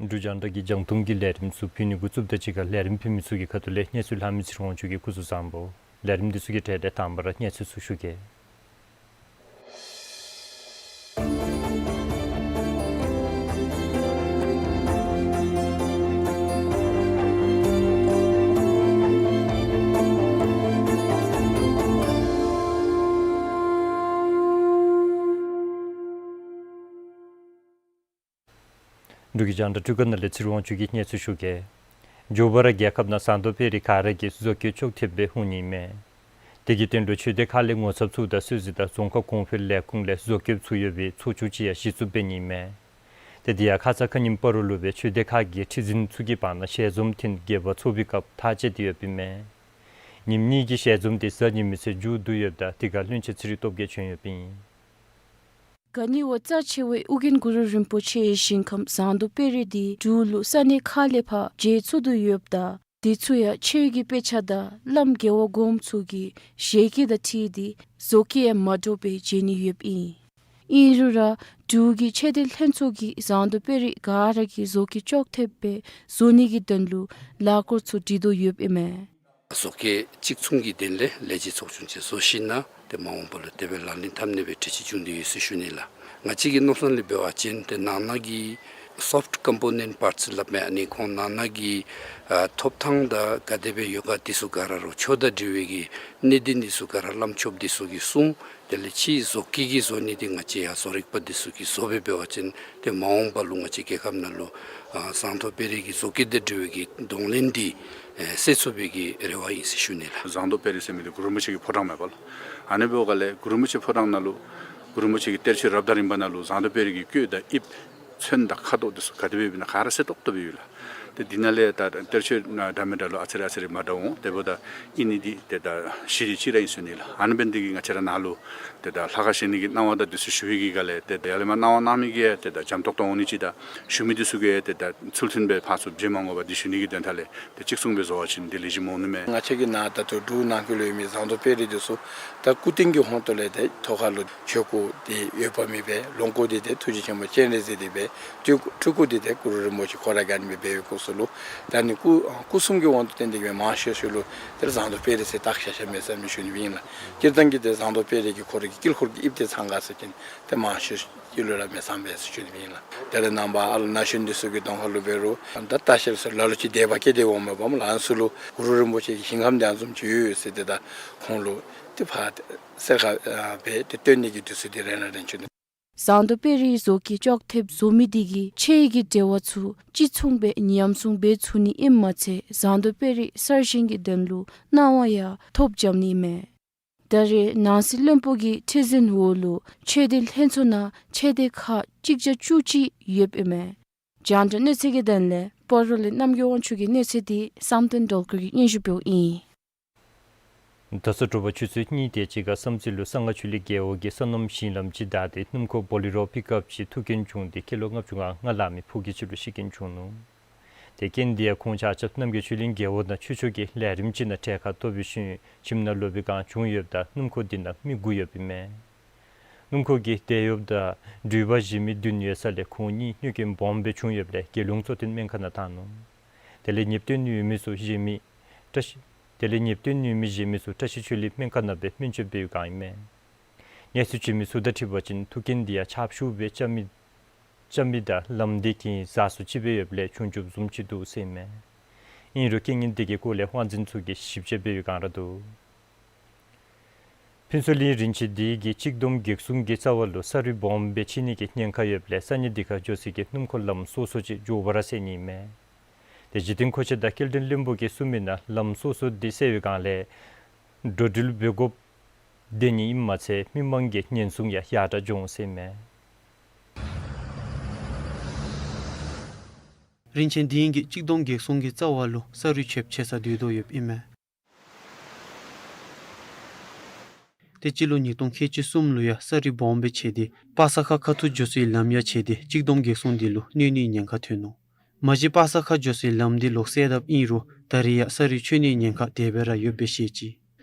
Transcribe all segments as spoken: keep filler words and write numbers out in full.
འབྲུག་རྒྱང་བསྒྲགས་ཀྱི་རྒྱང་མཐོང་གི་ལས་རིམ་ཚུ་ཕུལ་ནི་འགོ་བཙུགསཔ་དང་གཅིག་ཁར་ལས་རིམ་ཕུལ་མི་ཚུ་གི་ཁ་ཐུག་ལས་གནས་ཚུལ་ལྷག་མི་ཚེ་རིང་དབང་ཕྱུག་གིས་སྐུ་གཟུགས་བཟང་པོ། ལས་རིམ་འདི་ཚུ་གི་གྲས་ལས་དང་པ་ར་གནས་ཚུལ་ཚུ་ཞུ་གེ། འབྲུག་གི་རྒྱང་བསྒྲགས་སྤྲུལ་སྐུ་ནང་ལས་ཚེ་རིང་དབང་ཕྱུག་གིས་གནས་ཚུལ་ཞུ་གེ། མགྱོགས་པ་ར་རྒྱལ་ཁབ་ནང་ཟངས་མདོག་དཔལ་རི་ག་ར་གིས་བཟོ་བཀོད་ཅོག་འཐདཔ་སྦེ་ཧུང་ནི་མས། དེ་གི་དོན་ལུ་ཆོས་སྡེ་ཁག་ལས་ངོ་ཚབ་ཚུ་དང་སྲོལ་འཛིན་དང་རྫོང་ཁག་གོང་འཕེལ་ལས་ཁུངས་ལས་བཟོ་བཀོདཔ་ཚུ་ཡོད་པའི་ཚོགས་ཆུང་ཅིག་ཡང་གཞི་བཙུགས་འབད་ནི་མས། ཏེ་དེ་ཡང་ཁ་ཙ་ཁ་ཉིནམ་སྤ་རོ་ལུ་སྦེ་ཆོས་སྡེ་ཁག་གི་ཁྲི་འཛིན་ཚུ་གི་བར་ན་ཞལ་འཛོམས་ཐེངས་བརྒྱད་པ་ཚོགས་པའི་སྐབས་ཐག་བཅད་དེ་ཡོདཔ་ཨིན་མས། ཉིནམ་གཉིས་ཀྱི་ཞལ་འཛོམས་དེ་གཟའ་ཉི་མའི་ཚེ་མཇུག་བསྡུ་ཡོདཔ་ད་དེ་ཁར་བློན་ཆེན་ཚེ་རིང་སྟོབས་རྒྱས་བྱོན་ཡོདཔ་ཨིན། ག་ནི་བ་རྩ་ཆེ་བའི་ཨོ་རྒྱན་གུ་རུ་རིན་པོ་ཆེའི་ཞིང་ཁམས་ཟངས་མདོག་དཔལ་རི་འདི་འབྲུག་ལུ་ས་གནས་ཁག་ལས་ཕར་མཇལ་ཚུགས་དོ་ཡོདཔ་ད་དེ་ཚུ་ཡང་ཆོས་ཀྱི་དཔེ་ཆ་དང་བླམ་དགེ་བ་སྒོམ་ཚུ་གི་ཞལ་བཀོད་དང་འཁྲིལ་ཏེ་བཟོ་བཀོད་ཡང་མ་འདྲཝ་སྦེ་མཇལ་ནི་ཡོདཔ་ཨིན། ཨིན་རུང་ར་འབྲུག་གི་ཆོས་སྡེ་ལྷན་ཚོགས་ཀྱིས་ཟངས་མདོག་དཔལ་རི་ག་ར་གིས་བཟོ་བཀོད་ཅོག་འཐདཔ་སྦེ་བཟོ་ནི་གི་དོན་ལུ་ལས་སྒོ་ཚུ་སྒྲིག་དོ་ཡོདཔ་ཨིན་མས། བཟོ་བཀོད་གཅིག་མཚུངས་ཀྱི་དོན་ལས་ལས་བྱེད་ཚོགས་ཆུང་ཅིག་བཟོ་ཞིནམ་ལས་ཏེ་མ་འོངས་པ་ལུ་དེ་སྦེ་ལག་ལེན་འཐབ་ནི་སྦེ་གྲོས་ཅིག་བྱུང་སྟེ་ཡོད་ཟེར་ཞུ་ནི་ལགས། ང་བཅས་ཀྱི་མནོ་བསམ་ལས་འབད་བ་ཅིན་ཏེ་ནང་ན་གི་སོཕཊ་ཀམ་པོ་ནེནཊ་པཱརཊསི་སླབ་མི་ཨ་ནི་ཁོང་ནང་ན་གི་ཨ་ཐོབ་ཐང་དང་ག་དེ་སྦེ་ཡོད་ག་དེ་ཚུ་ག་ར་རོགས་ཆོས་དང་འབྲེལ་བའི་གི་གནད་དོན་དེ་ཚུ་ག་ར་བླམ་ཆོསཔ་དེ་ཚུ་གིས་གསུང་། དེ་ལས་ཕྱི་བཟོ་བཀོད་ཀྱི་བཟོ་ནི་དེ་ང་བཅས་ཡང་བཟོ་རིག་པ་དེ་ཚུ་གིས་བཟོ་སྦེ་འབད་བ་ཅིན་ཏེ་མ་འོངས་པ་ལུ་ང་བཅས་རྒྱལ་ཁབ་ནང་ལུ་ཨ་ཟངས་མདོག་དཔལ་རི་གི་བཟོ་བཀོད་དང་འབྲེལ་བའི་གི་གདོང་ལེན་དེ་ཨེ་སེལ་ཚུགས་པའི་གི་རེ་བ་ཨིན་ཟེར་ཞུ་ནི་ལགས། ཟངས་མདོག་དཔལ་རི་ཟེར་མི་དེ་གུ་རུ་རིན་པོ་ཆེ་གི་ཕོ་བྲང་མས་པ་ལགས། ཨ་ནི་འབདཝ་ལས་གུ་རུ་རིན་པོ་ཆེ་ཕོ་བྲང་ནང་ལུ་གུ་རུ་རིན་པོ་ཆེ་གི་གཏེར་ཆོས་རབ་དང་རིམ་པ་ནང་ལུ་ཟངས་མདོག་དཔལ་རི་གི་གོས་དང་དབྱིབས་ཚོན་དང་ཁ་དོག་དེ་ཚུ་ག་དེ་སྦེ་ཡོདཔ་ཨིན་ན་ག་ར་གསལ་ཏོག་ཏོ་སྦེ་ཡོད་ལགས། ཏེ་འདི་ནང་ལས་ད་གཏེར་ཆོས་འདྲ་མི་འདྲ་ལུ་ཨ་ཙི་རེ་ཨ་ཙི་རེ་མ་འདྲཝ་འོང་། དེ་འབདཝ་ད་ཨིན་ནི་འདི་ཏེ་ད་གཞི་འདི་གཅིག་ར་ཨིན་ཟེར་ཞུ་ནི་ལགས། ཨ་ནི་འབད་ནི་དེ་གིས་ང་བཅས་ར་ནཱ་ལུ་ཏེ་ད་ལྷ་ཁང་བཞེངས་ནི་གི་གནང་བ་དང་དེ་ཚུ་ཞུ་བའི་གི་སྒང་ལས་ཏེ་ད་ཡར་ལས་མར་གནང་བ་གནང་མི་གིས་ཏེ་ད་འཇམ་ཏོང་ཏོ་འོང་ནི་ཅིག་དང་ཞུ་མི་དེ་ཚུ་གིས་ཏེ་ད་ཚུལ་མཐུན་སྦེ་ཕར་ཚུར་བརྗེ་མ་འོང་པར་འདི་ཞུ་ནི་གི་དོན་དག་ལས་ཏེ་གཅིག་མཚུངས་སྦེ་བཟོ་བ་ཅིན་དེ་ལེགས་ཤོམ་འོང་ནི་མས། ང་བཅས་ཀྱི་ནཱ་ད་ལྟོ་འབྲུག་ནང་འཁོད་ལུ་ཡོད་མི་ཟངས་མདོག་དཔལ་རི་དེ་ཚུ་ད་སྐུ་རྟེན་གྱི་ཧོང་ཏོ་ལས་ཏེ་ཐོག་ཁ་ལུ་ཆོས་སྐུ་དེ་ཡོདཔ་མེད་པས། ལོངས་སྐུ་དེ་ཏེ་ཐུགས་རྗེ་ཆེན་པོ་སྤྱན་རས་གཟིགས་དེ་སྦེ་སྤྲུལ་སྐུ་སྤྲུལ་སྐུ་དེ་ཏེ་གུ་རུ་རིན་པོ་ཆེ་ཁོ་ར་ག་ནི་སྦེ་འབད་བའི་སྐབས་སུ་ལུ་ད་ནི་སྐུ་སྐུ་གསུམ་གྱི་དབང་དུ་བསྟན་ཏེ་གི་སྦེ་མང་ཤོས་ཤོས་ལུ་ཏེ་ཟངས་མདོག་དཔལ་རི་ཟེར་བཏགས་ཤ་ཤ་མས་ཟེར་མི་ཞུ་ནི་ཨིན་ལགས། སྤྱིར་བཏང་གི་ཏེ་ཟངས་མདོག་དཔལ་རི་གི་ཁོ་ར་གི་དཀྱིལ་འཁོར་གྱི་དབྱིབས་དེ་ཚང་ག་ཟེར་བ་ཅིན་ཏེ་མང་ཤོས་ཀྱི་ལུ་ར་མེད་ས་མས་ཟེར་ཞུ་ནི་ཨིན་ལགས། དེ་ལས་ནངས་པ་ཨ་ལོ་ན་གཞོན་འདི་ཚུ་གི་གདོང་ཁ་ལུ་འབད་རུང་ད་ལྟ་བཤལ་ཟེར་ལ་ལུ་ཅིག་དད་པ་སྐྱེས་ཏེ་འོངམ་མས་པ་ལགས། ཨ་ནི་ཚུ་ལུ་གུ་རུ་རིན་པོ་ཆེ་གི་ཞིང་ཁམས་འདི་ཨ་ནི་བཟུམ་ཅིག་ཡོད་ཟེར་ཏེ་ད་ཁོང་ལུ་ཏེ་ཕར་གསལ་ཁ་ཨ་སྦེ་ཏེ་སྟོན་ནི་གི་དུས་ཚོད་འདི་རན་ལགས་རན་ཞུ་ནི། ཟངས་མདོག་དཔལ་རིའི་བཟོ་བཀོད་ཅོག་འཐདཔ་བཟོ་མི་དེ་གིས་ཆོས་ཀྱི་འབྲེལ་བ་ཚུ་གཅིག་མཚུངས་སྦེ་ཉམས་སྲུང་འབད་ཚུགས་ནི་ཨིནམ་མ་ཚད་ཟངས་མདོག་དཔལ་རི་གསར་བཞེངས་ཀྱི་དོན་ལུ་གནང་བ་ཡང་ཐོབ་འབྱམས་ནི་མས། ད་རེས་ནང་སྲིད་བློན་པོ་གི་ཁྲི་འཛིན་འོག་ལུ་ཆོས་སྡེ་ལྷན་ཚོགས་ནང་ཆོས་སྡེ་ཁག་གཅིག་བརྒྱ་བཅུ་གཅིག་ཡོདཔ་ཨིན་མས། རྒྱང་བསྒྲགས་གནས་ཚུལ་གྱི་དོན་ལས་སྤ་རོ་ལས་རྣམ་རྒྱལ་དབང་ཕྱུག་གི་གནས་ཚུལ་འདི་བསམ་གཏན་སྒྲོལ་དཀར་གྱིས་སྙན་ཞུ་འབདཝ་ཨིན། ད་སོ་དྲོ་པ་ཆུ་ཚོད་གཉིས་དེ་ཅིག་ཁར་བསམ་རྩེ་ལུ་གསང་སྔགས་ཆོས་གླིང་རྒེད་འོག་གི་སོ་ནམ་ཞིང་ལམ་ཅིག་བདའ་སྟེ་སྣུམ་འཁོར་བོ་ལི་རོ་པིག་ཨཔ་ཅིག་ཐུག་རྐྱེན་བྱུང་སྟེ་སྐྱེས་ལོ་ལྔ་བཅུ་ང་ལྔ་ལང་མི་ཕོ་སྐྱེས་ཅིག་ལུ་ཤི་རྐྱེན་བྱུང་ནུག། དེ་རྐྱེན་འདི་ཡང་ཁོང་ཆ་ཁྱབ་རྣམ་རྒྱལ་ཆོས་གླིང་རྒེད་འོག་ནང་ཆོས་ཕྱོགས་ཀྱི་ལས་རིམ་ཅིག་ནང་གྲལ་ཁར་གཏོགས་པའི་ཤུལ་ཁྱིམ་ནང་ལོག་པའི་སྒང་བྱུང་ཡོདཔ་ད་སྣུམ་འཁོར་འདི་ནང་མི་དགུ་ཡོདཔ་ཨིན་མས། སྣུམ་འཁོར་གྱི་དེད་གཡོགཔ་དང་འགྲུལ་པ་གཞན་མི་བདུན་ཡོད་ས་ལས་ཁོང་གཉིས་གནོད་སྐྱོན་སྦོམ་སྦེ་བྱུང་ཡོདཔ་ལས་རྒྱལ་ཡོངས་གཙོ་བསྟེན་སྨན་ཁང་ནང་བཏང་ནུག། དེ་ལས་ཉེས་རྡུང་ནུས་མི་ཚུ་གཞན་མི་བཀྲ་ཤིས་དེ་ལས་ཉེས་རྡུང་ནུས་མི་གཞན་མི་ཚུ་བཀྲ་ཤིས་ཆོས་གླིང་སྨན་ཁང་ནང་སྦེ་སྨན་བཅོས་འབད་བའི་སྒང་ཨིན་མས། གནས་ཚུལ་བྱོན་མི་ཚུ་དང་འཁྲིལ་བ་ཅིན་ཐུག་རྐྱེན་འདི་ཡང་ཆརཔ་ཤུགས་སྦེ་རྐྱབ་མི་རྐྱབ་མི་དང་ལམ་འདི་གིང་ཟག་སུ་ཅིག་སྦེ་ཡོདཔ་ལས་བྱུང་རྐྱབ་བཟུམ་ཅིག་འདུག་ཟེར་ཨིན་མས། ཨིན་རུང་རྐྱེན་ངན་འདི་གི་སྐོར་ལས་དབང་འཛིན་ཚུ་གིས་ཞིབ་དཔྱད་འབད་བའི་སྒང་ར་འདུག། ཕུན་ཚོགས་གླིང་རིན་ཆེན་སྡིངས་ཀྱི་གཅིག་སྡོམ་བགེགས་སྲུང་གི་རྩ་བ་ལུ་ས་རུད་སྦོམ་སྦེ་ཆད་ནི་གི་ཉེན་ཁ་ཡོདཔ་ལས་ས་གནས་འདི་ཁར་འགྱོ་སའི་གི་སྣུམ་འཁོར་ལམ་སོ་སོ་ཅིག་མགྱོགས་པ་ར་སེལ་ནི་ཨིན་མས། དེ་འཇིག་རྟེན་མཁོ་ཆས་དང་སྐྱེལ་འདྲེན་བློན་པོ་གིས་གསུངས་མི་ནང་ལམ་སོ་སོ་འདི་སེལ་བའི་སྒང་ལས་འགྲོ་འགྲུལ་འབད་དགོཔ་སྡོད་ནི་ཨིནམ་མ་ཚད་མི་མང་གི་ཉེན་སྲུང་ཡང་ཡར་དྲག་འགྱོ་འོང་ཟེར་ཨིན་མས། རིན་ཆེན་སྡིངས་ཀྱི་གཅིག་སྡོམ་བགེགས་སྲུང་གི་རྩ་བ་ལུ་ས་རུད་ཆརཔ་ཆད་ས་དུས་ཐོག་ཡོདཔ་ཨིན་མས། དེ་སྤྱི་ལོ་ཉིས་སྟོང་ཁལ་གཅིག་གསུམ་ལུ་ཡང་ས་རུད་སྦོམ་སྦེ་ཆད་དེ་པ་ས་ཁ་ཁ་ཐུག་འགྱོ་སའི་ལམ་ཡང་ཆད་དེ་གཅིག་སྡོམ་བགེགས་སྲུང་འདི་ལུ་གནོད་ནིའི་ཉེན་ཁ་ཐོན་ནུག། མ་གཞི་པ་ས་ཁ་འགྱོ་སའི་ལམ་འདི་ལོག་སེལ་དཔ་ཨིན་རུང་ད་རེས་ཡང་ས་རུད་ཆད་ནིའི་ཉེན་ཁ་དེ་སྦེ་ར་ཡོདཔ་སྦེ་བཤད་ཅི།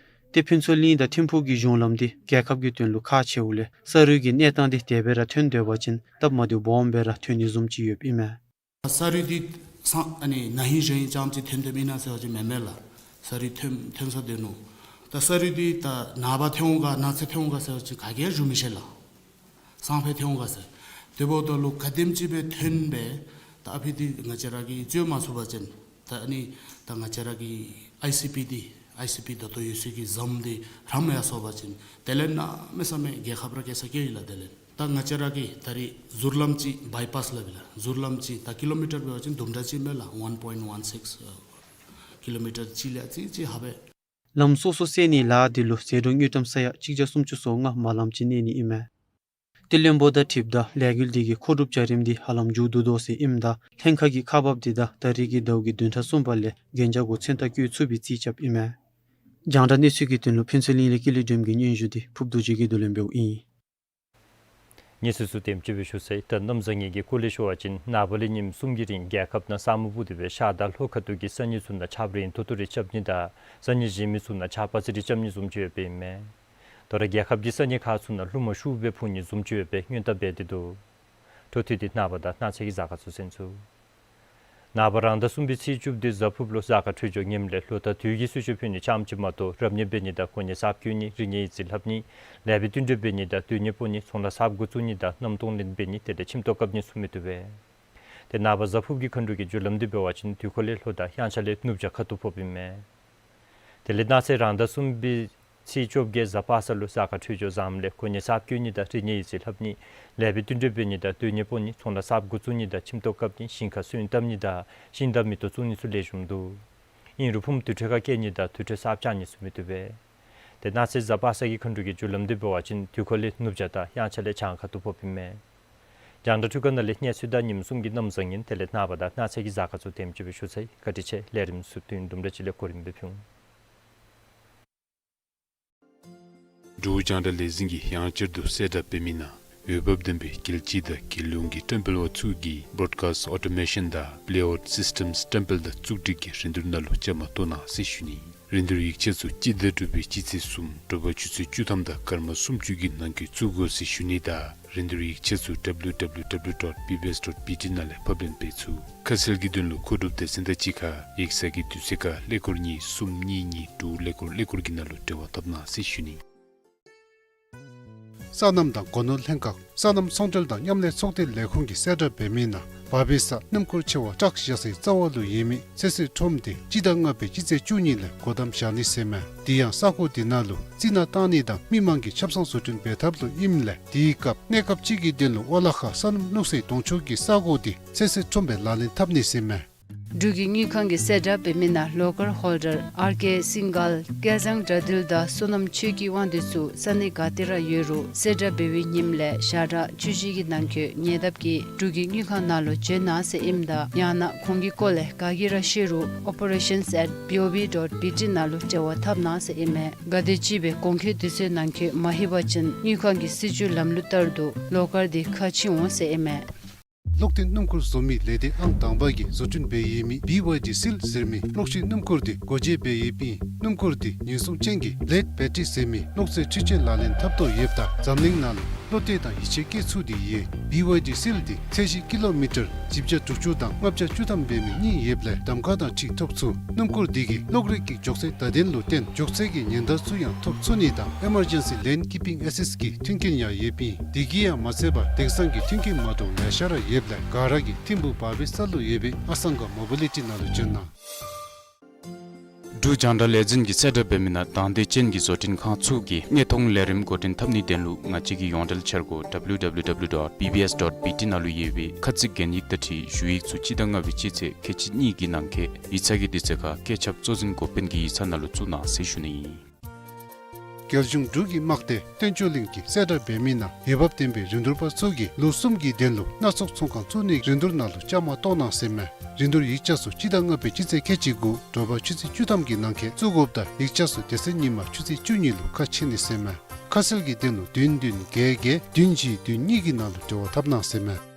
དེ་ཕུན་ཚོགས་གླིང་དང་ཐིམ་ཕུག་གི་གཞུང་ལམ་འདི་རྒྱལ་ཁབ་ཀྱི་དོན་ལུ་ཁག་ཆེཝ་ལས་ས་རུད་ཀྱི་གནས་སྟངས་འདི་དེ་སྦེ་ར་ཐོན་སྡོད་པ་ཅིན་སྟབས་མ་བདེཝ་སྦོམ་སྦེ་ར་ཐོན་ནི་བཟུམ་ཅིག་ཡོདཔ་ཨིན་མས། ས་རུད་འདི་སང་ཨ་ནི་ན་ཧིང་གཞེས་ཧིང་ཙམ་ཅིག་ཐོན་ཐོནམ་ཨིན་ན་ཟེར་བ་ཅིན་མེན་མས་ལགས། ས་རུད་ཐོན་ཐོན་ས་དེ་ནུག། ད་ས་རུད་འདི་ད་ནངས་པ་ཐོན་འོང་ག་གནངས་ཚེ་ཐོན་འོང་ག་ཟེར་བ་ཅིན་ག་གིས་ཞུ་མི་ཤེས་ལགས། སང་ཕོད་ཐོན་འོང་ག་ཟེར། དེ་འབདཝ་ད་ལུ་ག་དེམ་ཅིག་སྦེ་ཐོན་སྦེ་ད་ཨ་ཕི་འདི་ང་བཅས་ར་གིས་འཚོལ་མ་ཚུགས་པ་ཅིན་ད་ཨ་ནི་ད་ང་བཅས་ར་གི་ཨའི་སི་པི་འདི་ཨའི་སི་པི་ད་ལྟོ་ཡོད་སའི་གི་ཟམ་འདི་རམ་ཡར་སོང་པ་ཅིན་དེ་ལས་གནམ་མེད་ས་མེད་རྒྱལ་ཁབ་ར་སྐྱེལ་ས་སྐྱེལ་ཡི་ལགས། དེ་ལས་ད་ང་བཅས་ར་གི་ད་རེས་ཟུར་ལམ་ཅིག་བའི་པཱསི་སླབ་ཨིན་ལགས། ཟུར་ལམ་ཅིག་ད་ཀི་ལོ་མི་ཊར་འབད་བ་ཅིན་དུམ་གྲ་ཅིག་མས་ལགས། ཝན་པོའིནཊ་ཝན་སིགསི་ཀི་ལོ་མི་ཊར་ཅིག་ལས་ཅིག་ཅིག་ཧ་སྦེ། ལམ་སོ་སོ་སེལ་ནིའི་ལཱ་འདི་ལུ་ཟད་འགྲོ་དངུལ་ཀྲམ་ས་ཡ་གཅིག་བརྒྱ་སུམ་ཅུ་སོ་ལྔ་མ་ལངམ་ཅིག་གནས་ནི་ཨིན་མས། དེ་བློན་པོ་དང་འཁྲིལཝ་ད་ལས་འགུལ་འདི་གི་མཁོ་སྒྲུབ་བྱ་རིམ་འདི་ཧ་ལམ་མཇུག་བསྡུ་དོ་ཟེར་ཨིནམ་ད་ལྷན་ཁག་གི་ཁག་འབགཔ་འདི་དང་ད་རེས་ཀྱི་ཟླཝ་གི་བདུན་ཕྲག་གསུམ་པ་ལས་གན་རྒྱ་གུ་མཚན་རྟགས་བཀོད་ཚུགས་པའི་རྩིས་རྐྱབ་ཨིན་མས། རྒྱང་བསྒྲགས་གནས་ཚུལ་གྱི་དོན་ལུ་ཕུན་ཚོགས་གླིང་ལས་ཀུན་ལེགས་སྒྲོལམ་གྱི་སྙན་ཞུ་འདི་ཕུརབ་རྡོ་རྗེ་གིས་བསྡུ་ལེན་འབདཝ་ཨིན། གནས་ཚུལ་ཚུ་དེམ་ཅིག་སྦེ་ཞུ་ཚར་ཡི། ད་གནམ་བཟང་ངན་གྱི་སྐོར་ལས་ཞུ་བ་ཅིན་ནངས་པ་ལས་ཉིནམ་གསུམ་གྱི་རིང་རྒྱལ་ཁབ་ནང་ས་སྨུག་སྤུབས་ཏེ་སྦེ་ཤར་དང་ལྷོ་ཁ་ཐུག་གི་ས་གནས་ཚུ་ནང་ཆརཔ་རན་ཏོག་ཏོ་རེ་རྐྱབ་ནི་དང་ས་གནས་གཞན་མི་ཚུ་ནང་ཆརཔ་ཙི་རེ་རྐྱབ་ནི་བཟུམ་ཅིག་ཡོདཔ་ཨིན་མས། དོ་རུང་རྒྱལ་ཁབ་ཀྱི་ས་གནས་ཁག་ཚུ་ནང་རླུང་མ་ཤུགས་སྦེ་འཕུ་ནི་བཟུམ་ཅིག་ཡོད་པའི་སྔོན་བརྡ་འབད་དེ་འདུག། འཕྲོ་མཐུད་དེ་ནངས་པ་དང་གནངས་ཚེ་གི་གཟའ་སྐར་ཚུ་གསན་ཚུགས། ནངས་པ་རང་ཟླ་གསུམ་པའི་ཚེས་བཅུ་པ་འདི་གཟའ་ཕུརཔ་ལུ་གཟའ་སྐར་འཕྲོད་སྦྱོར་ངནམ་ལས་ལོ་ཟླ་དུས་ཀྱི་གསོལ་མཆོད་ཕུལ་ནི་རྐྱངམ་ཅིག་མ་གཏོགས་རབ་གནས་འབད་ནི་དང་གོ་གནས་གསརཔ་བསྐོ་ནི་རིག་གནས་ཡིག་རྩིས་ལྷབ་ནི་ལེགས་པའི་བསྟུན་གྲོས་འབད་ནི་དང་སྡོད་གནས་སྤོ་ནི་ཚོང་ལཱ་གསརཔ་འགོ་བཙུགས་ནི་དང་གནམ་གཏོང་ལེན་འབད་ནི་དེ་ལས་ཁྱིམ་ཐོག་བཀབ་ནི་ཚུ་མི་བཏུབ་པས། དེ་ནངས་པ་གཟའ་ཕུརཔ་གི་མཁའ་འགྲོ་གི་རྒྱུ་ལམ་འདི་འབད་བ་ཅིན་དུས་འཁོར་ལས་ལྷོ་དང་དབྱངས་འཆར་ལས་ནུབ་བྱང་ཁ་ཐུག་ཕོགཔ་ཨིན་མས། དེ་ལས་གནངས་ཚེ་རང་ཟླ་གསུམ་པའི་ཚེས་བཅོ་བརྒྱད་གཟའ་པ་སངས་ལུ་གཟའ་སྐར་འཕྲོད་སྦྱོར་བཟངམ་ལས་གོ་གནས་གསརཔ་བསྐོ་ནི་དང་རིག་གནས་ཡིག་རྩིས་ལྷབ་ནི་ལེགས་པའི་བསྟུན་གྲོས་འབད་ནི་དང་སྡོད་གནས་སྤོ་ནི་ཚོང་ལཱ་གསརཔ་འགོ་བཙུགས་ནི་དང་ཁྱིམ་ཐོག་བཀབ་ནི་ཞིང་ཁ་སོན་བཏབ་ནི་དང་ཤིང་དང་མེ་ཏོག་བཙུགས་ནི་ཚུ་ལེགས་ཤོམ་འདུག། ཨིན་རུང་ཕུངམ་དུར་ཁྲོད་ཁར་བསྐྱལ་ནི་དང་དུར་ཁྲོད་གསརཔ་བཅག་ནི་ཚུ་མི་བཏུབ་པས། དེ་གནངས་ཚེ་གཟའ་པ་སངས་ཀྱི་མཁའ་འགྲོ་གི་རྒྱུ་ལམ་འདི་འབད་བ་ཅིན་དུས་འཁོར་ལས་ནུབ་བྱང་དང་དབྱངས་འཆར་ལས་བྱང་ཁ་ཐུག་ཕོགཔ་ཨིན་མས། རྒྱང་བསྒྲགས་འཕྲུལ་ཁང་ནང་ལས་གནས་ཚུལ་དང་ཉིནམ་གསུམ་གྱི་གནམ་བཟང་ངན་དེ་ལས་ནངས་པ་དང་གནངས་ཚེ་གི་གཟའ་སྐར་ཚུ་དེམ་ཅིག་སྦེ་ཞུ་ཚར་ཡི། བཀའ་དྲིན་ཆེ། ལས་རིམ་ཚུ་དུས་ཡུན་དུམ་གྲ་ཅིག་ལས་གོ་རིམ་སྦེ་ཕུལ་འོང་། འབྲུག་རྒྱང་བསྒྲགས་ལས་འཛིན་གྱིས་ཡང་བསྐྱར་དུ་གསལ་བསྒྲགས་འབད་མི་ནང་འོས་འབབ་ལྡན་པའི་རྒྱལ་སྤྱི་དང་རྒྱལ་ཡོངས་ཀྱི་བཀྲམ་སྤེལ་པ་ཚུ་གིས་བོརོཌ་ཀཱསིཊ་ཨོ་ཊོ་མེ་ཤཱན་དང་པི་ལེ་ཨའུཊ་སིསི་ཊེམསི་བཀྲམ་སྤེལ་དང་བཙུགས་སྒྲིག་གི་རིན་བསྡུར་ནང་ལུ་བཅའ་མར་གཏོགས་གནང་ཟེར་ཞུ་ནི། རིན་བསྡུར་ཡིག་ཆ་ཚུ་སྤྱི་ཟླ་དྲུག་པའི་སྤྱི་ཚེས་གསུམ་དྲོ་པ་ཆུ་ཚོད་བཅུ་ཐམ་དང་སྐར་མ་སུམ་ཅུ་གི་ནང་འཁོད་བཙུགས་དགོ་ཟེར་ཞུ་ནི་དང་རིན་བསྡུར་ཡིག་ཆ་ཚུ་ཌབ་ལུ་ཌབ་ལུ་ཌབ་ལུ་ཌོཊ་བི་བི་ཨེསི་ཌོཊ་བི་ཊི་ནང་ལས་ཕབ་ལེན་འབད་ཚུགས། ཁ་གསལ་གྱི་དོན་ལུ་མཁོ་སྒྲུབ་སྡེ་ཚན་དང་གཅིག་ཁར་ཡིག་ཚང་གི་དུས་ཚོད་ཁར་ཀླད་ཀོར་གཉིས་གསུམ་གཉིས་གཉིས་དྲུག་ཀླད་ཀོར་ཀླད་ཀོར་གྱི་ནང་ལུ་འབྲེལ་བ་འཐབ་གནང་ཟེར་ཞུ་ནི། སོ་ནམ་དང་སྒོ་ནོར་ལྷན་ཁག་སོ་ནམ་ཚོང་འབྲེལ་དང་མཉམ་ལས་ཚོགས་སྡེ་ལས་ཁུངས་ཀྱིས་གསལ་བསྒྲགས་འབད་མི་ནང་བར་པའི་ས་སྣུམ་འཁོར་ཆེ་བ་ཊརཀ་བཞག་སའི་རྩ་བ་ལུ་ཡོད་མི་ཚོད་བསྲེ་ཁྲོམ་དེ་སྤྱི་ཟླ་ལྔ་པའི་སྤྱི་ཚེས་བཅུ་གཉིས་ལས་སྒོ་བསྡམ་བཞག་ནི་ཟེར་མས། དེ་ཡང་ས་གོ་དེ་ནང་ལུ་རྩི་ནག་བཏང་ནི་དང་མི་མང་གི་ཆབ་གསང་བཟོ་སྐྲུན་འབད་ཐབས་ལུ་ཨིནམ་ལས་དེའི་སྐབས་གནས་སྐབས་ཅིག་གི་དོན་ལུ་ཝ་ལ་ཁ་སོ་ནམ་བླུག་སའི་དུང་ཕྱུར་གྱི་ས་གོ་དེ་ཚོད་བསྲེ་ཁྲོམ་སྦེ་ལག་ལེན་འཐབ་ནི་ཟེར་མས། འབྲུག་གི་དངུལ་ཁང་གིས་གསལ་བསྒྲགས་འབད་མི་ནང་ལོ་ཀར་ཧོལ་ཌར་ཨར་ཀེ་སིང་གལ་སྐལ་བཟང་དགྲ་འདུལ་དང་བསོད་ནམས་ཆོས་སྐྱིད་དབང་འདུས་ཚུ་ས་གནས་ག་ཏེ་ར་ཡོད་རུང་གསལ་བསྒྲགས་འབད་བའི་ཉིནམ་ལས་ཞག་གྲངས་བཅུ་བཞི་གི་ནང་འཁོད་ཉེ་འདབས་ཀྱི་འབྲུག་གི་དངུལ་ཁང་ནང་ལུ་འབྱོན་གནང་ཟེར་ཨིནམ་ད་ཡང་ན་ཁོང་གི་སྐོར་ལས་ག་གིས་ར་ཤེས་རུང་operations at B O B dot B T ནང་ལུ་འབྲེལ་བ་འཐབ་གནང་ཟེར་ཨིན་མས། ག་དེམ་ཅིག་སྦེ་གོང་འཁོད་དུས་ཚོད་ནང་འཁོད་མ་ལྷོད་པ་ཅིན་དངུལ་ཁང་གི་སྲིད་བྱུས་ལམ་ལུགས་ལྟར་དུ་ལོ་ཀར་དེ་ཁ་ཕྱེ་འོང་ཟེར་ཨིན་མས། གློག་འཐེན་སྣུམ་འཁོར་བཟོ་མི་ལས་སྡེ་ཨང་དང་པ་གིས་བཟོ་སྐྲུན་འབད་ཡོད་མི་བི་ཝའི་ཌི་སིལ་ཟེར་མི་གློག་ཤིང་སྣུམ་འཁོར་དེ་སྒོ་འབྱེད་འབད་ཡོདཔ་ཨིན། སྣུམ་འཁོར་དེ་ཉེན་སྲུང་ཅན་གྱི་ལེཌ་བེ་ཊི་རི་ཟེར་མི་གློག་རྫས་འཕྲུལ་ཆས་ལག་ལེན་འཐབ་དོ་ཡོདཔ་ད་འཛམ་གླིང་ནང་ལུ་བློ་གཏད་དང་ཡིད་ཆེས་བསྐྱེད་ཚུགས་ཏེ་ཡོད། བི་ཝའི་ཌི་སིལ་དེ་ཚད་གཞི་ཀི་ལོ་མི་ཊར་བཞི་བརྒྱ་དྲུག་ཅུ་དང་ལྔ་བརྒྱ་བཅུ་ཐམ་འབད་མི་གཉིས་ཡོདཔ་ལས་གདམ་ཁ་དང་འཁྲིལ་ཐོབ་ཚུགས། སྣུམ་འཁོར་དེ་གིས་གློག་རིག་གི་མགྱོགས་ཚད་བརྡ་དོན་ལུ་བརྟེན་མགྱོགས་ཚད་ཀྱི་ཉེན་བརྡ་ཚུ་ཡང་ཐོབ་ཚུགས་ནི་དང་ཨེ་མར་ཇེན་སི་ལེན་ཀིཔ་པིང་ཨེ་སིསཊ་གི་མཐུན་རྐྱེན་ཡང་ཡོདཔ་ཨིན། དེ་གིས་ཡང་མ་ཚད་པར་དེང་སང་གི་མཐུན་རྐྱེན་མ་འདྲཝ་ལེ་ཤ་ར་ཡོདཔ་ལས་ག་ར་གིས་ཐིམ་ཕུག་བར་བའི་ས་ལུ་ཡོད་པའི་ཨ་སང་ག་མོ་བི་ལི་ཊི་ནང་ལུ་འབྱོན་གནང་། འབྲུག་རྒྱང་བསྒྲགས་ལས་འཛིན་གྱིས་གསལ་བསྒྲགས་འབད་མི་ནང་དང་འདོད་ཅན་གྱི་བཟོ་སྐྲུན་ཁང་ཚུ་གིས་དངོས་མཐོང་ལས་རིམ་འགོ་འདྲེན་འཐབ་ནིའི་དོན་ལུ་ང་བཅས་ཀྱི་ཡོངས་འབྲེལ་འཆར་སྒོ་W W W dot B B S dot B T ནང་ལུ་ཡོད་པའི་ཁ་ཚིག་གན་ཡིག་དང་འཁྲིལ་ཞུ་ཡིག་ཚུ་སྤྱི་ཟླ་ལྔ་པའི་སྤྱི་ཚེས་ཁལ་གཅིག་གཉིས་ཀྱི་ནང་འཁོད་ཡིག་ཚང་གི་དུས་ཚོད་ཁར་བཀོད་ཁྱབ་གཙོ་འཛིན་འགོ་དཔོན་གྱི་ཡིག་ཚང་ནང་ལུ་བཙུགས་གནང་ཟེར་ཞུ་ནི་ཨིན། རྒྱལ་གཞུང་འབྲུག་གི་དམག་སྡེ་བསྟན་ཆོས་གླིང་གིས་གསལ་བསྒྲགས་འབད་མི་ནང་འོས་འབབ་ལྡན་པའི་རིན་བསྡུར་པ་ཚུ་གིས་ལོ་གསུམ་གྱི་དོན་ལུ་སྣ་ཚོགས་ཚོང་ཁང་བཙུགས་ནིའི་རིན་བསྡུར་ནང་ལུ་བཅའ་མར་གཏོགས་གནང་ཟེར་མས། རིན་བསྡུར་ཡིག་ཆ་ཚུ་སྤྱི་ཟླ་ལྔ་པའི་སྤྱི་ཚེས་ཁལ་གཅིག་དགུ་དྲོ་པ་ཆུ་ཚོད་བཅུ་ཐམ་གྱི་ནང་འཁོད་བཙུགས་དགོཔ་དང་ཡིག་ཆ་ཚུ་དེ་ཚེ་ཉིན་མ་ཆུ་ཚོད་བཅུ་གཉིས་ལུ་ཁ་ཕྱེ་ནི་ཟེར་མས། ཁ་གསལ་གྱི་དོན་ལུ་བདུན་བདུན་བརྒྱད་བརྒྱད་བདུན་བཞི་བདུན་གཉིས་ཀྱི་ནང་ལུ་འབྲེལ་བ་འཐབ་གནང་ཟེར་མས།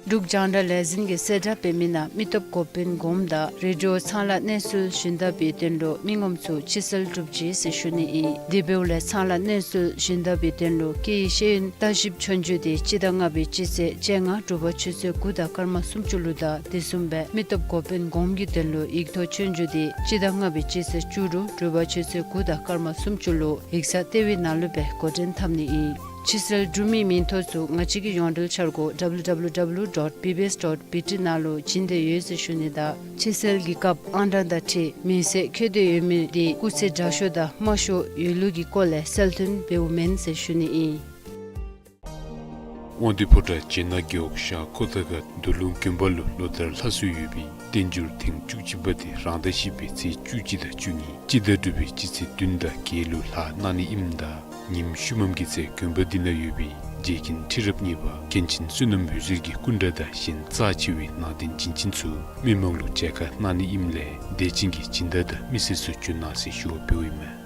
འབྲུག་རྒྱང་བསྒྲགས་ལས་འཛིན་གྱིས་གསལ་བསྒྲགས་འབད་མི་ནང་མི་སྟོབས་འགོ་དཔོན་གོངམ་དང་རེ་ཌི་ཡོ་ཚང་ལ་གནས་ཚུལ་ཞུན་དག་པའི་དོན་ལུ་མི་ངོམ་ཚུ་ཕྱི་སེལ་གྲུབ་ཅི་ཟེར་ཞུ་ནི་ཨིན། དེ་འབདཝ་ལས་ཚང་ལ་གནས་ཚུལ་ཞུན་དག་པའི་དོན་ལུ་སྐད་ཡིག་ཤེས་ཡོན་བརྟག་ཞིབ་ཆོས་རྒྱུགས་དེ་སྤྱི་ཟླ་ལྔ་པའི་སྤྱི་ཚེས་བཅོ་ལྔ་དྲོ་པ་ཆུ་ཚོད་དགུ་དང་སྐར་མ་སུམ་ཅུ་ལུ་དང་དེ་བཟུམ་སྦེ་མི་སྟོབས་འགོ་དཔོན་གོངམ་གྱི་དོན་ལུ་ཡིག་ཐོག་ཆོས་རྒྱུགས་དེ་སྤྱི་ཟླ་ལྔ་པའི་སྤྱི་ཚེས་བཅུ་དྲུག་དྲོ་པ་ཆུ་ཚོད་དགུ་དང་སྐར་མ་སུམ་ཅུ་ལུ་ཡིག་ཚང་ལྟེ་བའི་ནང་ལུ་སྦེ་འགོ་འདྲེན་འཐབ་ནི་ཨིན། ཕྱི་སེལ་གྲུབ་མིའི་མིང་ཐོ་ཚུ་ང་བཅས་ཀྱི་ཡོངས་འབྲེལ་འཆར་སྒོ་W W W dot B B S dot B T ནང་ལུ་བྱིན་ཏེ་ཡོད་ཟེར་ཞུ་ནི་དང་ཕྱི་སེལ་གྱི་སྐབས་ཨང་གྲངས་དང་འཁྲིལ་མིང་གསལ་འཁོད་དེ་ཡོད་མི་དེ་སྐུགས་ཚད་དྲག་ཤོས་དང་དམའ་ཤོས་ཡོད་ལུགས་ཀྱི་སྐོར་ལས་གསལ་སྟོན་འབདཝ་མེན་ཟེར་ཞུ་ནི་ཨིན། དབང་འདུས་ཕོ་བྲང་སྦྱེད་ནག་རྒེད་འོག་ཤར་ཁོ་ཐང་ཁ་མདོ་ལུང་དགོན་པ་ལུ་ལོ་ལྟར་ལྷ་གསོལ་ཡོད་པའི་བསྟན་འགྱུར་ཐེངས་བཅུ་གཅིག་པ་དེ་རང་ཟླ་བཞི་པའི་ཚེས་བཅུ་གཅིག་དང་བཅུ་གཉིས་སྤྱི་ཟླ་དྲུག་པའི་སྤྱི་ཚེས་བདུན་དང་བརྒྱད་ལུ་ལྷག་གནང་ནི་ཨིནམ་ད་ཉིནམ་ཤུལ་མམ་གྱི་ཚེ་དགོན་པ་འདི་ནང་ཡོད་པའི་རྗེ་མཁན་ཁྲི་རབས་གཉིས་པ་མཁན་ཆེན་བསོད་ནམས་འོད་ཟེར་གྱི་སྐུ་འདྲ་དང་གཞན་རྩ་ཆེ་བའི་ནང་རྟེན་བྱིན་ཅན་ཚུ་མི་མང་ལུ་མཇལ་ཁ་གནང་ནི་ཨིནམ་ལས་དད་ཅན་གྱི་སྦྱིན་བདག་དང་མི་སེར་ཚུ་འབྱོན་གནང་ཟེར་ཞུ་བ་འབདཝ་ཨིན་མས།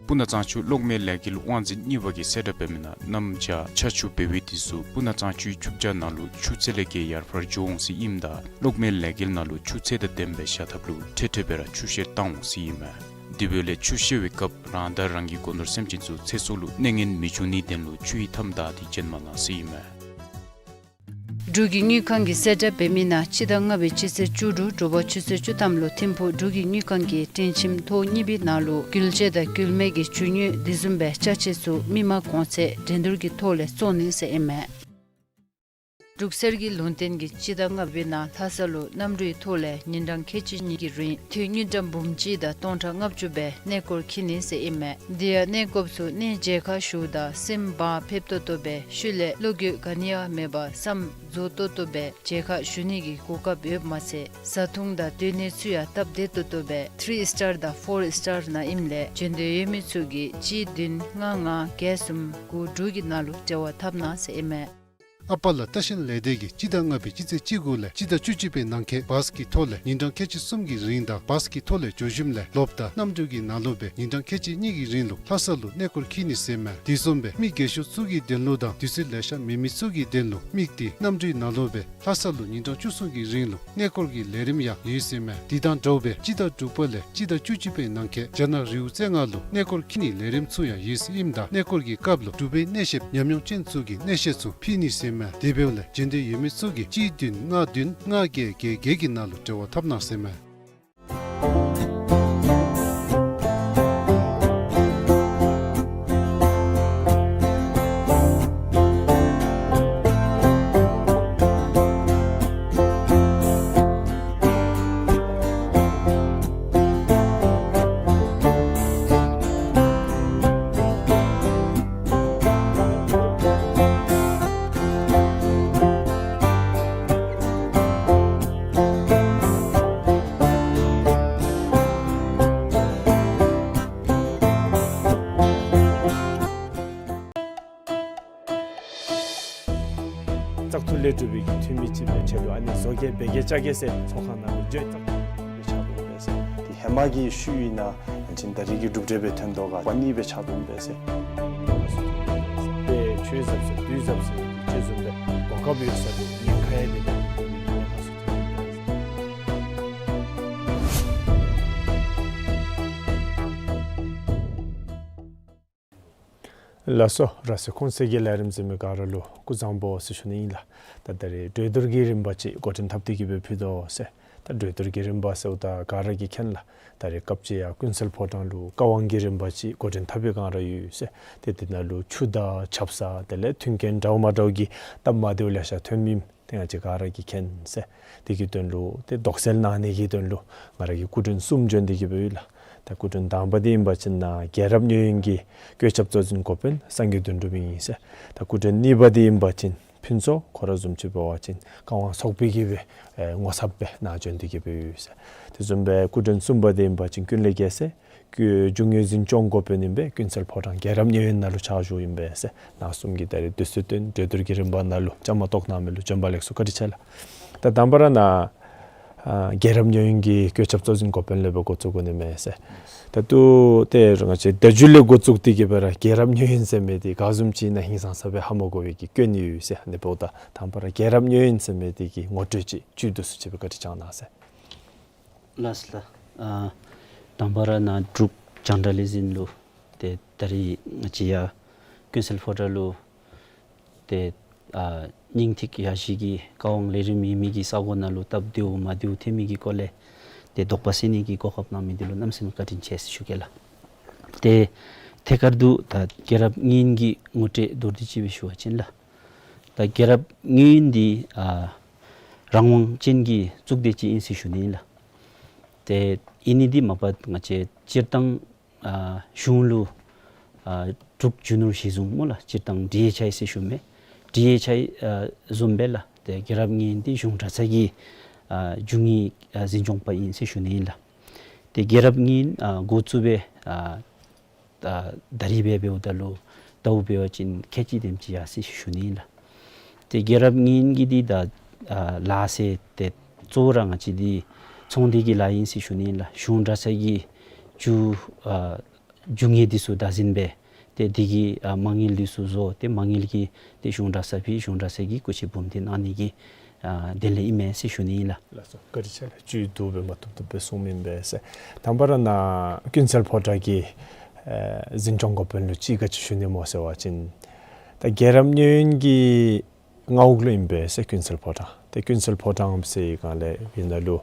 སྤུ་ན་གཙང་ཆུ་གློག་མེའི་ལས་འགུལ་དབང་འཛིན་གཉིས་པ་གིས་གསལ་བསྒྲགས་འབད་མི་ནང་གནམ་བྱཱར་ཆར་ཆུ་འབེལ་བའི་དུས་སུ་སྤུ་ན་གཙང་ཆུའི་ཆུ་བྱ་ནང་ལུ་ཆུ་ཚད་ལས་བརྒལ་ཡར་འཕར་འགྱོ་འོང་ཟེར་ཨིནམ་ད་གློག་མེའི་ལས་འགུལ་ནང་ལུ་ཆུ་ཚད་དང་ལྡནམ་སྦེ་བཞག་ཐབས་ལུ་འཕྲལ་འཕྲལ་སྦེ་ར་ཆུ་བཤེར་བཏང་འོང་ཟེར་ཨིན་མས། དེ་འབདཝ་ལས་ཆུ་བཤེར་བའི་སྐབས་རང་དང་རང་གི་སྒོ་ནོར་སེམས་ཅན་ཚུ་ཚེ་སྲོག་ལུ་གནོད་ངན་མི་འབྱུང་ནིའི་དོན་ལུ་ཆུ་ཡི་མཐའམ་བདའ་སྟེ་འབྱོན་མ་གནང་ཟེར་ཨིན་མས། འབྲུག་གི་དངུལ་ཁང་གིས་གསལ་བསྒྲགས་འབད་མི་ནང་སྤྱི་ཟླ་ལྔ་པའི་སྤྱི་ཚེས་བཅུ་དྲུག་དྲོ་པ་ཆུ་ཚོད་བཅུ་ཐམ་ལུ་ཐིམ་ཕུག་འབྲུག་གི་དངུལ་ཁང་གི་སྒྲིང་ཁྱིམ་ཐོག་གཉིས་པའི་ནང་ལུ་འགུལ་སྐྱེལ་དང་འགུལ་མེད་ཀྱི་རྒྱུ་དངོས་དེ་བཟུམ་སྦེ་ཅ་ཆས་ཚུ་མི་མང་གོང་ཚད་འགྲན་བསྡུར་གྱི་ཐོག་ལས་བཙོང་ནི་ཟེར་ཨིན་མས། འབྲུག་གསེར་གྱི་ལུང་བསྟན་གྱིས་སྤྱི་ཟླ་ལྔ་པའི་ནང་ལྷ་ས་ལུ་གནམ་གྲུའི་ཐོག་ལས་ཉིན་གྲངས་ཁལ་གཅིག་གཉིས་ཀྱི་རིང་དངུལ་ཀྲམ་འབུམ་གཅིག་དང་སྟོང་ཕྲག་ལྔ་བཅུ་སྦེ་གནས་སྐོར་འཁྱིད་ནི་ཟེར་ཨིན་མས། དེ་ཡང་གནས་སྐོརཔ་ཚུ་གནས་མཇལ་ཁ་ཞུཝ་ད་སེམས་བག་ཕེབས་ཏོག་ཏོ་སྦེ་ཤུལ་ལས་བློ་འགྱོད་ག་ནི་ཡང་མེད་པར་བསམ་རྫོགས་ཏོག་ཏོ་སྦེ་མཇལ་ཁ་ཞུ་ནི་གི་གོ་སྐབས་ཡོདཔ་མ་ཚད་བཟའ་འཐུང་དང་སྡོད་གནས་ཚུ་ཡང་སྟབས་བདེ་ཏོག་ཏོ་སྦེ་ཐི་རི་སི་ཊར་དང་ཕོར་སི་ཊར་ནང་ཨིནམ་ལས་འབྱོན་འདོད་ཡོད་མི་ཚུ་གིས་གཅིག་བདུན་ལྔ་ལྔ་བརྒྱད་གསུམ་དགུ་དྲུག་གི་ནང་ལུ་འབྲེལ་བ་འཐབ་གནང་ཟེར་ཨིན་མས། ཨ་པ་ལ་ལྟ་བཤལ་ལས་སྡེ་གིས་སྤྱི་ཟླ་ལྔ་པའི་སྤྱི་ཚེས་བཅུ་དགུ་ལས་སྤྱི་ཟླ་བཅུ་གཅིག་པའི་ནང་འཁོད་བཱས་ཀྱི་ཐོག་ལས་ཉིན་གྲངས་ཁལ་གཅིག་གསུམ་གྱི་རིང་དང་བཱས་ཀྱི་ཐོག་ལས་འགྱོ་ཞིནམ་ལས་ལོགཔ་ད་གནམ་གྲུ་གི་ནང་ལུ་སྦེ་ཉིན་གྲངས་ཁལ་གཅིག་གཉིས་ཀྱི་རིང་ལུ་ལྷ་ས་ལུ་གནས་སྐོར་འཁྱིད་ནི་ཟེར་མས། དེ་བཟུམ་སྦེ་མི་རྒས་ཤོས་ཚུ་གི་དོན་ལུ་དང་དུས་ཚོད་ལེ་ཤ་མེད་མི་ཚུ་གི་དོན་ལུ་དམིགས་ཏེ་གནམ་གྲུའི་ནང་ལུ་སྦེ་ལྷ་ས་ལུ་ཉིན་གྲངས་བཅུ་གསུམ་གྱི་རིང་ལུ་གནས་སྐོར་གྱི་ལས་རིམ་ཡང་ཡོད་ཟེར་མས། དེ་དང་འདྲཝ་སྦེ་སྤྱི་ཟླ་དྲུག་པ་ལས་སྤྱི་ཟླ་བཅུ་གཅིག་པའི་ནང་འཁོད་རྒྱ་ནག་རི་བོ་རྩེ་ལྔ་ལུ་གནས་སྐོར་འཁྱིད་ནིའི་ལས་རིམ་ཚུ་ཡང་ཡོད་ཟེར་ཨིནམ་ད་གནས་སྐོར་གྱི་སྐབས་ལུ་འབྲུག་པའི་གནས་བཤདཔ་ཉམས་མྱོང་ཅན་ཚུ་གིས་གནས་བཤད་ཚུ་ཕུལ་ནི་ཟེར་མས། དེ་འབདཝ་ལས་འབྱོན་འདོད་ཡོད་མི་ཚུ་གིས་གཅིག་བདུན་ལྔ་བདུན་ལྔ་བརྒྱད་བརྒྱད་བརྒྱད་ཀྱི་ནང་ལུ་འབྲེལ་བ་འཐབ་གནང་ཟེར་མས། བཙག་འཐུ་ལས་གྲུབ་པའི་གི་འཐུས་མི་ཅིག་སྦེ་ཆགས་འདུག། ཨ་ནི་བཟོ་བཀོད་འབད་གེ་བཅའ་གེ་ཟེར་ཚོགས་ཁང་ནང་ལུ་བརྗོད་བཏང་སྦེ་ཆགས་འདུག་པས་ཟེར། ཏེ་ཧེ་མ་གི་ཤུལ་ཨིན་ན་ཨ་ནི་ད་རིས་ཀྱི་གྲུབ་འབྲས་སྦེ་ཐོན་དོ་ག་པ་ནི་སྦེ་ཆགས་འདུག་པས་ཟེར། ཏེ་ཆོས་ཟབ་ཟེར་དུས་ཟབ་ཟེར་ཅིག་བཟུམ་སྦེ་གོ་སྐབས་ཡོད་ས་ལུ་ཉེན་ཁ་ཡང་མེད་པའི་གི་ཉེན་ཁ་ཚུ་ཐོན་ཡི་པས་ཟེར། ལགས་སོ། ར་སའི་ཁོང་གསལ་གྱི་ལས་རིམ་གཟིགས་མི་ག་ར་ལུ་སྐུ་གཟུགས་བཟང་པོ་ཟེར་ཞུ་ནི་ཨིན་ལགས། ད་ད་རིས་གྲོས་བསྡུར་གྱི་རིམ་པ་ཅིག་འགོ་འདྲེན་འཐབ་སྟེ་གི་སྦེ་ཕུལ་དོ་ཟེར། ད་གྲོས་བསྡུར་གྱི་རིམ་པ་ཟེརཝ་ད་ག་ར་གིས་མཁྱེན་ལགས། ད་རེས་སྐབས་ཅིག་ཡང་ཀུན་གསལ་ཕོ་བྲང་ལུ་བཀའ་དབང་གི་རིམ་པ་ཅིག་འགོ་འདྲེན་འཐབ་པའི་སྒང་ར་ཡོད་ཟེར། ཏེ་དེ་ནང་ལུ་ཆུ་དང་ཆབ་གསང་དེ་ལས་མཐུན་རྐྱེན་འདྲཝ་མ་འདྲཝ་གི་སྟབས་མ་བདེཝ་ལེ་ཤ་ཐོན་མི་ཏེ་ང་བཅས་ག་ར་གིས་མཁྱེན་ཟེར། དེ་གི་དོན་ལུ་ཏེ་དོགས་སེལ་གནང་ནི་གི་དོན་ལུ་ང་ར་གིས་སྐུ་མགྲོན་གསུམ་བྱོན་ཏེ་གི་སྦེ་ཡོད་ལགས། ད་སྐུ་མགྲོན་དང་པ་འདི་ཨིན་པ་ཅིན་ནཱ་རྒྱལ་རབས་གཉོས་ཡོན་གྱི་བཀོད་ཁྱབ་གཙོ་འཛིན་འགོ་དཔོན་སངས་རྒྱས་དོན་གྲུབ་ཨིན་ཟེར། ད་སྐུ་མགྲོན་གཉིས་པ་འདི་ཨིན་པ་ཅིན་ཕུན་ཚོགས། ཁོ་ར་བཟུམ་ཅིག་འབད་བ་ཅིན་བཀའ་དབང་ཚོགས་པའི་གི་སྦེ་ཨེ་ངོ་ཚབ་སྦེ་ནཱ་བྱོན་ཏེ་གི་སྦེ་ཡོད་ཟེར། དེ་བཟུམ་སྦེ་སྐུ་མགྲོན་གསུམ་པ་འདི་ཨིན་པ་ཅིན་ཀུན་ལེགས་རྒྱལ་མཚན་ཀུན་འབྱུང་གནས་འཛིན་སྐྱོང་འགོ་དཔོན་ཨིན་པས། ཀུན་གསལ་ཕོ་བྲང་རྒྱལ་རབས་གཉོས་ཡོན་ནང་ལུ་ཕྱག་ཞུཝ་ཨིན་པས་ཟེར། ནཱ་གསུམ་གྱིས་ད་རིས་དུས་ཚོད་བཏོན་གྲོས་བསྡུར་གྱི་རིམ་པ་ནང་ལུ་བཅའ་མར་གཏོགས་གནང་མི་ལུ་བྱོན་པ་ལེགས་སོ། བཀའ་དྲིན་ཆེ་ལགས། ད་དང་པ་ར་ནཱ་ཨ་རྒྱལ་རབས་གཉོས་ཡོན་གྱི་བཀོད་ཁྱབ་གཙོ་འཛིན་འགོ་དཔོན་ལས་སྦེ་འགོ་བཙུགས་དགོ་ནི་མས་ཟེར། ད་ལྟོ་ཏེ་ར་ང་བཅས་བརྡ་བརྒྱུད་ལས་འགོ་བཙུགས་ཏེ་གི་སྦེ་ར་རྒྱལ་རབས་གཉོས་ཡོན་ཟེར་མི་འདི་ག་བཟུམ་ཅིག་ཨིན་ན་ཧིང་སངས་ས་སྦེ་ཧ་མ་གོ་བའི་གི་སྐྱོན་ཡོད་ཟེར། ཨ་ནི་འབདཝ་ད་དང་པ་ར་རྒྱལ་རབས་གཉོས་ཡོན་ཟེར་མི་འདི་གི་ངོ་སྤྲོད་ཅིག་བཅུད་བསྡུ་སུ་ཅིག་སྦེ་བཀའ་དྲིན་བསྐྱང་གནང་ཟེར། ལགས་སོ་ལགས། ཨ་དང་པ་ར་ནཱ་འབྲུག་རྒྱང་བསྒྲགས་ལས་འཛིན་ལུ་ཏེ་ད་རིས་ང་བཅས་ཡར་ཀུན་གསལ་ཕོ་བྲང་ལུ་ཏེ་ཨ་སྙིང་ཐིག་ཡ་བཞི་གི་བཀའ་དབང་ལས་རིམ་ཡོད་མི་གི་ས་གོ་ནང་ལུ་སྟབས་བདེཝ་མ་བདེཝ་ཐོན་མི་གི་སྐོར་ལས་ཏེ་དོགས་པ་སེལ་ནི་གི་གོ་སྐབས་གནང་མི་འདི་ལུ་གནམ་མེད་ས་མེད་བཀའ་དྲིན་ཆེ་ཟེར་ཞུ་གེ་ལགས། ཏེ་ཐད་ཀར་དུ་ད་རྒྱལ་རབས་གཉོས་ཡོན་གྱི་ངོ་སྤྲོད་མདོར་བསྡུས་ཅིག་སྦེ་ཞུ་བ་ཅིན་ལགས། ད་རྒྱལ་རབས་གཉོས་ཡོན་འདི་ཨ་རང་དབང་ཅན་གྱི་གཙུག་སྡེ་ཅིག་ཨིན་ཟེར་ཞུ་ནི་ཨིན་ལགས། ཏེ་ཨིན་ནི་འདི་མ་པ་ང་བཅས་སྤྱིར་བཏང་ཨ་གཞུང་ལུ་ཨ་འབྲུག་རྒྱུ་ནོར་གཞི་བཟུང་སྨོ་ལགས། སྤྱིར་བཏང་ཌི་ཨེཆ་ཨའི་ཟེར་ཞུ་མི་ཌི་ཨེཆ་ཨའི་ཨ་བཟུམ་སྦེ་ལགས། ཏེ་རྒྱལ་རབས་གཉོས་ཡོན་འདི་གཞུང་གྲྭ་ཚང་གི་ཨ་རྒྱུ་དངོས་ཨ་འཛིན་སྐྱོང་པ་ཨིན་ཟེར་ཞུ་ནི་ཨིན་ལགས། ཏེ་རྒྱལ་རབས་གཉོས་ཡོན་ཨ་འགོ་བཙུགས་སྦེ་ཨ་ད་ད་རིས་སྦེ་འབདཝ་ད་ལུ་ད་ལྟོ་འབད་བ་ཅིན་ཁལ་གཅིག་དེམ་ཅིག་ཡར་སོ་ཡི་ཟེར་ཞུ་ནི་ཨིན་ལགས། ཏེ་རྒྱལ་རབས་གཉོས་ཡོན་གྱི་འདི་ད་ཨ་ལཱ་ཟེར་ཏེ་གཙོ་བོ་ར་ང་བཅས་འདི་ཚོང་སྡེ་གི་ལཱ་ཨིན་ཟེར་ཞུ་ནི་ཨིན་ལགས། གཞུང་གྲྭ་ཚང་གི་རྒྱུ་ཨ་རྒྱུ་དངོས་འདི་ཚུ་བདག་འཛིན་འབད་ཏེ་འདི་གི་ཨ་མ་དངུལ་འདི་ཚུ་བཟོ་སྟེ་མ་དངུལ་གྱི་ཏེ་གཞུང་གྲྭ་ཚང་ཕུལ། གཞུང་གྲྭ་ཚང་གིས་སྐུ་ཚེ་འབུམ་ཐེར་གནང་ནི་གི་ཨ་དོན་ལས་ཨིན་མས་ཟེར་ཞུ་ནི་ཨིན་ལགས། ལགས་སོ། བཀའ་དྲིན་ཆེ་ལགས། བཅུད་བསྡུ་སྦེ་མ་ཐུབ་ཐུབ་སྦེ་གསུངམ་ཨིན་པས་ཟེར། དང་པ་ར་ནཱ་ཀུན་གསལ་ཕོ་བྲང་གི་ཨེ་འཛིན་སྐྱོང་འགོ་དཔོན་ལུ་ཅིག་ག་ཅི་ཞུ་ནི་སྨོ་ཟེར་བ་ཅིན་ད་རྒྱལ་རབས་གཉོས་ཡོན་གྱི་མངའ་འོག་ལུ་ཨིན་པས་ཟེར་ཀུན་གསལ་ཕོ་བྲང་། ཏེ་ཀུན་གསལ་ཕོ་བྲང་ཟེར་བའི་སྒང་ལས་ཨིན་ན་ལུ་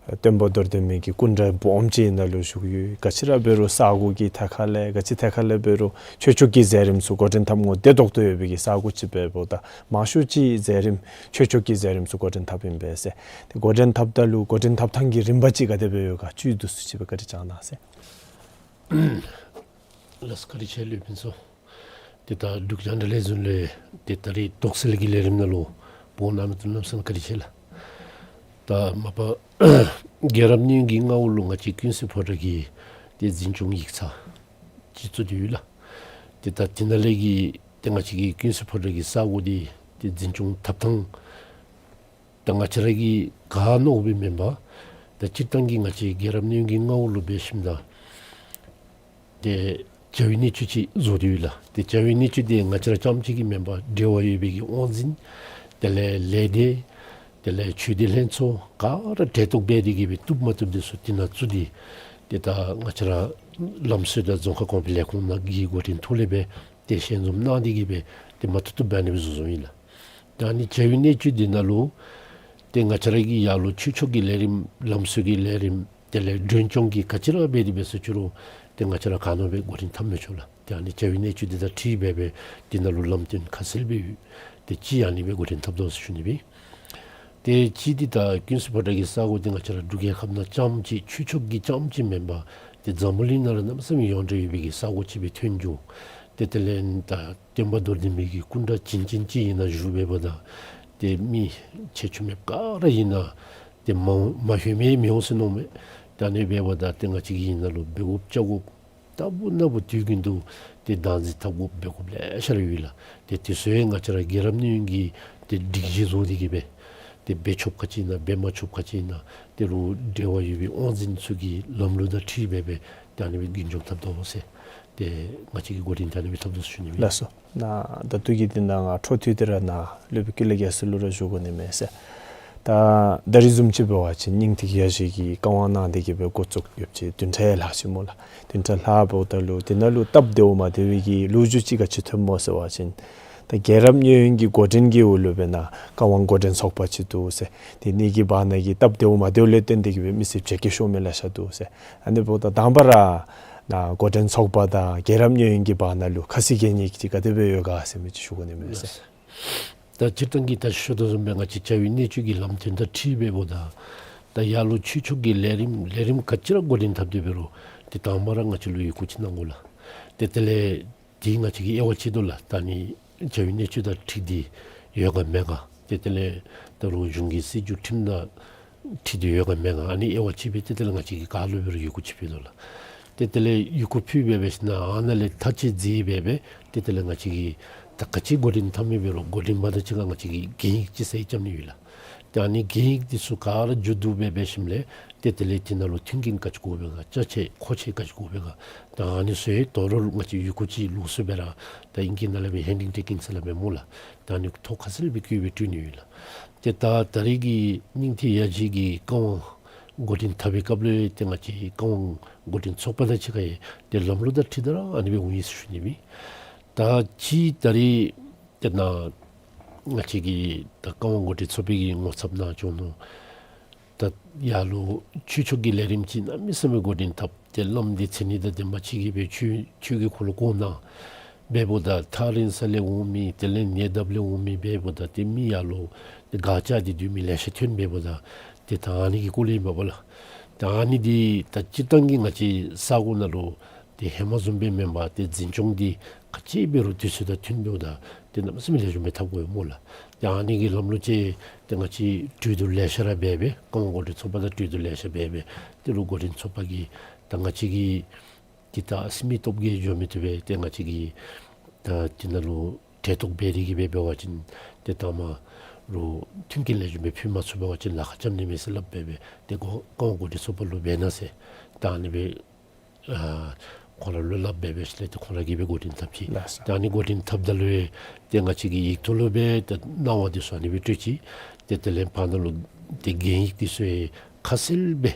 སྟོན་པ་རྡོར་གདན་མའི་གི་སྐུ་འདྲ་སྦོམ་ཅིག་ཨིན་ན་ལུ་བཞུགས་ཡོད། ག་ཅི་ར་འབད་རུང་ས་གོ་གི་ཐད་ཁ་ལས་ག་ཅི་ཐད་ཁ་ལས་འབད་རུང་ཆོས་ཕྱོགས་ཀྱི་མཛད་རིམ་ཚུ་འགོ་འདྲེན་འཐབ་ནི་བདེ་ཏོག་ཏོ་ཡོད་པའི་གི་ས་གོ་ཅིག་འབདཝ་ད་མང་ཤོས་ཅིག་མཛད་རིམ་ཆོས་ཕྱོགས་ཀྱི་མཛད་རིམ་ཚུ་འགོ་འདྲེན་འཐབ་ཨིན་པས་ཟེར། ཏེ་འགོ་འདྲེན་འཐབ་ད་ལུ་འགོ་འདྲེན་འཐབ་ཐངས་ཀྱི་རིམ་པ་ཅིག་ག་དེ་སྦེ་ཡོད་ག་བཅུད་བསྡུ་སུ་ཅིག་སྦེ་བཀའ་དྲིན་བསྐྱང་གནང་ཟེར། ལགས་སོ། བཀའ་དྲིན་ཆེ་ལགས་ཕུན་ཚོགས། ཏེ་ད་འབྲུག་རྒྱང་བསྒྲགས་ལས་འཛིན་ལས་ཏེ་ད་རིས་དོགས་སེལ་གྱི་ལས་རིམ་ནང་ལུ་འབོ་གནང་མི་འདི་གནམ་མེད་ས་མེད་བཀའ་དྲིན་ཆེ་ལགས། ད་མ་པ་རྒྱལ་རབས་གཉོས་ཡོན་གྱི་མངའ་འོག་ལུ་ང་བཅས་ཀུན་གསལ་ཕོ་བྲང་གི་ཏེ་འཛིན་སྐྱོང་ཡིག་ཚང་ཅིག་བཙུགས་ཏེ་ཡོད་ལགས། ཏེ་ད་དེ་ནང་ལས་ཀྱི་ཏེ་ང་བཅས་ཀྱི་ཀུན་གསལ་ཕོ་བྲང་གི་ས་གོ་འདི་ཏེ་འཛིན་སྐྱོང་འཐབ་ཐངས་ད་ང་བཅས་ར་གིས་ག་མནོཝ་སྦེ་མེན་པར་ད་སྤྱིར་བཏང་གི་ང་བཅས་རྒྱལ་རབས་གཉོས་ཡོན་གྱི་མངའ་འོག་ལུ་འབད་ཞིནམ་ད་ཏེ་བྱ་བའི་གནས་ཚུལ་ཅིག་བཟོ་སྟེ་ཡོད་ལགས། ཏེ་བྱ་བའི་གནས་ཚུལ་འདི་ང་བཅས་ར་རྐྱངམ་གཅིག་གི་མེན་པར་འབྲེལ་བ་ཡོད་པའི་གི་དབང་འཛིན་དེ་ལས་ལས་སྡེ་དེ་ལས་ཆོས་སྡེ་ལྷན་ཚོགས་ག་ར་གྲལ་གཏོགས་འབད་དེ་གི་སྦེ་བཏུབ་མ་བཏུབ་འདི་ཚུ་དེ་ནང་བཙུགས་ཏེ་ཏེ་ད་ང་བཅས་ར་ལམ་སྲོལ་དང་རྫོང་ཁ་གོང་འཕེལ་ལས་ཁུངས་ནང་གི་འགོ་འདྲེན་ཐོག་ལས་སྦེ་ཏེ་ཞལ་འཛོམས་གནང་སྟེ་གི་སྦེ་ཏེ་མ་བཏུབ་བཏུབ་འབད་ནི་སྦེ་བཟོ་བཟོཝ་ཨིན་ལགས། ད་ཨ་ནི་བྱ་བའི་གནས་ཚུལ་འདི་ནང་ལུ་ཏེ་ང་བཅས་ར་གི་ཡར་ལུ་ཆོས་ཕྱོགས་ཀྱི་ལས་རིམ་ལམ་སྲོལ་གྱི་ལས་རིམ་དེ་ལས་མགྲོན་སྐྱོང་གི་ག་ཅི་ར་འབད་དེ་འབད་ཟེར་ཅི་རུང་ཏེ་ང་བཅས་ར་ག་ནི་སྦེ་འགོ་འདྲེན་འཐབ་མི་ཆོག་ལགས། ཏེ་ཨ་ནི་བྱ་བའི་གནས་ཚུལ་འདི་དང་འཁྲིལ་སྦེ་སྦེ་འདི་ནང་ལུ་ལམ་སྟོན་ཁ་གསལ་སྦེ་ཡོད། ཏེ་ཅིག་ཨ་ནི་སྦེ་འགོ་འདྲེན་འཐབ་དོ་ཟེར་ཞུ་ནི་སྦེ། ཏེ་ཅིག་འདི་ད་ཀུན་གསལ་ཕོ་བྲང་གི་ས་གོ་འདི་ང་བཅས་ར་འབྲུག་རྒྱལ་ཁབ་ནང་རྐྱངམ་གཅིག་ཆོས་ཕྱོགས་ཀྱི་རྐྱངམ་གཅིག་མེན་པར་ཏེ་འཛམ་བུ་གླིང་ནང་ར་གནམ་མེད་ས་མེད་ཡོངས་གྲགས་ཡོད་པའི་གི་ས་གོ་ཅིག་སྦེ་ཐོན་འགྱོ། ཏེ་དེ་ལས་ད་སྟོན་པ་རྡོར་གདན་མའི་གི་སྐུ་འདྲ་བྱིན་ཅན་ཅིག་ཨིན་ན་བཞུགས་འབདཝ་ད་ཏེ་མི་ཆེ་ཆུང་མེདཔ་ག་ར་ཨིན་ན་ཏེ་མ་མ་ལྷོད་མི་མི་འོང་ཟེར་མནོཝ་མས། ད་ཨ་ནི་འབདཝ་ད་ཏེ་ང་བཅས་ཀྱིས་ཨིན་ན་ལུ་འབད་དགོཔ་བྱ་དགོཔ་ལྟ་བུ་ན་བུ་དུས་རྒྱུན་དུ་ ཏེ་བདག་འཛིན་འཐབ་དགོཔ་འབད་དགོཔ་ལེ་ཤ་ར་ཡོད་ལགས། ཏེ་དེ་ཚུ་ཡང་ང་བཅས་ར་རྒྱལ་རབས་གནས་ཡུན་གྱི་ཏེ་སྒྲིག་གཞི་བཟོ་སྟེ་གི་སྦེ་ཏེ་འབད་ཆོགཔ་ག་ཅི་ཨིན་ན་འབད་མ་ཆོགཔ་ག་ཅི་ཨིན་ན་དེ་ལུ་འབྲེལ་བ་ཡོད་པའི་དབང་འཛིན་ཚུ་གི་ལམ་ལུགས་དང་འཁྲིལ་སྦེ་སྦེ་ཏེ་ཨ་ནི་སྦེ་རྒྱུན་སྐྱོང་འཐབ་དོ་ཟེར། ཏེ་ང་བཅས་ཀྱི་འགོ་འདྲེན་ད་ཨ་ནི་སྦེ་འཐབ་དོ་ཟེར་ཞུ་ནི་ཨིན། ལགས་སོ། ནཱ་ད་ལྟོ་གི་འདི་ནང་ང་འཕྲོ་མཐུད་དེ་ར་ནཱ་སློབ་དཔོན་ཀུན་ལེགས་རྒྱལ་མཚན་ལུ་ར་ཞུ་དགོ་ནི་མས་ཟེར། ད་ད་རིས་བཟུམ་ཅིག་འབད་བ་ཅིན་སྙིང་ཐིག་ཡ་བཞི་གི་བཀའ་དབང་གནང་སྟེ་གི་སྦེ་འགོ་བཙུགས་ཡོདཔ་ཅིག་བདུན་ཕྲག་ཡང་ལྷག་ཅི་སྨོ་ལགས། བདུན་ཕྲག་ལྷགཔ་ད་ལུ་དེ་ནང་ལུ་སྟབས་བདེཝ་མ་བདེ་བའི་གི་ལོ་རྒྱུས་ཅིག་ག་ཅི་ཐོནམ་སྨོ་ཟེར་བ་ཅིན་ད་རྒྱལ་རབས་གནས་ཡུན་གྱི་འགོ་འདྲེན་གྱི་འོག་ལུ་སྦེ་ནཱ་བཀའ་དབང་འགོ་འདྲེན་ཚོགས་པ་ཅིག་འདུག་ཟེར། དེ་ནི་གི་བར་ན་གི་སྟབས་བདེཝ་མ་བདེཝ་ལས་བརྟེན་ཏེ་གི་སྦེ་མི་སེར་བྱེས་སྐྱེས་ཤོར་མི་ལེ་ཤ་འདུག་ཟེར། ཨ་ནི་འབདཝ་ད་དང་པ་ར་ནཱ་འགོ་འདྲེན་ཚོགས་པ་དང་རྒྱལ་རབས་གནས་ཡུན་གྱི་བར་ན་ལུ་ཁ་སིང་གྱེན་ཉེས་ཅིག་ག་དེ་སྦེ་ཡོད་ག་ཟེར་མི་ཅིག་ཞུ་དགོ་ནི་མས་ཟེར། ད་སྤྱིར་བཏང་གི་ད་ཞུ་དོ་བཟུམ་སྦེ་ང་བཅས་བྱ་བའི་གནད་སྤྱོད་ཀྱི་ལམ་སྟོན་དང་འཁྲིལ་སྦེ་འབདཝ་ད་ད་ཡར་ལུ་ཆོས་ཕྱོགས་ཀྱི་ལས་རིམ་ལས་རིམ་ག་ཅི་ར་འགོ་འདྲེན་འཐབ་སྟེ་འབད་རུང་ཏེ་དང་པ་ར་ང་བཅས་ལུ་ཡི་གུ་ཅིག་གནང་དགོ་ལགས། ཏེ་དེ་ལས་ཏེ་ང་བཅས་ཀྱིས་དབྱེ་བ་ཕྱེ་དོ་ལགས། ད་ཨ་ནི་བྱ་བའི་གནད་སྤྱོད་དང་འཁྲིལ་ཏེ་ཡོད་ག་མེད་ག། ཏེ་དེ་ལས་ད་རུང་གཞུང་གི་སྲིད་བྱུས་ཁྲིམས་དང་འཁྲིལ་ཏེ་ཡོད་ག་མེད་ག། ཨ་ནི་དབྱེ་བ་ཕྱེ་སྦེ་ཏེ་དེ་ལས་ང་བཅས་ཀྱིས་ག་ལུ་འབད་རུང་ཡི་གུ་ཅིག་ཕུལ་དོ་ལགས། ཏེ་དེ་ལས་ཡི་གུ་ཕུལ་སྦེ་འབད་ཞིནམ་ལས་ཨ་ནཱ་ལས་ཐག་བཅད་བརྩི་སྦེ་འབད་ཏེ་དེ་ལས་ང་བཅས་ཀྱིས་ད་ག་ཅི་འགོ་འདྲེན་འཐབ་མི་འབད་རུང་འགོ་འདྲེན་པ་དང་གཅིག་ཁར་ང་བཅས་ཀྱིས་གན་ཡིག་ཅིག་ཟེར་བརྩམ་ནི་ཡོད་ལགས། ཏེ་ཨ་ནི་གན་ཡིག་འདི་ཚུ་ག་ར་མཇུག་བསྡུ་སྦེ་འབད་ཞིནམ་ལས་ཏེ་དེ་ལས་དེ་ནང་ལུ་མཐུན་རྐྱེན་ག་ཅི་དགོ་པས་ག་ཅ་ཆས་མཁོ་ཆས་ག་ཅི་དགོ་པས་ག། ད་ཨ་ནི་ཚུ་ཡང་དོ་རུང་ང་བཅས་ཡི་གུ་ཅིག་ལོགས་སུ་སྦེ་ར་ད་ཨིང་སྐད་ནང་ལས་སྦེ་ཧེན་ཌིང་ཊེ་ཀིང་ཟེར་སླབ་པས་སྨོ་ལགས། ད་ཨ་ནི་ཐོ་ཁ་གསལ་སྦེ་བཀོད་སྦེ་སྤྲོད་ནི་ཡོད་ལགས། ཏེ་ད་ད་རེས་ཀྱི་སྙིང་ཐིག་ཡ་བཞི་གི་བཀའ་དབང་འགོ་འདྲེན་འཐབ་པའི་སྐབས་ལུ་ཏེ་ང་བཅས་བཀའ་དབང་འགོ་འདྲེན་ཚོགས་པ་དང་གཅིག་ཁར་ཡང་ཏེ་ལམ་ལུགས་དང་འཁྲིལ་ཏེ་ར་ཨ་ནི་སྦེ་འོང་ཡི་ཟེར་ཞུ་ནི་ཨིན། ད་ཅི་ད་རེས་ཏེ་ནཱ་ང་བཅས་ཀྱི་ད་བཀའ་དབང་འགོ་འདྲེན་ཚོགས་པའི་གི་ངོ་ཚབ་ནང་བྱོན་ནུག། ད་ཡར་ལུ་ཆོས་ཕྱོགས་ཀྱི་ལས་རིམ་ཅིག་གནམ་མེད་ས་མེད་འགོ་འདྲེན་འཐབ་སྟེ་བླམ་སྡེ་ཚན་ནི་དང་དེ་མ་ཅིག་གིས་སྦེ་ཆོས་ཆོས་ཀྱི་འཁོར་ལོ་བསྐོར་གནང་། འབདཝ་ད་ཐག་རིང་ས་ལས་འོང་མི་དེ་ལས་ཉེ་འདབས་ལས་འོང་མི་འབདཝ་ད་ཏེ་མི་ཡར་ལུ་ཏེ་སྒར་བཅགས་ཏེ་སྡོད་མི་ལེ་ཤ་ཐོན་འབདཝ་ད་ཏེ་ད་ཨ་ནི་གི་སྐོར་ལས་ཨིན་པས་ལགས། ད་ཨ་ནི་འདི་ད་སྤྱིར་བཏང་གི་ང་བཅས་ས་གོ་ནང་ལུ་ཏེ་ཧེ་མ་བཟུམ་སྦེ་མེན་པར་ཏེ་འཛིན་སྐྱོང་འདི་ག་ཅི་འབད་རུང་དུས་ཚོད་དང་མཐུན་འབདཝ་ད་ཏེ་གནམ་མེད་ས་མེད་ལེགས་ཤོམ་སྦེ་འཐབ་དགོ་པས་སྨོ་ལགས། ཏེ་ཨ་ནི་གི་ལམ་ལུགས་ཅིག་ཏེ་ང་བཅས་གྲོས་བསྡུར་ལེ་ཤ་ར་འབད་སྦེ་བཀའ་དབང་འགོ་འདྲེན་ཚོགས་པ་དང་གྲོས་བསྡུར་ལེ་ཤ་འབད་སྦེ་ཏེ་ལུ་འགོ་འདྲེན་ཚོགས་པ་གིས་ད་ང་བཅས་ཀྱི་ཏེ་ད་ཨ་ཙི་མི་སྟོབས་ཀྱིས་འགྱོ་མི་བཏུབ་པས། ཏེ་ང་བཅས་ཀྱིས་ད་དེ་ནང་ལུ་གྲལ་གཏོགས་འབད་དེ་གི་སྦེ་འབད་བ་ཅིན་ཏེ་ད་མ་རུང་མཐུན་རྐྱེན་ལེགས་ཤོམ་སྦེ་ཕུལ་མ་ཚུགས་པ་ཅིན་ལཱ་ཁག་རྐྱབ་ནི་མས་ཟེར་སླབ་སྦེ་སྦེ་ཏེ་བཀའ་བཀའ་དབང་འགོ་འདྲེན་ཚོགས་པ་ལུ་འབད་གནང་ཟེར་ད་ཨ་ནི་སྦེ་ཨ་ཁོང་ར་ལུ་སླབ་སྦེ་འབད་ཞིནམ་ལས་ཏེ་ཁོང་ར་གིས་སྦེ་འགོ་འདྲེན་འཐབ་ཅི། ལགས་སོ། ད་ཨ་ནི་འགོ་འདྲེན་འཐབ་ད་ལུ་ཏེ་ང་བཅས་ཀྱིས་ཡིག་ཐོག་ལུ་སྦེ་ཏེ་གནང་བ་འདི་ཚུ་ཨ་ནི་སྦེ་སྤྲོད་ཅི། ཏེ་དེ་ལས་བར་ན་ལུ་ཏེ་གན་ཡིག་འདི་ཚུ་ཡང་ཁ་གསལ་སྦེ་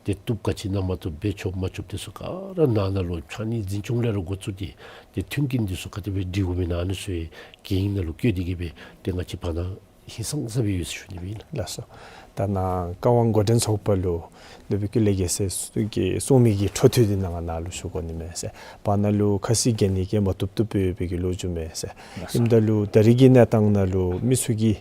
ཏེ་བཏུབ་ག་ཅི་ཨིན་ན་མ་བཏུབ་འབད་ཆོག་མ་ཆོག་འདི་ཚུ་ག་ར་ནང་ན་ལུ་ཕྱགས་སྙིགས་འཛིན་སྐྱོང་ལས་ར་འགོ་བཙུགས་ཏེ་ཏེ་མཐུན་རྐྱེན་འདི་ཚུ་ག་དེ་སྦེ་སྒྲིག་དགོཔ་ཨིན་ན་ཨ་ནི་ཚུ་ཡང་གན་ཡིག་ནང་ལུ་བཀོད་དེ་གི་སྦེ་ཏེ་ང་བཅས་བར་ན་ཧིང་སངས་ས་སྦེ་ཡོད་ཟེར་ཞུ་ནི་ཨིན་ལགས། ལགས་སོ། ད་ནཱ་བཀའ་དབང་འགོ་འདྲེན་ཚོགས་པ་ལུ་སློབ་དཔོན་ཀུན་ལེགས་རྒྱལ་མཚན་གྱིས་གསུང་མི་གི་འཕྲོ་མཐུད་དེ་ནཱ་ང་ནཱ་ལུ་ཞུ་དགོ་ནི་མས་ཟེར། བར་ན་ལུ་ཁ་གསལ་གྱི་ནི་གི་མ་བཏུབ་བཏུབ་སྦེ་ཡོད་པའི་གི་ལོ་རྒྱུས་མས་ཟེར། ལགས་སོ། ཨིནམ་ད་ལུ་ད་རེས་ཀྱི་གནས་སྟངས་ནང་ལུ་མི་ཚུ་གིས་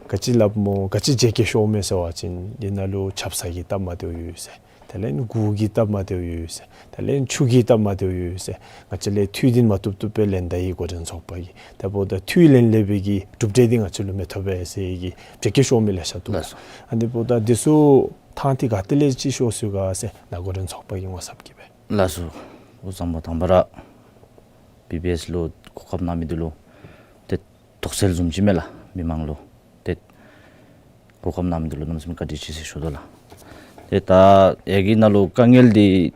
ག་ཅི་སླབ་སྨོ་ག་ཅི་བྱེས་སྐྱེས་ཤོར་མས་ཟེར་བ་ཅིན་འདི་ནང་ལུ་ཆབ་གསང་གི་སྟབས་མ་བདེཝ་ཡོད་ཟེར། དེ་ལས་གུར་གྱི་སྟབས་མ་བདེཝ་ཡོད་ཟེར། དེ་ལས་ཆུ་གི་སྟབས་མ་བདེཝ་ཡོད་ཟེར། ང་བཅས་ལས་འཐུས་འདི་མ་བཏུབ་བཏུབ་སྦེ་ལེན་ད་ཡི་འགོ་འདྲེན་ཚོགས་པ་གིས། དེ་འབདཝ་ད་འཐུས་ལེན་ལས་པའི་གི་གྲུབ་འབྲས་འདི་ང་བཅས་ལུ་མི་ཐོབ་པས་ཟེར་གི་བྱེས་སྐྱེས་ཤོར་མི་ལེ་ཤ་འདུག། ལགས་སོ། ཨ་ནི་འབདཝ་ད་འདི་ཚུ་ཐང་འདི་ག་ཏེ་ལས་ཅིག་ཤོར་སོང་ག་ཟེར་ནཱ་འགོ་འདྲེན་ཚོགས་པ་གི་ངོ་ཚབ་ཀྱིས་སྦེ། ལགས་སོ། ཨོ་བཟང་པོ་དང་པ་ར་བི་བི་ཨེསི་ལུ་གོ་སྐབས་གནང་མི་འདི་ལུ་ཏེ་དོགས་སེལ་བཟུམ་ཅིག་མས་ལགས། མི་མང་ལུ་ཏེ་གོ་སྐབས་གནང་མི་འདི་ལུ་གནམ་མེད་ས་མེད་བཀའ་དྲིན་ཆེ་ཟེར་ཞུ་དོ་ལགས། ཏེ་ད་ཡ་གི་ནང་ལུ་དཀའ་ངལ་འདི་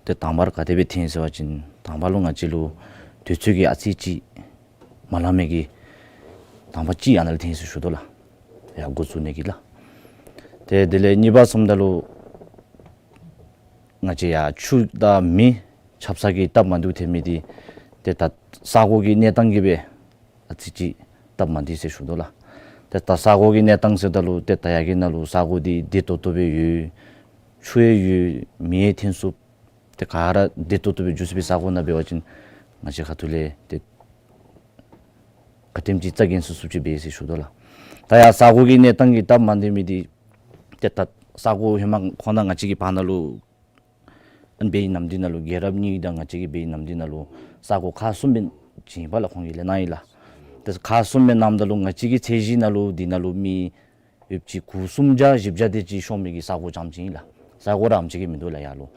ཏེ་དང་པ་ར་ག་དེ་སྦེ་ཐོན་ཟེར་བ་ཅིན་དང་པ་ལུ་ང་བཅས་ལུ་དུས་ཚོད་ཀྱིས་ཨ་ཙི་ཅིག་མ་ལང་མི་གི་དང་པ་ཅིག་ཨ་ནཱ་ལས་ཐོན་ཟེར་ཞུ་དོ་ལགས། ཡར་འགོ་བཙུགས་ནི་གི་ལགས། ཏེ་དེ་ལས་གཉིས་པ་བཟུམ་ད་ལུ་ང་བཅས་ཡར་ཆུ་དང་མེ་ཆབ་གསང་གི་སྟབས་མ་བདེཝ་ཐོན་མི་འདི་ཏེ་ད་ས་གོ་གི་གནས་སྟངས་ཀྱིས་སྦེ་ཨ་ཙི་ཅིག་སྟབས་མ་བདེ་ཟེར་ཞུ་དོ་ལགས། ཏེ་ད་ས་གོ་གི་གནས་སྟངས་ཟེརཝ་ད་ལུ་ཏེ་ད་ཡ་གི་ནང་ལུ་ས་གོ་འདི་བདེ་ཏོག་ཏོ་སྦེ་ཡོད། ཆུ་ཡང་ཡོད། མེ་ཡང་ཐོན་ཚུགས། ཏེ་ག་ར་བདེ་ཏོག་ཏོ་སྦེ་འགྱོ་ཚུགས་པའི་ས་གོ་ནང་འབད་བ་ཅིན་ང་བཅས་ཁ་ཐུག་ལས་ཏེ་ག་དེམ་ཅིག་རྩ་འགེངས་ཚུགས་ཚུགསཔ་ཅིག་འབད་ཟེར་ཞུ་དོ་ལགས། ད་ཡར་ས་གོ་གི་གནས་སྟངས་ཀྱི་སྟབས་མ་བདེ་མི་འདི་ཏེ་ད་ས་གོ་ཧེ་མ་ཁོ་ན་ང་བཅས་ཀྱི་བར་ན་ལུ་ཨ་ནི་འབད་བའི་ནམ་དུས་ནང་ལུ་རྒྱལ་རབས་གཉིས་དང་ང་བཅས་ཀྱིས་འབད་བའི་ནམ་དུས་ནང་ལུ་ས་གོ་ཁག་གསུམ་སྦེ་བྱིན་པ་ལགས། ཁོང་གིས་ལས་གནང་ཡི་ལགས། ཏེ་ཁག་གསུམ་སྦེ་གནངམ་ད་ལུ་ང་བཅས་ཀྱི་ཚད་གཞི་ནང་ལུ་འདི་ནང་ལུ་མི་ཡོདཔ་ཅིག་གུར་སུམ་བརྒྱ་བཞི་བརྒྱ་དེ་ཅིག་ཤོར་མི་གི་ས་གོ་རྐྱངམ་ཅིག་ཨིན་ལགས། ས་གོ་ར་ཨ་ནེམ་ཅིག་གིས་མིན་འདུག་ལགས་ཡར་ལུ།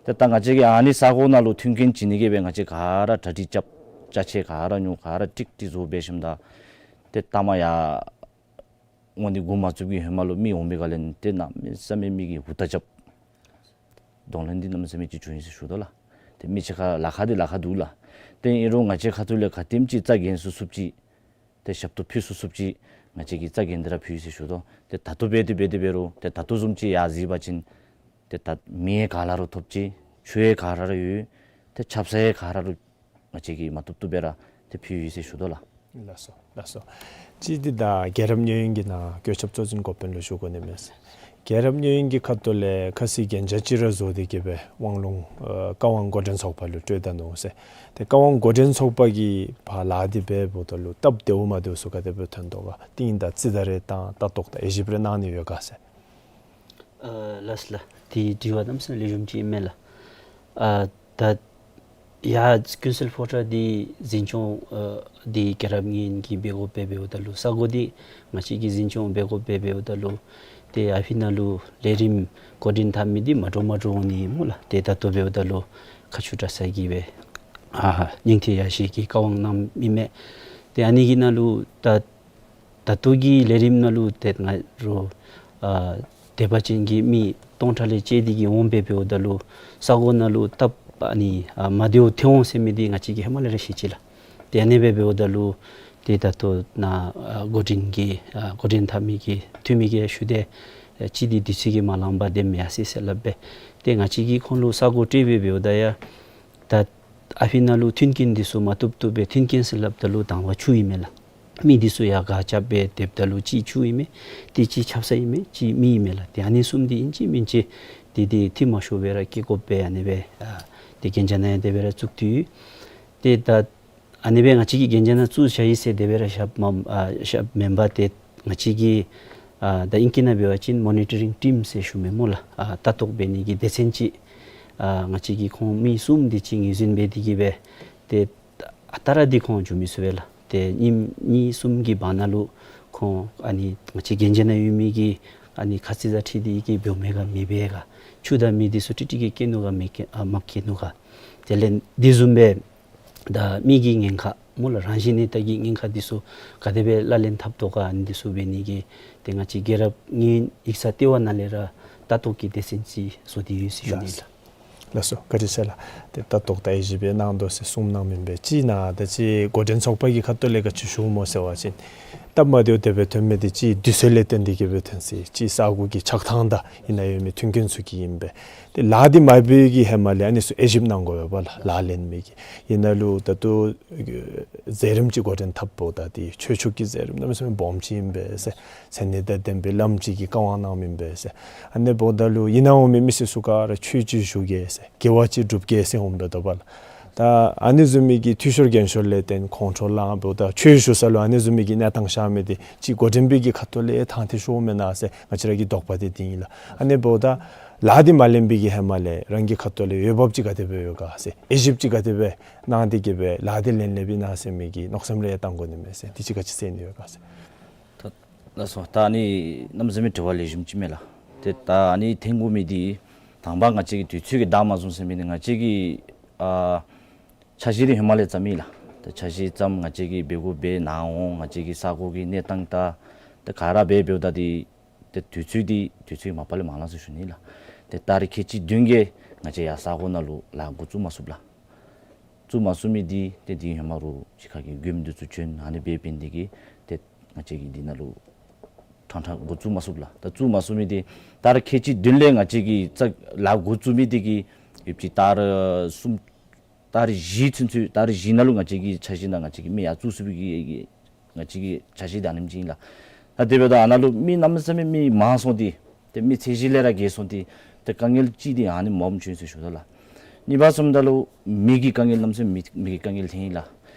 ཏེ་ད་ང་བཅས་ཀྱིས་ཨ་ནི་ས་གོ་ནང་ལུ་མཐུན་རྐྱེན་བྱིན་ནི་གི་སྦེ་ང་བཅས་ག་ར་གྲ་སྒྲིག་རྐྱབ། ཅ་ཆས་ག་ར་ཉོ། ག་ར་ཀྲིག་ཀྲི་བཟོ་འབད་ཞིནམ་ད་ཏེ་ད་མ་ཡར་འོང་སྟེ་འགོ་མ་བཙུགས་ཀྱི་ཧེ་མ་ལུ་མི་འོང་པའི་སྒང་ལས་ཏེ་གནམ་མེད་ས་མེད་མི་གིས་ཧུར་ཐག་རྐྱབ། གདོང་ལེན་འདི་གནམ་མེད་ས་མེད་ཅིག་བྱུང་ཡི་ཟེར་ཞུ་དོ་ལགས། ཏེ་མི་ཕྱེད་ཀ་ལཱ་ཁག་འདི་ལཱ་ཁག་འདུག་ལགས། ཏེ་ཨིན་རུང་ང་བཅས་ཁ་ཐུག་ལས་ག་དེམ་ཅིག་རྩ་འགེངས་ཚུགས་ཚུགསཔ་ཅིག་ཏེ་ཞབས་ཏོག་ཕུལ་ཚུགས་ཚུགསཔ་ཅིག་ང་བཅས་ཀྱིས་རྩ་འགེངས་ཏེ་ར་ཕུལ་ཡི་ཟེར་ཞུ་དོ། ཏེ་ད་ལྟོ་འབད་དེ་འབད་དེ་འབད་རུང་ཏེ་ད་ལྟོ་བཟུམ་ཅིག་ཡར་གཟིགས་པ་ཅིན་ཏེ་ད་མི་ག་ལ་རུང་ཐོབ་ཅི། ཆུ་ཡང་ག་ར་ར་ཡོད། ཏེ་ཆབ་གསང་ཡང་ག་ར་རུང་ང་བཅས་ཀྱིས་མ་བཏུབ་བཏུབ་སྦེ་ར་ཏེ་ཕུལ་ཡི་ཟེར་ཞུ་དོ་ལགས། ལགས་སོ། ལགས་སོ། གཅིག་འདི་ད་རྒྱལ་རབས་གཉེར་ཡོན་གྱི་ནང་བཀོད་ཁྱབ་གཙོ་འཛིན་འགོ་དཔོན་ལུ་ཞུ་དགོ་ནི་མས། རྒྱལ་རབས་གཉེར་ཡོན་གྱི་ཁ་ཐུག་ལས་ཁ་གསལ་གན་རྒྱ་ཅིག་ར་བཟོ་སྟེ་གི་སྦེ་དབང་ལུང་ཨ་བཀའ་དབང་འགོ་འདྲེན་ཚོགས་པ་ལུ་སྤྲོད་ད་ནུག་ཟེར། ཏེ་བཀའ་དབང་འགོ་འདྲེན་ཚོགས་པ་གིས་ཕར་ལཱ་འདི་འབད་འབདཝ་ད་ལུ་སྟབས་བདེཝ་མ་བདེཝ་ཚུ་ག་དེ་སྦེ་ཐོན་དོ་ག། གཏིང་དང་རྩིས་ད་རེ་དང་ལྟ་རྟོག་དང་དབྱེ་ཞིབ་རེ་གནང་ནི་ཡོད་ག་ཟེར། ཨ་ལགས་ལགས། དེ་དྲི་བ་གནམ་མེད་ས་མེད་ལེགས་ཤོམ་ཅིག་ཨིན་མས་ལགས། ཨ་ད་ཡར་ཀུན་གསལ་ཕོ་བྲང་འདི་འཛིན་སྐྱོང་ཨ་འདི་རྒྱལ་རབས་གཉེར་ཡོན་གྱིས་འབད་དགོཔ་སྦེ་འབདཝ་ད་ལུ་ས་གོ་འདི་ང་བཅས་ཀྱིས་འཛིན་སྐྱོང་འབད་དགོཔ་སྦེ་འབདཝ་ད་ལུ་ཏེ་ཨ་ཕི་ནང་ལུ་ལས་རིམ་འགོ་འདྲེན་འཐབ་མི་འདི་མ་འདྲཝ་མ་འདྲཝ་འོང་ནི་སྨོ་ལགས། ཏེ་ད་ལྟོ་འབདཝ་ད་ལུ་མཁའ་སྤྱོད་གྲྭ་ཚང་གིས་སྦེ་ཨ་སྙིང་ཐིག་ཡ་བཞི་གི་བཀའ་དབང་གནངམ་ཨིན་མས། ཏེ་ཨ་ནི་གི་ནང་ལུ་ད་ད་ལྟོ་གི་ལས་རིམ་ནང་ལུ་ཏེ་ང་རོ་ཨ་དད་པ་ཅན་གྱི་མི་སྟོང་ཕྲག་ལས་བཅད་དེ་གི་འོང་སྦེ་འབདཝ་ད་ལུ་ས་གོ་ནང་ལུ་སྟབས་ཨ་ནི་ཨ་མ་བདེཝ་ཐོན་འོང་ཟེར་མི་འདི་ང་བཅས་ཀྱིས་ཧེ་མ་ལས་ར་ཤེས་ཅི་ལགས། ཏེ་ཨ་ནི་སྦེ་འབདཝ་ད་ལུ་ཏེ་ད་ལྟོ་ནཱ་ཨ་འགོ་འདྲེན་གྱི་ཨ་འགོ་འདྲེན་འཐབ་མི་གི་འཐུས་མི་གིས་ཞུ་དེས། ཨ་གཅིག་འདི་དུས་ཚོད་ཀྱིས་མ་ལང་པར་དེམ་ཡར་སོ་ཡི་ཟེར་སླབ་པས། ཏེ་ང་བཅས་ཀྱིས་ཁོང་ལུ་ས་གོ་སྤྲོད་སྦེ་འབདཝ་ད་ཡང་ད་ཨ་ཕི་ནང་ལུ་མཐུན་རྐྱེན་འདི་ཚུ་མ་བཏུབ་བཏུབ་སྦེ་མཐུན་རྐྱེན་ཟེར་སླབ་ད་ལུ་དང་པ་ཆུ་ཨིན་མས་ལགས། མི་འདི་ཚུ་ཡར་ག་རྐྱབ་སྦེ་དེད་ད་ལུ་གཅིག་ཆུ་ཨིན་མས། ཏེ་གཅིག་ཆབ་གསང་ཨིན་མས། གཅིག་མི་ཨིན་མས་ལགས། ཏེ་ཨ་ནི་གསུམ་འདི་ཨིན་ཅི་མིན་ཅི་འདི་འདི་འཐུས་མ་ཤོར་བར་ར་བཀལ་དགོཔ་སྦེ་ཨ་ནི་སྦེ་ཨ་ཏེ་གན་རྒྱ་ནང་ཡང་དེ་སྦེ་ར་བཙུགས་ཏེ་ཡོད། ཏེ་ད་ཨ་ནི་སྦེ་ང་བཅས་ཀྱིས་གན་རྒྱ་ནང་བཙུགས་བཞག་ཡི་ཟེར་དེ་སྦེ་ར་བཞགཔ་མ་ཨ་བཞགཔ་མེན་པར་ཏེ་ང་བཅས་ཀྱིས་ཨ་ད་ཨིང་སྐད་ནང་འབད་བ་ཅིན་མོ་ནི་ཊ་རིང་ཊིམ་ཟེར་ཞུ་མི་སྨོ་ལགས། ཨ་ལྟ་རྟོག་འབད་ནི་གི་སྡེ་ཚན་ཅིག་ཨ་ང་བཅས་ཀྱིས་ཁོང་མི་གསུམ་འདི་ཅིག་ངོས་འཛིན་འབད་དེ་གི་སྦེ་ཏེ་ཨ་རྟག་ར་འདི་ཁོང་འགྱོ་མི་ཚུགས་པས་ལགས། ཏེ་ཉིནམ་གཉིས་གསུམ་གྱི་བར་ན་ལུ་ཁོང་ཨ་ནི་ང་བཅས་གན་རྒྱ་ནང་ཡོད་མི་གི་ཨ་ནི་ཁ་ཙ་དང་འཁྲིལ་ཏེ་གི་འབདཝ་མས་ག་མེད་པས་ག། ཆུ་དང་མེ་འདི་ཚུ་ཀྲིག་ཀྲི་གི་བཀལ་ནུག་ག་མེད་བཀལ་ཨ་མ་བཀལ་ནུག་ག། དེ་ལས་འདི་བཟུམ་སྦེ་ད་མི་གི་ཉེན་ཁ་སྨོ་ལགས། རང་བཞིན་གནས་སྟངས་ཀྱི་ཉེན་ཁ་འདི་ཚུ་ག་དེ་སྦེ་ལག་ལེན་འཐབ་དོ་ག། ཨ་ནི་འདི་ཚུ་འབད་ནི་གི་ཏེ་ང་བཅས་རྒྱལ་རབས་གཉེར་ཡོན་ཡིག་ཚང་ལྟེ་བ་ནང་ལས་ར་ལྟ་རྟོག་གི་སྡེ་ཚན་ཅིག་བཟོ་སྟེ་ཡོད་ཟེར་ཞུ་ནི་ལགས། ལགས་སོ། བཀའ་དྲིན་ཆེ་ལགས། ཏེ་ལྟ་རྟོག་དང་དབྱེ་ཞིབ་སྦེ་གནང་དོ་ཟེར་གསུངམ་གནང་མི་འབད་ཅི་ན་ད་ཅི་འགོ་འདྲེན་ཚོགས་པ་གི་ཁ་ཐུག་ལས་ག་ཅི་ཞུཝ་སྨོ་ཟེར་བ་ཅིན་སྟབས་མ་བདེཝ་དེ་སྦེ་ཐོན་མི་འདི་ཅིག་དུས་ཚོད་ལས་བརྟེན་ཏེ་གི་སྦེ་ཐོན་ཅི། ཅིག་ས་གོ་གི་ཆགས་ཐངས་དང་ཨ་ནཱ་ཡོད་མི་མཐུན་རྐྱེན་ཚུ་གིས་ཨིན་པས། ཏེ་ལཱ་འདི་མ་འབད་གི་ཧེ་མ་ལས་ཨ་ནི་ཚུ་དབྱེ་ཞིབ་གནང་དགོ་པས་ལགས། ལཱ་ལེན་མི་གིས་ཨིན་ན་ལུ་ད་ལྟོ་མཛད་རིམ་ཅིག་འགོ་འདྲེན་འཐབ་འོངམ་ད་ཏེ་ཆོས་ཕྱོགས་ཀྱི་མཛད་རིམ་གནམ་མེད་ས་མེད་སྦོམ་ཅིག་ཨིན་པས་ཟེར། མཚན་ཉིད་དང་ལྡན་པའི་བླམ་ཅིག་གིས་བཀའ་དབང་གནང་མི་ཨིན་པས་ཟེར། ཨ་ནི་འབདཝ་ད་ལུ་ཨིན་ན་འོང་མི་མི་སེར་ཚུ་ག་ར་ཆོས་ཅིག་ཞུ་གེ་ཟེར་དགེ་བ་ཅིག་སྒྲུབ་གེ་ཟེར་འོངམ་འབདཝ་ད་ལགས། ད་ཨ་ནི་བཟུམ་མའི་གི་འཐུས་ཤོར་གན་ཤོར་ལས་བརྟེན་ཁོང་ཁྲོ་ལངམ་འབདཝ་ད་ཆོས་ཞུ་ས་ལུ་ཨ་ནི་བཟུམ་མའི་གི་གནས་སྟངས་ཤར་མི་འདི་ཅིག་འགོ་འདྲེན་པའི་གི་ཁ་ཐུག་ལས་ཐང་ཐད་ཤོརཝ་མེན་ན་ཟེར་ང་བཅས་ར་གི་དོགས་པ་འདི་འདི་ཨིན་ལགས། ཨ་ནི་འབདཝ་ད་ལཱ་འདི་མ་ལེན་པའི་གི་ཧེ་མ་ལས་རང་གི་ཁ་ཐུག་ལས་འོས་འབབ་ཅིག་ག་དེ་སྦེ་ཡོད་ག་ཟེར། དབྱེ་ཞིབ་ཅིག་ག་དེ་སྦེ་གནང་སྟེ་གི་སྦེ་ལཱ་འདི་ལེན་ལེནམ་ཨིན་ན་ཟེར་མི་གི་མནོ་བསམ་རེ་བཏང་དགོ་ནི་མས་ཟེར། འདི་ཅིག་ག་ཅི་ཟེར་ནི་ཡོད་ག་ཟེར། ད་ལགས་སོ། ད་ཨ་ནི་གནམ་མེད་ས་མེད་དྲི་བ་ལེགས་ཤོམ་ཅིག་མས་ལགས། ཏེ་ད་ཨ་ནི་ཐོན་དགོ་མི་འདི་དང་པ་ང་བཅས་ཀྱིས་དུས་ཚོད་ཀྱིས་བདའ་མ་བཟུང་ཟེར་མི་འདི་ང་བཅས་ཀྱིས་ཨ་འཆར་གཞི་འདི་ཧེ་མ་ལས་བརྩམས་ཡི་ལགས། ཏེ་འཆར་གཞི་བརྩམས། ང་བཅས་ཀྱིས་འབད་དགོ་པའི་ནཱ་འོང་ང་བཅས་ཀྱི་ས་གོ་གི་གནས་སྟངས་ད་ཏེ་ག་ར་འབད་འབདཝ་ད་འདི་ཏེ་དུས་ཚོད་འདི་དུས་ཚོད་མ་པ་ལས་མ་ལང་ཟེར་ཞུ་ནི་ལགས། ཏེ་ད་རིས་ཁལ་གཅིག་བདུན་གྱིས་ང་བཅས་ཡར་ས་གོ་ནང་ལུ་ལཱ་འགོ་བཙུགས་མ་ཚུགས་ལགས། བཙུགས་མ་ཚུགས་མི་འདི་ཏེ་འདི་ཧེ་མ་རོགས་གཞིས་ཁག་གི་མགྱོནམ་འདི་ཚུ་བྱོན་ཨ་ནི་འབད་འབད་ནི་དེ་གིས་ཏེ་ང་བཅས་ཀྱིས་འདི་ནང་ལུ་ཕྲང་ཕྲང་འགོ་བཙུགས་མ་ཚུགས་ལགས། ད་བཙུགས་མ་ཚུགས་མི་འདི་ད་རིས་ཁལ་གཅིག་བདུན་ལས་ང་བཅས་ཀྱིས་ཙ་ལཱ་འགོ་བཙུགས་མི་འདི་གིས་ཡོདཔ་ཅིག་ད་རིས་གསུམ་ད་རིས་བཞི་ཚུན་ཚོད་ད་རིས་བཞི་ནང་ལུ་ང་བཅས་ཀྱི་འཆར་གཞི་ནང་ང་བཅས་ཀྱིས་མི་ཡར་བཙུགས་ཚུགས་པའི་གི་ང་བཅས་ཀྱི་འཆར་གཞི་འདི་ཨ་ནེམ་ཅིག་ཨིན་ལགས། ད་དེ་འབདཝ་ད་ཨ་ནཱ་ལུ་མི་གནམ་མེད་ས་མེད་མི་མང་སོང་སྟེ་ཏེ་མི་ཚད་གཞི་ལས་ར་བརྒལ་སོང་སྟེ་ཏེ་དཀའ་ངལ་ཅིག་འདི་ཨ་ནི་མངམ་བྱུང་ཡི་ཟེར་ཞུ་དོ་ལགས། གཉིས་པ་བཟུམ་ད་ལུ་མེ་གི་དཀའ་ངལ་གནམ་མེད་ས་མེད་མེ་མེ་གི་དཀའ་ངལ་ཐོན་ཡི་ལགས།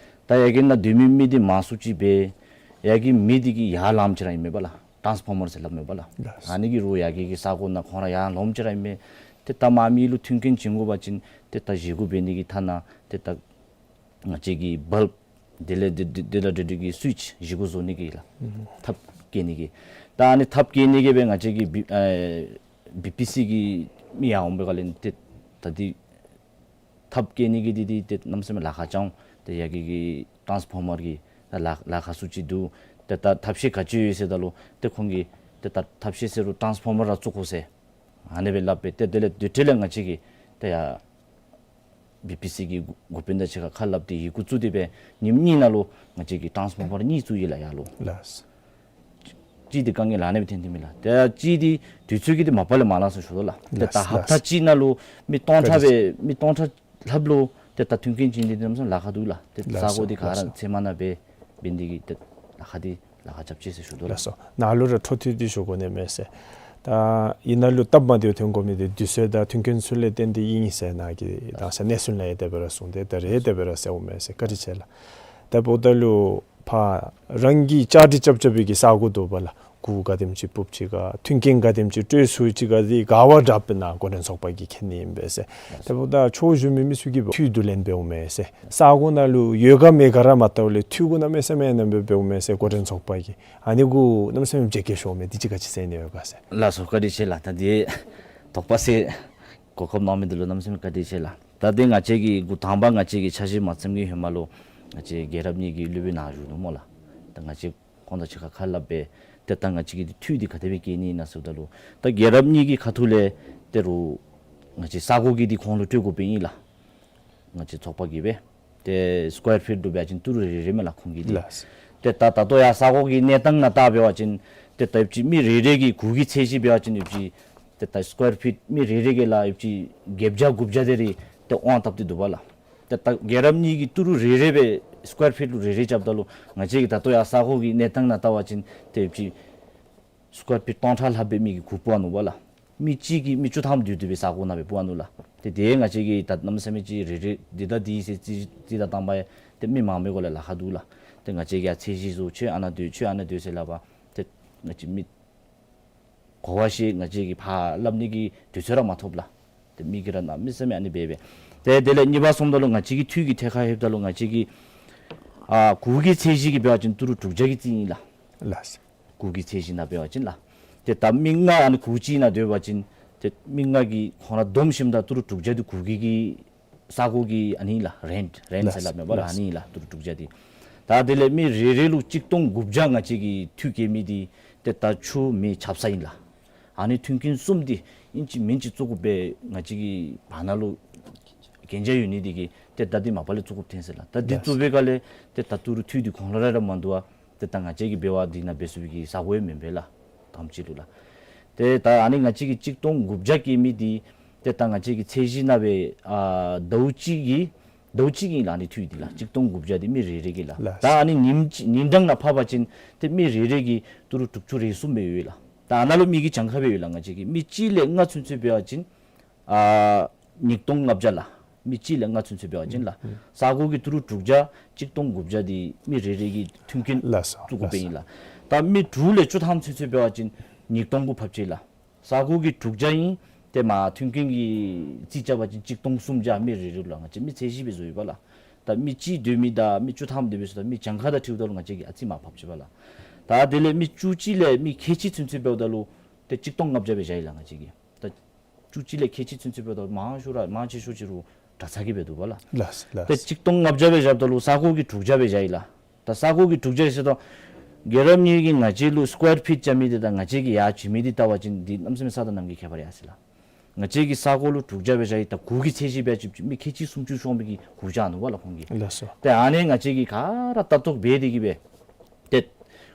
ད་ཡ་གི་ནང་སྡོད་མི་མི་འདི་མང་སུ་ཅིག་སྦེ་ཡ་གི་མེ་འདི་གིས་ཡར་ལངམ་ཅིག་ར་ཨིན་མས་པ་ལགས། ཊཱནསི་ཕོར་མར་ཟེར་སླབ་མས་པ་ལགས། ལགས། ཨ་ནི་གི་རོགས་ཡ་གི་གི་ས་གོ་ནང་ཁོང་ར་ཡར་ལངམ་ཅིག་ར་ཨིན་མས། ཏེ་ད་མ་མེ་ལུ་མཐུན་རྐྱེན་བྱིན་དགོ་པ་ཅིན་ཏེ་ད་བཞེས་སྒོ་འབད་ནི་གི་ཐ་ན་ཏེ་ད་ང་བཅས་ཀྱི་བཱལབ་དེ་ལས་དེ་དེ་དང་འབྲེལ་འབྲེལ་གྱི་སུའིཆ་བཞེས་སྒོ་བཟོ་ནི་གི་ལགས། ཐབ་བཀལ་ནི་གི། ད་ཨ་ནི་ཐབ་བཀལ་ནི་གི་སྦེ་ང་བཅས་ཀྱི་བི་ཨེ་བི་པི་སི་གི་མི་ཡར་འོང་པའི་སྒང་ལས་ཏེ་ ད་འདི་ཐབ་བཀལ་ནི་གི་འདི་འདི་ཏེ་གནམ་མེད་ས་མེད་ལཱ་ཁག་ཅིག་འོང་། ཏེ་ཡ་གི་གི་ཊཱནསི་ཕོར་མར་གི་ད་ལཱ་ལཱ་ཁག་སུ་ཅིག་འདུག། ཏེ་ད་ཐབས་ཤེས་ག་ཅི་ཡོད་ཟེརཝ་ད་ལུ་ཏེ་ཁོང་གིས་ཏེ་ད་ཐབས་ཤེས་ཟེར་རུང་ཊཱནསི་ཕོར་མར་ར་བཙུགས་དགོ་ཟེར་ཨ་ནི་སྦེ་སླབ་སྦེ། ཏེ་དེ་ལས་དེ་འཕྲོ་ལས་ང་བཅས་ཀྱིས་ཏེ་ཡ་བི་པི་སི་གི་འགོ་འགོ་དཔོན་དང་གཅིག་ཁར་ཁ་སླབ་སྟེ་ཡི་གུ་བཙུགས་ཏེ་སྦེ་ཉིནམ་གཉིས་ནང་ལུ་ང་བཅས་ཀྱིས་ཊཱནསི་ཕོར་མར་གཉིས་བཙུགས་ཡི་ལགས་ཡར་ལུ། ལགས། གཅིག་འདི་དཀའ་ངལ་ཨ་ནི་སྦེ་ཐོན་ཏེ་མས་ལགས། ཏེ་གཅིག་འདི་དུས་ཚོད་ཀྱིས་འདི་མ་པ་ལས་མ་ལང་ཟེར་ཞུ་དོ་ལགས། ཏེ་ལགས་ད་ལགས། ཧབ་ཏ་གཅིག་ནང་ལུ་མི་སྟོང་ཕྲག་སྦེ་མི་སྟོང་ཕྲག་ལྷགཔ་ལུ་ཏེ་ད་མཐུན་རྐྱེན་བྱིན་ནི་འདི་གནམ་མེད་ས་མེད་ལཱ་ཁག་འདུག་ལགས། ཏེ་ལགས་སོ། ས་གོ་འདི་ག་ར་ལགས་སོ། ཚད་མ་ནང་སྦེ་འབད་ནི་དེ་གིས་ཏེ་ལཱ་ཁག་འདི་ལཱ་ཁག་རྐྱབ་ཅི་ཟེར་ཞུ་དོ་ལགས། ལགས་སོ། ནཱ་ལུ་ར་འཕྲོ་མཐུད་དེ་ཞུ་དགོ་ནི་མས་ཟེར། ད་ཨ་ནཱ་ལུ་སྟབས་མ་བདེཝ་ཐོན་དགོ་མི་འདི་དུས་ཚོད་དང་མཐུན་རྐྱེན་ཚུ་ལས་བརྟེན་ཏེ་ཨིན་ཟེར་ནཱ་གི་དང་ས་གནས་ཚུ་ལུ་ཡང་དེ་སྦེ་ར་གསུངས་ཏེ་ད་རེས་དེ་སྦེ་ར་ཟེརཝ་མས་ཟེར། བཀའ་དྲིན་ཆེ་ལགས། ད་འབདཝ་ད་ལུ་ཕར་རང་གིས་བཅའ་སྒྲིག་རྐྱབ་རྐྱབ་པའི་གི་ས་གོ་འདུག་པ་ལགས། གུར་ག་དེམ་ཅིག་ཕུབ་ཅི་ག་མཐུན་རྐྱེན་ག་དེམ་ཅིག་སྤྲོད་ཚུགས་ཅི་ག་འདི་ག་བ་དྲག་པས་ན་འགོ་འདྲེན་ཚོགས་པ་གིས་མཁྱེན་ནི་ཨིན་པས་ཟེར། དེ་འབདཝ་ད་ཕྱོགས་བཞི་མི་མི་ཚུ་གིས་འཐུས་བསྡུ་ལེན་འབདཝ་མས་ཟེར། ས་གོ་ནང་ལུ་ཡོད་ག་མེད་ག་ར་མ་བལྟཝ་ལས་འཐུས་གུ་གནམ་མེད་ས་མེད་ཨ་ནེམ་སྦེ་འབདཝ་མས་ཟེར། འགོ་འདྲེན་ཚོགས་པ་གིས་ཨ་ནི་གུ་གནམ་མེད་ས་མེད་བརྗེད་སྐྱོར་ཤོརཝ་མས། འདི་ཅིག་ག་ཅི་ཟེར་ནི་ཡོད་ག་ཟེར། ལགས་སོ། བཀའ་དྲིན་ཆེ་ལགས། ད་འདི་དོགས་པ་སེལ་གོ་སྐབས་གནང་མི་འདི་ལུ་གནམ་མེད་ས་མེད་བཀའ་དྲིན་ཆེ་ལགས། ད་འདི་ང་བཅས་ཀྱིས་འགོ་དང་པ་ང་བཅས་ཀྱིས་འཆར་གཞི་མ་བརྩམ་གི་ཧེ་མ་ལུ་ང་བཅས་རྒྱལ་རབས་གཉིས་ཀྱི་སློབ་དཔོན་ནཱ་བཞུགས་ནུག་སྨོ་ལགས། ད་ང་བཅས་ཁོང་དང་གཅིག་ཁར་ཁ་སླབ་སྦེ་ཏེ་ད་ང་བཅས་ཀྱིས་འདི་འཐུས་འདི་ག་དེ་སྦེ་བསྐྱལ་ནི་ཨིན་ན་ཟེརཝ་ད་ལུ་ད་རྒྱལ་རབས་གཉིས་ཀྱི་ཁ་ཐུག་ལས་ཏེ་རུང་ང་བཅས་ས་གོ་གི་འདི་ཁོང་ལུ་སྤྲོད་དགོཔ་ཨིན་ལགས། ང་བཅས་ཚོགས་པ་གིས་སྦེ། ཏེ་སི་ཀོ་ཡར་ཕིཊ་ལུ་འབད་བ་ཅིན་ཏི་རུ་རེ་རེ་མས་ལགས་ཁོང་གི་འདི། ལགས། ཏེ་ད་ད་ལྟོ་ཡར་ས་གོ་གི་གནས་སྟངས་ནང་བལྟ་འབད་བ་ཅིན་ཏེ་ད་ཡོད་ཅི་མི་རེ་རེ་གི་གུར་གྱི་ཚད་གཞི་འབད་བ་ཅིན་ཡོད་ཅི་ཏེ་ད་སི་ཀོ་ཡར་ཕིཊ་མི་རེ་རེ་གི་ལགས་ཡོད་ཅི་བརྒྱད་བརྒྱ་དགུ་བརྒྱ་དེ་རེ་ཏེ་དབང་བཏབ་སྟེ་འདུག་པ་ལགས། ཏེ་ད་རྒྱལ་རབས་གཉིས་ཀྱི་ཏི་རུ་རེ་རེ་སྦེ་སི་ཀོ་ཡར་ཕིཊ་ལུ་རེ་རེ་རྐྱབ་ད་ལུ་ང་བཅས་ཀྱིས་ད་ལྟོ་ཡར་ས་གོ་གི་གནས་སྟངས་ནང་བལྟ་བ་ཅིན་ཏེ་ཡོད་ཅི་སི་ཀོ་ཡར་ཕིཊ་སྟོང་ཕྲག་ལྷགཔ་སྦེ་མི་གིས་གུར་སྤོ་བ་ནུག་པ་ལགས། མི་གཅིག་གིས་མི་བཅུ་ཐམ་སྡོད་སྡོད་པའི་ས་གོ་ནང་སྦེ་སྤོ་བ་ནུག་ལགས། ཏེ་དེ་ང་བཅས་ཀྱིས་ད་གནམ་མེད་ས་མེད་ཅིག་རེ་རེ་འདི་དང་འདི་ཟེར་རྩིས་རྩིས་ད་བཏང་པ་ཡང་ཏེ་མི་མང་མི་གུ་ལས་ལཱ་ཁག་འདུག་ལགས། ཏེ་ང་བཅས་ཀྱིས་ཚད་གཞི་བཟོ་ཁྱོད་ཨ་ནཱ་སྡོད་ཁྱོད་ཨ་ནཱ་སྡོད་ཟེར་སླབ་པ་ཏེ་ང་བཅས་མི་གོ་བ་ཤེས་ང་བཅས་ཀྱིས་ཕར་སླབ་ནི་གི་དུས་ཚོད་ར་མ་ཐོབ་ལགས། ཏེ་མི་གིས་ར་གནམ་མེད་ས་མེད་ཨ་ནི་སྦེ་སྦེ། ཏེ་དེ་ལས་གཉིས་པ་སོངམ་ད་ལུ་ང་བཅས་ཀྱི་འཐུས་ཀྱི་ཐད་ཁར་ལྷོདཔ་ད་ལུ་ང་བཅས་ཀྱི་ཨ་གུར་གྱི་ཚད་གཞི་གི་འབད་བ་ཅིན་ཏི་རུ་དྲུག་བརྒྱ་གི་རྩིས་ཨིན་ལགས། ལགས། གུར་གྱི་ཚད་གཞི་ནང་འབད་བ་ཅིན་ལགས། ཏེ་ད་མི་ལྔ་ཨ་ནི་གུར་གཅིག་ནང་སྡོད་པ་ཅིན་ཏེ་མི་ལྔ་གིས་ཁོང་ར་བསྡོམས་ཞིནམ་ད་ཏི་རུ་དྲུག་བརྒྱ་འདི་གུར་གྱི་གི་ས་གོ་གི་ཨ་ནི་ལགས་རེནཊ་རེནཊ་ཟེར་སླབ་མས་པ་ལགས། ལགས། ཨ་ནི་ལགས་ཏི་རུ་དྲུག་བརྒྱ་འདི། ད་དེ་ལས་མི་རེ་རེ་ལུ་གཅིག་སྟོང་དགུ་བརྒྱ་ང་བཅས་ཀྱིས་འཐུས་བཀལ་མི་འདི་ཏེ་ད་ཆུ་མེ་ཆབ་གསང་ཨིན་ལགས། ཨ་ནི་མཐུན་རྐྱེན་གསུམ་འདི་ཨིན་ཅི་མིན་ཅི་བཙུགས་དགོཔ་སྦེ་ང་བཅས་ཀྱི་བར་ན་ལུ་གན་རྒྱ་ཡོད་ནི་འདི་གིས་ཏེ་ད་འདི་མ་པ་ལས་བཙུགས་དགོཔ་ཐོན་ཟེར་ལགས། ད་འདི་ལགས། བཙུགས་པའི་སྐབས་ལས་ཏེ་ད་ཏི་རུ་འཐུས་འདི་ཁོང་ལུ་ར་ར་མ་འདུག་པ། ཏེ་ད་ང་བཅས་ཀྱིས་འབད་བ་འདི་ནང་འབད་ཚུགས་པའི་གི་ས་གོ་ཡང་མེན་པས་ལགས། དང་པ་ཅིག་ལུ་ལགས། ཏེ་ད་ཨ་ནི་ང་བཅས་ཀྱིས་གཅིག་སྟོང་དགུ་བརྒྱ་བཀལ་མི་འདི་ཏེ་ད་ང་བཅས་ཀྱི་ཚད་གཞི་ནང་སྦེ་ཨ་ཟླཝ་གཅིག་གི་ཟླཝ་གཅིག་གི་ལགས་ཨ་ནི་འཐུས་འདི་ལགས། གཅིག་སྟོང་དགུ་བརྒྱ་འདི་མི་རེ་རེ་གི་ལགས། ལགས། ད་ཨ་ནི་ཉིནམ་གཅིག་ཉིན་གྲངས་ནང་ཕབ་པ་ཅིན་ཏེ་མི་རེ་རེ་གིས་ཏི་རུ་དྲུག་ཅུ་རེ་གསུམ་སྦེ་ཡོད་ལགས། ད་ཨ་ནཱ་ལུ་མི་གི་གྱངས་ཁ་སྦེ་ཡོད་ལགས། ང་བཅས་ཀྱིས་མི་གཅིག་ལས་ལྔ་ཚུན་ཚོད་འབད་བ་ཅིན་ཨ་ཉིས་སྟོང་ལྔ་བརྒྱ་ལགས། མི་གཅིག་ལས་ལྔ་ཚུན་ཚོད་འབད་བ་ཅིན་ལགས། ཨུམ། ས་གོ་གི་ཏི་རུ་དྲུག་བརྒྱ་གཅིག་སྟོང་དགུ་བརྒྱ་འདི་མི་རེ་རེ་གིས་མཐུན་རྐྱེན་ལགས་སོ། བཙུགས་དགོཔ་ཨིན་ལགས། ད་མི་དྲུག་ལས་བཅུ་ཐམ་ཚུན་ཚོད་འབད་བ་ཅིན་ཉིས་སྟོང་གུ་ཕབ་ཅི་ལགས། ས་གོ་གི་དྲུག་བརྒྱ་ཨིན། ཏེ་མ་མཐུན་རྐྱེན་གྱི་རྩིས་རྐྱབ་པ་ཅིན་གཅིག་སྟོང་སུམ་བརྒྱ་མི་རེ་རེ་ལུ་ལགས། ང་བཅས་མི་ཚད་གཞི་སྦེ་བཟོ་ཡི་པ་ལགས། ད་མི་གཅིག་སྡོད་མི་དང་མི་བཅུ་ཐམ་སྡོད་མི་ཚུ་དང་མི་གྱངས་ཁ་དང་འཁྲིལཝ་ད་ལུ་ང་བཅས་ཀྱིས་ཨ་ཙི་མར་ཕབ་ཅི་པ་ལགས། ད་དེ་ལས་མི་བཅུ་གཅིག་ལས་མི་ཁལ་གཅིག་ཚུན་ཚོད་འབདཝ་ད་ལུ་ཏེ་གཅིག་སྟོང་ལྔ་བརྒྱ་སྦེ་བཞག་ཡི་ལགས་ང་བཅས་ཀྱིས། ད་བཅུ་གཅིག་ལས་ཁལ་གཅིག་ཚུན་ཚོད་འབདཝ་ད་མང་ཤོས་ར་མང་ཆེ་ཤོས་ཅིག་རུང་གྲྭ་ཚང་གི་སྦེ་འདུག་པ་ལགས། ལགས་ལགས། ཏེ་གཅིག་སྟོང་ལྔ་བརྒྱ་སྦེ་བཞགཔ་ད་ལུ་ས་གོ་གིས་དྲུག་བརྒྱ་སྦེ་བཞག་ཡི་ལགས། ད་ས་གོ་གིས་དྲུག་བརྒྱ་ཟེརཝ་ད་རྒྱལ་རབས་གཉིས་ཀྱིས་ང་བཅས་ལུ་སི་ཀོ་ཡར་ཕིཊ་རྐྱབ་མི་འདི་དང་ང་བཅས་ཀྱིས་ཡར་བྱིན་མི་འདི་བལྟ་བ་ཅིན་འདི་གནམ་མེད་ས་མེད་ས་དང་གནམ་གྱི་ཁྱད་པར་ཡོད་ཟེར་ལགས། ང་བཅས་ཀྱིས་ས་གོ་ལུ་དྲུག་བརྒྱ་སྦེ་བཞག་ཡི། ད་གུར་གྱི་ཚད་གཞི་འབད་བ་ཅིན་མི་ཁལ་གཅིག་སུམ་ཅུ་ཤོང་མི་གི་གུར་བཞག་ནུག་པ་ལགས་ཁོང་གིས། ལགས་སོ། ཏེ་ཨ་ནི་ང་བཅས་ཀྱིས་ག་ར་ལྟ་རྟོག་འབད་དེ་གིས་སྦེ་ཏེ་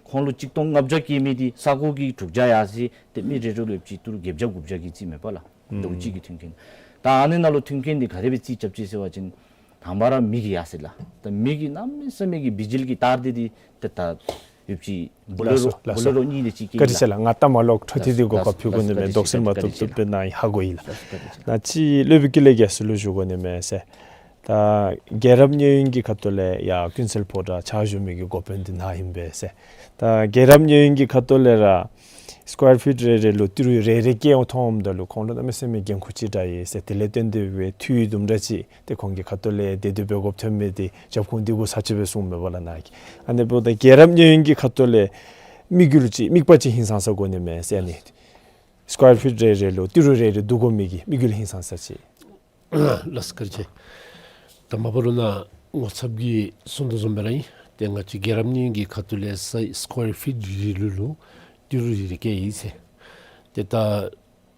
ཁོང་ལུ་གཅིག་སྟོང་ལྔ་བརྒྱ་བཀལ་མི་འདི་ས་གོ་གིས་དྲུག་བརྒྱ་ཡར་སོ་ཡི། ཏེ་མི་རེ་རེ་ལུ་ཡོད་ཅི་ཏི་རུ་བརྒྱད་བརྒྱ་དགུ་བརྒྱ་གི་རྩིས་མས་པ་ལགས། ཨུམ། ཟླཝ་གཅིག་གི་མཐུན་རྐྱེན། ད་ཨ་ནི་ནང་ལུ་མཐུན་རྐྱེན་འདི་ག་དེ་སྦེ་རྩིས་རྐྱབ་ཅི་ཟེར་བ་ཅིན་དང་པ་ར་མི་གིས་ཡར་སོ་ཡི་ལགས། ད་མི་གིས་གནམ་མེད་ས་མེད་ཀྱི་བི་ཇི་ལི་གི་ཏར་འདི་འདི་ཏེ་ད་ཡོད་ཅི་བུ་ལེ་རོ་ལགས་སོ་ལགས་སོ། བུ་ལེ་རོ་གཉིས་དེ་ཅིག་བཀལ་ཡི་ལགས། བཀའ་དྲིན་ཆེ་ལགས། ང་ལྟ་མ་ལོག་འཕྲོ་མཐུད་དེ་གོ་སྐབས་ཕུལ་དགོ་ནི་མས། དོགས་སེལ་མ་བཏུབ་བཏུབ་སྦེ་གནང་ཡི། ཧ་གོ་ཡི་ལགས། ལགས་སོ། བཀའ་དྲིན་ཆེ། ནཱ་ཅིག་སློབ་དཔོན་ཀུན་ལེགས་རྒྱལ་གསུང་ལུ་ཞུ་དགོ་ནི་མས་ཟེར། ད་རྒྱལ་རབས་མཉན་ཡོད་ཀྱི་ཁ་ཐུག་ལས་ཡར་ཀུན་གསལ་ཕོ་བྲང་ཕྱག་ཞུ་མི་གི་འགོ་དཔོན་འདི་ནཱ་ཨིན་པས་ཟེར། ད་རྒྱལ་རབས་མཉན་ཡོད་ཀྱི་ཁ་ཐུག་ལས་ར་སི་ཀོ་ཡར་ཕིཊ་རེ་རེ་ལུ་ཏི་རུ་རེ་རེ་བཀལ་འོང་མཐོངམ་ད་ལུ་ཁོང་ལུ་གནམ་མེད་ས་མེད་འགན་ཁུར་ཅིག་དྲག་ཡི་ཟེར། དེ་ལས་བརྟེན་ཏེ་སྦེ་འཐུས་དུམ་གྲ་ཅིག་ཏེ་ཁོང་གི་ཁ་ཐུག་ལས་དེ་དེ་སྦེ་དགོཔ་ཐོན་མི་འདི་རྒྱབ་ཁུངས་འདི་གུ་ས་ཅིག་སྦེ་གསུངམ་མས་པ་ལགས་ནཱ་གིས། ཨ་ནི་འབདཝ་ད་རྒྱལ་རབས་མཉན་ཡོད་ཀྱི་ཁ་ཐུག་ལས་དམིགས་ཡུལ་ཅིག་དམིགས་པ་ཅིག་ཧིང་སངས་ས་དགོ་ནི་མས་ཟེར་ནི། སི་ཀོ་ཡར་ཕིཊ་རེ་རེ་ལུ་ཏི་རུ་རེ་རེ་བསྡུ་དགོ་མི་གི་དམིགས་ཡུལ་ཧིང་སངས་ས་ཅིག། ལགས་སོ་བཀའ་དྲིན་ཆེ། ད་མ་པ་རུ་ནཱ་ངོ་ཚབ་ཀྱིས་གསུངས་དོ་བཟུམ་སྦེ་ར་ཨིན། ཏེ་ང་བཅས་རྒྱལ་རབས་གཉིས་ཀྱི་ཁ་ཐུག་ལས་ས་སི་ཀོར་ཕིཊ་རེ་རེ་ལུ་ཏི་རུ་རེ་རེ་བཀལ་ཡི་ཟེར། ཏེ་ད་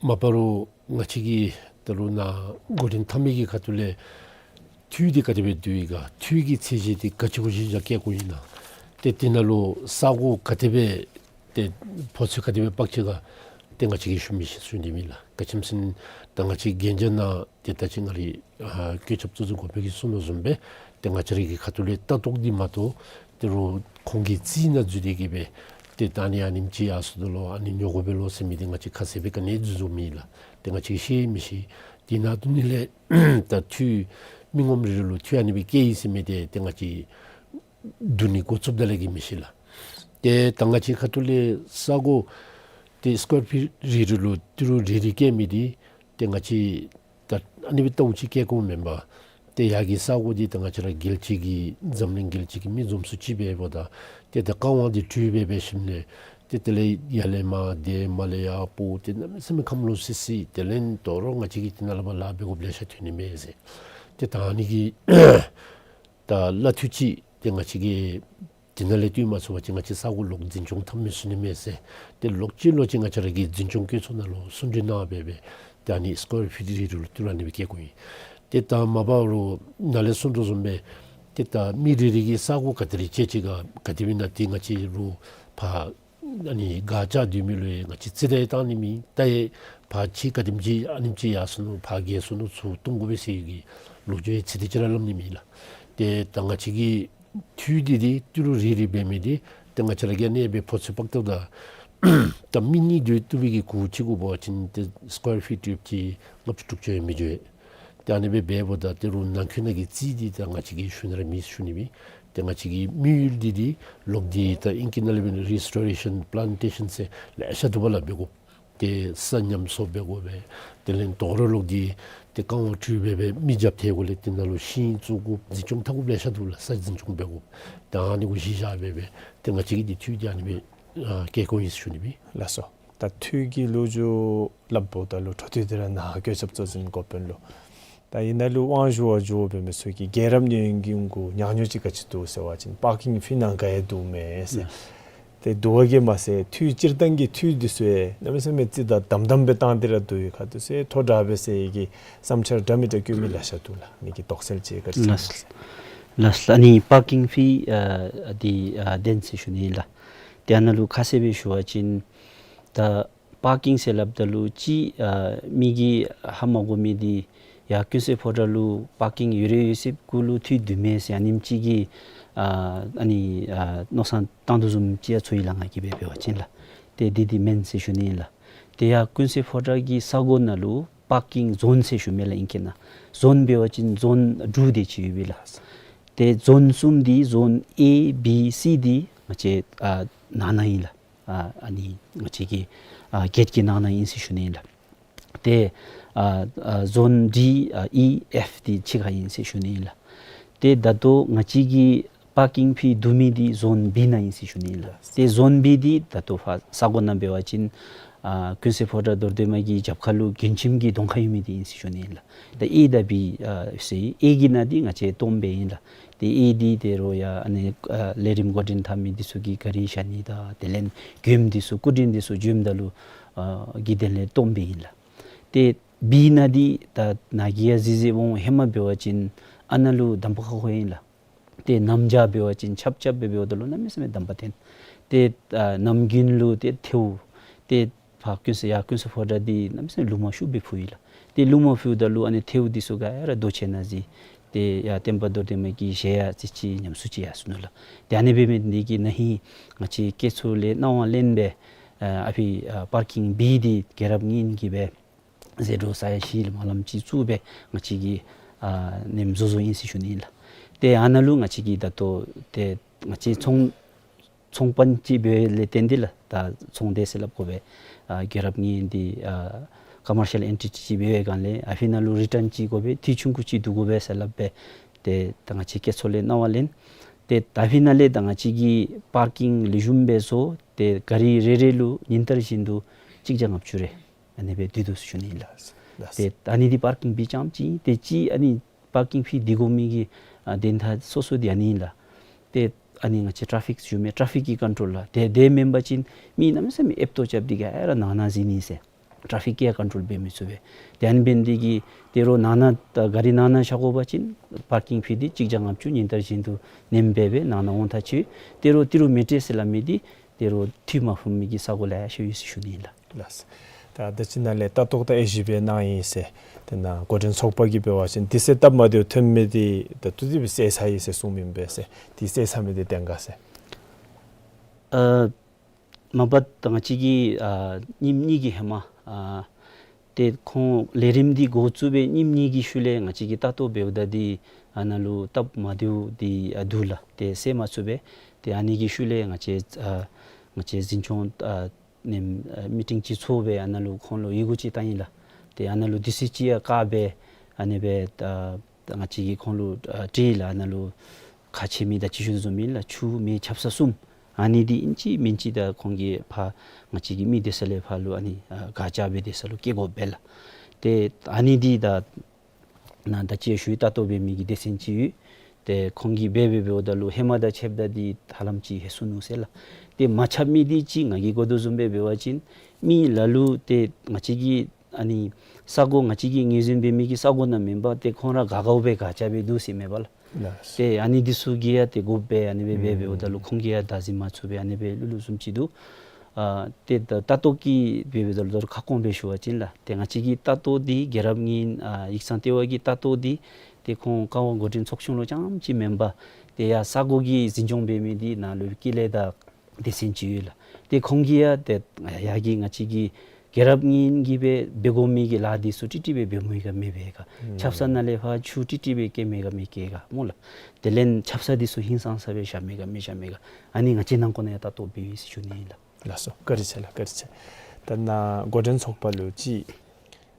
མ་པ་རུ་ང་བཅས་ཀྱིས་ད་རུང་ནཱ་འགོ་འདྲེན་འཐབ་མི་གི་ཁ་ཐུག་ལས་འཐུས་འདི་ག་དེ་སྦེ་བསྡུ་ཡི་ག། འཐུས་ཀྱི་ཚད་གཞི་འདི་ག་ཅི་གུ་གཞི་བཞག་བཀལ་དགོཔ་ཨིན་ན། ཏེ་དེ་ནང་ལུ་ས་གོ་ག་དེ་སྦེ་ཏེ་ཕོ་ཚོད་ག་དེ་སྦེ་དཔག་ཅི་ག། ཏེ་ང་བཅས་ཀྱིས་ཞུ་མི་ཤེས་ཞུ་ནི་མེད་ལགས། ག་ཅི་སྨོ་ཟེར་ན་ད་ང་བཅས་གན་རྒྱ་ནང་ཏེ་ད་ཅི་ང་རའི་ཨ་བཀོད་ཁྱབ་གཙོ་འཛིན་འགོ་དཔོན་གྱིས་གསུངས་དོ་བཟུམ་སྦེ་ཏེ་ང་བཅས་ར་གི་ཁ་ཐུག་ལས་ལྟ་རྟོག་འདི་མ་གཏོགས་ཏེ་རུང་ཁོང་གི་རྩིས་ནང་འཛུལ་ཏེ་གི་སྦེ་ཏེ་ད་ཨ་ནི་ཨ་ནེམ་ཅིག་ཡར་སོ་དོ་ལོ། ཨ་ནི་ཉོ་དགོ་པས་ལོ་ཟེར་མི་འདི་ང་བཅས་ཁ་གསལ་སྦེ་ག་ནི་འཛུལ་འཛུལཝ་མེད་ལགས། ཏེ་ང་བཅས་ཤེས་མི་ཤེས། དེ་ནང་དུ་ནི་ལས་ད་འཐུས་མི་ངོམ་རེ་རེ་ལུ་འཐུས་ཨ་ནི་སྦེ་བཀལ་ཡི་ཟེར་མི་འདི་ཏེ་ང་བཅས་བསྡུ་ནི་འགོ་བཙུགསཔ་ད་ལས་ཀྱི་མི་ཤེས་ལགས། ཏེ་ད་ང་བཅས་ཁ་ཐུག་ལས་ས་གོ་ཏེ་སི་ཀོར་ཕིཊ་རེ་རེ་ལུ་ཏི་རུ་རེ་རེ་བཀལ་མི་འདི་ཏེ་ང་བཅས་ད་ཨ་ནི་སྦེ་ལྟཝ་ཅིག་བཀལ་དགོཔ་མེན་པར་ཏེ་ཡར་གྱི་ས་གོ་འདི་ད་ང་བཅས་ར་རྒྱལ་སྤྱི་གི་འཛམ་གླིང་རྒྱལ་སྤྱི་གི་མི་འཛོམས་ས་ཅིག་འབདཝ་ད་ཏེ་ད་བཀའ་དབང་འདི་གྲོལ་སྦེ་འབད་ཞིནམ་ལས་ཏེ་དེ་ལས་ཡར་ལས་མར་དེ་མར་ལས་ཡར་སྤོ་ཏེ་གནམ་མེད་ས་མེད་ཁམས་ལོག་སི་སི། དེ་ལས་དོ་རུང་ང་བཅས་ཀྱིས་དེ་ནང་ལས་ཕར་ལཱ་འབད་དགོཔ་ལེ་ཤ་ཐོན་ནི་མས་ཟེར། ཏེ་ད་ཨ་ནི་གི་ད་གླ་འཐུས་ཅིག་ཏེ་ང་བཅས་ཀྱིས་དེ་ནང་ལས་བཏུལ་མ་ཚུགས་པ་ཅིན་ང་བཅས་ས་གོ་ལོག་འཛིན་སྐྱོང་འཐབ་མི་ཚུགས་ནི་མས་ཟེར། ཏེ་ལོག་ཅི་ལོག་ཅི་ང་བཅས་ར་གི་འཛིན་སྐྱོང་བཀོད་ཚོགས་ནང་ལུ་གསུང་གྲོས་གནང་སྦེ་སྦེ་ཏེ་ཨ་ནི་སི་ཀོར་ཕིཊ་རེ་རེ་ལུ་ཏི་རུ་ཨ་ནི་སྦེ་བཀལ་དགོཔ་ཨིན། ཏེ་ད་མ་པ་རུ་ནཱ་ལས་གསུངས་དོ་བཟུམ་སྦེ་ཏེ་ད་མི་རེ་རེ་གིས་ས་གོ་ག་དེ་རེ་སྤྱོད་ཅི་ག་ག་དེ་སྦེ་ཨིན་ན་ཏེ་ང་བཅས་རུང་ཕར་ཨ་ནི་ག་ཅི་འདུག་མི་ལུ་ཡང་ང་བཅས་རྩིས་ཏེ་བཏང་ནི་མེད། ད་ཡང་ཕར་ཅིག་ག་དེམ་ཅིག་ཨ་ནེམ་ཅིག་ཡར་སོ་ནུག། ཕར་བརྒལ་སོ་ནུག། ཚུར་གཏོང་དགོ་པས་ཟེར་གྱི་ལོ་རྒྱུས་ཡང་རྩིས་ཏེ་ཅིག་ར་སླབ་ནི་མེད་ལགས། ཏེ་ད་ང་བཅས་ཀྱི་འཐུས་འདི་འདི་ཏི་རུ་རེ་རེ་འབད་མི་འདི་ཏེ་ང་བཅས་ར་གིས་ཨ་ནི་སྦེ་ཕོ་ཚོད་དཔག་བཏངམ་ད་ད་མི་གཉིས་སྡོད་བཏུབ་པའི་གི་གུར་ཅིག་གུ་འབད་བ་ཅིན་ཏེ་སི་ཀོར་ཕིཊ་ཡོདཔ་ཅིག་ལྔ་བཅུ་དྲུག་ཅུ་ཡང་མི་འགྱོ་བས། ཏེ་ཨ་ནི་སྦེ་འབདཝ་ད་ཏི་རུ་ནང་འཁོད་ནང་གི་རྩིས་འདི་ད་ང་བཅས་ཀྱིས་ཞུ་ནི་ར་མེད་ཞུ་ནི་མེད། ཏེ་ང་བཅས་ཀྱི་དམིགས་ཡུལ་འདི་འདི་ལོག་འདི་ད་ཨིང་སྐད་ནང་ལས་འབད་ན་རི་སི་ཊོ་རེ་ཤཱན་པི་ལཱན་ཊེ་ཤཱན་ཟེར་ལེ་ཤ་འདུག་པ་ལགས། འབད་དགོཔ་ཏེ་ས་ཉམས་གསོ་འབད་དགོ་པས། དེ་ལས་དོ་རུང་ལོག་འདི་ཏེ་བཀའ་དབང་གྲོལ་སྦེ་སྦེ་མི་རྐྱབ་ཐལ་དགོཔ་ལས་དེ་ནང་ལུ་ཤིང་བཙུགས་དགོཔ་འཛིན་སྐྱོང་འཐབ་དགོཔ་ལེ་ཤ་འདུག་ལགས། ས་འཛིན་སྐྱོང་འབད་དགོཔ། ད་ཨ་ནི་གུ་གཞི་བཞག་སྦེ་སྦེ་ཏེ་ང་བཅས་ཀྱིས་འདི་འཐུས་འདི་ཨ་ནི་སྦེ་ཨ་བཀལ་དགོཔ་ཨིན་ཟེར་ཞུ་ནི་མས། ལགས་སོ། ད་འཐུས་ཀྱི་ལོ་རྒྱུས་སླབ་འོངམ་ད་ལུ་འཕྲོ་མཐུད་དེ་ར་ནཱ་བཀོད་ཁྱབ་གཙོ་འཛིན་འགོ་དཔོན་ལུ་ད་ཨ་ནཱ་ལུ་དབང་ཞུ་བར་འགྱོ་བའི་མི་ཚུ་གིས་རྒྱལ་རབས་གཉིས་ཀྱི་གུ་ཉག་ཉོག་ཅིག་ག་ཅི་འདུག་ཟེར་བ་ཅིན་པར་ཀིང་ཕི་ནང་ག་ཡང་འདུག་མས་ཟེར། ཏེ་འདུག་པ་གིས་མ་ཚད་འཐུས་སྤྱིར་བཏང་གི་འཐུས་འདི་ཚུ་ཡང་གནམ་མེད་ས་མེད་རྩིས་དང་དམ་དམ་སྦེ་བཏང་སྟེ་ར་འདུག་ཡོད། ཁ་ཐུག་ཚུ་མཐོ་དྲགས་པས་ཟེར་གྱི་བསམ་འཆར་འདྲ་མི་འདྲ་བཀོད་མི་ལེ་ཤ་འདུག་ལགས། ཨ་ནི་གི་དོགས་སེལ་ཅིག་ག་ཅི་ལགས། ལགས་ལགས། ཨ་ནི་པར་ཀིང་ཕི་ཨ་འདི་ཨ་བདེན་ཟེར་ཞུ་ནི་ཨིན་ལགས། ཏེ་ཨ་ནཱ་ལུ་ཁ་གསལ་སྦེ་ཞུ་བ་ཅིན་ད་པར་ཀིང་ཟེར་སླབ་ད་ལུ་ཅིག་ཨ་མི་གིས་ཧ་མ་གོ་མི་འདི་ཡར་ཀུན་གསལ་ཕོ་བྲང་ལུ་པར་ཀིང་ཡོད་རེ་ཡོད་ཚད་གུ་ལུ་འཐུས་འདུག་མས་ཟེར་ཨ་ནེམ་ཅིག་གི་ཨ་ཨ་ནི་ཨ་མནོ་བསམ་བཏང་དོ་བཟུམ་ཅིག་ཡང་ཚོར་ཡི་ལགས། ང་གིས་འབད་འབད་བ་ཅིན་ལགས། ཏེ་འདི་འདི་མེན་ཟེར་ཞུ་ནི་ཨིན་ལགས། ཏེ་ཡར་ཀུན་གསལ་ཕོ་བྲང་གི་ས་གོ་ནང་ལུ་པར་ཀིང་ཛོན་ཟེར་ཞུ་མས་ལགས་ཨིང་སྐད་ནང་། ཛོན་འབད་བ་ཅིན་ཛོན་དྲུག་དེ་ཅིག་ཡོད་པས་ལགས། ཏེ་ཛོན་གསུམ་འདི་ཛོན་ཨེ་བི་སི་འདི་ང་བཅས་ཨ་ནང་ན་ཨིན་ལགས། ཨ་ཨ་ནི་ང་བཅས་ཀྱི་ཨ་གེཊ་ཀྱི་ནང་ན་ཨིན་ཟེར་ཞུ་ནི་ཨིན་ལགས། ཏེ་ཨ་ཨ་ཛོན་ཌི་ཨ་ཨི་ཨེཕ་འདི་ཕྱི་ཁར་ཨིན་ཟེར་ཞུ་ནི་ཨིན་ལགས། ཏེ་ད་ལྟོ་ང་བཅས་ཀྱི་པར་ཀིང་ཕི་བསྡུ་མི་འདི་ཛོན་བི་ནང་ཨིན་ཟེར་ཞུ་ནི་ཨིན་ལགས། ཏེ་ཛོན་བི་འདི་ད་ལྟོ་ཕར་ས་གོ་ནང་འབད་བ་ཅིན་ཨ་ཀུན་གསལ་ཕོ་བྲང་རྡོར་གདན་མ་གི་རྒྱབ་ཁ་ལུ་མགྲོན་ཁྱིམ་གྱི་གདོང་ཁར་ཡོད་མི་འདི་ཨིན་ཟེར་ཞུ་ནི་ཨིན་ལགས། ཏེ་ཨེ་དང་བི་ཨ་ཟེར་ཨེ་གི་ནང་འདི་ང་བཅས་སྟོངམ་སྦེ་ཨིན་ལགས། ཏེ་ཨེ་འདི་ད་རུང་ཡར་ཨ་ནི་ཨ་ལས་རིམ་འགོ་འདྲེན་འཐབ་མི་འདི་ཚུ་གིས་ག་རི་བཞག་ནི་དང་དེ་ལས་མགྱོནམ་འདི་ཚུ་སྐུ་མགྲོན་འདི་ཚུ་བྱོནམ་ད་ལུ་ཨ་གི་དོན་ལས་སྟོངམ་སྦེ་ཨིན་ལགས། ཏེ་བི་ནང་འདི་ད་ནཱ་གིས་ཡང་གཟིགས་གཟིགསཔ་འོང་། ཧེ་མ་འབད་བ་ཅིན་ཨ་ནཱ་ལུ་དམ་པ་ཁག་ཁོ་ཨིན་ལགས། ཏེ་གནམ་བྱཱར་འབད་བ་ཅིན་ཆརཔ་རྐྱབ་སྦེ་འབདཝ་ད་ལུ་གནམ་མེད་ས་མེད་དམ་པ་ཐོན། ཏེ་ཨ་གནམ་དགུན་ལུ་ཏེ་ཐལཝ་ཏེ་ཕར་ཀུན་གསལ་ཡར་ཀུན་གསལ་ཕོ་བྲང་འདི་གནམ་མེད་ས་མེད་ལུ་མ་ཤུགས་སྦེ་ཕུ་ཡི་ལགས། ཏེ་ལུ་མ་ཕུཝ་ད་ལུ་ཨ་ནི་ཐལཝ་འདི་ཚུ་ག་ཡ་ར་རྡོ་ཆེ་ནང་གཟིགས། ཏེ་ཡར་སྟོན་པ་རྡོར་གདན་མ་གི་ཞལ་ཡང་གཟིགས་ཅི་ཉམས་སུ་ཅིག་ཡར་སོ་ནུག་ལགས། ཏེ་ཨ་ནི་འབད་མི་འདི་གིས་ན་ཧིང་ང་བཅས་སྐྱེད་ཚལ་ལས་གནང་བ་ལེན་སྦེ་ཨ་ཨ་ཕི་ཨ་པར་ཀིང་བི་འདི་རྒྱལ་རབས་གཉིས་ཀྱིས་སྦེ་ཟད་འགྲོ་ས་ཡ་བཞི་ལུ་སྨོན་ལམ་ཅིག་བཙུགས་སྦེ་ང་བཅས་ཀྱིས་ཨ་ནེམ་བཟོ་བཟོཝ་ཨིན་ཟེར་ཞུ་ནི་ཨིན་ལགས། ཏེ་ཨ་ནཱ་ལུ་ང་བཅས་ཀྱིས་ད་ལྟོ་ཏེ་ང་བཅས་ཚོང་ཚོང་དཔོན་ཅིག་འབད་བའི་ལས་བརྟེན་ཏེ་ལགས། ད་ཚོང་སྡེ་ཟེར་སླབ་དགོ་པས། ཨ་རྒྱལ་རབས་གཉིས་འདི་ཨ་ཀོ་མར་ཤལ་ཨེན་ཊི་ཊི་ཅིག་འབད་བའི་སྒང་ལས་ཨ་ཕི་ནང་ལུ་རི་ཊཱན་ཅིག་དགོ་པས། འཐུས་ཆུང་ཀུ་ཅིག་བསྡུ་དགོ་པས་ཟེར་སླབ་སྦེ་ཏེ་ད་ང་བཅས་སྐྱེད་ཚལ་ལས་གནང་བ་ལེན། ཏེ་ད་ཨ་ཕི་ནང་ལས་ད་ང་བཅས་ཀྱིས་པར་ཀིང་ལེགས་ཤོམ་སྦེ་བཟོ། ཏེ་ག་རི་རེ་རེ་ལུ་ཉིན་ལྟར་བཞིན་དུ་གཅིག་བརྒྱ་ལྔ་བཅུ་རེ་ཨ་ནི་སྦེ་སྡོད་དོ་ཟེར་ཞུ་ནི་ཨིན་ལགས། ལགས། ཏེ་ཨ་ནི་འདི་པར་ཀིང་ཕི་རྐྱངམ་ཅིག་ཨིན། ཏེ་གཅིག་ཨ་ནི་པར་ཀིང་ཕི་འདི་དགོ་མི་གི་ཨ་དོན་དག་སོ་སོ་འདི་ཨ་ནི་ཨིན་ལགས། ཏེ་ཨ་ནི་ང་བཅས་ཊ་ཕིག་ཞུ་མི་ཊ་ཕིག་གི་ཀོན་ཊོལ་ལགས། ཏེ་དེ་མེན་པ་ཅིན་མི་གནམ་མེད་ས་མེད་ཨེབ་ཏོ་རྐྱབ་སྟེ་ག་ར་ནང་ན་བཞག་ནི་ཟེར། ཊ་ཕིག་གིས་ཡང་ཀོན་ཊོལ་འབད་མི་ཚུགས་པས། ཏེ་ཨ་ནི་འབད་ནི་འདི་གིས་ད་རུང་ནང་ན་ད་གཱ་རི་ནང་ན་བཞག་དགོ་པ་ཅིན་པར་ཀིང་ཕི་འདི་གཅིག་བརྒྱ་ལྔ་བཅུ་ཉིན་ལྟར་བཞིན་དུ་ནེམ་སྦེ་སྦེ་ནང་ན་འོང་ད་ཅིག་ད་རུང་ད་རུང་མི་ཏེ་ཟེར་སླབ་མི་འདི་ད་རུང་འཐུས་མ་ཕུལ་མི་གི་ས་གོ་ལེ་ཤ་ཡོད་ཟེར་ཞུ་ནི་ལགས། ལགས། ད་ད་ཅི་ནཱ་ལས་ལྟ་རྟོག་ད་ཨེ་ཞིབ་སྦེ་གནང་ཡི་ཟེར། དེ་ནང་འགོ་འདྲེན་ཚོགས་པ་གིས་འབད་བ་ཅིན་དུས་ཚོད་སྟབས་མ་བདེཝ་ཐོན་མི་འདི་ད་ལྟོ་འདི་སྦེ་སེལ་ཚར་ཡི་ཟེར་གསུངམ་ཨིན་པས་ཟེར། འདི་སེལ་ཚར་མི་འདི་བདེན་ག་ཟེར། ཨ་མ་པ་ད་ང་བཅས་ཀྱིས་ཨ་ཉིནམ་གཉིས་ཀྱི་ཧེ་མ་ཨ་ཏེ་ཁོང་ལས་རིམ་འདི་འགོ་བཙུགས་པའི་ཉིནམ་གཉིས་ཀྱི་ཤུལ་ལས་ང་བཅས་ཀྱིས་ལྟ་རྟོག་འབདཝ་ད་འདི་ཨ་ནཱ་ལུ་སྟབས་མ་བདེཝ་འདི་ཨ་འདུག་ལགས། ཏེ་སེལ་མ་ཚུགས་པས། ཏེ་ཨ་ནི་གི་ཤུལ་ལས་ང་བཅས་ཨ་ང་བཅས་འཛིན་སྐྱོང་ཨ་ནེམ་ཨ་མི་ཊིང་ཅིག་ཚོགས་སྦེ་ཨ་ནཱ་ལུ་ཁོང་ལུ་ཡི་གུ་ཅིག་བཏང་ཡི་ལགས། ཏེ་ཨ་ནཱ་ལུ་དུས་ཚོད་ཅིག་ཡང་བཀག་སྦེ་ཨ་ནི་སྦེ་ཨ་ད་ང་བཅས་ཀྱིས་ཁོང་ལུ་ཨ་དྲིས་ལགས། ཨ་ནཱ་ལུ་ཁག་ཆེ་མི་ད་ཅི་ཞུ་དོ་བཟུམ་ཨིན་ལགས། ཆུ་མེ་ཆབ་གསང་གསུམ་ཨ་ནི་འདི་ཨིན་ཅི་མེན་ཅི་ད་ཁོང་གིས་ཕར་ང་བཅས་ཀྱི་མི་སྡོད་ས་ལས་ཕར་ལུ་ཨ་ནི་ཨ་ག་ར་སྦེ་སྡོད་ས་ལུ་བསྐྱལ་དགོ་པས་ལགས། ཏེ་ཨ་ནི་འདི་ད་ནཱ་ད་ཅི་ཞུ་ཡི་ལྟ་རྟོག་འབད་མི་གི་སྡེ་ཚན་ཅིག་ཡོད། ཏེ་ཁོང་གིས་འབད་འབད་འབདཝ་ད་ལུ་ཧེ་མ་དང་ཕྱདཔ་ད་འདི་ཧ་ལམ་ཅིག་ལྷོད་སོ་ནུག་ཟེར་ལགས། ཏེ་མ་ཁྱབ་མི་འདི་ཅིག་ང་གིས་གོ་དོ་བཟུམ་སྦེ་འབད་བ་ཅིན་མི་ལ་ལུ་ཏེ་ང་བཅས་ཀྱི་ཨ་ནི་ས་གོ་ང་བཅས་ཀྱིས་ངོས་འཛིན་འབད་མི་གི་ས་གོ་ནང་མེན་པར་ཏེ་ཁོང་ར་དགའ་དགའཝ་སྦེ་ག་ར་སྦེ་འདུག་ཟེར་མས་པ་ལགས། ལགས། ཏེ་ཨ་ནི་འདི་ཚུ་གིས་ཡང་ཏེ་དགོཔ་སྦེ་ཨ་ནི་སྦེ་འབད་འབདཝ་ད་ལུ་ཁོང་གིས་ཡང་བདག་འཛིན་མ་ཚུགས་པར་ཨ་ནི་སྦེ་ལྷོད་ལྷོད་བཟུམ་ཅིག་འདུག། ཨ་ཏེ་ད་ལྟ་རྟོག་གི་འབད་འབདཝ་ད་ལུ་ཁ་སྐོང་སྦེ་ཞུ་བ་ཅིན་ལགས། ཏེ་ང་བཅས་ཀྱི་ལྟ་རྟོག་འདི་རྒྱལ་རབས་གཉིས་ཨ་ཡིག་ཚང་ལྟེ་བ་གི་ལྟ་རྟོག་འདི་ཏེ་ཁོང་ཀ་བ་འགོ་འདྲེན་ཚོགས་ཆུང་ལུ་རྐྱངམ་ཅིག་མེན་པར་ཏེ་ཡར་ས་གོ་གི་འཛིན་སྐྱོང་འབད་མི་འདི་ནཱ་ལུ་དཀྱིལ་ལས་ད་སྡེ་ཚན་ཅིག་ཡོད་ལགས། ཏེ་ཁོང་གིས་ཡང་ཏེ་ཡར་གྱི་ང་བཅས་ཀྱི་རྒྱལ་རབས་གཉིས་ཀྱིས་སྦེ་འབད་དགོ་མི་གི་ལཱ་འདི་ཚུ་ཏིག་ཏིག་སྦེ་འབད་མི་ག་མི་འབད་ག། ཨུམ། ཆབ་གསང་ནང་ལས་ཕར་ཆུ་ཏིག་ཏིག་སྦེ་བསྐྱལ་མི་ག་མི་བསྐྱལ་ག་སྨོ་ལགས། དེ་ལས་ཆབ་གསང་འདི་ཚུ་ཧིང་སངས་ས་སྦེ་བཞག་མི་ག་མི་བཞག་མི་ག། ཨ་ནི་ང་བཅས་ནང་འཁོད་ནང་ཡང་ལྟ་རྟོག་འབད་ཡི་ཟེར་ཞུ་ནི་ཨིན་ལགས། ལགས་སོ། བཀའ་དྲིན་ཆེ་ལགས། བཀའ་དྲིན་ཆེ། ད་ནཱ་འགོ་འདྲེན་ཚོགས་པ་ལུ་ཅིག་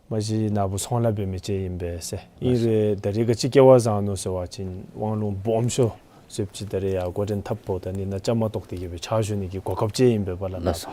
མ་གཞི་ནཱ་བུ་ཚོང་ལཱ་འབད་མི་ཅིག་ཨིན་པས་ཟེར། ཨིན་རུང་ད་རེས་ག་ཅི་སྐལ་བ་བཟང་ནུག་ཟེར་བ་ཅིན་དབང་ལུང་སྦོམ་ཤོས་ཟེརཝ་ཅིག་ད་རེས་ཡར་འགོ་འདྲེན་འཐབ་འོངམ་ད་ནི་ནཱ་བཅའ་མར་གཏོགས་ཏེ་གི་སྦེ་ཕྱག་ཞུ་ནི་གི་གོ་སྐབས་ཅིག་ཨིན་པས་པ་ལགས། ལགས་སོ།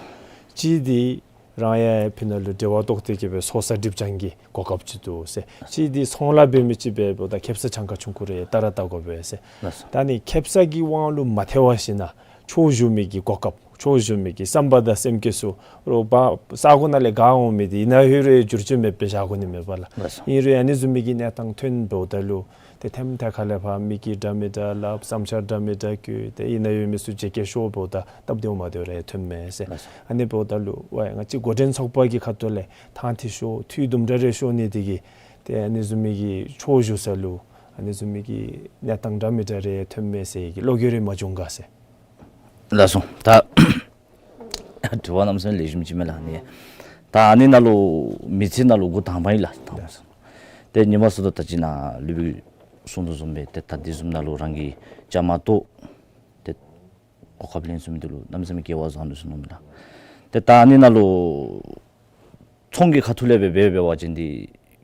གཅིག་འདི་རང་ཡང་ཕི་ནཱ་ལུ་འབྲེལ་བ་གཏོགས་ཏེ་གི་སྦེ་ཚོགས་བསགས་སྒྲིབ་སྦྱང་གི་གོ་སྐབས་ཅིག་འདུག་ཟེར། གཅིག་འདི་ཚོང་ལཱ་འབད་མི་ཅིག་འབདཝ་ད་ཁེབ་ས་ཆང་ཁ་ཆུང་ཀུ་རེ་ལྟ་ར་ལྟ་དགོ་པས་ཟེར། ལགས་སོ། ད་ནི་ཁེབ་ས་གི་དབང་ལུང་མ་ཐལ་བ་ཞིན་ན་ཆོས་ཞུ་མི་གི་གོ་སྐབས་ཆོས་ཞུ་མི་གི་བསམ་པ་དང་སེམས་བསྐྱེད་ཚུ་རོགས་པ་ས་གོ་ནང་ལས་ག་འོང་མི་འདི་ཨིན་ན་ཧེ་རེ་བསྒྱུར་བཅོས་མེད་པར་བཞག་དགོ་ནི་མས་པ་ལགས། ལགས་སོ། ཨིན་རུང་ཨ་ནི་བཟུམ་མའི་གི་གནས་སྟངས་ཐོན་འོངམ་ད་ལུ་ཏེ་ཐེམ་ཐེ་ཁ་ལས་ཕར་མི་གིས་འདྲ་མི་འདྲ་སླབ། བསམ་འཆར་འདྲ་མི་འདྲ་བཀོད། ཏེ་ཨིན་ན་ཡོད་མི་ཚུ་བརྗེ་བཀོད་ཤོར་འོངམ་ད་སྟབས་བདེཝ་མ་བདེཝ་རེ་ཐོནམ་མས་ཟེར། ལགས་སོ། ཨ་ནི་འབདཝ་ད་ལུ་ཝའི་ང་བཅས་འགོ་འདྲེན་ཚོགས་པ་གི་ཁ་ཐུག་ལས་ཐང་ཐིག་ཤོར་འཐུས་དུམ་གྲ་རེ་ཤོར་ནི་དེ་གིས་ཏེ་ཨ་ནི་བཟུམ་མའི་གི་ཆོས་ཞུ་ས་ལུ་ཨ་ནི་བཟུམ་མའི་གི་གནས་སྟངས་འདྲ་མི་འདྲ་རེ་ཐོནམ་མས་ཟེར་གི་བློ་འགྱོད་རེ་མ་བྱུང་ག་ཟེར། ལགས་སོ། ད་དྲི་བ་གནམ་མེད་ས་མེད་ལེགས་ཤོམ་ཅིག་མས་ལགས། ཨ་ནི་ད་ཨ་ནི་ནང་ལུ་མི་ཚེ་ནང་ལུ་འགོ་དང་པ་ཨིན་ལགས། དང་པ་ཟེར། ཏེ་ཉི་མ་སུ་དང་ད་ཅི་ནཱ་ལུ་སྦེ་གསུང་དོ་བཟུམ་སྦེ་ཏེ་ད་འདི་བཟུམ་ནང་ལུ་རང་གིས་བཅའ་མར་གཏོགས་ཏེ་གོ་སྐབས་ལེན་ཚུགས་མི་འདི་ལུ་གནམ་མེད་ས་མེད་སྐལ་བ་བཟང་ནུག་ཟེར་མནོཝ་མས་ལགས། ཏེ་ད་ཨ་ནི་ནང་ལུ་ཚོང་གི་ཁ་ཐུག་ལས་སྦེ་འབད་འབད་བ་ཅིན་འདི་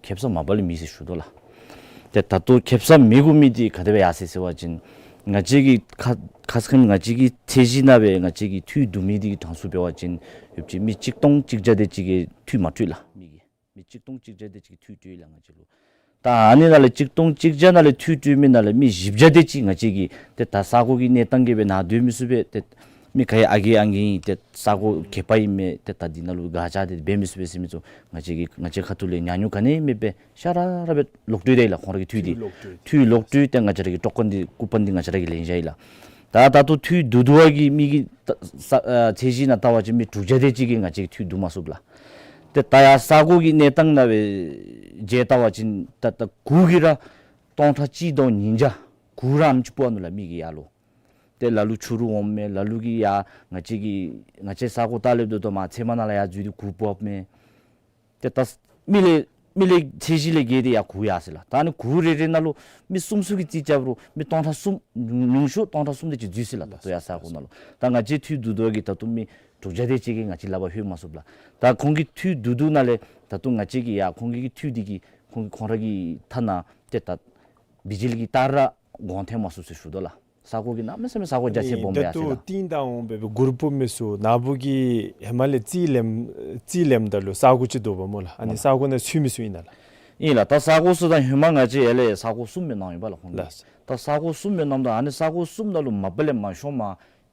ཁེབ་ས་མ་པ་ལས་མེད་ཟེར་ཞུ་དོ་ལགས། ཏེ་ད་ལྟོ་ཁེབ་ས་མེད་དགོ་མི་འདི་ག་དེ་སྦེ་ཡར་སོ་ཡི་ཟེར་བ་ཅིན་ང་བཅས་ཀྱི་ཁ་ཁ་ཙ་ཁ་ཉིནམ་ང་བཅས་ཀྱི་ཚད་གཞི་ནང་སྦེ་ང་བཅས་ཀྱི་འཐུས་བསྡུ་མི་འདི་གི་གྲངས་སུ་འབད་བ་ཅིན་ཡོདཔ་ཅིག་མི་གཅིག་སྟོང་གཅིག་བརྒྱ་དེ་ཅིག་གིས་འཐུས་མ་སྤྲོད་ལགས། མི་གིས་མི་གཅིག་སྟོང་གཅིག་བརྒྱ་དེ་ཅིག་འཐུས་སྤྲོད་ལགས་ང་བཅས་ལུ། ད་ཨ་ནི་ནང་ལས་གཅིག་སྟོང་གཅིག་བརྒྱ་ནང་ལས་འཐུས་སྤྲོད་མི་ནང་ལས་མི་བཞི་བརྒྱ་དེ་ཅིག་ང་བཅས་ཀྱིས་ཏེ་ད་ས་གོ་གི་གནས་སྟངས་ཀྱིས་སྦེ་ནཱ་སྡོད་མི་ཚུགས་པས། ཏེ་མི་ག་ཡང་ཨ་རྒས་ཨང་རྒས་ཨིན། ཏེ་ས་གོ་གད་པ་ཨིན་མས། ཏེ་ད་འདི་ནང་ལུ་ག་ར་ཏེ་འབད་མི་ཚུགས་པས་ཟེར་མི་ཚུ་ང་བཅས་ཀྱིས་ང་བཅས་ཁ་ཐུག་ལས་ཉམས་མྱོང་ག་ནི་མེད་པར་ཤ་ར་ར་སྦེ་ལོག་སྤྲོད་ད་ཡི་ལགས། ཁོང་ར་གི་འཐུས་འདི་འཐུས་ལོག་སྤྲོད། འཐུས་ལོག་སྤྲོད་ཏེ་ང་བཅས་ར་གི་ཏོག་ཀོན་འདི་ཀུ་པོན་འདི་ང་བཅས་ར་གིས་ལེན་བཞག་ཡི་ལགས། ད་ད་ལྟོ་འཐུས་བསྡུ་བསྡུ་བ་གི་མི་གི་ད་ས་ཨ་ཚད་གཞི་ནང་བལྟ་བ་ཅིན་མི་དྲུག་བརྒྱ་དེ་ཅིག་གིས་ང་བཅས་ཀྱིས་འཐུས་བསྡུ་མ་ཚུགས་ལགས། ཏེ་ད་ཡར་ས་གོ་གི་གནས་སྟངས་ནང་སྦེ་དཔྱེ་བལྟ་བ་ཅིན་ད་ད་གུར་གྱིས་ར་སྟོང་ཕྲག་གཅིག་དང་ཉིས་བརྒྱ་གུར་ར་ཨ་ནེམ་ཅིག་སྤོ་ནུག་ལགས་མི་གིས་ཡར་ལུ། ཏེ་ལ་ལུ་ཕྱི་རུ་འོངམ་མས། ལ་ལུ་གིས་ཡར་ང་བཅས་ཀྱི་ང་བཅས་ས་གོ་ལྟ་ལེགས་དོ་དོ་མར་ཚལ་མ་ནང་ལས་ཡར་འཛུལ་ཏེ་གུར་སྤོཝ་མས། ཏེ་ད་མི་ལས་མི་ལས་ཚད་གཞི་ལས་བརྒལ་ཏེ་ཡར་གུར་ཡར་སོ་ཡི་ལགས། ད་ཨ་ནི་གུར་རེ་རེ་ནང་ལུ་མི་གསུམ་གསུམ་གྱིས་རྩིས་རྐྱབ་རུང་མི་སྟོང་ཕྲག་གསུམ་ཉུང་ཉུང་ཤོས་སྟོང་ཕྲག་གསུམ་དེ་ཅིག་འཛུལ་སོ་ཡི་ལགས། ད་ལྟོ་ཡར་ས་གོ་ནང་ལུ་ད་ང་བཅས་འཐུས་བསྡུ་བསྡུ་བ་གིས་ད་ལྟོ་མི་དྲུག་བརྒྱ་དེ་ཅིག་གིས་ང་བཅས་ལག་པར་ལྷོད་མ་ཚུགས་ལགས། ད་ཁོང་གི་འཐུས་བསྡུ་བསྡུ་ནང་ལས་ད་ལྟོ་ང་བཅས་ཀྱིས་ཡར་ཁོང་གི་འཐུས་འདི་གིས་ཁོང་གི་ཁོང་ར་གི་མཐའ་ནང་ཏེ་ད་བི་ཇི་ལི་གི་ཏར་ར་གོང་འཐེན་མ་ཚུགས་ཟེར་ཞུ་དོ་ལགས། ས་གོ་གི་གནམ་མེད་ས་མེད་ས་གོ་རྒྱ་ཆེ་སྦོམ་ཡ་ཟེར་ད། ཏིང་དང་འོང་སྦེ་གུར་སྤུབ་མི་ཚུ་ནཱ་བུ་གི་ཧེ་མ་ལས་རྩིས་ལེན་རྩིས་ལེནམ་ད་ལུ་ས་གོ་ཅིག་འདུག་པ་སྨོ་ལགས། ཨ་ནི་ས་གོ་ནང་ཚུད་མི་ཚུ་ཨིན་ན་ལགས། ཨིན་ལགས། ད་ས་གོ་ཚུ་ད་ཧེ་མ་ང་བཅས་ཡར་ལས་ས་གོ་གསུམ་སྦེ་གནང་ཡོདཔ་ལགས་ཁོང་གིས། ལགས། ད་ས་གོ་གསུམ་སྦེ་གནངམ་ད་ཨ་ནི་ས་གོ་གསུམ་ནང་ལུ་མ་པ་ལས་མ་ཤོང་མ་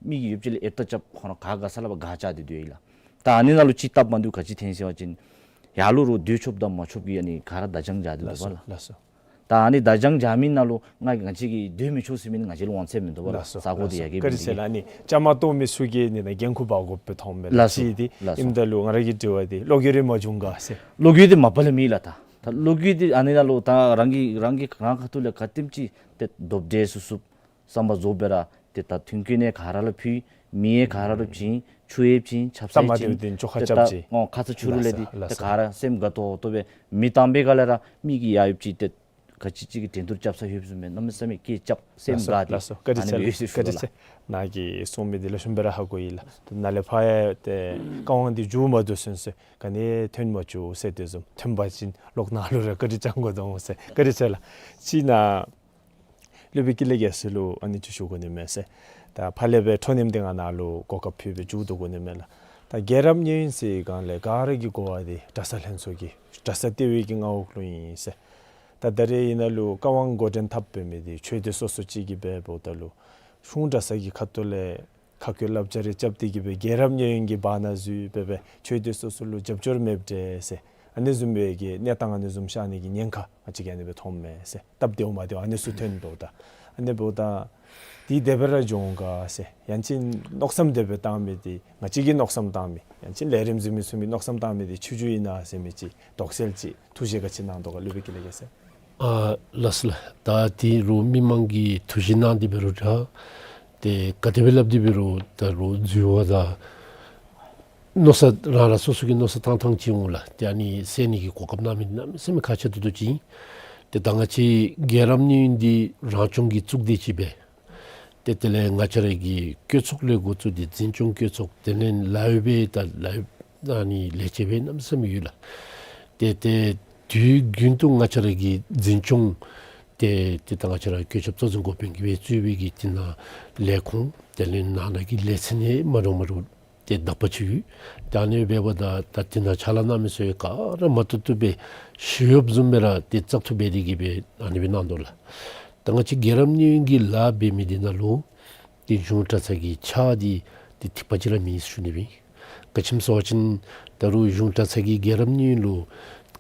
མི་གིས་ཡོདཔ་ཅིག་ལས་ཨེབ་ཏ་རྐྱབ་ཁོང་ར་ག་དགའ་ས་ལས་ཕར་ག་རྐྱབ་སྟེ་སྡོད་ཡི་ལགས། ད་ཨ་ནི་ནང་ལུ་ཅིག་སྟབས་མ་བདེཝ་ག་ཅི་ཐོན་ཟེར་བ་ཅིན་ཡར་ལུ་རོགས་སྡོད་ཆོགཔ་དང་མ་ཆོགཔ་གི་ཨ་ནི་ག་ར་བརྡ་བྱང་བཞག་སྟེ་ལགས་འདུག་པ་སོ་ལགས། ལགས་སོ། ད་ཨ་ནི་བརྡ་བྱང་བཞག་མི་ནང་ལུ་ང་ང་བཅས་ཀྱིས་སྡོད་མི་ཆོག་ཟེར་མི་ནི་ང་བཅས་ལུ་དབང་ཚད་མིན་འདུག་པ་ལགས། ལགས་སོ། ས་གོ་འདི་ལགས་སོ། ཡ་གི་བཀའ་དྲིན་ཆེ་ལགས། ཨ་ནི་བཅའ་མར་གཏོགས་མི་ཚུ་གིས་ནི་ནཱ་འགན་ཁུར་འབག་དགོཔ་སྦེ་མཐོངམ་མས་ལགས། ལགས་སོ། ཅིག་འདི་ལགས་སོ། ཨིནམ་ད་ལུ་ང་ར་གིས་དྲི་བ་འདི་བློ་འགྱོད་རེ་མ་བྱུང་ག་ཟེར། བློ་འགྱོད་འདི་མ་པ་ལས་མེད་ལགས། ད་ད་བློ་འགྱོད་འདི་ཨ་ནི་ནང་ལུ་ད་རང་གི་རང་གི་རང་ཁ་ཐུག་ལས་ག་དེམ་ཅིག་ཏེ་རྡོག་འདྲེས་སུ་སུབ་བསམ་པ་རྫོགས་སྦེ་ར་ཏེ་ད་མཐུན་རྐྱེན་ནི་ག་ར་ལུ་ཕུལ། མེ་ཡང་ག་ར་ལུ་བྱིན། ཆུ་ཡང་བྱིན། ཆབ་གསང་ཡང་བྱིན། ཏེ་ད་ཨོ་ཁ་ཚ་ཆུ་རུ་ལས་འདི་ཏེ་ག་ར་སེམས་དགའ་ཏོག་ཏོ་སྦེ་མི་དང་པའི་སྒང་ལས་ར་མི་གིས་ཡར་ཡོདཔ་ཅིག་ཏེ་ག་ཅི་ཅིག་གི་འགྲན་བསྡུར་རྐྱབ་ས་ཡོདཔ་བཟུམ་སྦེ་གནམ་མེད་ས་མེད་སྐད་རྐྱབ་སེམས་དགའ་སྟེ། ལགས་སོ། བཀའ་དྲིན་ཆེ། ཨ་ནི་བཀའ་དྲིན་ཆེ། ནཱ་གིས་གསུངས་མི་འདི་ལེགས་ཤོམ་སྦེ་ར་ཧ་གོ་ཡི་ལགས། ཏེ་ནཱ་ལས་ཕར་ཡང་ཏེ་བཀའ་དབང་འདི་མཇུག་མ་བསྡུ་ཚུན་ཚོད་ག་ནི་ཐོན་མ་བཅུག་ཟེར་དེ་བཟུམ་ཐོན་པ་ཅིན་ལོག་ནཱ་ལུ་ར་བཀའ་དྲིན་བསྐྱང་དགོ་དོ་འོང་ཟེར། བཀའ་དྲིན་ཆེ་ལགས། ཅིག་ནཱ་སློབ་དཔོན་ཀུན་ལེགས་རྒྱལ་མཚན་ལུ་ཨ་ནི་ཅིག་ཞུ་དགོ་ནི་མས་ཟེར། ད་ཕར་ལས་སྦེ་འཕྲོ་མཉམ་འདི་ང་ནཱ་ལུ་གོ་སྐབས་ཕུལ་སྦེ་མཇུག་བསྡུ་དགོ་ནི་མས་ལགས། ད་རྒྱལ་རབས་གཉན་གཡོལ་ཟེར་སྒང་ལས་ག་ར་གི་གོ་བ་འདི་གྲྭ་ཚང་ལྷན་ཚོགས་ཀྱི་གྲྭ་ས་ལྟེ་བའི་གི་མངའ་འོག་ལུ་ཨིན་ཟེར། ད་ད་རེས་ཨིན་ན་ལུ་བཀའ་དབང་འགོ་འདྲེན་འཐབ་འབད་མི་འདི་ཆོས་སྡེ་སོ་སོ་ཅིག་གིས་འབད་འབདཝ་ད་ལུ་གཞུང་གྲྭ་ཚང་གི་ཁ་ཐུག་ལས་ཁ་བཀོད་བསླབ་བྱ་རེ་རྐྱབ་སྟེ་གི་སྦེ་རྒྱལ་རབས་གཉན་གཡོལ་གྱི་བར་ན་འཛུལ་སྦེ་སྦེ་ཆོས་སྡེ་སོ་སོ་ལུ་རྒྱབ་སྐྱོར་མེདཔ་འདྲས་ཟེར། ཨ་ནི་བཟུམ་སྦེ་གི་གནས་སྟངས་ཨ་ནི་བཟུམ་ཤར་ནི་གི་ཉེན་ཁ་ང་བཅས་ཀྱིས་ཨ་ནི་སྦེ་མཐོངམ་མས་ཟེར། སྟབས་བདེཝ་མ་བདེཝ་ཨ་ནི་ཚུ་ཐོན་འདུག། ད་ཨ་ནི་འབདཝ་ད་འདི་དེ་སྦེ་ར་འགྱོ་འོང་ག་ཟེར། ཡང་ཅིན་མནོ་བསམ་དེ་སྦེ་བཏང་མི་འདི་ང་བཅས་ཀྱིས་མནོ་བསམ་བཏང་མི་ཡང་ཅིན་ལས་རིམ་འཛིན་མི་ཚུ་གིས་མནོ་བསམ་བཏང་མི་འདི་ཆོས་བརྒྱུད་ཨིན་ན་ཟེར་མི་ཅིག་དོགས་སེལ་ཅིག་ཐུགས་བཞེད་ག་ཅི་གནང་དོ་ག་སློབ་དཔོན་ཀུན་ལེགས་རྒྱལ་མཚན། ཨ་ལགས་སོ་ལགས། ད་འདི་རུང་མི་མང་གིས་ཐུགས་བཞེད་གནང་སྟེ་འབད་རུང་ར་ཏེ་ག་དེ་སྦེ་སླབ་སྟེ་འབད་རུང་ད་རུང་འཛོལ་བ་དང་མནོ་བསམ་རང་རང་སོ་སོ་གི་མནོ་བསམ་བཏང་ཐངས་ཅིག་འོང་ལགས། ཏེ་ཨ་ནི་སེལ་ནི་གི་གོ་སྐབས་གནང་མི་གནམ་མེད་ས་མེད་ཁག་ཆེ་ཏོག་ཏོ་ཅིག་ཨིན། ཏེ་ད་ང་བཅས་རྒྱལ་རབས་གཉན་གཡོལ་འདི་རང་སྐྱོང་གི་གཙུག་སྡེ་ཅིག་སྦེ་ཏེ་དེ་ལས་ང་བཅས་ར་གི་བཀོད་ཚོགས་ལས་འགོ་བཙུགས་ཏེ་འཛིན་སྐྱོང་བཀོད་ཚོགས་དེ་ལས་ལཱ་གཡོག་སྦེ་ད་ལཱ་གཡོག་ཨ་ནི་ལས་བྱེདཔ་སྦེ་གནམ་མེད་ས་མེད་ཡོད་ལགས། ཏེ་ཏེ་དུས་རྒྱུན་དུ་ང་བཅས་ར་གི་འཛིན་སྐྱོང་ཏེ་ཏེ་ད་ང་བཅས་ར་བཀོད་ཁྱབ་གཙོ་འཛིན་འགོ་དཔོན་གྱིས་སྦེ་གཙོས་པའི་གི་དེ་ནང་ལས་ཁུངས་དེ་ལས་ནང་ན་གི་ལས་ཚན་ནང་མ་འདྲཝ་མ་འདྲཝ་ཏེ་དག་པ་ཅིག་ཡོད། ཏེ་ཨ་ནི་འབདཝ་ད་ད་དེ་ནང་ཕྱག་ལཱ་གནང་མི་ཚུ་ག་ར་མ་བཏུབ་བཏུབ་སྦེ་ཞི་གཡོགཔ་བཟུམ་སྦེ་ར་ཏེ་བཙག་འཐུ་འབད་དེ་གི་སྦེ་ཨ་ནི་སྦེ་གནང་དོ་ལགས། ད་ང་བཅས་རྒྱལ་རབས་གཉན་གཡོལ་གྱི་ལཱ་འབད་མི་འདི་ནང་ལུ་ཏེ་གཞུང་གྲྭ་ཚང་གི་ཕྱག་འདི་ཏེ་ཐིགས་པ་ཅིག་ར་མེད་ཟེར་ཞུ་ནི་སྦེ། ག་ཅི་སྨོ་ཟེར་བ་ཅིན་ད་རུང་གཞུང་གྲྭ་ཚང་གིས་རྒྱལ་རབས་གཉན་གཡོལ་ལུ་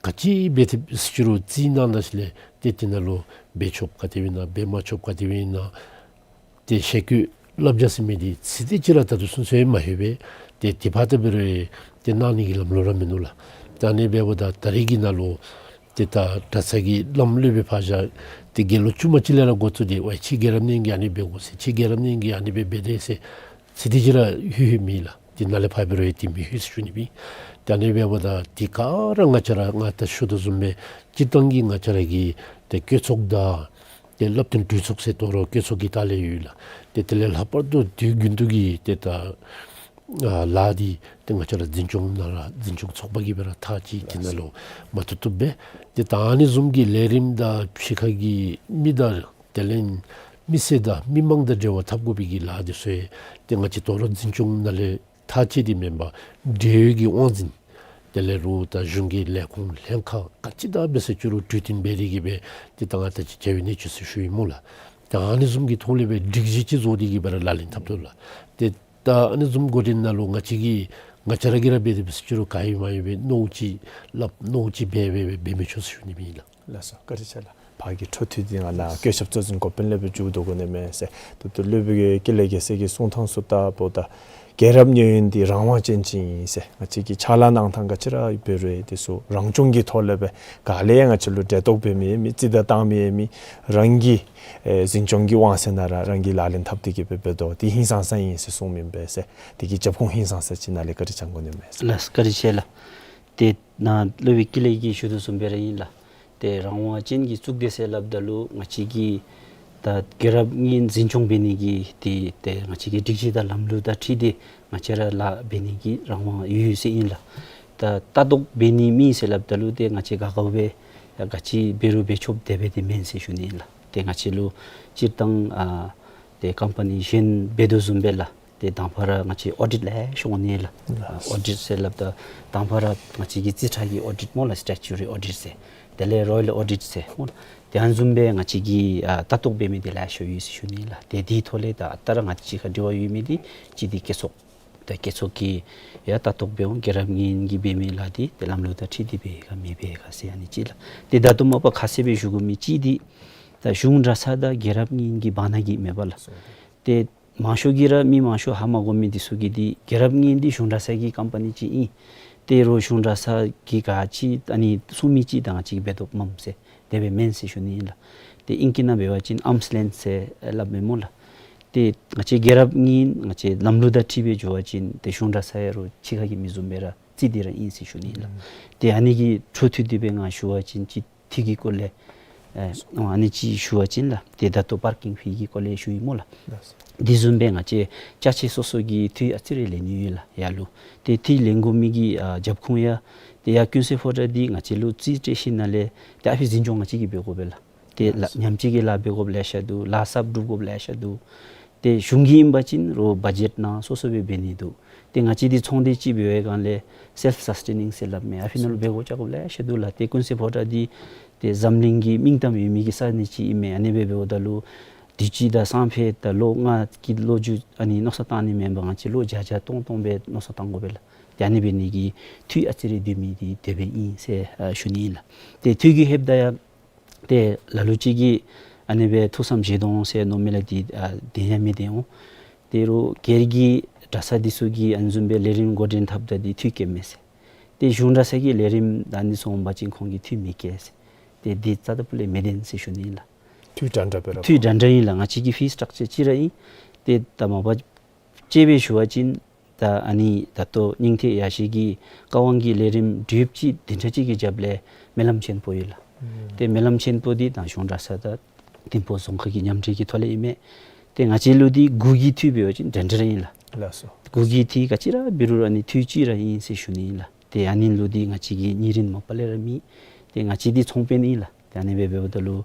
ག་ཅི་འབད་དེ་ཟེར་ཅི་རུང་རྩིས་གནང་ད་ཞིནམ་ལས་ཏེ་དེ་ནང་ལུ་འབད་ཆོགཔ་ག་དེ་སྦེ་ཨིན་ན་འབད་མ་ཆོགཔ་ག་དེ་སྦེ་ཨིན་ན་ཏེ་ཞལ་བཀོད་བསླབ་བྱ་ཟེར་མི་འདི་ཚིག་དེ་ཅིག་ར་ད་ལྟོ་ཚུན་ཚོད་མ་ལྷོད་པས། ཏེ་དེ་ཕར་ད་འབད་རུང་ཏེ་གནང་ནི་གི་ལམ་ལུགས་ར་མིན་འདུག་ལགས། ད་ཨ་ནི་འབདཝ་ད་ད་རེས་ཀྱི་ནང་ལུ་ཏེ་ད་གྲྭ་ཚང་གི་བླམ་སློབ་དཔོན་ཕར་བཞག་ཏེ་དགེ་སློང་ཆུང་མ་ཅིག་ལས་ར་འགོ་བཙུགས་ཏེ་ཝའི་ཕྱི་རྒྱལ་རབས་གཉན་གྱིས་ཨ་ནི་འབད་དགོ་ཟེར་ཕྱི་རྒྱལ་རབས་གཉན་གྱིས་ཨ་ནི་འབད་འབད་དེ་ཟེར་ཚིག་དེ་ཅིག་ར་ལྷོད་ལྷོད་མེད་ལགས། ཏེ་ནཱ་ལས་ཕར་འབད་རུང་ཏེ་མི་ལྷོད་ཟེར་ཞུ་ནི་སྦེ། ད་ཨ་ནི་འབདཝ་ད་ཏེ་ག་ར་ང་བཅས་ར་ང་ད་ཞུ་དོ་བཟུམ་སྦེ་སྤྱིར་བཏང་གི་ང་བཅས་ར་གི་ཏེ་བཀོད་ཚོགས་དང་ཏེ་བསླབ་སྟོན་གྲོས་ཚོགས་ཟེར་དོ་རུང་བཀོད་ཚོགས་ཀྱི་ལྟག་ལས་ཡོད་ལགས། ཏེ་དེ་ལས་ལྷག་པར་དུ་དུས་རྒྱུན་དུ་གི་ཏེ་ད་ཨ་ལཱ་འདི་ཏེ་ང་བཅས་ར་འཛིན་སྐྱོང་ནང་ར་འཛིན་སྐྱོང་ཚོགས་པ་གིས་སྦེ་ར་ཐག་བཅད་དེ་ནང་ལུ་མ་བཏུབ་བཏུབ་སྦེ་ཏེ་ད་ཨ་ནི་བཟུམ་གྱི་ལས་རིམ་དང་ཕྱི་ཁ་གི་མི་དང་དེ་ལས་མི་སེར་དང་མི་མང་དང་འབྲེལ་བ་འཐབ་དགོ་པའི་གི་ལཱ་འདི་ཚུ་ཏེ་ང་བཅས་དོ་རུང་འཛིན་སྐྱོང་ནང་ལས་ཐག་བཅད་དེ་མེན་པར་འབྲེལ་ཡོད་ཀྱི་དབང་འཛིན་དེ་ལས་རུང་ད་གཞུང་གི་ལས་ཁུངས་ལྷན་ཁག་ག་ཅི་དང་འབད་ཟེར་ཅི་རུང་གྲོས་བསྟུན་འབད་དེ་གི་སྦེ་ཏེ་ད་ང་ད་ཅི་བྱ་བའི་གནས་ཚུལ་ཟེར་ཞུ་ཡི་སྨོ་ལགས། ད་ཨ་ནི་བཟུམ་གྱི་ཐོག་ལས་སྦེ་སྒྲིག་གཞི་ཅིག་བཟོ་སྟེ་གི་སྦེ་ར་ལག་ལེན་འཐབ་དོ་ལགས། ཏེ་ད་ཨ་ནི་བཟུམ་འགོ་འདྲེན་ནང་ལུ་ང་བཅས་ཀྱིས་ང་བཅས་ར་གིས་ར་འབད་དེ་འབད་ཟེར་ཅི་རུང་ག་ཡོད་མ་ཡོད་སྦེ་མནོཝ་ཅིག་སླབ་མནོཝ་ཅིག་འབད་འབད་འབད་འབད་མི་ཆོག་ཟེར་ཞུ་ནི་སྦེ་ཨིན་ལགས། ལགས་སོ། བཀའ་དྲིན་ཆེ་ལགས། ཕར་གྱི་འཕྲོ་མཐུད་དེ་ང་ནཱ་བཀོད་ཁྱབ་གཙོ་འཛིན་འགོ་དཔོན་ལས་སྦེ་མཇུག་བསྡུ་དགོ་ནི་མས་ཟེར། ད་ལྟོ་སློབ་དཔོན་ཀུན་ལེགས་རྒྱལ་མཚན་གྱིས་གསུང་ཐངས་ཚུ་ལྟ་བུ་ད་རྒྱལ་རབས་གཉན་གཡོལ་འདི་རང་དབང་ཅན་ཅིག་ཨིན་ཟེར། ང་བཅས་ཀྱི་ཕྱག་ལཱ་གནང་ཐངས་ག་ཅི་ར་འབད་རུང་དེ་ཚུ་རང་སྐྱོང་གི་ཐོག་ལས་སྦེ་ག་ལས་ཡང་ང་བཅས་ལུ་འབྲེལ་གཏོགས་འབད་མི་ཡང་མེད་རྩིས་བདའ་བཏང་མི་ཡང་མེད། རང་གི་ཨེ་འཛིན་སྐྱོང་གི་དབང་ཚད་ནང་ར་རང་གིས་ལག་ལེན་འཐབ་སྟེ་གི་སྦེ་འབད་དོ། དེ་ཧིང་སངས་ས་ཨིན་ཟེར་གསུངམ་ཨིན་པས་ཟེར། དེ་གི་རྒྱབ་ཁུངས་ཧིང་སངས་ས་ཅིག་ནཱ་ལས་བཀའ་དྲིན་བསྐྱང་དགོ་ནི་མས་ཟེར། ལགས་བཀའ་དྲིན་ཆེ་ལགས། ཏེ་ནཱ་སློབ་དཔོན་ཀུན་ལེགས་ཀྱིས་ཞུ་དོ་བཟུམ་སྦེ་ར་ཨིན་ལགས། ཏེ་རང་དབང་ཅན་གྱི་གཙུག་སྡེ་ཟེར་སླབ་ད་ལུ་ང་བཅས་ཀྱིས་ད་རྒྱལ་རབས་གཉན་འཛིན་སྐྱོང་འབད་ནི་གི་ཏེ་ཏེ་ང་བཅས་ཀྱི་སྒྲིག་གཞི་དང་ལམ་ལུགས་དང་འཁྲིལ་ཏེ་ང་བཅས་ར་ལཱ་འབད་ནི་གི་རང་དབང་ཡོད་ཡོད་ཟེར་ཨིན་ལགས། ད་ལྟ་རྟོག་འབད་ནི་མེད་ཟེར་སླབ་ད་ལུ་ཏེ་ང་བཅས་ག་ག་སྦེ་ཡང་ག་ཅི་འབད་རུང་འབད་ཆོགཔ་དེ་སྦེ་ཏེ་མེན་ཟེར་ཞུ་ནི་ཨིན་ལགས། ཏེ་ང་བཅས་ལུ་སྤྱིར་བཏང་ཨ་ ཏེ་ཀམ་པ་ནི་གཞན་འབད་དོ་བཟུམ་སྦེ་ལགས། ཏེ་དང་ཕར་ང་བཅས་ཨོ་ཌིཊ་ལེ་ཤ་འོང་ནི་ལགས། ཨོ་ཌིཊ་ཟེར་སླབ་ད་དང་ཕར་ང་བཅས་ཀྱི་རྩིས་ཁྲ་གི་ཨོ་ཌིཊ་སྨོ་ལགས། སི་ཊེ་ཊུ་རི་ཨོ་ཌིཊ་ཟེར། དེ་ལས་རོ་ཡལ་ཨོ་ཌིཊ་ཟེར་སྨོ་ལགས། ཏེ་ཨ་ནི་བཟུམ་སྦེ་ང་བཅས་ཀྱིས་ཨ་ལྟ་རྟོག་འབད་མི་འདི་ལེ་ཤ་ཡོད་ཟེར་ཞུ་ནི་ལགས། ཏེ་དེའི་ཐོག་ལས་ད་ཨ་རྟག་ར་ང་བཅས་ཁར་འབྲེལ་བ་ཡོད་མི་འདི་གཅིག་འདི་སྐྱེད་ཚོགས། ད་སྐྱེད་ཚོགས་ཀྱིས་ཡང་ལྟ་རྟོག་འབད་འོང་། རྒྱལ་རབས་གཉིས་ཀྱིས་འབད་མི་ལཱ་འདི་ཏེ་ལམ་ལུགས་དང་འཁྲིལ་ཏེ་འབད་ག་མི་འབད་ག་ཟེར་ཨ་ནི་ཅིག་ལགས། ཏེ་ད་ལྟོ་མ་པ་ཁ་གསལ་སྦེ་ཞུ་དགོ་མི་ཅིག་འདི་ད་གཞུང་གྲྭ་ཚང་དང་རྒྱལ་རབས་གཉིས་ཀྱི་བར་ན་གི་མེན་པ་ལགས། ཏེ་མང་ཤོས་ཀྱིས་ར་མི་མང་ཤོས་ཧ་མ་གོ་མི་འདི་ཚུ་གིས་འདི་རྒྱལ་རབས་གཉིས་འདི་གཞུང་གྲྭ་ཚང་གི་ཀམ་པ་ནི་ཅིག་ཨིན། ཏེ་རོགས་གཞུང་གྲྭ་ཚང་གིས་ག་ཅི་ཨ་ནི་གསུང་མི་ཅིག་ད་ང་བཅས་ཀྱིས་འབད་དོ་མས་ཟེར། དེ་སྦེ་མེན་ཟེར་ཞུ་ནི་ཨིན་ལགས། ཏེ་ཨིང་སྐད་ནང་འབད་བ་ཅིན་ཨརམས་ལེནཐ་ཟེར་སླབ་མས་སྨོ་ལགས། ཏེ་ང་བཅས་རྒྱལ་རབས་གཉིས་ང་བཅས་ལམ་ལུགས་དང་འཁྲིལ་སྦེ་འགྱོ་བ་ཅིན་ཏེ་གཞུང་གྲྭ་ཚང་ཡང་རོགས་ཕྱི་ཁ་གི་མི་བཟུམ་སྦེ་ར་རྩིས་ཏེ་ར་ཨིན་ཟེར་ཞུ་ནི་ཨིན་ལགས། ཏེ་ཨ་ནི་གི་འཕྲོ་མཐུད་དེ་སྦེ་ང་ཞུ་བ་ཅིན་ཅིག་འཐུས་ཀྱི་སྐོར་ལས་ཨ་ཨ་ནི་ཅིག་ཞུ་བ་ཅིན་ལགས། ཏེ་ད་ལྟོ་པར་ཀིང་ཕི་གི་སྐོར་ལས་ཞུ་ཡི་སྨོ་ལགས། དེ་བཟུམ་སྦེ་ང་བཅས་ཅ་ཆས་སོ་སོ་གི་འཐུས་ཨ་ཙི་རེ་ལེན་ནི་ཡོད་ལགས་ཡར་ལུ། ཏེ་འཐུས་ལེན་དགོ་མི་གི་ཨ་རྒྱབ་ཁུངས་ཡང་ཏེ་ཡར་ཀུན་གསལ་ཕོ་བྲང་འདི་ང་བཅས་ལུ་རྩིས་སྤྲོད་ཞིནམ་ལས་ཏེ་ཨ་ཕི་འཛིན་སྐྱོང་ང་བཅས་ཀྱིས་འབད་དགོ་པས་ལགས། ཏེ་ལགས་ཉམས་བཅོས་ཀྱི་ལཱ་འབད་དགོཔ་ལེ་ཤ་འདུག། ལཱ་གསརཔ་སྒྲུབ་དགོཔ་ལེ་ཤ་འདུག། ཏེ་གཞུང་གི་ཨིན་པ་ཅིན་རོགས་བ་ཇེཊ་ནང་སོ་སོ་སྦེ་འབད་ནི་འདུག། ཏེ་ང་བཅས་འདི་ཚོང་སྡེ་ཅིག་འབད་བའི་སྒང་ལས་སེལཕ་སཱས་ཊེ་ནིང་ཟེར་སླབ་མས། ཨ་ཕི་ནང་ལུ་འབད་དགོཔ་རྐྱབ་དགོཔ་ལེ་ཤ་འདུག་ལགས། ཏེ་ཀུན་གསལ་ཕོ་བྲང་འདི་ཏེ་འཛམ་གླིང་གི་མིང་གཏམ་ཡོད་མི་གི་ས་གནས་ཅིག་ཨིན་མས། ཨ་ནི་སྦེ་འབདཝ་ད་ལུ་དུས་ཅི་དང་སང་ཕོད་དང་ལོ་ལྔ་གི་ལོ་རྒྱུས་ཨ་ནི་མནོ་བསམ་བཏང་ནི་མེན་པར་ང་བཅས་ལོ་བརྒྱ་བརྒྱ་སྟོང་སྟོང་སྦེ་མནོ་བསམ་བཏང་དགོ་པས་ལགས། ཏེ་ཨ་ནི་འབད་ནི་གི་འཐུས་ཨ་ཙི་རེ་སྡོད་མི་འདི་དེ་སྦེ་ཨིན་ཟེར་ཨ་ཞུ་ནི་ཨིན་ལགས། ཏེ་འཐུས་ཀྱི་ཧེབ་ད་ཡང་ཏེ་ལ་ལུ་ཅིག་གིས་ཨ་ནི་སྦེ་ཐུགས་བསམ་བཞེས་དོ་འོང་ཟེར་མནོ་མི་ལགས། འདི་ཨ་བདེན་ཡང་མི་བདེན་འོང་། ཏེ་རོགས་སྒེར་གྱི་གྲྭ་ཚང་འདི་ཚུ་གིས་ཨ་ནི་བཟུམ་སྦེ་ལས་རིམ་འགོ་འདྲེན་འཐབ་ད་འདི་འཐུས་བཀོད་མས་ཟེར། ཏེ་གཞུང་གྲྭ་ཚང་གི་ལས་རིམ་ད་ཨ་ནི་ཚུ་འོང་པ་ཅིན་ཁོང་གིས་འཐུས་མི་བཀོད་ཟེར། ཏེ་འདི་རྩ་དང་ཕུ་ལས་མི་བདེན་ཟེར་ཞུ་ནི་ཨིན་ལགས། འཐུས་འདྲ་འདྲ་སྦེ་ར་འཐུས་འདྲ་འདྲ་ཨིན་ལགས། ང་བཅས་ཀྱི་ཕི་སི་ཊག་ཅར་གཅིག་ར་ཨིན། ཏེ་ད་མ་པ་དཔྱེ་སྦེ་ཞུ་བ་ཅིན་ད་ཨ་ནི་ད་ལྟོ་སྙིང་ཐིག་ཡ་ཤེས་ཀྱི་བཀའ་དབང་གི་ལས་རིམ་གྲུབ་ཅིག་བདུན་ཕྲག་གཅིག་གི་རྒྱབ་ལས་སྨོན་ལམ་ཆེན་པོ་ཡོད་ལགས། ཨུམ། ཏེ་སྨོན་ལམ་ཆེན་པོ་འདི་ད་གཞུང་གྲྭ་ཚང་དང་ཐིམ་ཕུག་རྫོང་ཁག་གི་མཉམ་འབྲེལ་གྱི་ཐོག་ལས་ཨིན་མས། ཏེ་ང་བཅས་ལུ་འདི་དགུ་གི་འཐུས་འབད་བ་ཅིན་འདྲ་འདྲ་ཨིན་ལགས། ལགས་སོ། དགུ་གི་འཐུས་ག་ཅི་ར་འབད་རུང་ར་ཨ་ནི་འཐུས་གཅིག་ར་ཨིན་ཟེར་ཞུ་ནི་ཨིན་ལགས། ཏེ་ཨ་ནི་ལུ་འདི་ང་བཅས་ཀྱི་ཉེ་རིང་མ་པ་ལས་ར་མེད། ཏེ་ང་བཅས་འདི་ཚོང་དཔོན་ཨིན་ལགས། ཏེ་ཨ་ནི་སྦེ་འབདཝ་ད་ལུ་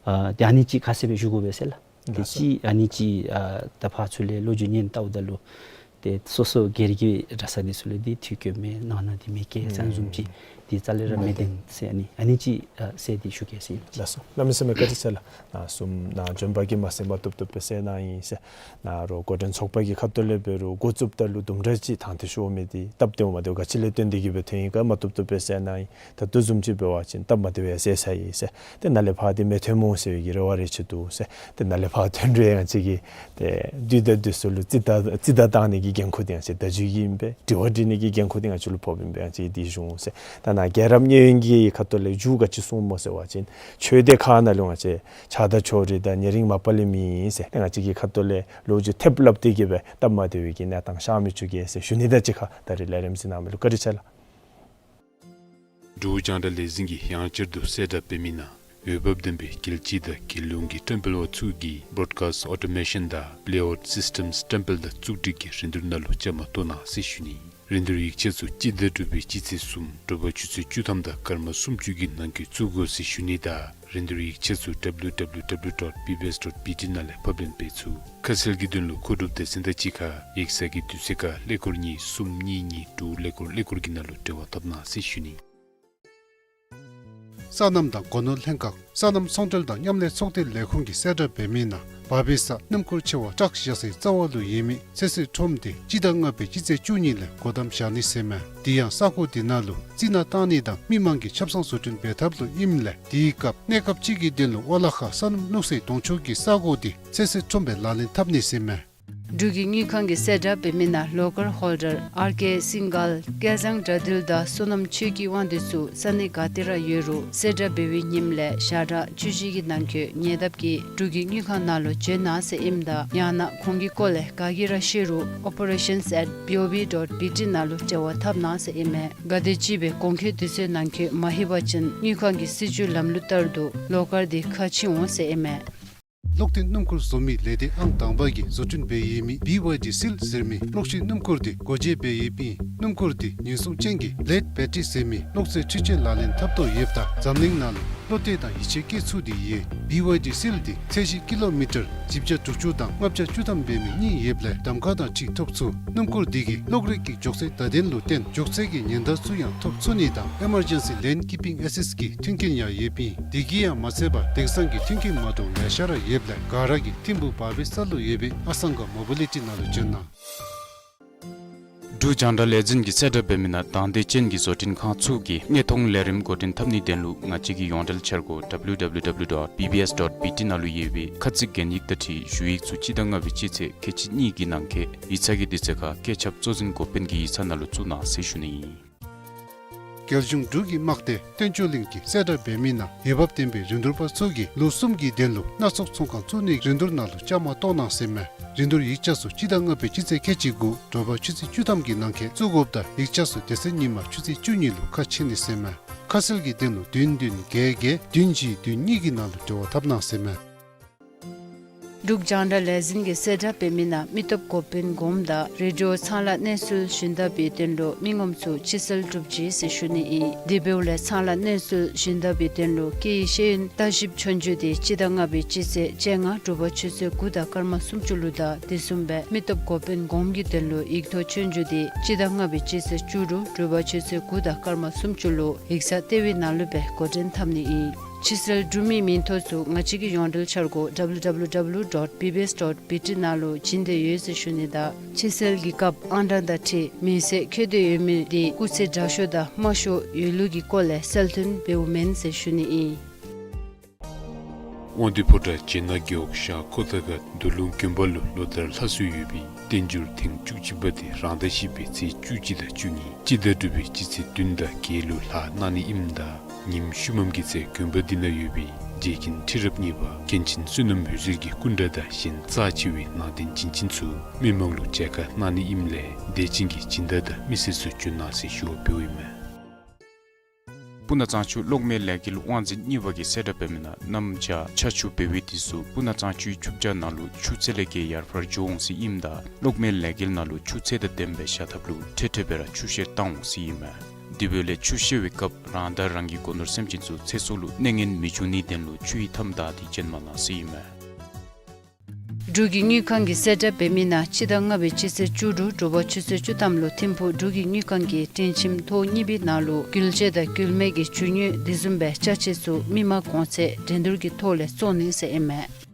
ཨ་ཏེ་ཨ་ནི་ཅིག་ཁ་གསལ་སྦེ་ཞུ་དགོ་པས་ཟེར་ལགས། ཏེ་ལགས་སོ། ཅིག་ཨ་ནི་ཅིག་ཨ་ད་ཕར་ཚུར་ལས་ལོ་རྒྱུས་སྙན་བལྟཝ་ད་ལུ་ཏེ་སོ་སོ་སྒེར་གྱི་གྲྭ་ཚང་འདི་ཚུ་ལས་འདི་འཐུས་བཀོད་མས་ནང་ན་འདི་མི་བཀོད་ཟེར་ཨ་ནི་བཟུམ་ཅིག་འདི་རྩ་ལས་ར་མི་བདེན་ཟེར་ཨ་ནི་ཨ་ནི་ཅིག་ཨ་གསལ་ཏེ་ཞུ་གེ་ཟེར། ལགས་སོ། གནམ་མེད་ས་མེད་བཀའ་དྲིན་ཆེ་ལགས། ནཱ་གསུམ་ནཱ་བྱོན་པ་གིས་མ་ཚད་མ་བཏུབ་བཏུབ་སྦེ་གསན་གནང་ཡི་ཟེར། ནཱ་རོགས་འགོ་འདྲེན་ཚོགས་པ་གི་ཁ་ཐུག་ལས་འབད་རུང་འགོ་བཙུགསཔ་ད་ལུ་དུམ་གྲ་ཅིག་དང་འདོད་ཤོར་མི་འདི་སྟབས་བདེཝ་མ་བདེཝ་ག་ཅི་ལས་བརྟེན་ཏེ་གིས་སྦེ་ཐོན་ཡི་ག་མ་བཏུབ་བཏུབ་སྦེ་གསན་གནང་ཡི། ད་ལྟོ་བཟུམ་ཅིག་འབད་བ་ཅིན་སྟབས་མ་བདེཝ་ཡང་སེལ་ཚར་ཡི་ཟེར། ཏེ་ནཱ་ལས་ཕར་འདི་མི་ཐོན་སྨོ་ཟེར་བའི་གི་རེ་བ་རེ་ཅིག་འདུག་ཟེར། ཏེ་ནཱ་ལས་ཕར་ཐོན་རུང་ཡང་ང་བཅས་ཀྱིས་ཏེ་དུས་དང་དུས་སུ་ལུ་རྩིས་བལྟ་རྩིས་བལྟ་བཏང་ནི་གི་འགན་ཁུར་འདི་ང་བཅས་བདའ་འཇུག་གི་ཨིན་པས། དྲི་བ་དྲི་ནི་གི་འགན་ཁུར་འདི་ང་བཅས་ལུ་ཕོགཔ་ཨིན་པས། ང་བཅས་ཀྱིས་འདི་ཞུ་འོང་ཟེར། ད་ནཱ་རྒྱལ་རབས་གཉིས་ཀྱི་ཁ་ཐུག་ལས་མཇུག་ག་ཅི་གསུངམ་སྨོ་ཟེར་བ་ཅིན་ཆོས་སྡེ་ཁག་ནང་ལུ་ང་བཅས་ཆགས་སྡང་ཕྱོགས་རིས་དང་ཉེ་རིང་མ་པ་ལས་མེད་ཟེར། ཏེ་ང་བཅས་ཀྱི་ཁ་ཐུག་ལས་ལོ་རྒྱུས་ཐེབས་སླབ་སྟེ་གིས་སྦེ་སྟབས་མ་བདེ་བའི་གི་གནས་སྟངས་ཤར་མི་བཅུག་གེ་ཟེར་ཞུ་ནི། ད་ཅིག་ཁར་ད་རིས་ལས་རིམ་གཟིགས་གནང་མི་ལུ་བཀའ་དྲིན་ཆེ་ལགས། འབྲུག་རྒྱང་བསྒྲགས་ལས་འཛིན་གྱིས་ཡང་བསྐྱར་དུ་གསལ་བསྒྲགས་འབད་མི་ནང་འོས་འབབ་ལྡན་པའི་རྒྱལ་སྤྱི་དང་རྒྱལ་ཡོངས་ཀྱི་བཀྲམ་སྤེལ་པ་ཚུ་གིས་བོརོཌ་ཀཱསིཊ་ཨོ་ཊོ་མེ་ཤཱན་དང་པི་ལེ་ཨའུཊ་སིསི་ཊེམསི་བཀྲམ་སྤེལ་དང་བཙུགས་སྒྲིག་གི་རིན་བསྡུར་ནང་ལུ་བཅའ་མར་གཏོགས་གནང་ཟེར་ཞུ་ནི། རིན་བསྡུར་ཡིག་ཆ་ཚུ་སྤྱི་ཟླ་དྲུག་པའི་སྤྱི་ཚེས་གསུམ་དྲོ་པ་ཆུ་ཚོད་བཅུ་ཐམ་དང་སྐར་མ་སུམ་ཅུ་གི་ནང་འཁོད་བཙུགས་དགོ་ཟེར་ཞུ་ནི་དང་རིན་བསྡུར་ཡིག་ཆ་ཚུ་W W W dot B B S dot B T ནང་ལས་ཕབ་ལེན་འབད་ཚུགས། ཁ་གསལ་གྱི་དོན་ལུ་མཁོ་སྒྲུབ་སྡེ་ཚན་དང་གཅིག་ཁར་ཡིག་ཚང་གི་དུས་ཚོད་ཁར་ཀླད་ཀོར་གཉིས་གསུམ་གཉིས་གཉིས་དྲུག་ཀླད་ཀོར་ཀླད་ཀོར་གྱི་ནང་ལུ་འབྲེལ་བ་འཐབ་གནང་ཟེར་ཞུ་ནི། སོ་ནམ་དང་སྒོ་ནོར་ལྷན་ཁག་སོ་ནམ་ཚོང་འབྲེལ་དང་མཉམ་ལས་ཚོགས་སྡེ་ལས་ཁུངས་ཀྱིས་གསལ་བསྒྲགས་འབད་མི་ནང་བ་བི་ས་སྣུམ་འཁོར་ཆེ་བ་ཊརཀ་བཞག་སའི་རྩ་བ་ལུ་ཡོད་མི་ཚོད་བསྲེ་ཁྲོམ་དེ་སྤྱི་ཟླ་ལྔ་པའི་སྤྱི་ཚེས་བཅུ་གཉིས་ལས་སྒོ་བསྡམ་བཞག་ནི་ཟེར་མས། དེ་ཡང་ས་གོ་དེ་ནང་ལུ་རྩི་ནག་བཏང་ནི་དང་མི་མང་གི་ཆབ་གསང་བཟོ་སྐྲུན་འབད་ཐབས་ལུ་ཨིནམ་ལས་དེའི་སྐབས་གནས་སྐབས་ཅིག་གི་དོན་ལུ་ཝ་ལ་ཁ་སོ་ནམ་བླུག་སའི་དོང་ཕྱོགས་ཀྱི་ས་གོ་དེ་ཚོད་བསྲེ་ཁྲོམ་སྦེ་ལག་ལེན་འཐབ་ནི་ཟེར་མས། འབྲུག་གི་དངུལ་ཁང་གིས་གསལ་བསྒྲགས་འབད་མི་ནང་ལོ་ཀར་ཧོལ་ཌར་ཨར་ཀེ་སིང་གལ་སྐལ་བཟང་དགྲ་འདུལ་དང་བསོད་ནམས་ཆོས་སྐྱིད་དབང་འདུས་ཚུ་ས་གནས་ག་ཏེ་ར་ཡོད་རུང་གསལ་བསྒྲགས་འབད་བའི་ཉིནམ་ལས་ཞག་གྲངས་བཅུ་བཞི་གི་ནང་འཁོད་ཉེ་འདབས་ཀྱི་འབྲུག་གི་དངུལ་ཁང་ནང་ལུ་བྱོན་གནང་ཟེར་ཨིནམ་ད་ཡང་ན་གོང་གི་སྐོར་ལས་ག་གིས་ར་ཤེས་རུང་operations at B O B dot B T ནང་ལུ་འབྲེལ་བ་འཐབ་གནང་ཟེར་ཨིན་མས། ག་དེམ་ཅིག་སྦེ་གོང་འཁོད་དུས་ཚོད་ནང་འཁོད་མ་ལྷོད་པ་ཅིན་དངུལ་ཁང་གི་སྲིད་བྱུས་ལམ་ལུགས་ལྟར་དུ་ལོ་ཀར་དེ་ཁ་ཕྱེ་འོང་ཟེར་ཨིན་མས། གློག་འཐེན་སྣུམ་འཁོར་བཟོ་མི་ལས་སྡེ་ཨང་དང་པ་གིས་བཟོ་སྐྲུན་འབད་ཡོད་མི་བི་ཝའི་ཌི་སིལ་ཟེར་མི་གློག་ཤིང་སྣུམ་འཁོར་དེ་སྒོ་འབྱེད་འབད་ཡོདཔ་ཨིན། སྣུམ་འཁོར་འདི་ཉེན་སྲུང་ཅན་གྱི་ལེཌ་བེ་ཊི་རི་ཟེར་མི་གློག་རྫས་འཕྲུལ་ཆས་ལག་ལེན་འཐབ་དོ་ཡོདཔ་ད་འཛམ་གླིང་ནང་ལུ་བློ་གཏད་དང་ཡིད་ཆེས་བསྐྱེད་ཚུགས་ཏེ་ཡོད། བི་ཝའི་ཌི་སིལ་འདི་ཚད་གཞི་ཀི་ལོ་མི་ཊར་བཞི་བརྒྱ་དྲུག་ཅུ་དང་ལྔ་བརྒྱ་བཅུ་ཐམ་འབད་མི་གཉིས་ཡོདཔ་ལས་གདམ་ཁ་དང་འཁྲིལ་ཐོབ་ཚུགས། སྣུམ་འཁོར་འདི་གིས་གློག་རིག་གི་མགྱོགས་ཚད་བརྡ་དོན་ལུ་བརྟེན་མགྱོགས་ཚད་ཀྱི་ཉེན་བརྡ་ཚུ་ཡང་ཐོབ་ཚུགས་ནི་དང་ཨི་མར་ཇེན་སི་ལེན་ཀིཔ་པིང་ཨེ་སིསི་གི་མཐུན་རྐྱེན་ཡང་ཡོདཔ་ཨིན། དེ་གིས་ཡང་མ་ཚད་པར་དེང་སང་གི་མཐུན་རྐྱེན་མ་འདྲཝ་ལེ་ཤ་ར་ཡོདཔ་ལས་ག་ར་གིས་ཐིམ་ཕུག་བར་པའི་ས་ལུ་ཡོད་པའི་ཨ་སང་ག་མོ་བི་ལི་ཊི་ནང་ལུ་བྱོན་གནང་། འབྲུག་རྒྱང་བསྒྲགས་ལས་འཛིན་གྱི་གསལ་བསྒྲགས་འབད་མི་ནང་དང་འདོད་ཅན་གྱི་བཟོ་སྐྲུན་ཁང་ཚུ་གིས་དངོས་མཐོང་ལས་རིམ་འགོ་འདྲེན་འཐབ་ནིའི་དོན་ལུ་ང་བཅས་ཀྱི་ཡོངས་འབྲེལ་འཆར་སྒོ་W W W dot B B S dot B T ནང་ལུ་ཡོད་པའི་ཁ་ཚིག་གན་ཡིག་དང་འཁྲིལ་ཞུ་ཡིག་ཚུ་སྤྱི་ཟླ་ལྔ་པའི་སྤྱི་ཚེས་ཁལ་གཅིག་གཉིས་ཀྱི་ནང་འཁོད་ཡིག་ཚང་གི་དུས་ཚོད་ཁར་བཀོད་ཁྱབ་གཙོ་འཛིན་འགོ་དཔོན་གྱི་ཡིག་ཚང་ནང་ལུ་བཙུགས་གནང་ཟེར་ཞུ་ནི་ཨིན། རྒྱལ་གཞུང་འབྲུག་གི་དམག་སྡེ་བསྟན་བཅོས་གླིང་གིས་གསལ་བསྒྲགས་འབད་མི་ནང་འོས་འབབ་ལྡན་པའི་རིན་བསྡུར་པ་ཚུ་གིས་ལོ་གསུམ་གྱི་དོན་ལུ་སྣ་ཚོགས་ཚོང་ཁང་བཙུགས་ནིའི་རིན་བསྡུར་ནང་ལུ་བཅའ་མར་གཏོགས་གནང་ཟེར་མས། རིན་བསྡུར་ཡིག་ཆ་ཚུ་སྤྱི་ཟླ་ལྔ་པའི་སྤྱི་ཚེས་ཁལ་གཅིག་དགུ་དྲོ་པ་ཆུ་ཚོད་བཅུ་ཐམ་གྱི་ནང་འཁོད་བཙུགས་དགོཔ་ད་ཡིག་ཆ་ཚུ་དེ་ཚེ་ཉིན་མ་ཆུ་ཚོད་བཅུ་གཉིས་ལུ་ཁ་ཕྱེ་ནི་ཟེར་མས། ཁ་གསལ་གྱི་དོན་ལུ་བདུན་བདུན་བརྒྱད་བརྒྱད་བདུན་བཞི་བདུན་གཉིས་ཀྱི་ནང་ལུ་འབྲེལ་བ་འཐབ་གནང་ཟེར་མས། འབྲུག་རྒྱང་བསྒྲགས་ལས་འཛིན་གྱིས་གསལ་བསྒྲགས་འབད་མི་ནང་མི་སྟོབས་འགོ་དཔོན་གོངམ་དང་རེ་ཌི་ཡོ་ཚང་ལཱ་གནས་ཚུལ་ཞུན་དག་པའི་དོན་ལུ་མི་ངོམ་ཚུ་ཕྱི་སེལ་གྲུབ་ཅི་ཟེར་ཞུ་ནི་ཨིན། དེ་འབདཝ་ལས་ཚང་ལཱ་གནས་ཚུལ་ཞུན་དག་པའི་དོན་ལུ་སྐད་ཡིག་ཤེས་ཡོན་བརྟག་ཞིབ་ཆོས་རྒྱུགས་འདི་སྤྱི་ཟླ་ལྔ་པའི་སྤྱི་ཚེས་བཅོ་ལྔ་དྲོ་པ་ཆུ་ཚོད་དགུ་དང་སྐར་མ་སུམ་ཅུ་ལུ་དང་དེ་བཟུམ་སྦེ་མི་སྟོབས་འགོ་དཔོན་གོངམ་གྱི་དོན་ལུ་ཡིག་ཐོག་ཆོས་རྒྱུགས་འདི་སྤྱི་ཟླ་ལྔ་པའི་སྤྱི་ཚེས་བཅུ་དྲུག་དྲོ་པ་ཆུ་ཚོད་དགུ་དང་སྐར་མ་སུམ་ཅུ་ལུ་ཡིག་ཚང་ལྟེ་བའི་ནང་ལུ་སྦེ་འགོ་འདྲེན་འཐབ་ནི་ཨིན། ཕྱི་སེལ་གྲུབ་མིའི་མིང་ཐོ་ཚུ་ང་བཅས་ཀྱི་ཡོངས་འབྲེལ་འཆར་སྒོ་W W W dot B B S dot B T ནང་ལུ་བྱིན་ཏེ་ཡོད་ཟེར་ཞུ་ནི་དང་ཕྱི་སེལ་གྱི་སྐབས་ཨང་གྲངས་དང་འཁྲིལ་མིང་གསལ་འཁོད་དེ་ཡོད་མི་དེ་སྐུགས་ཚད་དྲག་ཤོས་དང་དམའ་ཤོས་ཡོད་ལུགས་ཀྱི་སྐོར་ལས་གསལ་སྟོན་འབདཝ་མེན་ཟེར་ཞུ་ནི་ཨིན། དབང་འདུས་ཕོ་བྲང་བྱེ་ནག་རྒེད་འོག་ཤར་ཁོ་ཐང་ཁ་འདུ་ལུང་དགོན་པ་ལུ་ལོ་ལྟར་ལྷ་གསོལ་ཡོད་པའི་བསྟན་འགྱུར་ཐེངས་བཅུ་གཅིག་པ་དེ་རང་ཟླ་བཞི་པའི་ཚེས་བཅུ་གཅིག་དང་བཅུ་གཉིས་སྤྱི་ཟླ་དྲུག་པའི་སྤྱི་ཚེས་བདུན་དང་བརྒྱད་ལུ་ལྷག་གནང་ནི་ཨིནམ་ད་ཉིནམ་ཤུལ་མམ་གྱི་ཚེ་དགོན་པ་འདི་ནང་ཡོད་པའི་རྗེ་མཁན་ཁྲི་རབས་གཉིས་པ་མཁན་ཆེན་བསོད་ནམས་འོད་ཟེར་གྱི་སྐུ་འདྲ་དང་གཞན་རྩ་ཆེ་བའི་ནང་རྟེན་བྱིན་ཅན་ཚུ་མི་མང་ལུ་མཇལ་ཁ་གནང་ནི་ཨིནམ་ལས་དད་ཅན་གྱི་སྦྱིན་བདག་དང་མི་སེར་ཚུ་འབྱོན་གནང་ཟེར་ཞུ་བ་འབདཝ་ཨིན་མས། སྤུ་ན་གཙང་ཆུ་གློག་མེ་ལས་འགུལ་དབང་འཛིན་གཉིས་པ་གིས་གསལ་བསྒྲགས་འབད་མི་ནང་གནམ་བྱཱར་ཆར་ཆུ་འབེལ་བའི་དུས་སུ་སྤུ་ན་གཙང་ཆུའི་ཆུ་བྱ་ནང་ལུ་ཆུ་ཚད་ལས་བརྒལ་ཡར་འཕར་འགྱོ་འོང་ཟེར་ཨིནམ་ད་གློག་མེ་ལས་འགུལ་ནང་ལུ་ཆུ་ཚད་དང་ལྡནམ་སྦེ་བཞག་ཐབས་ལུ་འཕྲལ་འཕྲལ་སྦེ་ར་ཆུ་བཤལ་བཏང་འོང་ཟེར་ཨིན་མས། དེ་འབདཝ་ལས་ཆུ་བཤལ་བའི་སྐབས་རང་དང་རང་གི་སྒོ་ནོར་སེམས་ཅན་ཚུ་ཚེ་སྲོག་ལུ་གནོད་ངན་མི་འབྱུང་ནིའི་དོན་ལུ་ཆུ་ཡི་མཐའམ་བདའ་སྟེ་བྱོན་མ་གནང་ཟེར་ཨིན་མས། འབྲུག་གི་དངུལ་ཁང་གིས་གསལ་བསྒྲགས་འབད་མི་ནང་སྤྱི་ཟླ་ལྔ་པའི་སྤྱི་ཚེས་བཅུ་དྲུག་དྲོ་པ་ཆུ་ཚོད་བཅུ་ཐམ་ལུ་ཐིམ་ཕུག་འབྲུག་གི་དངུལ་ཁང་གི་སྒྲིང་ཁྱིམ་ཐོག་གཉིས་པའི་ནང་ལུ་འགུལ་སྐྱོད་དང་འགུལ་མེད་ཀྱི་རྒྱུ་དངོས་དེ་བཟུམ་སྦེ་ཅ་ཆས་ཚུ་མི་མང་གོང་ཚད་འགྲན་བསྡུར་གྱི་ཐོག་ལས་བཙོང་ནི་ཟེར་ཨིན་མས།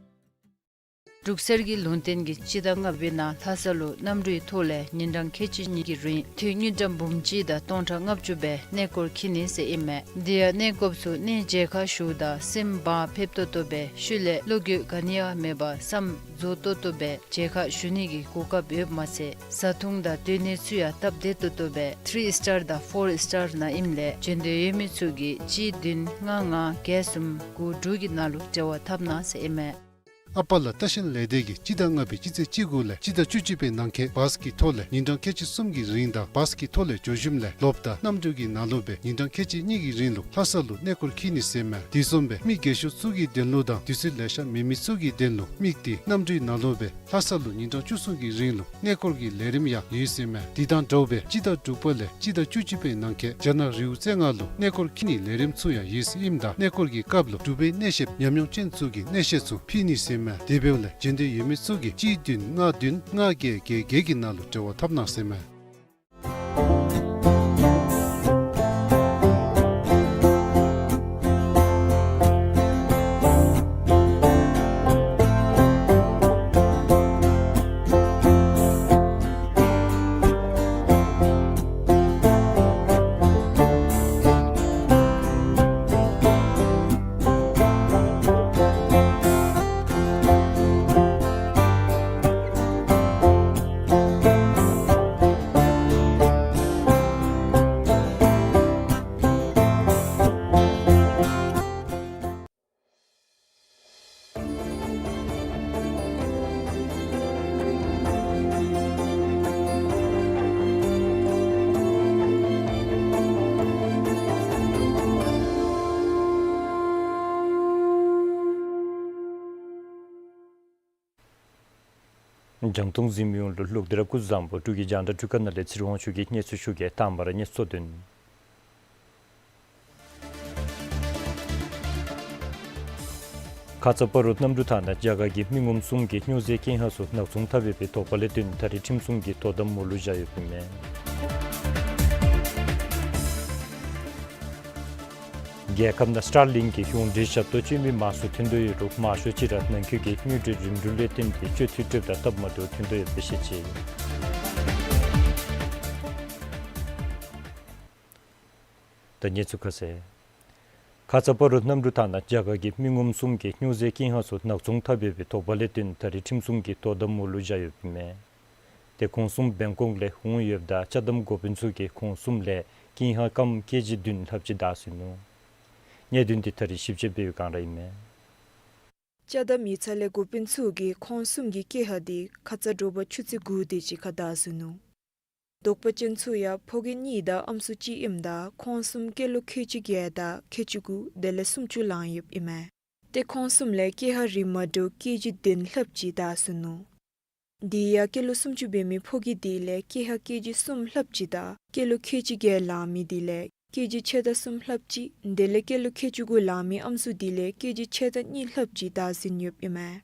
འབྲུག་གསེར་གྱི་ལུང་བསྟན་གྱིས་སྤྱི་ཟླ་ལྔ་པའི་ནང་ལྷ་ས་ལུ་གནམ་གྲུའི་ཐོག་ལས་ཉིན་གྲངས་ཁལ་གཅིག་གཉིས་ཀྱི་རིང་དུས་དངུལ་ཀྲམ་འབུམ་གཅིག་དང་སྟོང་ཕྲག་ལྔ་བཅུ་སྦེ་གནས་སྐོར་འཁྱིད་ནི་ཟེར་ཨིན་མས། དེ་ཡང་གནས་སྐོརཔ་ཚུ་གནས་མཇལ་ཁ་ཞུཝ་ད་སེམས་བག་ཕེབས་ཏོག་ཏོ་སྦེ་ཤུལ་ལས་བློ་འགྱོད་ག་ནི་ཡང་མེད་པར་བསམ་རྫོགས་ཏོག་ཏོ་སྦེ་མཇལ་ཁ་ཞུ་ནི་གི་གོ་སྐབས་ཡོདཔ་མ་ཚད་བཟའ་འཐུང་དང་སྡོད་གནས་ཚུ་ཡང་སྟབས་བདེ་ཏོག་ཏོ་སྦེ་ཐི་རི་སི་ཊར་དང་ཕོར་སི་ཊར་ནང་ཨིནམ་ལས་འབྱོན་འདོད་ཡོད་མི་ཚུ་གིས་གཅིག་བདུན་ལྔ་ལྔ་བརྒྱད་གསུམ་དགུ་དྲུག་གི་ནང་ལུ་འབྲེལ་བ་འཐབ་གནང་ཟེར་ཨིན་མས། ཨ་པ་ལ་ལྟ་བཤལ་ལས་སྡེ་གིས་སྤྱི་ཟླ་ལྔ་པའི་སྤྱི་ཚེས་བཅུ་དགུ་ལས་སྤྱི་ཟླ་བཅུ་གཅིག་པའི་ནང་འཁོད་བཱས་ཀྱི་ཐོག་ལས་ཉིན་གྲངས་ཁལ་གཅིག་གསུམ་གྱི་རིང་དང་བཱས་ཀྱི་ཐོག་ལས་འགྱོ་ཞིནམ་ལས་ལོགཔ་ད་གནམ་གྲུ་གི་ནང་ལུ་སྦེ་ཉིན་གྲངས་ཁལ་གཅིག་གཉིས་ཀྱི་རིང་ལུ་ལྷ་ས་ལུ་གནས་སྐོར་འཁྱིད་ནི་ཟེར་མས། དེ་བཟུམ་སྦེ་མི་རྒས་ཤོས་ཚུ་གི་དོན་ལུ་དང་དུས་ཚོད་ལེ་ཤ་མེད་མི་ཚུ་གི་དོན་ལུ་དམིགས་ཏེ་གནམ་གྲུའི་ནང་ལུ་སྦེ་ལྷ་ས་ལུ་ཉིན་གྲངས་བཅུ་གསུམ་གྱི་རིང་ལུ་གནས་སྐོར་གྱི་ལས་རིམ་ཡང་ཡོད་ཟེར་མས། དེ་དང་འདྲཝ་སྦེ་སྤྱི་ཟླ་དྲུག་པ་ལས་སྤྱི་ཟླ་བཅུ་གཅིག་པའི་ནང་འཁོད་རྒྱ་ནག་རི་བོ་རྩེ་ལྔ་ལུ་གནས་སྐོར་འཁྱིད་ནིའི་ལས་རིམ་ཚུ་ཡང་ཡོད་ཟེར་ཨིནམ་ད་གནས་སྐོར་གྱི་སྐབས་ལུ་འབྲུག་པའི་གནས་བཤདཔ་ཉམས་མྱོང་ཅན་ཚུ་གིས་གནས་བཤད་ཚུ་ཕུལ་ནི་ཟེར་མས། དེ་འབདཝ་ལས་འབྱོན་འདོད་ཡོད་མི་ཚུ་གིས་གཅིག་བདུན་ལྔ་བདུན་ལྔ་བརྒྱད་བརྒྱད་བརྒྱད་ཀྱི་ནང་ལུ་འབྲེལ་བ་འཐབ་གནང་ཟེར་མས། རྒྱང་མཐོང་གཟིགས་མི་ཡོངས་ལུ་ལོག་སྟེ་ར་སྐུ་གཟུགས་བཟང་པོ། འབྲུག་གི་རྒྱང་བསྒྲགས་འཕྲུལ་ཁང་ནང་ལས་ཚེ་རིང་དབང་ཕྱུག་གིས་གནས་ཚུལ་ཞུ་གེ། དང་པ་ར་གནས་ཚུལ་གཙོ་དོན། ཁ་ཙ་བར་དུ་གནམ་གྲུ་ཐང་ནང་རྒྱ་གར་གྱི་མི་ངོམ་གསུམ་གྱིས་སྨྱོ་རྫས་ཀྱི་ཧ་སོ་ནག་ཚོང་འཐབ་ཡོད་པའི་དོགས་པ་ལས་བརྟེན་ད་རེས་ཁྲིམས་སྲུང་གིས་དོ་དམ་འོག་ལུ་བཞག་ཡོདཔ་ཨིན་མས། རྒྱལ་ཁབ་ནང་སི་ཊར་ལིང་གི་ཡོངས་འབྲེལ་ཞབས་ཏོག་སྤྱོད་མི་མང་སུ་ཐོན་དོ་ཡོད་རུང་མང་ཤོས་ཅིག་ར་ནང་འཁོད་ཀྱི་དངུལ་འབྲེལ་རིམ་གྲོ་ལས་བརྟེན་ཏེ་སྤྱོད་འཐུས་སྤྲོདཔ་དང་སྟབས་མ་བདེཝ་ཐོན་དོ་ཡོདཔ་སྦེ་བཤད་ཅི། ད་གནས་ཚུལ་ཁ་གསལ། ཁ་ཙ་བར་དུ་གནམ་གྲུ་ཐང་ནང་རྒྱ་གར་གྱི་མི་ངོམ་གསུམ་གྱིས་སྨྱོ་རྫས་ཀྱི་ཧ་སོ་ནག་ཚོང་འཐབ་ཡོད་པའི་དོགས་པ་ལས་བརྟེན་ད་རེས་ཁྲིམས་སྲུང་གིས་དོ་དམ་འོག་ལུ་བཞག་ཡོདཔ་ཨིན་མས། ཏེ་ཁོང་གསུམ་བེང་ཀོག་ལས་འོང་ཡོདཔ་ད་ཅ་དམ་འགོ་དཔོན་ཚུ་གིས་ཁོང་གསུམ་ལས་ཀྱི་ཧ་སྐམ་ཀེ་ཇི་བདུན་ལྷགཔ་ཅིག་བདའ་ཟུན་ནུག། གནད་དོན་འདི་ད་རེས་ཞིབ་དཔྱད་འབད་བའི་སྒང་ར་ཨིན་མས། ཅ་དམ་ཡིག་ཚང་ལས་འགོ་དཔོན་ཚུ་གིས་ཁོང་གསུམ་གྱི་ཀྱི་ཧ་འདི་ཁ་ཙ་དྲོ་པ་ཆུ་ཚོད་དགུ་དེ་ཅིག་ཁར་བདའ་ཟུན་ནུག། དོགས་པ་ཅན་ཚུ་ཡང་ཕོ་སྐྱེས་གཉིས་དང་ཨམ་སྲུ་གཅིག་ཨིནམ་ད་ཁོང་གསུམ་སྐྱེས་ལོ་ཁལ་གཅིག་བརྒྱད་དང་ཁལ་གཅིག་དགུ་དེ་ལས་སུམ་ཅུ་ལང་ཡོདཔ་ཨིན་མས། ཏེ་ཁོང་གསུམ་ལས་ཀྱི་ཧ་རིགས་མ་འདྲཝ་ཀེ་ཇི་བདུན་ལྷགཔ་ཅིག་བདའ་ཟུན་ནུག། དེ་ཡང་སྐྱེས་ལོ་སུམ་ཅུ་འབད་མི་ཕོ་སྐྱེས་དེ་ལས་ཀྱི་ཧ་ཀེ་ཇི་གསུམ་ལྷགཔ་ཅིག་དང་སྐྱེས་ལོ་ཁལ་གཅིག་བརྒྱད་ལང་མི་དེ་ལས་ཀེ་ཇི་ཕྱེད་དང་གསུམ་ལྷགཔ་ཅིག་དེ་ལས་སྐྱེས་ལོ་ཁལ་གཅིག་དགུ་ལང་མི་ཨམ་སྲུ་དེ་ལས་ཀེ་ཇི་ཕྱེད་དང་གཉིས་ལྷགཔ་ཅིག་བདའ་ཟུན་ཡོདཔ་ཨིན་མས།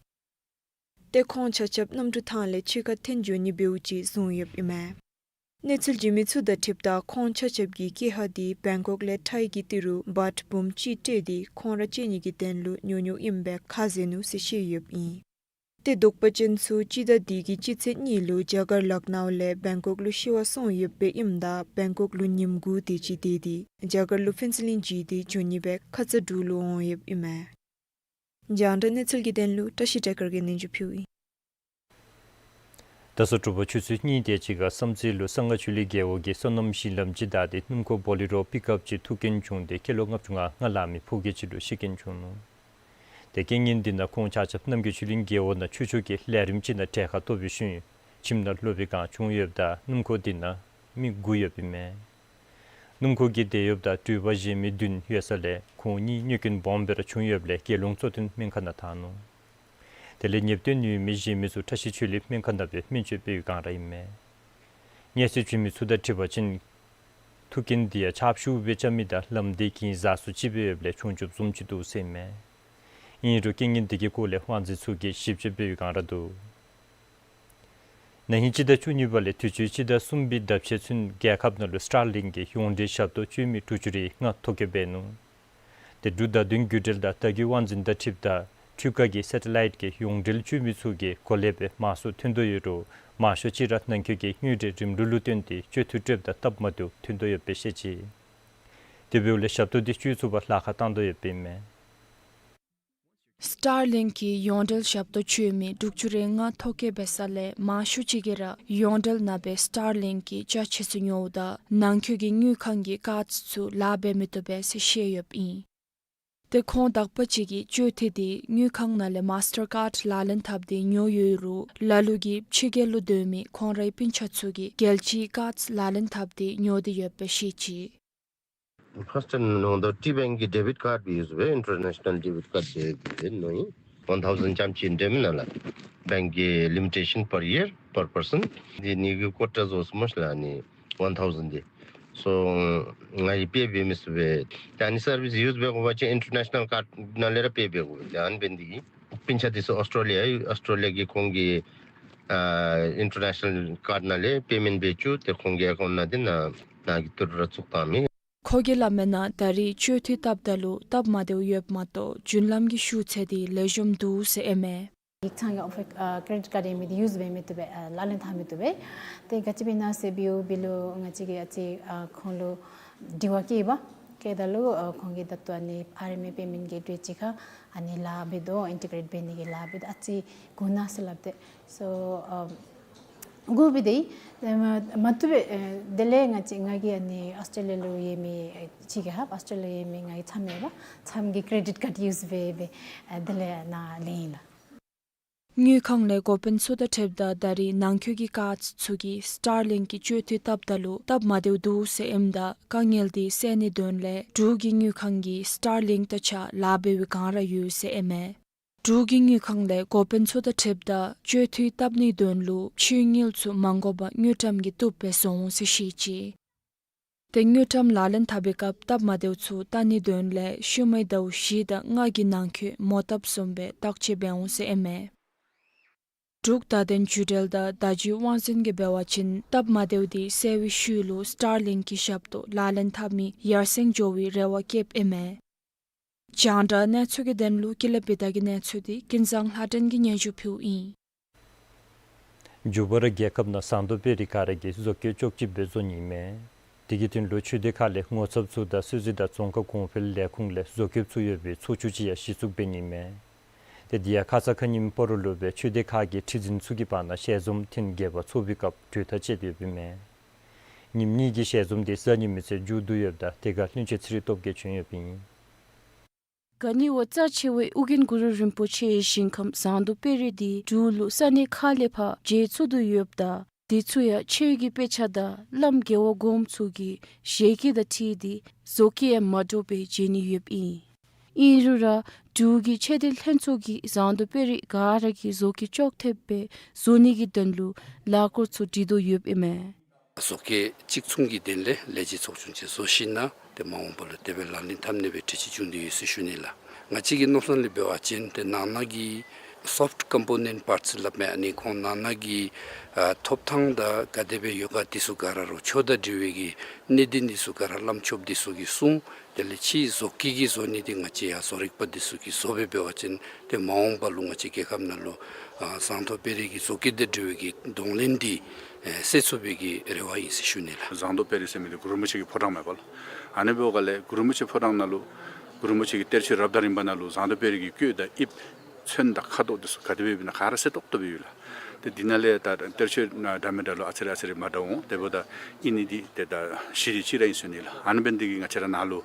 ཏེ་ཁོང་ཆ་ཁྱབ་གནམ་གྲུ་ཐང་ལས་ཕྱི་ཁར་འཐོན་འགྱོ་ནི་འབདཝ་ཅིག་བཟུང་ཡོདཔ་ཨིན་མས། གནས་ཚུལ་བརྗེ་མི་ཚུ་དང་འཁྲིལཝ་ད་ཁོང་ཆ་ཁྱབ་ཀྱི་ཀྱི་ཧ་དེ་བེང་ཀོག་ལས་ཐའི་གི་ཏི་རུ་བཱཊ་འབུམ་གཅིག་སྤྲོད་དེ་ཁོང་ར་བཅད་ནི་གི་དོན་ལུ་ཉོ་ཉོཝ་ཨིན་པས་ཁ་བཟེད་ནུག་ཟེར་བཤད་ཡོདཔ་ཨིན། ཏེ་དོགས་པ་ཅན་ཚུ་སྤྱི་ཟླ་འདི་གི་སྤྱི་ཚེས་གཉིས་ལུ་རྒྱ་གར་ལག་ནའུ་ལས་བེང་ཀོག་ལུ་ཤི་བར་སོང་ཡོདཔ་ཨིནམ་ད་བེང་ཀོག་ལུ་ཉིནམ་དགུ་དེ་ཅིག་སྡོད་དེ་རྒྱ་གར་ལུ་ཕུན་ཚོགས་གླིང་བརྒྱུད་དེ་འགྱོ་ནི་སྦེ་ཁ་ཙ་འབྲུག་ལུ་འོང་ཡོདཔ་ཨིན་མས། རྒྱང་བསྒྲགས་གནས་ཚུལ་གྱི་དོན་ལུ་བཀྲ་ཤིས་བདེ་དཀར་གྱིས་སྙན་ཞུ་ཕུལཝ་ཨིན། ད་སོ་དྲོ་པ་ཆུ་ཚོད་གཉིས་དེ་ཅིག་ཁར་བསམ་རྩེ་ལུ་གསང་སྔགས་ཆོས་གླིང་རྒེད་འོག་གི་སོ་ནམ་ཞིང་ལམ་ཅིག་བདའ་སྟེ་སྣུམ་འཁོར་བོ་ལི་རོ་པིག་ཨཔ་ཅིག་ཐུག་རྐྱེན་བྱུང་སྟེ་སྐྱེས་ལོ་ལྔ་བཅུ་ང་ལྔ་ལང་མི་ཕོ་སྐྱེས་ཅིག་ལུ་ཤི་རྐྱེན་བྱུང་ནུག། ཏེ་རྐྱེན་ངན་འདི་ནང་ཁོང་ཆ་ཁྱབ་རྣམ་རྒྱལ་ཆོས་གླིང་རྒེད་འོག་ནང་ཆོས་ཕྱོགས་ཀྱི་ལས་རིམ་ཅིག་ནང་གྲལ་ཁར་གཏོགས་པའི་ཤུལ་ཁྱིམ་ནང་ལོག་པའི་སྒང་བྱུང་ཡོདཔ་ད་སྣུམ་འཁོར་འདི་ནང་མི་དགུ་ཡོདཔ་ཨིན་མས། སྣུམ་འཁོར་གྱི་དེད་གཡོགཔ་དང་འགྲུལ་པ་གཞན་མི་བདུན་ཡོད་ས་ལས་ཁོང་གཉིས་མྱོས་རྐྱེན་སྦོམ་སྦེ་ར་བྱུང་ཡོདཔ་ལས་རྒྱལ་ཡོངས་གཙོ་བསྟེན་སྨན་ཁང་ནང་བཏང་ནུག། དེ་ལས་ཉེན་རྟོག་ནུས་མེད་གཞན་མི་ཚུ་བཀྲ་ཤིས་ཆོས་གླིང་སྨན་ཁང་ནང་སྦེ་སྨན་བཅོས་འབད་བའི་སྒང་ར་ཨིན་མས། གནས་ཚུལ་བྱོན་མི་ཚུ་དང་འཁྲིལ་བ་ཅིན་ཐུག་རྐྱེན་འདི་ཡང་ཆརཔ་ཤུགས་སྦེ་རྐྱབ་མི་དང་ལམ་འདི་གིང་ཟག་སུ་ཅིག་སྦེ་ཡོདཔ་ལས་བྱུང་བྱུངམ་བཟུམ་ཅིག་འདུག་ཟེར་ཨིན་མས། ཨིན་རུང་རྐྱེན་ངན་འདི་གི་སྐོར་ལས་དབང་འཛིན་ཚུ་གིས་ཞིབ་དཔྱད་འབད་བའི་སྒང་ར་འདུག། ན་ཧིང་སྤྱི་ཟླ་བཅུ་གཉིས་པ་ལས་དུས་ཅི་སྤྱི་ཟླ་གསུམ་པའི་ཟླཝ་ཕྱེད་ཚུན་རྒྱལ་ཁབ་ནང་ལུ་སི་ཊར་ལིང་གི་ཡོངས་འབྲེལ་ཞབས་ཏོག་སྤྱོད་མི་དྲུག་ཅུ་རེ་ལྔ་ཐོ་བཀོད་འབད་ནུག། ཏེ་འབྲུག་བརྡ་དོན་བརྒྱུད་འབྲེལ་དང་བརྡ་བརྒྱུད་དབང་འཛིན་དང་འཁྲིལཝ་ད་འཕྲུལ་ཁང་གི་སེ་ཊི་ལའིཊ་གི་ཡོངས་འབྲེལ་སྤྱོད་མི་ཚུ་གིས་གོ་ལེགས་སྦེ་མང་སུ་ཐོན་དོ་ཡོད་རུང་མང་ཤོས་ཅིག་ར་ནང་འཁོད་ཀྱི་དངུལ་འབྲེལ་རིམ་ལུགས་ལུ་བརྟེན་ཏེ་སྤྱོད་འཐུས་སྤྲོདཔ་དང་སྟབས་མ་བདེཝ་ཐོན་དོ་ཡོདཔ་སྦེ་བཤད་ཅི། དེ་འབདཝ་ལས་ཞབས་ཏོག་འདི་སྤྱོད་ཚུགས་པར་ལཱ་ཁག་བཏང་དོ་ཡོདཔ་ཨིན་མས། སི་ཊར་ལིང་གི་ཡོངས་འབྲེལ་ཞབས་ཏོག་སྤྱོད་མི་དྲུག་ཅུ་རེ་ལྔ་ཐོ་བཀོད་འབད་ས་ལས་མང་ཤོས་ཅིག་གིས་ར་ཡོངས་འབྲེལ་ནང་སྦེ་སི་ཊར་ལིང་གི་ཅ་ཆས་ཚུ་ཉོཝ་ད་ནང་འཁོད་ཀྱི་དངུལ་ཁང་གི་ཀཱཌ་ཚུ་ལཱ་འབད་མི་བཏུབ་པས་ཟེར་བཤད་ཡོདཔ་ཨིན། ཏེ་ཁོང་དག་པ་ཅིག་གིས་སྤྱོད་འཐུས་འདི་དངུལ་ཁང་ནང་ལས་མཱས་ཊར་ཀཱཌ་ལག་ལེན་འཐབ་སྟེ་ཉོ་ཡོད་རུང་ལ་ལུ་གིས་ཕྱི་རྒྱལ་ལུ་སྡོད་མི་ཁོང་རའི་སྤུན་ཆ་ཚུ་གིས་རྒྱལ་སྤྱིའི་ཀཱཌ་ལག་ལེན་འཐབ་སྟེ་ཉོ་སྟེ་ཡོདཔ་སྦེ་བཤད་ཅི། ཕརསཊ་ནང་དོ་ཊི་བེངཀ་གི་ཌེ་བིཊ་ཀཱཌ་སྦེ་ཡུསི་འབད་ཨིན་ཊར་ནེ་ཤ་ནཱལ་ཌེ་བིཊ་ཀཱཌ་སྦེ་ཡུསི་འབད་ནི་ཨིན། ཝན་ཐའུ་ཟེནཌ་ཙམ་ཅིག་འདྲེན་མི་ནང་ལུ་བེངཀ་གི་ལི་མི་ཊེ་ཤཱན་པར་ཡིར་པར་པར་སཱན་འདི་ནི་གི་ཀོ་ཊ་བཟོ་སོང་མས་ལགས། ཨ་ནི་ཝན་ཐའུ་ཟེནཌ་འདི་སོ་ང་གིས་པེ་འབད་མི་ཚུགས་པས། ད་ཨ་ནི་སར་བིསི་ཡུསི་འབད་དགོ་པ་ཅིན་ཨིན་ཊར་ནེ་ཤ་ནཱལ་ཀཱཌ་ནང་ལས་ར་པེ་འབད་དགོ་པས། ད་ཨ་ནི་འབད་ནི་འདི་གིས་སྤུན་ཆ་འདི་ཚུ་ཨོསི་ཊྲེ་ལི་ཡ་ཡོད། ཨོསི་ཊྲེ་ལི་ཡ་གི་ཁོང་གི་ཨ་ཨིན་ཊར་ནེ་ཤ་ནཱལ་ཀཱཌ་ནང་ལས་པེ་མེནཊ་འབད་བཅུག། ཏེ་ཁོང་གི་ཨེ་ཀའུནཊ་ནང་འདི་ནང་ནཱ་གི་ཏི་རུ་ར་བཙུགས་བཏང་མི། ཁོ་གིས་སླབ་མིའི་ནང་ད་རེས་སྤྱོད་འཐུས་སྟབས་བདེ་ལུ་སྟབས་མ་བདེཝ་ཡོདཔ་མ་གཏོགས་རྒྱུན་ལམ་གྱི་ཤུགས་ཚད་འདི་ལེགས་ཤོམ་འདུག་ཟེར་ཨིན་མས། ཡིག་ཚང་གི་ཨོ་ཕི་ཨ་ཀེ་རེ་ཌིཊ་ཀཱཌ་ཡོད་མི་འདི་ཡུསི་འབད་མི་བཏུབ་པས། ཨ་ལག་ལེན་འཐབ་མི་བཏུབ་པས། ཏེ་ག་ཅི་འབད་ན་ཟེར་བའི་འབད་རུང་ང་བཅས་ཀྱིས་ཨ་ཙི་ཨ་ཁོང་ལུ་དྲི་བ་བཀོདཔ། བཀོདཔ་ད་ལུ་ཨ་ཁོང་གིས་ད་ལྟོ་ཨ་ནི་ཨར་ཨེམ་ཨེ་པེ་མེནཊ་གི་གྲོས་ཅིག་ཁར་ཨ་ནི་ལཱ་འབད་དོ། ཨིན་ཊི་གེ་རེཊ་འབད་ནི་གི་ལཱ་འབད་དོ། ཨ་ཙི་སྒུག་གནང་ཟེར་སླབ་སྟེ། སོ་ཨ་སྒུག་སྦེ་སྡོད་ཡི། མ་བཏུབ་པས། ཨ་དེ་ལས་ང་བཅས་ང་གིས་ཨ་ནི་ཨོསི་ཊྲེ་ལི་ཡ་ལུ་ཡོད་མི་ཅིག་གིས་ཧབ་ཨོསི་ཊྲེ་ལི་ཡ་ཡོད་མི་ང་གི་ཚམོ་ཡོདཔ་ཚམོ་གི་ཀེ་རེ་ཌིཊ་ཀཱཌ་ཡུསི་འབད་འབད་ཨ་དེ་ལས་ནཱ་ལེན་ཡི་ལགས། དངུལ་ཁང་ལས་འགོ་དཔོན་ཚུ་དང་འཁྲིལཝ་ད་ད་རེས་ནང་འཁོད་ཀྱི་ཀཱཌ་ཚུ་གིས་སི་ཊར་ལིང་གི་སྤྱོད་འཐུས་སྟབས་བདེ་ལུ་སྟབས་མ་བདེཝ་འདུག་ཟེར་ཨིནམ་ད་དཀའ་ངལ་འདི་སེལ་ནིའི་དོན་ལས་འབྲུག་གི་དངུལ་ཁང་གིས་སི་ཊར་ལིང་དང་གཅིག་ཁར་ལཱ་འབད་བའི་སྒང་ར་ཡོད་ཟེར་ཨིན་མས། འབྲུག་གི་དངུལ་ཁང་ལས་འགོ་དཔོན་ཚུ་དང་འཁྲིལཝ་ད་སྤྱོད་འཐུས་བཏབ་ནིའི་དོན་ལུ་ཆུ་དངུལ་ཚུ་མ་དགོ་པར་དངུལ་ཀྲམ་གྱིས་བཏུབ་སྦེ་བཟོ་འོང་ཟེར་བཤད་ཅི། ཏེ་དངུལ་ཀྲམ་ལག་ལེན་འཐབ་པའི་སྐབས་སྟབས་མ་བདེཝ་ཚུ་བལྟ་ནིའི་དོན་ལས་ཤུལ་མའི་ཟླཝ་བཞི་དང་ལྔ་གི་ནང་འཁོད་མོ་བཏབ་བཟུམ་སྦེ་བརྟག་དཔྱད་འབད་འོང་ཟེར་ཨིན་མས། འབྲུག་བརྡ་དོན་བརྒྱུད་འབྲེལ་དང་བརྡ་བརྒྱུད་དབང་འཛིན་གྱིས་འབད་བ་ཅིན་སྟབས་མ་བདེཝ་དེ་སེལ་བའི་ཤུལ་ལུ་སི་ཊར་ལིང་གི་ཞབས་ཏོག་ལག་ལེན་འཐབ་མི་ཡར་སེང་འགྱོ་བའི་རེ་བ་བསྐྱེདཔ་ཨིན་མས། རྒྱང་བསྒྲགས་གནས་ཚུལ་གྱི་དོན་ལུ་ཀུན་ལེགས་བི་ཏ་གི་གནས་ཚུལ་དེ་ཀུན་བཟང་ལྷ་སྒྲོན་གྱིས་སྙན་ཞུ་ཕུལཝ་ཨིན། མཇུག་པར་རྒྱལ་ཁབ་ནང་ཟངས་མདོག་དཔལ་རི་ག་ར་གིས་བཟོ་བཀོད་ཅོག་ཅིག་སྦེ་བཟོ་ནི་ཨིན་མས། དེ་གི་དོན་ལུ་ཆོས་སྡེ་ཁག་ལས་ངོ་ཚབ་ཚུ་དང་སུད་སི་དང་རྫོང་ཁ་གོང་འཕེལ་ལས་ཁུངས་ལས་བཟོ་བཀོདཔ་ཚུ་ཡོད་པའི་ཚོགས་ཆུང་ཅིག་ཡང་གཞི་བཙུགས་འབད་ནི་ཨིན་མས། ཏེ་དེ་ཡང་ཁ་ཙ་ཁ་ཉིནམ་སྤ་རོ་ལུ་སྦེ་ཆོས་སྡེ་ཁག་གི་ཁྲི་འཛིན་ཚུ་གི་བར་ན་ཞལ་འཛོམས་ཐེངས་བརྒྱད་པ་ཚོགས་པའི་སྐབས་གྲོས་ཐག་བཅད་ཡོདཔ་ཨིན་མས། ཉིནམ་གཉིས་ཀྱི་ཞལ་འཛོམས་དེ་གཟའ་ཉི་མའི་ཚེ་མཇུག་བསྡུ་ཡོདཔ་ད་དེ་ཁར་བློན་ཆེན་ཚེ་རིང་སྟོབས་རྒྱས་བྱོན་ཡོདཔ་ཨིན། ག་ནི་བ་རྩ་ཆེ་བའི་ཨོ་རྒྱན་གུ་རུ་རིན་པོ་ཆེའི་ཞིང་ཁམས་ཟངས་མདོག་དཔལ་རི་དེ་འབྲུག་ལུ་ས་གནས་ཁག་ལས་ཕར་མཇལ་ཚུགས་དོ་ཡོདཔ་ད་དེ་ཚུ་ཡང་ཆོས་ཀྱི་དཔེ་ཆ་དང་བླམ་དགེ་བ་སྒོམ་ཚུ་གི་ཞལ་གྱིས་དང་འཁྲིལ་ཏེ་བཟོ་བཀོད་ཡང་མ་འདྲཝ་སྦེ་མཇལ་ནི་ཡོདཔ་ཨིན། ཨིན་རུང་ར་འབྲུག་གི་ཆོས་སྡེ་ལྷན་ཚོགས་ཀྱིས་ཟངས་མདོག་དཔལ་རི་ག་ར་གིས་བཟོ་བཀོད་ཅོག་འཐདཔ་སྦེ་བཟོ་ནི་གི་དོན་ལུ་ལས་སྒོ་ཚུ་སྒྲིག་དོ་ཡོདཔ་ཨིན་མས། བཟོ་བཀོད་གཅིག་མཚུངས་ཀྱི་དོན་ལས་ལས་བྱེད་ཚོགས་ཆུང་ཅིག་བཟོ་ཞིནམ་ལས་ཏེ་མ་འོངས་པ་ལུ་དེ་སྦེ་ལག་ལེན་འཐབ་ནི་སྦེ་གྲོས་ཅིག་བྱུང་སྟེ་ཡོད་ཟེར་ཞུ་ནི་ལགས། ང་བཅས་ཀྱི་མནོ་བསམ་ལས་འབད་བ་ཅིན་ཏེ་ནང་ན་གི་སོཕཊ་ཀམ་པོ་ནེནཊ་པཱརཊསི་སླབ་མི་ཨ་ནི་ཁོང་ནང་ན་གི་ཨ་ཐོབ་ཐང་དང་ག་དེ་སྦེ་ཡོད་ག་དེ་ཚུ་ག་ར་རོགས་ཆོས་དང་འབྲེལ་བའི་གི་གནད་དོན་དེ་ཚུ་ག་ར་བླམ་ཆོསཔ་དེ་ཚུ་གིས་གསུངས། དེ་ལས་ཕྱིའི་བཟོ་བཀོད་ཀྱི་བཟོ་ནི་དེ་ང་བཅས་ཡང་བཟོ་རིག་པ་དེ་ཚུ་གིས་བཟོ་སྦེ་འབད་བ་ཅིན་ཏེ་མ་འོངས་པ་ལུ་ང་བཅས་རྒྱལ་ཁབ་ནང་ལུ་ཨ་ཟངས་མདོག་དཔལ་རི་གི་བཟོ་བཀོད་དང་འབྲེལ་བའི་གི་གདོང་ལེན་དེ་ཨེ་སེལ་ཚུགས་པའི་གི་རེ་བ་ཨིན་ཟེར་ཞུ་ནི་ལགས། ཟངས་མདོག་དཔལ་རི་ཟེར་མི་དེ་གུ་རུ་རིན་པོ་ཆེ་གི་ཕོ་བྲང་མས་པ་ལགས། ཨ་ནི་འབདཝ་ལས་གུ་རུ་རིན་པོ་ཆེ་ཕོ་བྲང་ནང་ལུ་གུ་རུ་རིན་པོ་ཆེ་གི་གཏེར་ཆོས་རབ་དང་རིམ་པ་ནང་ལུ་ཟངས་མདོག་དཔལ་རི་གི་གོས་དང་དབྱིབས་ཚོན་དང་ཁ་དོག་དེ་ཚུ་ག་དེ་སྦེ་ཡོདཔ་ཨིན་ན་ག་ར་གསལ་ཏོག་ཏོ་སྦེ་ཡོད་ལགས། ཏེ་འདི་ནང་ལས་ད་གཏེར་ཆོས་འདྲ་མི་འདྲ་ལུ་ཨ་ཙི་རེ་ཨ་ཙི་རེ་མ་འདྲཝ་འོང་། དེ་འབདཝ་ད་ཨིན་ནི་འདི་ཏེ་ད་གཞི་དེ་གཅིག་ར་ཨིན་ཟེར་ཞུ་ནི་ལགས། ཨ་ནི་འབདཝ་ད་གིས་ང་བཅས་ར་ནཱ་ལུ་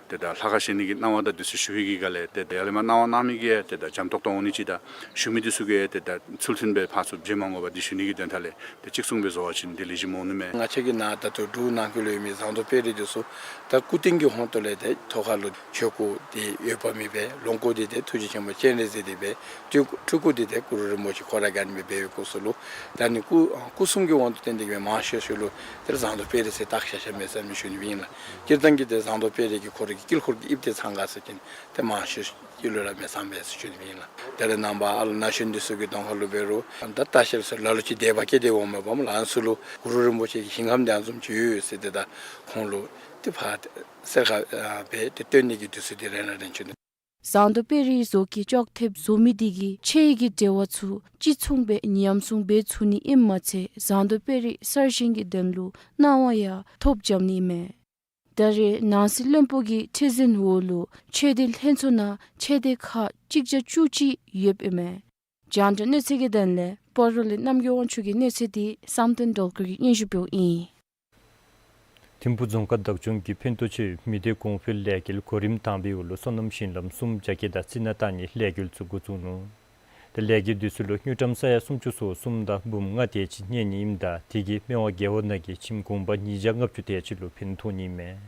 ཏེ་ད་ལྷ་ཁང་བཞེངས་ནི་གི་གནང་བ་དང་དེ་ཚུ་ཞུ་བའི་གི་སྒང་ལས་ཏེ་ད་ཡར་ལས་མར་གནང་བ་གནང་མི་གིས་ཏེ་ད་འཇམ་ཏོང་ཏོ་འོང་ནི་ཅིག་དང་ཞུ་མི་དེ་ཚུ་གིས་ཏེ་ད་ཚུལ་མཐུན་སྦེ་ཕར་ཚུར་བྱོན་མ་དགོ་པར་དེ་ཞུ་ནི་གི་དོན་དག་ལས་ཏེ་གཅིག་མཚུངས་སྦེ་བཟོ་བ་ཅིན་དེ་ལེགས་ཤོམ་འོང་ནི་མས། ང་བཅས་ཀྱི་ནཱ་ད་ལྟོ་འབྲུག་ནང་འཁོད་ལུ་ཡོད་མི་ཟངས་མདོག་དཔལ་རི་དེ་ཚུ་ད་སྐུ་རྟེན་གྱི་ཧོང་ཏོ་ལས་ཏེ་ཐོག་ཁ་ལུ་ཆོས་སྐུ་དེ་འོད་དཔག་མེད་སྦེ་ལོངས་སྐུ་དེ་ཏེ་ཐུགས་རྗེ་ཆེན་པོ་སྤྱན་རས་གཟིགས་དེ་སྦེ་སྤྲུལ་སྐུ་དེ་ཏེ་གུ་རུ་རིན་པོ་ཆེ་ཁོ་ར་ག་ནི་སྦེ་འབད་བའི་སྐབས་སུ་ལུ་ད་ནི་སྐུ་སྐུ་གསུམ་གྱི་དབང་དུ་བཏང་སྟེ་གི་སྦེ་མང་ཤོས་ཤོས་ལུ་ཏེ་ཟངས་མདོག་དཔལ་རི་ཟེར་བཏགས་བཞག་བཞགཔ་མས་ཟེར་མི་ཞུ་ནི་ཨིན་ལགས། སྤྱིར་བཏང་གི་ཏེ་ཟངས་མདོག་དཔལ་རི་གི་ཁོ་རའི་གི་དཀྱིལ་འཁོར་གྱི་དབྱིབས་དེ་ཚང་ག་ཟེར་བ་ཅིན་ཏེ་མང་ཤོས་ཀྱི་ལུ་ར་མེད་ས་མས་ཟེར་ཞུ་ནི་ཨིན་ལགས། དེ་ལས་ནངས་པ་ཨ་ལུ་ན་གཞོན་འདི་ཚུ་གི་གདོང་ཁ་ལུ་འབད་རུང་ད་ལྟ་བཤལ་ཟེར་ལ་ལུ་ཅིག་དད་པ་སྐྱེས་ཏེ་འོངམ་མས་པ་ལགས། ཨ་ནི་ཚུ་ལུ་གུ་རུ་རིན་པོ་ཆེ་གི་ཞིང་ཁམས་འདི་ཨ་ནི་བཟུམ་ཅིག་ཡོད་ཟེར་ཏེ་ད་ཁོང་ལུ་ཏེ་ཕར་གསལ་ཁ་ཨ་སྦེ་ཏེ་སྟོན་ནི་གི་དུས་ཚོད་འདི་རན་ར་རན་ཅི། ཟངས་མདོག་དཔལ་རིའི་བཟོ་བཀོད་ཅོག་འཐདཔ་བཟོ་མི་དེ་གིས་ཆོས་ཀྱི་འབྲེལ་བ་ཚུ་གཅིག་མཚུངས་སྦེ་ཉམས་སྲུང་འབད་ཚུགས་ནི་ཨིནམ་མ་ཚད་ཟངས་མདོག་དཔལ་རི་གསར་བཞེངས་ཀྱི་དོན་ལུ་གནང་བ་ཡང་ཐོབ་འཇམ་ནི་མས། ད་རེས་ནང་སྲིད་བློན་པོ་གི་ཁྲི་འཛིན་འོག་ལུ་ཆོས་སྡེ་ལྷན་ཚོགས་ནང་ཆོས་སྡེ་ཁག་གཅིག་བརྒྱ་བཅུ་གཅིག་ཡོདཔ་ཨིན་མས། རྒྱང་བསྒྲགས་གནས་ཚུལ་གྱི་དོན་ལས་སྤ་རོ་ལས་རྣམ་རྒྱལ་དབང་ཕྱུག་གི་གནས་ཚུལ་དེ་བསམ་གཏན་སྒྲོལ་དཀར་གྱིས་སྙན་ཞུ་ཕུལཝ་ཨིན། ཐིམ་ཕུ་རྫོང་ཁག་བདག་སྐྱོང་གིས་ཕན་ཐོགས་ཆེ་བའི་མི་སྡེ་གོང་འཕེལ་ལས་འགུལ་གོ་རིམ་དང་པའི་འོག་ལུ་སོ་ནམ་ཞིང་ལམ་གསུམ་རྒྱ་སྐྱེད་དང་རྩི་ནག་བཏང་ནིའི་ལས་འགུལ་ཚུ་འགོ་བཙུགས་ནུག། ཏེ་ལས་འགུལ་དེ་ཚུ་ལུ་དངུལ་ཀྲམ་ས་ཡ་སུམ་ཅུ་སོ་གསུམ་དང་འབུམ་ལྔ་དེ་ཅིག་གནས་ནི་ཨིནམ་ད་དེ་གིས་སྨེ་བ་རྒེད་འོག་ནང་གི་ཁྱིམ་གུང་པ་ཉིས་བརྒྱ་ལྔ་བཅུ་དེ་ཅིག་ལུ་ཕན་ཐོགས་ནི་མས།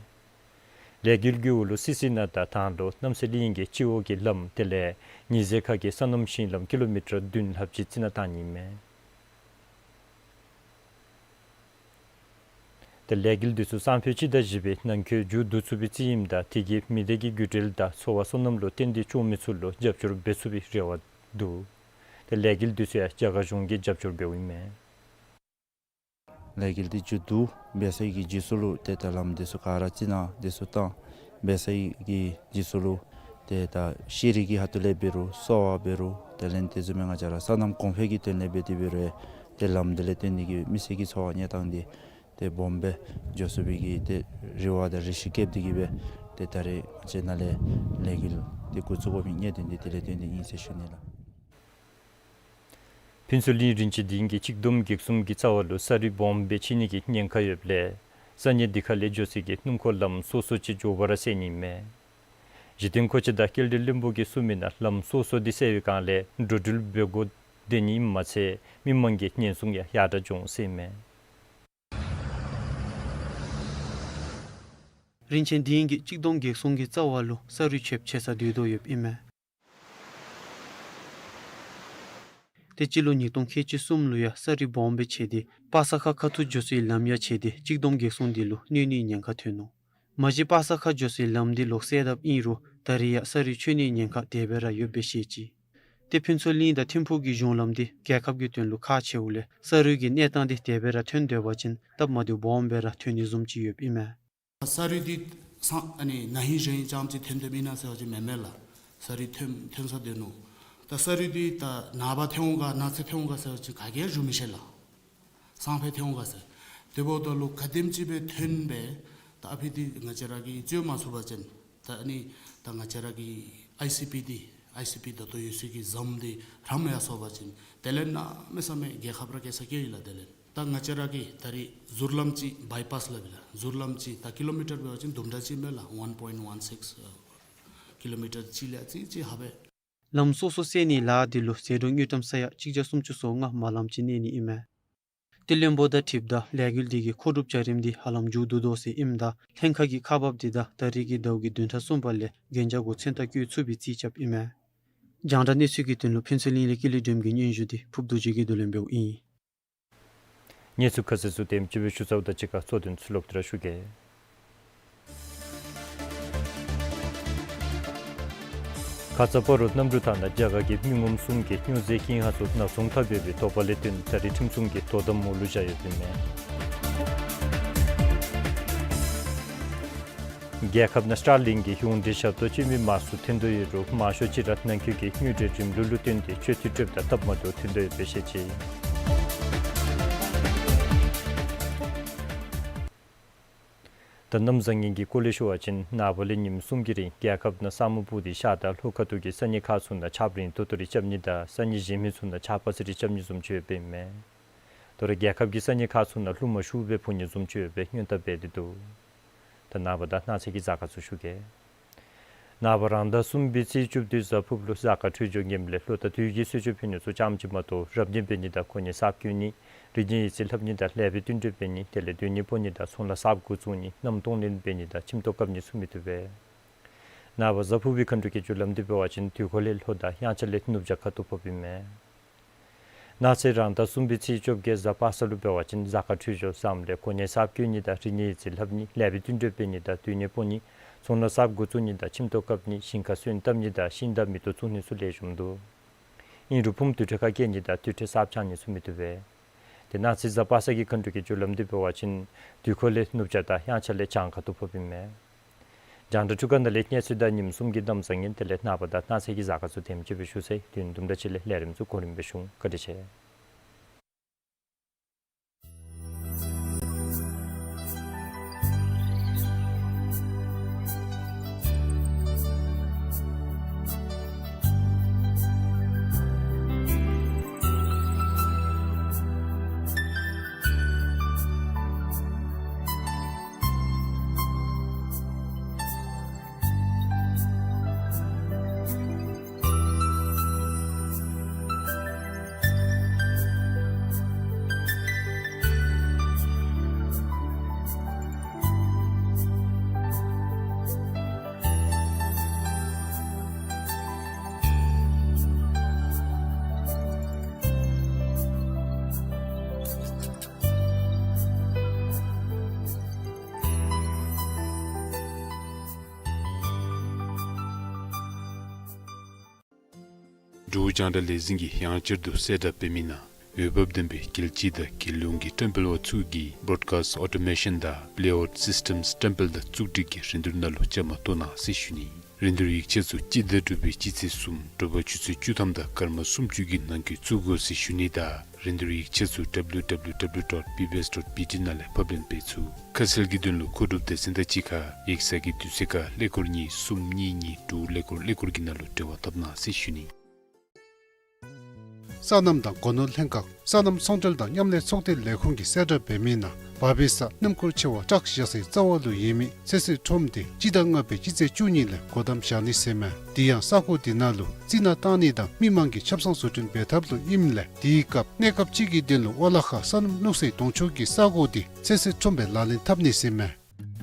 ལས་འགུལ་གྱི་འོག་ལུ་སི་སི་ན་དང་ཐང་ལུ་རྣམ་སྲས་གླིང་གི་སྤྱི་འོག་གི་ལམ་དེ་ལས་ཉི་ཟེར་ཁ་གི་སོ་ནམ་ཞིང་ལམ་ཀི་ལོ་མི་ཊར་བདུན་ལྷགཔ་ཅིག་རྩི་ནག་བཏང་ནི་མས། ཏེ་ལས་འགུལ་དེ་ཚུ་སང་ཕོད་སྤྱི་ཟླ་བཞི་པའི་ནང་འཁོད་མཇུག་བསྡུ་ཚུགས་པའི་རྩིས་ཨིནམ་ད་དེ་གིས་མི་སྡེ་གི་རྒྱུད་འབྲེལ་དང་འཚོ་བ་སོ་ནམ་ལུ་བརྟེན་ཏེ་སྐྱོང་མི་ཚུ་ལུ་རྒྱབ་སྐྱོར་འབད་ཚུགས་པའི་རེ་བ་འདུག། ཏེ་ལས་འགུལ་དེ་ཚུ་ཡང་རྒྱ་གར་གཞུང་གིས་རྒྱབ་སྐྱོར་འབདཝ་ཨིན་མས། ལས་འགུལ་འདི་མཇུག་བསྡུ་འབད་ཚར་བའི་རྗེས་སུ་ལུ་ཏེ་ད་ལམ་འདི་ཚུ་ག་ར་རྩི་ནག་འདི་ཚུ་བཏང་འབད་ཚར་བའི་རྗེས་སུ་ལུ་ཏེ་ད་ཤེས་རིག་གི་ཁ་ཐུག་ལས་འབད་རུང་གསོ་བ་འབད་རུང་དེ་ལས་དེ་བཟུམ་མའི་ང་བཅས་ར་སོ་ནམ་གོང་འཕེལ་གྱི་དོན་ལས་འབད་དེ་འབད་རུང་ཏེ་ལམ་འདི་ལས་བརྟེན་ཏེ་གིས་མི་སེར་གྱི་འཚོ་བ་གནས་སྟངས་འདི་ཏེ་སྦོམ་སྦེ་འགྱོ་ཚུགས་པའི་གི་ཏེ་རེ་བ་དང་རེ་ཆེ་བསྐྱེད་དེ་གིས་སྦེ་ཏེ་ད་རེས་ང་བཅས་ནཱ་ལས་ལས་འགུལ་འདི་འགོ་བཙུགས་དགོ་མི་གནད་དོན་འདི་དེ་ལས་བརྟེན་ཏེ་ཨིན་ཟེར་ཞུ་ནི་ལགས། ཕུན་ཚོགས་གླིང་རིན་ཆེན་སྡིངས་ཀྱི་གཅིག་སྡོམ་བགེགས་སྲུང་གི་རྩ་བ་ལུ་ས་རུད་སྦོམ་སྦེ་ཕྱེ་ནི་གི་ཉེན་ཁ་ཡོདཔ་ལས་ས་གནས་འདི་ཁ་ལས་འགྱོ་སའི་གི་སྣུམ་འཁོར་ལམ་སོ་སོ་ཅིག་མགྱོགས་པ་ར་སེལ་ནི་མས། གཞི་རྟེན་མཁོ་ཆས་དང་སྐྱེལ་འདྲེན་བློན་པོ་གིས་གསུངས་མི་ནང་ལམ་སོ་སོ་འདི་སེལ་བའི་སྒང་ལས་འགྲོ་འགྲུལ་འབད་དགོ་སྡོད་ནི་ཨིནམ་མ་ཚད་མི་མང་གི་ཉེན་སྲུང་ཡང་ཡར་དྲག་འགྱོ་འོང་ཟེར་མས། རིན་ཆེན་སྡིངས་ཀྱི་གཅིག་སྡོམ་བགེགས་སྲུང་གི་རྩ་བ་ལུ་ས་རུད་ཆེ་ཕྱེ་ས་སྡོད་དོ་ཡོདཔ་ཨིན་མས། ཏེ་སྤྱི་ལོ་ཉིས་སྟོང་ཁལ་གཅིག་གསུམ་ལུ་ཡང་ས་རུད་སྦོམ་སྦེ་ཆད་དེ་པ་སངས་ཁ་ཁ་ཐུག་འགྱོ་སའི་ལམ་ཡང་ཆད་དེ་གཅིག་བསྡོམས་འགག་སྲུང་དེ་ལུ་གནོད་ནིའི་ཉེན་ཁ་ཐོན་ནུག། མ་གཞི་པ་སངས་ཁ་འགྱོ་སའི་ལམ་དེ་ལོག་སེལ་དཔ་ཨིན་རུང་ད་རེས་ཡང་ས་རུད་ཆད་ནིའི་ཉེན་ཁ་དེ་སྦེ་ར་ཡོདཔ་སྦེ་བཤད་ཅི། ཏེ་ཕུན་ཚོགས་གླིང་དང་ཐིམ་ཕུག་གི་གཞུང་ལམ་དེ་རྒྱལ་ཁབ་ཀྱི་དོན་ལུ་ཁག་ཆེཝ་ལས་ས་རུད་ཀྱི་གནས་སྟངས་དེ་དེ་སྦེ་ར་ཐོན་སྡོད་པ་ཅིན་སྟབས་མ་བདེཝ་སྦོམ་སྦེ་ར་ཐོན་ནི་བཟུམ་ཅིག་ཡོདཔ་ཨིན་མས། ས་རུད་འདི་སང་ཨ་ནི་ན་ཧིང་གཞེས་ཧིང་རྐྱངམ་ཅིག་ཐོན་དོ་མེན་ན་ཟེར་བ་ཅིན་མེན་མས་ལགས། ས་རུད་ཐོན་ཐོན་ས་དེ་ནུག། ད་ས་རུད་འདི་ད་ནངས་པ་ཐོན་འོང་ག་གནངས་ཚེ་ཐོན་འོང་ག་ཟེར་བ་ཅིན་ག་གིས་ཞུ་མི་ཤེས་ལགས། སང་ཕོད་ཐོན་འོང་ག་ཟེར། དེ་འབདཝ་ད་ལུ་ག་དེམ་ཅིག་སྦེ་ཐོན་སྦེ་ད་ཨ་ཕི་འདི་ང་བཅས་ར་གིས་འཚོལ་མ་ཚུགས་པ་ཅིན་ད་ཨ་ནི་ད་ང་བཅས་ར་གི་ཨའི་སི་པི་འདི་ཨའི་སི་པི་ད་ལྟོ་ཡོད་སའི་གི་ཟམ་འདི་རམ་ཡར་སོང་པ་ཅིན་དེ་ལས་གནམ་མེད་ས་མེད་རྒྱལ་ཁབ་ར་སྐྱེ་ས་སྐྱེ་ཡི་ལགས། དེ་ལས་ད་ང་བཅས་ར་གི་ད་རེས་ཟུར་ལམ་ཅིག་བའི་པཱསི་སླབ་ཨིན་ལགས། ཟུར་ལམ་ཅིག་ད་ཀི་ལོ་མི་ཊར་འབད་བ་ཅིན་དུམ་གྲ་ཅིག་མས་ལགས། ཝན་པོའིནཊ་ཝན་སིགསི་ཀི་ལོ་མི་ཊར་ཅིག་ལས་ཅིག་ཅིག་ཧ་པས། ལམ་སོ་སོ་སེལ་ནིའི་ལཱ་འདི་ལུ་ཟད་འགྲོ་དངུལ་ཀྲམ་ས་ཡ་གཅིག་བརྒྱ་སུམ་ཅུ་སོ་ལྔ་མ་ལམ་ཅིག་གནས་ནི་ཨིན་མས། ཏེ་བློན་པོ་དང་འཁྲིལཝ་ད་ལས་འགུལ་འདི་གི་མཁོ་སྒྲུབ་བྱ་རིམ་འདི་ཧ་ལམ་མཇུག་བསྡུ་དོ་ཟེར་ཨིནམ་ད་ལྷན་ཁག་གི་ཁག་འབགཔ་འདི་དང་ད་རེས་ཀྱི་ཟླཝ་གི་བདུན་ཕྲག་གསུམ་པ་ལས་གན་རྒྱ་གུ་མཚན་རྟགས་བཀོད་ཚུགས་པའི་རྩིས་རྐྱབ་ཨིན་མས། རྒྱང་བསྒྲགས་གནས་ཚུལ་གྱི་དོན་ལུ་ཕུན་ཚོགས་གླིང་ལས་ཀུན་ལེགས་སྒྲོལམ་གྱི་སྙན་ཞུ་འདི་ཕུརབ་རྡོ་རྗེ་གིས་བསྡུ་ལེན་འབདཝ་ཨིན། གནས་ཚུལ་ཁ་གསལ་ཚུ་དེམ་ཅིག་སྦེ་ཞུ་ཚརཝ་ད་གཅིག་ཁར་གཙོ་དོན་ཚུ་ལོག་སྟེ་ར་ཞུ་གེ། ཁ་ཙ་སྤ་རོ་གནམ་གྲུ་ཐང་ནང་རྒྱ་གར་གྱི་མི་ངོམ་གསུམ་གྱིས་སྨྱོ་རྫས་ཀྱི་ཧང་སང་ནག་ཚོང་འཐབ་ཡོད་པའི་དོགས་པ་ལས་བརྟེན་ད་རེས་ཁྲིམས་སྲུང་གིས་དོ་དམ་འོག་ལུ་བཞག་ཡོདཔ་ཨིན་མས། རྒྱལ་ཁབ་ནང་སི་ཊར་ལིང་གི་ཡོངས་འབྲེལ་ཞབས་ཏོག་སྤྱོད་མི་མང་སུ་ཐོན་དོ་ཡོད་རུང་མང་ཤོས་ཅིག་ར་ནང་འཁོད་ཀྱི་དངུལ་འབྲེལ་རིམ་ལུགས་ལུ་བརྟེན་ཏེ་སྤྱོད་འཐུས་སྤྲོདཔ་དང་སྟབས་མ་བདེཝ་ཐོན་དོ་ཡོདཔ་སྦེ་བཤད་ཅི། ད་གནམ་བཟང་ངན་གྱི་སྐོར་ལས་ཞུ་བ་ཅིན་ནངས་པ་ལས་ཉིནམ་གསུམ་གྱི་རིང་རྒྱལ་ཁབ་ནང་ས་སྨུག་སྤུབས་ཏེ་ཤར་དང་ལྷོ་ཁ་ཐུག་གི་ས་གནས་ཁག་ཚུ་ནང་ཆརཔ་རིང་ཏོག་ཏོ་རེ་རྐྱབ་ནི་དང་ས་གནས་གཞན་མི་ཚུ་ནང་ཆརཔ་ཚ་རེ་རྐྱབ་ནི་བཟུམ་ཅིག་ཡོདཔ་ཨིན་མས། ད་རེས་རྒྱལ་ཁབ་ཀྱི་ས་གནས་ཁག་ཚུ་ནང་རླུང་མ་ཤུགས་སྦེ་འཕུ་ནི་བཟུམ་ཅིག་ཡོད་པའི་སྔོན་བརྡ་འབད་དེ་འདུག། ད་ནངས་པ་དང་གནངས་ཚེ་གི་གཟའ་སྐར་ཚུ་ཞུ་གེ། ནངས་པ་རང་ཟླ་གསུམ་པའི་ཚེས་བཅུ་བདུན་གཟའ་ཕུརཔ་ལུ་གཟའ་སྐར་འཕྲོད་སྦྱོར་ངནམ་ལས་ལྷོ་དང་དྷི་གི་གསོལ་མཆོད་ཕུལ་ནི་ཚུ་རྐྱངམ་ཅིག་མ་གཏོགས་རབ་གནས་འབད་ནི་དང་གོ་གནས་གསརཔ་བསྐོ་ནི་རིག་གནས་ཡིག་རྩིས་ལྷབ་ནི་དང་ལེགས་པའི་བསྟུན་གྲོས་འབད་ནི་དེ་ལས་སྡོད་གནས་སྤོ་ནི་དང་ཚོང་ལཱ་གསརཔ་འགོ་བཙུགས་ནི་གནམ་གཏོང་ལེན་འབད་ནི་དང་ཁྱིམ་ཐོག་བཀབ་ནི་ཚུ་མི་བཏུབ་པས། ནངས་པ་གཟའ་ཕུར་བུའི་མཁའ་འགྲོ་གི་རྒྱུ་ལམ་འདི་འབད་བ་ཅིན་དུས་འཁོར་ལས་ལྷོ་དང་དབྱངས་འཆར་ལས་ནུབ་བྱང་ཁ་ཐུག་ཕོགཔ་ཨིན་མས། གནངས་ཚེ་རང་ཟླ་གསུམ་པའི་ཚེས་བཅོ་བརྒྱད་གཟའ་པ་སངས་ལུ་འབད་བ་ཅིན་གཟའ་སྐར་འཕྲོད་སྦྱོར་བཟངམ་ལས་གོ་གནས་གསརཔ་བསྐོ་ནི་དང་རིག་གནས་ཡིག་རྩིས་ལྷབ་ནི་ལེགས་པའི་བསྟུན་གྲོས་འབད་ནི་དང་སྡོད་གནས་སྤོ་ནི་ཚོང་ལཱ་གསརཔ་འགོ་བཙུགས་ནི་དང་ཁྱིམ་ཐོག་བཀབ་ནི་ཞིང་ཁ་སོན་བཏབ་ནི་དང་ཤིང་དང་མེ་ཏོག་བཙུགས་ནི་ཚུ་ལེགས་ཤོམ་འདུག། ཨིན་རུང་ཕུངམ་དུར་ཁྲོད་ཁར་བསྐྱལ་ནི་དང་དུར་ཁྲོད་གསརཔ་འཆང་ནི་ཚུ་མི་བཏུབ་པས། དེ་གནངས་ཚེ་གཟའ་པ་སངས་ཀྱི་མཁའ་འགྲོ་གི་རྒྱུ་ལམ་འདི་འབད་བ་ཅིན་དུས་འཁོར་ལས་ནུབ་བྱང་དང་དབྱངས་འཆར་ལས་བྱང་ཁ་ཐུག་ཕོགཔ་ཨིན་མས། རྒྱང་བསྒྲགས་འཕྲུལ་ཁང་ནང་ལས་གནས་ཚུལ་དང་ཉིནམ་གསུམ་གྱི་གནམ་བཟང་ངན་དེ་ལས་ནངས་པ་དང་གནངས་ཚེ་གི་གཟའ་སྐར་ཚུ་དེམ་ཅིག་སྦེ་ཞུ་ཚར་ཡི། དུས་ཡུན་དུམ་གྲ་ཅིག་ལས་ལས་རིམ་ཚུ་གོ་རིམ་སྦེ་ཞུ་འོང་། བཀའ་དྲིན་ཆེ། འབྲུག་རྒྱང་བསྒྲགས་ལས་འཛིན་གྱིས་ཡང་བསྐྱར་དུ་གསལ་བསྒྲགས་འབད་མི་ནང་འོས་འབབ་ལྡན་པའི་རྒྱལ་སྤྱི་དང་རྒྱལ་ཡོངས་ཀྱི་བཀྲམ་སྤེལ་པ་ཚུ་གིས་Broadcast Automation དང་Playout Systems བཀྲམ་སྤེལ་དང་བཙུགས་སྒྲིག་གི་རིན་བསྡུར་ནང་ལུ་བཅའ་མར་གཏོགས་གནང་ཟེར་ཞུ་ནི། རིན་བསྡུར་ཡིག་ཆ་ཚུ་སྤྱི་ཟླ་དྲུག་པའི་སྤྱི་ཚེས་གསུམ་དྲོ་པ་ཆུ་ཚོད་བཅུ་ཐམ་དང་སྐར་མ་སུམ་ཅུ་གི་ནང་འཁོད་བཙུགས་དགོ་ཟེར་ཞུ་ནི་དང་རིན་བསྡུར་ཡིག་ཆ་ཚུ་W W W dot B B S dot B T ནང་ལས་ཕབ་ལེན་འབད་ཚུགས། ཁ་གསལ་གྱི་དོན་ལུ་མཁོ་སྒྲུབ་སྡེ་ཚན་དང་གཅིག་ཁར་ཡིག་ཚང་གི་དུས་ཚོད་ཁར་ཀླད་ཀོར་གཉིས་གསུམ་གཉིས་གཉིས་དྲུག་ཀླད་ཀོར་ཀླད་ཀོར་གྱི་ནང་ལུ་འབྲེལ་བ་འཐབ་གནང་ཟེར་ཞུ་ནི། སོ་ནམ་དང་སྒོ་ནོར་ལྷན་ཁག་སོ་ནམ་ཚོང་འབྲེལ་དང་མཉམ་ལས་ཚོགས་སྡེ་ལས་ཁུངས་ཀྱིས་གསལ་བསྒྲགས་འབད་མི་ནང་བར་པའི་གཟའ་སྣུམ་འཁོར་ཆེ་བ་ཊགསི་བཞག་སའི་རྩ་བ་ལུ་ཡོད་མི་ཚོད་བསྲེ་ཁྲོམ་དེ་སྤྱི་ཟླ་ལྔ་པའི་སྤྱི་ཚེས་བཅུ་གཉིས་ལས་སྒོ་བསྡམ་བཞག་ནི་ཟེར་མས། དེ་ཡང་ས་གོ་དེ་ནང་ལུ་རྩི་ནག་བཏང་ནི་དང་མི་མང་གི་ཆབ་གསང་བཟོ་སྐྲུན་འབད་ཐབས་ལུ་ཨིནམ་ལས་དེའི་སྐབས་གནས་སྐབས་ཅིག་གི་དོན་ལུ་ཝ་ལ་ཁ་སོ་ནམ་བླུག་སའི་དོང་ཕྱོགས་ཀྱི་ས་གོ་དེ་ཚོད་བསྲེ་ཁྲོམ་སྦེ་ལག་ལེན་འཐབ་ནི་ཟེར་མས།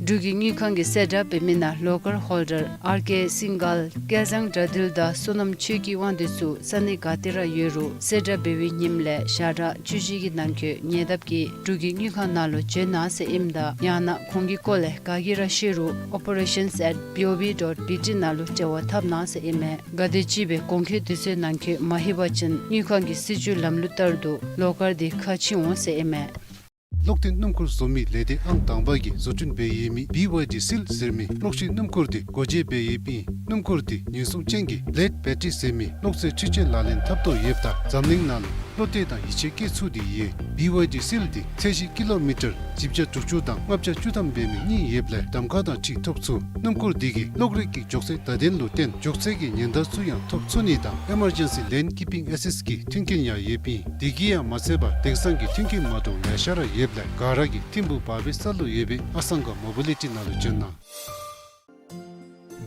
འབྲུག་གི་དངུལ་ཁང་གིས་གསལ་བསྒྲགས་འབད་མི་ནང་ལོ་ཀར་ཧོལ་ཌར་ཨར་ཀེ་སིང་གལ་སྐལ་བཟང་དགྲ་འདུལ་དང་སོ་ནམ་ཆོས་སྐྱིད་དབང་འདུས་ཚུ་ས་གནས་ག་ཏེ་ར་ཡོད་རུང་གསལ་བསྒྲགས་འབད་བའི་ཉིནམ་ལས་ཞག་གྲངས་བཅུ་བཞི་གི་ནང་འཁོད་ཉེ་འདབས་ཀྱི་འབྲུག་གི་དངུལ་ཁང་ནང་ལུ་འབྱོན་གནང་ཟེར་ཨིནམ་ད་ཡང་ན་ཁོང་གི་སྐོར་ལས་ག་གིས་ར་ཤེས་རུང་operations at B O B dot B T ནང་ལུ་འབྲེལ་བ་འཐབ་གནང་ཟེར་ཨིན་མས། གལ་སྲིད་ཅིག་སྦེ་གོང་འཁོད་དུས་ཚོད་ནང་འཁོད་མ་ལྷོད་པ་ཅིན་དངུལ་ཁང་གི་སྲིད་བྱུས་ལམ་ལུགས་ལྟར་དུ་ལོ་ཀར་དེ་ཁ་ཕྱེ་འོང་ཟེར་ཨིན་མས། གློག་ཐིག་སྣུམ་འཁོར་བཟོ་མི་ལས་སྡེ་ཨང་དང་པ་གིས་བཟོ་སྐྲུན་འབད་ཡོད་མི་བི་ཝའི་ཌི་སིལ་ཟེར་མི་གློག་ཤིང་སྣུམ་འཁོར་དེ་སྒོ་འབྱེད་འབད་ཡོདཔ་ཨིན། སྣུམ་འཁོར་དེ་ཉེན་སྲུང་ཅན་གྱི་ལེཌ་བེ་ཊི་རི་ཟེར་མི་གློག་རྫས་འཕྲུལ་ཆས་ལག་ལེན་འཐབ་དོ་ཡོདཔ་ད་འཛམ་གླིང་ནང་ལུ་བློ་གཏད་དང་ཡིད་ཆེས་བསྐྱེད་ཚུགས་ཏེ་ཡོད། བི་ཝའི་ཌི་སིལ་དེ་ཚད་གཞི་ཀི་ལོ་མི་ཊར་བཞི་བརྒྱ་དྲུག་ཅུ་དང་ལྔ་བརྒྱ་བཅུ་ཐམ་འབད་མི་གཉིས་ཡོདཔ་ལས་གདམ་ཁ་དང་འཁྲིལ་ཐོབ་ཚུགས། སྣུམ་འཁོར་དེ་གིས་གློག་རིག་གི་མགྱོགས་ཚད་བརྡ་དོན་ལུ་བརྟེན་མགྱོགས་ཚད་ཀྱི་ཉེན་བརྡ་ཚུ་ཡང་ཐོབ་ཚུགས་ནི་དང་ཨེ་མར་ཇེན་སི་ལེན་ཀིཔ་པིང་ཨེ་སིསཊ་གི་མཐུན་རྐྱེན་ཡང་ཡོདཔ་ཨིན། དེ་གིས་ཡང་མ་ཚད་པར་དེང་སང་གི་མཐུན་རྐྱེན་མ་འདྲཝ་ལེ་ཤ་ར་ཡོདཔ་ལས་ག་ར་གིས་ཐིམ་ཕུག་བར་སྦེ་སལ་ལུ་ཡོད་པའི་ཨ་སང་ག་མོ་བི་ལི་ཊི་ནང་ལུ་འབྱོན་གནང་།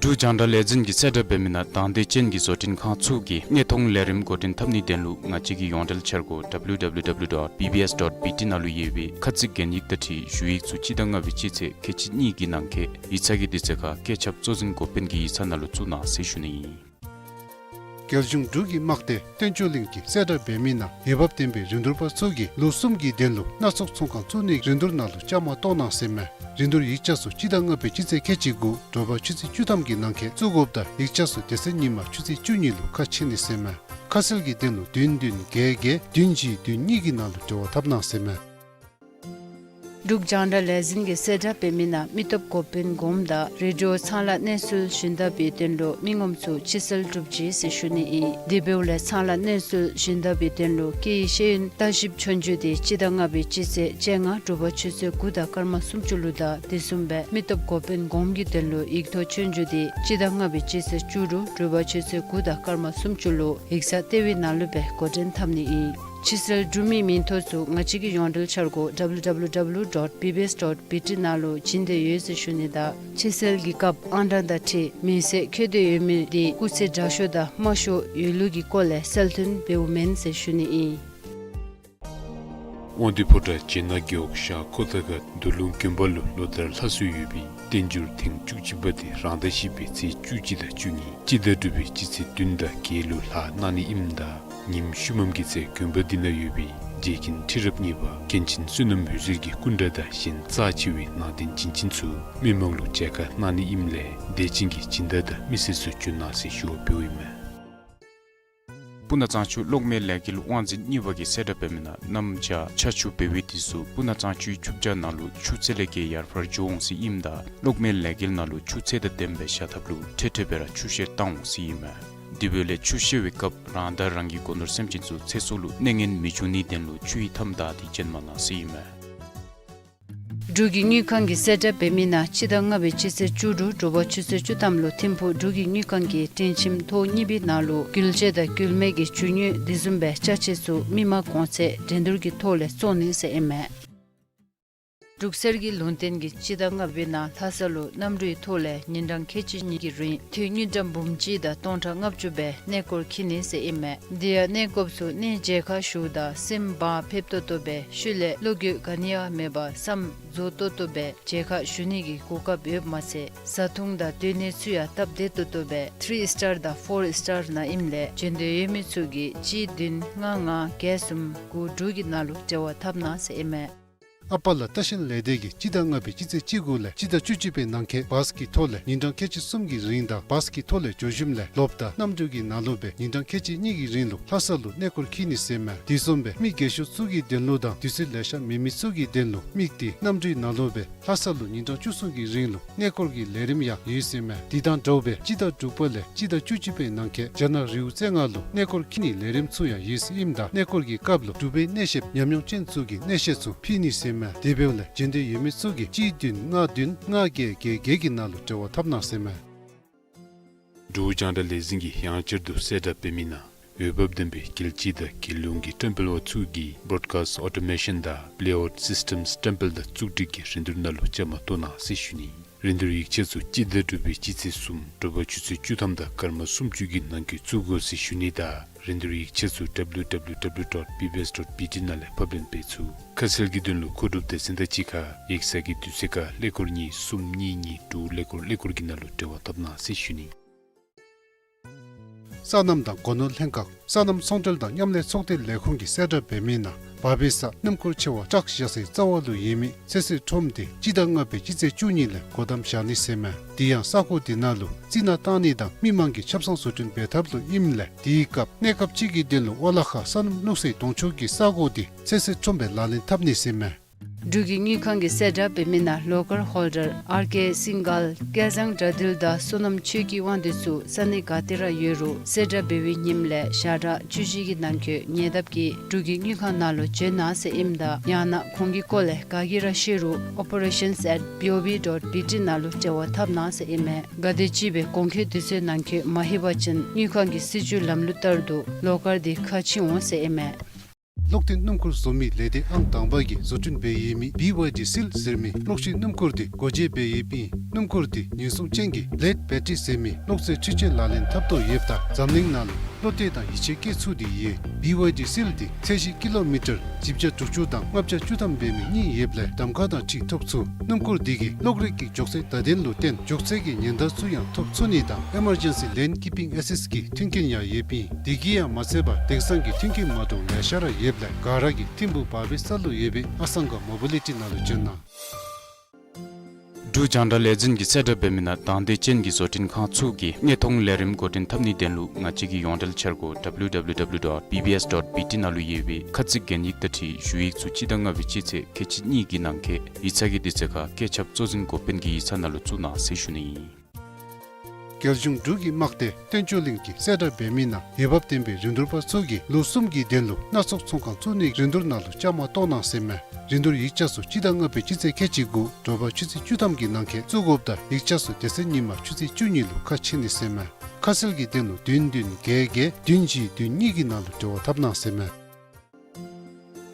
འབྲུག་རྒྱང་བསྒྲགས་ལས་འཛིན་གྱིས་གསལ་བསྒྲགས་འབད་མི་ནང་དང་འདོད་ཅན་གྱི་བཟོ་སྐྲུན་ཁང་ཚུ་གིས་གནས་མཐོང་ལས་རིམ་འགོ་འདྲེན་འཐབ་ནིའི་དོན་ལུ་ང་བཅས་ཀྱི་ཡོངས་འབྲེལ་འཆར་སྒོ་W W W dot B B S dot B T ནང་ལུ་ཡོད་པའི་ཁ་ཚིག་གན་ཡིག་དང་འཁྲིལ་ཞུ་ཡིག་ཚུ་སྤྱི་ཟླ་ལྔ་པའི་སྤྱི་ཚེས་ཁལ་གཅིག་གཉིས་ཀྱི་ནང་འཁོད་ཡིག་ཚང་གི་དུས་ཚོད་ཁར་བཀོད་ཁྱབ་གཙོ་འཛིན་འགོ་དཔོན་གྱི་ཡིག་ཚང་ནང་ལུ་བཙུགས་གནང་ཟེར་ཞུ་ནི་ཨིན། རྒྱལ་གཞུང་འབྲུག་གི་དམག་སྡེ་བསྟན་བཅོས་གླིང་གིས་གསལ་བསྒྲགས་འབད་མི་ནང་འོས་འབབ་ལྡན་པའི་རིན་བསྡུར་པ་ཚུ་གིས་ལོ་གསུམ་གྱི་དོན་ལུ་སྣ་ཚོགས་ཚོང་ཁང་བཙུགས་ནིའི་རིན་བསྡུར་ནང་ལུ་བཅའ་མར་གཏོགས་གནང་ཟེར་མས། རིན་བསྡུར་ཡིག་ཆ་ཚུ་སྤྱི་ཟླ་ལྔ་པའི་སྤྱི་ཚེས་ཁལ་གཅིག་དགུ་དྲོ་པ་ཆུ་ཚོད་བཅུ་ཐམ་གྱི་ནང་འཁོད་བཙུགས་དགོཔ་ད་ཡིག་ཆ་ཚུ་དེ་ཚེ་ཉིན་མ་ཆུ་ཚོད་བཅུ་གཉིས་ལུ་ཁ་ཕྱེ་ནི་ཟེར་མས། ཁ་གསལ་གྱི་དོན་ལུ་བདུན་བདུན་བརྒྱད་བརྒྱད་བདུན་བཞི་བདུན་གཉིས་ཀྱི་ནང་ལུ་འབྲེལ་བ་འཐབ་གནང་ཟེར་མས། འབྲུག་རྒྱང་བསྒྲགས་ལས་འཛིན་གྱིས་གསལ་བསྒྲགས་འབད་མི་ནང་མི་སྟོབས་འགོ་དཔོན་གོངམ་དང་རེ་ཌི་ཡོ་ཚང་ལཱ་གནས་ཚུལ་ཞུན་དག་པའི་དོན་ལུ་མི་ངོམ་ཚུ་ཕྱིར་སེལ་གྲུབ་ཅི་ཟེར་ཞུ་ནི་ཨིན། དེ་འབདཝ་ལས་ཚང་ལཱ་གནས་ཚུལ་ཞུན་དག་པའི་དོན་ལུ་སྐད་ཡིག་ཤེས་ཡོན་ལྟ་ཞིབ་ཆོས་རྒྱུགས་དེ་སྤྱི་ཟླ་ལྔ་པའི་སྤྱི་ཚེས་བཅོ་ལྔ་དྲོ་པ་ཆུ་ཚོད་དགུ་དང་སྐར་མ་སུམ་ཅུ་ལུ་དང་དེ་བཟུམ་སྦེ་མི་སྟོབས་འགོ་དཔོན་གོངམ་གྱི་དོན་ལུ་ཡིག་ཐོག་ཆོས་རྒྱུགས་དེ་སྤྱི་ཟླ་ལྔ་པའི་སྤྱི་ཚེས་བཅུ་དྲུག་དྲོ་པ་ཆུ་ཚོད་དགུ་དང་སྐར་མ་སུམ་ཅུ་ལུ་ཡིག་ཚང་ལྟེ་བའི་ནང་ལུ་སྦེ་འགོ་འདྲེན་འཐབ་ནི་ཨིན། ཕྱིར་སེལ་གྲུབ་མི་མིང་ཐོ་ཚུ་ང་བཅས་ཀྱི་ཡོངས་འབྲེལ་འཆར་སྒོ་W W W dot B B S dot B T ནང་ལུ་བྱིན་ཏེ་ཡོད་ཟེར་ཞུ་ནི་དང་ཕྱིར་སེལ་གྱི་སྐབས་ཨང་གྲངས་དང་འཁྲིལ་མིང་གསལ་འཁོད་དེ་ཡོད་མི་དེ་སྐུགས་ཚད་དྲག་ཤོས་དང་དམའ་ཤོས་ཡོད་ལུགས་ཀྱི་སྐོར་ལས་གསལ་སྟོན་འབདཝ་མེན་ཟེར་ཞུ་ནི་ཨིན། དབང་འདུས་ཕོ་བྲང་སྦྱེད་ནག་རྒེད་འོག་ཤར་ཁོ་ཐང་ཁ་མདོ་ལུང་དགོན་པ་ལུ་ལོ་ལྟར་ལྷག་སྲོལ་ཡོད་པའི་བསྟན་འགྱུར་ཐེངས་བཅུ་གཅིག་པ་དེ་རང་ཟླ་བཞི་པའི་ཚེས་བཅུ་གཅིག་དང་བཅུ་གཉིས་སྤྱི་ཟླ་དྲུག་པའི་སྤྱི་ཚེས་བདུན་དང་བརྒྱད་ལུ་ལྷག་གནང་ནི་ཨིནམ་ད་ཉིནམ་ཤུལ་མམ་གྱི་ཚེ་དགོན་པ་འདི་ནང་ཡོད་པའི་རྗེ་མཁན་ཁྲི་རབས་གཉིས་པ་མཁན་ཆེན་བསོད་ནམས་འོད་ཟེར་གྱི་སྐུ་འདྲ་དང་གཞན་རྩ་ཆེ་བའི་ནང་རྟེན་བྱིན་ཅན་ཚུ་མི་མང་ལུ་མཇལ་ཁ་གནང་ནི་ཨིནམ་ལས་དད་ཅན་གྱི་སྦྱིན་བདག་དང་མི་སེར་ཚུ་འབྱོན་གནང་ཟེར་ཞུ་བ་འབདཝ་ཨིན་མས། སྤུ་ན་གཙང་ཆུ་གློག་མེ་ལས་འགུལ་དབང་འཛིན་གཉིས་པ་གིས་གསལ་བསྒྲགས་འབད་མི་ནང་གནམ་བྱཱར་ཆར་ཆུ་འབབ་པའི་དུས་སུ་སྤུ་ན་གཙང་ཆུའི་ཆུ་བྱཱར་ནང་ལུ་ཆུ་ཚད་ལས་བརྒལ་ཡར་འཕར་འགྱོ་འོང་ཟེར་ཨིནམ་ད་གློག་མེ་ལས་འགུལ་ནང་ལུ་ཆུ་ཚད་དང་ལྡནམ་སྦེ་བཞག་ཐབས་ལུ་འཕྲལ་འཕྲལ་སྦེ་ར་ཆུ་བཤལ་བཏང་འོང་ཟེར་ཨིན་མས། དེ་འབདཝ་ལས་ཆུ་བཤལ་བའི་སྐབས་རང་དང་རང་གི་སྒོ་ནོར་སེམས་ཅན་ཚུ་ཚེ་སྲོག་ལུ་གནོད་ངན་མི་འབྱུང་ནིའི་དོན་ལུ་ཆུ་ཡི་མཐའམ་བདའ་སྟེ་བྱོན་མ་གནང་ཟེར་ཨིན་མས། འབྲུག་གི་དངུལ་ཁང་གིས་གསལ་བསྒྲགས་འབད་མི་ནང་སྤྱི་ཟླ་ལྔ་པའི་སྤྱི་ཚེས་བཅུ་དྲུག་དྲོ་པ་ཆུ་ཚོད་བཅུ་ཐམ་ལུ་ཐིམ་ཕུག་འབྲུག་གི་དངུལ་ཁང་གི་སྒྲིང་ཁྱིམ་ཐོག་གཉིས་པའི་ནང་ལུ་འགུལ་སྐྱེལ་དང་འགུལ་མེད་ཀྱི་རྒྱུ་དངོས་དེ་བཟུམ་སྦེ་ཅ་ཆས་ཚུ་མི་མང་གོང་ཚད་འགྲན་བསྡུར་གྱི་ཐོག་ལས་བཙོང་ནི་ཟེར་ཨིན་མས། འབྲུག་གསེར་གྱི་ལུང་བསྟན་གྱིས་སྤྱི་ཟླ་ལྔ་པའི་ནང་ལྷ་ས་ལུ་གནམ་གྲུའི་ཐོག་ལས་ཉིན་གྲངས་ཁལ་གཅིག་གཉིས་ཀྱི་རིང་དངུལ་ཀྲམ་འབུམ་གཅིག་དང་སྟོང་ཕྲག་ལྔ་བཅུ་སྦེ་གནས་སྐོར་འཁྱིད་ནི་ཟེར་ཨིན་མས། དེ་ཡང་གནས་སྐོརཔ་ཚུ་གནས་མཇལ་ཁ་ཞུཝ་ད་སེམས་བག་ཕེབས་ཏོག་ཏོ་སྦེ་ཤུལ་ལས་བློ་འགྱོད་ག་ནི་ཡང་མེད་པར་བསམ་རྫོགས་ཏོག་ཏོ་སྦེ་མཇལ་ཁ་ཞུ་ནི་གི་གོ་སྐབས་ཡོདཔ་མ་ཚད་བཟའ་འཐུང་དང་སྡོད་གནས་ཚུ་ཡང་སྟབས་བདེ་ཏོག་ཏོ་སྦེ་ཐི་རི་སི་ཊར་དང་ཕོར་སི་ཊར་ནང་ཨིནམ་ལས་འབྱོན་འདོད་ཡོད་མི་ཚུ་གིས་གཅིག་བདུན་ལྔ་ལྔ་བརྒྱད་གསུམ་དགུ་དྲུག་གི་ནང་ལུ་འབྲེལ་བ་འཐབ་གནང་ཟེར་ཨིན་མས། ཨ་པ་ལ་ལྟ་བཤལ་ལས་སྡེ་གིས་སྤྱི་ཟླ་ལྔ་པའི་སྤྱི་ཚེས་བཅུ་དགུ་ལས་སྤྱི་ཟླ་བཅུ་གཅིག་པའི་ནང་འཁོད་བཱས་ཀྱི་ཐོག་ལས་ཉིན་གྲངས་ཁལ་གཅིག་གསུམ་གྱི་རིང་དང་བཱས་ཀྱི་ཐོག་ལས་འགྱོ་ཞིནམ་ལས་ལོགཔ་ད་གནམ་གྲུ་གི་ནང་ལུ་སྦེ་ཉིན་གྲངས་ཁལ་གཅིག་གཉིས་ཀྱི་རིང་ལུ་ལྷ་ས་ལུ་གནས་སྐོར་འཁྱིད་ནི་ཟེར་མས། དེ་བཟུམ་སྦེ་མི་རྒས་ཤོས་ཚུ་གི་དོན་ལུ་དང་དུས་ཚོད་ལེ་ཤ་མེད་མི་ཚུ་གི་དོན་ལུ་དམིགས་ཏེ་གནམ་གྲུའི་ནང་ལུ་སྦེ་ལྷ་ས་ལུ་ཉིན་གྲངས་བཅུ་གསུམ་གྱི་རིང་ལུ་གནས་སྐོར་གྱི་ལས་རིམ་ཡང་ཡོད་ཟེར་མས། དེ་དང་འདྲཝ་སྦེ་སྤྱི་ཟླ་དྲུག་པ་ལས་སྤྱི་ཟླ་བཅུ་གཅིག་པའི་ནང་འཁོད་རྒྱ་ནག་རི་བོ་རྩེ་ལྔ་ལུ་གནས་སྐོར་འཁྱིད་ནིའི་ལས་རིམ་ཚུ་ཡང་ཡོད་ཟེར་ཨིནམ་ད་གནས་སྐོར་གྱི་སྐབས་ལུ་འབྲུག་པའི་གནས་བཤདཔ་ཉམས་མྱོང་ཅན་ཚུ་གིས་གནས་བཤད་ཚུ་ཕུལ་ནི་ཟེར་མས། དེ་འབདཝ་ལས་འབྱོན་འདོད་ཡོད་མི་ཚུ་གིས་གཅིག་བདུན་ལྔ་བདུན་ལྔ་བརྒྱད་བརྒྱད་བརྒྱད་ཀྱི་ནང་ལུ་འབྲེལ་བ་འཐབ་གནང་ཟེར་མས། འབྲུག་རྒྱང་བསྒྲགས་ལས་འཛིན་གྱིས་ཡང་བསྐྱར་དུ་གསལ་བསྒྲགས་འབད་མི་ནང་འོས་འབབ་ལྡན་པའི་རྒྱལ་སྤྱི་དང་རྒྱལ་ཡོངས་ཀྱི་བཀྲམ་སྤེལ་པ་ཚུ་གིས་Broadcast Automation དང་Playout Systems བཀྲམ་སྤེལ་དང་བཙུགས་སྒྲིག་གི་རིན་བསྡུར་ནང་ལུ་བཅའ་མར་གཏོགས་གནང་ཟེར་ཞུ་ནི། རིན་བསྡུར་ཡིག་ཆ་ཚུ་སྤྱི་ཟླ་དྲུག་པའི་སྤྱི་ཚེས་གསུམ་དྲོ་པ་ཆུ་ཚོད་བཅུ་ཐམ་དང་སྐར་མ་སུམ་ཅུ་གི་ནང་འཁོད་བཙུགས་དགོ་ཟེར་ཞུ་ནི་དང་རིན་བསྡུར་ཡིག་ཆ་ཚུ་W W W dot B B S dot B T ནང་ལས་ཕབ་ལེན་འབད་ཚུགས། ཁ་གསལ་གྱི་དོན་ལུ་མཁོ་སྒྲུབ་སྡེ་ཚན་དང་གཅིག་ཁར་ཡིག་ཚང་གི་དུས་ཚོད་ཁར་ཀླད་ཀོར་གཉིས་གསུམ་གཉིས་གཉིས་དྲུག་ཀླད་ཀོར་ཀླད་ཀོར་གྱི་ནང་ལུ་འབྲེལ་བ་འཐབ་གནང་ཟེར་ཞུ་ནི། སོ་ནམ་དང་སྒོ་ནོར་ལྷན་ཁག་སོ་ནམ་ཚོང་འབྲེལ་དང་མཉམ་ལས་ཚོགས་སྡེ་ལས་ཁུངས་ཀྱིས་གསལ་བསྒྲགས་འབད་མི་ནང་བར་པའི་ས་སྣུམ་འཁོར་ཆེ་བ་བཀྲག་བཞག་སའི་རྩ་བ་ལུ་ཡོད་མི་ཚོད་བསྲེ་ཁྲོམ་དེ་སྤྱི་ཟླ་ལྔ་པའི་སྤྱི་ཚེས་བཅུ་གཉིས་ལས་སྒོ་བསྡམ་བཞག་ནི་ཟེར་མས། དེ་ཡང་ས་གོ་དེ་ནང་ལུ་རྩི་ནག་བཏང་ནི་དང་མི་མང་གི་ཆབ་གསང་བཟོ་སྐྲུན་འབད་ཐབས་ལུ་ཨིནམ་ལས་དེའི་སྐབས་གནས་སྐབས་ཅིག་གི་དོན་ལུ་ཝ་ལ་ཁ་སོ་ནམ་བླུག་སའི་དོང་ཕྱོགས་ཀྱི་ས་གོ་དེ་ཚོད་བསྲེ་ཁྲོམ་སྦེ་ལག་ལེན་འཐབ་ནི་ཟེར་མས། འབྲུག་གི་དངུལ་ཁང་གིས་གསལ་བསྒྲགས་འབད་མི་ནང་ལོ་ཀར་ཧོལ་ཌར་ཨར་ཀེ་སིང་གལ་སྐལ་བཟང་དགྲ་འདུལ་དང་བསོད་ནམས་ཆོས་སྐྱིད་དབང་འདུས་ཚུ་ས་གནས་ག་ཏེ་ར་ཡོད་རུང་གསལ་བསྒྲགས་འབད་བའི་ཉིནམ་ལས་ཞག་གྲངས་བཅུ་བཞི་གི་ནང་འཁོད་ཉེ་འདབས་ཀྱི་འབྲུག་གི་དངུལ་ཁང་ནང་ལུ་འབྱོན་གནང་ཟེར་ཨིནམ་ད་ཡང་ན་ཁོང་གི་སྐོར་ལས་ག་གིས་ར་ཤེས་རུང་operations at B O B dot B T ནང་ལུ་འབྲེལ་བ་འཐབ་གནང་ཟེར་ཨིན་མས། གལ་ཏེ་ཅིག་སྦེ་གོང་འཁོད་དུས་ཚོད་ནང་འཁོད་མ་ལྷོད་པ་ཅིན་དངུལ་ཁང་གི་སྲིད་བྱུས་ལམ་ལུགས་ལྟར་དུ་ལོ་ཀར་དེ་ཁ་ཕྱེ་འོང་ཟེར་ཨིན་མས། གློག་འདོན་སྣུམ་འཁོར་བཟོ་མི་ལས་སྡེ་ཨང་དང་པ་གིས་བཟོ་སྐྲུན་འབད་ཡོད་མི་B Y D Seal ཟེར་མི་གློག་ཤིང་སྣུམ་འཁོར་དེ་སྒོ་འབྱེད་འབད་ཡོདཔ་ཨིན། སྣུམ་འཁོར་དེ་ཉེན་སྲུང་ཅན་གྱི་ལེཌ་བེ་ཊི་རི་ཟེར་མི་གློག་རྫས་འཕྲུལ་ཆས་ལག་ལེན་འཐབ་དོ་ཡོདཔ་ད་འཛམ་གླིང་ནང་ལུ་བློ་གཏད་དང་ཡིད་ཆེས་བསྐྱེད་ཚུགས་ཏེ་ཡོད། B Y D Seal དེ་ཚད་གཞི་ཀི་ལོ་མི་ཊར་བཞི་བརྒྱ་དྲུག་ཅུ་དང་ལྔ་བརྒྱ་བཅུ་ཐམ་འབད་མི་གཉིས་ཡོདཔ་ལས་གདམ་ཁ་དང་འཁྲིལ་ཐོབ་ཚུགས། སྣུམ་འཁོར་དེ་གིས་གློག་རིག་གི་མགྱོགས་ཚད་བརྡ་དོན་ལུ་བརྟེན་མགྱོགས་ཚད་ཀྱི་ཉེན་བརྡ་ཚུ་ཡང་ཐོབ་ཚུགས་ནི་དང་Emergency Lane Keeping Assist གི་མཐུན་རྐྱེན་ཡང་ཡོདཔ་ཨིན། དེ་གིས་ཡང་མ་ཚད་པར་དེང་སང་གི་མཐུན་རྐྱེན་མ་འདྲཝ་ལེ་ཤ་ར་ཡོདཔ་ལས་ག་ར་གིས་ཐིམ་ཕུག་བར་པའི་ས་ལུ་ཡོད་པའི་ཨ་སང་ག་མོ་བི་ལི་ཊི་ནང་ལུ་འབྱོན་གནང་། འབྲུག་རྒྱང་བསྒྲགས་ལས་འཛིན་གྱིས་གསལ་བསྒྲགས་འབད་མི་ནང་དང་འདོད་ཅན་གྱི་བཟོ་སྐྲུན་ཁང་ཚུ་གིས་དངོས་མཐོང་ལས་རིམ་འགོ་འདྲེན་འཐབ་ནིའི་དོན་ལུ་ང་བཅས་ཀྱི་ཡོངས་འབྲེལ་འཆར་སྒོ་W W W dot B B S dot B T ནང་ལུ་ཡོད་པའི་ཁ་ཚིག་གན་ཡིག་དང་འཁྲིལ་ཞུ་ཡིག་ཚུ་སྤྱི་ཟླ་ལྔ་པའི་སྤྱི་ཚེས་ཁལ་གཅིག་གཉིས་ཀྱི་ནང་འཁོད་ཡིག་ཚང་གི་དུས་ཚོད་ཁར་བཀོད་ཁྱབ་གཙོ་འཛིན་འགོ་དཔོན་གྱི་ཡིག་ཚང་ནང་ལུ་བཙུགས་གནང་ཟེར་ཞུ་ནི་ཨིན། རྒྱལ་གཞུང་འབྲུག་གི་དམག་སྡེ་བསྟན་ཆོས་གླིང་གིས་གསལ་བསྒྲགས་འབད་མི་ནང་འོས་འབབ་ལྡན་པའི་རིན་བསྡུར་པ་ཚུ་གིས་ལོ་གསུམ་གྱི་དོན་ལུ་སྣ་ཚོགས་ཚོང་ཁང་བཙུགས་ནིའི་རིན་བསྡུར་ནང་ལུ་བཅའ་མར་གཏོགས་གནང་ཟེར་མས། རིན་བསྡུར་ཡིག་ཆ་ཚུ་སྤྱི་ཟླ་ལྔ་པའི་སྤྱི་ཚེས་ཁལ་གཅིག་དགུ་དྲོ་པ་ཆུ་ཚོད་བཅུ་ཐམ་གྱི་ནང་འཁོད་བཙུགས་དགོཔ་ད་ཡིག་ཆ་ཚུ་དེ་ཚེ་ཉིན་མ་ཆུ་ཚོད་བཅུ་གཉིས་ལུ་ཁ་ཕྱེ་ནི་ཟེར་མས། ཁ་གསལ་གྱི་དོན་ལུ་བདུན་བདུན་བརྒྱད་བརྒྱད་བདུན་བཞི་བདུན་གཉིས་ཀྱི་ནང་ལུ་འབྲེལ་བ་འཐབ་གནང་ཟེར་མས།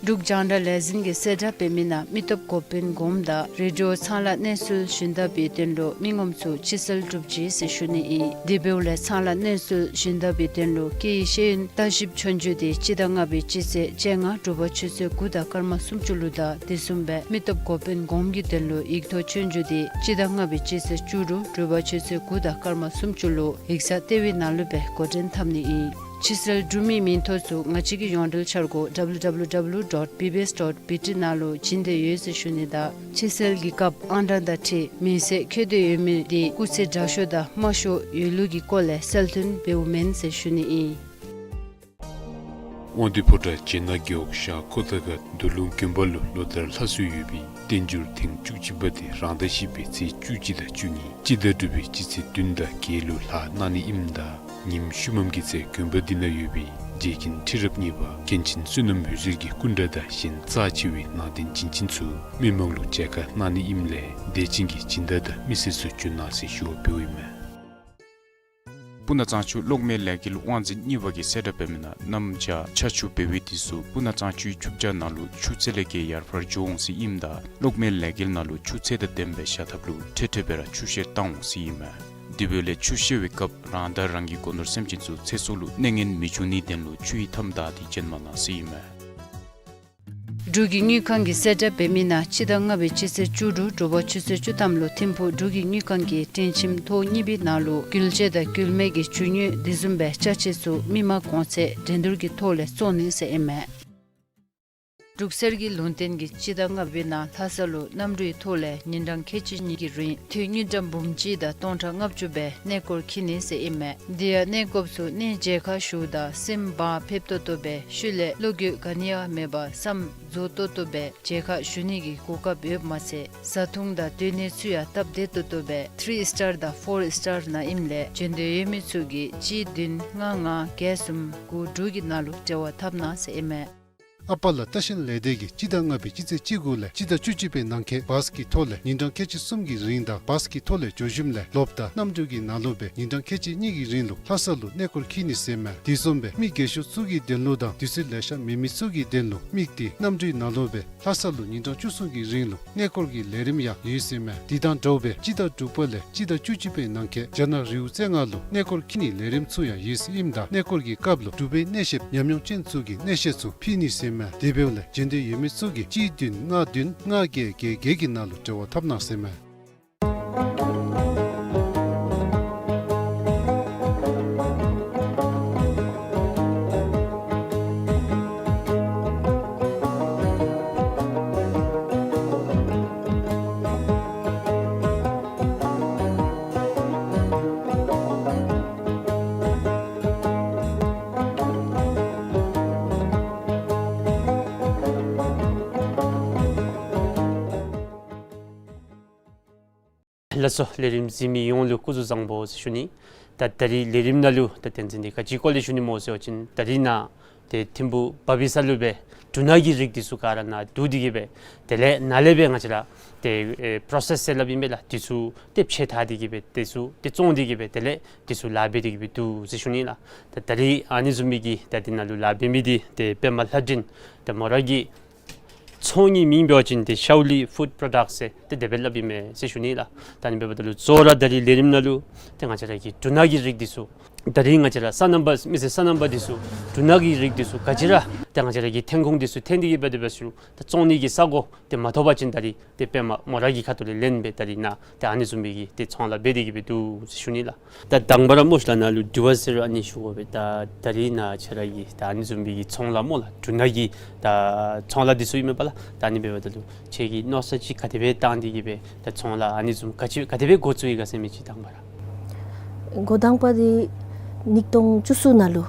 འབྲུག་རྒྱང་བསྒྲགས་ལས་འཛིན་གྱིས་གསལ་བསྒྲགས་འབད་མི་ནང་མི་སྟོབས་འགོ་དཔོན་གོངམ་དང་རེ་ཌི་ཡོ་ཚང་ལཱ་གནས་ཚུལ་ཞུན་དག་པའི་དོན་ལུ་མི་ངོམ་ཚུ་ཕྱི་སེལ་གྲུབ་ཅི་ཟེར་ཞུ་ནི་ཨིན། དེ་འབདཝ་ལས་ཚང་ལཱ་གནས་ཚུལ་ཞུན་དག་པའི་དོན་ལུ་སྐད་ཡིག་ཤེས་ཡོན་ལྟ་ཞིབ་ཆོས་རྒྱུགས་དེ་སྤྱི་ཟླ་ལྔ་པའི་སྤྱི་ཚེས་བཅོ་ལྔ་དྲོ་པ་ཆུ་ཚོད་དགུ་དང་སྐར་མ་སུམ་ཅུ་ལུ་དང་དེ་བཟུམ་སྦེ་མི་སྟོབས་འགོ་དཔོན་གོངམ་གྱི་དོན་ལུ་ཡིག་ཐོག་ཆོས་རྒྱུགས་དེ་སྤྱི་ཟླ་ལྔ་པའི་སྤྱི་ཚེས་བཅུ་དྲུག་དྲོ་པ་ཆུ་ཚོད་དགུ་དང་སྐར་མ་སུམ་ཅུ་ལུ་ཡིག་ཚང་ལྟེ་བའི་ནང་ལུ་སྦེ་འགོ་འདྲེན་འཐབ་ནི་ཨིན། ཕྱི་སེལ་གྲུབ་མིའི་མིང་ཐོ་ཚུ་ང་བཅས་ཀྱི་ཡོངས་འབྲེལ་འཆར་སྒོ་W W W dot B B S dot B T ནང་ལུ་བྱིན་ཏེ་ཡོད་ཟེར་ཞུ་ནི་དང་ཕྱི་སེལ་གྱི་སྐབས་ཨང་གྲངས་དང་འཁྲིལ་མིང་གསལ་བཀོད་དེ་ཡོད་མི་དེ་སྐུགས་ཚད་དྲག་ཤོས་དང་དམའ་ཤོས་ཡོད་ལུགས་ཀྱི་སྐོར་ལས་གསལ་སྟོན་འབདཝ་མེན་ཟེར་ཞུ་ནི་ཨིན། དབང་འདུས་ཕོ་བྲང་བྱེ་ནག་རྒེད་འོག་ཤང་ཁོ་ཐང་ཁ་མདོ་ལུང་དགོན་པ་ལུ་ལོ་ལྟར་ལྷ་གསོལ་ཡོད་པའི་བསྟན་འགྱུར་ཐེངས་བཅུ་གཅིག་པ་དེ་རང་ཟླ་བཞི་པའི་ཚེས་བཅུ་གཅིག་དང་བཅུ་གཉིས་སྤྱི་ཟླ་དྲུག་པའི་སྤྱི་ཚེས་བདུན་དང་བརྒྱད་ལུ་ལྷག་གནང་ནི་ཨིནམ་ད་ཉིནམ་ཤུལ་མམ་གྱི་ཚེ་དགོན་པ་འདི་ན་ཡོད་པའི་རྗེ་མཁན་ཁྲི་རབས་གཉིས་པ་མཁན་ཆེན་བསོད་ནམས་འོད་ཟེར་གྱི་སྐུ་འདྲ་དང་གཞན་རྩ་ཆེ་བའི་ནང་རྟེན་བྱིན་ཅན་ཚུ་མི་མང་ལུ་མཇལ་ཁ་གནང་ནི་ཨིནམ་ལས་དད་ཅན་གྱི་སྦྱིན་བདག་དང་མི་སེར་ཚུ་འབྱོན་གནང་ཟེར་ཞུ་བ་འབདཝ་ཨིན་མས། སྤུ་ན་གཙང་ཆུ་གློག་མེ་ལས་འགུལ་དབང་འཛིན་གཉིས་པ་གིས་གསལ་བསྒྲགས་འབད་མི་ནང་གནམ་བྱཱར་ཆར་ཆུ་འབབ་པའི་དུས་སུ་སྤུ་ན་གཙང་ཆུའི་ཆུ་བྱཱར་ནང་ལུ་ཆུ་ཚད་ལས་བརྒལ་ཡར་འཕར་འགྱོ་འོང་ཟེར་ཨིནམ་ད་གློག་མེ་ལས་འགུལ་ནང་ལུ་ཆུ་ཚད་དང་ལྡནམ་སྦེ་བཞག་ཐབས་ལུ་འཕྲལ་འཕྲལ་སྦེ་ར་ཆུ་བཤལ་བཏང་འོང་ཟེར་ཨིན་མས། དེ་འབདཝ་ལས་ཆུ་བཤལ་བའི་སྐབས་རང་དང་རང་གི་སྒོ་ནོར་སེམས་ཅན་ཚུ་ཚེ་སྲོག་ལུ་གནོད་ཉེན་མི་འབྱུང་ནིའི་དོན་ལུ་ཆུ་ཡི་མཐའམ་བདའ་སྟེ་བྱོན་མ་གནང་ཟེར་ཨིན་མས། འབྲུག་གི་དངུལ་ཁང་གིས་གསལ་བསྒྲགས་འབད་མི་ནང་སྤྱི་ཟླ་ལྔ་པའི་སྤྱི་ཚེས་བཅུ་དྲུག་དྲོ་པ་ཆུ་ཚོད་བཅུ་ཐམ་ལུ་ཐིམ་ཕུག་འབྲུག་གི་དངུལ་ཁང་གི་སྒྲིང་ཁྱིམ་ཐོག་གཉིས་པའི་ནང་ལུ་འགུལ་སྐྱེལ་དང་འགུལ་མེད་ཀྱི་རྒྱུ་དངོས་དེ་བཟུམ་སྦེ་ཅ་ཆས་ཚུ་མི་མང་གོང་ཚད་འགྲན་བསྡུར་གྱི་ཐོག་ལས་བཙོང་ནི་ཟེར་ཨིན་མས། འབྲུག་གསེར་གྱི་ལུང་བསྟན་གྱིས་སྤྱི་ཟླ་ལྔ་པའི་ནང་ལྷ་ས་ལུ་གནམ་གྲུའི་ཐོག་ལས་ཉིན་གྲངས་ཁལ་གཅིག་གཉིས་ཀྱི་རིང་དངུལ་ཀྲམ་འབུམ་གཅིག་དང་སྟོང་ཕྲག་ལྔ་བཅུ་སྦེ་གནས་སྐོར་འཁྱིད་ནི་ཟེར་ཨིན་མས། དེ་ཡང་གནས་སྐོརཔ་ཚུ་གནས་མཇལ་ཁ་ཞུཝ་ད་སེམས་བག་ཕེབས་ཏོག་ཏོ་སྦེ་ཤུལ་ལས་བློ་འགྱོད་ག་ནི་ཡང་མེད་པར་བསམ་རྫོགས་ཏོག་ཏོ་སྦེ་མཇལ་ཁ་ཞུ་ནི་གི་གོ་སྐབས་ཡོདཔ་མ་ཚད་བཟའ་འཐུང་དང་སྡོད་གནས་ཚུ་ཡང་སྟབས་བདེ་ཏོག་ཏོ་སྦེ་ཐི་རི་སི་ཊར་དང་ཕོར་སི་ཊར་ནང་ཨིནམ་ལས་འབྱོན་འདོད་ཡོད་མི་ཚུ་གིས་གཅིག་བདུན་ལྔ་ལྔ་བརྒྱད་གསུམ་དགུ་དྲུག་གི་ནང་ལུ་འབྲེལ་བ་འཐབ་གནང་ཟེར་ཨིན་མས། ཨ་པ་ལགས་རྟ་བཞོན་ལས་སྡེ་གིས་སྤྱི་ཟླ་ལྔ་པའི་སྤྱི་ཚེས་བཅུ་དགུ་ལས་སྤྱི་ཟླ་བཅུ་གཅིག་པའི་ནང་འཁོད་བཱས་ཀྱི་ཐོག་ལས་ཉིན་གྲངས་ཁལ་གཅིག་གསུམ་གྱི་རིང་དང་བཱས་ཀྱི་ཐོག་ལས་འགྱོ་ཞིནམ་ལས་ལོགཔ་དང་གནམ་གྲུ་གི་ནང་ལུ་སྦེ་ཉིན་གྲངས་ཁལ་གཅིག་གཉིས་ཀྱི་རིང་ལུ་ལྷ་ས་ལུ་གནས་སྐོར་འཁྱིད་ནི་ཟེར་མས། དེ་བཟུམ་སྦེ་མི་རྒས་ཤོས་ཚུ་གི་དོན་ལུ་དང་དུས་ཚོད་ལེ་ཤ་མེད་མི་ཚུ་གི་དོན་ལུ་དམིགས་ཏེ་གནམ་གྲུའི་ནང་ལུ་སྦེ་ལྷ་ས་ལུ་ཉིན་གྲངས་བཅུ་གསུམ་གྱི་རིང་ལུ་གནས་སྐོར་གྱི་ལས་རིམ་ཡང་ཡོད་ཟེར་མས། དེ་དང་འདྲཝ་སྦེ་སྤྱི་ཟླ་དྲུག་པ་ལས་སྤྱི་ཟླ་བཅུ་གཅིག་པའི་ནང་འཁོད་རྒྱ་ནག་རི་བོ་རྩེ་ལྔ་ལུ་གནས་སྐོར་འཁྱིད་ནིའི་ལས་རིམ་ཚུ་ཡང་ཡོད་ཟེར་ཨིནམ་ད་གནས་སྐོར་གྱི་སྐབས་ལུ་འབྲུག་པའི་གནས་བཤདཔ་ཉམས་མྱོང་ཅན་ཚུ་གིས་གནས་བཤད་ཚུ་ཕུལ་ནི་ཟེར་མས། དེ་འབདཝ་ལས་འབྱོན་འདོད་ཡོད་མི་ཚུ་གིས་གཅིག་བདུན་ལྔ་བདུན་ལྔ་བརྒྱད་བརྒྱད་བརྒྱད་ཀྱི་ནང་ལུ་འབྲེལ་བ་འཐབ་གནང་ཟེར་མས། ལགས་སོ། ལས་རིམ་གཟིགས་མི་ཡོངས་ལུ་སྐུ་གཟུགས་བཟང་པོ་ཟེར་ཞུ་ནི། ད་ད་རིས་ལས་རིམ་ནང་ལུ་ད་བསྟན་འཛིན་འདི་ག་ཅི་སྐོར་ལས་ཞུ་ནི་སྨོ་ཟེར་བ་ཅིན་ད་རིས་ནཱ་ཏེ་ཐིམ་ཕུག་བ་བི་ས་ལུ་སྦེ་འབྲུ་སྣ་གི་རིགས་འདི་ཚུ་ག་ར་ནཱ་བསྡུ་སྟེ་གི་སྦེ་དེ་ལས་ནཱ་ལས་སྦེ་ང་བཅས་ར་ཏེ་ཨེ་པྲོ་སེསི་ཟེར་སླབ་ཨིན་པས་ལགས། འདི་ཚུ་ཏེ་ཕྱེ་བཏང་སྟེ་གི་སྦེ་འདི་ཚུ་ཏེ་བཙོང་སྟེ་གི་སྦེ་དེ་ལས་འདི་ཚུ་ལཱ་འབད་དེ་གི་སྦེ་འདུག་ཟེར་ཞུ་ནི་ལགས། ད་ད་རིས་ཨ་ནི་བཟུམ་མའི་གི་ད་འདི་ནང་ལུ་ལཱ་འབད་མི་འདི་ཏེ་པདྨ་ལྷ་སྒྲོན་ཏེ་མོ་ར་གི་ཚོང་གི་མིང་འབད་བ་ཅིན་ཏེ་ཤའུ་ལི་ཕུཌ་པྲོ་ཌག་སི་ཟེར་ཏེ་དེ་སྦེ་སླབ་ཨིན་མས་ཟེར་ཞུ་ནི་ལགས། ད་ཨ་ནི་འབདཝ་ད་ལུ་གཙོ་བོ་ར་ད་རིས་ལས་རིམ་ནང་ལུ་ཏེ་ང་བཅས་ར་གི་འབྲུ་སྣ་གི་རིགས་འདི་ཚུ་ད་རིས་ང་བཅས་ར་སོ་ནམ་པ་མི་སེར་སོ་ནམ་པ་འདི་ཚུ་འབྲུ་སྣ་གི་རིགས་འདི་ཚུ་ག་ཅི་ར་ཏེ་ང་བཅས་ར་གི་ཐོན་ཁུངས་འདི་ཚུ་ཐོན་ཏེ་གི་སྦེ་དེ་སྦེ་ཚུ་ད་བཙོང་ནི་གི་ས་གོ་ཏེ་མ་ཐོབ་པ་ཅིན་ད་རིས་ཏེ་པདྨ་མོ་ར་གི་ཁ་ཐུག་ལས་ལེན་སྦེ་ད་རིས་ནཱ་ཏེ་ཨ་ནི་བཟུམ་མའི་གི་ཏེ་ཚོང་ལཱ་འབད་དེ་གི་སྦེ་འདུག་ཟེར་ཞུ་ནི་ལགས། ད་དང་པ་ར་སྨོ་ཤིག་ལགས་ནཱ་ལུ་དྲི་བ་ཟེར་ཨ་ནི་ཞུ་དགོ་པས། ད་ད་རིས་ནཱ་ཁྱེད་ར་གི་ད་ཨ་ནི་བཟུམ་མའི་གི་ཚོང་ལཱ་སྨོ་ལགས། འབྲུ་སྣ་གི་ད་ཚོང་ལཱ་འདི་ཚུ་ཨིན་མས་པ་ལགས། ད་ཨ་ནི་འབདཝ་ད་ལུ་ཁྱེད་ཀྱིས་མནོ་བསམ་ཅིག་ག་དེ་སྦེ་བཏང་སྟེ་གི་སྦེ་ད་ཚོང་ལཱ་ཨ་ནི་བཟུམ་ག་ཅི་ག་དེ་སྦེ་འགོ་བཙུགས་ཡི་ག་ཟེར་མི་ཅིག་དང་པ་ར། འགོ་དང་པ་འདི་ཉིས་སྟོང་བཅུ་གསུམ་ནང་ལུ་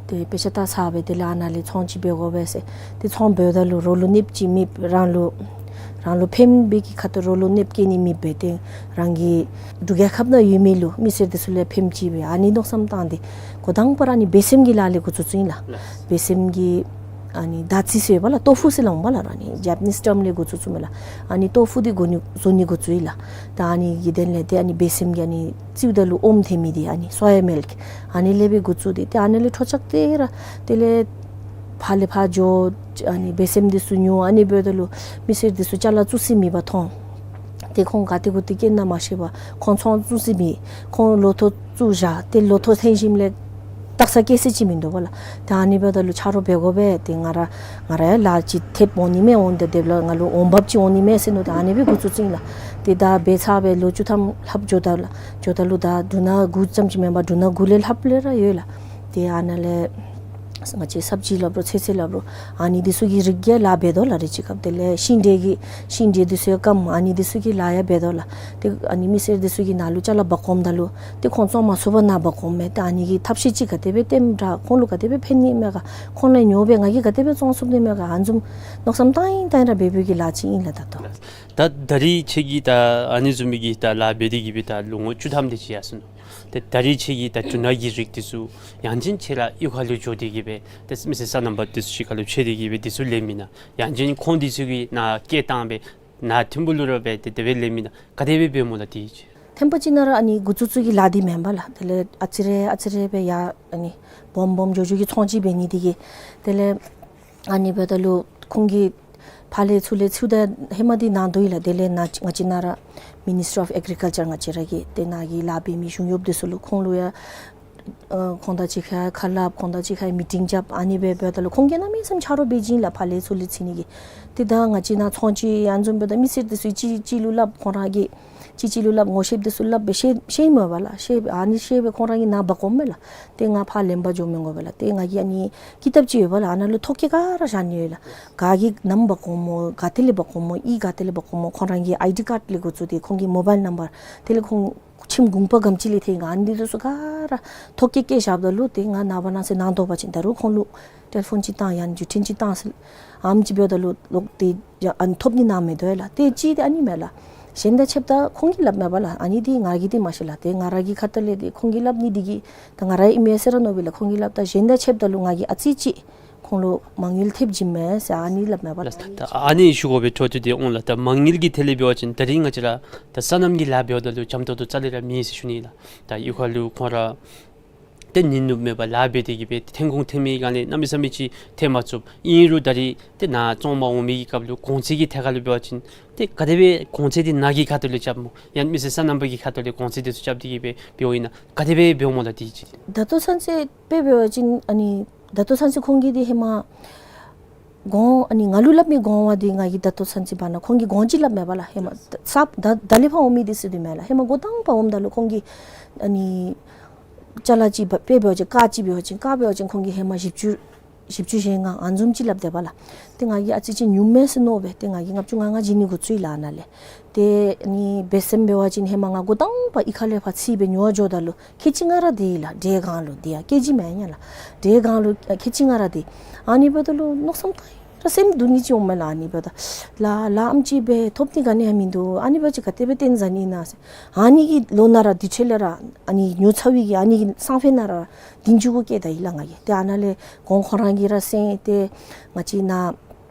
ཏེ་དཔེ་ཆ་ལྟ་ཚར་སྦེ་དེ་ལས་ཨ་ནཱ་ལས་ཚོང་ཅིག་འབད་དགོ་པས་ཟེར། ཏེ་ཚོང་འབདཝ་ད་ལུ་རོགས་ལུ་གནོདཔ་ཅིག་མེད་པར་རང་ལུ་རང་ལུ་ཕནམ་སྦེ་གི་ཁ་ཐུག་རོགས་ལུ་གནོདཔ་བཀལ་ནི་མེདཔ་སྦེ་ཏེ་རང་གི་འབྲུག་རྒྱལ་ཁབ་ནང་ཡོད་མི་ལུ་མི་སེར་འདི་ཚུ་ལུ་ཕནམ་ཅིག་སྦེ་ཨ་ནི་མནོ་བསམ་བཏང་སྟེ་འགོ་དང་པ་ར་ཨ་ནི་སྦས་སེམས་ཀྱི་ལཱ་ལས་འགོ་བཙུགས་བཙུགསཔ་ཨིན་ལགས། སྦས་སེམས་ཀྱི་ཨ་ནི་ད་རྫི་ཟེར་བ་ལགས། ཏོ་ཕུ་ཟེར་སླབ་འོང་པ་ལགས། ཨ་ནི་ཇེ་པ་ནིསི་ཊརམ་ལས་འགོ་བཙུགས་བཙུགསཔ་མས་ལགས། ཨ་ནི་ཏོ་ཕུ་འདི་འགོ་ནི་བཟོ་ནི་འགོ་བཙུགས་ཡི་ལགས། ད་ཨ་ནི་གི་དོན་ལས་ཏེ་ཨ་ནི་སྦས་སེམས་ཀྱི་ཨ་ནི་རྫིཝ་ད་ལུ་ཨོམ་ཐོན་མི་འདི་ཨ་ནི་སོ་ཡ་མིལཀ་ཨ་ནི་ལས་སྦེ་འགོ་བཙུགས་ཏེ་ཏེ་ཨ་ནི་ལས་འཕྲོ་བཅག་སྟེ་ར་དེ་ལས་ཕར་ལས་ཕར་འགྱོ། ཨ་ནི་སྦས་སེམས་འདི་ཚུ་ཉོ། ཨ་ནི་འབདཝ་ད་ལུ་མི་སེར་འདི་ཚུ་ཅ་ལ་བཙུགས་ས་མེད་པར་མཐོང་། ཏེ་ཁོང་ག་ཏེ་གུ་ཏེ་སྐྱེལ་ན་མ་ཤེས་པར་ཁོང་ཚོང་བཙུགས་ས་མེད། ཁོང་ལོ་ཐོག་བཙུགས་བཞག། ཏེ་ལོ་ཐོག་ཐོན་ཞིནམ་ལས་བཏགས་ས་སྐྱེལ་ས་ཅིག་མིན་འདུག་པ་ལགས། ཏེ་ཨ་ནི་འབདཝ་ད་ལུ་ཆ་རོགས་འབད་དགོ་པས། ཏེ་ང་ར་ང་ར་ཡང་ལཱ་ཅིག་ཐེབས་འོང་ནི་མས། འོང་སྟེ་དེ་ལས་ང་ལུ་འོང་འབབ་ཅིག་འོང་ནི་མས་ཟེར་མནོ་སྟེ་ཨ་ནི་སྦེ་འགོ་བཙུགས་བཙུགསཔ་ཨིན་ལགས། ཏེ་ད་འབད་ཚར་སྦེ་ལོ་བཅུ་ཐམ་ལྷགཔ་འགྱོཝ་ད་ལུ་འགྱོཝ་ད་ལུ་ད་འབྲུ་སྣ་དགུ་ཙམ་ཅིག་མེན་པར་འབྲུ་སྣ་དགུ་ལས་ལྷགཔ་ལས་ར་ཡོད་ལགས། ཏེ་ཨ་ནཱ་ལས་ང་བཅས་སབ་ཇི་སླབ་རུང་ཚོད་བསྲེ་སླབ་རུང་ཨ་ནི་འདི་ཚུ་གི་རིགས་ཀྱི་ལཱ་འབད་དོ་ལགས། རེ་ཅིག་སྐབས་དེ་ལས་ཤིང་འབྲས་ཀྱི་ཤིང་འབྲས་འདི་ཚུ་སྐམ། ཨ་ནི་འདི་ཚུ་གི་ལཱ་ཡང་འབད་དོ་ལགས། ཏེ་ཨ་ནི་མི་སེར་འདི་ཚུ་གིས་ནཱ་ལུ་ཅ་ལ་འབག་འོངམ་ད་ལུ་ཏེ་ཁོང་བཙོང་མ་ཚུགས་པར་ནཱ་འབག་འོངམ་མས། ཏེ་ཨ་ནི་གི་ཐབས་ཤེས་ཅིག་ག་དེ་སྦེ་སྟོནམ་དྲག། ཁོང་ལུ་ག་དེ་སྦེ་ཕན་ནི་མས་ག། ཁོང་ལས་ཉོ་སྦེ་ང་གིས་ག་དེ་སྦེ་བཙོང་ཚུགས་ནི་མས་ག། ཨ་ནི་བཟུམ་མནོ་བསམ་བཏང་ཡི་བཏང་ཡི་ར་འབད་འབདཝ་གི་ལཱ་ཅིག་ཨིན་ལགས་ད་ལྟོ། ད་ད་རིས་ཁྱེད་ཀྱིས་ད་ཨ་ནི་བཟུམ་མའི་གི་ད་ལཱ་འབད་དེ་གི་སྦེ་ད་ལོ་ངོ་བཅུ་ཐམ་དེ་ཅིག་ཡར་སོ་ནུག། ཏེ་ད་རིས་ཁྱེད་ཀྱིས་ད་འབྲུ་སྣ་གི་རིགས་འདི་ཚུ་ཡང་ཅིན་ཁྱེད་ར་གཡུས་ཁ་ལུ་འགྱོ་སྟེ་གི་སྦེ་ཏེ་མི་སེར་སོ་ནམ་པ་འདི་ཚུ་གཅིག་ཁར་ལུ་ཕྱད་དེ་གི་སྦེ་འདི་ཚུ་ལེན་མེན་ན། ཡང་ཅིན་ཁོང་འདི་ཚུ་གིས་ནཱ་སྐྱེལ་བཏང་སྦེ་ནཱ་ཐིམ་ཕུག་ལུ་ར་སྦེ་ཏེ་དེ་སྦེ་ལེན་མེན་ན། ག་དེ་སྦེ་འབདཝ་སྨོ་ལགས་དེ་ཅིག། ཐེངས་པ་ཅིག་ནང་ར་ཨ་ནི་འགོ་བཙུགས་བཙུགས་ཀྱི་ལཱ་འདི་མེན་པ་ལགས། དེ་ལས་ཨ་ཙི་རེ་ཨ་ཙི་རེ་སྦེ་ཡར་ཨ་ནི་སྦོམ་སྦོམ་འགྱོ་འགྱོ་གི་ཚོང་ཅིག་འབད་ནི་འདི་གིས་དེ་ལས་ཨ་ནི་འབདཝ་ད་ལུ་ཁོང་གིས་ཕར་ལས་ཚུར་ལས་ཚུར་ད་ཧེ་མ་འདི་གནང་དོ་ཡོད་ལགས། དེ་ལས་ནཱ་ང་བཅས་ནཱ་ར་མི་ནིསི་ཊི་རི་ཨོཕ་ཨེག་རི་ཀལ་ཅར་ང་བཅས་ར་གི་ཏེ་ནཱ་གི་ལཱ་འབད་མི་གཞུང་གཡོགཔ་འདི་ཚུ་ལུ་ཁོང་ལུ་ཡང་ཨ་ཁོང་དང་གཅིག་ཁར་ཁ་སླབ། ཁོང་དང་གཅིག་ཁར་མི་ཊིང་རྐྱབ། ཨ་ནི་སྦེ་འབདཝ་ད་ལུ་ཁོང་གིས་གནམ་མེད་ས་མེད་ཆ་རོགས་འབད་བྱིན་ལགས། ཕར་ལས་ཚུར་ལས་འཚོལ་ནི་གི། ཏེ་ད་ང་བཅས་ནཱ་ཚོང་ཅིག་ཨ་ནི་བཟུམ་འབདཝ་ད་མི་སེར་འདི་ཚུ་གཅིག་གཅིག་ལུ་སླབ། ཁོང་ར་གིས་གཅིག་གཅིག་ལུ་སླབ། ངོ་ཤེསཔ་འདི་ཚུ་སླབ་སྦེ་ཤེས་ཤེས་མས་པ་ལགས། ཤེས་སྦེ་ཨ་ནི་ཤེས་སྦེ་ཁོང་ར་གིས་ནཱ་འབག་འོངམ་མས་ལགས། ཏེ་ང་ཕར་ལེན་པར་འགྱོ་མི་དགོ་པས་ལགས། ཏེ་ང་གིས་ཨ་ནི་ཀི་ཏབ་ཅིག་ཡོད་པ་ལགས། ཨ་ནཱ་ལུ་ཐོ་བཀོད་ག་ར་བཞག་ནི་ཡོད་ལགས། ག་གིས་ནམ་འབག་འོངམ་སྨོ། ག་ཏེ་ལས་འབག་འོངམ་སྨོ། གཡུས་ག་ཏེ་ལས་འབག་འོངམ་སྨོ། ཁོང་ར་གི་ཨའི་ཌི་ཀཱཌ་ལས་འགོ་བཙུགས་ཏེ་ཁོང་གི་མོ་བཱའིལ་ནམ་བར་དེ་ལས་ཁོང་ཁྱིམ་གུང་པ་ག་དེམ་ཅིག་ལས་ཐོན་ག་ཨ་ནི་འདི་ཚུ་ག་ར་ཐོ་བཀོད་བཀོད་བཞགཔ་ད་ལུ་ཏེ་ང་ནངས་པ་གནངས་ཚེ་གནང་དོ་བ་ཅིན་ད་རུང་ཁོང་ལུ་ཊེ་ལི་ཕོན་ཅིག་བཏང་ཡང་བརྒྱུད་འཕྲིན་ཅིག་བཏང་ཟེར་ཨ་ནེམ་ཅིག་འབདཝ་ད་ལུ་ལོག་སྟེ་ཡང་ཨ་ནི་ཐོབ་ནི་ནང་མེད་དོ་ཡ་ལགས། ཏེ་གཅིག་དེ་ཨ་ནི་མས་ལགས། གཞན་དང་ཕྱདཔ་ད་ཁོང་གིས་སླབ་མས་པ་ལགས། ཨ་ནི་འདི་ང་གིས་འདི་མ་ཤེས་ལགས། ཏེ་ང་ར་གི་ཁ་ཐུག་ལས་ཏེ་ཁོང་གིས་སླབ་ནི་འདི་གིས་ད་ང་ར་ཨིན་མས་ཟེར་ར་མནོ་བས་ལགས། ཁོང་གིས་སླབ་ད་གཞན་དང་ཕྱདཔ་ད་ལུ་ང་གིས་ཨ་ཙི་ཅིག་ ཁོང་ལུ་མ་དངུལ་ཐེབས་བྱིན་མས་ཟེར་ཨ་ནི་སླབ་མས་པ་ལགས། ད་ཨ་ནི་ཞུ་དགོ་པའི་འཕྲོ་མཐུད་དེ་འོང་ལགས། ད་མ་དངུལ་གྱི་ཐད་ལས་འབད་བ་ཅིན་ད་རིས་ང་བཅས་ར་ད་སོ་ནམ་གྱི་ལཱ་འབདཝ་ད་ལུ་འཇམ་ཏོང་ཏོ་རྩ་ལས་ར་མེད་ཟེར་ཞུ་ནི་ལགས། ད་གཡུས་ཁ་ལུ་ཁོང་ར་ཏེ་ཉིན་ནུབ་མེད་པར་ལཱ་འབད་དེ་གིས་སྦེ་ཏེ་འཐོན་ཁུངས་ཐོན་མི་ག་ལས་གནམ་མེད་ས་མེད་ཅིག་ཐོན་མ་ཚུགས། ཨིན་རུང་ད་རིས་ཏེ་ནཱ་བཙོང་པར་འོང་མི་གི་སྐབས་ལུ་གོང་ཚད་ཀྱི་ཐད་ཁར་ལུ་འབད་བ་ཅིན་ཏེ་ག་དེ་སྦེ་གོང་ཚད་འདི་ནཱ་གི་ཁ་ཐུག་ལས་རྐྱབ་སྨོ། ཡང་མི་སེར་སོ་ནམ་པ་གི་ཁ་ཐུག་ལས་གོང་ཚད་འདི་ཚུ་རྐྱབ་སྟེ་གིས་སྦེ་འབདཝ་ཨིན་ན་ག་དེ་སྦེ་འབདཝ་སྨོ་ལགས་དེ་ཅིག། ད་ལྟོ་ཚུན་ཚོད་དཔེ་འབད་བ་ཅིན་ཨ་ནི་ད་ལྟོ་ཚུན་ཚོད་ཁོང་གིས་འདི་ཧེ་མ་གོང་ཨ་ནི་ང་ལུ་སླབ་མི་གོང་བ་འདི་ང་གིས་ད་ལྟོ་ཚུན་ཚོད་བར་ན་ཁོང་གིས་གོང་ཅིག་སླབ་མས་པ་ལགས། ཧེ་མ་ས་ད་ད་ལས་ཕར་འོང་མི་འདི་ཚུ་འདི་མས་ལགས། ཧེ་མ་འགོ་དང་པ་འོངམ་ད་ལུ་ཁོང་གིས་ཨ་ནི་ཅ་ལ་ཅིག་འབད་དཔེ་འབད་བ་ཅིན་ཀར་ཅིག་འབད་བ་ཅིན་ཀར་འབད་བ་ཅིན་ཁོང་གིས་ཧེ་མ་བཞི་བཅུ་བཞི་བཅུ་ཞེ་ལྔ་ཨ་ནི་བཟུམ་ཅིག་སླབ་སྡོདཔ་ལགས། ཏེ་ང་གིས་ཨ་ཙི་ཅིག་ཉུངམ་མས་ཟེར་མནོ་སྦེ་ཏེ་ང་གིས་ལྔ་བཅུ་ང་ལྔ་བྱིན་ནི་འགོ་བཙུགས་ཡི་ལགས་ཨ་ནཱ་ལས། ཏེ་ཨ་ནི་འབད་ཟེར་འབད་བ་ཅིན་ཧེ་མ་ང་འགོ་དང་པ་གཡུས་ཁ་ལས་ཕར་ཚུར་སྦེ་ཉོ་བར་འགྱོཝ་ད་ལུ་ཁལ་གཅིག་ལྔ་ར་སྟེར་ཡི་ལགས། འབྲས་སྒང་ལུ་འདི་ཡང་ཀེ་ཇི་མེན་ན་ལགས། འབྲས་སྒང་ལུ་ཨ་ཁལ་གཅིག་ལྔ་ར་སྟེར། ཨ་ནི་འབདཝ་ད་ལུ་མནོ་བསམ་བཏང་ཡི་ར་སེམས་སྡུག་ནི་ཅིག་འོང་མས་ལགས། ཨ་ནི་འབདཝ་ད་ལཱ་ལཱ་ཨེམ་ཅིག་སྦེ་ཐོབ་ནི་ག་ནི་ཡང་མིན་འདུག། ཨ་ནི་འབད་བ་ཅིན་ག་དེ་སྦེ་བཏོན་ཟ་ནི་ཨིན་ན་ཟེར། ཨ་ནི་གི་ལོ་ནང་ར་དེ་འཕྲོ་ལས་ར་ཨ་ནི་ཉོ་ཚར་བའི་གི་ཨ་ནི་གི་སང་ཕོད་ནང་ར་དེ་མཇུག་གུ་བསྐྱལ་ད་ཡི་ལགས་ང་གིས། ཏེ་ཨ་ནཱ་ལས་གོང་ཁོང་ར་གིས་ར་སེང་སྟེ་ང་བཅས་ནཱ་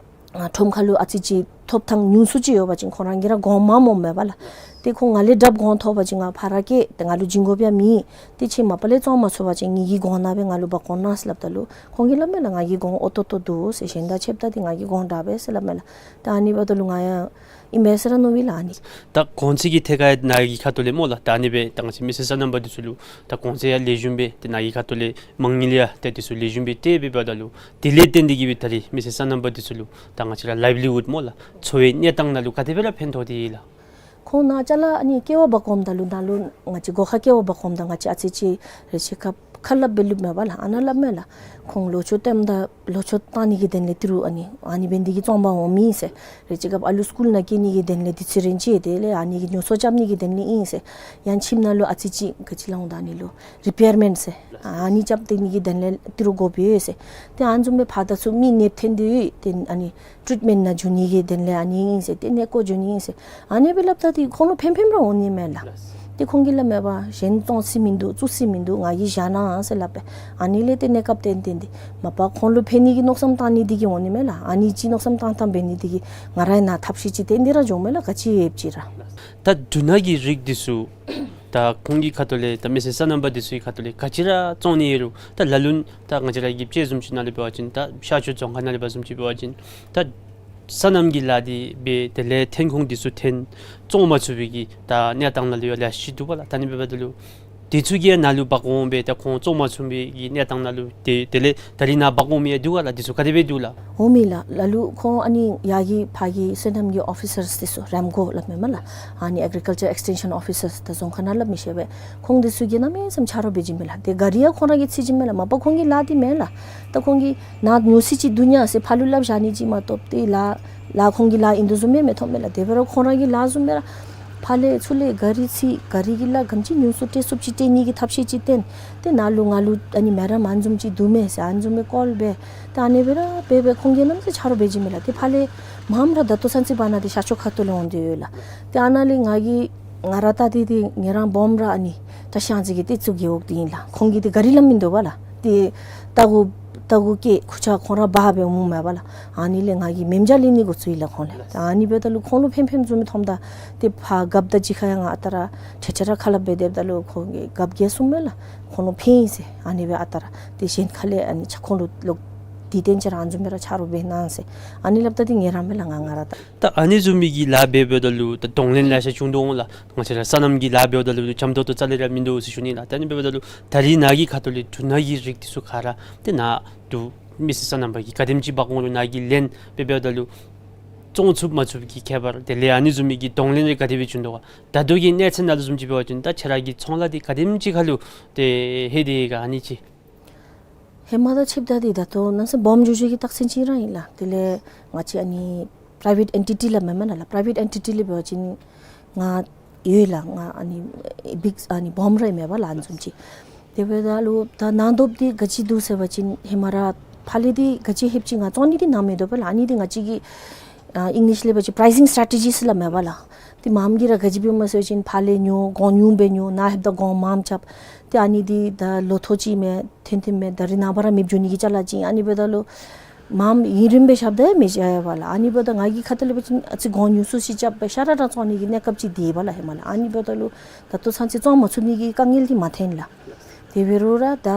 ཨ་ཁྲོམ་ཁ་ལུ་ཨ་ཙི་ཅིག་ཐོབ་ཐང་ཉུང་སུ་ཅིག་ཡོད་པ་ཅིན་ཁོང་ར་གིས་ར་གོང་མངམ་འོང་མས་པ་ལགས། ཏེ་ཁོང་ང་ལས་དྲགཔ་གོང་ཐོབ་པ་ཅིན་ང་ཕར་ར་བསྐྱལ། ཏེ་ང་ལུ་བྱིན་དགོཔ་ཡང་མེད། ཏེ་ཁྱེད་མ་པ་ལས་བཙོང་མ་ཚུགས་པ་ཅིན་ངེ་གི་གོང་ནང་སྦེ་ང་ལུ་འབག་འོང་གནང་ཟེར་སླབ་ད་ལུ་ཁོང་གིས་སླབ་མས་ལགས། ང་གི་གོང་ཨོ་ཏོག་ཏོ་འདུག་ཟེར། གཞན་དང་ཕྱདཔ་ད་ཏེ་ང་གི་གོང་དྲག་པས་ཟེར་སླབ་མས་ལགས། ད་ཨ་ནི་འབདཝ་ད་ལུ་ང་ཡང་ཨིན་པས་ཟེར་ར་མནོ་བས་ལགས་ཨ་ནི། ད་གོང་ཚད་ཀྱི་ཐད་ཁར་ནཱ་གི་ཁ་ཐུག་ལས་སྨོ་ལགས། ད་ཨ་ནི་སྦེ་ད་ང་བཅས་མི་སེར་སོ་ནམ་པ་འདི་ཚུ་ལུ་ད་གོང་ཚད་ཡང་ལེགས་ཤོམ་སྦེ་ཏེ་ནཱ་གི་ཁ་ཐུག་ལས་མ་དངུལ་ཡང་ཏེ་འདི་ཚུ་ལེགས་ཤོམ་སྦེ་སྤྲོད་སྦེ་འབདཝ་ད་ལུ་དེ་ལས་བརྟེན་ཏེ་གིས་སྦེ་ད་རིས་མི་སེར་སོ་ནམ་པ་འདི་ཚུ་ལུ་ད་ང་བཅས་ར་ལའིབ་ལི་ཝུཌ་སྨོ་ལགས། འཚོ་བའི་གནས་སྟངས་ནང་ལུ་ག་དེ་སྦེ་ར་ཕན་ཐོགས་ཏེ་ཡོད་ལགས། ཁོང་ནཱ་ཅ་ལ་ཨ་ནི་ཀེ་བ་འབག་འོངམ་ད་ལུ་ནཱ་ལུ་ང་བཅས་སྒོ་ཁར་ཀེ་བ་འབག་འོངམ་ད་ང་བཅས་ཨ་ཙི་ཅིག་རེ་ཆེ་ཁ་ཁ་སླབ་སྦེ་ལུསཔ་མས་པ་ལགས། ཨ་ནཱ་སླབ་མས་ལགས། ཁོང་ལོ་མཆོད་བཏངམ་ད་ལོ་མཆོད་བཏང་ནི་གི་དོན་ལས་ཏི་རུ་ཨ་ནི་ཨ་ནི་འབད་ནི་འདི་གིས་བཙོང་པར་འོངམ་ཨིན་ཟེར། རེ་ཅིག་སྐབས་ཨ་ལུ་སི་ཀུལ་ནང་བསྐྱལ་ནི་གི་དོན་ལས་དུས་ཚོད་རན་ཅི། དེ་ལས་ཨ་ནི་གི་ཉོ་ཚོང་རྐྱབ་ནི་གི་དོན་ལས་ཨིན་ཟེར། ཡང་ཁྱིམ་ནང་ལུ་ཨ་ཙི་ཅིག་ག་ཅི་སླབ་འོང་ད་ཨ་ནི་ལུ་རི་པེར་མེནཊ་ཟེར། ཨ་ནི་རྐྱབ་སྟེ་ནི་གི་དོན་ལས་ཏི་རུ་དགོཔ་ཡོད་ཟེར། ཏེ་ཨ་ནི་བཟུམ་སྦེ་ཕར་ད་ཚུར་མི་གནོདཔ་ཐོན་ཏེ་ཡོད། ཏེ་ཨ་ནི་ཊྲིཊ་མེནཊ་ནང་འགྱོ་ནི་གི་དོན་ལས་ཨ་ནི་ཨིན་ཟེར། ཏེ་གནས་སྐོར་འགྱོ་ནི་ཨིན་ཟེར། ཏེ་ཨ་ནི་སྦེ་སླབ་ད་ཏེ་ཁོང་ལུ་ཕན་ཕནམ་ར་འོང་ནི་མས་ལགས། ཏེ་ཁོང་གིས་སླབ་མས་པ། གཞན་བཙོང་ས་མིན་འདུག། བཙུགས་ས་མིན་འདུག། ང་གིས་བཞག་གནང་ཟེར་སླབ་པས། ཨ་ནི་ལས་ཏེ་གནས་སྐབས་ཏན་ཏན་འདི་མ་པ་ཁོང་ལུ་ཕན་ནི་གི་མནོ་བསམ་བཏང་ནི་འདི་གིས་འོང་ནི་མས་ལགས། ཨ་ནི་ཅིག་མནོ་བསམ་བཏང་བཏངམ་འབད་ནི་འདི་གིས་ང་ར་ཡང་ནཱ་ཐབས་ཤེས་ཅིག་བཏོན་ཏེ་ར་འགྱོཝ་མས་ལགས། ག་ཅི་ཡོདཔ་ཅིག་ར། ད་འབྲུ་སྣ་གི་རིགས་འདི་ཚུ་ད་ཁོང་གི་ཁ་ཐུག་ལས་ད་མི་སེར་སོ་ནམ་པ་འདི་ཚུ་གི་ཁ་ཐུག་ལས་ག་ཅི་ར་བཙོང་ནི་ཡོད་རུང་ད་ལ་ལུ་ད་ང་བཅས་ར་གི་དཔྱད་བཟུམ་ཅིག་ནང་ལས་འབད་བ་ཅིན་ད་ཤར་ཕྱོགས་རྫོང་ཁག་ནང་ལས་འབད་བཟུམ་ཅིག་འབད་བ་ཅིན་ད་སོ་ནམ་གྱི་ལཱ་འདི་འབད་དེ་ལས་ཐོན་ཁུངས་འདི་ཚུ་ཐོན་བཙོང་མ་ཚུགས་པའི་གི་ད་གནས་སྟངས་ནང་ལུ་ཡང་ལེ་ཤ་ཅིག་འདུག་པ་ལགས། ད་ཨ་ནི་འབདཝ་ད་ལུ་འདི་ཚུ་གིས་ནཱ་ལུ་འབག་འོང་སྦེ་ད་ཁོང་བཙོང་མ་ཚུགས་པའི་གི་གནས་སྟངས་ནང་ལུ་དེ་དེ་ལས་ད་རིས་ནཱ་འབག་འོང་མི་ཡང་འདུག་ག་ལགས། འདི་ཚུ་ག་དེ་སྦེ་འདུག་ལགས། འོང་མས་ལགས། ལ་ལུ་ཁོང་ཨ་ནི་ཡར་གྱི་ཕར་གྱི་སོ་ནམ་གྱི་ཨོ་ཕི་སརསི་འདི་ཚུ་རེམ་ཀོ་སླབ་མས་མས་ལགས། ཨ་ནི་ཨེག་རི་ཀལ་ཅར་ཨེགས་ཊེན་ཤཱན་ཨོ་ཕི་སརསི་ད་རྫོང་ཁག་ནང་སླབ་མི་ཤེས་པས། ཁོང་འདི་ཚུ་གིས་གནམ་མེད་ས་མེད་ཆ་རོགས་འབད་བྱིན་མས་ལགས། ཏེ་ག་རི་ཡང་ཁོང་ར་གིས་འཚོལ་བྱིན་མས་ལགས། མ་པ་ཁོང་གི་ལཱ་འདི་མེན་ལགས། ད་ཁོང་གིས་ནཱ་ཉོ་ས་ཅིག་འདུག་ཉ་ཟེར་ཕར་ལུ་སླབ་བཞག་ནི་ཅིག་མ་གཏོགས་ཏེ་ལཱ་ལཱ་ཁོང་གི་ལཱ་ཨིན་དོ་བཟུམ་མེན་མི་མཐོང་མས་ལགས། དེ་འབད་རུང་ཁོང་ར་གི་ལཱ་བཟུམ་སྦེ་ར་ཕར་ལས་ཚུར་ལས་ག་རི་འཚོལ། ག་རི་གི་ལཱ་ག་དེམ་ཅིག་ཉུང་སུ་སྤྲོད་ཚུགསཔ་ཅིག་སྤྲོད་ནི་གི་ཐབས་ཤེས་ཅིག་བཏོན། ཏེ་ནཱ་ལུ་ང་ལུ་ཨ་ནི་མེ་རམ་ཨ་ནི་བཟུམ་ཅིག་འདུག་མས་ཟེར་ཨ་ནི་བཟུམ་སྦེ་ཀོལ་འབད། ཏེ་ཨ་ནི་སྦེ་ར་འབད་འབད་ཁོང་གིས་གནམ་མེད་ས་མེད་ཆ་རོགས་འབད་བྱིན་མས་ལགས། ཏེ་ཕར་ལས་མངམ་ར་ད་ལྟོ་ཚུན་ཚོད་བར་ན་ཏེ་ཤར་ཕྱོགས་ཁ་ཐུག་ལས་འོང་སྟེ་ཡོད་ལགས། ཏེ་ཨ་ནཱ་ལས་ང་གིས་ང་ར་ད་ཏེ་ཏེ་ངེ་རང་སྦོམ་ར་ཨ་ནི་ད་ཤང་ཅིག་གི་ཏེ་བཙུགས་རྒྱལ་འོག་འདི་ཨིན་ལགས། ཁོང་གིས་ཏེ་ག་རི་སླབ་མིན་འདུག་པ་ལགས། ཏེ་ལྟག་གུ་ལྟག་གུ་བཀལ་ཁུར་ཆ་ཁོང་ར་འབག་སྦེ་འོངམ་མས་པ་ལགས། ཨ་ནི་ལས་ང་གིས་མེདཔ་བཟོ་ལེན་ནི་འགོ་བཙུགས་ཡི་ལགས་ཁོང་ལས། ད་ཨ་ནི་འབདཝ་ད་ལུ་ཁོང་ལུ་ཕན་ཕནམ་བཟུམ་མི་མཐོངམ་ད་ཏེ་ཕར་རྒཔོ་དང་གཅིག་ཁར་ཡང་ང་ཨ་རྟག་ར་ཁྲེ་ཁྲེ་ར་ཁ་སླབ་འབད་སྡོདཔ་ད་ལུ་ཁོང་གིས་རྒཔོ་གིས་གསུངམ་མས་ལགས། ཁོང་ལུ་ཕན་ཡི་ཟེར། ཨ་ནི་སྦེ་ཨ་རྟག་ར་ཏེ་གཞན་ཁ་ལས་ཨ་ནི་ཆ་ཁོང་ལུ་ལོག་དེ་སྟེང་ཅིག་ར་ཨ་ནི་བཟུམ་སྦེ་ར་ཆ་རོགས་འབད་གནང་ཟེར། ཨ་ནི་སླབ་ད་ཏེ་ངེ་རང་མས་ལགས་ང་ང་ར་ད། ད་ཨ་ནི་བཟུམ་མའི་གི་ལཱ་འབད་འབདཝ་ད་ལུ་ད་གདོང་ལེན་ལེ་ཤ་བྱུང་དོ་འོང་ལགས། ང་བཅས་ར་སོ་ནམ་གྱི་ལཱ་འབདཝ་ད་ལུ་འཇམ་ཏོང་ཏོ་རྩ་ལས་ར་མིན་འདུག་ཟེར་ཞུ་ནི་ལགས། ད་ཨ་ནི་འབདཝ་ད་ལུ་ད་རིས་ནཱ་གི་ཁ་ཐུག་ལས་འབྲུ་སྣ་གི་རིགས་འདི་ཚུ་ག་ར་ཏེ་ནཱ་འབྲུ་མི་སེར་སོ་ནམ་པ་གིས་ག་དེམ་ཅིག་འབག་འོང་རུང་ནཱ་གིས་ལེན་འབད་འབདཝ་ད་ལུ་བཙོང་ཚུགས་མ་ཚུགས་ཀྱི་ཁྱད་པར་དེ་ལས་ཨ་ནི་བཟུམ་མའི་གི་གདོང་ལེན་རེ་ག་དེ་སྦེ་བྱུང་དོ་ག། ད་ལྟོ་གི་གནས་ཚད་ནང་ལུ་བཟུམ་ཅིག་འབད་བ་ཅིན་ད་ཁྱེད་ར་གི་ཚོང་ལཱ་འདི་ག་དེམ་ཅིག་ཁར་ལུ་ཏེ་ལྷོད་དེ་ཡོད་ག་ཨ་ནི་ཅིག། ཧེ་མ་དང་ཕྱདཔ་ད་འདི་ད་ལྟོ་གནམ་མེད་ས་མེད་སྦོམ་འགྱོ་འགྱོ་གི་རྟགས་མཚན་ཅིག་ར་ཨིན་ལགས། དེ་ལས་ང་བཅས་ཨ་ནི་པ་རའི་ཝེཊ་ཨེན་ཊི་ཊི་ལགས་མེན་མེན་ན་ལགས། པ་རའི་ཝེཊ་ཨེན་ཊི་ཊི་ལས་འབད་བ་ཅིན་ང་ཡོད་ལགས། ང་ཨ་ནི་བིག་ཨ་ནི་སྦོམ་ར་མེད་པ་ལགས་ཨ་ནི་བཟུམ་ཅིག། དེ་འབདཝ་ད་ལུ་ད་ནང་དོགཔ་འདི་ག་ཅི་འདུག་ཟེར་བ་ཅིན་ཧེ་མ་ར་ཕར་ལས་འདི་ག་ཅི་ལྷོདཔ་ཅིག་ང་བཙོང་ནི་འདི་ནང་མི་འདུག་པ་ལགས། ཨ་ནི་འདི་ང་བཅས་ཀྱི་ཨ་ཨིང་ལིཤ་ལས་འབད་བ་ཅིན་པ་རའི་སིང་སི་ཊེ་རེ་ཊི་ཇི་ཟེར་སླབ་མས་པ་ལགས། ཏེ་མངམ་གིས་ར་ག་ཅི་འབད་མས་ཟེར་བ་ཅིན་ཕར་ལས་ཉོ་གོང་ཉུང་སྦེ་ཉོ་ནཱ་ལྷོདཔ་ད་གོང་མངམ་རྐྱབ། ཏེ་ཨ་ནི་འདི་ད་ལོ་ཐོག་ཅིག་མས། ཐོན་ཐོནམ་མས། ད་རིས་ནངས་པ་ར་མེདཔ་འགྱོ་ནི་གི་ཅ་ལ་ཅིག། ཨ་ནི་འབདཝ་ད་ལུ་ མངམ་ཡུན་རིངམོ་སྦེ་རྐྱབ་ད་མི་བྱ་བས་ལགས། ཨ་ནི་འབདཝ་ད་ང་གི་ཁ་ཐུག་ལས་འབད་བ་ཅིན་ཨ་ཙི་གོང་ཉུང་སུ་ཅིག་རྐྱབ་སྦེ་ཤ་ར་ར་བཙོང་ནི་གི་གནས་སྐབས་ཅིག་འདི་ཨིན་པས་ལགས་ཧེ་མ་ལགས། ཨ་ནི་འབདཝ་ད་ལུ་ད་ལྟོ་ཚུན་ཚོད་བཙོང་མ་ཚུགས་ནི་གི་དཀའ་ངལ་འདི་མ་ཐོན་ལགས། དེ་འབད་རུང་ར་ད་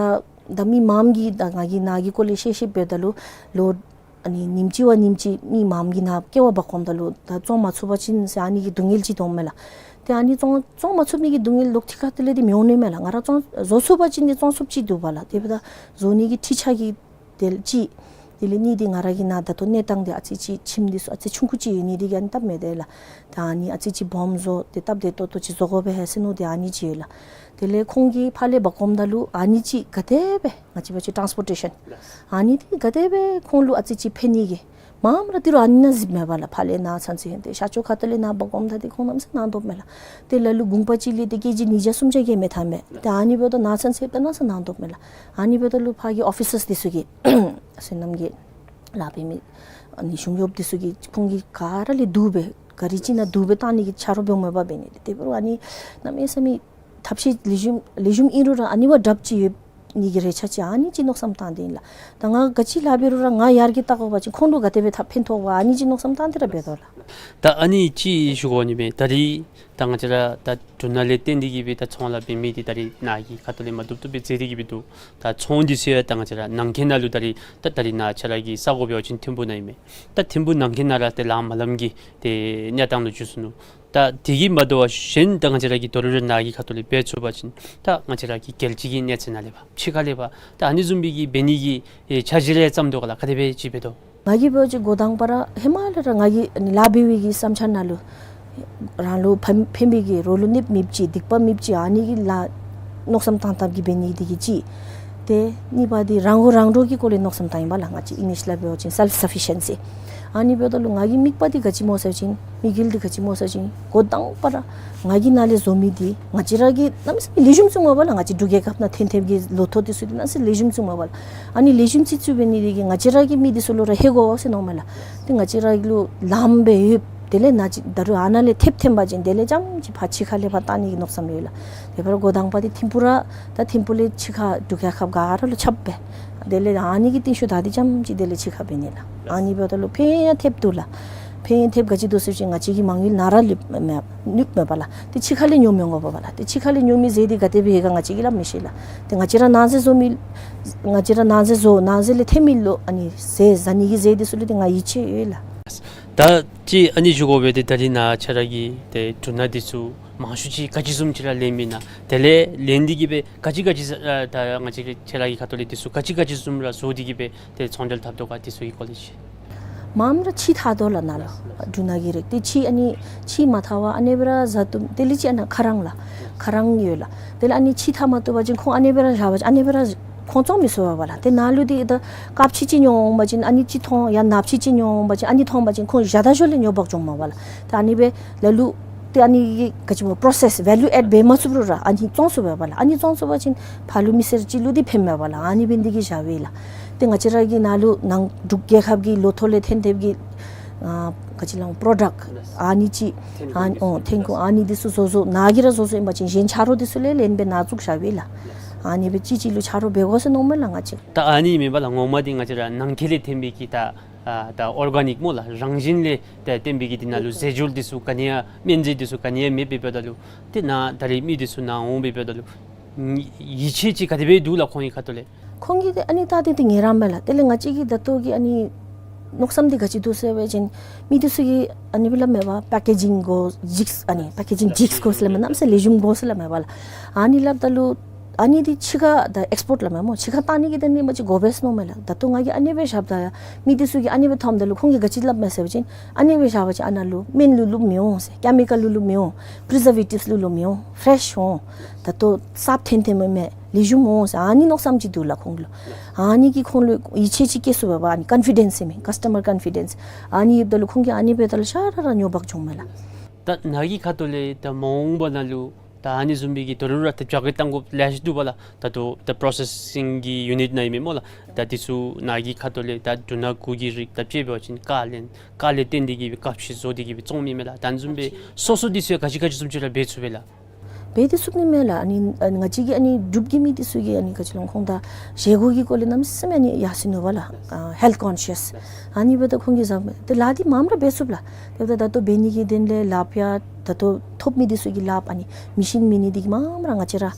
ད་མི་མངམ་གིས་ད་ང་གི་ནཱ་གི་སྐོར་ལས་ཤེས་ཤེསཔ་འབདཝ་ད་ལུ་ལོ་ཨ་ནི་ཉིནམ་གཅིག་བ་ཉིནམ་གཅིག་མི་མངམ་གིས་ནཱ་སྐྱེལ་བར་འབག་འོངམ་ད་ལུ་ད་བཙོང་མ་ཚུགས་པ་ཅིན་ཟེར་ཨ་ནི་གི་སྡུག་བསྔལ་ཅིག་འདུག་མས་ལགས། ཏེ་ཨ་ནི་བཙོང་བཙོང་མ་ཚུགས་ནི་གི་སྡུག་བསྔལ་ལོག་ཐིག་ཁ་ཐུག་ལས་འདི་མི་འོང་ནི་མས་ལགས། ང་ར་བཙོང་བཟོ་ཚུགས་པ་ཅིན་འདི་བཙོང་ཚུགསཔ་ཅིག་འདུག་པ་ལགས། དེ་འབདཝ་ད་བཟོ་ནི་གི་འཕྲུལ་ཆས་ཀྱི་དེ་ལས་ཅིག་དེ་ལས་ནི་འདི་ང་ར་གི་ནཱ་ད་ལྟོ་གནས་སྟངས་འདི་ཨ་ཙི་ཅིག་ཁྱིམ་འདི་ཚུ་ཨ་ཙི་ཆུང་ཀུ་ཅིག་ཡོད་ནི་འདི་གིས་ཨ་ནི་སྟབས་མི་བདེ་ལགས། ད་ཨ་ནི་ཨ་ཙི་ཅིག་སྦོམ་བཟོ་སྟེ་སྟབས་བདེ་ཏོག་ཏོ་ཅིག་བཟོ་དགོ་པས་ཟེར་མནོ་སྟེ་ཨ་ནི་ཅིག་ཡོད་ལགས། དེ་ལས་ཁོང་གིས་ཕར་ལས་འབག་འོངམ་ད་ལུ་ཨ་ནི་ཅིག་ག་དེ་སྦེ་ང་བཅས་འབད་བ་ཅིན་ཊཱནསི་པོར་ཊེ་ཤཱན་ཨ་ནི་འདི་ག་དེ་སྦེ་ཁོང་ལུ་ཨ་ཙི་ཅིག་ཕན་ནི་གི་མངམ་ར་ཏི་རུ་ཨ་ནི་ནང་གཟིགས་མས་པ་ལགས། ཕར་ལས་ནཱ་ཚུན་ཚོད་ཏེ་ཤར་ཕྱོགས་ཁ་ཐུག་ལས་ནཱ་འབག་འོངམ་ད་ཏེ་ཁོང་གནམ་མེད་ས་མེད་ནཱ་འདོདཔ་མས་ལགས། ཏེ་ལ་ལུ་གུང་པ་ཅིག་ལས་ཏེ་ཀེ་ཇི་ཉིས་བརྒྱ་སུམ་བརྒྱ་གི་མས་ཐངས་མས། ཏེ་ཨ་ནི་འབདཝ་ད་ནཱ་ཚུན་ཚོད་ཏེ་གནམ་མེད་ས་མེད་ནཱ་འདོདཔ་མས་ལགས། ཨ་ནི་འབདཝ་ད་ལུ་ཕར་གྱི་ཨོ་ཕི་སརསི་འདི་ཚུ་གིས་བསོད་ནམས་ཀྱི་ལཱ་འབད་མི་ཨ་ནི་གཞུང་གཡོགཔ་འདི་ཚུ་གིས་ཁོང་གིས་ག་ར་ལས་བསྡུ་སྦེ་ག་རི་ཅིག་ནང་བསྡུ་སྦེ་བཏང་ནི་གི་ཆ་རོགས་འབདཝ་མས་པ། འབད་ནི་དེ་འབད་རུང་ཨ་ནི་གནམ་མེད་ས་མེད་ཐབས་ཤེས་ལེགས་ཤོམ་ལེགས་ཤོམ་ཨིན་རུང་ར་ཨ་ནི་བ་དྲགཔ་ཅིག་ཡོད་ནི་གི་རེ་ཆ་ཅིག་ཨ་ནི་ཅིག་མནོ་བསམ་བཏང་སྟེ་ཨིན་ལགས། ད་ང་ག་ཅི་ལཱ་འབད་རུང་ར་ང་ཡར་རྒྱས་བཏང་དགོ་པ་ཅིན་ཁོང་ལུ་ག་དེ་སྦེ་ད་ཕན་ཐོགས་པ་ཨ་ནི་ཅིག་མནོ་བསམ་བཏང་སྟེ་ར་འབད་དོ་ལགས། ད་ཨ་ནི་ཅིག་ཞུ་དགོ་ནི་མས། ད་རིས་ད་ང་བཅས་ར་ད་འབྲུ་སྣ་ལས་བརྟེན་ཏེ་གིས་སྦེ་ད་ཚོང་ལཱ་འབད་མི་འདི་ད་རིས་ནཱ་གི་ཁ་ཐུག་ལས་མ་བཏུབ་བཏུབ་སྦེ་མཛད་དེ་གིས་སྦེ་འདུག། ད་ཚོང་འདི་ཚུ་ཡང་ད་ང་བཅས་ར་ནང་འཁོད་ནང་ལུ་ད་རིས་ད་ད་རིས་ནཱ་ཁྱེད་ར་གི་ས་གོ་འབད་བ་ཅིན་ཐིམ་ཕུག་ནང་ཨིན་མས། ད་ཐིམ་ཕུག་ནང་འཁོད་ནང་ར་ཏེ་ལམ་མ་ལམ་གྱི་ཏེ་གནས་སྟངས་ལུ་འགྱུར་སོ་ནུག། ད་དེ་གིས་མ་དོ་བར་གཞན་ད་ང་བཅས་ར་གིས་དོ་རུང་ར་ནཱ་གི་ཁ་ཐུག་ལས་འབད་ཚུགས་པ་ཅིན་ད་ང་བཅས་ར་གི་རྒྱལ་སྤྱི་གི་གནས་ཚད་ནང་ལས་ཕར་ཕྱི་ཁ་ལས་ཕར་ད་ཨ་ནི་བཟུམ་སྦེ་གི་འབད་ནི་གི་ཨེ་འཆར་གཞི་རེ་བརྩམས་དོ་ག་ལགས། ག་དེ་སྦེ་ཅིག་འབད་དོ། ང་གིས་འབད་བ་ཅིན་འགོ་དང་པ་ར་ཧེ་མ་ལས་ར་ང་གིས་ཨ་ནི་ལཱ་འབད་བའི་གི་བསམ་འཆར་ནང་ལུ་རང་ལུ་ཕན་ཕན་པའི་གི་རོགས་ལུ་གནོདཔ་མེདཔ་ཅིག་སྡིག་པ་མེདཔ་ཅིག་ཨ་ནི་གི་ལཱ་མནོ་བསམ་བཏང་བཏངམ་གིས་འབད་ནི་འདི་གིས་གཅིག། ཏེ་གཉིས་པ་འདི་རང་མགོ་རང་འདྲོངས་ཀྱི་སྐོར་ལས་མནོ་བསམ་བཏང་ཡི་པ་ལགས། ང་བཅས་ཨིང་ལིཤ་ལས་འབད་བ་ཅིན་སེལཕ་སེཕ་ཕི་ཤེན་སི། ཨ་ནི་འབདཝ་ད་ལུ་ང་གི་དམིགས་པ་འདི་ག་ཅི་སྨོ་ཟེར་བ་ཅིན་དམིགས་ཡུལ་འདི་ག་ཅི་སྨོ་ཟེར་བ་ཅིན་འགོ་དང་པ་ར་ང་གིས་ནཱ་ལས་བཟོ་མི་འདི་ང་བཅས་ར་གིས་གནམ་མེད་ས་མེད་ལེགས་ཤོམ་བཙུགསཔ་མས་པ་ལགས། ང་བཅས་འབྲུག་རྒྱལ་ཁབ་ནང་ཐོན་ཐོནམ་གི་ལོ་ཐོག་འདི་ཚུ་འདི་གནམ་མེད་ས་མེད་ལེགས་ཤོམ་བཙུགསཔ་མས་པ་ལགས། ཨ་ནི་ལེགས་ཤོམ་ཅིག་བཙུགས་འབད་ནི་འདི་གིས་ང་བཅས་ར་གིས་མི་འདི་ཚུ་ལུ་ར་ཧེ་གོ་ཟེར་མནོཝ་མས་ལགས། ཏེ་ང་བཅས་ར་གི་ལུ་ལམ་སྦེ་ཡོདཔ་དེ་ལས་ནཱ་ཅིག་ད་རུང་ཨ་ནཱ་ལས་ཐེབས་ཐོན་པ་ཅིན་དེ་ལས་རྐྱངམ་ཅིག་ཕར་ཕྱི་ཁ་ལས་ཕར་བཏང་ནི་གི་མནོ་བསམ་ཡོད་ལགས། དེ་འབད་རུང་འགོ་དང་པ་འདི་ཐིམ་ཕུག་ར་ད་ཐིམ་ཕུག་ལས་ཕྱི་ཁ་འབྲུག་རྒྱལ་ཁབ་ག་ར་ལུ་ཁྱབ་སྦེ་དེ་ལས་ཨ་ནི་གི་རྟིང་ཤུལ་ད་འདི་རྐྱངམ་ཅིག་དེ་ལས་ཕྱི་ཁ་འབད་ནི་ལགས། ཨ་ནི་འབདཝ་ད་ལུ་ཕན་ཡང་ཐོབ་འདུག་ལགས། ཕན་ཡང་ཐོབ་ག་ཅི་འདུག་ཟེར་བ་ཅིན་ང་བཅས་ཀྱི་མ་དངུལ་ནཱ་ར་ལུ་མེད་ནུག་མས་པ་ལགས། ཏེ་ཕྱི་ཁ་ལས་ཉོ་མི་འོང་པ་ལགས། ཏེ་ཕྱི་ཁ་ལས་ཉོ་མི་ཟེར་འདི་ག་དེ་སྦེ་ཡོད་ག་ང་བཅས་ཀྱིས་སླབ་མི་ཤེས་ལགས། ཏེ་ང་བཅས་ར་ནང་ཟས་བཟོ་མི་ང་བཅས་ར་ནང་ཟས་བཟོ་ནང་ཟས་ལས་ཐོན་མི་ལུ་ཨ་ནི་ཟས་ཟ་ནི་གི་ཟས་འདི་ཚུ་ལུ་ཏེ་ང་ཡིད་ཆེས་ཡོད་ལགས། ད་ཅི་ཨ་ནི་ཞུ་དགོ་པས། ཏེ་ད་རིས་ནཱ་ཁྱེད་ར་གིས་ཏེ་འབྲུ་སྣ་འདི་ཚུ་མང་ཤོས་ཅིག་ག་ཅི་བཟུམ་ཅིག་ར་ལེན་མི་ཨིན་ན། དེ་ལས་ལེན་འདི་གིས་སྦེ་ག་ཅི་ག་ཅི་ཨ་ད་ང་བཅས་ཁྱེད་ར་གི་ཁ་ཐུག་ལས་འདི་ཚུ་ག་ཅི་ག་ཅི་བཟུམ་ར་བཟོ་སྟེ་གིས་སྦེ་ཏེ་ཚོང་འབྲེལ་འཐབ་དོ་ག་འདི་ཚུ་གི་སྐོར་ལས་ཅིག། མངམ་ར་ཕྱེ་འཐག་དོ་ལགས་ནཱ་ལུ། འབྲུ་སྣ་གི་རིགས་འདི་ཕྱེ་ཨ་ནི་ཕྱེ་མ་འཐག་པར་ཨ་ནི་སྦེ་ར་བཟའ་བཏུབ། དེ་ལས་ཅིག་ཨ་ནཱ་ཁ་རང་ལགས། ཁ་རང་ཡོད་ལགས། དེ་ལས་ཨ་ནི་ཕྱེ་འཐག་མ་བཏུབ་པ་ཅིན་ཁོང་ཨ་ནི་སྦེ་ར་བཞག་པ་ཅིན་ཨ་ནི་སྦེ་ར་ཁོང་བཙོང་མི་ཚུགས་པས་པ་ལགས། ཏེ་ནཱ་ལུ་འདི་ད་དཀརཔོ་ཅིག་ཅིག་ཉོ་འོང་པ་ཅིན་ཨ་ནི་ཅིག་མཐོང་ཡང་ནགཔོ་ཅིག་ཅིག་ཉོ་འོང་པ་ཅིན་ཨ་ནི་མཐོང་པ་ཅིན་ཁོང་བཞག་ད་ཞོར་ལས་ཉོ་འབག་འགྱོཝ་མས་པ་ལགས། ཏེ་ཨ་ནི་སྦེ་ལ་ལུ་ཏེ་ཨ་ནི་གི་ག་ཅི་སྨོ་པོརོ་སེསི་བེ་ལུ་ཨེཌ་འབད་མ་ཚུགས་རུང་ར་ཨ་ནི་བཙོང་ཚུགས་པས་པ་ལགས། ཨ་ནི་བཙོང་ཚུགས་པ་ཅིན་ཕར་ལུ་མི་སེར་ཅིག་ལུ་འདི་ཕན་མས་པ་ལགས། ཨ་ནི་འབད་ནི་འདི་གིས་བཞག་པས་ལགས། ཏེ་ང་བཅས་ར་གི་ནཱ་ལུ་ནང་འབྲུག་རྒྱལ་ཁབ་ཀྱི་ལོ་ཐོག་ལས་ཐོན་ཐོནམ་གི་ཨ་ག་ཅི་ལོ་པོརོ་ཌཀཊ་ཨ་ནི་ཅིག་ཨ་ནི་ཨོ་ཐོན་ཁུངས་ཨ་ནི་འདི་ཚུ་བཟོ་བཟོཝ་ནཱ་གིས་ར་བཟོ་བཟོཝ་ཨིན་པ་ཅིན་གཞན་ཆ་རོགས་འདི་ཚུ་ལས་ལེན་སྦེ་ནཱ་བཙུགས་བཞག་པས་ལགས། ཨ་ནི་སྦེ་ཅིག་ཅིག་ལུ་ཆ་རོགས་འབད་དགོ་ཟེར་མནོཝ་མས་ལགས་ང་བཅས། ད་ཨ་ནི་མེན་པ་ལགས། ངོ་མ་འདི་ང་བཅས་ར་ནང་འཁོད་ལས་ཐོན་པའི་གི་ད་ཨ་ད་ཨོར་ག་ནིཀ་སྨོ་ལགས། རང་བཞིན་ལས་ད་ཐོན་པའི་གི་འདི་ནང་ལུ་རྫས་སྦྱོར་འདི་ཚུ་ག་ནི་ཡང་སྨན་རྫས་འདི་ཚུ་ག་ནི་ཡང་མེདཔ་འབདཝ་ད་ལུ་ཏེ་ནཱ་ད་རིས་མི་འདི་ཚུ་ནཱ་འོང་སྦེ་འབདཝ་ད་ལུ་ཡིད་ཆེས་ཅིག་ག་དེ་སྦེ་འདུག་ལགས་ཁོང་གི་ཁ་ཐུག་ལས། ཁོང་གིས་ཏེ་ཨ་ནི་ད་ཏེ་ཏེ་ངལ་རངས་མས་ལགས། དེ་ལས་ང་བཅས་ཀྱིས་ད་ལྟོ་གི་ཨ་ནི་མནོ་བསམ་འདི་ག་ཅི་འདུག་ཟེར་བ་ཅིན་མི་འདི་ཚུ་གིས་ཨ་ནི་སྦེ་སླབ་མས་པ། པེ་ཀེ་ཇིང་དགོ་ཅིག་ཨ་ནི་པེ་ཀེ་ཇིང་ཅིག་དགོ་ཟེར་སླབ་མས། གནམ་མེད་ས་མེད་ལེགས་ཤོམ་དགོ་ཟེར་སླབ་མས་པ་ལགས། ཨ་ནི་སླབ་ད་ལུ་ཨ་ནི་འདི་ཕྱི་ཁར་ད་ཨེགསི་པོརཊ་སླབ་མས་སྨོ། ཕྱི་ཁར་བཏང་ནི་གི་ད་ཨ་ནི་མ་ཅིག་དགོ་པས་མནོཝ་མས་ལགས། ད་ལྟོ་ང་གིས་ཨ་ནི་སྦེ་བཞགཔ་ད་མི་འདི་ཚུ་གིས་ཨ་ནི་སྦེ་མཐོངམ་ད་ལུ་ཁོང་གིས་ག་ཅི་སླབ་མས་ཟེར་བ་ཅིན་ཨ་ནི་སྦེ་བཞག་པ་ཅིན་ཨ་ནཱ་ལུ་སྨན་ལུ་བླུགསཔ་མི་འོང་ཟེར། ཀེ་མི་ཀཱལ་ལུ་བླུགསཔ་མི་འོང་། པི་རི་ཛར་ཝེ་ཊིབས་ལུ་བླུགསཔ་མི་འོང་། ཕེ་རེཤ་འོང་། ད་ལྟོ་གསརཔ་ཐོན་ཐོནམ་མས། ལེགས་ཤོམ་འོང་ཟེར་ཨ་ནི་མནོ་བསམ་ཅིག་འདུག་ལགས་ཁོང་ལུ། ཨ་ནི་གིས་ཁོང་ལུ་ཡིད་ཆེས་ཅིག་སྐྱེ་ཚུགས་པས་པ། ཨ་ནི་ཀོན་ཕི་ཌེནསི་ཟེར་མི་ཀཱསི་ཊ་མར་ཀོན་ཕི་ཌེནསི་ཨ་ནི་ཡོདཔ་ད་ལུ་ཁོང་གིས་ཨ་ནི་འབདཝ་ད་ལུ་ཤ་ར་ར་ཉོ་འབག་འགྱོཝ་མས་ལགས། ད་ནཱ་གི་ཁ་ཐུག་ལས་ད་མ་འོངས་པ་ནང་ལུ་ད་ཨ་ནི་བཟུམ་མའི་གི་དོ་རུང་ར་ཏེ་རྒྱ་སྐྱེད་གཏང་དགོཔ་ལེ་ཤ་འདུག་པ་ལགས། ད་ལྟོ་ད་པོརོ་སེ་སིང་གི་ཡུ་ནིཊ་ནང་ཨིན་མས་སྨོ་ལགས། ད་འདི་ཚུ་ནཱ་གི་ཁ་ཐུག་ལས་ད་འབྲུ་སྣ་གུ་གི་རིགས་ད་ཅིག་འབད་བ་ཅིན་ཀར་ལེན་ཀར་ལས་བཏོན་ཏེ་གིས་སྦེ་ཀར་ཕྱེ་བཟོ་སྟེ་གིས་སྦེ་བཙོང་མི་མས་ལགས། ད་ཨ་ནི་བཟུམ་སྦེ་སོ་སོ་འདི་ཚུ་ཡང་ག་ཅི་ག་ཅི་བཟུམ་ཅིག་ར་འབད་ཚུགས་པས་ལགས། འབད་དེ་ཚུགས་ནི་མས་ལགས། ཨ་ནི་ཨ་ནི་ང་བཅས་ཀྱི་ཨ་ནི་འབྲུག་གི་མི་འདི་ཚུ་གིས་ཨ་ནི་ག་ཅི་ལོ་ཁོང་ད་བཞེས་སྒོ་གི་སྐོར་ལས་གནམ་མེད་ས་མེད་ཨ་ནི་ཡ་སེ་ནོར་བ་ལགས། ཨ་ཧེལཐ་ཀོན་ཤཱསི། ཨ་ནི་འབདཝ་ད་ཁོང་གིས་བཟའ་མས། ཏེ་ལཱ་འདི་མངམ་ར་འབད་ཚུགས་ལགས། དེ་འབདཝ་ད་ད་ལྟོ་འབད་ནི་གི་དོན་ལས་ལགཔ་ཡང་ད་ལྟོ་ཐོབ་མི་འདི་ཚུ་གིས་ལགཔ་ཨ་ནི་མི་ཤིན་མེད་ནི་འདི་གིས་མངམ་ར་ང་བཅས་ར།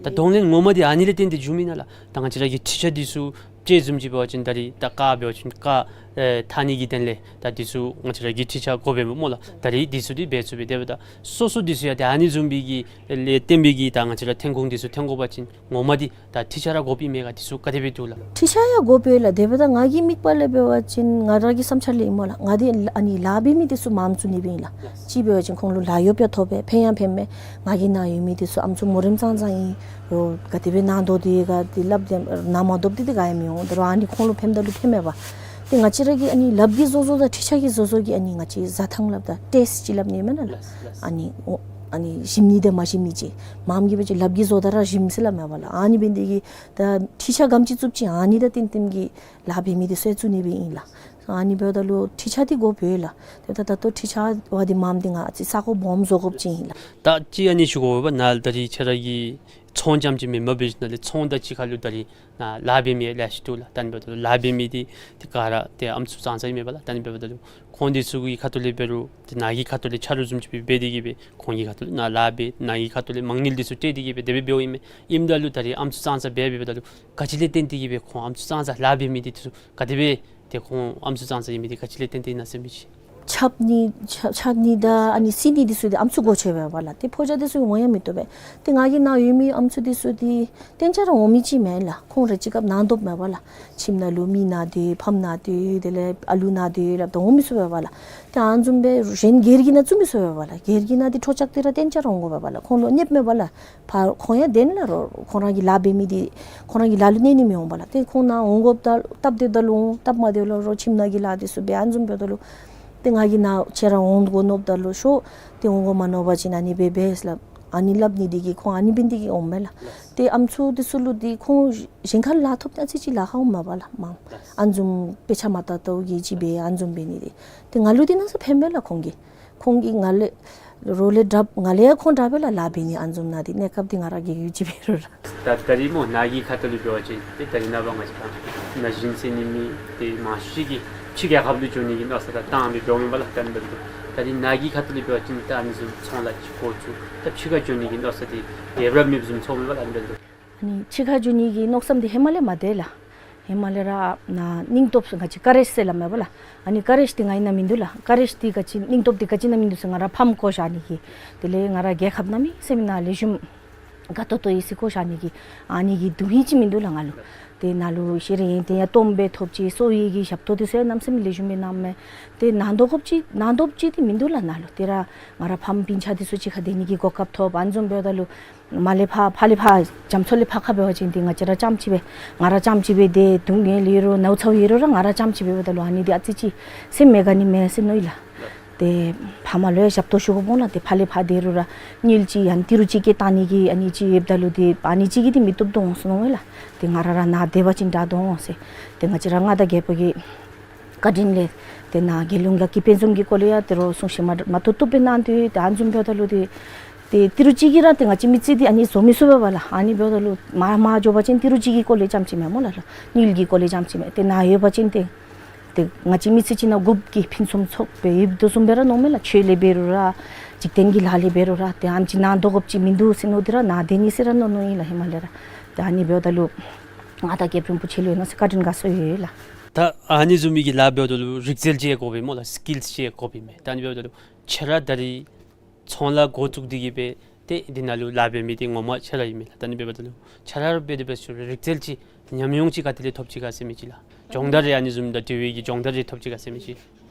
ད་གདོང་ལེན་ངོ་མ་འདི་ཨ་ནི་ལས་བརྟེན་ཏེ་འབྱུང་མེན་ན་ལགས། ད་ང་བཅས་ར་གི་འཕྲུལ་ཆས་འདི་ཚུ་དཔྱེ་བཟུམ་ཅིག་འབད་བ་ཅིན་ད་རིས་ད་ཀར་འབད་བ་ཅིན་ཀར་ཨེ་འཐག་ནི་གི་དོན་ལས་ད་འདི་ཚུ་ང་བཅས་ར་གི་འཕྲུལ་ཆས་དགོ་པས་སྨོ་ལགས། ད་རིས་འདི་ཚུ་འདི་འབད་ཚུགས་པས། དེ་འབདཝ་ད་སོ་སོ་འདི་ཚུ་ཡང་ཏེ་ཨ་ནི་བཟུམ་སྦེ་གི་ལས་བརྟེན་པའི་གི་ད་ང་བཅས་ར་ཐོན་ཁུངས་འདི་ཚུ་ཐོན་དགོ་པ་ཅིན་ངོ་མ་འདི་ད་འཕྲུལ་ཆས་ར་དགོཔ་ཨིན་མས་ག། འདི་ཚུ་ག་དེ་སྦེ་འདུག་ལགས། འཕྲུལ་ཆས་ཡང་དགོ་པས་ལགས། དེ་འབདཝ་ད་ང་གི་དམིགས་པ་ལས་འབད་བ་ཅིན་ང་ར་གི་བསམ་འཆར་ལས་ཨིན་སྨོ་ལགས། ང་འདི་ཨ་ནི་ལཱ་འབད་མི་འདི་ཚུ་མངམ་བཙུགས་ནི་སྦེ་ཨིན་ལགས། ལགས། གཅིག་འབད་བ་ཅིན་ཁོང་ལུ་ལཱ་གཡོགཔ་ཡང་ཐོབ་པས། ཕན་ཡང་ཕན་མས། ང་གི་ནང་ཡོད་མི་འདི་ཚུ་ཨམ་སྲུ་མོ་རེངམ་ཙང་ཙང་ཨིན། རོགས་ག་དེ་སྦེ་ནང་དོག་འདི་ག་འདི་སླབ་སྟེ་ནང་མ་དོགཔ་འདི་འདི་ག་ཡང་མི་འོང་། དོ་རུང་ཨ་ནི་ཁོང་ལུ་ཕནམ་ད་ལུ་ཕནམ་མས་པ། ཏེ་ང་བཅས་ར་གི་ཨ་ནི་ལགཔ་གི་བཟོ་བཟོ་དང་འཕྲུལ་ཆས་ཀྱི་བཟོ་བཟོ་གི་ཨ་ནི་ང་བཅས་བཟའ་ཐངས་སླབ་ད་ཊེསཊ་ཅིག་སླབ་ནི་མེན་ན་ལགས། ལགས་ལགས། ཨ་ནི་ཨོ་ཨ་ནི་ཞིམ་ནི་དང་མ་ཞིམ་ནི་ཅིག། མངམ་གིས་འབད་བ་ཅིན་ལགཔ་གིས་བཟོ་ད་ར་ཞིམ་ཟེར་སླབ་མས་པ་ལགས། ཨ་ནི་འབད་ནི་འདི་གིས་ད་འཕྲུལ་ཆས་ག་དེམ་ཅིག་བཙུགས་ཅི་ཨ་ནི་དང་བསྟུན་བསྟུན་གྱི་ལཱ་འབད་མི་འདི་ཚུ་བཙུགས་ནི་སྦེ་ཨིན་ལགས། ཨ་ནི་འབདཝ་ད་ལུ་འཕྲུལ་ཆས་འདི་དགོ་པས་ལགས། དེ་འབདཝ་ད་ད་ལྟོ་འཕྲུལ་ཆས་འབད་དེ་མངམ་འདི་ང་བཅས་ས་གོ་སྦོམ་བཟོ་དགོཔ་ཅིག་ཨིན་ལགས། ད་ཅི་ཨ་ནི་ཞུ་དགོ་པས་ན་ད་རིས་ཁྱེད་ར་གི་ཚོང་རྐྱངམ་ཅིག་མེན་པར་འབད་ཞིནམ་ལས་ཚོང་དང་གཅིག་ཁར་ལུ་ད་རིས་ནཱ་ལཱ་འབད་མི་ལེ་ཤ་འདུག་ལགས། ད་ཨ་ནི་འབདཝ་ད་ལཱ་འབད་མི་འདི་ཏེ་ག་ར་ཏེ་ཨམ་སྲུ་གཙང་གཙང་ཨིན་མས་པ་ལགས། ད་ཨ་ནི་འབདཝ་ད་ལུ་ཁོང་འདི་ཚུ་གི་ཁ་ཐུག་ལས་འབད་རུང་ཏེ་ནཱ་གི་ཁ་ཐུག་ལས་ཆ་རོགས་བཟུམ་ཅིག་སྦེ་འབད་དེ་གིས་སྦེ་ཁོང་གི་ཁ་ཐུག་ལས་ནཱ་ལཱ་འབད་ནཱ་གི་ཁ་ཐུག་ལས་མ་དངུལ་འདི་ཚུ་སྤྲོད་དེ་གིས་སྦེ་དེ་སྦེ་འབདཝ་ཨིན་མས། ཨིནམ་ད་ལུ་ད་རིས་ཨམ་སྲུ་གཙང་གཙང་སྦེ་འབདཝ་ད་ལུ་ག་ཅི་ལས་བརྟེན་ཏེ་གིས་སྦེ་ཁོང་ཨམ་སྲུ་གཙང་གཙང་ལཱ་འབད་མི་འདི་ཚུ་ག་དེ་སྦེ་ཏེ་ཁོང་ཨམ་སྲུ་གཙང་གཙང་ཨིན་མི་འདི་ག་ཅི་ལས་བརྟེན་ཏེ་ཨིན་ན་ཟེར་མི་ཅིག། ཆག་ནི་ཆག་ཆག་ནི་དང་ཨ་ནི་བསིལ་ནི་འདི་ཚུ་འདི་ཨམ་སྲུ་འགོ་ཆེ་བས་པ་ལགས། ཏེ་ཕོ་རྒྱས་འདི་ཚུ་འོང་ཡང་མི་བཏུབ་པས། ཏེ་ང་གི་ནང་ཡོད་མི་ཨམ་སྲུ་འདི་ཚུ་འདི་གཏན་ཆ་ར་འོང་མི་ཅིག་མེན་ལགས། ཁོང་རེ་གཅིག་སྐབས་ནང་དོགཔ་མས་པ་ལགས། ཁྱིམ་ནང་ལུ་མི་ན་སྟེ་ཕམ་ན་སྟེ་དེ་ལས་ཨ་ལུ་ན་སྟེ་སླབ་ད་འོང་མི་ཚུགས་པས་པ་ལགས། ཏེ་ཨ་ནི་བཟུམ་སྦེ་གཞན་སྒེར་གྱི་ནང་བཙུགས་མི་ཚུགས་པས་པ་ལགས། སྒེར་གྱི་ནང་འདི་འཕྲོ་བཅག་སྟེ་ར་གཏན་ཆ་ར་འོང་དགོ་པས་པ་ལགས། ཁོང་ལུ་གནོདཔ་མས་པ་ལགས། ཕར་ཁོང་ཡང་བདེན་ལགས། རོགས་ཁོང་ར་གི་ལཱ་འབད་མི་འདི་ཁོང་ར་གི་ལཱ་ལུ་གནོད་ནི་མི་འོང་པ་ལགས། ཏེ་ཁོང་ནཱ་འོང་དགོཔ་ད་སྟབས་བདེཝ་ད་ལུ་འོང་། སྟབས་མ་བདེཝ་ལུ་རོགས་ཁྱིམ་ནང་གི་ལཱ་འདི་ཚུ་འབད། ཨ་ནི་བཟུམ་འབདཝ་ད་ལུ་ཏེ་ང་གི་ནང་ཁྱེད་ར་འོང་དགོ་མནོཝ་ད་ལུ་ཤོག། ཏེ་འོང་དགོ་མ་མནོ་བ་ཅིན་ཨ་ནི་སྦེ་འབད་ཟེར་སླབ། ཨ་ནི་སླབ་ནི་འདི་གིས་ཁོང་ཨ་ནི་འབད་ནི་འདི་གིས་འོངམ་མས་ལགས། ཏེ་ཨམ་སྲུ་འདི་ཚུ་ལུ་འདི་ཁོང་གཞན་ཁར་ལཱ་ཐོབ་ནི་ཨ་ཙི་ཅིག་ལཱ་ཁག་འོངམ་མས་པ་ལགས། མ་ཨ་ནི་བཟུམ་དཔེ་ཆ་མ་བལྟ་བལྟཝ་གིས་ཅིག་འབད་ཨ་ནི་བཟུམ་འབད་ནི་འདི། ཏེ་ང་ལུ་འདི་གནམ་མེད་ས་མེད་ཕན་པས་ལགས་ཁོང་གིས། ཁོང་གིས་ང་ལས་རོགས་ལས་དྲགཔ་ང་ལས་ཡང་ཁོང་དྲག་པས་ལགས་ལཱ་འབད་ནི། ཨ་ནི་བཟུམ་ནང་འདི་གནས་སྐབས་འདི་ང་ར་གིས་ཡོད་ཅི་འབད་རུང་ར། ད་ད་རིས་སྨོ་ནཱ་གི་ཁ་ཐུག་ལས་འབད་བ་ཅིན་ཏེ་ད་རིས་ནངས་པ་ང་བཅས་ར་ན་གཞོན་ཟེར་ནི་མེད། ཏེ་མང་ཤོས་ཅིག་གིས་ཕྱི་རྒྱལ་ཁབ་ལུ་འགྱོ་ནི་གི་མནོ་བསམ་ར་བཏང་སྦེ་འགྱོཝ་མས་པ་ལགས། ད་ཨ་ནི་འབདཝ་ད་ད་རིས་ནཱ་གི་ཁ་ཐུག་ལས་འབད་བ་ཅིན་ད་ཨ་ནི་བཟུམ་ཚོང་ལཱ་ཅིག་འགོ་བཙུགས་ད་ཕྱི་ཁར་འགྱོ་ནི་གི་མནོ་བསམ་འདི་ཡོདཔ་ར་མེདཔ་བཟུམ་ཚོརཝ་མས་པ་ལགས། ཨ་ནི་འབདཝ་ད་ལུ་ཨ་ནི་ཕྱི་ཁར་འགྱོ་ནི་གི་མནོ་བསམ་འདི་ཧེ་མ་ལས་མ་དེ་ལགས། ཧེ་མ་ལས་ར་ནཱ་སྙིང་སྟོབས་ང་བཅས་ཀ་རེཇ་ཟེར་སླབ་མས་པ་ལགས། ཨ་ནི་ཀ་རེཇ་འདི་ང་ཨིན་ན་མིན་འདུག་ལགས། ཀ་རེཇ་འདི་ག་ཅི་སྙིང་སྟོབས་འདི་ག་ཅི་ཨིན་ན་མིན་འདུག་ཟེར། ང་ར་ཕམ་བཀོ་བཞག་ནི་གི་དེ་ལས་ང་ར་རྒྱལ་ཁབ་གནམ་མེད་ས་མེད་ནཱ་ལེགས་ཤོམ་དགའ་ཏོག་ཏོ་ཡོད་ཟེར་བཀོ་བཞག་ནི་གི་ཨ་ནི་གི་སྡུག་བསྔལ་ཅིག་མིན་འདུག་ལགས་ང་ལུ། ཏེ་ནཱ་ལུ་ཤེས་རིག་ཡོན་ཏན་ཡང་སྟོངམ་སྦེ་ཐོབ་ཅི། གསོ་བའི་གི་ཞབས་ཏོག་འདི་ཚུ་ཡང་གནམ་མེད་ས་མེད་ལེགས་ཤོམ་སྦེ་གནངམ་མས། ཏེ་ནང་དོག་དགོཔ་ཅིག་ནང་དོགཔ་ཅིག་འདི་མིན་འདུག་ལགས་ནཱ་ལུ། ཏེ་ར་ང་ར་ཕམ་སྤུན་ཆ་འདི་ཚུ་གཅིག་ཁར་སྡོད་ནི་གི་གོ་སྐབས་ཐོབ། ཨ་ནི་བཟུམ་འབདཝ་ད་ལུ་མར་ལས་ཕར་ཕར་ལས་ཕར་རྒྱ་མཚོ་ལས་ཕར་ཁ་འབད་བ་ཅིན་ཏེ་ང་བཅས་ར་རྐྱངམ་ཅིག་སྦེ་ང་ར་རྐྱངམ་ཅིག་སྦེ་སྡུག་བསྔལ་ཡོད་རུང་ནཝ་ཚཝ་ཡོད་རུང་ར་ང་ར་རྐྱངམ་ཅིག་སྦེ་འབདཝ་ད་ལུ་ཨ་ནི་འདི་ཨ་ཙི་ཅིག་སེམས་མི་དགའ་ནི་མས་ཟེར་མནོ་ཡི་ལགས། ཏེ་ཕ་མ་ལུ་ཡང་ཞབས་ཏོག་ཞུ་དགོཔ་འོང་ལགས། ཏེ་ཕར་ལས་ཕར་སྡོད་རུང་ར་དངུལ་ཅིག་ཡང་ཏི་རུ་ཅིག་བསྐྱལ་བཏང་ནི་གི་ཨ་ནི་ཅིག་ཡོདཔ་ད་ལུ་ཏེ་ཨ་ནི་ཅིག་གིས་འདི་མི་བཏུབ་དོ་འོང་ཟེར་མནོ་ཡི་ལགས། ཏེ་ང་ར་ར་ནཱ་སྡོད་པ་ཅིན་དྲག་དོ་འོང་ཟེར། ཏེ་ང་བཅས་ར་མངའ་བདག་རྒྱལ་པོ་གི་བཀའ་དྲིན་ལས་ཏེ་ནཱ་རྒྱལ་ཡོངས་ལག་ཁྱེར་དཔལ་འཛོམས་ཀྱི་སྐོར་ལས་ཡང་ཏེ་རོགས་གསུང་བཤད་མ་མ་ཐུབ་ཐུབ་སྦེ་གནང་སྟེ་ཏེ་ཨ་ནི་བཟུམ་འབདཝ་ད་ལུ་ཏེ་ཏེ་ཏི་རུ་ཅིག་གིས་ར་ཏེ་ང་བཅས་མི་ཚེ་འདི་ཨ་ནི་བཟོ་མི་ཚུགས་པས་པ་ལགས། ཨ་ནི་འབདཝ་ད་ལུ་མར་མར་འགྱོ་བ་ཅིན་ཏི་རུ་ཅིག་གི་སྐོར་ལས་རྐྱངམ་ཅིག་མེན་སྨོ་ལགས། དངུལ་གྱི་སྐོར་ལས་རྐྱངམ་ཅིག་མེན། ཏེ་ནཱ་ཡོད་པ་ཅིན་ཏེ་ཏེ་ང་བཅས་མི་ཚེ་གཅིག་ནང་འགོ་བཀོད་ཕུན་སུམ་ཚོགས་སྦེ་ཡོདཔ་དོ་བཟུམ་སྦེ་ར་མནོཝ་མས་ལགས། ཆོས་ལས་འབད་རུང་ར་འཇིག་རྟེན་གྱི་ལཱ་ལས་འབད་རུང་ར་ཏེ་ཨ་ནི་ཅིག་ནང་དོག་དགོཔ་ཅིག་མིན་འདུག་ཟེར་མནོ་སྟེ་ར་ནཱ་སྡོད་ནི་ཟེར་ར་མནོ་མནོཝ་ཨིན་ལགས་ཧེ་མ་ལས་ར། ཏེ་ཨ་ནི་འབདཝ་ད་ལུ་མངའ་བདག་རྒྱལཔོ་རིན་པོ་ཆེ་ལུ་ཡང་ནང་སྲིད་བཀའ་དྲིན་དགའ་ཚོར་ཡོད་ལགས། ད་ཨ་ནི་བཟུམ་མའི་གི་ལཱ་འབདཝ་ད་ལུ་རིག་རྩལ་ཅིག་དགོ་པས་སྨོ་ལགས། སི་ཀིལསི་ཅིག་དགོ་པས་མས། ད་ཨ་ནི་འབདཝ་ད་ལུ་ཁྱེད་ར་ད་རིས་ཚོང་ལཱ་འགོ་བཙུགས་ཏེ་གིས་སྦེ་ཏེ་འདི་ནང་ལུ་ལཱ་འབད་མི་འདི་ངོ་མ་ཁྱེད་ར་ཨིན་མས་ལགས། ད་ཨ་ནི་འབདཝ་ད་ལུ་ཁྱེད་ར་འབད་དེ་འབད་ཞུ་རིག་རྩལ་ཅིག་ཉམས་མྱོང་ཅིག་ག་ཏེ་ལས་ཐོབ་ཅི་ག་ཟེར་མི་ཅིག་ལགས། སྦྱོང་བརྡར་རེ་ཨ་ནི་བཟུམ་དང་འབྲེལ་བའི་གི་སྦྱོང་བརྡར་རེ་ཐོབ་ཅི་ག་ཟེར་མི་ཅིག།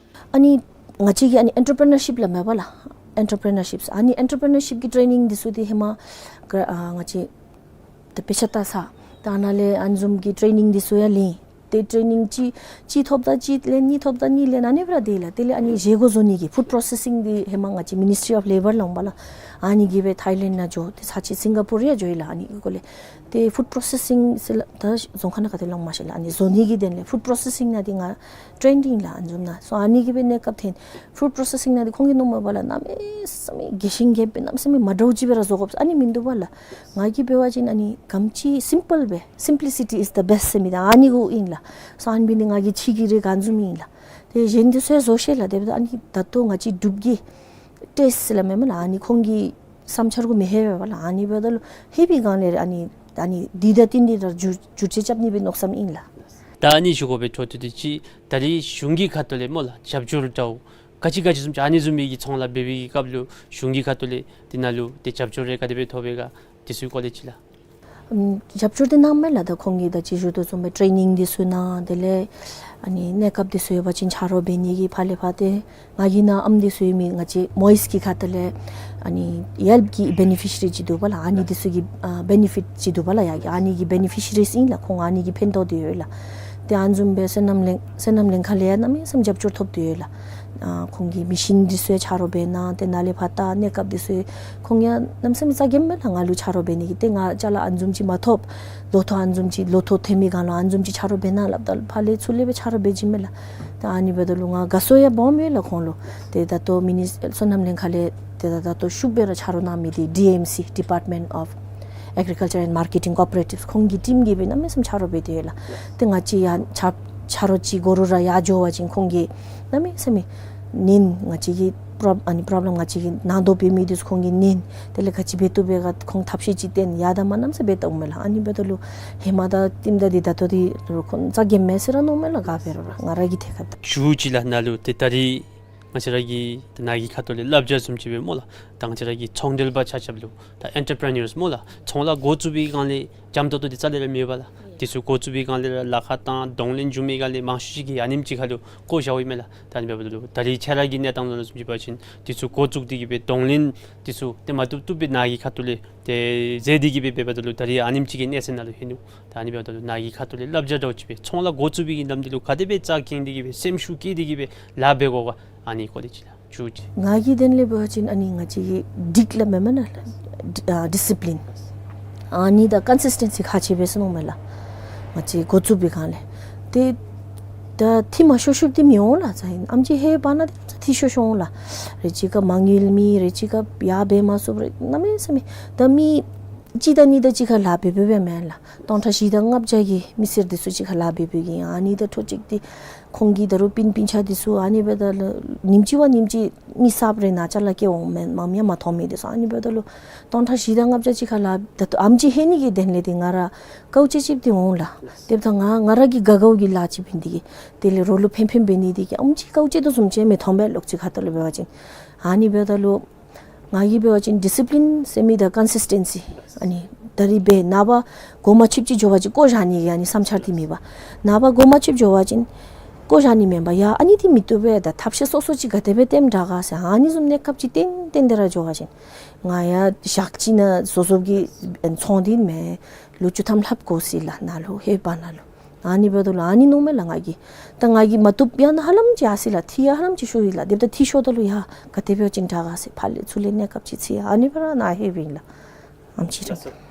ཨ་ནི་ང་བཅས་ཀྱི་ཨ་ནི་ཨེན་ཊར་པི་རི་ནར་ཤིབ་སླབ་མས་པ་ལགས། ཨེན་ཊར་པི་རི་ནར་ཤིབ་ཨ་ནི་ཨེན་ཊར་པི་རི་ནར་ཤིབ་ཀྱི་ཊེ་ནིང་འདི་ཚུ་འདི་ཧེ་མ་ཨ་ང་བཅས་ད་དཔེ་ཆ་ལྟ་ས་ད་ནཱ་ལས་ཨ་ནི་བཟུམ་གྱི་ཊེ་ནིང་འདི་ཚུ་ཡང་ལེན། ཏེ་ཊེ་ནིང་གཅིག་གཅིག་ཐོབ་ད་གཅིག་ལེན་གཉིས་ཐོབ་ད་གཉིས་ལེན་ཨ་ནི་སྦེ་ར་སྡོད་ལགས། དེ་ལས་ཨ་ནི་བཞེས་སྒོ་བཟོ་ནི་གི་ཕུཌ་པྲོ་སེ་སིང་འདི་ཧེ་མ་ང་བཅས་མི་ནིསི་ཊི་རི་ཨོཕ་ལེ་བར་སླབ་འོང་པ་ལགས། ཨ་ནི་གིས་སྦེ་ཐའི་ལེནཌ་ནང་འགྱོ། ཏེ་ཚར་གཅིག་སིང་ག་པོར་ཡང་འགྱོ་ཡི་ལགས། ཨ་ནི་གི་སྐོར་ལས། ཏེ་ཕུཌ་པྲོ་སེ་སིང་ཟེར་སླབ་ད་རྫོང་ཁ་ནང་ག་ཏེ་ལོང་མ་ཤེས་ལགས། ཨ་ནི་བཟོ་ནི་གི་དོན་ལས་ཕུཌ་པྲོ་སེ་སིང་ནང་འདི་ང་ཊྲེནཌ་ཨིན་ལགས། ཨ་ནི་བཟུམ་ནང་སོ་ཨ་ནི་གིས་སྦེ་གནས་སྐབས་ཐོན། ཕུཌ་པྲོ་སེ་སིང་ནང་འདི་ཁོང་གིས་མནོཝ་མས་པ་ལགས། གནམ་མེད་ས་མེད་རྒྱས་ཤིང་རྒྱསཔ་སྦེ་གནམ་མེད་ས་མེད་མ་འདྲཝ་ཅིག་སྦེ་ར་བཟོ་དགོ་ཟེར། ཨ་ནི་མིན་འདུག་པ་ལགས། ང་གིས་འབད་བ་ཅིན་ཨ་ནི་ག་དེམ་ཅིག་སིམ་པཱལ་སྦེ། Simplicity is the best ཟེར་མི་འདི་ཨ་ནི་གུ་ཨིན་ལགས། སོ་ཨ་ནི་འབད་ནི་ང་གིས་ཕྱི་གི་རིགས་ག་བཟུམ་ཨིན་ལགས། ཏེ་གཞན་འདི་ཚུ་ཡང་བཟོ་ཤེས་ལགས། དེ་འབདཝ་ད་ཨ་ནི་ད་ལྟོ་ང་བཅས་འབྲུག་གི་ཊེསཊ་ཟེར་སླབ་མས་མེན་ན་ལགས། ཨ་ནི་ཁོང་གི་བསམ་འཆར་གུ་མི་ལྷོད་པས་པ་ལགས། ཨ་ནི་འབདཝ་ད་ལུ་ལྷོད་པའི་སྒང་ལས་ཨ་ནི་ཨ་ནི་འདི་དང་འདི་འདི་ར་བསྒྱུར་བསྒྱུར་བཅོས་རྐྱབ་ནི་སྦེ་མནོ་བསམ་ཨིན་ལགས། ད་ཨ་ནི་ཞུ་དགོ་པའི་འཕྲོ་མཐུད་དེ་ཅིག་ད་རེས་གཞུང་གི་ཁ་ཐུག་ལས་སྨོ་ལགས་རྒྱབ་སྐྱོར་འདྲཝ་ག་ཅི་ག་ཅི་བཟུམ་ཅིག་ཨ་ནི་བཟུམ་མའི་གི་ཚོང་ལཱ་འབད་བའི་གི་སྐབས་ལུ་གཞུང་གི་ཁ་ཐུག་ལས་འདི་ནང་ལུ་ཏེ་རྒྱབ་སྐྱོར་རེ་ག་དེ་སྦེ་ཐོབ་པས་ག། དེ་ཚུའི་སྐོར་ལས་ཅིག་ལགས། ཨམ་རྒྱབ་སྐྱོར་འདི་གནངམ་མས་ལགས། ད་ཁོང་གིས་ད་ཅི་ཞུ་དོ་བཟུམ་སྦེ་ཊྲེ་ནིང་འདི་ཚུ་གནང་། དེ་ལས་ཨ་ནི་གནས་སྐབས་འདི་ཚུ་ཡོད་པ་ཅིན་ཆ་རོགས་འབད་ནི་གི་ཕར་ལས་ཕར་ཏེ་ང་གིས་ནཱ་ཨམ་འདི་ཚུ་ཡོད་མི་ང་བཅས་མོའིསཊ་གི་ཁ་ཐུག་ལས་ཨ་ནི་ཡེལཔ་གི་བེ་ནི་ཕི་ཤི་རི་ཅིག་འདུག་པ་ལགས། ཨ་ནི་འདི་ཚུ་གི་ཨ་བེ་ནི་ཕིཊ་ཅིག་འདུག་པ་ལགས། ཡ་གི་ཨ་ནི་གི་བེ་ནི་ཕི་ཤི་རིས་ཨིན་ལགས། ཁོང་ཨ་ནི་གི་ཕན་ཐོགས་འདི་ཡོད་ལགས། ཏེ་ཨ་ནི་བཟུམ་སྦེ་སོ་ནམ་ལྷན་སོ་ནམ་ལྷན་ཁག་ལས་ཡང་གནམ་མེད་ས་མེད་རྒྱབ་སྐྱོར་ཐོབ་སྟེ་ཡོད་ལགས། ཨ་ཁོང་གིས་མེ་ཤིན་འདི་ཚུ་ཡང་ཆ་རོགས་འབད་གནང་། ཏེ་ནཱ་ལས་ཕར་ད་གནས་སྐབས་འདི་ཚུ་ཁོང་ཡང་གནམ་མེད་ས་མེད་རྩ་འགེངས་མས་ལགས། ང་ལུ་ཆ་རོགས་འབད་ནི་གི་ཏེ་ང་ཅ་ལ་ཨ་ནི་བཟུམ་ཅིག་མ་ཐོབ། ལོ་ཐོག་ཨ་ནི་བཟུམ་ཅིག་ལོ་ཐོག་ཐོན་མི་སྒང་ལུ་ཨ་ནི་བཟུམ་ཅིག་ཆ་རོགས་འབད་གནང་སླབ་ད་ཕར་ལས་ཚུར་ལས་སྦེ་ཆ་རོགས་འབད་བྱིན་མས་ལགས། ཏེ་ཨ་ནི་འབདཝ་ད་ལུ་ང་དགའ་ཚོར་ཡང་སྦོམ་ཡོད་ལགས་ཁོང་ལུ། ཏེ་ད་ལྟོ་མི་ནི་སོ་ནམ་ལྷན་ཁག་ལས་ཏེ་ད་ད་ལྟོ་ཤུགས་སྦེ་ར་ཆ་རོགས་གནང་མི་འདི་ཌི་ཨེམ་སི་Department of Agriculture and Marketing Cooperatives ཁོང་གིས་ཊིམ་གྱིས་སྦེ་གནམ་མེད་ས་མེད་ཆ་རོགས་འབད་དེ་ཡོད་ལགས། ཏེ་ང་བཅས་ཡང་ཆ་ཆ་རོགས་ཅིག་དགོ་རུང་ར་ཡར་འགྱོ་བ་ཅིན་ཁོང་གིས་གནམ་མེད་ས་མེད་ཉན། ང་བཅས་ཀྱི་པྲོབ་ཨ་ནི་པྲོབ་ལེམ་ང་བཅས་ཀྱིས་ནང་དོག་འབད་མི་འདི་ཚུ་ཁོང་གིས་ཉན། དེ་ལས་ག་ཅི་འབད་བཏུབ་པས་ག་ཁོང་ཐབས་ཤེས་ཅིག་སྟོན། ཡར་དང་མར་གནམ་མེད་ས་མེད་འབད་བལྟཝ་མས་ལགས། ཨ་ནི་འབདཝ་ད་ལུ་ཧེ་མ་དང་ལྟདམོ་དང་འདི་ད་ལྟོ་འདི་ཁོང་རྩ་འགེངས་མས་ཟེར་ར་མནོཝ་མས་ལགས། ག་འབད་རུང་ར་ང་ར་གི་ཐད་ཁར་ད་ཞུ་ཅིག་ལགས། ནཱ་ལུ་ཏེ་ད་རེས་ང་བཅས་ར་གི་ད་ནཱ་གི་ཁ་ཐུག་ལས་བསླབ་བྱ་བཟུམ་ཅིག་སྦེ་སྨོ་ལགས། ད་ང་བཅས་ར་གི་ཚོང་འབྲེལ་པ་ཆ་ཁྱབ་ལུ་ད་ཨེན་ཊར་པི་རི་ནརསི་སྨོ་ལགས། ཚོང་ལཱ་འགོ་བཙུགས་པའི་སྒང་ལས་འཇམ་ཏོང་ཏོ་འདི་རྩ་ལས་ར་མེད་པ་ལགས། དེ་ཚུ་འགོ་བཙུགས་པའི་སྒང་ལས་ར་ལཱ་ཁག་དང་གདོང་ལེན་འབྱུང་མི་སྒང་ལས་མང་ཤོས་ཅིག་གིས་ཨ་ནེམ་ཅིག་ཁར་ལུ་བཀོ་བཞགཔ་ཨིན་མས་ལགས། ད་ཨ་ནི་འབདཝ་ད་ལུ་ད་རེས་ཁྱེད་ར་གི་གནས་སྟངས་ནང་ལུ་བཟུམ་ཅིག་འབད་བ་ཅིན་དེ་ཚུ་འགོ་བཙུགས་ཏེ་གིས་སྦེ་གདོང་ལེན་དེ་ཚུ་ཏེ་མ་བཏུབ་བཏུབ་སྦེ་ནཱ་གི་ཁ་ཐུག་ལས་ཏེ་མཛད་དེ་གིས་སྦེ་འབདཝ་ད་ལུ་ད་རེས་ཨ་ནེམ་ཅིག་གི་གནས་ཚད་ནང་ལུ་ལྷོད་ནུག། ད་ཨ་ནི་འབདཝ་ད་ལུ་ནཱ་གི་ཁ་ཐུག་ལས་བསླབ་བྱ་འདྲཝ་ཅིག་སྦེ་ཚོང་ལཱ་འགོ་བཙུགས་པའི་གི་ནམ་དུས་ལུ་ག་དེ་སྦེ་རྩ་འགེངས་ཏེ་གིས་སྦེ་སེམས་ཤུགས་བསྐྱེད་དེ་གིས་སྦེ་ལཱ་འབད་དགོ་ག། ཨ་ནི་སྐོར་ལས་ཅིག་ལགས་ཞུ་ཅིག། ང་གིས་དེ་ལས་འབད་བ་ཅིན་ཨ་ནི་ང་བཅས་ཀྱི་སྒྲིག་སླབ་མས་མེན་ན་ལགས། ཌི་ཨ་ཌི་སི་པི་ལིན། ཨ་ནི་དང་ཀོན་སིསི་ཊེན་སི་ཁག་ཆེ་བས་ཟེར་མནོཝ་མས་ལགས། ང་བཅས་འགོ་བཙུགས་པའི་སྒང་ལས། ཏེ་ད་འཐུས་མ་ཤོར་ཤོརཝ་འདི་མི་འོང་ལགས། ཨིན་ཨམ་ཅིག་ཧེ་བ་ན་ཏེ་འཐུས་ཤོར་ཤོར་འོང་ལགས། རེ་ཅིག་ཁར་མ་དངུལ་མེད། རེ་ཅིག་ཁར་ཡར་འབད་མ་ཚུགས་རེ་གནམ་མེད་ས་མེད། ད་མི་གཅིག་དང་གཉིས་དང་གཅིག་ཁར་ལཱ་འབད་འབདཝ་མེན་ལགས། སྟོང་ཕྲག་བཞི་དང་ལྔ་བརྒྱ་གི་མི་སེར་འདི་ཚུ་གཅིག་ཁར་ལཱ་འབད་འབདཝ་གི། ཨ་ནི་དང་འཕྲོ་གཅིག་འདི་ཁོང་གི་ད་རུང་སྤུན་སྤུན་ཆ་འདི་ཚུ་ཨ་ནི་འབདཝ་ད་ལུ་ཉིནམ་གཅིག་བ་ཉིནམ་གཅིག་མི་གསརཔ་རེ་ནཱ་ཅ་ལ་སྐྱེལ་འོང་མེན་མ་མི་ཡང་མ་མཐོང་མི་འདི་ཚུ། ཨ་ནི་འབདཝ་ད་ལུ་སྟོང་ཕྲག་བཞི་དང་ལྔ་བརྒྱ་གཅིག་ཁར་ལཱ་ད་ལྟོ་ཨམ་ཅིག་ལྷོད་ནི་གི་དོན་ལས་འདི་ང་ར་དཀའཝ་སྤྱད་སྤྱདཔ་འདི་འོང་ལགས། དེ་འབདཝ་ད་ང་ང་ར་གི་དགའ་དགའཝ་གི་ལཱ་ཅིག་འབད་ནི་འདི་གིས་དེ་ལས་རོགས་ལུ་ཕན་ཕན་འབད་ནི་འདི་གིས་ཨམ་ཅིག་དཀའཝ་སྤྱད་དོ་བཟུམ་ཅིག་མི་མཐོང་པས་ལོག་ཅིག་ཁ་ཐུག་ལུ་འབད་བ་ཅིན། ཨ་ནི་འབདཝ་ད་ལུ་ང་གིས་འབད་བ་ཅིན་ཌི་སི་པི་ལིན་ཟེར་མི་དང་ཀོན་སིསི་ཊེན་སི། ཨ་ནི་ད་རིས་འབད་ནངས་པ་འགོ་མ་ཆིབས་ཅིག་འགྱོ་བ་ཅིན་བཀོ་བཞག་ནི་གི་ཨ་ནི་བསམ་འཆར་འདི་མེད་པ། ནངས་པ་འགོ་མ་ཆིབས་འགྱོ་བ་ཅིན་བཀོ་བཞག་ནི་མེན་པ། ཡ་ཨ་ནི་འདི་མི་བཏུབ་པས། ད་ཐབས་ཤེས་སོ་སོ་ཅིག་ག་དེ་སྦེ་སྟོནམ་དྲག་ག་ཟེར་ཨ་ནི་བཟུམ་གནས་སྐབས་ཅིག་ཏན་ཏན་དེ་ར་འགྱོ་བ་ཅིན་ང་ཡང་ཞག་གཅིག་ནང་བཟོ་བཟོཝ་གི་ཚོང་འདི་མེན། ལོ་བཅུ་ཐམ་ལྷགཔ་འགོར་སོ་ཡི་ལགས་ནཱ་ལུ་ཧེ་བ་ན་ལུ། ཨ་ནི་འབདཝ་ད་ལུ་ཨ་ནི་མནོཝ་མས་ལགས་ང་གིས། ད་ང་གིས་མ་བཏུབ་ཡང་ན་ཧ་ལམ་ཅིག་ཡར་སོ་ཡི་ལགས། འཐུས་ཡང་ཧ་ལམ་ཅིག་ཤོར་ཡི་ལགས། དེ་འབདཝ་ད་འཐུས་ཤོརཝ་ད་ལུ་ཡ་ག་དེ་འབད་བ་ཅིན་དྲག་ག་ཟེར་ཕར་ལས་ཚུར་ལས་གནས་སྐབས་ཅིག་འཚོལ་ཡི། ཨ་ནི་འབད་ར་ནཱ་ལྷོད་པའི་ཨིན་ལགས། ཨམ་ཅིག་ར།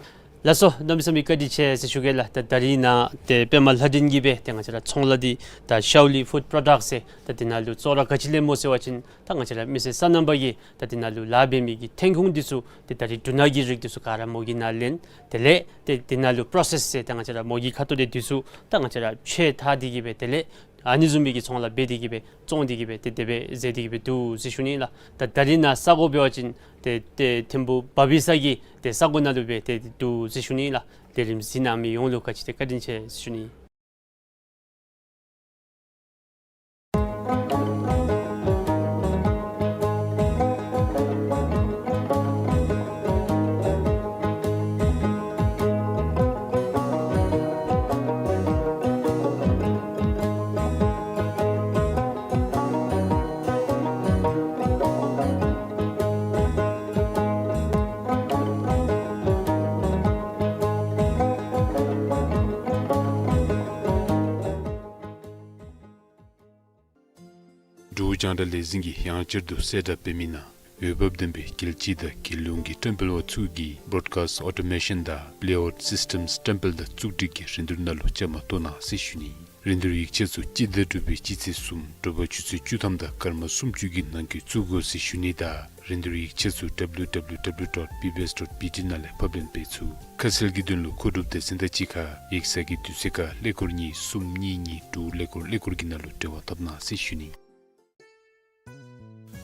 ལགས་སོ། གནམ་མེད་ས་མེད་བཀའ་དྲིན་ཆེ་ཟེར་ཞུ་གེ་ལགས། ད་ད་རིས་ནཱ་ཏེ་པདྨ་ལྷ་སྒྲོན་གྱིས་སྦེ་ཏེ་ང་བཅས་ར་ཚོང་ལཱ་འདི་ད་ཤའུ་ལི་ཕུཌ་པྲོ་ཌཀཊ་ཟེར་ད་འདི་ནང་ལུ་བཙོག་ར་ག་ཅི་ལས་སྨོ་ཟེར་བ་ཅིན་ད་ང་བཅས་ར་མི་སེར་སོ་ནམ་པ་གིས་ད་འདི་ནང་ལུ་ལཱ་འབད་མི་གི་ཐོན་ཁུངས་འདི་ཚུ་ཏེ་ད་རིས་འབྲུ་སྣ་གི་རིགས་འདི་ཚུ་ག་ར་མོ་གི་ནང་ལེན། དེ་ལས་ཏེ་འདི་ནང་ལུ་པྲོ་སེསི་ཟེར་ད་ང་བཅས་ར་མོ་གི་ཁ་ཐུག་ལས་འདི་ཚུ་ད་ང་བཅས་ར་བཅོས་བཏང་སྟེ་གིས་སྦེ་དེ་ལས་ཨ་ནི་བཟུམ་མའི་གི་ཚོང་ལཱ་འབད་དེ་གིས་སྦེ་བཙོང་སྟེ་གིས་སྦེ་ཏེ་དེ་སྦེ་མཛད་དེ་གིས་སྦེ་འདུག་ཟེར་ཞུ་ནི་ལགས། ད་ད་རིས་ནཱ་ས་གོ་འབད་བ་ཅིན་ཏེ་ཏེ་ཐིམ་ཕུ་བ་བི་ས་གི་ཏེ་ས་གོ་ནང་ལུ་སྦེ་ཏེ་འདུག་ཟེར་ཞུ་ནི་ལགས། ལས་རིམ་གཟིགས་གནང་མི་ཡོངས་ལུ་ག་ཅི་ཏེ་བཀའ་དྲིན་ཆེ་ཟེར་ཞུ་ནི། འབྲུག་རྒྱང་བསྒྲགས་ལས་འཛིན་གྱིས་ཡང་བསྐྱར་དུ་གསལ་བསྒྲགས་འབད་མི་ནང་ འོས་འབབ་ལྡན་པའི་རྒྱལ་སྤྱི་དང་རྒྱལ་ཡོངས་ཀྱི་བཀྲམ་སྤེལ་བ་ཚུ་གིས་broadcast automation དང་layout systems བཀྲམ་སྤེལ་དང་བཙུགས་སྒྲིག་གི་རིན་བསྡུར་ནང་ལུ་བཅའ་མར་གཏོགས་གནང་ཟེར་ཞུ་ནི། རིན་བསྡུར་ཡིག་ཆ་ཚུ་སྤྱི་ཟླ་དྲུག་པའི་སྤྱི་ཚེས་གསུམ་དྲོ་པ་ཆུ་ཚོད་བཅུ་ཐམ་དང་སྐར་མ་སུམ་ཅུ་གི་ནང་འཁོད་བཙུགས་དགོ་ཟེར་ཞུ་ནི་དང་རིན་བསྡུར་ཡིག་ཆ་ཚུ་W W W dot B B S dot B T ནང་ལས་ཕབ་ལེན་འབད་ཚུགས། ཁ་གསལ་གྱི་དོན་ལུ་མཁོ་སྒྲུབ་སྡེ་ཚན་དང་གཅིག་ཁར་ཡིག་ཚང་གི་དུས་ཚོད་ཁར་ཀླད་ཀོར་གཉིས་གསུམ་གཉིས་གཉིས་དྲུག་ཀླད་ཀོར་ཀླད་ཀོར་གྱི་ནང་ལུ་འབྲེལ་བ་འཐབ་གནང་ཟེར་ཞུ་ནི།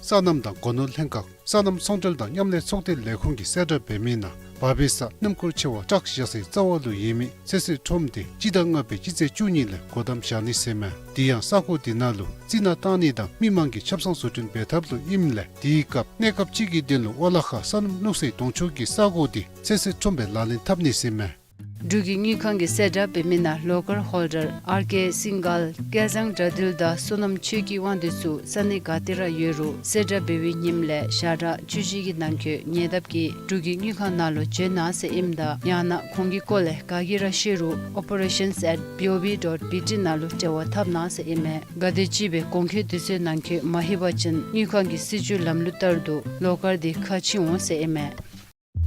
སོ་ནམ་དང་སྒོ་ནོར་ལྷན་ཁག་སོ་ནམ་ཚོང་འབྲེལ་དང་མཉམ་ལས་ཚོགས་སྡེ་ལས་ཁུངས་ཀྱིས་གསལ་བསྒྲགས་འབད་མི་ནང་བར་པའི་ས་སྣུམ་འཁོར་ཆེ་བ་བྲག་བཞག་སའི་རྩ་བ་ལུ་ཡོད་མི་ཚོད་བསྲེ་ཁྲོམ་དེ་སྤྱི་ཟླ་ལྔ་པའི་སྤྱི་ཚེས་བཅུ་གཉིས་ལས་སྒོ་བསྡམ་བཞག་ནི་ཟེར་མས། དེ་ཡང་ས་གོ་དེ་ནང་ལུ་རྩི་ནག་བཏང་ནི་དང་མི་མང་གི་ཆབ་གསང་བཟོ་སྐྲུན་འབད་ཐབས་ལུ་ཨིནམ་ལས་དེའི་སྐབས་གནས་སྐབས་ཅིག་གི་དོན་ལུ་ཨོ་ལ་ཁ་སོ་ནམ་བླུག་སའི་དོང་ཕྱོགས་ཀྱི་ས་གོ་དེ་ཚོད་བསྲེ་ཁྲོམ་སྦེ་ལག་ལེན་འཐབ་ནི་ཟེར་མས། འབྲུག་གི་དངུལ་ཁང་གིས་གསལ་བསྒྲགས་འབད་མི་ནང་ལོ་ཀར་ཧོལ་ཌར་ཨར་ཀེ་སིང་གལ་སྐལ་བཟང་དགྲ་འདུལ་དང་སོ་ནམ་ཆོས་སྐྱིད་དབང་འདུས་ཚུ་ས་གནས་ག་ཏེ་ར་ཡོད་རུང་གསལ་བསྒྲགས་འབད་བའི་ཉིནམ་ལས་ཞག་གྲངས་བཅུ་བཞི་གི་ནང་འཁོད་ཉེ་འདབས་ཀྱི་འབྲུག་གི་དངུལ་ཁང་ནང་ལུ་བྱོན་གནང་ཟེར་ཨིནམ་ད་ཡང་ན་ཁོང་གི་སྐོར་ལས་ག་གིས་ར་ཤེས་རུང་operations at B O B dot B T ནང་ལུ་འབྲེལ་བ་འཐབ་གནང་ཟེར་ཨིན་མས། ག་དེམ་ཅིག་སྦེ་གོང་འཁོད་དུས་ཚོད་ནང་འཁོད་མ་ལྷོད་པ་ཅིན་དངུལ་ཁང་གི་སྲིད་བྱུས་ལམ་ལུགས་ལྟར་དུ་ལོ་ཀར་དེ་ཁ་ཕྱེ་འོང་ཟེར་ཨིན་མས།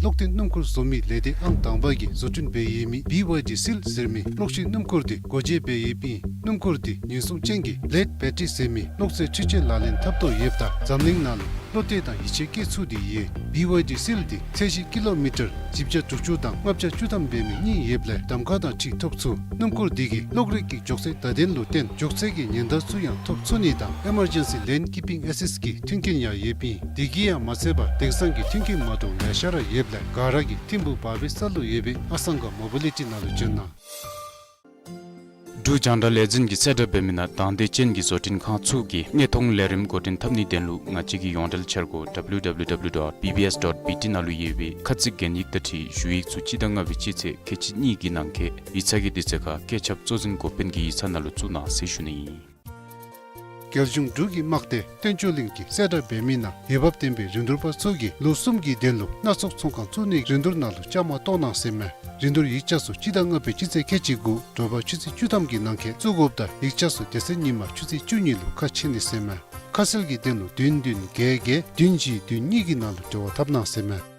གློག་འདོན་སྣུམ་འཁོར་བཟོ་མི་ལས་སྡེ་ཨང་དང་པ་གིས་བཟོ་སྐྲུན་འབད་ཡོད་མི་B Y D Seal ཟེར་མི་གློག་ཤིང་སྣུམ་འཁོར་དེ་སྒོ་འབྱེད་འབད་ཡོདཔ་ཨིན། སྣུམ་འཁོར་དེ་ཉེན་སྲུང་ཅན་གྱི་ལེཌ་བེ་ཊི་རི་ཟེར་མི་གློག་རྫས་འཕྲུལ་ཆས་ལག་ལེན་འཐབ་དོ་ཡོདཔ་ད་འཛམ་གླིང་ནང་ལུ་བློ་གཏད་དང་ཡིད་ཆེས་བསྐྱེད་ཚུགས་ཏེ་ཡོད། B Y D Seal དེ་ཚད་གཞི་ཀི་ལོ་མི་ཊར་བཞི་བརྒྱ་དྲུག་ཅུ་དང་ལྔ་བརྒྱ་བཅུ་ཐམ་འབད་མི་གཉིས་ཡོདཔ་ལས་གདམ་ཁ་དང་འཁྲིལ་ཐོབ་ཚུགས། སྣུམ་འཁོར་དེ་གིས་གློག་རིག་གི་མགྱོགས་ཚད་བརྡ་དོན་ལུ་བརྟེན་མགྱོགས་ཚད་ཀྱི་ཉེན་བརྡ་ཚུ་ཡང་ཐོབ་ཚུགས་ནི་དང་Emergency Lane Keeping Assist གི་མཐུན་རྐྱེན་ཡང་ཡོདཔ་ཨིན། དེ་གིས་ཡང་མ་ཚད་པར་དེང་སང་གི་མཐུན་རྐྱེན་མ་འདྲཝ་ལེ་ཤ་ར་ཡོདཔ་ལས་ག་ར་གིས་ཐིམ་ཕུག་བར་པའི་ས་ལུ་ཡོད་པའི་ཨ་སང་ག་མོ་བི་ལི་ཊི་ནང་ལུ་བྱོན་གནང་། འབྲུག་རྒྱང་བསྒྲགས་ལས་འཛིན་གྱིས་གསལ་བསྒྲགས་འབད་མི་ནང་དང་འདོད་ཅན་གྱི་བཟོ་སྐྲུན་ཁང་ཚུ་གིས་གནས་མཐོང་ལས་རིམ་འགོ་འདྲེན་འཐབ་ནིའི་དོན་ལུ་ང་བཅས་ཀྱི་ཡོངས་འབྲེལ་འཆར་སྒོ W W W dot B B S dot B T ནང་ལུ་ཡོད་པའི་ཁ་ཚིག་གན་ཡིག་དང་འཁྲིལ་ཞུ་ཡིག་ཚུ་སྤྱི་ཟླ་ལྔ་པའི་སྤྱི་ཚེས་ཁལ་གཅིག་གཉིས་ཀྱི་ནང་འཁོད་ཡིག་ཚང་གི་དུས་ཚོད་ཁར་བཀོད་ཁྱབ་གཙོ་འཛིན་འགོ་དཔོན་གྱི་ཡིག་ཚང་ནང་ལུ་བཙུགས་གནང་ཟེར་ཞུ་ནི་ཨིན། རྒྱལ་གཞུང་འབྲུག་གི་དམག་སྡེ་བསྟན་བཅོས་གླིང་གིས་གསལ་བསྒྲགས་འབད་མི་ནང་འོས་འབབ་ལྡན་པའི་རིན་བསྡུར་པ་ཚུ་གིས་ལོ་གསུམ་གྱི་དོན་ལུ་སྣ་ཚོགས་ཚོང་ཁང་བཙུགས་ནིའི་རིན་བསྡུར་ནང་ལུ་བཅའ་མར་གཏོགས་གནང་ཟེར་མས། རིན་བསྡུར་ཡིག་ཆ་ཚུ་སྤྱི་ཟླ་ལྔ་པའི་སྤྱི་ཚེས་ཁལ་གཅིག་དགུ་དྲོ་པ་ཆུ་ཚོད་བཅུ་ཐམ་གྱི་ནང་འཁོད་བཙུགས་དགོཔ་ད་ཡིག་ཆ་ཚུ་དེ་ཚེ་ཉིན་མ་ཆུ་ཚོད་བཅུ་གཉིས་ལུ་ཁ་ཕྱེ་ནི་ཟེར་མས། ཁ་གསལ་གྱི་དོན་ལུ་བདུན་བདུན་བརྒྱད་བརྒྱད་བདུན་བཞི་བདུན་གཉིས་ཀྱི་ནང་ལུ་འབྲེལ་བ་འཐབ་གནང་ཟེར་མས།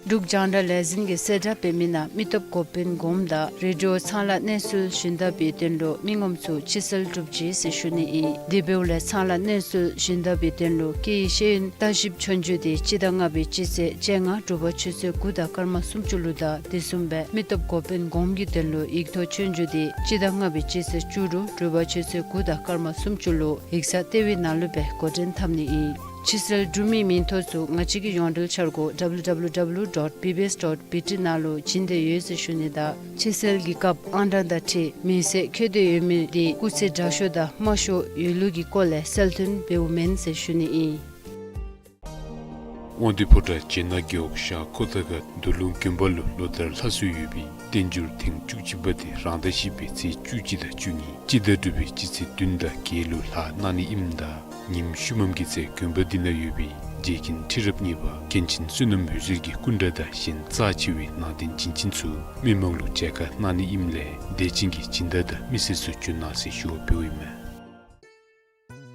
འབྲུག་རྒྱང་བསྒྲགས་ལས་འཛིན་གྱིས་གསལ་བསྒྲགས་འབད་མི་ནང་མི་སྟོབས་འགོ་དཔོན་གོངམ་དང་རེ་ཌི་ཡོ་ཚངས་དབྱངས་གནས་ཚུལ་ཞུན་དག་པའི་དོན་ལུ་མི་ངོམ་ཚུ་ཕྱིར་སེལ་གྲུབ་ཅི་ཟེར་ཞུ་ནི་ཨིན། དེ་འབདཝ་ལས་ཚངས་དབྱངས་གནས་ཚུལ་ཞུན་དག་པའི་དོན་ལུ་སྐད་ཡིག་ཤེས་ཡོན་ལྟ་ཞིབ་ཆོས་རྒྱུགས་དེ་སྤྱི་ཟླ་ལྔ་པའི་སྤྱི་ཚེས་བཅོ་ལྔ་དྲོ་པ་ཆུ་ཚོད་དགུ་དང་སྐར་མ་སུམ་ཅུ་ལུ་དང་དེ་བཟུམ་སྦེ་མི་སྟོབས་འགོ་དཔོན་གོངམ་གྱི་དོན་ལུ་ཡིག་ཐོག་ཆོས་རྒྱུགས་དེ་སྤྱི་ཟླ་ལྔ་པའི་སྤྱི་ཚེས་བཅུ་དྲུག་དྲོ་པ་ཆུ་ཚོད་དགུ་དང་སྐར་མ་སུམ་ཅུ་ལུ་ཡིག་ཚང་ལྟེ་བའི་ནང་ལུ་སྦེ་འགོ་འདྲེན་འཐབ་ནི་ཨིན། ཕྱིར་སེལ་གྲུབ་མིའི་མིང་ཐོ་ཚུ་ང་བཅས་ཀྱི་ཡོངས་འབྲེལ་འཆར་སྒོ་W W W dot B B S dot B T ནང་ལུ་བྱིན་ཏེ་ཡོད་ཟེར་ཞུ་ནི་དང་ཕྱིར་སེལ་གྱི་སྐབས་ཨང་གྲངས་དང་འཁྲིལ་མིང་གསལ་འཁོད་དེ་ཡོད་མི་དེ་སྐུགས་ཚད་དྲག་ཤོས་དང་དམའ་ཤོས་ཡོད་ལུགས་ཀྱི་སྐོར་ལས་གསལ་སྟོན་འབདཝ་མེན་ཟེར་ཞུ་ནི་ཨིན། དབང་འདུས་ཕོ་བྲང་བྱེ་ནག་རྒེད་འོག་ཤང་ཁོ་ཐང་ཁ་མདོ་ལུང་དགོན་པ་ལུ་ལོ་ལྟར་ལྷག་སྲོལ་ཡོད་པའི་བསྟན་འགྱུར་ཐེངས་བཅུ་གཅིག་པ་དེ་རང་ཟླ་བཞི་པའི་ཚེས་བཅུ་གཅིག་དང་བཅུ་གཉིས་སྤྱི་ཟླ་དྲུག་པའི་སྤྱི་ཚེས་བདུན་དང་བརྒྱད་ལུ་ལྷག་གནང་ནི་ཨིནམ་ད་ཉིནམ་ཤུལ་མམ་གྱི་ཚེ་དགོན་པ་འདི་ནང་ཡོད་པའི་རྗེ་མཁན་ཁྲི་རབས་གཉིས་པ་མཁན་ཆེན་བསོད་ནམས་འོད་ཟེར་གྱི་སྐུ་འདྲ་དང་གཞན་རྩ་ཆེ་བའི་ནང་རྟེན་བྱིན་ཅན་ཚུ་མི་མང་ལུ་མཇལ་ཁ་གནང་ནི་ཨིནམ་ལས་དད་ཅན་གྱི་སྦྱིན་བདག་དང་མི་སེར་ཚུ་བྱོན་གནང་ཟེར་ཞུ་བ་འབདཝ་ཨིན་མས།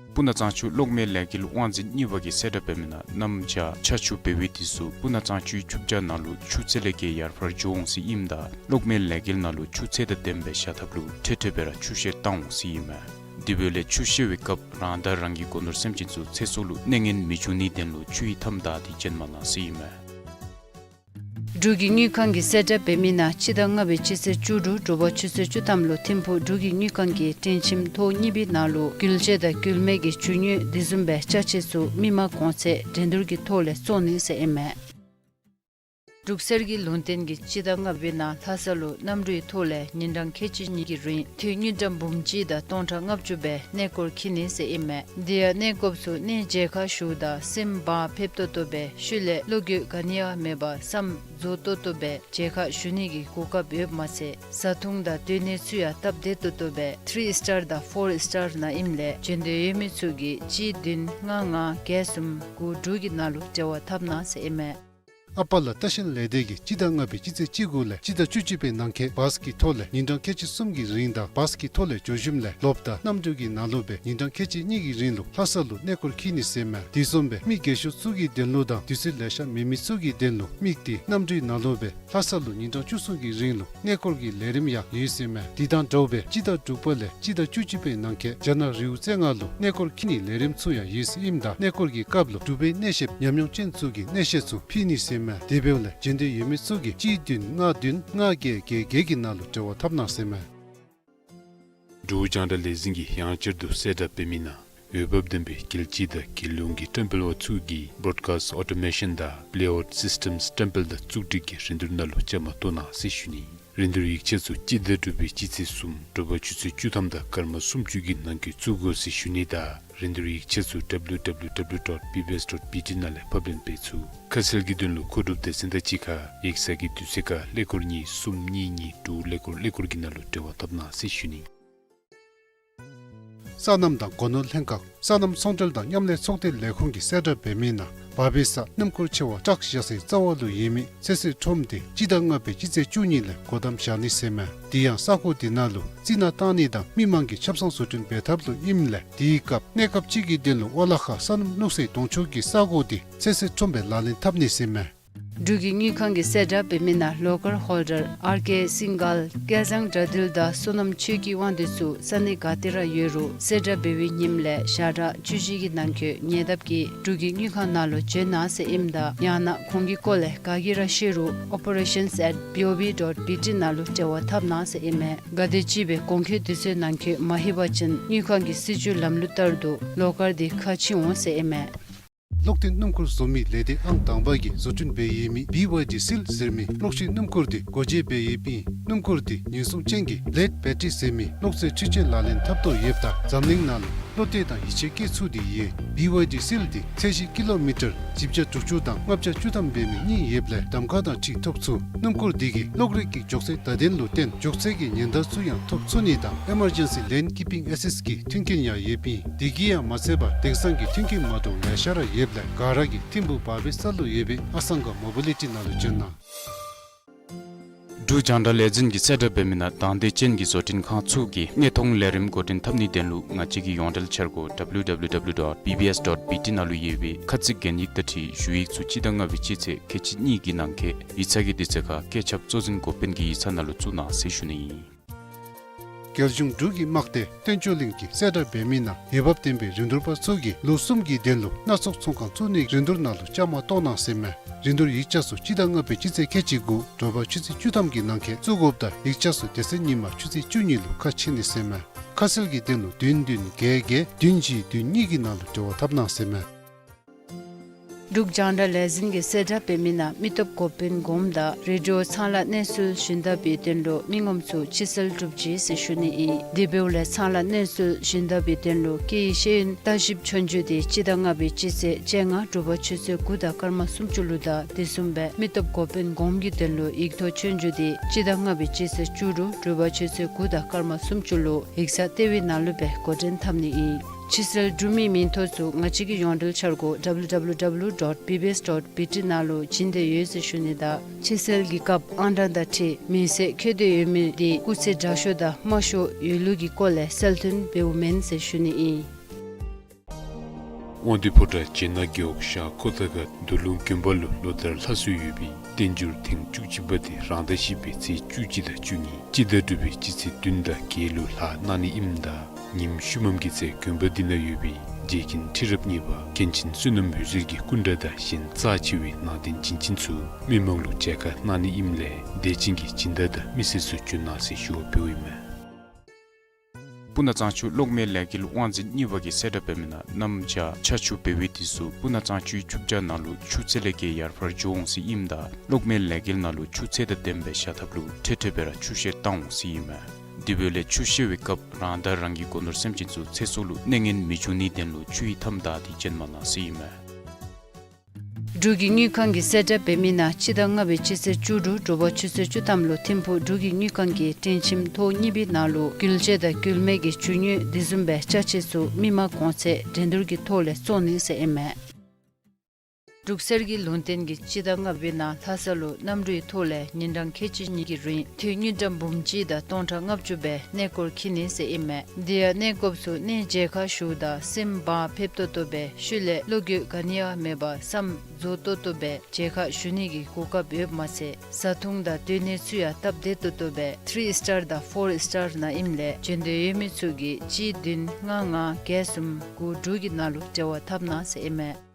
སྤུ་ན་གཙང་ཆུ་གློག་མེའི་ལས་འགུལ་དབང་འཛིན་གཉིས་པ་གིས་གསལ་བསྒྲགས་འབད་མི་ནང་གནམ་བྱཱར་ཆར་ཆུ་འབེལ་བའི་དུས་སུ་སྤུ་ན་གཙང་ཆུའི་ཆུ་བྱཱ་ནང་ལུ་ཆུ་ཚད་ལས་བརྒལ་ཡར་འཕར་འགྱོ་འོང་ཟེར་ཨིནམ་ད་གློག་མེའི་ལས་འགུལ་ནང་ལུ་ཆུ་ཚད་དང་ལྡནམ་སྦེ་བཞག་ཐབས་ལུ་འཕྲལ་འཕྲལ་སྦེ་ར་ཆུ་བཤལ་བཏང་འོང་ཟེར་ཨིན་མས། དེ་འབདཝ་ལས་ཆུ་བཤལ་བའི་སྐབས་རང་དང་རང་གི་སྒོ་ནོར་སེམས་ཅན་ཚུ་ཚེ་སྲོག་ལུ་གནོད་ངན་མི་འབྱུང་ནིའི་དོན་ལུ་ཆུ་ཡི་མཐའམ་བདའ་སྟེ་བྱོན་མ་གནང་ཟེར་ཨིན་མས། འབྲུག་གི་དངུལ་ཁང་གིས་གསལ་བསྒྲགས་འབད་མི་ནང་སྤྱི་ཟླ་ལྔ་པའི་སྤྱི་ཚེས་བཅུ་དྲུག་དྲོ་པ་ཆུ་ཚོད་བཅུ་ཐམ་ལུ་ཐིམ་ཕུག་འབྲུག་གི་དངུལ་ཁང་གི་སྤྲིན་ཁྱིམ་ཐོག་གཉིས་པའི་ནང་ལུ་འགུལ་སྐྱེལ་དང་འགུལ་མེད་ཀྱི་རྒྱུ་དངོས་དེ་བཟུམ་སྦེ་ཅ་ཆས་ཚུ་མི་མང་གོང་ཚད་འགྲན་བསྡུར་གྱི་ཐོག་ལས་བཙོང་ནི་ཟེར་ཨིན་མས། འབྲུག་གསེར་གྱི་ལུང་བསྟན་གྱིས་སྤྱི་ཟླ་ལྔ་པའི་ནང་ལྷ་ས་ལུ་གནམ་གྲུའི་ཐོག་ལས་ཉིན་གྲངས་ཁལ་གཅིག་གཉིས་ཀྱི་རིང་དངུལ་ཀྲམ་འབུམ་གཅིག་དང་སྟོང་ཕྲག་ལྔ་བཅུ་སྦེ་གནས་སྐོར་འཁྱིད་ནི་ཟེར་ཨིན་མས། དེ་ཡང་གནས་སྐོརཔ་ཚུ་གནས་མཇལ་ཁ་ཞུཝ་ད་སེམས་བག་ཕེབས་ཏོག་ཏོ་སྦེ་ཤུལ་ལས་བློ་འགྱོད་ག་ནི་ཡང་མེད་པར་བསམ་རྫོགས་ཏོག་ཏོ་སྦེ་མཇལ་ཁ་ཞུ་ནི་གི་གོ་སྐབས་ཡོདཔ་མ་ཚད་བཟའ་འཐུང་དང་སྡོད་གནས་ཚུ་ཡང་སྟབས་བདེ་ཏོག་ཏོ་སྦེ་ཐི་རི་སི་ཊར་དང་ཕོར་སི་ཊར་ནང་ཨིནམ་ལས་འབྱོན་འདོད་ཡོད་མི་ཚུ་གིས་གཅིག་བདུན་ལྔ་ལྔ་བརྒྱད་གསུམ་དགུ་དྲུག་གི་ནང་ལུ་འབྲེལ་བ་འཐབ་གནང་ཟེར་ཨིན་མས། ཨ་པ་ལ་ལྟ་བཤལ་ལས་སྡེ་གིས་སྤྱི་ཟླ་ལྔ་པའི་སྤྱི་ཚེས་བཅུ་དགུ་ལས་སྤྱི་ཟླ་བཅུ་གཅིག་པའི་ནང་འཁོད་བཱས་ཀྱི་ཐོག་ལས་ཉིན་གྲངས་ཁལ་གཅིག་གསུམ་གྱི་རིང་དང་བཱས་ཀྱི་ཐོག་ལས་འགྱོ་ཞིནམ་ལས་ལོགཔ་དང་གནམ་གྲུ་གི་ནང་ལུ་སྦེ་ཉིན་གྲངས་ཁལ་གཅིག་གཉིས་ཀྱི་རིང་ལུ་ལྷ་ས་ལུ་གནས་སྐོར་འཁྱིད་ནི་ཟེར་མས། དེ་བཟུམ་སྦེ་མི་རྒས་ཤོས་ཚུ་གི་དོན་ལུ་དང་དུས་ཚོད་ལེ་ཤ་མེད་མི་ཚུ་གི་དོན་ལུ་དམིགས་ཏེ་གནམ་གྲུའི་ནང་ལུ་སྦེ་ལྷ་ས་ལུ་ཉིན་གྲངས་བཅུ་གསུམ་གྱི་རིང་ལུ་གནས་སྐོར་གྱི་ལས་རིམ་ཡང་ཡོད་ཟེར་མས། དེ་དང་འདྲཝ་སྦེ་སྤྱི་ཟླ་དྲུག་པ་ལས་སྤྱི་ཟླ་བཅུ་གཅིག་པའི་ནང་འཁོད་རྒྱ་ནག་རི་བོ་རྩེ་ལྔ་ལུ་གནས་སྐོར་འཁྱིད་ནིའི་ལས་རིམ་ཚུ་ཡང་ཡོད་ཟེར་ཨིནམ་ད་གནས་སྐོར་གྱི་སྐབས་ལུ་འབྲུག་པའི་གནས་བཤདཔ་ཉམས་མྱོང་ཅན་ཚུ་གིས་གནས་བཤད་ཚུ་ཕུལ་ནི་ཟེར་མས། དེ་འབདཝ་ལས་འབྱོན་འདོད་ཡོད་མི་ཚུ་གིས་གཅིག་བདུན་ལྔ་བདུན་ལྔ་བརྒྱད་བརྒྱད་བརྒྱད་ཀྱི་ནང་ལུ་འབྲེལ་བ་འཐབ་གནང་ཟེར་མས། འབྲུག་རྒྱང་བསྒྲགས་ལས་འཛིན་གྱིས་ཡང་བསྐྱར་དུ་གསལ་བསྒྲགས་འབད་མི་ནང་འོས་འབབ་ལྡན་པའི་རྒྱལ་སྤྱི་དང་རྒྱལ་ཡོངས་ཀྱི་བཀྲམ་སྤེལ་པ་ཚུ་གིས་Broadcast Automation དང་Playout Systems བཀྲམ་སྤེལ་དང་བཙུགས་སྒྲིག་གི་རིན་བསྡུར་ནང་ལུ་བཅའ་མར་གཏོགས་གནང་ཟེར་ཞུ་ནི། རིན་བསྡུར་ཡིག་ཆ་ཚུ་སྤྱི་ཟླ་དྲུག་པའི་སྤྱི་ཚེས་གསུམ་དྲོ་པ་ཆུ་ཚོད་བཅུ་ཐམ་དང་སྐར་མ་སུམ་ཅུ་གི་ནང་འཁོད་བཙུགས་དགོ་ཟེར་ཞུ་ནི་དང་རིན་བསྡུར་ཡིག་ཆ་ཚུ་W W W dot B B S dot B T ནང་ལས་ཕབ་ལེན་འབད་ཚུགས། ཁ་གསལ་གྱི་དོན་ལུ་མཁོ་སྒྲུབ་སྡེ་ཚན་དང་གཅིག་ཁར་ཡིག་ཚང་གི་དུས་ཚོད་ཁར་ཀླད་ཀོར་གཉིས་གསུམ་གཉིས་གཉིས་དྲུག་ཀླད་ཀོར་ཀླད་ཀོར་གྱི་ནང་ལུ་འབྲེལ་བ་འཐབ་གནང་ཟེར་ཞུ་ནི། སོ་ནམ་དང་སྒོ་ནོར་ལྷན་ཁག་སོ་ནམ་ཚོང་འབྲེལ་དང་མཉམ་ལས་ཚོགས་སྡེ་ལས་ཁུངས་ཀྱིས་གསལ་བསྒྲགས་འབད་མི་ནང་བར་པའི་ས་སྣུམ་འཁོར་ཆེ་བ་བྲག་བཞག་སའི་རྩ་བ་ལུ་ཡོད་མི་ཚོད་བསྲེ་ཁྲོམ་དེ་སྤྱི་ཟླ་ལྔ་པའི་སྤྱི་ཚེས་བཅུ་གཉིས་ལས་སྒོ་བསྡམ་བཞག་ནི་ཟེར་མས། དེ་ཡང་ས་གོ་དེ་ནང་ལུ་རྩི་ནག་བཏང་ནི་དང་མི་མང་གི་ཆབ་གསང་བཟོ་སྐྲུན་འབད་ཐབས་ལུ་ཨིནམ་ལས་དེའི་སྐབས་གནས་སྐབས་ཅིག་གི་དོན་ལུ་ཝ་ལ་ཁ་སོ་ནམ་བླུག་སའི་དོང་ཕྱོགས་ཀྱི་ས་གོ་དེ་ཚོད་བསྲེ་ཁྲོམ་སྦེ་ལག་ལེན་འཐབ་ནི་ཟེར་མས། འབྲུག་གི་དངུལ་ཁང་གིས་གསལ་བསྒྲགས་འབད་མི་ནང་ལོ་ཀར་ཧོལ་ཌར་ཨར་ཀེ་སིང་གལ་སྐལ་བཟང་དགྲ་འདུལ་དང་སོ་ནམ་ཆོས་ཀྱི་དབང་འདུས་ཚུ་ས་གནས་ག་ཏེ་ར་ཡོད་རུང་གསལ་བསྒྲགས་འབད་བའི་ཉིནམ་ལས་ཞག་གྲངས་བཅུ་བཞི་གི་ནང་འཁོད་ཉེ་འདབས་ཀྱི་འབྲུག་གི་དངུལ་ཁང་ནང་ལུ་བྱོན་གནང་ཟེར་ཨིནམ་ད་ཡང་ན་གོང་གི་སྐོར་ལས་ག་གིས་ར་ཤེས་རུང་operations at B O B dot B T ནང་ལུ་འབྲེལ་བ་འཐབ་གནང་ཟེར་ཨིན་མས། གལ་སྲིད་ཅིག་སྦེ་གོང་འཁོད་དུས་ཚོད་ནང་འཁོད་མ་ལྷོད་པ་ཅིན་དངུལ་ཁང་གི་སྲིད་བྱུས་ལམ་ལུགས་ལྟར་དུ་ལོ་ཀར་དེ་ཁ་ཕྱེ་འོང་ཟེར་ཨིན་མས། གློག་འདོན་སྣུམ་འཁོར་བཟོ་མི་ལས་སྡེ་ཨང་དང་པ་གིས་བཟོ་སྐྲུན་འབད་ཡོད་མི་B Y D Seal ཟེར་མི་གློག་ཤིང་སྣུམ་འཁོར་དེ་སྒོ་འབྱེད་འབད་ཡོདཔ་ཨིན། སྣུམ་འཁོར་དེ་ཉེན་སྲུང་ཅན་གྱི་ལེཌ་བེ་ཊི་རི་ཟེར་མི་གློག་རྫས་འཕྲུལ་ཆས་ལག་ལེན་འཐབ་དོ་ཡོདཔ་ད་འཛམ་གླིང་ནང་ལུ་བློ་གཏད་དང་ཡིད་ཆེས་བསྐྱེད་ཚུགས་ཏེ་ཡོད། B Y D Seal དེ་ཚད་གཞི་ཀི་ལོ་མི་ཊར་བཞི་བརྒྱ་དྲུག་ཅུ་དང་ལྔ་བརྒྱ་བཅུ་ཐམ་འབད་མི་གཉིས་ཡོདཔ་ལས་གདམ་ཁ་དང་འཁྲིལ་ཐོབ་ཚུགས། སྣུམ་འཁོར་དེ་གིས་གློག་རིག་གི་མགྱོགས་ཚད་བརྡ་དོན་ལུ་བརྟེན་མགྱོགས་ཚད་ཀྱི་ཉེན་བརྡ་ཚུ་ཡང་ཐོབ་ཚུགས་ནི་དང་Emergency Lane Keeping Assist གི་མཐུན་རྐྱེན་ཡང་ཡོདཔ་ཨིན། དེ་གིས་ཡང་མ་ཚད་པར་དེང་སང་གི་མཐུན་རྐྱེན་མ་འདྲཝ་ལེ་ཤ་ར་ཡོདཔ་ལས་ག་ར་གིས་ཐིམ་ཕུག་བར་པའི་ས་ལུ་ཡོད་པའི་ཨ་སང་ག་མོ་བི་ལི་ཊི་ནང་ལུ་བྱོན་གནང་། འབྲུག་རྒྱང་བསྒྲགས་ལས་འཛིན་གྱིས་གསལ་བསྒྲགས་འབད་མི་ནང་དང་འདོད་ཅན་གྱི་བཟོ་སྐྲུན་ཁང་ཚུ་གིས་གནས་མཐོང་ལས་རིམ་འགོ་འདྲེན་འཐབ་ནིའི་དོན་ལུ་ང་བཅས་ཀྱི་ཡོངས་འབྲེལ་འཆར་སྒོ་W W W dot B B S dot B T ནང་ལུ་ཡོད་པའི་ཁ་ཚིག་གན་ཡིག་དང་འཁྲིལ་ཞུ་ཡིག་ཚུ་སྤྱི་ཟླ་ལྔ་པའི་སྤྱི་ཚེས་ཁལ་གཅིག་གཉིས་ཀྱི་ནང་འཁོད་ཡིག་ཚང་གི་དུས་ཚོད་ཁར་བཀོད་ཁྱབ་གཙོ་འཛིན་འགོ་དཔོན་གྱི་ཡིག་ཚང་ནང་ལུ་བཙུགས་གནང་ཟེར་ཞུ་ནི་ཨིན། རྒྱལ་གཞུང་འབྲུག་གི་དམག་སྡེ་བསྟན་ཆོས་གླིང་གིས་གསལ་བསྒྲགས་འབད་མི་ནང་འོས་འབབ་ལྡན་པའི་རིན་བསྡུར་པ་ཚུ་གིས་ལོ་གསུམ་གྱི་དོན་ལུ་སྣ་ཚོགས་ཚོང་ཁང་བཙུགས་ནིའི་རིན་བསྡུར་ནང་ལུ་བཅའ་མར་གཏོགས་གནང་ཟེར་མས། རིན་བསྡུར་ཡིག་ཆ་ཚུ་སྤྱི་ཟླ་ལྔ་པའི་སྤྱི་ཚེས་ཁལ་གཅིག་དགུ་དྲོ་པ་ཆུ་ཚོད་བཅུ་ཐམ་གྱི་ནང་འཁོད་བཙུགས་དགོཔ་ད་ཡིག་ཆ་ཚུ་དེ་ཚེ་ཉིན་མ་ཆུ་ཚོད་བཅུ་གཉིས་ལུ་ཁ་ཕྱེ་ནི་ཟེར་མས། ཁ་གསལ་གྱི་དོན་ལུ་བདུན་བདུན་བརྒྱད་བརྒྱད་བདུན་བཞི་བདུན་གཉིས་ཀྱི་ནང་ལུ་འབྲེལ་བ་འཐབ་གནང་ཟེར་མས། འབྲུག་རྒྱང་བསྒྲགས་ལས་འཛིན་གྱིས་གསལ་བསྒྲགས་འབད་མི་ནང་མི་སྟོབས་འགོ་དཔོན་གོངམ་དང་རེ་ཌི་ཡོ་ཚངས་དབྱངས་གནས་ཚུལ་བྱིན་དགའ་བའི་དོན་ལུ་མི་ངོམ་ཚུ་ཕྱི་སེལ་གྲུབ་ཅི་ཟེར་ཞུ་ནི་ཨིན། དེ་འབདཝ་ལས་ཚངས་དབྱངས་གནས་ཚུལ་བྱིན་དགའ་བའི་དོན་ལུ་སྐད་ཡིག་ཤེས་ཡོན་བརྟག་ཞིབ་ཆོས་རྒྱུགས་དེ་སྤྱི་ཟླ་ལྔ་པའི་སྤྱི་ཚེས་བཅོ་ལྔ་དྲོ་པ་ཆུ་ཚོད་དགུ་དང་སྐར་མ་སུམ་ཅུ་ལུ་དང་དེ་བཟུམ་སྦེ་མི་སྟོབས་འགོ་དཔོན་གོངམ་གྱི་དོན་ལུ་ཡིག་ཐོག་ཆོས་རྒྱུགས་དེ་སྤྱི་ཟླ་ལྔ་པའི་སྤྱི་ཚེས་བཅུ་དྲུག་དྲོ་པ་ཆུ་ཚོད་དགུ་དང་སྐར་མ་སུམ་ཅུ་ལུ་ཡིག་ཚང་ལྟེ་བའི་ནང་ལུ་སྦེ་འགོ་འདྲེན་འཐབ་ནི་ཨིན། ཕྱི་སེལ་གྲུབ་མི་མིང་ཐོ་ཚུ་ང་བཅས་ཀྱི་ཡོངས་འབྲེལ་འཆར་སྒོ་W W W dot B B S dot B T ནང་ལུ་བྱིན་ཏེ་ཡོད་ཟེར་ཞུ་ནི་དང་ཕྱི་སེལ་གྱི་སྐབས་ཨང་གྲངས་དང་འཁྲིལ་མིང་གསལ་འཁོད་དེ་ཡོད་མི་དེ་སྐུགས་ཚད་དྲག་ཤོས་དང་དམའ་ཤོས་ཡོད་ལུགས་ཀྱི་སྐོར་ལས་གསལ་སྟོན་འབདཝ་མེན་ཟེར་ཞུ་ནི་ཨིན། དབང་འདུས་ཕོ་བྲང་སྦྱེད་ནག་རྒེད་འོག་ཤར་ཁོ་ཐང་ཁ་རྡོ་ལུང་དགོན་པ་ལུ་ལོ་ལྟར་ལྷག་སྲོལ་ཡོད་པའི་བསྟན་འགྱུར་ཐེངས་བཅུ་གཅིག་པ་དེ་རང་ཟླ་བཞི་པའི་ཚེས་བཅུ་གཅིག་དང་བཅུ་གཉིས་སྤྱི་ཟླ་དྲུག་པའི་སྤྱི་ཚེས་བདུན་དང་བརྒྱད་ལུ་ལྷག་གནང་ནི་ཨིནམ་ད་ཉིནམ་ཤུལ་མམ་གྱི་ཚེ་དགོན་པ་འདི་ནང་ཡོད་པའི་རྗེ་མཁན་ཁྲི་རབས་གཉིས་པ་མཁན་ཆེན་བསོད་ནམས་འོད་ཟེར་གྱི་སྐུ་འདྲ་དང་གཞན་རྩ་ཆེ་བའི་ནང་རྟེན་བྱིན་ཅན་ཚུ་མི་མང་ལུ་མཇལ་ཁ་གནང་ནི་ཨིནམ་ལས་དད་ཅན་གྱི་སྦྱིན་བདག་དང་མི་སེར་ཚུ་བྱོན་གནང་ཟེར་ཞུ་བ་འབདཝ་ཨིན་མས། སྤུ་ན་གཙང་ཆུ་གློག་མེ་ལས་འགུལ་དབང་འཛིན་གཉིས་པ་གིས་གསལ་བསྒྲགས་འབད་མི་ནང་གནམ་བྱཱར་ཆར་ཆུ་འབབ་པའི་དུས་སུ་སྤུ་ན་གཙང་ཆུའི་ཆུ་བྱཱར་ནང་ལུ་ཆུ་ཚད་ལས་བརྒལ་ཡར་འཕར་འགྱོ་འོང་ཟེར་ཨིནམ་ད་གློག་མེ་ལས་འགུལ་ནང་ལུ་ཆུ་ཚད་དང་ལྡནམ་སྦེ་བཞག་ཐབས་ལུ་འཕྲལ་འཕྲལ་སྦེ་ར་ཆུ་བཤལ་བཏང་འོང་ཟེར་ཨིན་མས། དེ་འབདཝ་ལས་ཆུ་བཤལ་བའི་སྐབས་རང་དང་རང་གི་སྒོ་ནོར་སེམས་ཅན་ཚུ་ཚེ་སྲོག་ལུ་གནོད་ངན་མི་འབྱུང་ནིའི་དོན་ལུ་ཆུ་ཡི་མཐའམ་བདའ་སྟེ་བྱོན་མ་གནང་ཟེར་ཨིན་མས། འབྲུག་གི་དངུལ་ཁང་གིས་གསལ་བསྒྲགས་འབད་མི་ནང་སྤྱི་ཟླ་ལྔ་པའི་སྤྱི་ཚེས་བཅུ་དྲུག་དྲོ་པ་ཆུ་ཚོད་བཅུ་ཐམ་ལུ་ཐིམ་ཕུག་འབྲུག་གི་དངུལ་ཁང་གི་སྒྲིང་ཁྱིམ་ཐོག་གཉིས་པའི་ནང་ལུ་འགུལ་བྱེད་དང་འགུལ་མེད་ཀྱི་རྒྱུ་དངོས་དེ་བཟུམ་སྦེ་ཅ་ཆས་ཚུ་མི་མང་གོང་ཚད་འགྲན་བསྡུར་གྱི་ཐོག་ལས་བཙོང་ནི་ཟེར་ཨིན་མས། འབྲུག་གསེར་གྱི་ལུང་བསྟན་གྱིས་སྤྱི་ཟླ་ལྔ་པའི་ནང་ལྷ་ས་ལུ་གནམ་གྲུའི་ཐོག་ལས་ཉིན་གྲངས་ཁལ་གཅིག་གཉིས་ཀྱི་རིང་ཐོན་དངུལ་ཀྲམ་འབུམ་གཅིག་དང་སྟོང་ཕྲག་ལྔ་བཅུ་སྦེ་གནས་སྐོར་འཁྱིད་ནི་ཟེར་ཨིན་མས། དེ་ཡང་གནས་སྐབས་སུ་གནས་མཇལ་ཁ་ཞུཝ་ད་སེམས་བག་ཕེབས་ཏོག་ཏོ་སྦེ་ཤུལ་ལས་བློ་འགྱོད་ག་ནི་ཡང་མེད་པར་བསམ་རྫོགས་ཏོག་ཏོ་སྦེ་མཇལ་ཁ་ཞུ་ནི་གི་གོ་སྐབས་ཡོདཔ་མ་ཚད་བཟའ་འཐུང་དང་སྡོད་གནས་ཚུ་ཡང་སྟབས་བདེ་ཏོག་ཏོ་སྦེ་ཐི་རི་སི་ཊར་དང་ཕོར་སི་ཊར་ནང་ཨིནམ་ལས་བྱོན་འདོད་ཡོད་མི་ཚུ་གིས་གཅིག་བདུན་ལྔ་ལྔ་བརྒྱད་གསུམ་དགུ་དྲུག་གི་ནང་ལུ་འབྲེལ་བ་འཐབ་གནང་ཟེར་ཨིན་མས།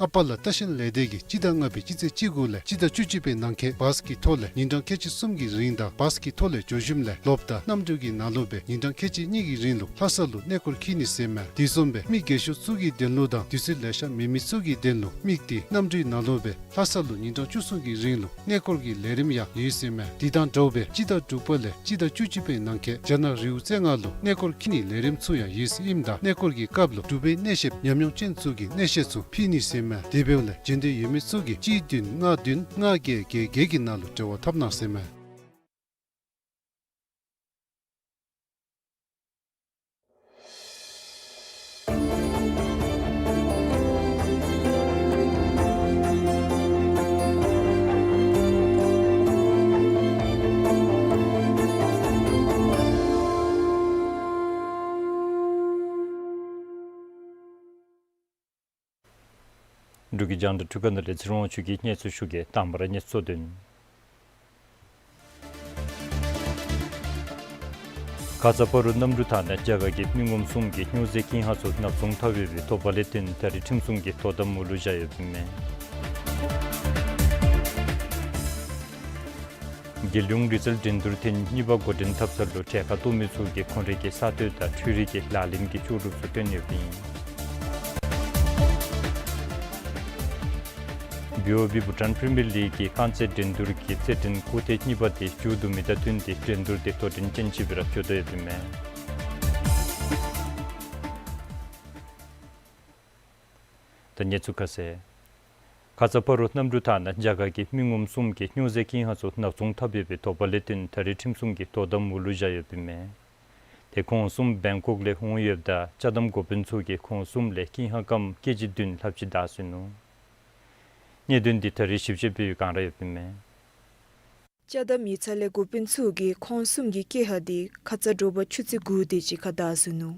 ཨ་པ་ལགས་རྟ་ཤན་ལས་སྡེ་གིས་སྤྱི་ཟླ་ལྔ་པའི་སྤྱི་ཚེས་བཅུ་དགུ་ལས་སྤྱི་ཟླ་བཅུ་གཅིག་པའི་ནང་འཁོད་བཱས་ཀྱི་ཐོག་ལས་ཉིན་གྲངས་ཁལ་གཅིག་གསུམ་གྱི་རིང་དང་བཱས་ཀྱི་ཐོག་ལས་འགྱོ་ཞིནམ་ལས་ལོགཔ་ད་གནམ་གྲུ་གི་ནང་ལུ་སྦེ་ཉིན་གྲངས་ཁལ་གཅིག་གཉིས་ཀྱི་རིང་ལུ་ལྷ་ས་ལུ་གནས་སྐོར་འཁྱིད་ནི་ཟེར་ཨིན་མས། དེ་བཟུམ་སྦེ་མི་རྒས་ཤོས་ཚུ་གི་དོན་ལུ་དང་དུས་ཚོད་ལེ་ཤ་མེད་མི་ཚུ་གི་དོན་ལུ་དམིགས་ཏེ་གནམ་གྲུའི་ནང་ལུ་སྦེ་ལྷ་ས་ལུ་ཉིན་གྲངས་བཅུ་གསུམ་གྱི་རིང་ལུ་གནས་སྐོར་གྱི་ལས་རིམ་ཡང་ཡོད་ཟེར་ཨིན་མས། དེ་དང་འདྲཝ་སྦེ་སྤྱི་ཟླ་དྲུག་པ་ལས་སྤྱི་ཟླ་བཅུ་གཅིག་པའི་ནང་འཁོད་རྒྱ་ནག་རི་བོ་རྩེ་ལྔ་ལུ་གནས་སྐོར་འཁྱིད་ནིའི་ལས་རིམ་ཚུ་ཡང་ཡོད་ཟེར་ཨིནམ་ད་གནས་སྐོར་གྱི་སྐབས་ལུ་འབྲུག་པའི་གནས་བཤདཔ་ཉམས་མྱོང་ཅན་ཚུ་གིས་གནས་བཤད་ཚུ་ཕུལ་ནི་ཟེར་ཨིན་མས། དེ་འབདཝ་ལས་བྱོན་འདོད་ཡོད་མི་ཚུ་གིས་གཅིག་བདུན་ལྔ་བདུན་ལྔ་བརྒྱད་བརྒྱད་བརྒྱད་ཀྱི་ནང་ལུ་འབྲེལ་བ་འཐབ་གནང་ཟེར་ཨིན་མས། འབྲུག་གི་རྒྱང་བསྒྲགས་འཕྲུལ་ཁང་ནང་ལས་ཚེ་རིང་དབང་ཕྱུག་གིས་གནས་ཚུལ་ཞུ་གེ། དང་པ་ར་གནས་ཚུལ་དོན། ཁ་ཙ་བར་དུ་གནམ་གྲུ་ཐང་ནང་རྒྱ་གར་གྱི་མི་ངོམ་གསུམ་གྱིས་སྨྱོ་རྫས་ཀྱིན་ཧ་ཚུ་ནག་བཙོང་འཐབ་ཡོད་པའི་དོགས་པ་ལས་བརྟེན་ད་རིས་ཁྲིམས་སྲུང་གིས་དོ་དམ་འོག་ལུ་བཞག་ཡོདཔ་ཨིན་མས། རྒྱལ་ཡོངས་རི་རྩལ་འགྲན་བསྡུར་ཐེངས་གཉིས་པ་འགོ་འདྲེན་འཐབ་ས་ལུ་གྲལ་ཁར་གཏོགས་མི་ཚུ་གིས་ཁོང་རའི་གི་ས་སྟོད་དང་འཕྲུལ་རིག་གི་ལག་ལེན་གྱི་ལྕོགས་གྲུབ་ཚུ་བཏོན་ཡོདཔ་ཨིན། བི་ཨོ་བི་བྷུ་ཊཱན་པི་རི་མི་ཡར་ལིག་གི་རྐང་རྩེད་འགྲན་བསྡུར་གྱི་རྩེད་འགྲན་སྐུགས་ཐེངས་གཉིས་པ་དེ་མཇུག་བསྡུ་མི་དང་བསྟུན་ཏེ་འགྲན་བསྡུར་དེ་དོ་འགྲན་ཅན་ཅིག་སྦེ་ར་འགྱོ་དོ་ཡོདཔ་ཨིན་མས། ད་གནས་ཚུལ་ཁ་གསལ། ཁ་ཙ་བར་དུ་གནམ་གྲུ་ཐང་ནང་རྒྱ་གར་གྱི་མི་ངོམ་གསུམ་གྱིས་སྨྱོ་རྫས་ཀྱིན་ཧ་ཚུ་ནག་བཙོང་འཐབ་ཡོད་པའི་དོགས་པ་ལས་བརྟེན་ད་རིས་ཁྲིམས་སྲུང་གིས་དོ་དམ་འོག་ལུ་བཞག་ཡོདཔ་ཨིན་མས། དེ་ཁོང་གསུམ་བེང་ཀོག་ལས་འོང་ཡོདཔ་ད་ཅ་དམ་འགོ་དཔོན་ཚུ་གིས་ཁོང་གསུམ་ལས་ཀྱིན་ཧ་སྐམ་ཀེ་ཇི་བདུན་ལྷགཔ་ཅིག་བདའ་ཟུན་ནུག། གནད་དོན་འདི་ད་རིས་ཞིབ་དཔྱད་འབད་བའི་སྒང་ར་ཡོདཔ་ཨིན་མས། ཅ་དམ་ཡིག་ཚང་ལས་འགོ་དཔོན་ཚུ་གིས་ཁོང་གསུམ་གྱི་ཀེ་ཧ་འདི་ཁ་ཙ་དྲོ་པ་ཆུ་ཚོད་དགུ་དེ་ཅིག་ཁར་བདའ་ཟུན་ནུག།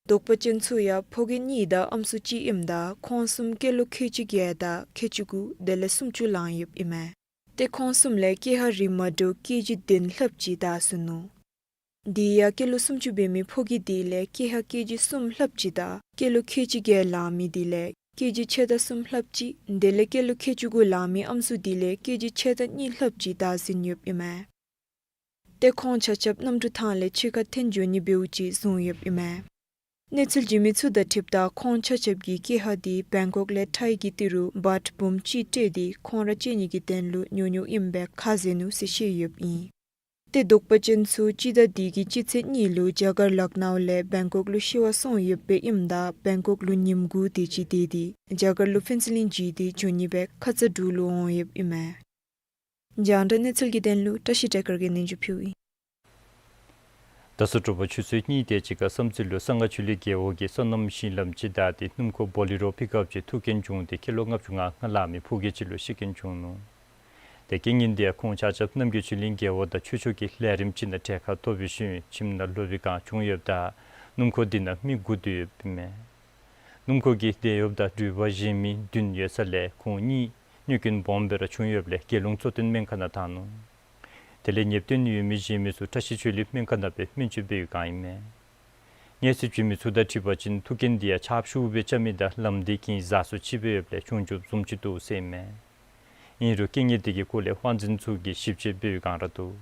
དོགས་པ་ཅན་ཚུ་ཡང་ཕོ་སྐྱེས་གཉིས་དང་ཨམ་སྲུ་གཅིག་ཨིནམ་ད་ཁོང་གསུམ་སྐྱེས་ལོ་ཁལ་གཅིག་བརྒྱད་དང་ཁལ་གཅིག་དགུ་དེ་ལས་སུམ་ཅུ་ལང་ཡོདཔ་ཨིན་མས། ཏེ་ཁོང་གསུམ་ལས་ཀེ་ཧ་རིགས་མ་འདྲཝ་ཀེ་ཇི་བདུན་ལྷགཔ་ཅིག་བདའ་ཟུན་ནུག། དེ་ཡང་སྐྱེས་ལོ་སུམ་ཅུ་འབད་མི་ཕོ་སྐྱེས་དེ་ལས་ཀེ་ཧ་ཀེ་ཇི་གསུམ་ལྷགཔ་ཅིག་དང་སྐྱེས་ལོ་ཁལ་གཅིག་བརྒྱད་ལང་མི་དེ་ལས་ཀེ་ཇི་ཕྱེད་དང་གསུམ་ལྷགཔ་ཅིག་དེ་ལས་སྐྱེས་ལོ་ཁལ་གཅིག་དགུ་ལང་མི་ཨམ་སྲུ་དེ་ལས་ཀེ་ཇི་ཕྱེད་དང་གཉིས་ལྷགཔ་ཅིག་བདའ་ཟུན་ཡོདཔ་ཨིན་མས། ཏེ་ཁོང་ཆ་ཁྱབ་གནམ་གྲུ་ཐང་ལས་ཕྱི་ཁར་འཐོན་འགྱོ་ནི་འབདཝ་ཅིག་བཟུང་ཡོདཔ་ཨིན་མས། གནས་ཚུལ་བརྒྱུད་མི་ཚུ་དང་འཁྲིལཝ་ད་ཁོང་ཆ་ཁྱབ་ཀྱི་ཀེ་ཧ་དེ་བེང་ཀོག་ལས་ཐའི་གི་ཏི་རུ་བཱཊ་འབུམ་གཅིག་སྤྲོད་དེ་ཁོང་ར་སྤྱོད་ནི་གི་དོན་ལུ་ཉོ་ཉོཝ་ཨིནམ་སྦེ་ཁ་བཟེད་ནུག་ཟེར་བཤད་ཡོདཔ་ཨིན། ཏེ་དོགས་པ་ཅན་ཚུ་སྤྱི་ཟླ་འདི་གི་སྤྱི་ཚེས་གཉིས་ལུ་རྒྱ་གར་ལག་ནའུ་ལས་བེང་ཀོག་ལུ་ཤི་བར་སོང་ཡོདཔ་ཨིནམ་ད་བེང་ཀོག་ལུ་ཉིནམ་དགུ་དེ་ཅིག་སྡོད་དེ་རྒྱ་གར་ལུ་ཕན་ཚུན་ལེན་བྱིན་ཏེ་འགྱོ་ནི་སྦེ་ཁ་ཙ་འབྲུག་ལུ་འོང་ཡོདཔ་ཨིན་མས། རྒྱང་བསྒྲགས་གནས་ཚུལ་གྱི་དོན་ལུ་བཀྲ་ཤིས་བཀྲས་མཁྱེན་གྱིས་སྙན་ཞུ་ཕུལཝ་ཨིན། ད་ཚུ་དྲོ་པ་ཆུ་ཚོད་གཉིས་དེ་ཅིག་ཁར་བསམ་རྩེ་ལུ་གསང་སྔགས་ཆོས་གླིང་རྒེད་འོག་གི་སོ་ནམ་ཞིང་ལམ་ཅིག་བདའ་སྟེ་སྣུམ་འཁོར་བོ་ལི་རོ་པིཀ་ཨཔ་ཅིག་ཐུག་རྐྱེན་བྱུང་སྟེ་ཀི་ལོ་ལྔ་བཅུ་ང་ལྔ་ལང་མི་ཕོ་སྐྱེས་ཅིག་ལུ་ཤི་རྐྱེན་བྱུང་ནུག། ཏེ་རྐྱེན་ངན་འདི་ཡང་ཁོང་ཆ་ཁྱབ་རྣམ་རྒྱལ་ཆོས་གླིང་རྒེད་འོག་དང་ཆོས་ཕྱོགས་ཀྱི་ལས་རིམ་ཅིག་ནང་གྲལ་ཁར་གཏོགས་པའི་ཤུལ་ཁྱིམ་ནང་ལོག་པའི་སྒང་བྱུང་ཡོདཔ་ད་སྣུམ་འཁོར་འདི་ནང་མི་དགུ་སྡོད་ཡོདཔ་ཨིན་མས། སྣུམ་འཁོར་གྱི་འདི་ཡོདཔ་ད་འགྲུལ་པ་གཞན་མི་བདུན་ཡོད་ས་ལས་ཁོང་གཉིས་རྨས་སྐྱོན་སྦོམ་སྦེ་ར་བྱུང་ཡོདཔ་ལས་རྒྱལ་ཡོངས་གཙོ་བསྟེན་སྨན་ཁང་ནང་བཏང་ནུག། དེ་ལས་ཉེན་རྟོག་ཡོད་མི་གཞན་མི་ཚུ་བཀྲ་ཤིས་ཆོས་གླིང་སྨན་ཁང་ནང་སྦེ་སྨན་བཅོས་འབད་བའི་སྒང་ཨིན་མས། གནས་ཚུལ་བརྒྱུད་མི་ཚུ་དང་འཁྲིལ་བ་ཅིན་ཐུག་རྐྱེན་འདི་ཡང་ཆརཔ་ཤུགས་སྦེ་རྐྱབ་མི་དང་ལམ་འདི་གིས་འཛག་སུ་ཅིག་སྦེ་ཡོདཔ་ལས་བྱུང་རྒྱུ་བཟུམ་ཅིག་འདུག་ཟེར་ཨིན་མས། ཨིན་རུང་རྐྱེན་ངན་འདི་གི་སྐོར་ལས་དབང་འཛིན་ཚུ་གིས་ཞིབ་དཔྱད་འབད་བའི་སྒང་ར་འདུག།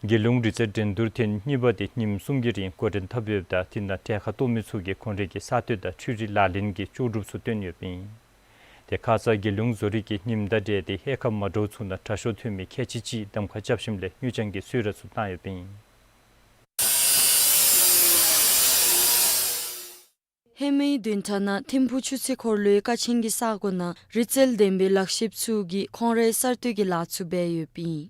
རྒྱལ་ཡོངས་རི་རྩལ་འགྲན་བསྡུར་ཐེངས་གཉིས་པ་དེ་ཉིནམ་གསུམ་གྱི་རིང་འགོ་འདྲེན་འཐབ་ཡོདཔ་ད་དེ་ནང་གྲལ་ཁར་གཏོགས་མི་ཚུ་གིས་ཁོང་རའི་གི་ས་སྟོད་དང་འཕྲུལ་རིག་ལག་ལེན་གྱི་ལྕོགས་གྲུབ་ཚུ་བཏོན་ཡོདཔ་ཨིན། དེ་ཁ་ཙ་རྒྱལ་ཡོངས་བཟོ་རིག་གི་ཉིནམ་དང་འབྲེལ་ཏེ་ཧེ་ཁག་མ་འདྲཝ་ཚུ་ནང་དྲག་ཤོས་ཐོན་མི་ཁལ་གཅིག་གཅིག་གདམ་ཁ་རྐྱབ་ཞིནམ་ལས་དངུལ་རྐྱང་གི་གསོལ་རས་ཚུ་བཏང་ཡོདཔ་ཨིན། ཧེ་མའི་བདུན་ཕྲག་ནང་ཐིམ་ཕུག་ཆུ་ཚོད་འཁོར་ལོའི་ཀ་ཆེན་གྱི་ས་གོ་ནང་རི་རྩལ་ལྡན་པའི་ལག་ཤེསཔ་ཚུ་གིས་ཁོང་རའི་གསར་གཏོད་ཀྱི་ལཱ་ཚུ་འབད་ཡོདཔ་ཨིན།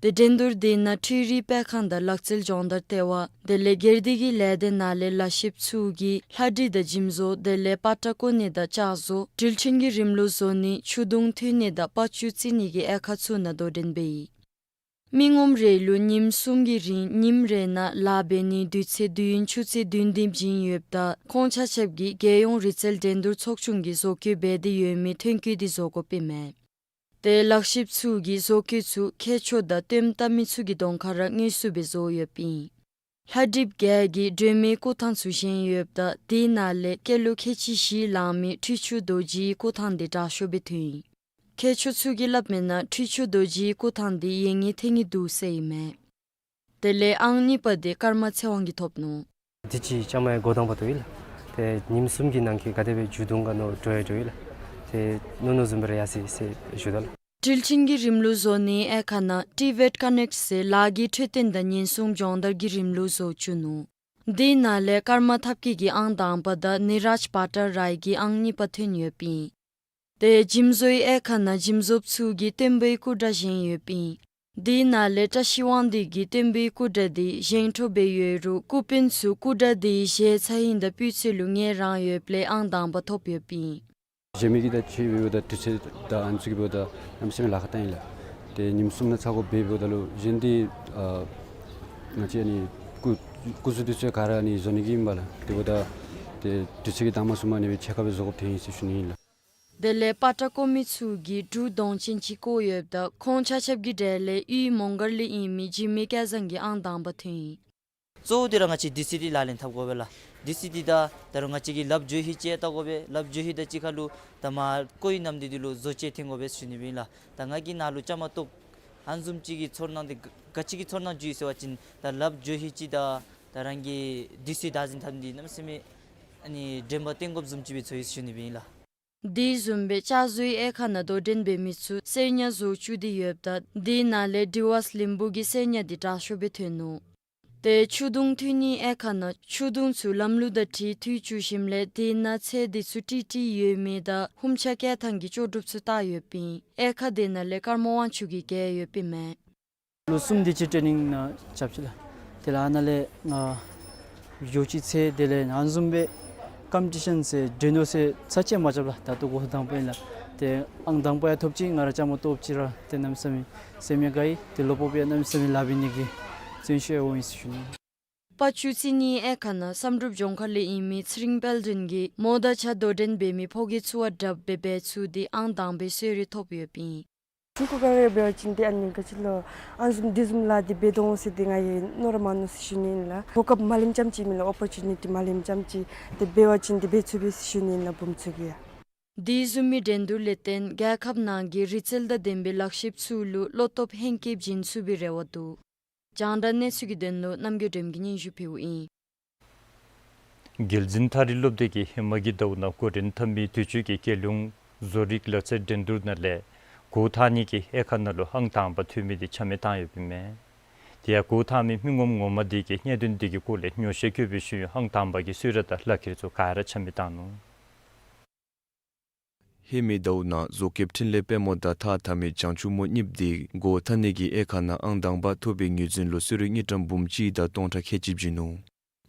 ཏེ་འགྲན་བསྡུར་དེ་ནང་འཕྲུལ་རིག་སྤེལ་ཁང་དང་ལག་རྩལ་སྦྱོང་བརྡར་ལྟེ་བ་དེ་ལས་སྒེར་སྡེ་གི་ལས་སྡེ་ནང་ལས་ལག་ཤེསཔ་ཚུ་གིས་ལྷ་བྲིས་དང་འཇིམ་བཟོ་དེ་ལས་པ་ཏྲ་བརྐོ་ནི་དང་ལྕགས་བཟོ་དྲིལ་ཕྲེང་གི་རིམ་ལུགས་བཟོ་ནི་ཆུ་དུང་འཐུང་ནི་དང་པ་ཅུ་བཙིར་ནི་གི་དབྱེ་ཁག་ཚུ་ནང་དོ་འགྲན་འབད་ཡི། མི་ངོམ་རེ་ལུ་ཉིནམ་གསུམ་གྱི་རིང་ཉིནམ་རེ་ནང་ལཱ་འབད་ནིའི་དུས་ཚོད་དུས་ཡུན་ཆུ་ཚོད་བདུན་བདུན་བྱིན་ཡོདཔ་ད་ཁོང་ཆ་ཁྱབ་ཀྱིས་རྒྱལ་ཡོངས་རིག་རྩལ་འགྲན་བསྡུར་ཚོགས་ཆུང་གིས་བཟོ་བཀོད་འབད་དེ་ཡོད་མི་ཐོན་སྐྱེད་འདི་བཟོ་དགོཔ་ཨིན་མས། ཏེ་ལག་ཤེསཔ་ཚུ་གིས་བཟོ་བཀོད་ཚུ་ཁྱད་ཆོས་དང་སྟོནམ་བལྟ་མི་ཚུ་གི་གདོང་ཁར་ར་དངོས་སུ་སྦེ་བཟོ་ཡོདཔ་ཨིན། ལྷ་བྲིསཔ་བརྒྱད་ཀྱིས་སྒྲོལ་མའི་སྐུ་ཐང་ཚུ་བཞེངས་ཡོདཔ་ད་དེའི་ནང་ལས་སྐྱེས་ལོ་ཁལ་གཅིག་བཞི་ལང་མི་ཁྲུས་ཆུ་རྡོ་རྗེའི་སྐུ་ཐང་འདི་དྲག་ཤོས་སྦེ་ཐོན་ཡི། མཁས་མཆོག་ཚུ་གིས་སླབ་མིའི་ནང་ཁྲུས་ཆུ་རྡོ་རྗེའི་སྐུ་ཐང་འདི་ཡལ་ངེས་ཐལ་ངེས་འདུག་ཟེར་ཨིན་མས། དེ་ལས་ཨང་གཉིས་པ་འདི་ཀརྨ་ཚེ་དབང་གིས་ཐོབ་ནུག། འདི་ཅིག་བཅའ་མར་འགོ་དང་པ་ཐོབ་ཡི་ལགས། ཏེ་ཉིནམ་གསུམ་གྱི་ནང་འཁོད་ག་དེ་སྦེ་མཇུག་བསྡུ་ག་ནི་འགྲོ་ཡང་འགྲོ་ཡི་ལགས། ཏེ་མནོ་མནོ་བཟུམ་སྦེ་ར་ཡར་སོ་ཡི་ཟེར་ཞུ་དོ་ལགས། དྲིལ་ཕྲེང་གི་རིམ་ལུགས་བཟོ་ནིའི་དབྱེ་ཁག་ནང་ཊི་བེཊ་ཀ་ནེཀཊ་ཟེར་ལཱ་གི་འཕྲོད་བསྟེན་དང་ཉེན་སྲུང་སྦྱོང་བརྡར་གྱི་རིམ་ལུགས་བཟོ་བཅུག་ནུག། དེའི་ནང་ལས་ཀརྨ་ཐབས་མཁས་ཀྱིས་ཨང་དང་པ་དང་ནི་རཱཇ་བྷ་ཊ་རའི་གིས་ཨང་གཉིས་པ་ཐོན་ཡོདཔ་ཨིན། ཏེ་འཇིམ་བཟོའི་དབྱེ་ཁག་ནང་འཇིམ་བཟོཔ་ཚུ་གིས་སྟོན་པའི་སྐུ་འདྲ་བཞེངས་ཡོདཔ་ཨིན། དེའི་ནང་ལས་བཀྲ་ཤིས་དབང་འདུས་ཀྱིས་སྟོན་པའི་སྐུ་འདྲ་འདི་བཞེངས་འཕྲོ་སྦེ་ཡོད་རུང་སྐུ་དཔོན་ཚུ་སྐུ་འདྲ་འདི་བཞེས་ཚར་ཡི་དང་སྤུས་ཚད་ལུ་ངལ་རངས་ཡོདཔ་ལས་ཨང་དང་པ་ཐོབ་ཡོདཔ་ཨིན། བཞེངས་མི་གི་དང་ཕྱེ་འབདཝ་ད་དུས་ཚོད་དང་ཨ་ནི་ཚུ་གི་འབདཝ་ད་གནམ་མེད་ས་མེད་ལཱ་ཁག་བཏང་ཡི་ལགས། ཏེ་ཉིནམ་གསུམ་ནང་ཚར་དགོཔ་འབདཝ་ད་ལུ་གཞན་འདི་ཨ་ང་བཅས་ཨ་ནི་སྐུ་སྐུ་གཟུགས་འདི་ཚུ་ག་ར་ཨ་ནི་བཟོ་ནི་གི་ཨིན་པས་ལགས། དེ་འབདཝ་ད་ཏེ་དུས་ཚོད་ཀྱི་དང་པ་གསུམ་པ་ཨ་ནི་སྦེ་ཕྱེད་ཀ་སྦེ་བཟོ་དགོཔ་ཐོན་ཡི་ཟེར་ཞུ་ནི་ཨིན་ལགས། དེ་ལས་པ་ཏྲ་བརྐོ་མི་ཚུ་གིས་འབྲུག་གདོང་ཅན་ཅིག་བརྐོ་ཡོདཔ་ད་ཁོང་ཆ་ཁྱབ་ཀྱི་གྲས་ལས་དབུས་མོང་སྒར་ལས་ཨིན་མི་འཇིགས་མེད་སྐལ་བཟང་གིས་ཨང་དང་པ་ཐོན་ཡི། གཙོ་བོ་འདི་ར་ང་བཅས་ཌི་སི་ཊི་ལག་ལེན་འཐབ་དགོ་པས་ལགས། ཌི་སི་ཊི་དང་ད་རུང་ང་བཅས་ཀྱི་ལགཔ་འགྱོ་ཤུལ་ཅིག་བལྟ་དགོ་པས། ལགཔ་འགྱོ་ཤུལ་དང་གཅིག་ཁར་ལུ་ད་མར་བརྐོ་ཡི་ནམ་འདི་འདི་ལུ་བཟོ་བཅོས་འཐེན་དགོ་པས་ཟེར་ཞུ་ནི་སྦེ་ཨིན་ལགས། ད་ང་གིས་ནཱ་ལུ་བཅའ་མར་གཏོགས་ཨ་ནི་བཟུམ་ཅིག་གི་ཚོར་སྣང་འདི་ག་ག་ཅི་གི་ཚོར་སྣང་བྱུང་ཡི་ཟེར་བ་ཅིན་ད་ལགཔ་འགྱོ་ཤུལ་ཅིག་དང་ད་རང་གི་ཌི་སི་བདག་འཛིན་འཐབ་ནི་འདི་གནམ་མེད་ས་མེད་ཨ་ནི་དྲན་པ་བརྟན་དགོཔ་བཟུམ་ཅིག་སྦེ་ཚོར་ཡི་ཟེར་ཞུ་ནི་སྦེ་ཨིན་ལགས། དེ་བཟུམ་སྦེ་ལྕགས་བཟོའི་དབྱེ་ཁག་ནང་དོ་འགྲན་འབད་མི་ཚུ་གསེར་ཉ་བཟོ་བཅུག་སྟེ་ཡོདཔ་ད་དེའི་ནང་ལས་ཌི་ཝཱས་ལིམ་བུ་གི་གསེར་ཉ་འདི་དྲག་ཤོས་སྦེ་ཐོན་ནུག། ཏེ་ཆུ་དུང་འཐུང་ནིའི་དབྱེ་ཁག་ནང་ཆུ་དུང་ཚུ་ལམ་ལུགས་དང་འཁྲིལ་འཐུང་བཅུག་ཞིནམ་ལས་དེ་ནང་ཚད་འདི་ཚུ་ཀྲིག་ཀྲི་ཡོད་མི་དང་ཧུམ་ཆ་བཀལ་ཐངས་ཀྱི་ལྕོགས་གྲུབ་ཚུ་བལྟ་ཡོདཔ་ཨིན། དབྱེ་ཁག་དེ་ནང་ལས་ཀརྨ་དབང་ཕྱུག་གིས་རྒྱལ་ཡོདཔ་ཨིན་མས། ལོ་གསུམ་དེ་ཅིག་ཊེ་ནིང་ནང་རྐྱབ་ཅི་ལགས། དེ་ལས་ཨ་ནཱ་ལས་ང་ཡོ་ཅི་ཚེ་དེ་ལས་ཨ་ནི་བཟུམ་སྦེ་ཀམ་པི་ཊི་ཤཱན་ཟེར་འགྲན་བསྡུར་ཟེར་ཚར་གཅིག་མ་རྐྱབ་ལགས། ད་ལྟོ་འགོ་དང་པ་ཨིན་ལགས། ཏེ་ཨང་དང་པ་ཡང་ཐོབ་ཅི། ང་ར་བཅའ་མར་གཏོགསཔ་ཅིག་ར་ཏེ་གནམ་མེད་ས་མེད་སེམས་ཡང་དགའ་ཡི། ཏེ་ལོ་ཕོགཔ་ཡང་གནམ་མེད་ས་མེད་ལཱ་འབད་ནི་གི་བརྩོན་ཤུགས་ཡང་འོང་ཡི་ཟེར་ཞུ་ནི། པ་ཅུ་རྩེད་ནིའི་དབྱེ་ཁག་ནང་བསམ་གྲུབ་ལྗོངས་མཁར་ལས་ཨིན་མི་ཚེ་རིང་དཔལ་ལྡན་གྱིས་མོ་དང་གཅིག་ཁར་དོ་འགྲན་འབད་མི་ཕོ་སྐྱེས་ཚུ་བ་དྲགཔ་སྦེ་འབད་ཚུགས་ཏེ་ཨང་དང་པའི་གསོལ་རས་ཐོབ་ཡོདཔ་ཨིན། ཆུང་ཀུ་སྒང་ལས་འབད་བ་ཅིན་ཏེ་ཨ་ནི་ག་ཅི་ལོ་ཨ་ནི་བཟུམ་འདི་བཟུམ་ལཱ་འདི་འབད་དོ་འོང་ཟེར་ཏེ་ང་གིས་མནོ་ར་མ་མནོ་ཟེར་ཞུ་ནི་ཨིན་ལགས། གོ་སྐབས་མ་ལེནམ་ཙམ་ཅིག་མེན་ལགས། ཨོ་པོར་ཅུ་ནི་ཊི་མ་ལེནམ་ཙམ་ཅིག་ཏེ་འབད་བ་ཅིན་ཏེ་འབད་ཚུགས་པས་ཟེར་ཞུ་ནི་ཨིན་ལགས། བུམོ་ཚུ་གིས་ཡང་། དེ་བཟུམ་མའི་འགྲན་བསྡུར་ལས་བརྟེན་རྒྱལ་ཁབ་ནང་གི་རིག་རྩལ་དང་ལྡན་པའི་ལག་ཤེསཔ་ཚུ་ལུ་བློ་སྟོབས་ཧེང་སྐལ་བྱིན་ཚུགས་པའི་རེ་བ་འདུག། རྒྱང་བསྒྲགས་གནས་ཚུལ་གྱི་དོན་ལུ་རྣམ་རྒྱལ་སྒྲོལམ་གྱིས་སྙན་ཞུ་ཕུལཝ་ཨིན། རྒྱལ་འཛིན་ཐ་རི་སློབ་སྡེ་གིས་ཧེ་མ་གི་ཟླཝ་ནང་འགོ་འདྲེན་འཐབ་མི་དུས་ཅི་གི་རྒྱལ་ཡོངས་བཟོ་རིག་ལག་རྩལ་འགྲན་བསྡུར་ནང་ལས་སྒོ་འཐག་ནི་གི་དབྱེ་ཁག་ནང་ལུ་ཨང་དང་པ་ཐོན་མི་འདི་ཆ་མེད་བཏང་ཡོདཔ་ཨིན་མས། དེ་ཡང་སྒོ་འཐག་མི་མི་ངོམ་ངོ་མ་དེ་གིས་གནད་དོན་དེ་གི་སྐོར་ལས་ཉོགས་བཤད་བཀོད་པའི་ཤུལ་ཨང་དང་པ་གི་གསོལ་རས་དང་ལག་ཁྱེར་ཚུ་ག་ར་ཆ་མེད་བཏང་ནུག། ཧེ་མའི་ཟླཝ་ནང་བཟོ་མཁསཔ་འཕྲིན་ལས་དཔལ་མོ་དང་ཐགས་འཐག་མི་བྱང་ཆུབ་མོ་གཉིསཔོ་དེ་སྒོ་འཐག་ནི་གི་དབྱེ་ཁག་ནང་ཨང་དང་པ་ཐོབ་པའི་ངོས་འཛིན་ལུ་གསོལ་རས་དངུལ་ཀྲམ་འབུམ་གཅིག་དང་སྟོང་ཕྲག་ཁལ་གཅིག་བྱིན་ནུག།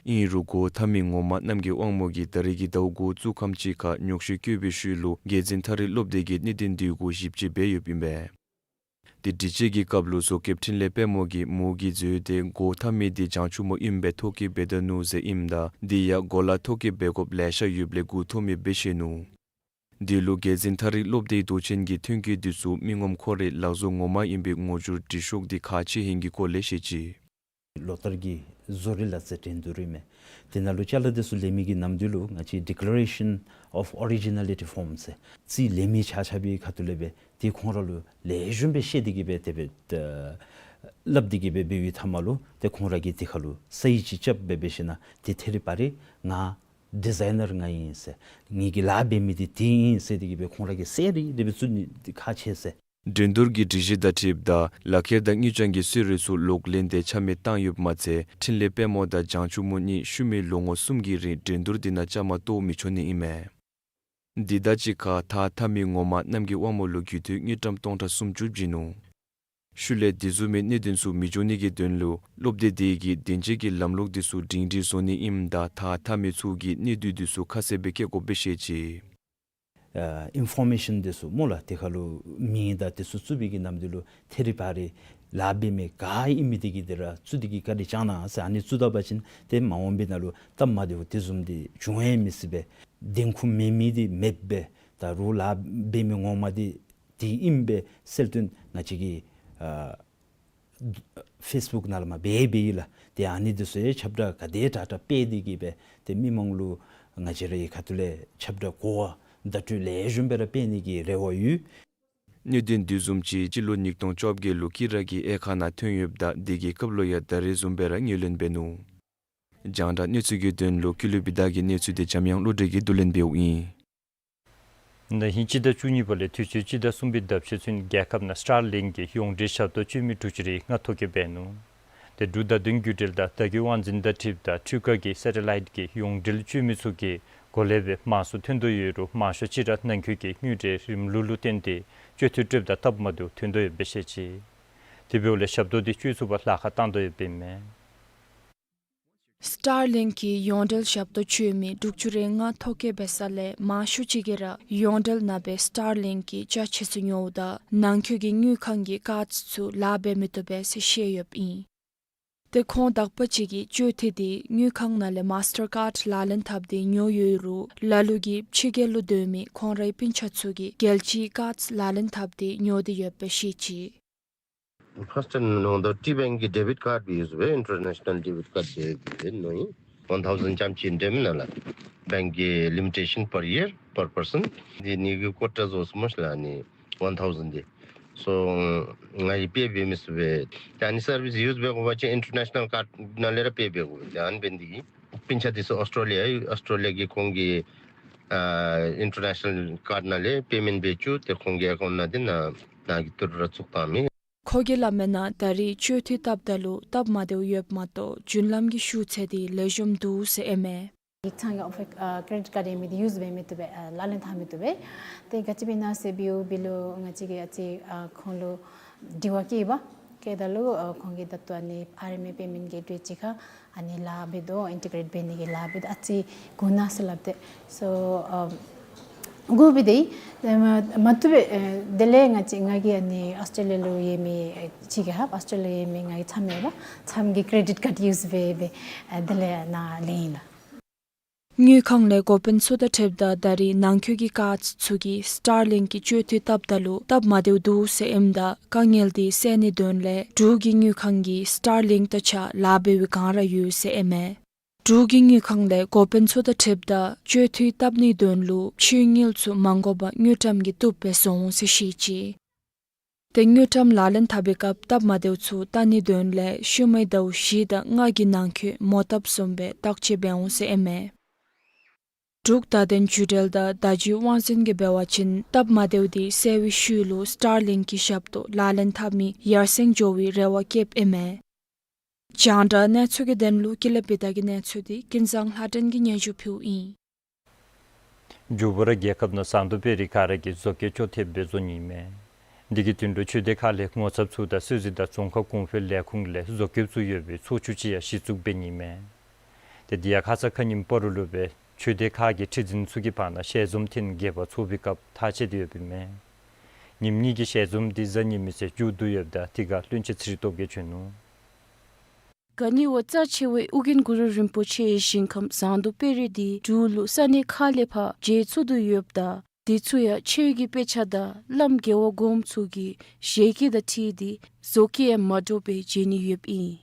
ཨིན་རུང་སྒོ་འཐག་མི་ངོ་མ་རྣམ་རྒྱལ་དབང་མོ་གིས་ད་རིས་ཀྱི་ཟླཝ་འགོ་བཙུགས་ཁམས་ཅིག་ཁར་ཉོགས་བཤད་བཀོད་པའི་ཤུལ་ལུ་རྒྱལ་འཛིན་ཐ་རི་སློབ་སྡེ་གིས་གནད་དོན་དེ་གུ་ཞིབ་དཔྱད་འབད་ཡོདཔ་ཨིན་པས། དེ་དྲི་དཔྱད་ཀྱི་སྐབས་ལུ་བཟོ་མཁསཔ་འཕྲིན་ལས་དཔལ་མོ་གིས་མོ་གིས་འཛོལ་ཏེ་སྒོ་འཐག་མི་དེ་བྱང་ཆུབ་མོ་ཨིནམ་སྦེ་ཐོ་བཀོད་འབད་ད་ནུག་ཟེར་ཨིནམ་ད་དེ་ཡང་གོ་ལ་ཐོ་བཀོད་འབད་དགོཔ་ལེ་ཤ་ཡོདཔ་ལས་མགུ་འཐོམས་མི་སྦེ་བཤད་ནུག། དེ་ལུ་རྒྱལ་འཛིན་ཐ་རི་སློབ་སྡེའི་མདོ་ཆེན་གྱི་ཐོན་སྐྱེད་དེ་ཚུ་མི་ངོམ་ཁོ་རའི་ལག་བཟོ་ངོ་མ་ཨིན་པའི་ངོ་སྦྱོར་འབྲི་ཤོག་དེ་ག་ཅི་ཨིན་གྱི་སྐོར་ལས་བཤད་ཅི། ལོ་ལྟར་གྱི་བཟོ་རིག་ལག་རྩལ་འགྲན་བསྡུར་ཨིན་མས། དེ་ནང་ལུ་ཅ་ལ་དེ་ཚུ་ལེན་མི་གི་ནམ་དུས་ལུ་ང་བཅས་Declaration of Originality Form ཟེར་རྩིས་ལེན་མི་ཆ་ཁྱབ་ཀྱི་ཁ་ཐུག་ལས་སྦེ་དེ་ཁོང་ར་ལུ་ལེགས་ཤོམ་སྦེ་བཤད་དེ་གི་སྦེ་དེ་སྦེ་སླབ་སྟེ་གི་སྦེ་འབད་བའི་མཐའ་མ་ལུ་ཏེ་ཁོང་ར་གིས་དེ་ཁར་ལུ་སའིནཔ་ཅིག་རྐྱབ་སྦེ་འབད་ཞིནམ་ཏེ་ཐད་རི་བ་རི་ང་ཌི་ཛའི་ནར་ང་ཨིན་ཟེར་ངེ་གི་ལཱ་འབད་མི་འདི་འདི་ཨིན་ཟེར་དེ་གི་སྦེ་ཁོང་ར་གིས་གསལ་རི་དེ་སྦེ་བཙུགས་ནི་ཁག་ཆེ་ཟེར། འགྲན་བསྡུར་གྱི་སྒྲིག་གཞི་དང་འཁྲིལཝ་ད་ལག་ཁྱེར་དང་དངུལ་རྐྱང་གི་གསོལ་རས་ཚུ་ལོག་ལེན་དེ་ཆ་མེད་བཏང་ཡོདཔ་མ་ཚད་འཕྲིན་ལས་དཔལ་མོ་དང་བྱང་ཆུབ་མོ་གཉིས་ཤུལ་མའི་ལོ་ངོ་གསུམ་གྱི་རིང་འགྲན་བསྡུར་དེ་ནང་བཅའ་མར་གཏོགས་མི་ཆོག་ནི་ཨིན་མས། དེ་དང་གཅིག་ཁར་ཐགས་འཐག་མི་ངོ་མ་རྣམ་རྒྱལ་དབང་མོ་ལུ་རྒུད་འཐུས་དངུལ་ཀྲམ་སྟོང་ཕྲག་སུམ་ཅུ་བྱིན་ནུག། ཤུལ་ལས་དེ་བཟུམ་མའི་གནད་དོན་ཚུ་མི་འབྱུང་ནི་གི་དོན་ལུ་སློབ་སྡེ་དེ་གིས་བདེ་འཇགས་ཀྱི་ལམ་ལུགས་དེ་ཚུ་སྒྲིང་སྒྲིང་བཟོ་ནི་ཨིནམ་ད་ད་མཐའ་མའི་ཚུ་གི་གནད་དོན་དེ་ཚུ་ཁ་གསལ་སྦེ་བཀོད་དགོཔ་སྦེ་བཤད་ཅི། ཨ་ཨིན་ཕོར་མེ་ཤཱན་དེ་ཚུ་སྨོ་ལགས། དེ་ཁར་ལུ་མིང་དང་དེ་ཚུ་བཙུགས་པའི་གི་ནམ་དུས་ལུ་ཐད་རི་བ་རི་ལཱ་འབད་མི་ག་ཨིན་མི་དེ་གིས་དེ་ར་བཙུགས་ཏེ་གི་བཀའ་དྲིན་བསྐྱང་གནང་ཟེར་ཨ་ནི་བཙུགས་ད་པ་ཅིན་ཏེ་མ་འོངས་པའི་ནང་ལུ་སྟབས་མ་བདེཝ་དེ་བཟུམ་དེ་འབྱུང་ཡང་མི་སྲིད་པས། བདེན་ཁུངས་མེད་མི་དེ་མེདཔ་སྦེ་ད་རུང་ལཱ་འབད་མི་ངོ་མ་དེ་དེ་ཨིནམ་སྦེ་གསལ་སྟོན་ང་བཅས་ཀྱིས་ཨ་ཕེསི་བུཀ་ནང་ལུ་མར་སྦེ་སྦེ་ཡི་ལགས། ཏེ་ཨ་ནི་དེ་ཚུ་ཡང་ཁྱབ་བསྒྲགས་ག་དེ་དྲག་དྲག་སྤེལ་ཏེ་གི་སྦེ་ཏེ་མི་མང་ལུ་ང་བཅས་རའི་ཁ་ཐུག་ལས་ཁྱབ་བསྒྲགས་གོ་བ་བརྡ་སྤྲོད་ལེགས་ཤོམ་སྦེ་ར་སྤེལ་ནི་གི་རེ་བ་ཡོད། གནད་དོན་དེ་བཟུམ་ཅིག་སྤྱི་ལོ་ཉིས་སྟོང་བཅོ་བརྒྱད་ལུ་ཀི་ར་གི་ཨེ་ཁ་ནང་ཐོན་ཡོདཔ་ད་དེ་གི་སྐབས་ལུ་ཡང་ད་རེས་བཟུམ་སྦེ་ར་ངོས་ལེན་འབད་ནུག། རྒྱང་བསྒྲགས་གནས་ཚུལ་གྱི་དོན་ལུ་ཀུན་ལེགས་བི་དྷ་གི་གནས་ཚུལ་དེ་འཇམ་དབྱངས་བློ་གྲོས་ཀྱིས་བསྡུ་ལེན་འབདཝ་ཨིན། ན་ཧིང་སྤྱི་ཟླ་བཅུ་གཉིས་པ་ལས་དུས་ཅི་སྤྱི་ཟླ་གསུམ་པའི་ཟླཝ་ཕྱེད་ཚུན་རྒྱལ་ཁབ་ནང་སི་ཊར་ལིང་གི་ཡོངས་འབྲེལ་ཞབས་ཏོག་སྤྱོད་མི་དྲུག་ཅུ་རེ་ལྔ་ཐོ་བཀོད་འབད་ནུག། ཏེ་འབྲུག་བརྡ་དོན་བརྒྱུད་འབྲེལ་དང་བརྡ་བརྒྱུད་དབང་འཛིན་དང་འཁྲིལཝ་ད་འཕྲུལ་ཁང་གི་སེ་ཊེ་ལའིཊ་གི་ཡོངས་འབྲེལ་སྤྱོད་མི་ཚུ་གི་གོ་ལའི་སྦེ་མང་སུ་ཐོན་དོ་ཡོད་རུང་མང་ཤོས་ཅིག་ར་ནང་འཁོད་ཀྱི་དངུལ་འབྲེལ་རིམ་ལུགས་ལུ་བརྟེན་ཏེ་སྤྱོད་འཐུས་སྤྲོདཔ་དང་སྟབས་མ་བདེཝ་ཐོན་དོ་ཡོདཔ་སྦེ་བཤད་ཅི། དེ་འབདཝ་ལས་ཞབས་ཏོག་དེ་སྤྱོད་ཚུགསཔ་ལཱ་ཁག་བཏང་དོ་ཡོདཔ་ཨིན་མས། སི་ཊར་ལིང་གི་ཡོངས་འབྲེལ་ཞབས་ཏོག་སྤྱོད་མི་དྲུག་ཅུ་རེ་ལྔ་ཐོ་བཀོད་འབད་ས་ལས་མང་ཤོས་ཅིག་གིས་ར་ཡོངས་འབྲེལ་ནང་སྦེ་སི་ཊར་ལིང་གི་ཅ་ཆས་ཚུ་ཉོཝ་ད་ནང་འཁོད་ཀྱི་དངུལ་ཁང་གི་ཀཱཌ་ཚུ་ལཱ་འབད་མི་བཏུབ་པས་ཟེར་བཤད་ཡོདཔ་ཨིན། ཏེ་ཁོང་དག་པ་ཅིག་གིས་སྤྱོད་འཐུས་དེ་དངུལ་ཁང་ནང་ལས་མཱས་ཊར་ཀཱཌ་ལག་ལེན་འཐབ་སྟེ་ཉོ་ཡོད་རུང་ལ་ལུ་གིས་ཕྱི་རྒྱལ་ལུ་སྡོད་མི་ཁོང་རའི་སྤུན་ཆ་ཚུ་གིས་རྒྱལ་སྤྱིའི་ཀཱཌ་ལག་ལེན་འཐབ་སྟེ་ཉོ་སྟེ་ཡོདཔ་སྦེ་བཤད་ཅི། ཕརསཊ་ནང་དོ་ཊི་བེངཀ་གི་ཌེ་བིཊ་ཀཱཌ་སྦེ་ཡུས་སྦེ་ཨིན་ཊར་ནེ་ཤ་ནཱལ་ཌེ་བིཊ་ཀཱཌ་སྦེ་ཡུས་སྦེ་ནོ་ཨིན། ཝན་ཐའུ་ཟེནཌ་ཙམ་ཅིག་འདྲེམ་ནང་ལགས། བེངཀ་གི་ལི་མི་ཊེ་ཤཱན་པར་ཡིར་པར་པར་སཱན་དེ་ནི་གི་ཀོ་ཊ་བཟོ་སྨོ་ཤ་ལགས་ནི་ཝན་ཐའུ་ཟེནཌ་དེ། སོ་ང་གིས་པེ་འབད་མི་ཚུགས་པས། ད་ཨ་ནི་སར་བིསི་ཡུས་འབད་དགོ་པ་ཅིན་ཨིན་ཊར་ནེ་ཤ་ནཱལ་ཀཱཌ་ནང་ལས་ར་པེ་འབད་དགོ་པས། ད་ཨ་ནི་འབད་ནི་དེ་གིས་སྤུན་ཆ་དེ་ཚུ་ཨོསི་ཊྲེ་ལི་ཡ་ཡོད། ཨོསི་ཊྲེ་ལི་ཡ་གི་ཁོང་གི་ཨ་ཨིན་ཊར་ནེ་ཤ་ནཱལ་ཀཱཌ་ནང་ལས་པེ་མེནཊ་འབད་བཅུག་སྟེ་ཁོང་གི་ཨེ་ཀའུནཊ་ནང་དེ་ནང་ནང་གི་ཏི་རུ་ར་བཙུགས་བཏང་མི། ཁོ་གིས་སླབ་མིའི་ནང་ད་རེས་སྤྱོད་འཐུས་བཏབ་ད་ལུ་སྟབས་མ་བདེཝ་ཡོདཔ་མ་གཏོགས་རྒྱུན་ལམ་གྱི་ཤུགས་ཚད་དེ་ལེགས་ཤོམ་འདུག་ཟེར་ཨིན་མས། ཡིག་ཚང་གི་ཨོ་ཕི་ཨ་ཀེ་རེ་ཌིཊ་ཀཱཌ་ཡོད་མི་དེ་ཡུས་འབད་མི་བཏུབ་པས། ཨ་ལག་ལེན་འཐབ་མི་བཏུབ་པས། ཏེ་ག་ཅི་འབད་ན་ཟེར་བའི་འབདཝ་ད་ལུ་ང་བཅས་ཀྱིས་ཨ་ཙི་ཨ་ཁོང་ལུ་དྲི་བ་བཀོདཔ། བཀོདཔ་ད་ལུ་ཨ་ཁོང་གིས་ད་ལྟོ་ཨ་ནི་ཨར་ཨེམ་ཨེ་པེ་མེནཊ་གི་འགྲོས་ཅིག་ཁར་ཨ་ནི་ལཱ་འབད་དོ། ཨིན་ཊི་གེ་རེཊ་འབད་ནི་གི་ལཱ་འབད་དོ། ཨ་ཙི་སྒུག་གནང་ཟེར་སླབ་སྟེ། སོ་ཨ་སྒུག་སྦེ་སྡོད་ཡི། མ་བཏུབ་པས། ཨ་དེ་ལས་ང་བཅས་ང་གིས་ཨ་ནི་ཨོསི་ཊྲེ་ལི་ཡ་ལུ་ཡོད་མི་ཨ་ཅིག་གིས་ཧབ་ཨོསི་ཊྲེ་ལི་ཡ་ཡོད་མི་ང་གི་ཚམོ་ཡོདཔ་ཚམོ་གི་ཀེ་རེ་ཌིཊ་ཀཱཌ་ཡུས་འབད་འབད་ཨ་དེ་ལས་ནཱ་ལེན་ཡི་ལགས། དངུལ་ཁང་ལས་འགོ་དཔོན་ཚུ་དང་འཁྲིལཝ་ད་ད་རེས་ནང་འཁོད་ཀྱི་ཀཱཌ་ཚུ་གིས་སི་ཊར་ལིང་གི་སྤྱོད་འཐུས་བཏབ་ད་ལུ་སྟབས་མ་བདེཝ་འདུག་ཟེར་ཨིནམ་ད་དཀའ་ངལ་དེ་སེལ་ནིའི་དོན་ལས་འབྲུག་གི་དངུལ་ཁང་གིས་སི་ཊར་ལིང་དང་གཅིག་ཁར་ལཱ་འབད་བའི་བསྒང་ར་ཡོད་ཟེར་ཨིན་མས། འབྲུག་གི་དངུལ་ཁང་ལས་འགོ་དཔོན་ཚུ་དང་འཁྲིལཝ་ད་སྤྱོད་འཐུས་བཏབ་ནིའི་དོན་ལུ་ཕྱིའི་དངུལ་ཚུ་མ་དགོ་པར་དངུལ་ཀྲམ་གྱིས་བཏུབ་སྦེ་བཟོ་འོང་ཟེར་བཤད་ཅི། ཏེ་དངུལ་ཀྲམ་ལག་ལེན་འཐབ་པའི་སྐབས་སྟབས་མ་བདེཝ་ཚུ་བལྟ་ནིའི་དོན་ལས་ཤུལ་མའི་ཟླཝ་བཞི་དང་ལྔ་གི་ནང་འཁོད་མོ་བཏབ་བཟུམ་སྦེ་བརྟག་དཔྱད་འབད་འོང་ཟེར་ཨིན་མས། འབྲུག་བརྡ་དོན་བརྒྱུད་འབྲེལ་དང་བརྡ་བརྒྱུད་དབང་འཛིན་གྱིས་འབད་བ་ཅིན་སྟབས་མ་བདེཝ་དེ་སེལ་བའི་ཤུལ་ལུ་སི་ཊར་ལིང་གི་ཞབས་ཏོག་ལག་ལེན་འཐབ་མི་ཡར་སེང་འགྱོ་བའི་རེ་བ་བསྐྱེདཔ་ཨིན་མས། རྒྱང་བསྒྲགས་གནས་ཚུལ་གྱི་དོན་ལུ་ཀུན་ལེགས་བི་དྷ་གི་གནས་ཚུལ་དེ་ཀུན་བཟང་ལྷ་སྒྲོན་གྱིས་སྙན་ཞུ་ཕུལཝ་ཨིན། མཇུག་པར་རྒྱལ་ཁབ་ནང་ཟངས་མདོག་དཔལ་རི་ག་ར་གིས་བཟོ་བཀོད་ཅོག་འཐདཔ་སྦེ་བཟོ་ནི་ཨིན་མས། འདི་གི་དོན་ལུ་ཆོས་སྡེ་ཁག་ལས་ངོ་ཚབ་ཚུ་དང་སྲོལ་འཛིན་དང་རྫོང་ཁ་གོང་འཕེལ་ལས་ཁུངས་ལས་བཟོ་བཀོདཔ་ཚུ་ཡོད་པའི་ཚོགས་ཆུང་ཅིག་ཡང་གཞི་བཙུགས་འབད་ནི་ཨིན་མས། ཏེ་འདི་ཡང་ཁ་ཙ་ཁ་ཉིནམ་སྤ་རོ་ལུ་སྦེ་ཆོས་སྡེ་ཁག་གི་ཁྲི་འཛིན་ཚུ་གི་བར་ན་ཞལ་འཛོམས་ཐེངས་བརྒྱད་པ་ཚོགས་པའི་སྐབས་ཐག་བཅད་དེ་ཡོདཔ་ཨིན་མས། ཉིནམ་གཉིས་ཀྱི་ཞལ་འཛོམས་འདི་གཟའ་ཉི་མའི་ཚེ་མཇུག་བསྡུ་ཡོདཔ་ད་དེ་ཁར་བློན་ཆེན་ཚེ་རིང་སྟོབས་རྒྱས་བྱོན་ནུག། ག་ནི་བ་རྩ་ཆེ་བའི་ཨོ་རྒྱན་གུ་རུ་རིན་པོ་ཆེའི་ཞིང་ཁམས་ཟངས་མདོག་དཔལ་རི་འདི་འབྲུག་ལུ་ས་གནས་ཁག་ལས་ཕར་མཇལ་ཚུགས་དོ་ཡོདཔ་ད་དེ་ཚུ་ཡང་ཆོས་ཀྱི་དཔེ་ཆ་དང་བླམ་རྒྱལ་བ་གོངམ་ཚུ་གི་ཞལ་བཀོད་དང་འཁྲིལ་ཏེ་བཟོ་བཀོད་ཡང་མ་འདྲཝ་སྦེ་མཇལ་ནི་ཡོདཔ་ཨིན།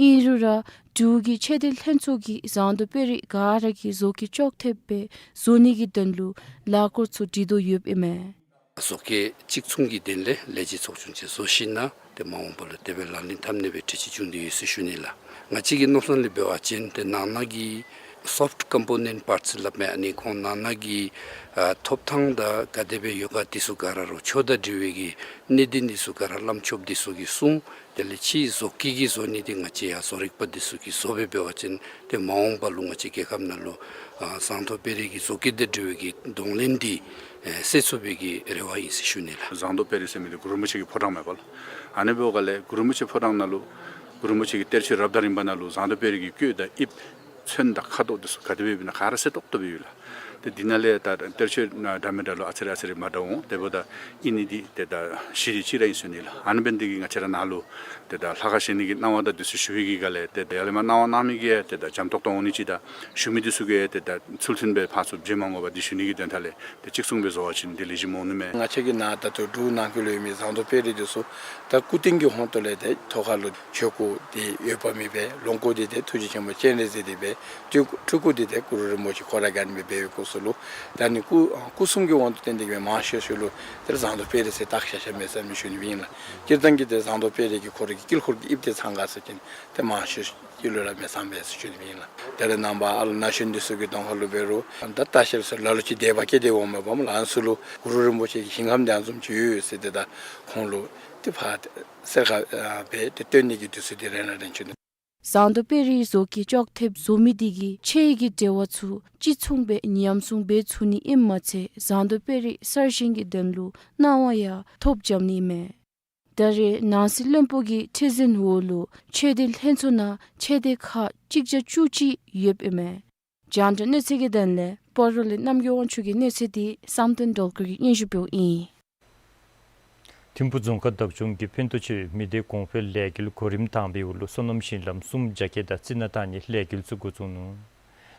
ཨིན་རུང་ར་འབྲུག་གི་ཆོས་སྡེ་ལྷན་ཚོགས་ཀྱིས་ཟངས་མདོག་དཔལ་རི་ག་ར་གིས་བཟོ་བཀོད་ཅོག་འཐདཔ་སྦེ་བཟོ་ནི་གི་དོན་ལུ་ལས་སྒོ་ཚུ་སྒྲིག་དོ་ཡོདཔ་ཨིན་མས། བཟོ་བཀོད་གཅིག་མཚུངས་ཀྱི་དོན་ལས་ལས་བྱེད་ཚོགས་ཆུང་ཅིག་བཟོ་ཞིནམ་ན་ཏེ་མ་འོངས་པ་ལུ་དེ་སྦེ་ལག་ལེན་འཐབ་ནི་སྦེ་གྲོས་ཆོད་བྱུང་སྟེ་ཡོད་ཟེར་ཞུ་ནི་ལགས། ང་བཅས་ཀྱི་མནོ་བསམ་ལས་འབད་བ་ཅིན་ཏེ་ནང་ན་གི་སོཕཊ་ཀམ་པོ་ནེནཊ་པཱརཊསི་སླབ་མི་ཨ་ནི་ཁོང་ནང་ན་གི་ཨ་ཐོབ་ཐང་དང་ག་དེ་སྦེ་ཡོད་ག་དེ་ཚུ་ག་ར་རོགས་ཆོས་དང་འབྲེལ་བའི་གི་གནད་དོན་དེ་ཚུ་ག་ར་བླམ་ཆོསཔ་དེ་ཚུ་གིས་གསུང་། དེ་ལས་ཕྱིའི་བཟོ་བཀོད་ཀྱི་བཟོ་ནི་དེ་ང་བཅས་ཡང་བཟོ་རིག་པ་དེ་ཚུ་གིས་བཟོ་སྦེ་འབད་བ་ཅིན་ཏེ་མ་འོངས་པ་ལུ་ང་བཅས་རྒྱལ་ཁབ་ནང་ལུ་ཨ་ཟངས་མདོག་དཔལ་རི་གི་བཟོ་བཀོད་དང་འབྲེལ་བའི་གི་གདོང་ལེན་འདི་ ཨེ་སེལ་ཚུགས་པའི་གི་རེ་བ་ཨིན་ཟེར་ཞུ་ནི་ལགས། ཟངས་མདོག་དཔལ་རི་ཟེར་མི་འདི་གུ་རུ་རིན་པོ་ཆེ་གི་ཕོ་བྲང་མས་པ་ལགས། ཨ་ནི་འབདཝ་ལས་གུ་རུ་རིན་པོ་ཆེ་ཕོ་བྲང་ནང་ལུ་གུ་རུ་རིན་པོ་ཆེ་གི་གཏེར་ཆོས་རབ་དང་རིམ་པ་ནང་ལུ་ཟངས་མདོག་དཔལ་རི་གི་གོས་དང་དབྱིབས་ཚོན་དང་ཁ་དོག་འདི་ཚུ་ག་དེ་སྦེ་ཡོདཔ་ཨིན་ན་ག་ར་གསལ་ཏོག་ཏོ་སྦེ་ཡོད་ལགས། ཏེ་འདི་ནང་ལས་ད་གཏེར་ཆོས་འདྲ་མི་འདྲ་ལུ་ཨ་ཙི་རེ་ཨ་ཙི་རེ་མ་འདྲཝ་འོང་། དེ་འབདཝ་ད་ཨིན་ནི་འདི་ཏེ་ད་གཞི་འདི་གཅིག་ར་ཨིན་ཟེར་ཞུ་ནི་ལགས། ཨ་ནི་འབད་ནི་འདི་གིས་ང་བཅས་ར་ནཱ་ལུ་ཏེ་ད་ལྷ་ཁང་བཞེངས་ནི་གི་གནང་བ་དང་འདི་ཚུ་ཞུ་བའི་གི་སྒང་ལས་ཏེ་ད་ཡར་ལས་མར་གནང་བ་གནང་མི་གིས་ཏེ་ད་འཇམ་ཏོང་ཏོ་འོང་ནི་ཅིག་དང་ཞུ་མི་འདི་ཚུ་གིས་ཏེ་ད་ཚུལ་མཐུན་སྦེ་ཕར་ཚུར་བྱིན་མ་དགོ་པར་འདི་ཞུ་ནི་གི་དོན་དག་ལས་ཏེ་གཅིག་མཚུངས་སྦེ་བཟོ་བ་ཅིན་འདི་ལེགས་ཤོམ་འོང་ནི་མས། ང་བཅས་ཀྱི་ནཱ་ད་ལྟོ་འབྲུག་ནང་འཁོད་ལུ་ཡོད་མི་ཟངས་མདོག་དཔལ་རི་འདི་ཚུ་ད་སྐུ་རྟེན་གྱི་ཧོང་ཏོ་ལས་ཏེ་ཐོག་ཁ་ལུ་ཆོས་སྐུ་འདི་ཡོདཔ་མེད་པས། ལོངས་སྐུ་འདི་ཏེ་ཐུགས་རྗེ་ཆེན་པོ་སྤྱན་རས་གཟིགས་འདི་སྦེ་སྤྲུལ་སྐུ་འདི་ཏེ་གུ་རུ་རིན་པོ་ཆེ་ཁོ་ར་ག་ནི་སྦེ་འབད་བའི་སྐབས་སུ་ལུ་ད་ནི་སྐུ་སྐུ་གསུམ་གྱི་དབང་དུ་བཏོན་ཏེ་གི་མང་ཤོས་ཤོས་ལུ་ཏེ་ཟངས་མདོག་དཔལ་རི་ཟེར་བཏགས་བཞག་བཞགཔ་མས་ཟེར་མི་ཞུ་ནི་ཨིན་ལགས། སྤྱིར་བཏང་གི་ཏེ་ཟངས་མདོག་དཔལ་རི་གི་ཁོ་རའི་གི་དཀྱིལ་འཁོར་གྱི་དབྱིབས་འདི་ཚང་ག་ཟེར་བ་ཅིན་ཏེ་མང་ཤོས་ཀྱི་ལུ་ར་མེད་ས་མས་ཟེར་ཞུ་ནི་ཨིན་ལགས། དེ་ལས་ནངས་པ་ཨ་ལུ་ན་གཞོན་འདི་ཚུ་གི་གདོང་ཁ་ལུ་འབད་རུང་ད་ལྟ་བཤལ་ཟེར་ལ་ལུ་ཅིག་དད་པ་སྐྱེས་ཏེ་འོངམ་མས་པ་ལགས། ཨ་ནི་ཚུ་ལུ་གུ་རུ་རིན་པོ་ཆེ་གི་ཞིང་ཁམས་འདི་ཨ་ནི་བཟུམ་ཅིག་ཡོད་ཟེར་ཏེ་ད་ཁོང་ལུ་ཏེ་ཕར་གསལ་ཁ་ཨ་སྦེ་ཏེ་སྟོན་ནི་གི་དུས་ཚོད་འདི་རན་ར་རན་ཅི། ཟངས་མདོག་དཔལ་རི་བཟོ་བཀོད་ལྕོགས་ཐེབས་བཟོ་མི་འདི་གིས་ཆེ་བའི་གི་འབྲེལ་བ་ཚུ་གཅིག་མཚུངས་སྦེ་ཉམས་སྲུང་འབད་ཚུགས་ནི་ཨིནམ་མ་ཚད་ཟངས་མདོག་དཔལ་རི་གསར་བཞེངས་ཀྱི་དོན་ལུ་གནང་བ་ཡང་ཐོབ་འཇམ་ནི་མས། ད་རེས་ནང་སྲིད་བློན་པོ་གི་ཁྲི་འཛིན་འོག་ལུ་ཆོས་སྡེ་ལྷན་ཚོགས་ནང་ཆོས་སྡེ་ཁག་གཅིག་བརྒྱ་བཅུ་གཅིག་ཡོདཔ་ཨིན་མས། རྒྱང་བསྒྲགས་གནས་ཚུལ་གྱི་དོན་ལས་སྤ་རོ་ལས་རྣམ་རྒྱལ་དབང་ཕྱུག་གི་གནས་ཚུལ་འདི་བསམ་གཏན་སྒྲོལ་དཀར་གྱིས་སྙན་ཞུ་ཕུལཝ་ཨིན། ཐིམ་ཕུ་རྫོང་ཁག་བདག་སྐྱོང་གིས་ཕན་ཐོགས་ཆེ་བའི་མི་སྡེ་གོང་འཕེལ་ལས་འགུལ་གོ་རིམ་དང་པའི་འོག་ལུ་སོ་ནམ་ཞིང་ལམ་གསུམ་རྒྱ་སྐྱེད་དང་རྩི་ནག་བཏང་ནིའི་ལས་འགུལ་ཚུ་འགོ་བཙུགས་ནུག།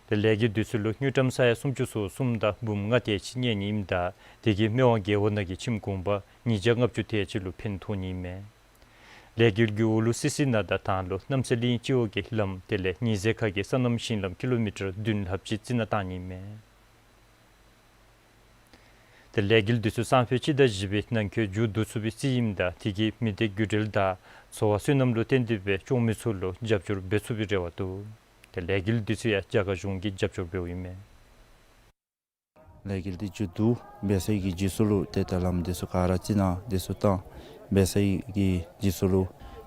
ཏེ་ལས་འགུལ་འདི་ཚུ་ལུ་དངུལ་ཀྲམ་ས་ཡ་སུམ་ཅུ་སོ་གསུམ་དང་འབུམ་ལྔ་དེ་ཅིག་གནས་ནི་ཨིནམ་ད་དེ་གིས་སྨད་ཝང་རྒེད་འོག་ནང་གི་ཁྱིམ་གུང་པ་ཉིས་བརྒྱ་ལྔ་བཅུ་དེ་ཅིག་ལུ་ཕན་ཐོགས་ནི་ཨིན་མས། ལས་འགུལ་གྱི་འོག་ལུ་སི་སི་ན་དང་ཐང་ལུ་གནམ་ས་གླིང་སྤྱི་འོག་གི་ལམ་དེ་ལས་ཉི་ཟེར་ཁ་གི་སོ་ནམ་ཞིང་ལམ་ཀི་ལོ་མི་ཊར་བདུན་ལྷགཔ་ཅིག་རྩི་ནག་བཏང་ནི་ཨིན་མས། ཏེ་ལས་འགུལ་འདི་ཚུ་སང་ཕོད་སྤྱི་ཟླ་བཞི་པའི་ནང་འཁོད་མཇུག་བསྡུ་ཚུགས་པའི་རྩིས་ཨིནམ་ད་དེ་གིས་མི་སྡེ་རྒྱུད་འབྲེལ་དང་འཚོ་བ་སོ་ནམ་ལུ་བརྟེན་ཏེ་སྦེ་སྐྱོང་མི་ཚུ་ལུ་རྒྱབ་སྐྱོར་འབད་ཚུགས་པའི་རེ་བ་འདུག། ཏེ་ལས་འགུལ་འདི་ཚུ་ཡང་རྒྱ་གར་གཞུང་གིས་རྒྱབ་སྐྱོར་འབདཝ་ཨིན་མས། ལས་འགུལ་འདི་མཇུག་བསྡུ་འབད་ཚར་བའི་གི་རྗེས་སུ་ལུ་ཏེ་ད་ལམ་འདི་ཚུ་ག་ར་རྩི་ནག་འདི་ཚུ་བཏང་འབད་ཚར་བའི་གི་རྗེས་སུ་ལུ་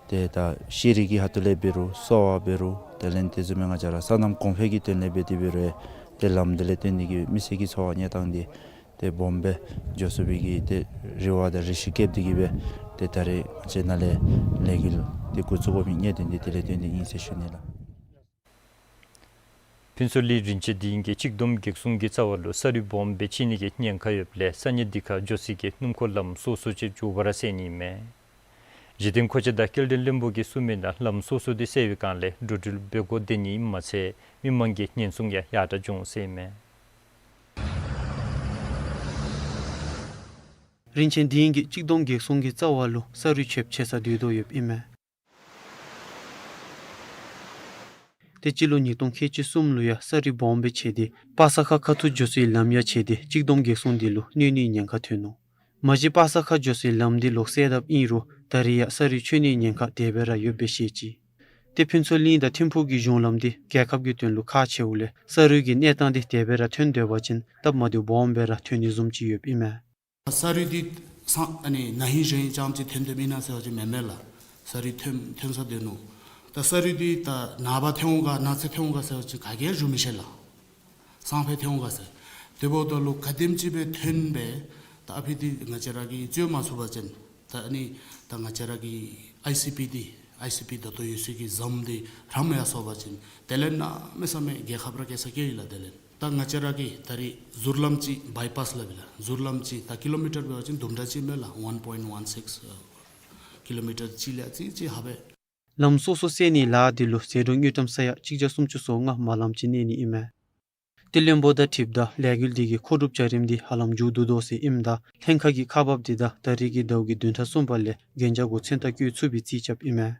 ཏེ་ད་ཤེས་རིག་གི་ཁ་ཐུག་ལས་འབད་རུང་གསོ་བ་འབད་རུང་དེ་ལས་དེ་བཟུམ་མའི་ང་བཅས་ར་སོ་ནམ་གོང་འཕེལ་གྱི་དོན་ལས་འབད་དེ་འབད་རུང་ཏེ་ལམ་འདི་ལས་བརྟེན་ཏེ་གི་མི་སེར་གྱི་འཚོ་བ་གནས་སྟངས་འདི་ཏེ་སྦོམ་སྦེ་འགྱོ་ཚུགས་པའི་གི་ཏེ་རེ་བ་དང་རེ་ཆེ་བསྐྱེད་དེ་གི་སྦེ་ཏེ་ད་རེས་ང་བཅས་ནཱ་ལས་ལས་འགུལ་འདི་འགོ་བཙུགས་དགོ་མི་གནད་དོན་འདི་དེ་ལས་བརྟེན་ཏེ་ཨིན་ཟེར་ཞུ་ནི་ལགས། ཕུན་ཚོགས་གླིང་རིན་ཆེན་སྡིངས་ཀྱི་གཅིག་སྡོམ་འགག་སྲུང་གི་རྩ་བ་ལུ་ས་རུད་སྦོམ་སྦེ་ཆགས་ནི་གི་ཉེན་ཁ་ཡོདཔ་ལས་ས་གནས་འདི་ཁར་འགྱོ་སའི་གི་སྣུམ་འཁོར་ལམ་སོ་སོ་ཅིག་མགྱོགས་པ་ར་སེལ་ནི་མས། གཞི་རྟེན་མཁོ་ཆས་དང་སྐྱེལ་འདྲེན་བློན་པོ་གིས་གསུངས་མི་ནང་ལམ་སོ་སོ་འདི་སེལ་བའི་སྒང་ལས་འགྲོ་འགྲུལ་འབད་དགོ་སྡོད་ནི་ཨིནམ་མ་ཚད་མི་མང་གི་ཉེན་སྲུང་ཡང་ཡར་དྲག་འབྱུང་ཟེར་ཨིན་མས། རིན་ཆེན་སྡིངས་ཀྱི་གཅིག་སྡོམ་འགག་སྲུང་གི་རྩ་བ་ལུ་ས་རུད་ཆོདཔ་ཆེ་ས་དུས་ཐོག་ཡོདཔ་ཨིན་མས། ཏེ་སྤྱི་ལོ་ཉིས་སྟོང་ཁལ་གཅིག་གསུམ་ལུ་ཡང་ས་རུད་སྦོམ་སྦེ་ཆགས་ཏེ་པ་སངས་ཁ་ཁ་ཐུག་འགྱོ་སའི་ལམ་ཡང་ཆགས་ཏེ་གཅིག་སྡོམ་འགག་སྲུང་འདི་ལུ་གནོད་ནིའི་ཉེན་ཁ་ཐོན་ནུག། མ་གཞི་པ་སངས་ཁ་འགྱོ་སའི་ལམ་འདི་ལོག་སེལ་དཔ་ཨིན་རུང་ད་རེས་ཡང་ས་རུད་ཆོད་ནིའི་ཉེན་ཁ་དེ་སྦེ་ར་ཡོདཔ་སྦེ་བཤད་ཅི། ཏེ་ཕུན་ཚོགས་གླིང་དང་ཐིམ་ཕུག་གི་གཞུང་ལམ་འདི་རྒྱལ་ཁབ་ཀྱི་དོན་ལུ་ཁག་ཆེཝ་ལས་ས་རུད་ཀྱི་གནས་སྟངས་འདི་དེ་སྦེ་ར་ཐོན་སྡོད་པ་ཅིན་སྟབས་མ་བདེཝ་སྦོམ་སྦེ་ར་ཐོན་ནི་བཟུམ་ཅིག་ཡོདཔ་ཨིན་མས། ས་རུད་འདི་སང་ཨ་ནི་ན་ཧིང་གཞེས་ཧིང་རྐྱངམ་ཅིག་ཐོན་དོ་མེན་ན་ཟེར་བ་ཅིན་མེན་མས་ལགས། ས་རུད་ཐོན་ཐོན་ས་སྡོད་ནུག། ད་ས་རུད་འདི་ད་ནངས་པ་ཐོན་འོང་ག་གནངས་ཚེ་ཐོན་འོང་ག་ཟེར་བ་ཅིན་ག་གིས་ཞུ་མི་ཤེས་ལགས། སང་ཕོད་ཐོན་འོང་ག་ཟེར། དེ་འབདཝ་ད་ལུ་ག་དེམ་ཅིག་སྦེ་ཐོན་སྦེ་ད་ཨ་ཕི་འདི་ང་བཅས་ར་གིས་འཚོལ་མ་ཚུགས་པ་ཅིན་ད་ཨ་ནི་ད་ང་བཅས་ར་གི་ཨའི་སི་པི་འདི་ཨའི་སི་པི་ད་ལྟོ་ཡོད་སའི་གི་ཟམ་འདི་རམ་ཡར་སོང་པ་ཅིན་དེ་ལས་གནམ་མེད་ས་མེད་རྒྱལ་ཁབ་ར་སྐྱེ་ས་སྐྱེ་ཡི་ལགས། དེ་ལས་ད་ང་བཅས་ར་གི་ད་རེས་ཟུར་ལམ་ཅིག་བཱའི་པཱསི་སླབ་ཨིན་ལགས། ཟུར་ལམ་ཅིག་ད་ཀི་ལོ་མི་ཊར་འབད་བ་ཅིན་དུམ་གྲ་ཅིག་མས་ལགས། ཝན་པོའིནཊ་ཝན་སིགསི་ཀི་ལོ་མི་ཊར་ཅིག་ལས་ཅིག་ཅིག་ཧ་སྦེ། ལམ་སོ་སོ་སེལ་ནིའི་ལཱ་འདི་ལུ་ཟད་འགྲོ་དངུལ་ཀྲམ་ས་ཡ་གཅིག་བརྒྱ་སུམ་ཅུ་སོ་ལྔ་མ་ལམ་ཅིག་གནས་ནི་ཨིན་མས། ཏེ་བློན་པོ་དང་འཁྲིལཝ་ད་ལས་འགུལ་འདི་གི་མཁོ་སྒྲུབ་བྱ་རིམ་འདི་ཧ་ལམ་མཇུག་བསྡུ་དོ་ཟེར་ཨིནམ་ད་ལྷན་ཁག་གི་ཁག་འབགཔ་འདི་དང་ད་རེས་ཀྱི་ཟླཝ་གི་བདུན་ཕྲག་གསུམ་པ་ལས་གན་རྒྱ་གུ་མཚན་རྟགས་བཀོད་ཚུགས་པའི་རྩིས་རྐྱབ་ཨིན་མས།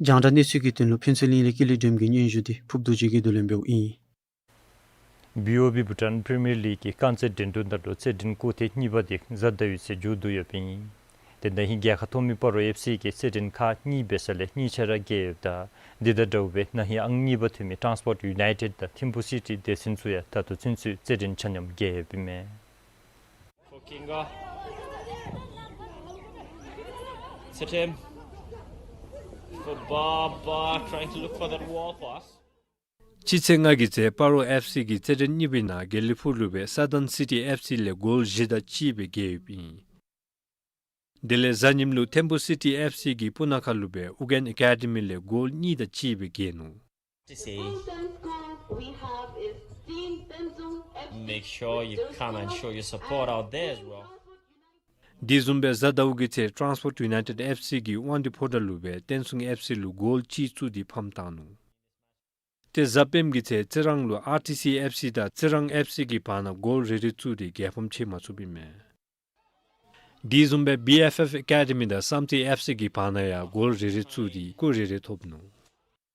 རྒྱང་བསྒྲགས་གནས་ཚུལ་གྱི་དོན་ལུ་ཕུན་ཚོགས་གླིང་ལས་ཀུན་ལེགས་སྒྲོལམ་གྱི་སྙན་ཞུ་འདི་ཕུརཔ་རྡོ་རྗེ་གིས་བསྡུ་ལེན་འབདཝ་ཨིན། བི་ཨོ་བི་བྷུ་ཊཱན་པི་རི་མི་ཡར་ལིག་གི་རྐང་རྩེད་འགྲན་བསྡུར་ནང་ལུ་རྩེད་འགྲན་གོ་ཐེངས་གཉིས་པ་འདི་གཟའ་ཟླ་བའི་ཚེ་མཇུག་བསྡུ་ཡོདཔ་ཨིན། ཏེ་ན་ཧིང་རྒྱལ་ཁ་ཐོབ་མི་སྤ་རོ་ཨེཕ་སི་གིས་རྩེད་འགྲན་ཁག་གཉིས་འབད་ས་ལས་གཉིས་ཆ་ར་རྒྱལ་ཡོདཔ་ད་འདི་དང་འདྲཝ་སྦེ་ན་ཧིང་ཨང་གཉིས་པ་ཐོན་མི་ཊཱན་སི་པོརཊ་ཡུ་ནའི་ཊེཌ་དང་ཐིམ་ཕུ་སི་ཊི་སྡེ་ཚན་ཚུ་ཡང་ད་ལྟོ་ཚུན་ཚོད་རྩེད་འགྲན་ཆ་མཉམ་རྒྱལ་ཡོདཔ་ཨིན་མས། For Kinga. Set him. For Baba, trying to look for that wall pass. སྤྱི་ཚེས་ལྔ་གི་ཚེ་སྤ་རོ་ཨེཕ་སི་གིས་རྩེད་འགྲན་གཉིས་པའི་ནང་དགེ་ལེགས་ཕུག་ལུ་སྦེ་སཱ་ཐརན་སི་ཊི་ཨེཕ་སི་ལས་གོལ་བཞི་དང་གཅིག་སྦེ་རྒྱལ་ཡོདཔ་ཨིན། དེ་ལས་གཟའ་ཉིམ་ལུ་ཐིམ་ཕུ་སི་ཊི་ཨེཕ་སི་གིས་སྤུ་ན་ཁ་ལུ་སྦེ་ཨུ་རྒྱན་ཨེ་ཀ་ཌི་མི་ལས་གོལ་གཉིས་དང་གཅིག་སྦེ་རྒྱལ་ནུག། To say, make sure you come and show your support out there as well. དེ་བཟུམ་སྦེ་གཟའ་ཟླཝ་གི་ཚེ་ཊཱནསི་པོརཊ་ཡུ་ནའི་ཊེཌ་ཨེཕ་སི་གིས་དབང་འདུས་ཕོ་བྲང་ལུ་སྦེ་བསྟན་སྲུང་ཨེཕ་སི་ལུ་གོལ་གཅིག་བཙུགས་ཏེ་ཕམ་བཏང་ནུག། ཏེ་གཟའ་སྤེནམ་གི་ཚེ་རྩི་རང་ལུ་ཨར་ཊི་སི་ཨེཕ་སི་དང་རྩི་རང་ཨེཕ་སི་གི་བར་ན་གོལ་རེ་རེ་བཙུགས་ཏེ་རྒྱལ་ཕམ་ཕྱེ་མ་ཚུགསཔ་ཨིན་མས། དེ་བཟུམ་སྦེ་བི་ཨེཕ་ཨེཕ་ཨེ་ཀ་ཌི་མི་དང་བསམ་རྩེ་ཨེཕ་སི་གི་བར་ན་ཡང་གོལ་རེ་རེ་བཙུགས་ཏེ་སྐུགས་རེ་རེ་ཐོབ་ནུག།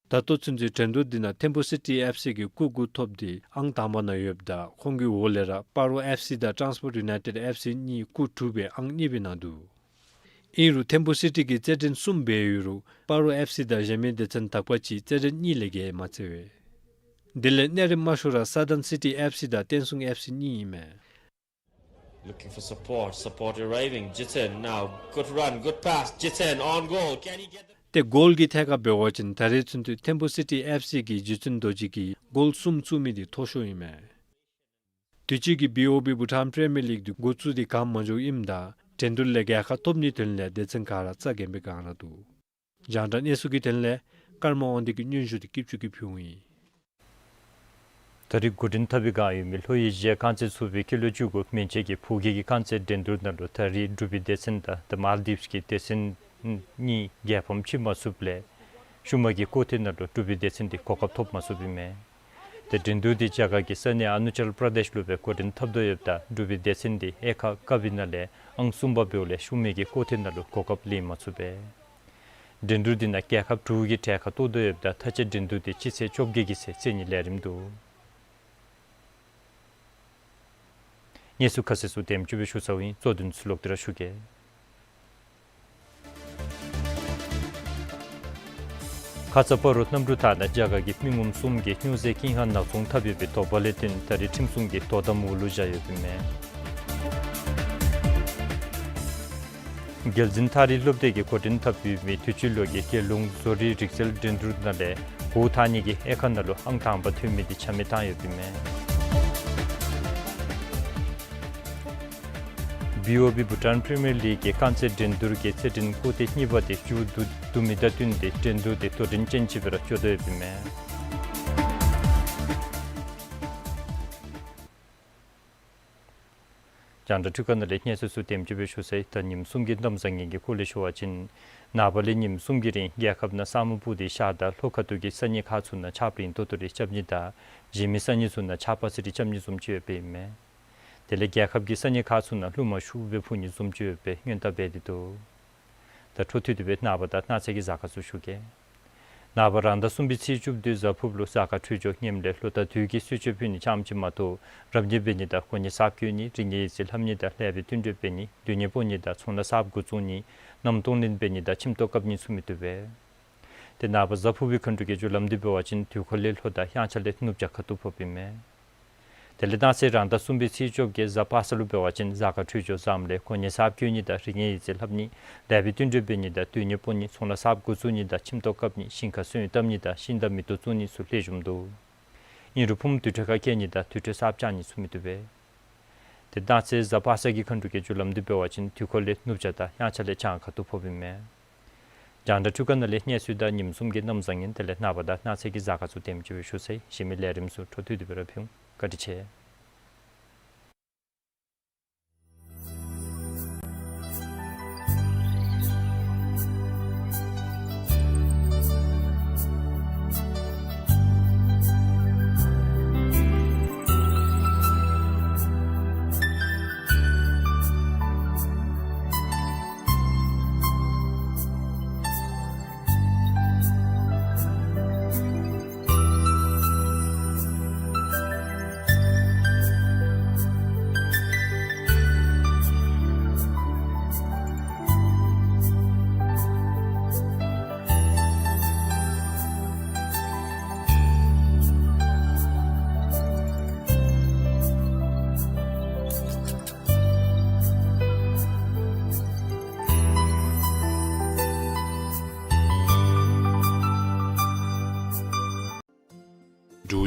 ད་ལྟོ་ཚུན་ཚོད་འགྲན་བསྡུར་འདི་ནང་ཐིམ་ཕུ་སི་ཊི་ཨེཕ་སི་གིས་སྐུགས་དགུ་ཐོབ་སྟེ་ཨང་དང་པ་ནང་ཡོདཔ་ད་ཁོང་གི་འོག་ལས་ར་སྤ་རོ་ཨེཕ་སི་དང་ཊཱནསི་པོརཊ་ཡུ་ནའི་ཊེཌ་ཨེཕ་སི་གཉིས་སྐུགས་དྲུག་སྦེ་ཨང་གཉིས་པའི་ནང་འདུག། ཨིན་རུང་ཐིམ་ཕུ་སི་ཊི་གིས་རྩེད་འགྲན་གསུམ་འབད་ཡོད་རུང་སྤ་རོ་ཨེཕ་སི་དང་གཞན་མི་སྡེ་ཚན་དག་པ་ཅིག་རྩེད་འགྲན་གཉིས་ལས་བརྒལ་མ་རྩེ་བས། དེ་ལས་གནས་རིམ་དམའ་ཤོས་ར་སཱ་ཐརན་སི་ཊི་ཨེཕ་སི་དང་བསྟན་སྲུང་ཨེཕ་སི་གཉིས་ཨིན་མས། Looking for support. Support arriving. Jiten now. Good run. Good pass. Jiten on goal. Can he get the ཏེ་གོལ་གྱི་ཐད་ཁར་འབད་བ་ཅིན་ད་རེས་ཚུན་ཚོད་ཐིམ་ཕུ་སི་ཊི་ཨེཕ་སི་གི་རྗེ་བཙུན་རྡོ་རྗེ་གིས་གོལ་གསུམ་བཙུགས་མི་འདི་མཐོ་ཤོས་ཨིན་མས། དུས་ཅི་གི་བི་ཨོ་བི་བྷུ་ཊཱན་པི་རི་མི་ཡར་ལིག་འདི་འགོ་བཙུགས་ཏེ་གང་མ་འགྱོཝ་ཨིནམ་ད་འགྲན་བསྡུར་ལས་རྒྱལ་ཁ་ཐོབ་ནིའི་དོན་ལས་སྡེ་ཚན་ག་ར་རྩ་འགེངས་པའི་བསྒང་ར་འདུག། རྒྱང་བསྒྲགས་གནས་ཚུལ་གྱི་དོན་ལས་ཀརྨ་དབང་འདུས་ཀྱི་སྙན་ཞུ་འདི་སྐྱིད་ཆུ་གིས་ཕུལཝ་ཨིན། ད་རེས་འགོ་འདྲེན་འཐབ་པའི་བསྒང་ཡོད་མི་ལྷོ་ཨེ་ཤི་ཡའི་རྐང་རྩེད་ཚོགས་པའི་སྐྱེས་ལོ་བཅུ་དགུ་མན་ཆད་ཀྱི་ཕོ་སྐྱེས་ཀྱི་རྐང་རྩེད་འགྲན་བསྡུར་ནང་ལུ་ད་རེས་འབྲུག་པའི་སྡེ་ཚན་དང་ད་མཱལ་ཌིབས་ཀྱི་སྡེ་ཚན་གཉིས་རྒྱལ་ཕམ་ཕྱེ་མ་ཚུགསཔ་ལས་ཤུལ་མ་གི་སྐོར་ཐེངས་ནང་ལུ་འབྲུག་པའི་སྡེ་ཚན་འདི་གོ་སྐབས་ཐོབ་མ་ཚུགསཔ་ཨིན་མས། ཏེ་འགྲན་བསྡུར་འདི་རྒྱ་གར་གྱི་ས་གནས་ཨ་རུ་ནཱ་ཅལ་པྲ་དེཤ་ལུ་སྦེ་འགོ་འདྲེན་འཐབ་དོ་ཡོདཔ་ད་འབྲུག་པའི་སྡེ་ཚན་འདི་དབྱེ་ཁག་ཀ་བི་ནང་ལས་ཨང་གསུམ་པ་འབདཝ་ལས་ཤུལ་མའི་གི་སྐོར་ཐེངས་ནང་ལུ་གོ་སྐབས་ལེན་མ་ཚུགས་པས། འགྲན་བསྡུར་འདི་ནང་རྒྱལ་ཁབ་དྲུག་གི་གྲལ་ཁར་གཏོགས་དོ་ཡོདཔ་ད་མཐའ་བཅད་འགྲན་བསྡུར་འདི་སྤྱི་ཚེས་བཅོ་བརྒྱད་ཀྱི་ཚེས་ཚེས་གཉིས་ལས་རིམ་འདུག། གནས་ཚུལ་ཁ་གསལ་ཚུ་དེམ་ཅིག་སྦེ་ཞུ་ཚརཝ་ཨིན། གཙོ་དོན་ཚུ་ལོག་སྟེ་ར་ཞུ་གེ། ཁ་ཙ་སྤ་རོ་གནམ་གྲུ་ཐང་ནང་རྒྱ་གར་གྱི་མི་ངོམ་གསུམ་གྱིས་སྨྱོ་རྫས་ཀྱིས་ཧང་ནག་ཚོང་འཐབ་ཡོད་པའི་དོགས་པ་ལས་བརྟེན་ད་རེས་ཁྲིམས་སྲུང་གིས་དོ་དམ་འོག་ལུ་བཞག་ཡོདཔ་ཨིན་མས། རྒྱལ་འཛིན་ཐག་རིང་སློབ་སྡེ་གིས་འགོ་འདྲེན་འཐབ་ཡོད་མི་དུས་ཅི་ལོ་གི་རྒྱལ་ཡོངས་བཟོ་རིག་རིག་རྩལ་འགྲན་བསྡུར་ནང་ལས་གོའུ་ཐ་ནི་གིས་དབྱེ་ཁག་ནང་ལུ་ཨང་དང་པ་ཐོན་མི་འདི་ཆ་མེད་བཏང་ཡོདཔ་ཨིན་མས། བི་ཨོ་བི་བྷུ་ཊཱན་པི་རི་མི་ཡར་ལིག་གི་རྐང་རྩེད་འགྲན་བསྡུར་གྱི་རྩེད་འགྲན་སྐོར་ཐེངས་གཉིས་པ་འདི་མཇུག་བསྡུ་བསྡུ་མི་དང་བསྟུན་ཏེ་འགྲན་བསྡུར་འདི་དོ་འགྲན་ཅན་ཅིག་སྦེ་ར་འགྱོ་དོ་ཡོདཔ་ཨིན་མས། རྒྱང་བསྒྲགས་འཕྲུལ་ཁང་ནང་ལས་གནས་ཚུལ་ཚུ་དེམ་ཅིག་སྦེ་ཞུ་ཚར་ཡི། ད་ཉིནམ་གསུམ་གྱི་གནམ་བཟང་ངན་གྱི་སྐོར་ལས་ཞུ་བ་ཅིན་ནངས་པ་ལས་ཉིནམ་གསུམ་གྱི་རིང་རྒྱལ་ཁབ་ནང་ས་སྨུག་སྤུབས་ཏེ་ཤར་དང་ལྷོ་ཁ་ཐུག་གི་ས་གནས་ཁག་ཚུ་ནང་ཆརཔ་རིང་ཏོག་ཏོ་རེ་རྐྱབ་ནི་དང་གཞན་མི་ས་གནས་ཚུ་ནང་ཆརཔ་ཚ་རེ་རྐྱབ་ནི་བཟུམ་ཅིག་ཡོདཔ་ཨིན་མས། དེ་ལས་རྒྱལ་ཁབ་ཀྱི་ས་གནས་ཁག་ཚུ་ནང་རླུང་མ་ཤུགས་སྦེ་འཕུ་ནི་བཟུམ་ཅིག་ཡོདཔ་སྦེ་སྔོན་བརྡ་འབད་དེ་འདུག། ད་འཕྲོ་མཐུད་དེ་སྦེ་ནངས་པ་དང་གནངས་ཚེ་གི་གཟའ་སྐར་ཚུ་ཞུ་གེ། ནངས་པ་རང་ཟླ་གསུམ་པའི་ཚེས་བཅུ་བདུན་གཟའ་ཕུརཔ་ལུ་གཟའ་སྐར་འཕྲོད་སྦྱོར་ངནམ་ལས་ལོ་དང་དུས་ཀྱི་གསོལ་མཆོད་ཕུལ་ནི་རྐྱངམ་ཅིག་མ་གཏོགས་རབ་གནས་འབད་ནི་དང་གོ་གནས་གསརཔ་བསྐོ་ནི་རིག་གནས་ཡིག་རྩིས་ལྷབ་ནི་དང་ལེགས་པའི་བསྟུན་གྲོས་འབད་ནི་དོན་གཉེར་སྤོ་ནི་དང་ཚོང་ལཱ་གསརཔ་འགོ་བཙུགས་ནི་གནམ་སྟོང་ལེན་འབད་ནི་དང་ཁྱིམ་ཐོག་བཀབ་ནི་ཚུ་མི་བཏུབ་པས། ཏེ་ནངས་པ་གཟའ་ཕུར་པའི་མཁའ་འགྲོ་གི་རྒྱུ་ལམ་འདི་འབད་བ་ཅིན་དུས་འཁོར་ལས་ལྷོ་དང་དབྱངས་འཆར་ལས་ནུབ་བྱང་ཁ་ཐུག་ཕོགཔ་ཨིན་མས། དེ་ལས་གནངས་ཚེ་རང་ཟླ་གསུམ་པའི་ཚེས་བཅོ་བརྒྱད་གཟའ་པ་སངས་ལུ་འབད་བ་ཅིན་གཟའ་སྐར་འཕྲོད་སྦྱོར་བཟངམ་ལས་གོ་གནས་གསརཔ་བསྐོ་ནི་དང་རིག་གནས་ཡིག་རྩིས་ལྷབ་ནི་ལེགས་པའི་བསྟུན་གྲོས་འབད་ནི་དང་དོན་གཉེར་སྤོ་ནི་ཚོང་ལཱ་གསརཔ་འགོ་བཙུགས་ནི་དང་ཁྱིམ་ཐོག་བཀབ་ནི་ཞིང་ཁར་སོན་བཏབ་ནི་དང་ཤིང་རྟ་མེ་ཏོག་བཙུགས་ནི་ཚུ་ལེགས་ཤོམ་འདུག། ཨིན་རུང་ཕུངམ་དུར་ཁྲོད་ཁར་བསྐྱལ་ནི་དང་དུར་ཁྲོད་གསརཔ་བཅག་ནི་ཚུ་མི་བཏུབ་པས། ཏེ་གནངས་ཚེ་གཟའ་པ་སངས་ཀྱི་མཁའ་འགྲོ་གི་རྒྱུ་ལམ་འདི་འབད་བ་ཅིན་དུས་འཁོར་ལས་ནུབ་བྱང་དང་དབྱངས་འཆར་ལས་བྱང་ཁ་ཐུག་ཕོགཔ་ཨིན་མས། རྒྱང་བསྒྲགས་འཕྲུལ་ཁང་ནང་ལས་གནས་ཚུལ་དང་ཉིནམ་གསུམ་གྱི་གནམ་བཟང་ངན་དེ་ལས་ནངས་པ་དང་གནངས་ཚེ་གི་གཟའ་སྐར་ཚུ་དེམ་ཅིག་སྦེ་ཞུ་ཚར་ཡི། གཞན་མི་ལས་རིམ་ཚུ་འཕྲོ་མཐུད་དེ་སྦེ་ར་ཕུལ་འོང་། བཀའ་དྲིན་ཆེ།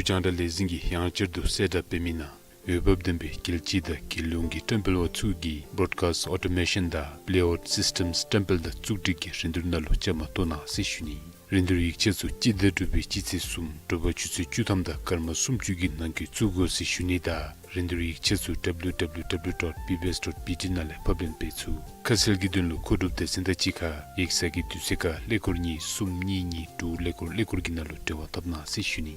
རྒྱང་བསྒྲགས་ལས་འཛིན་གྱིས་ཡང་བསྐྱར་དུ་གསལ་བསྒྲགས་འབད་མི་ནང་འོས་འབབ་ལྡན་པའི་རྒྱལ་སྤྱི་དང་རྒྱལ་ཡོངས་ཀྱི་བཀྲམ་སྤེལ་བ་ཚུ་གིས་Broadcast Automation དང་Playout Systems བཀྲམ་སྤེལ་དང་བཙུགས་སྒྲིག་གི་རིན་བསྡུར་ནང་ལུ་བཅའ་མར་གཏོགས་གནང་ཟེར་ཞུ་ནི། རིན་བསྡུར་ཡིག་ཆ་ཚུ་སྤྱི་ཟླ་དྲུག་པའི་སྤྱི་ཚེས་གསུམ་དྲོ་པ་ཆུ་ཚོད་བཅུ་ཐམ་དང་སྐར་མ་སུམ་ཅུ་གི་ནང་འཁོད་བཙུགས་དགོ་ཟེར་ཞུ་ནི་དང་རིན་བསྡུར་ཡིག་ཆ་ཚུ་W W W dot B B S dot B T ནང་ལས་ཕབ་ལེན་འབད་ཚུགས། ཁ་གསལ་གྱི་དོན་ལུ་མཁོ་སྒྲུབ་སྡེ་ཚན་དང་གཅིག་ཁར་ཡིག་ཚང་གི་དུས་ཚོད་ཁར་ཀླད་ཀོར་གཉིས་གསུམ་གཉིས་གཉིས་དྲུག་ཀླད་ཀོར་ཀླད་ཀོར་གྱི་ནང་ལུ་འབྲེལ་བ་འཐབ་གནང་ཟེར་ཞུ་ནི།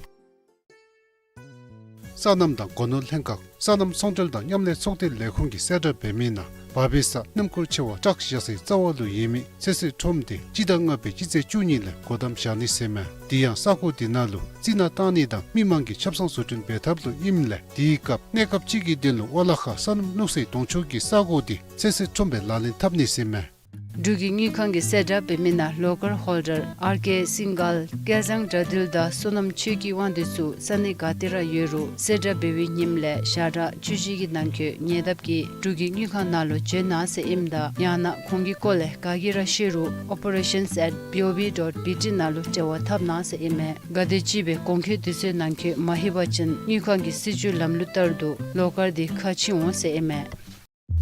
སོ་ནམ་དང་སྒོ་ནོར་ལྷན་ཁག་སོ་ནམ་ཚོང་འབྲེལ་དང་མཉམ་ལས་ཚོགས་སྡེ་ལས་ཁུངས་ཀྱིས་གསལ་བསྒྲགས་འབད་མི་ནང་བར་པའི་ས་སྣུམ་འཁོར་ཆེ་བ་ཊག་བཞག་སའི་རྩ་བ་ལུ་ཡོད་མི་ཚོད་བསྲེ་ཁྲོམ་དེ་སྤྱི་ཟླ་ལྔ་པའི་སྤྱི་ཚེས་བཅུ་གཉིས་ལས་སྒོ་བསྡམ་བཞག་ནི་ཟེར་མས། དེ་ཡང་ས་གོ་དེ་ནང་ལུ་རྩི་ནག་བཏང་ནི་དང་མི་མང་གི་ཆབ་གསང་བཟོ་སྐྲུན་འབད་ཐབས་ལུ་ཨིནམ་ལས་དེའི་སྐབས་གནས་སྐབས་ཅིག་གི་དོན་ལུ་ཨོ་ལ་ཁ་སོ་ནམ་སྣུམ་འཁོར་གཏོང་ཕྱོགས་ཀྱི་ས་གོ་དེ་ཚོད་བསྲེ་ཁྲོམ་སྦེ་ལག་ལེན་འཐབ་ནི་ཟེར་མས། འབྲུག་གི་དངུལ་ཁང་གིས་གསལ་བསྒྲགས་འབད་མི་ནང་ལོ་ཀར་ཧོལ་ཌར་ཨར་ཀེ་སིང་གལ་སྐལ་བཟང་དགྲ་འདུལ་དང་བསོད་ནམས་ཆོས་སྐྱིད་དབང་འདུས་ཚུ་ས་གནས་ག་ཏེ་ར་ཡོད་རུང་གསལ་བསྒྲགས་འབད་བའི་ཉིནམ་ལས་ཞག་གྲངས་བཅུ་བཞི་གི་ནང་འཁོད་ཉེ་འདབས་ཀྱི་འབྲུག་གི་དངུལ་ཁང་ནང་ལུ་འབྱོན་གནང་ཟེར་ཨིནམ་ད་ཡང་ན་ཁོང་གི་སྐོར་ལས་ག་གིས་ར་ཤེས་རུང་operations at B O B dot B T ནང་ལུ་འབྲེལ་བ་འཐབ་གནང་ཟེར་ཨིན་མས། གལ་ཏེ་ཅིག་སྦེ་གོང་འཁོད་དུས་ཚོད་ནང་འཁོད་མ་ལྷོད་པ་ཅིན་དངུལ་ཁང་གི་སྲིད་བྱུས་ལམ་ལུགས་ལྟར་དུ་ལོ་ཀར་དེ་ཁ་ཕྱེ་འོང་ཟེར་ཨིན་མས།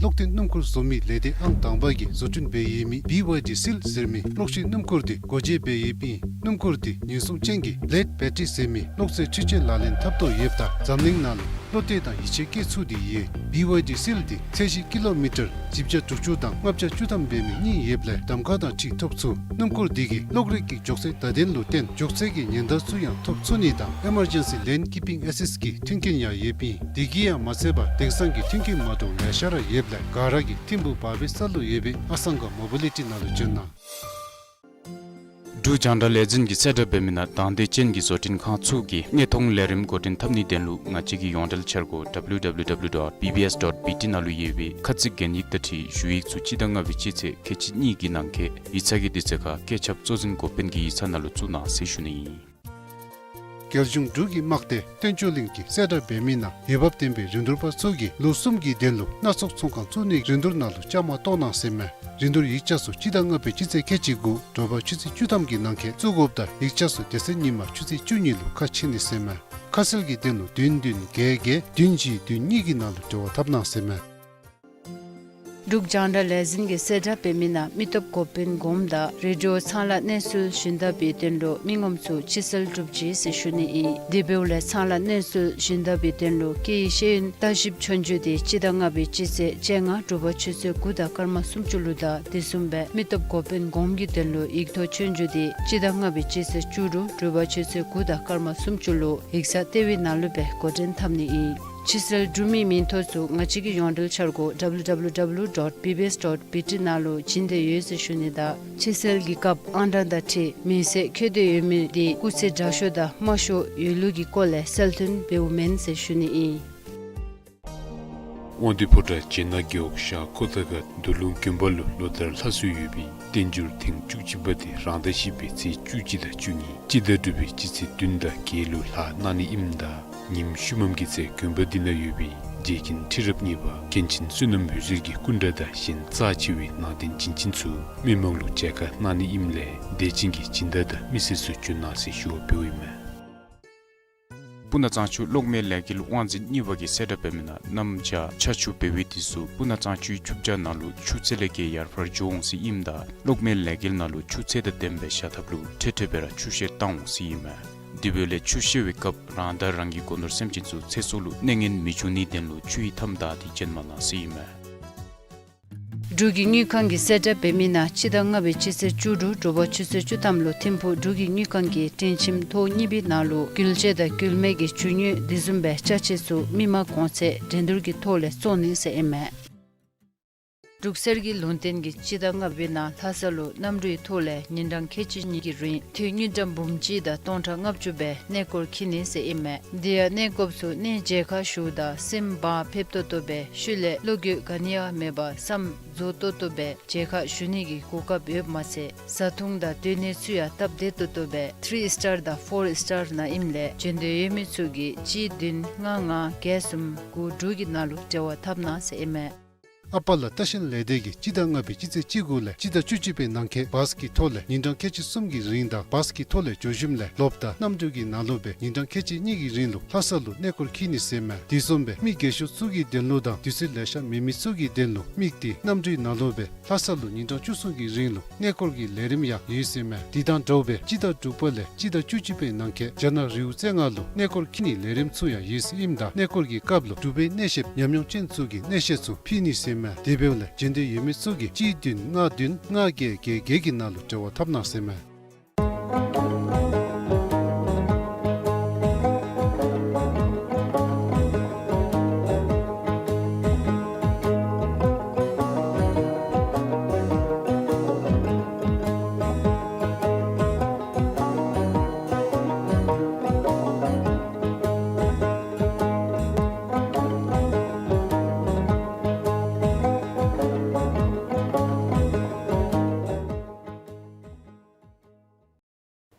གློག་འཐེན་སྣུམ་འཁོར་བཟོ་མི་ལས་སྡེ་ཨང་དང་པ་གིས་བཟོ་སྐྲུན་འབད་ཡོད་མི་B Y D Seal ཟེར་མི་གློག་ཤིང་སྣུམ་འཁོར་དེ་སྒོ་འབྱེད་འབད་ཡོདཔ་ཨིན། སྣུམ་འཁོར་དེ་ཉེན་སྲུང་ཅན་གྱི་ལེཌ་བེ་ཊ་རི་ཟེར་མི་གློག་རྫས་འཕྲུལ་ཆས་ལག་ལེན་འཐབ་དོ་ཡོདཔ་ད་འཛམ་གླིང་ནང་ལུ་བློ་གཏད་དང་ཡིད་ཆེས་བསྐྱེད་ཚུགས་ཏེ་ཡོད། B Y D Seal དེ་ཚད་གཞི་ཀི་ལོ་མི་ཊར་བཞི་བརྒྱ་དྲུག་ཅུ་དང་ལྔ་བརྒྱ་བཅུ་ཐམ་འབད་མི་གཉིས་ཡོདཔ་ལས་གདམ་ཁ་དང་འཁྲིལ་ཐོབ་ཚུགས། སྣུམ་འཁོར་དེ་གིས་གློག་རིག་གི་མགྱོགས་ཚད་བརྡ་དོན་ལུ་བརྟེན་མགྱོགས་ཚད་ཀྱི་ཉེན་བརྡ་ཚུ་ཡང་ཐོབ་ཚུགས་ནི་དང་Emergency Lane Keeping Assist གི་མཐུན་རྐྱེན་ཡང་ཡོདཔ་ཨིན། དེ་གིས་ཡང་མ་ཚད་པར་དེང་སང་གི་མཐུན་རྐྱེན་མ་འདྲཝ་ལེ་ཤ་ར་ཡོདཔ་ལས་ག་ར་གིས་ཐིམ་ཕུག་བར་པའི་ས་ལུ་ཡོད་པའི་ཨ་སང་ག་མོ་བི་ལི་ཊི་ནང་ལུ་འབྱོན་གནང་། འབྲུག་རྒྱང་བསྒྲགས་ལས་འཛིན་གྱིས་གསལ་བསྒྲགས་འབད་མི་ནང་དང་འདོད་ཅན་གྱི་བཟོ་སྐྲུན་ཁང་ཚུ་གིས་དངོས་མཐོང་ལས་རིམ་འགོ་འདྲེན་འཐབ་ནིའི་དོན་ལུ་ང་བཅས་ཀྱི་ཡོངས་འབྲེལ་འཆར་སྒོ་W W W dot B B S dot B T ནང་ལུ་ཡོད་པའི་ཁ་ཚིག་གན་ཡིག་དང་འཁྲིལ་ཞུ་ཡིག་ཚུ་སྤྱི་ཟླ་ལྔ་པའི་སྤྱི་ཚེས་ཁལ་གཅིག་གཉིས་ཀྱི་ནང་འཁོད་ཡིག་ཚང་གི་དུས་ཚོད་ཁར་སྐད་ཁྱབ་གཙོ་འཛིན་འགོ་དཔོན་གྱི་ཡིག་ཚང་ནང་ལུ་བཙུགས་གནང་ཟེར་ཞུ་ནི་ཨིན། རྒྱལ་གཞུང་འབྲུག་གི་དམག་སྡེ་བསྟན་འགྱུར་གླིང་གིས་གསལ་བསྒྲགས་འབད་མི་ནང་འོས་འབབ་ལྡན་པའི་རིན་བསྡུར་པ་ཚུ་གིས་ལོ་གསུམ་གྱི་དོན་ལུ་སྣ་ཚོགས་ཚོང་ཁང་བཙུགས་ནིའི་རིན་བསྡུར་ནང་ལུ་བཅའ་མར་གཏོགས་གནང་ཟེར་མས། རིན་བསྡུར་ཡིག་ཆ་ཚུ་སྤྱི་ཟླ་ལྔ་པའི་སྤྱི་ཚེས་ཁལ་གཅིག་དགུ་དྲོ་པ་ཆུ་ཚོད་བཅུ་ཐམ་གྱི་ནང་འཁོད་བཙུགས་དགོཔ་ད་ཡིག་ཆ་ཚུ་དེ་ཚེ་ཉིན་མ་ཆུ་ཚོད་བཅུ་གཉིས་ལུ་ཁ་ཕྱེ་ནི་ཟེར་མས། ཁ་གསལ་གྱི་དོན་ལུ་བདུན་བདུན་བརྒྱད་བརྒྱད་བདུན་བཞི་བདུན་གཉིས་ཀྱི་ནང་ལུ་འབྲེལ་བ་འཐབ་གནང་ཟེར་མས། འབྲུག་རྒྱང་བསྒྲགས་ལས་འཛིན་གྱིས་གསལ་བསྒྲགས་འབད་མི་ནང་མི་སྟོབས་འགོ་དཔོན་གོངམ་དང་རེ་ཌི་ཡོ་ཚང་ལཱ་གནས་ཚུལ་ཞུན་དག་པའི་དོན་ལུ་མི་ངོམ་ཚུ་ཕྱི་སེལ་གྲུབ་ཅི་ཟེར་ཞུ་ནི་ཨིན། དེ་འབདཝ་ལས་ཚང་ལཱ་གནས་ཚུལ་ཞུན་དག་པའི་དོན་ལུ་སྐད་ཡིག་ཤེས་ཡོན་ལྟ་ཞིབ་ཆོས་རྒྱུགས་དེ་སྤྱི་ཟླ་ལྔ་པའི་སྤྱི་ཚེས་བཅོ་ལྔ་དྲོ་པ་ཆུ་ཚོད་དགུ་དང་སྐར་མ་སུམ་ཅུ་ལུ་དང་དེ་བཟུམ་སྦེ་མི་སྟོབས་འགོ་དཔོན་གོངམ་གྱི་དོན་ལུ་ཡིག་ཐོག་ཆོས་རྒྱུགས་དེ་སྤྱི་ཟླ་ལྔ་པའི་སྤྱི་ཚེས་བཅུ་དྲུག་དྲོ་པ་ཆུ་ཚོད་དགུ་དང་སྐར་མ་སུམ་ཅུ་ལུ་ཡིག་ཚང་ལྟེ་བའི་ནང་ལུ་སྦེ་འགོ་འདྲེན་འཐབ་ནི་ཨིན། ཕྱི་སེལ་གྲུབ་མིའི་མིང་ཐོ་ཚུ་ང་བཅས་ཀྱི་ཡོངས་འབྲེལ་འཆར་སྒོ་W W W dot B B S dot B T ནང་ལུ་བྱིན་ཏེ་ཡོད་ཟེར་ཞུ་ནི་དང་ཕྱི་སེལ་གྱི་སྐབས་ཨང་གྲངས་དང་འཁྲིལ་མིང་གསལ་འཁོད་དེ་ཡོད་མི་དེ་སྐུགས་ཚད་དྲག་ཤོས་དང་དམའ་ཤོས་ཡོད་ལུགས་ཀྱི་སྐོར་ལས་གསལ་སྟོན་འབདཝ་མེན་ཟེར་ཞུ་ནི་ཨིན། དབང་འདུས་ཕོ་བྲང་སྦྱེད་ནག་རྒེད་འོག་ཤར་ཁོ་ཐང་ཁ་འདུ་ལུང་དགོན་པ་ལུ་ལོ་ལྟར་ལྷ་གསོལ་ཡོད་པའི་བསྟན་འགྱུར་ཐེངས་བཅུ་གཅིག་པ་དེ་རང་ཟླ་བཞི་པའི་ཚེས་བཅུ་གཅིག་དང་བཅུ་གཉིས་སྤྱི་ཟླ་དྲུག་པའི་སྤྱི་ཚེས་བདུན་དང་བརྒྱད་ལུ་ལྷག་གནང་ནི་ཨིནམ་ད་ཉིནམ་ཤུལ་མམ་གྱི་ཚེ་དགོན་པ་འདི་ནང་ཡོད་པའི་རྗེ་མཁན་ཁྲི་རབས་གཉིས་པ་མཁན་ཆེན་བསོད་ནམས་འོད་ཟེར་གྱི་སྐུ་འདྲ་དང་གཞན་རྩ་ཆེ་བའི་ནང་རྟེན་བྱིན་ཅན་ཚུ་མི་མང་ལུ་མཇལ་ཁ་གནང་ནི་ཨིནམ་ལས་དད་ཅན་གྱི་སྦྱིན་བདག་དང་མི་སེར་ཚུ་བྱོན་གནང་ཟེར་ཞུ་བ་འབདཝ་ཨིན་མས། སྤུ་ན་གཙང་ཆུ་གློག་མེ་ལས་འགུལ་དབང་འཛིན་གཉིས་པ་གིས་གསལ་བསྒྲགས་འབད་མི་ནང་གནམ་བྱཱར་ཆར་ཆུ་འབེལ་བའི་དུས་སུ་སྤུ་ན་གཙང་ཆུའི་ཆུ་བྱཱར་ནང་ལུ་ཆུ་ཚད་ལས་བརྒལ་ཡར་འཕར་འགྱོ་འོང་ཟེར་ཨིནམ་ད་གློག་མེ་ལས་འགུལ་ནང་ལུ་ཆུ་ཚད་དང་ལྡནམ་སྦེ་བཞག་ཐབས་ལུ་འཕྲལ་འཕྲལ་སྦེ་ར་ཆུ་བཤལ་བཏང་འོང་ཟེར་ཨིན་མས། དེ་འབདཝ་ལས་ཆུ་བཤལ་བའི་སྐབས་རང་དང་རང་གི་སྒོ་ནོར་སེམས་ཅན་ཚུ་ཚེ་སྲོག་ལུ་གནོད་ངན་མི་འབྱུང་ནིའི་དོན་ལུ་ཆུའི་མཐའམ་བདའ་སྟེ་བྱོན་མ་གནང་ཟེར་ཨིན་མས། འབྲུག་གི་དངུལ་ཁང་གིས་གསལ་བསྒྲགས་འབད་མི་ནང་སྤྱི་ཟླ་ལྔ་པའི་སྤྱི་ཚེས་བཅུ་དྲུག་དྲོ་པ་ཆུ་ཚོད་བཅུ་ཐམ་ལུ་ཐིམ་ཕུག་འབྲུག་གི་དངུལ་ཁང་གི་སྤྲིན་ཁྱིམ་ཐོག་གཉིས་པའི་ནང་ལུ་རྒྱུ་ཆས་དང་རྒྱུ་མེད་ཀྱི་རྒྱུ་དངོས་དེ་བཟུམ་སྦེ་ཅ་ཆས་ཚུ་མི་མང་གོང་ཚད་འགྲན་བསྡུར་གྱི་ཐོག་ལས་བཙོང་ནི་ཟེར་ཨིན་མས། འབྲུག་གསེར་གྱི་ལུང་བསྟན་གྱིས་སྤྱི་ཟླ་ལྔ་པའི་ནང་ལྷ་ས་ལུ་གནམ་གྲུའི་ཐོག་ལས་ཉིན་གྲངས་ཁལ་གཅིག་གཉིས་ཀྱི་རིང་དུས་དངུལ་ཀྲམ་འབུམ་གཅིག་དང་སྟོང་ཕྲག་ལྔ་བཅུ་སྦེ་གནས་སྐོར་འཁྱིད་ནི་ཟེར་ཨིན་མས། དེ་ཡང་གནས་སྐོརཔ་ཚུ་གནས་མཇལ་ཁ་ཞུཝ་ད་སེམས་བག་ཕེབས་ཏོག་ཏོ་སྦེ་ཤུལ་ལས་བློ་འགྱོད་ག་ནི་ཡང་མེད་པར་བསམ་རྫོགས་ཏོག་ཏོ་སྦེ་མཇལ་ཁ་ཞུ་ནི་གི་གོ་སྐབས་ཡོདཔ་མ་ཚད་བཟའ་འཐུང་དང་སྡོད་གནས་ཚུ་ཡང་སྟབས་བདེ་ཏོག་ཏོ་སྦེ་ཐི་རི་སི་ཊར་དང་ཕོར་སི་ཊར་ནང་ཨིནམ་ལས་བྱོན་འདོད་ཡོད་མི་ཚུ་གིས་གཅིག་བདུན་ལྔ་ལྔ་བརྒྱད་གསུམ་དགུ་དྲུག་གི་ནང་ལུ་འབྲེལ་བ་འཐབ་གནང་ཟེར་ཨིན་མས། ཨ་པ་ལ་ལྟ་བཤལ་ལས་སྡེ་གིས་སྤྱི་ཟླ་ལྔ་པའི་སྤྱི་ཚེས་བཅུ་དགུ་ལས་སྤྱི་ཟླ་བཅུ་གཅིག་པའི་ནང་འཁོད་བཱས་ཀྱི་ཐོག་ལས་ཉིན་གྲངས་ཁལ་གཅིག་གསུམ་གྱི་རིང་དང་བཱས་ཀྱི་ཐོག་ལས་འགྱོ་ཞིནམ་ལས་ལོབ་དང་གནམ་གྲུ་གི་ནང་ལོགས་སྦེ་ཉིན་གྲངས་ཁལ་གཅིག་གཉིས་ཀྱི་རིང་ལུ་ལྷ་ས་ལུ་གནས་སྐོར་འཁྱིད་ནི་ཟེར་མས། དེ་བཟུམ་སྦེ་མི་རྒས་ཤོས་ཚུ་གི་དོན་ལུ་དང་དུས་ཚོད་ལེ་ཤ་མེད་མི་ཚུ་གི་དོན་ལུ་དམིགས་ཏེ་གནམ་གྲུའི་ནང་ལོགས་སྦེ་ལྷ་ས་ལུ་ཉིན་གྲངས་བཅུ་གསུམ་གྱི་རིང་ལུ་གནས་སྐོར་གྱི་ལས་རིམ་ཡང་ཡོད་ཟེར་མས། དེ་དང་འདྲཝ་སྦེ་སྤྱི་ཟླ་དྲུག་པ་ལས་སྤྱི་ཟླ་བཅུ་གཅིག་པའི་ནང་འཁོད་རྒྱ་ནག་རི་བོ་རྩེ་ལྔ་ལུ་གནས་སྐོར་འཁྱིད་ནིའི་ལས་རིམ་ཚུ་ཡང་ཡོད་ཟེར་ཨིནམ་ད་གནས་སྐོར་གྱི་སྐབས་ལུ་འབྲུག་པའི་གནས་བཤདཔ་ཉམས་མྱོང་ཅན་ཚུ་གིས་གནས་བཤད་ཚུ་ཕུལ་ནི་ཟེར་མས། དེ་འབདཝ་ལས་འབྱོན་འདོད་ཡོད་མི་ཚུ་གིས་གཅིག་བདུན་ལྔ་བདུན་ལྔ་བརྒྱད་བརྒྱད་བརྒྱད་ཀྱི་ནང་ལུ་འབྲེལ་བ་འཐབ་གནང་ཟེར་མས།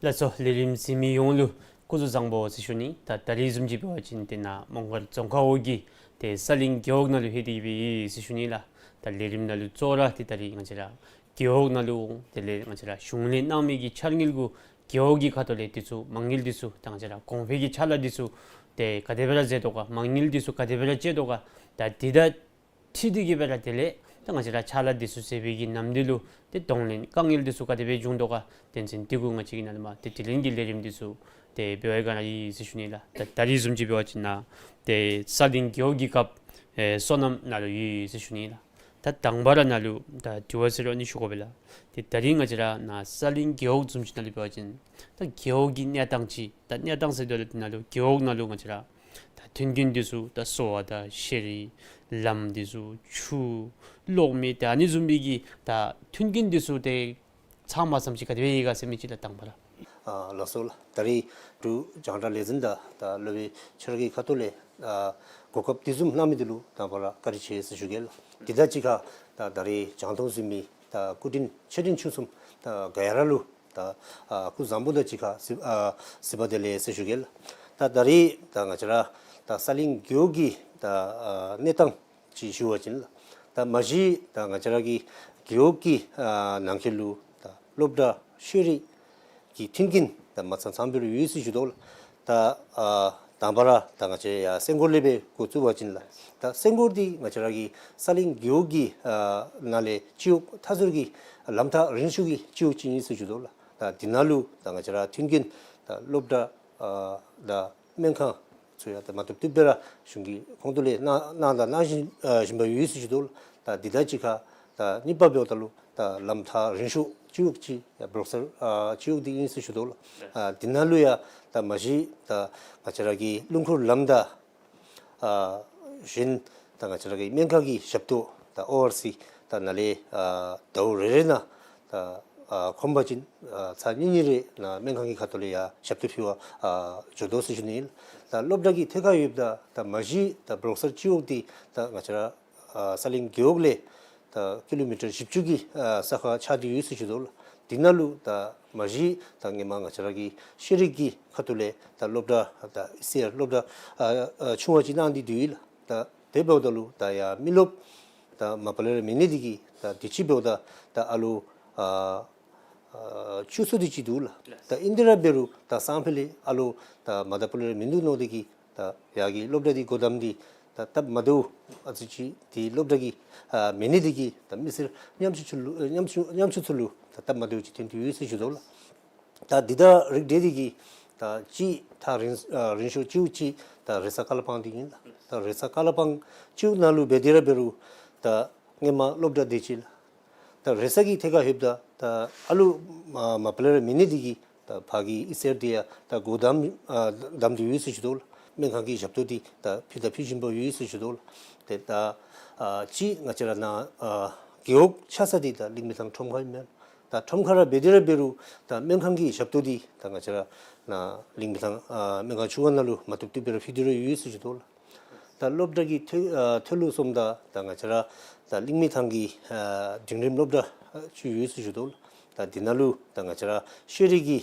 ལགས་སོ། ལས་རིམ་གཟིགས་མི་ཡོངས་ལུ་སྐུ་གཟུགས་བཟང་པོ་ཟེར་ཞུ་ནི། ད་ད་རིས་བཟུམ་ཅིག་འབད་བ་ཅིན་ཏེ་ནཱ་མོང་སྒར་རྫོང་ཁག་འོག་གི་ཏེ་ས་གླིང་རྒེད་འོག་ནང་ལུ་ལྷོད་དེ་གི་སྦེ་ཡོད་ཟེར་ཞུ་ནི་ལགས། ད་ལས་རིམ་ནང་ལུ་གཙོ་བོ་ར་ཏེ་ད་རིས་ང་བཅས་ར་རྒེད་འོག་ནང་ལུ་དེ་ལས་ང་བཅས་ར་གཞུང་ལས་གནང་མི་གི་འཆར་དངུལ་གུ་རྒེད་འོག་གི་ཁ་ཐུག་ལས་དེ་ཚུ་མ་དངུལ་དེ་ཚུ་ད་ང་བཅས་ར་གོང་འཕེལ་གྱི་ཕྱག་ལཱ་དེ་ཚུ་ཏེ་ག་དེ་སྦེ་ར་མཛད་དོ་ག། མ་དངུལ་དེ་ཚུ་ག་དེ་སྦེ་ར་སྤྱོད་དོ་ག། ད་དེ་དང་འཁྲིལ་ཏེ་གི་སྦེ་ར་དེ་ལས་ད་ང་བཅས་ར་ཕྱག་ལཱ་དེ་ཚུ་མཛད་པའི་གི་ནམ་དུས་ལུ་ཏེ་གདོང་ལེན་དཀའ་ངལ་དེ་ཚུ་ག་དེ་སྦེ་བྱུང་དོ་ག། དོན་ཚན་དེ་གུ་ང་བཅས་ཀྱིས་ནཱ་ལས་མར་ཏེ་དྲི་ལན་གྱི་ལས་རིམ་དེ་ཚུ་ཏེ་འབད་བའི་སྒང་ར་ཡོད་ཟེར་ཞུ་ནི་ལགས། ད་ད་རིས་བཟུམ་ཅིག་འབད་བ་ཅིན་ནཱ་ཏེ་ས་གླིང་རྒེད་འོག་གི་ཁབ་ཨེ་སོ་ནམ་ནང་ལུ་ཡོད་ཟེར་ཞུ་ནི་ལགས། ད་དང་པ་ར་ནཱ་ལུ་ད་དྲི་བ་ཟེར་རུང་ཨ་ནི་ཞུ་དགོ་པས་ལགས། ཏེ་ད་རིས་ང་བཅས་ར་ནཱ་ས་གླིང་རྒེད་འོག་བཟུམ་ཅིག་ནང་ལུ་འབད་བ་ཅིན་ད་རྒེད་འོག་གི་གནས་སྟངས་ཅིག། ད་གནས་སྟངས་ཟེརཝ་ད་ལུ་ཏེ་ནཱ་ལུ་རྒེད་འོག་ནང་ལུ་ང་བཅས་ར་ད་མཐུན་རྐྱེན་དེ་ཚུ་ད་གསོ་བ་དང་ཤེས་རིག་ལམ་དེ་ཚུ་ཆུ་གློག་མེ་ད་ཨ་ནི་བཟུམ་མའི་གི་ད་མཐུན་རྐྱེན་དེ་ཚུ་ཏེ་ཚང་མ་ཙམ་ཅིག་ག་དེ་སྦེ་ཡོད་ག་ཟེར་མི་ཅིག་ལགས་དང་པ་ར། ཨ་ལགས་སོ་ལགས། ད་རིས་འབྲུག་རྒྱང་བསྒྲགས་ལས་འཛིན་དང་ད་སློབ་དཔོན་ཁྱོད་ར་གི་ཁ་ཐུག་ལས་ཨ་གོ་སྐབས་དེ་བཟུམ་གནང་མི་དེ་ལུ་དང་པ་ར་བཀའ་དྲིན་ཆེ་ཟེར་ཞུ་གེ་ལགས། དེ་དང་གཅིག་ཁར་ད་ད་རིས་རྒྱང་མཐོང་གཟིགས་མི་ད་སྐུ་མགྲོན་ཆེ་འབྲིང་ཆུང་གསུམ་ད་ག་ཡ་ར་ལུ་ད་ཨ་སྐུ་གཟུགས་བཟང་པོ་དང་གཅིག་ཁར་གཟིགས་ཨ་གཟིགས་པ་བདེ་ལེགས་ཟེར་ཞུ་གེ་ལགས། ད་ད་རིས་ད་ང་བཅས་ར་ད་ས་གླིང་རྒེད་འོག་གི་ད་ཨ་གནས་སྟངས་ཅིག་ཞུ་བ་ཅིན་ལགས། ད་མ་གཞི་ད་ང་བཅས་ར་གི་རྒེད་འོག་གི་ཨ་ནང་འཁོད་ལུ་ད་སློབ་གྲྭ་ཤེས་རིག་གི་མཐུན་རྐྱེན་ད་མ་ཚང་ཚངམ་སྦེ་ར་ཡོད་ཟེར་ཞུ་དོ་ལགས། ད་ཨ་དང་པ་ར་ད་ང་བཅས་ཡར་སེང་གོར་ལས་སྦེ་འགོ་བཙུགས་པ་ཅིན་ལགས། ད་སེང་གོར་འདི་ང་བཅས་ར་གི་ས་གླིང་རྒེད་འོག་གི་ཨ་ནང་ལས་སྤྱི་འོག་མཐའ་ཟུར་གྱི་ལམ་ཐག་རིང་ཤོས་ཀྱི་སྤྱི་འོག་ཅིག་ཨིན་ཟེར་ཞུ་དོ་ལགས། ད་འདི་ནང་ལུ་ད་ང་བཅས་ར་མཐུན་རྐྱེན་ད་སློབ་གྲྭ་ཨ་ད་སྨན་ཁང་ཚུ་ཡང་ད་མ་བཏུབ་བཏུབ་སྦེ་ར་གཞུང་གིས་ཁོང་ཏོག་ལས་གནང་གནང་དང་གནང་བཞིན་ཨ་བཞིན་པ་ཡོད་ཟེར་ཞུ་དོ་ལགས། ད་འདི་དང་གཅིག་ཁར་ད་གཉིས་པ་འབདཝ་ད་ལུ་ད་ལམ་ཐག་རིང་ཤོས་སྤྱི་འོག་ཅིག་ཡར་འབྲོག་སེར་ཨ་སྤྱི་འོག་འདི་ཨིན་ཟེར་ཞུ་དོ་ལགས། ཨ་འདི་ནང་ལུ་ཡང་ད་མ་གཞི་ད་ང་བཅས་ར་གི་ལུང་ཁུག་ལམ་དང་ཨ་གཞན་ད་ང་བཅས་ར་གི་སྨན་ཁང་གི་ཞབས་ཏོག་ད་ཨོ་ཨར་སི་ད་ནཱ་ལས་ཨ་ཟླཝ་རེ་རེ་ནང་ད་ཨ་ཁོམ་པ་ཅིན་ཨ་ཚར་གཉིས་གཉིས་རེ་ནཱ་སྨན་ཁང་གི་ཁ་ཐུག་ལས་ཡར་ཞབས་ཏོག་ཕུལ་བར་ཨ་འགྱོ་དོ་ཟེར་ཞུ་ནི་ཨིན། ད་སློབ་གྲྭ་གི་ཐད་ཁར་ཡོདཔ་ད་ད་མ་གཞི་ད་འབྲོག་སེར་སྤྱི་འོག་འདི་ད་ང་བཅས་ར་ཨ་ས་གླིང་རྒེད་འོག་ལས་ད་ཀི་ལོ་མི་ཊར་བཞི་བཅུ་གི་ཨ་ས་ཁར་ཆགས་ཏེ་ཡོད་ཟེར་ཞུ་དོ་ལགས། འདི་ནང་ལུ་ད་མ་གཞི་ད་སྔོན་མ་ང་བཅས་ར་གི་ཤེས་རིག་གི་ཁ་ཐུག་ལས་ད་སློབ་གྲྭ་ད་ཨི་སི་ཨར་སློབ་གྲྭ་ཨ་ཨ་ཆུང་བ་ཅིག་གནང་སྟེ་འདུག་ཡོད་ལགས། ད་དེ་འབདཝ་ད་ལུ་ད་ཡར་མི་རློབས་ད་མ་པ་ལས་ར་མེད་ནི་འདི་གིས་ད་དུས་ཅི་འབདཝ་ད་ད་ཨ་ལོ་ཨ་ཨ་བཅུ་གསུམ་དེ་ཅིག་འདུག་ལགས། ད་ཨིན་དེ་ར་འབད་རུང་ད་སང་ཕོད་ལས་ཨ་ལོ་ད་མ་ད་པ་ལས་ར་མིན་འདུག་མནོ་སྟེ་གིས་ད་ཡར་གྱི་སློབ་གྲྭ་འདི་སྒོ་བསྡམས་ཏེ་ད་སྟབས་མ་བདེཝ་ཨ་ཙི་ཅིག་ཏེ་སློབ་གྲྭ་གི་ཨ་མེད་ནི་འདི་གིས་ད་མི་སེར་ཉམ་ཆུང་ཚུ་ལུ་ཨ་ཉམ་ཆུང་ཉམ་ཆུང་ཚུ་ལུ་ད་སྟབས་མ་བདེཝ་ཅིག་ཐོན་ཏེ་ཡོད་ཟེར་ཞུ་དོ་ལགས། ད་འདི་དང་རིགས་བསྒྲེས་ཏེ་གིས་ད་གཅིག་ཐག་རིང་ཨ་རིང་ཤོས་སྤྱི་འོག་ཅིག་ད་རེ་ས་ཀ་ལ་པང་འདི་ཨིན་ལགས། ད་རེ་ས་ཀ་ལ་པང་སྤྱི་འོག་ནང་ལུ་འབད་དེ་ར་འབད་རུང་ད་སྔོན་མ་སློབ་གྲྭ་དེ་ཅིག་ལགས། ད་རེ་ས་གི་ཐད་ཁར་ལྷོདཔ་ད་ད་ཨ་ལོ་མ་མ་པ་ལས་ར་མེད་ནི་འདི་གིས་ད་ཕར་གྱི་ཨི་སི་ཨར་འདི་ཡང་ད་སྒོ་བསྡམས་ཨ་བསྡམས་ཏེ་ཡོད་ཟེར་ཞུ་དོ་ལགས། སྨན་ཁང་གི་ཞབས་ཏོག་འདི་ད་ཕུལ་དང་ཕུལ་བཞིན་པ་ཡོད་ཟེར་ཞུ་དོ་ལགས། ཏེ་ད་ཨ་གཅིག་ང་བཅས་ར་ནཱ་ཨ་རྒེད་འོག་ཆགས་ས་འདི་ད་ལིང་མི་ཐང་ཁྲོམ་ཁ་ཨིན་མས། ད་ཁྲོམ་ཁ་ར་འབད་དེ་ར་འབད་རུང་ད་སྨན་ཁང་གི་ཞབས་ཏོག་འདི་ད་ང་བཅས་ར་ནཱ་ལིང་མི་ཐང་ཨ་སྨན་ཁང་ཆུང་ཀུ་ནང་ལུ་མ་བཏུབ་བཏུབ་སྦེ་ར་ཕུལ་ཏེ་ར་ཡོད་ཟེར་ཞུ་དོ་ལགས། ད་སློབ་གྲྭ་གི་ཐོ་ཨ་ཐོ་ལུ་སོངམ་ད་ད་ང་བཅས་ར་ད་ལིང་མི་ཐང་གི་ཨ་འབྲིང་རིམ་སློབ་གྲྭ་ཨ་ཅིག་ཡོད་ཟེར་ཞུ་དོ་ལགས། ད་འདི་ནང་ལུ་ད་ང་བཅས་ར་ཤེས་རིག་གི་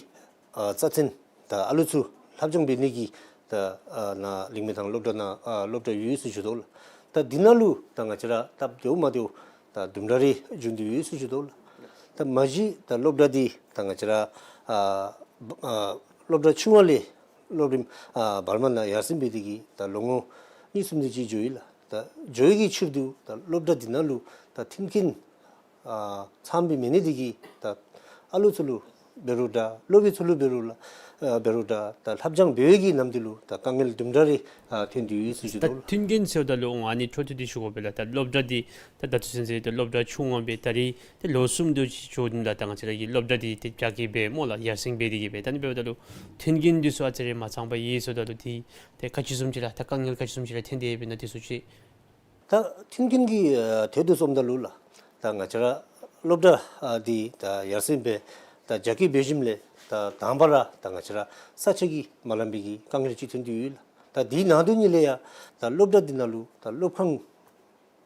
ཨ་རྩ་ཚན་ད་ཨ་ལོ་ཚུ་སློབ་སྦྱོང་འབད་ནི་གི་ད་ཨ་ནཱ་ལིང་མི་ཐང་སློབ་གྲྭ་ནང་ཨ་སློབ་གྲྭ་ཡོད་ཟེར་ཞུ་དོ་ལགས། ད་འདི་ནང་ལུ་ད་ང་བཅས་ར་སྟབས་བདེཝ་མ་བདེཝ་ད་དུམ་གྲ་རེ་བྱུང་སྟེ་ཡོད་ཟེར་ཞུ་དོ་ལགས། ད་མ་གཞི་ད་སློབ་གྲྭ་འདི་ད་ང་བཅས་ར་ཨ་ཨ་སློབ་གྲྭ་ཆུང་བ་ལས་སློབ་རིམ་ཨ་བར་མ་ནང་ཡར་སེང་འབད་དེ་གིས་ད་ལོ་ངོ་གཉིས་གསུམ་དེ་ཅིག་འགྱོ་ཡི་ལགས། ད་འགྱོ་ཡི་གི་ཕྱིར་དུ་ད་སློབ་གྲྭ་འདི་ནང་ལུ་ད་མཐུན་རྐྱེན་ཨ་ཚངམ་སྦེ་མེད་ནི་དེ་གིས་ད་ཨ་ལོ་ཚུ་ལུ་འབད་རུང་འདྲ་སློབ་དཔོན་ཚུ་ལུ་འབད་རུང་ལགས་ཨ་འབད་རུང་འདྲ་ད་ལྷབ་སྦྱང་འབད་བའི་གི་ནམ་དུས་ལུ་ད་དཀའ་ངལ་དུམ་གྲ་རེ་ཨ་ཐོན་ཏེ་ཡོད་ཟེར་ཞུ་དོ་ལགས། ད་མཐུན་རྐྱེན་ཟེརཝ་ད་ལུ་ཨ་ནི་འཕྲོ་མཐུད་དེ་ཞུ་དགོ་པས་ལགས། ད་སློབ་གྲྭ་འདི་ད་ད་ལྟོ་ཚུན་ཚོད་ད་སློབ་གྲྭ་ཆུང་བ་སྦེ་ད་རེས་ཏེ་ལོ་གསུམ་དེ་ཅིག་འགྱོ་ནི་ལགས། ད་ང་བཅས་ར་གི་སློབ་གྲྭ་འདི་ཏེ་རྒྱ་སྐྱེད་འབད་སྨོ་ལགས་ཡར་སེང་འབད་དེ་གིས་སྦེ། ད་ཨ་ནི་འབདཝ་ད་ལུ་མཐུན་རྐྱེན་འདི་ཚུ་ཨ་ཙི་རེ་མ་ཚངམ་ཡོད་ཟེརཝ་ད་ལུ་འདི་ཏེ་ག་ཅི་བཟུམ་ཅིག་ལགས་ད་དཀའ་ངལ་ག་ཅི་བཟུམ་ཅིག་ལགས་ཐོན་ཏེ་ཡོདཔ་ཨིན་ན་འདི་ཚུ་ཅིག། ད་མཐུན་རྐྱེན་གྱི་ཨ་ཐད་དུ་སོངམ་ད་ལུ་ལགས་ད་ང་བཅས་ར་སློབ་གྲྭ་ཨ་འདི་ད་ཡར་སེང་འབད་ད་རྒྱ་སྐྱེད་འབད་ཞིནམ་ལས་ད་དང་པ་ར་ད་ང་བཅས་ར་ས་ཆ་གིས་མ་ལངམ་པའི་གི་དཀའ་ངལ་ཅིག་ཐོན་ཏེ་ཡོད་ལགས། ད་འདི་ནང་དོག་ཉིད་ལས་ཡང་ད་སློབ་གྲྭ་འདི་ནང་ལུ་ད་སློབ་ཁང་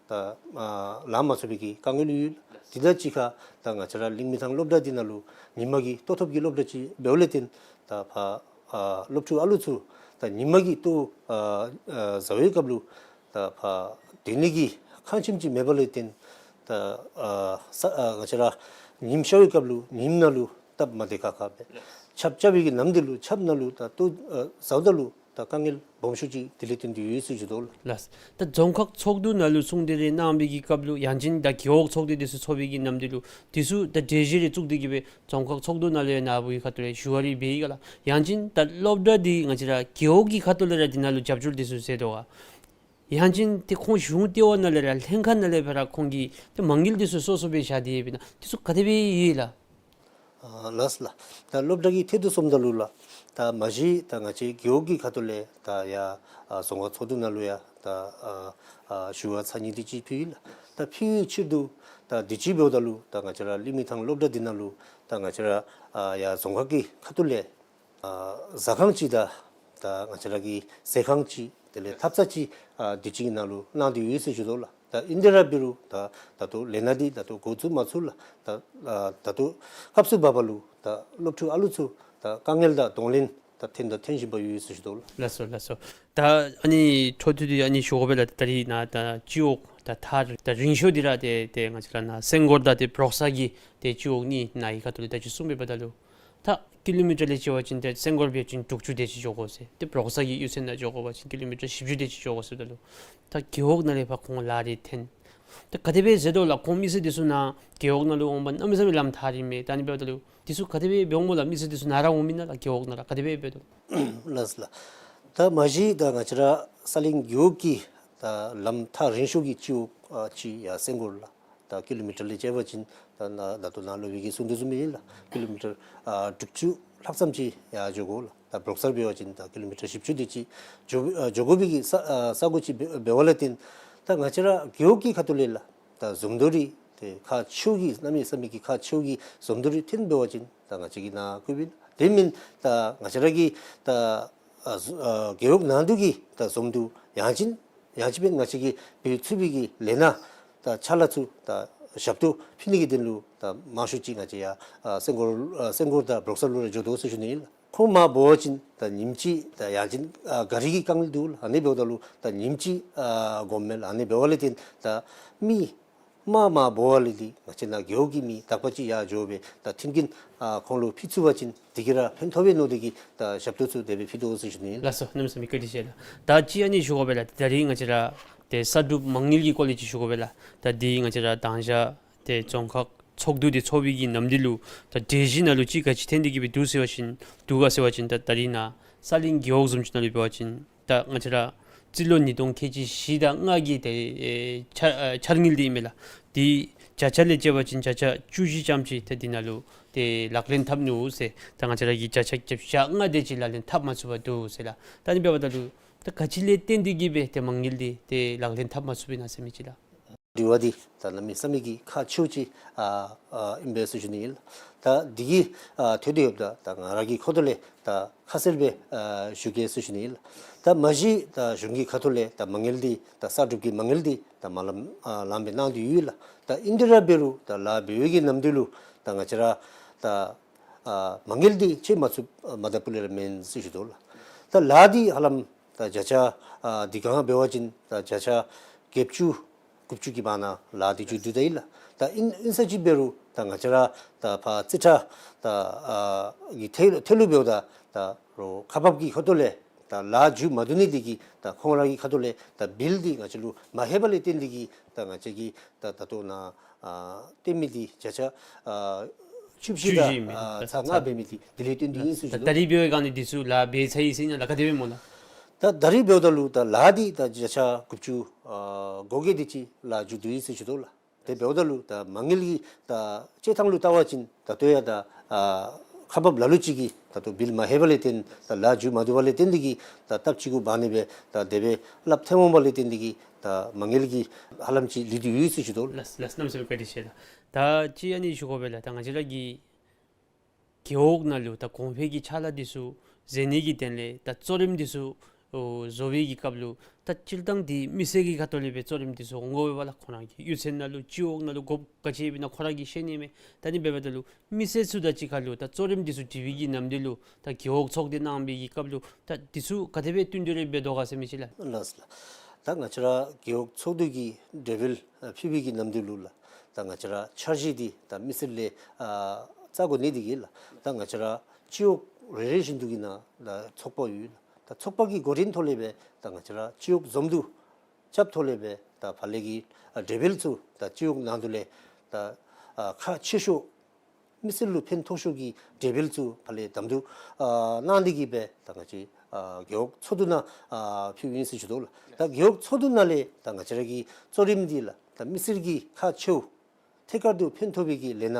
ད་ཨ་ལང་མ་ཚུགས་པའི་གི་དཀའ་ངལ་ཡོད། དེ་དང་གཅིག་ཁར་ད་ང་བཅས་ར་གླིང་མི་ཐང་སློབ་གྲྭ་འདི་ནང་ལུ་ཉིན་མ་གི་ལྟོ་ཐོབ་ཀྱི་སློབ་གྲྭ་ཅིག་འབདཝ་ལས་བརྟེན་ད་ཕར་ཨ་སློབ་ཕྲུག་ཨ་ལུ་ཚུ་ད་ཉིན་མ་གི་ལྟོ་ཨ་ཨ་བཟའ་བའི་སྐབས་ལུ་ད་ཕར་སྡོད་ནི་གི་ཁང་ཁྱིམ་ཅིག་མེདཔ་ལས་བརྟེན་ད་ཨ་ས་ཨ་ང་བཅས་ར་ཉིམ་ཤར་བའི་སྐབས་ལུ་ཉིམ་ནང་ལུ་སྟབས་མ་བདེ་ཁག་ཁ་སྦེ་ཆརཔ་རྐྱབ་པའི་གི་ནམ་དུས་ལུ་ཆརཔ་ནང་ལུ་ད་ལྟོ་ཨ་བཟའཝ་ད་ལུ་ད་དཀའ་ངལ་སྦོམ་ཤོས་ཅིག་དེ་ལས་བརྟེན་ཏེ་ཡོད་ཟེར་ཞུ་དོ་ལགས། ལགས། ད་རྫོང་ཁག་ཚོགས་འདུ་ནང་ལུ་གསུང་གྲོས་རེ་གནང་བའི་གི་སྐབས་ལུ་ཡང་ཅིན་ད་རྒེད་འོག་ཚོགས་སྡེ་འདི་ཚུ་ཚོགས་པའི་གི་ནམ་དུས་ལུ་འདི་ཚུ་ད་གྲོས་གཞི་རེ་བཙུགས་ཏེ་གིས་སྦེ་རྫོང་ཁག་ཚོགས་འདུ་ནང་ལུ་ཡང་ནཱ་བུ་གི་ཁ་ཐུག་ལས་ཞུ་བ་རེ་འབད་ཡི་ག་ལགས། ཡང་ཅིན་ད་སློབ་གྲྭ་འདི་ང་བཅས་ར་རྒེད་འོག་གི་ཁ་ཐུག་ལས་ར་འདི་ནང་ལུ་རྒྱབ་སྐྱོར་འདི་ཚུ་མཛད་དོ་ག། ཡང་ཅིན་ཏེ་ཁོང་གཞུང་ལྟེ་བ་ནང་ལས་ར་ལྷན་ཁག་ནང་ལས་ཕར་ར་ཁོང་གིས་ཏེ་མ་དངུལ་འདི་ཚུ་སོ་སོ་སྦེ་བཞག་སྟེ་ཡོདཔ་ཨིན་ན་འདི་ཚུ་ག་དེ་སྦེ་ཡོད་ལགས། ཨ་ལགས་ལགས། ད་སློབ་གྲྭ་གི་ཐད་དུ་སོངམ་ད་ལུ་ལགས་ད་མ་གཞི་ད་ང་བཅས་རྒེད་འོག་གི་ཁ་ཐུག་ལས་ད་ཡར་ཨ་རྫོང་ཁག་ཚོགས་འདུ་ནང་ལུ་ཡང་ད་ཨ་ཨ་ཞུ་བ་ཚར་གཉིས་དེ་ཅིག་ཕུལ་ཡི་ལགས། ད་ཕུལ་བའི་ཕྱིར་དུ་ད་དུས་ཅི་འབདཝ་ད་ལུ་ད་ང་བཅས་ར་གླིང་མི་ཐང་སློབ་གྲྭ་འདི་ནང་ལུ་ད་ང་བཅས་ར་ཨ་ཡར་རྫོང་ཁག་གི་ཁ་ཐུག་ལས་ཨ་ཟ་ཁང་ཅིག་དང་ད་ང་བཅས་ར་གི་ཟས་ཁང་ཅིག་དེ་ལས་ཐབ་ཚང་ཅིག་ཨ་དུས་ཅི་གི་ནང་ལུ་གནང་སྟེ་ཡོད་ཟེར་ཞུ་དོ་ལགས། ད་ཨིན་ཏེ་ར་འབད་རུང་ད་ད་ལྟོ་ལས་སྣ་འདི་ད་ལྟོ་འགོ་བཙུགས་མ་ཚུགས་ལགས། ད་ཨ་ད་ལྟོ་སྐབས་སུ་བབ་པ་ལུ་ད་སློབ་ཕྲུག་ཨ་ལུ་ཚུ་ད་དཀའ་ངལ་དང་གདོང་ལེན་ད་ཐོན་དང་ཐོན་བཞིན་པ་ཡོད་ཟེར་ཞུ་དོ་ལགས། ལགས་སོ་ལགས་སོ། ད་ཨ་ནི་འཕྲོ་མཐུད་དེ་ཨ་ནི་ཞུ་དགོ་པས་ལགས། ད་རེས་ནཱ་ད་སྤྱི་འོག་ད་ཐག་ད་རིང་ཤོས་འདི་ར་ཏེ་ཏེ་ང་བཅས་ར་ནཱ་སེང་གོར་དང་ཏེ་པྲོག་གསར་གྱི་ཏེ་སྤྱི་འོག་གཉིས་ནཱ་གི་ཁ་ཐུག་ལས་ད་ཅི་གསུངས་པའི་བར་ད་ལུ་ད་ཀི་ལོ་མི་ཊར་ལས་བྱ་བ་ཅིན་ཏེ་སེང་གོར་འབད་བ་ཅིན་དྲུག་ཅུ་དེ་ཅིག་འགྱོ་དགོ་ཟེར། ཏེ་པྲོག་གསར་གྱི་གཡུས་ཚན་ནང་འགྱོ་དགོ་པ་ཅིན་ཀི་ལོ་མི་ཊར་བཞི་བཅུ་དེ་ཅིག་འགྱོ་དགོ་ཟེརཝ་ད་ལུ་ད་རྒེད་འོག་ནང་ལས་ཕར་ཁོང་ལཱ་རེ་འཐོན། ད་ག་དེ་སྦེ་མཛད་དོ་ལགས། ཁོང་མི་སེར་འདི་ཚུ་ནཱ་རྒེད་འོག་ནང་ལུ་འོང་པ་གནམ་མེད་ས་མེད་ལམ་ཐག་རིངམ་མས། ད་ཨ་ནི་འབདཝ་ད་ལུ་འདི་ཚུ་ག་དེ་སྦེ་འོངམ་སྨོ་ལགས། མི་སེར་འདི་ཚུ་ནཱ་ར་འོང་མེན་ན་ལགས། རྒེད་འོག་ནང་ར་ག་དེ་སྦེ་འབད་དོ། ལགས་ལགས། ད་མ་གཞི་ད་ང་བཅས་ར་ས་གླིང་རྒེད་འོག་གི་ད་ལམ་ཐག་རིང་ཤོས་ཀྱི་སྤྱི་འོག་ཨ་ཅིག་ཡར་སེང་གོར་ལགས། ད་ཀི་ལོ་མི་ཊར་ལས་བྱ་བ་ཅིན་ད་ནཱ་ད་ལྟོ་ནཱ་སློབ་དཔོན་གྱིས་གསུངས་དོ་བཟུམ་སྦེ་ཨིན་ལགས། ཀི་ལོ་མི་ཊར་ཨ་དྲུག་ཅུ་ལྷག་ཙམ་ཅིག་ཡར་འགྱོ་དགོ་ལགས། ད་པྲོག་གསར་འབད་བ་ཅིན་ད་ཀི་ལོ་མི་ཊར་བཞི་བཅུ་དེ་ཅིག་འགྱོ་ཨ་འགྱོ་དགོ་པའི་གི་ས་ཨ་ས་གོ་ཅིག་འབད་འབདཝ་ལས་བརྟེན་ད་ང་བཅས་ར་རྒེད་འོག་གི་ཁ་ཐུག་ལས་ལགས་ད་འཛོམས་འདུ་རེ་ཏེ་ཁག་ཆེཝ་གི་གནམ་མེད་ས་མེད་ཀྱི་ཁག་ཆེཝ་གི་འཛོམས་འདུ་རེ་འཐོན་འབད་བ་ཅིན་ད་ང་བཅས་ཀྱིས་ནཱ་བཀོདཔ་ཨིན། དེ་མེན་ད་ང་བཅས་ར་གི་ད་ཨ་ཨ་རྒེད་འོག་ནང་དུ་གི་ད་འཛོམས་འདུ་ཡང་ཅིན་ཡང་ཅིན་འབད་ང་བཅས་ཀྱིས་འབད་ཚུགས་པའི་གི་ལས་སྣ་ད་ཕྱག་ལཱ་ཚུ་ད་ཞབས་ཏོག་ཕུལ་ནི་གི་དོན་ལུ་ད་མང་ཤོས་ཅིག་ང་བཅས་ཡར་ཨ་སེང་གོར་ཨ་སེང་གོར་དང་པྲོག་གསར་ལུ་ར་འགྱོ་དོ་ཟེར་ཞུ་ནི་ཨིན་ལགས། ཁོང་མར་འབོ་བ་ཅིན་ད་ཉིནམ་གཅིག་ད་ཡང་ཅིན་ཨ་གཱ་རི་གི་དཀའ་ངལ་འདུག་ལགས། ཨ་ནི་འབདཝ་ད་ལུ་ད་ཉིནམ་གཅིག་ཨ་དགོཔ་མས་ལགས། ཨ་ནི་འབདཝ་ལས་བརྟེན་ད་མི་མར་མར་འབོ་བ་ལས་འདི་ང་བཅས་ནཱ་རྒེད་འོག་གི་མི་དག་པ་ཅིག་ཡར་འགྱོ་སྦེ་ད་མཐུན་རྐྱེན་ཨ་ཁོང་ལུ་ཕུལ་ཚུགས་པ་ཅིན་དེ་གིས་ར་ཕན་ཐོགས་པས་མནོ་སྟེ་གིས་ད་ཞབས་ཏོག་ཚུ་དེ་སྦེ་ཕུལ་དོ་ཟེར་ཞུ་ནི་ཨིན། ལགས་སོ། གནམ་མེད་ས་མེད་བཀའ་དྲིན་ཆེ་ལགས། ད་ཅི་ཨ་ནི་ཞུ་དགོ་པས་ལགས། ད་རིས་ང་བཅས་ར་ཏེ་ས་སྒྲུབ་མ་དངུལ་གྱི་སྐོར་ལས་ཅིག་ཞུ་དགོ་པས་ལགས། ད་འདི་ང་བཅས་ར་དང་ཞག་ཏེ་རྫོང་ཁག་ཚོགས་འདུ་འདི་ཚོགས་པའི་གི་ནམ་དུས་ལུ་ད་གྲོས་གཞི་ནང་ལུ་ཅིག་ག་ཅི་འཐོན་ཏེ་གིས་སྦེ་འདུག་ཟེར་བ་ཅིན་འདུག་ག་ཟེར་བ་ཅིན་ད་ད་རིས་ནཱ་ས་གླིང་རྒེད་འོག་བཟུམ་ཅིག་ནང་ལུ་འབད་བ་ཅིན་ད་ང་བཅས་ར་རྩིས་ལོ་ཉིས་སྟོང་ཁལ་གཅིག་བཞི་དང་ལྔ་གི་ཏེ་ཨེ་འཆར་ཨེ་འཆར་དངུལ་འདི་ཨིན་མས་ལགས། འདི་བརྒྱ་ཆ་ལས་བྱ་བ་ཅིན་བརྒྱ་ཆ་བཅུ་བཞི་ཙམ་ཅིག་ཏེ་འདི་ནང་ལུ་ཏེ་ལག་ལེན་འཐབ་ནུག་ཟེར། ད་ང་བཅས་ར་གིས་བརྒྱ་ཆ་བརྒྱ་ཆ་ལྔ་དེ་ཅིག་ལག་ལེན་འཐབ་མ་ཚུགས་པར་འདུག་ཟེར་ལགས། ད་ཨ་ནི་འབདཝ་ད་ལུ་ད་ག་ཅི་ལས་བརྟེན་ཏེ་གིས་སྦེ་ཏེ་མ་དངུལ་འདི་ཏེ་ལག་ལེན་འཐབ་མ་ཚུགས་པས་ན་ཟེར་མི་ཅིག་ལགས། དྲི་བ་འདི་ད་གནམ་མེད་ས་མེད་ཀྱི་ཁག་ཆེཝ་ཅིག་ཨ་ཨ་ཨིན་པས་ཟེར་ཞུ་ནི་ཨིན། ད་འདི་གི་ཨ་ཐད་དུ་ཡོདཔ་ད་ད་ང་ར་གི་ཁ་ཐུག་ལས་ད་ཁ་གསལ་སྦེ་ཨ་ཞུ་གེ་ཟེར་ཞུ་ནི་ཨིན། ད་མ་གཞི་ད་གཞུང་གི་ཁ་ཐུག་ལས་ད་མ་དངུལ་འདི་ད་ས་སྒྲུབ་ཀྱི་མ་དངུལ་འདི་ད་མ་ལངམ་ཨ་ལངམ་སྦེ་གནང་སྟེ་ཡོད་ལགས། ད་ཨིན་ཏེ་ར་འབད་རུང་ད་ལཱ་འབད་བའི་གི་ནམ་དུས་ལུ་ད་ང་བཅས་ར་ད་ཨ་མ་དངུལ་འདི་ཆད་མ་ཚུགས་ཨ་མ་ད་པུ་ལས་ར་མེན་ཟེར་ཞུ་དོ་ལགས། ད་ལཱ་འདི་ཧ་ལམ་ད་བརྒྱ་ཆ་ཨ་འདི་གང་འབད་བ་ཅིན་ད་བརྒྱ་ཆ་ བརྒྱད་ཅུ་དགུ་བཅུ་གི་བར་ན་ལཱ་འདི་མཇུག་བསྡུ་ད་ཡི་ལགས། ད་ཨིན་ཨིན་ས་ཅིག་འབད་རུང་ད་ང་བཅས་ར་ད་ཕར་རྩིས་ཁྲ་ད་ཨ་གི་ཐད་ཐད་ལུ་འབདཝ་ད་ད་རོགས་ཁག་འབགཔ་གི་ཁ་ཐུག་ལས་ད་ལཱ་མཇུག་མ་བསྡུ་ནི་འདི་གིས་ད་ཁོང་ར་གི་ཁ་ཐུག་ལས་ད་བིལ་འདི་ང་བཅས་ལུ་མ་ལྷོད་པ་ལས་བརྟེན་འདི་གིས་ད་ང་བཅས་ཀྱིས་ད་ད་ལྟོ་ནཱ་ཨ་སྟོན་མི་འདི་བརྒྱ་ཆ་ཨ་བཅུ་བཞི་དང་བཅུ་བཞི་མི་ཨ་ཚག་ལྔ་འབད་མི་འདི་དེ་ལས་བརྟེན་འདི་ཨིན་ཟེར་ཞུ་དོ། ད་ད་རིས་འབད་བའི་སྒང་ལས་འདི་ཚུ་ལཱ་འབད་ཚར་ཡི་ཟེར་ཨིན་ན་ལགས། ག་དེ་སྦེ་སྨོ་ལགས། ད་ད་རིས་འབདཝ་ད་ལུ་ད་ལཱ་འདི་ད་བརྒྱ་ཆ་དགུ་བཅུ་ཨ་གོ་བརྒྱད་དེ་ཅིག་ལཱ་མཇུག་བསྡུ་ཡི་ཟེར་ཞུ་དོ་ལགས། དེ་འབདཝ་ད་ལུ་ད་མ་དངུལ་གྱི་ད་སྤྱོད་ཐངས་ལུ་བལྟ་བ་ཅིན་ད་ལྟོ་ཡང་ད་ཨ་ཁག་འབགཔ་ལ་ལུ་ཅིག་གིས་ད་ལྟོ་བིལ་མ་ལྷོད་པ་ལས་བརྟེན་ད་ལཱ་མཇུག་མ་བསྡུ་བ་ལས་བརྟེན་འདི་གིས་ད་སྟབས་གཅིག་གུ་འབག་ནི་སྦེ་ད་དེ་སྦེ་སླབ་ཐོནམ་འོང་པ་ལས་བརྟེན་འདི་གིས་ད་མ་དངུལ་གྱི་ཧ་ལམ་ཅིག་ལུས་ཏེ་ཡོད་ཟེར་ཞུ་དོ་ལགས། ལགས་ལགས། གནམ་མེད་ས་མེད་བཀའ་དྲིན་ཆེ་ལགས། ད་ཅི་ཨ་ནི་ཞུ་དགོ་པས་ལགས། ད་ང་བཅས་ར་གི་རྒེད་འོག་ནང་ལུ་ད་གོང་འཕེལ་གྱི་ཕྱག་ལཱ་འདི་ཚུ་མཛད་ནི་གི་དོན་ལས་ད་གཙོ་རིམ་འདི་ཚུ་ཨོ་བཟོ་བའི་གི་སྐབས་ལུ་ད་སྤྱིར་བཏང་འདི་མི་སེར་གྱི་ཁ་ཐུག་ལས་སྦེ་གཙོ་རིམ་འདི་ཚུ་འོང་དགོ་པས་ལགས། ཁོང་ར་གི་གཡུས་ཚན་ནང་ལུ་སྤྱི་འོག་ནང་ལུ་དགོཔ་ག་ཅི་ཡོདཔ་ཨིན་ན་ཁོང་ར་གིས་ཤེས་ནི་མས། ད་ཨ་ནི་འབདཝ་ད་ལུ་མི་སེར་ཚུ་དང་གཅིག་ཁར་ལུ་ད་གཙོ་རིམ་འདི་ཚུ་སྒྲིག་པའི་གི་ནམ་དུས་ལུ་ད་རྒེད་འོག་ཚོགས་སྡེ་གནང་བའི་གི་སྐབས་ལུ་ད་འདི་ཚུ་ག་དེ་སྦེ་བསྟུན་གྲོས་རེ་འབད་དོ་ག་ཟེར་མི་ཅིག་ལགས། ལགས་སོ་ལགས། ད་ང་བཅས་ར་རྒེད་འོག་ཚོགས་འདུ་གི་གྲོས་འབུལ་ཨ་ཕུལ་བའི་གི་ནམ་དུས་ལུ་ལགས། ད་ང་བཅས་ར་འཆར་གཞི་འདི་ད་མི་སེར་ལས་ཨ་བཙག་དགོ་ནི་འདི་གིས་ལགས། ད་ང་བཅས་ར་སྤྱི་འོག་རེ་རེ་བཞིན་དུ་གི་ནང་ལུ་ཚོགས་པ་ཡོད་ལགས། ད་ཚོགས་པ་གི་འགོ་འདྲེན་ཐོག་ལས་སྦེ་ད་ང་བཅས་ར་སྤྱི་འོག་འཛོམས་འདུ་རྐྱབ་ཐོག་ལས་སྦེ་ད་ཕར་ལས་ཀྱི་ཨ་གྲོས་འབུལ་ཚུ་ད་སྤྱི་འོག་ནང་དུ་ལས་ད་ཨ་ཁག་ཆེ་ཤོས་མི་སེར་ལུ་ཕན་ཐོགས་ཤོས་ཀྱི་གྲོས་འབུལ་ཚུ་ཕར་ལས་གདམ་འཐུ་ཨ་གནང་འདི་གིས་སྦེ་ད་ང་བཅས་ཨ་རྒེད་འོག་ཚོགས་འདུ་ནང་ཨ་ཕུལཝ་ཨིན་ཟེར་ཞུ་དོ་ལགས། ད་རྒེད་འོག་ཚོགས་འདུ་ནང་ལས་ད་ང་བཅས་ར་གི་གཙོ་རིམ་འདི་ལགས་ད་མི་སེར་གྱི་ཁག་ཆེཝ་ཐད་ཀར་དུ་ཕན་ཐོགས་པའི་གི་ལས་སྣ་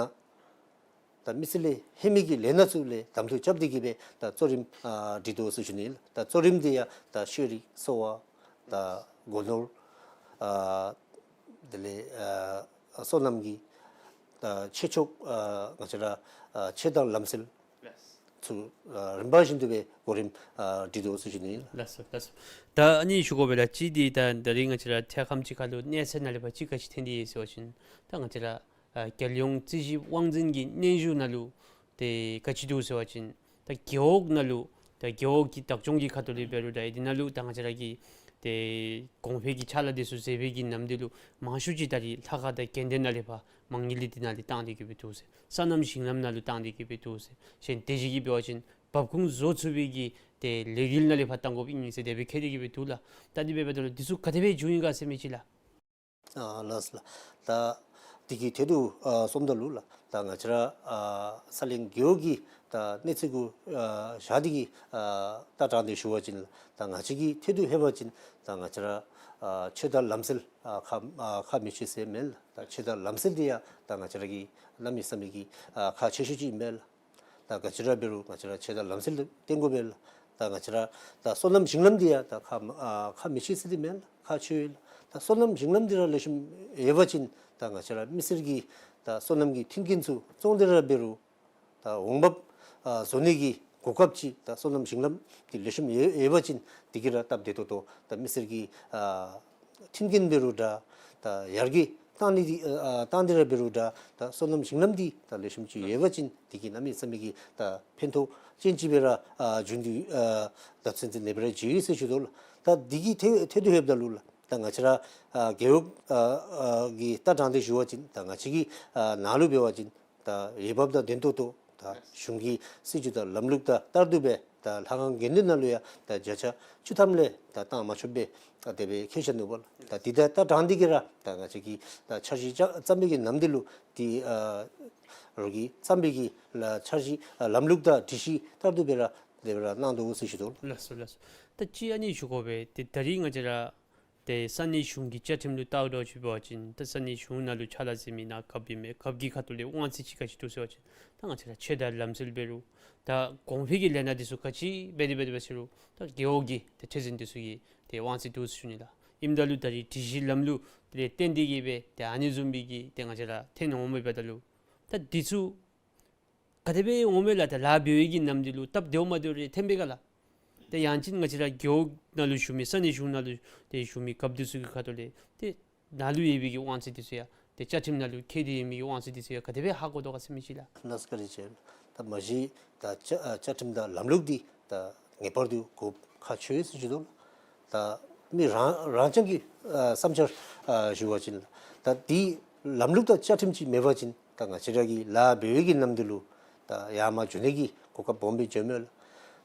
ད་མི་སེར་ལུ་ཧེ་མའི་གི་ལས་སྣ་ཚུ་ལས་གདམ་འཐུ་རྐྱབ་སྟེ་གི་སྦེ་ད་གཙོ་རིམ་ཨ་སྒྲིག་དོ་ཟེར་ཞུ་ནི་ལགས། ད་གཙོ་རིམ་འདི་ཡང་ད་ཤེས་རིག་གསོ་བ་ད་སྒོ་ནོར་ཨ་དེ་ལས་ཨ་སོ་ནམ་གྱི་ད་ཆོས་ཕྱོགས་ཨ་ང་བཅས་ར་ཨ་ཆོས་དང་ལམ་སྲོལ་ཚུ་ཨ་རིམ་པ་བཞིན་དུ་སྦེ་གོ་རིམ་ཨ་སྒྲིག་དོ་ཟེར་ཞུ་ནི་ལགས། ལགས་སོ་ལགས་སོ། ད་ཨ་ནི་ཞུ་དགོ་པས་ལགས། གཅིག་འདི་ད་ད་རིས་ང་བཅས་ར་ཐད་ཁམས་ཅིག་ཁར་ལུ་གནས་ཚད་ནང་ལས་ཕར་ཅིག་ག་ཅི་ཐོན་ཏེ་ཡོད་ཟེར་བ་ཅིན་ད་ང་བཅས་ར་ཨ་རྒྱལ་ཡོངས་རྩིས་ཞིབ་དབང་འཛིན་གྱི་སྙན་ཞུ་ནང་ལུ་ཏེ་ག་ཅི་འདུག་ཟེར་བ་ཅིན་ད་རྒེད་འོག་ནང་ལུ་ད་རྒེད་འོག་གི་བདག་སྐྱོང་གི་ཁ་ཐུག་ལས་འབད་རུང་ད་ཨེ་འདི་ནང་ལུ་ད་ང་བཅས་ར་གི་ཏེ་གོང་འཕེལ་གྱི་ཕྱག་ལཱ་འདི་ཚུ་མཛད་པའི་གི་ནམ་དུས་ལུ་མང་ཤོས་ཅིག་ད་རིས་ལྷ་ཁང་དང་དགོན་སྡེ་ནང་ལས་ཕར་མ་དངུལ་འདི་ནང་ལས་བཏང་སྟེ་གི་སྦེ་འདུག་ཟེར། སོ་ནམ་ཞིང་ལམ་ནང་ལུ་བཏང་སྟེ་གི་སྦེ་འདུག་ཟེར། གཞན་དེ་བཞིན་གྱི་འབད་བ་ཅིན་འབབ་ཁུངས་བཟོ་ཚུགས་པའི་གི་ཏེ་ལས་འགུལ་ནང་ལས་ཕར་བཏང་དགོཔ་ཨིན་ཟེར་དེ་སྦེ་བཀོད་དེ་གི་སྦེ་འདུག་ལགས། ད་འདི་འབདཝ་ད་ལུ་འདི་ཚུ་ག་དེ་སྦེ་འགྱོ་ཡི་ག་ཟེར་མི་ཅིག་ལགས། ཨ་ལགས་ལགས། ད་འདི་གི་ཐད་དུ་ཨ་སོངམ་ད་ལུ་ལགས། ད་ང་བཅས་ར་ཨ་ས་གླིང་རྒེད་འོག་གི་ད་གནས་ཚད་གུ་ཨ་བཞག་སྟེ་གི་ཨ་ལྟ་སྟངས་འདི་ཞུ་བ་ཅིན་ལགས། ད་ང་བཅས་ཀྱི་ཐད་དུ་ལྷོད་པ་ཅིན་ད་ང་བཅས་ར་ཨ་ཆོས་དང་ལམ་སྲོལ་ཨ་ཁག་ཨ་ཁག་མི་ཆེ་ཟེར་མེན་ལགས། ད་ཆོས་དང་ལམ་སྲོལ་འདི་ཡང་ད་ང་བཅས་ར་གི་གནམ་མེད་ས་མེད་ཀྱི་ཨ་ཁག་ཆེ་ཤོས་ཅིག་ཨིན་པས་ལགས། ད་ག་ཅི་ར་འབད་རུང་ང་བཅས་ར་ཆོས་དང་ལམ་སྲོལ་བསྟེན་དགོ་པས་ལགས། ད་ང་བཅས་ར་ད་སོ་ནམ་ཞིང་ལམ་འདི་ཡང་ད་ཁག་ཨ་ཁག་མི་ཆེ་ཟེར་འདི་མེན་ལགས། ཁག་ཆེ་ཡོད་ལགས། ད་སོ་ནམ་ཞིང་ལམ་འདི་ར་ལེགས་ཤོམ་ཡོད་པ་ཅིན་ད་ང་བཅས་ར་མི་སེར་གྱིས་ད་སོ་ནམ་གྱི་མཐུན་རྐྱེན་ཚུ་བཙོང་སྟེ་ར་འབད་རུང་ད་འོང་འབབ་ཨ་བཟོ་ནི་གི་གོ་སྐབས་ཅིག་ད་སོ་ནམ་ཞིང་ལམ་འདི་ལེགས་ཤོམ་ཡོད་ཡོད་པ་ཅིན་འདི་གིས་ར་སྟབས་བདེ་ཏོག་ཏོ་ད་མི་སེར་གྱི་ཨ་མཐུན་རྐྱེན་འབད་རུང་འདྲ། ད་ཡར་རྒྱས་གཏང་ནི་འདི་ཨ་ཨ་གཏང་སྟེ་ར་འབད་རུང་འདྲ། ད་སོ་ནམ་ཞིང་ལམ་འདི་ད་ལེགས་ཤོམ་ཅིག་ཡོད་པ་ཅིན་འདི་གིས་གནམ་མེད་ས་མེད་ཀྱི་ད་ཕན་ཐོགས་ཅན་ཅིག་སྦེ་ར་ཨ་འབྱུང་སྟེ་ཨ་ད་ཚུན་ཚོད་ནེ་སྦེ་ར་བྱུང་ཡི་ཟེར་ཞུ་དོ་ལགས། ད་འདི་གི་ཐད་ཐད་དུ་ལྷོདཔ་ད་ལུ་ལགས། ད་ང་བཅས་ར་ཨ་རྒེད་འོག་ཨ་ཨ་གི་ལྟ་སྟངས་འདི་ཞུ་བ་ཅིན་ད་ང་བཅས་ཀྱི་ཨ་ནང་ལུ་འབད་བ་ཅིན་ད་འོས་འབབ་དང་ལྡན་ཏོག་ཏོ་ད་གཞུང་གི་སྲིད་བྱུས་དང་ལམ་ལུགས་དང་ལྟར་དུ་སྦེ་ད་ལྷ་ཁང་དགོན་སྡེ་ནང་ལུ་ཡང་ད་བརྒྱ་ཆ་བཅུ་ཐམ་ལས་ད་བཏང་མ་ཆོགཔ་སྦེ་ད་དེ་སྦེ་བཀོད་བཞག་ནུག་པ་ལགས། ད་འདི་ད་ལྟ་དྲང་འདི་གིས་ར་ད་ང་བཅས་ཀྱིས་ད་འཆར་གཞི་བརྩམ་པའི་གི་ནམ་དུས་ལུ་འདི་ཨ་རོགས་ཀྱིས་བརྩམས་པའི་གི་ལ་འཆར་གཞི་ཨ་ལམ་ལུགས་དང་སྒྲིག་གཞི་ལྟར་དུ་སྦེ་ར་དེ་སྦེ་ར་གནང་དོ་ཟེར་ཞུ་དོ། ལགས་སོ་ལགས་སོ། ད་ཅི་ཨ་ནི་ཞུ་དགོ་པས། ཏེ་ད་རིས་ང་བཅས་ར་ཏེ་ས་གནས་གཞུང་གི་བཅའ་ཁྲིམས་ལུ་བལྟཝ་ད་ཅིག་འབད་བ་ཅིན་ད་ས་གནས་གཞུང་ནང་ལུ་ཕྱག་ལཱ་མཛད་མི་ནང་རྒཔོ་ཨིན་མས། རྒཔོ་གི་ཁ་ཐུག་ལས་དབང་ཚད་ཅིག་ག་ཅི་འདུག་ཟེར་བ་ཅིན་ད་ང་བཅས་ར་ཆོས་དང་ལམ་སྲོལ་འབད་རུང་ད་གོང་འཕེལ་གྱི་ལས་སྣ་འདི་ཚུ་ག་ཅི་འབད་དེ་འབད་དེ་འབད་ཟེར་རུང་ད་རྒེད་འོག་གི་ཏེ་ཁྲི་འཛིན་འདི་ཚུ་གི་ཏེ་དབང་ཚད་འདུག་ཟེར་ཞུ་ནི་ལགས། ཨིནམ་ད་ལུ་ད་རིས་སྒྲིག་གཞི་ལམ་ལུགས་དེ་ལས་བརྟེན་ཏེ་གིས་སྦེ་ཏེ་ཨ་ནི་བཟུམ་སྦེ་གི་ཏེ་ང་བཅས་ར་ཐོན་འོང་མི་འབདཝ་ད་ལུ་ད་འདི་ཚུ་ག་དེ་སྦེ་འོང་མས་ལགས། ད་ལཱ་འབད་བའི་གི་ནམ་དུས་ལུ་སྟབས་བདེཝ་མ་བདེཝ་རེ་ཐོན་པས་ག་ལགས། ཏེ་ཡང་ཅིན་ང་བཅས་ར་རྒེད་འོག་ནང་ལུ་བཞུགས་མི་ས་གནས་གཞུང་ནང་ལུ་ཏེ་བཞུགས་མི་རྒཔོ་འདི་ཚུ་གི་ཁ་ཐུག་ལས་ཏེ་ནཱ་ལུ་ཡོད་པའི་གི་དབང་ཚད་འདི་ཚུ་ཡང་ཏེ་བཅའ་ཁྲིམས་ནང་ལུ་འཁོད་དེ་ཡོད་མི་གི་དབང་ཚད་འདི་ཚུ་ཡང་ག་དེ་སྦེ་ཧ་གོ་དོ་ག་ཟེར་མི་ཅིག་ལགས། ལགས་སོ་བཀའ་དྲིན་ཆེ། ད་མ་གཞི་ད་བཅའ་ཨ་བཅའ་ཁྲིམས་དང་ལམ་ལུགས་འདི་ད་ངེས་པར་དུ་དགོཔ་ཁག་ཆེ་ཟེར་ཞུ་དོ། ད་ མི་རང་རང་རྐྱང་གི་ཨ་བསམ་འཆར་ཨ་ཞུ་བ་ཅིན་ད་འདི་ལམ་ལུགས་དང་བཅའ་ཁྲིམས་ཅིག་མེད་པ་ཅིན་ད་ང་བཅས་ར་གི་ལཱ་འབད་བའི་གི་ནམ་དུས་ལུ་ད་ཡར་མར་འགྱོ་ནི་གི་གོ་སྐབས་སྦོམ་སྦེ་འབྱོནམ་མས་ལགས།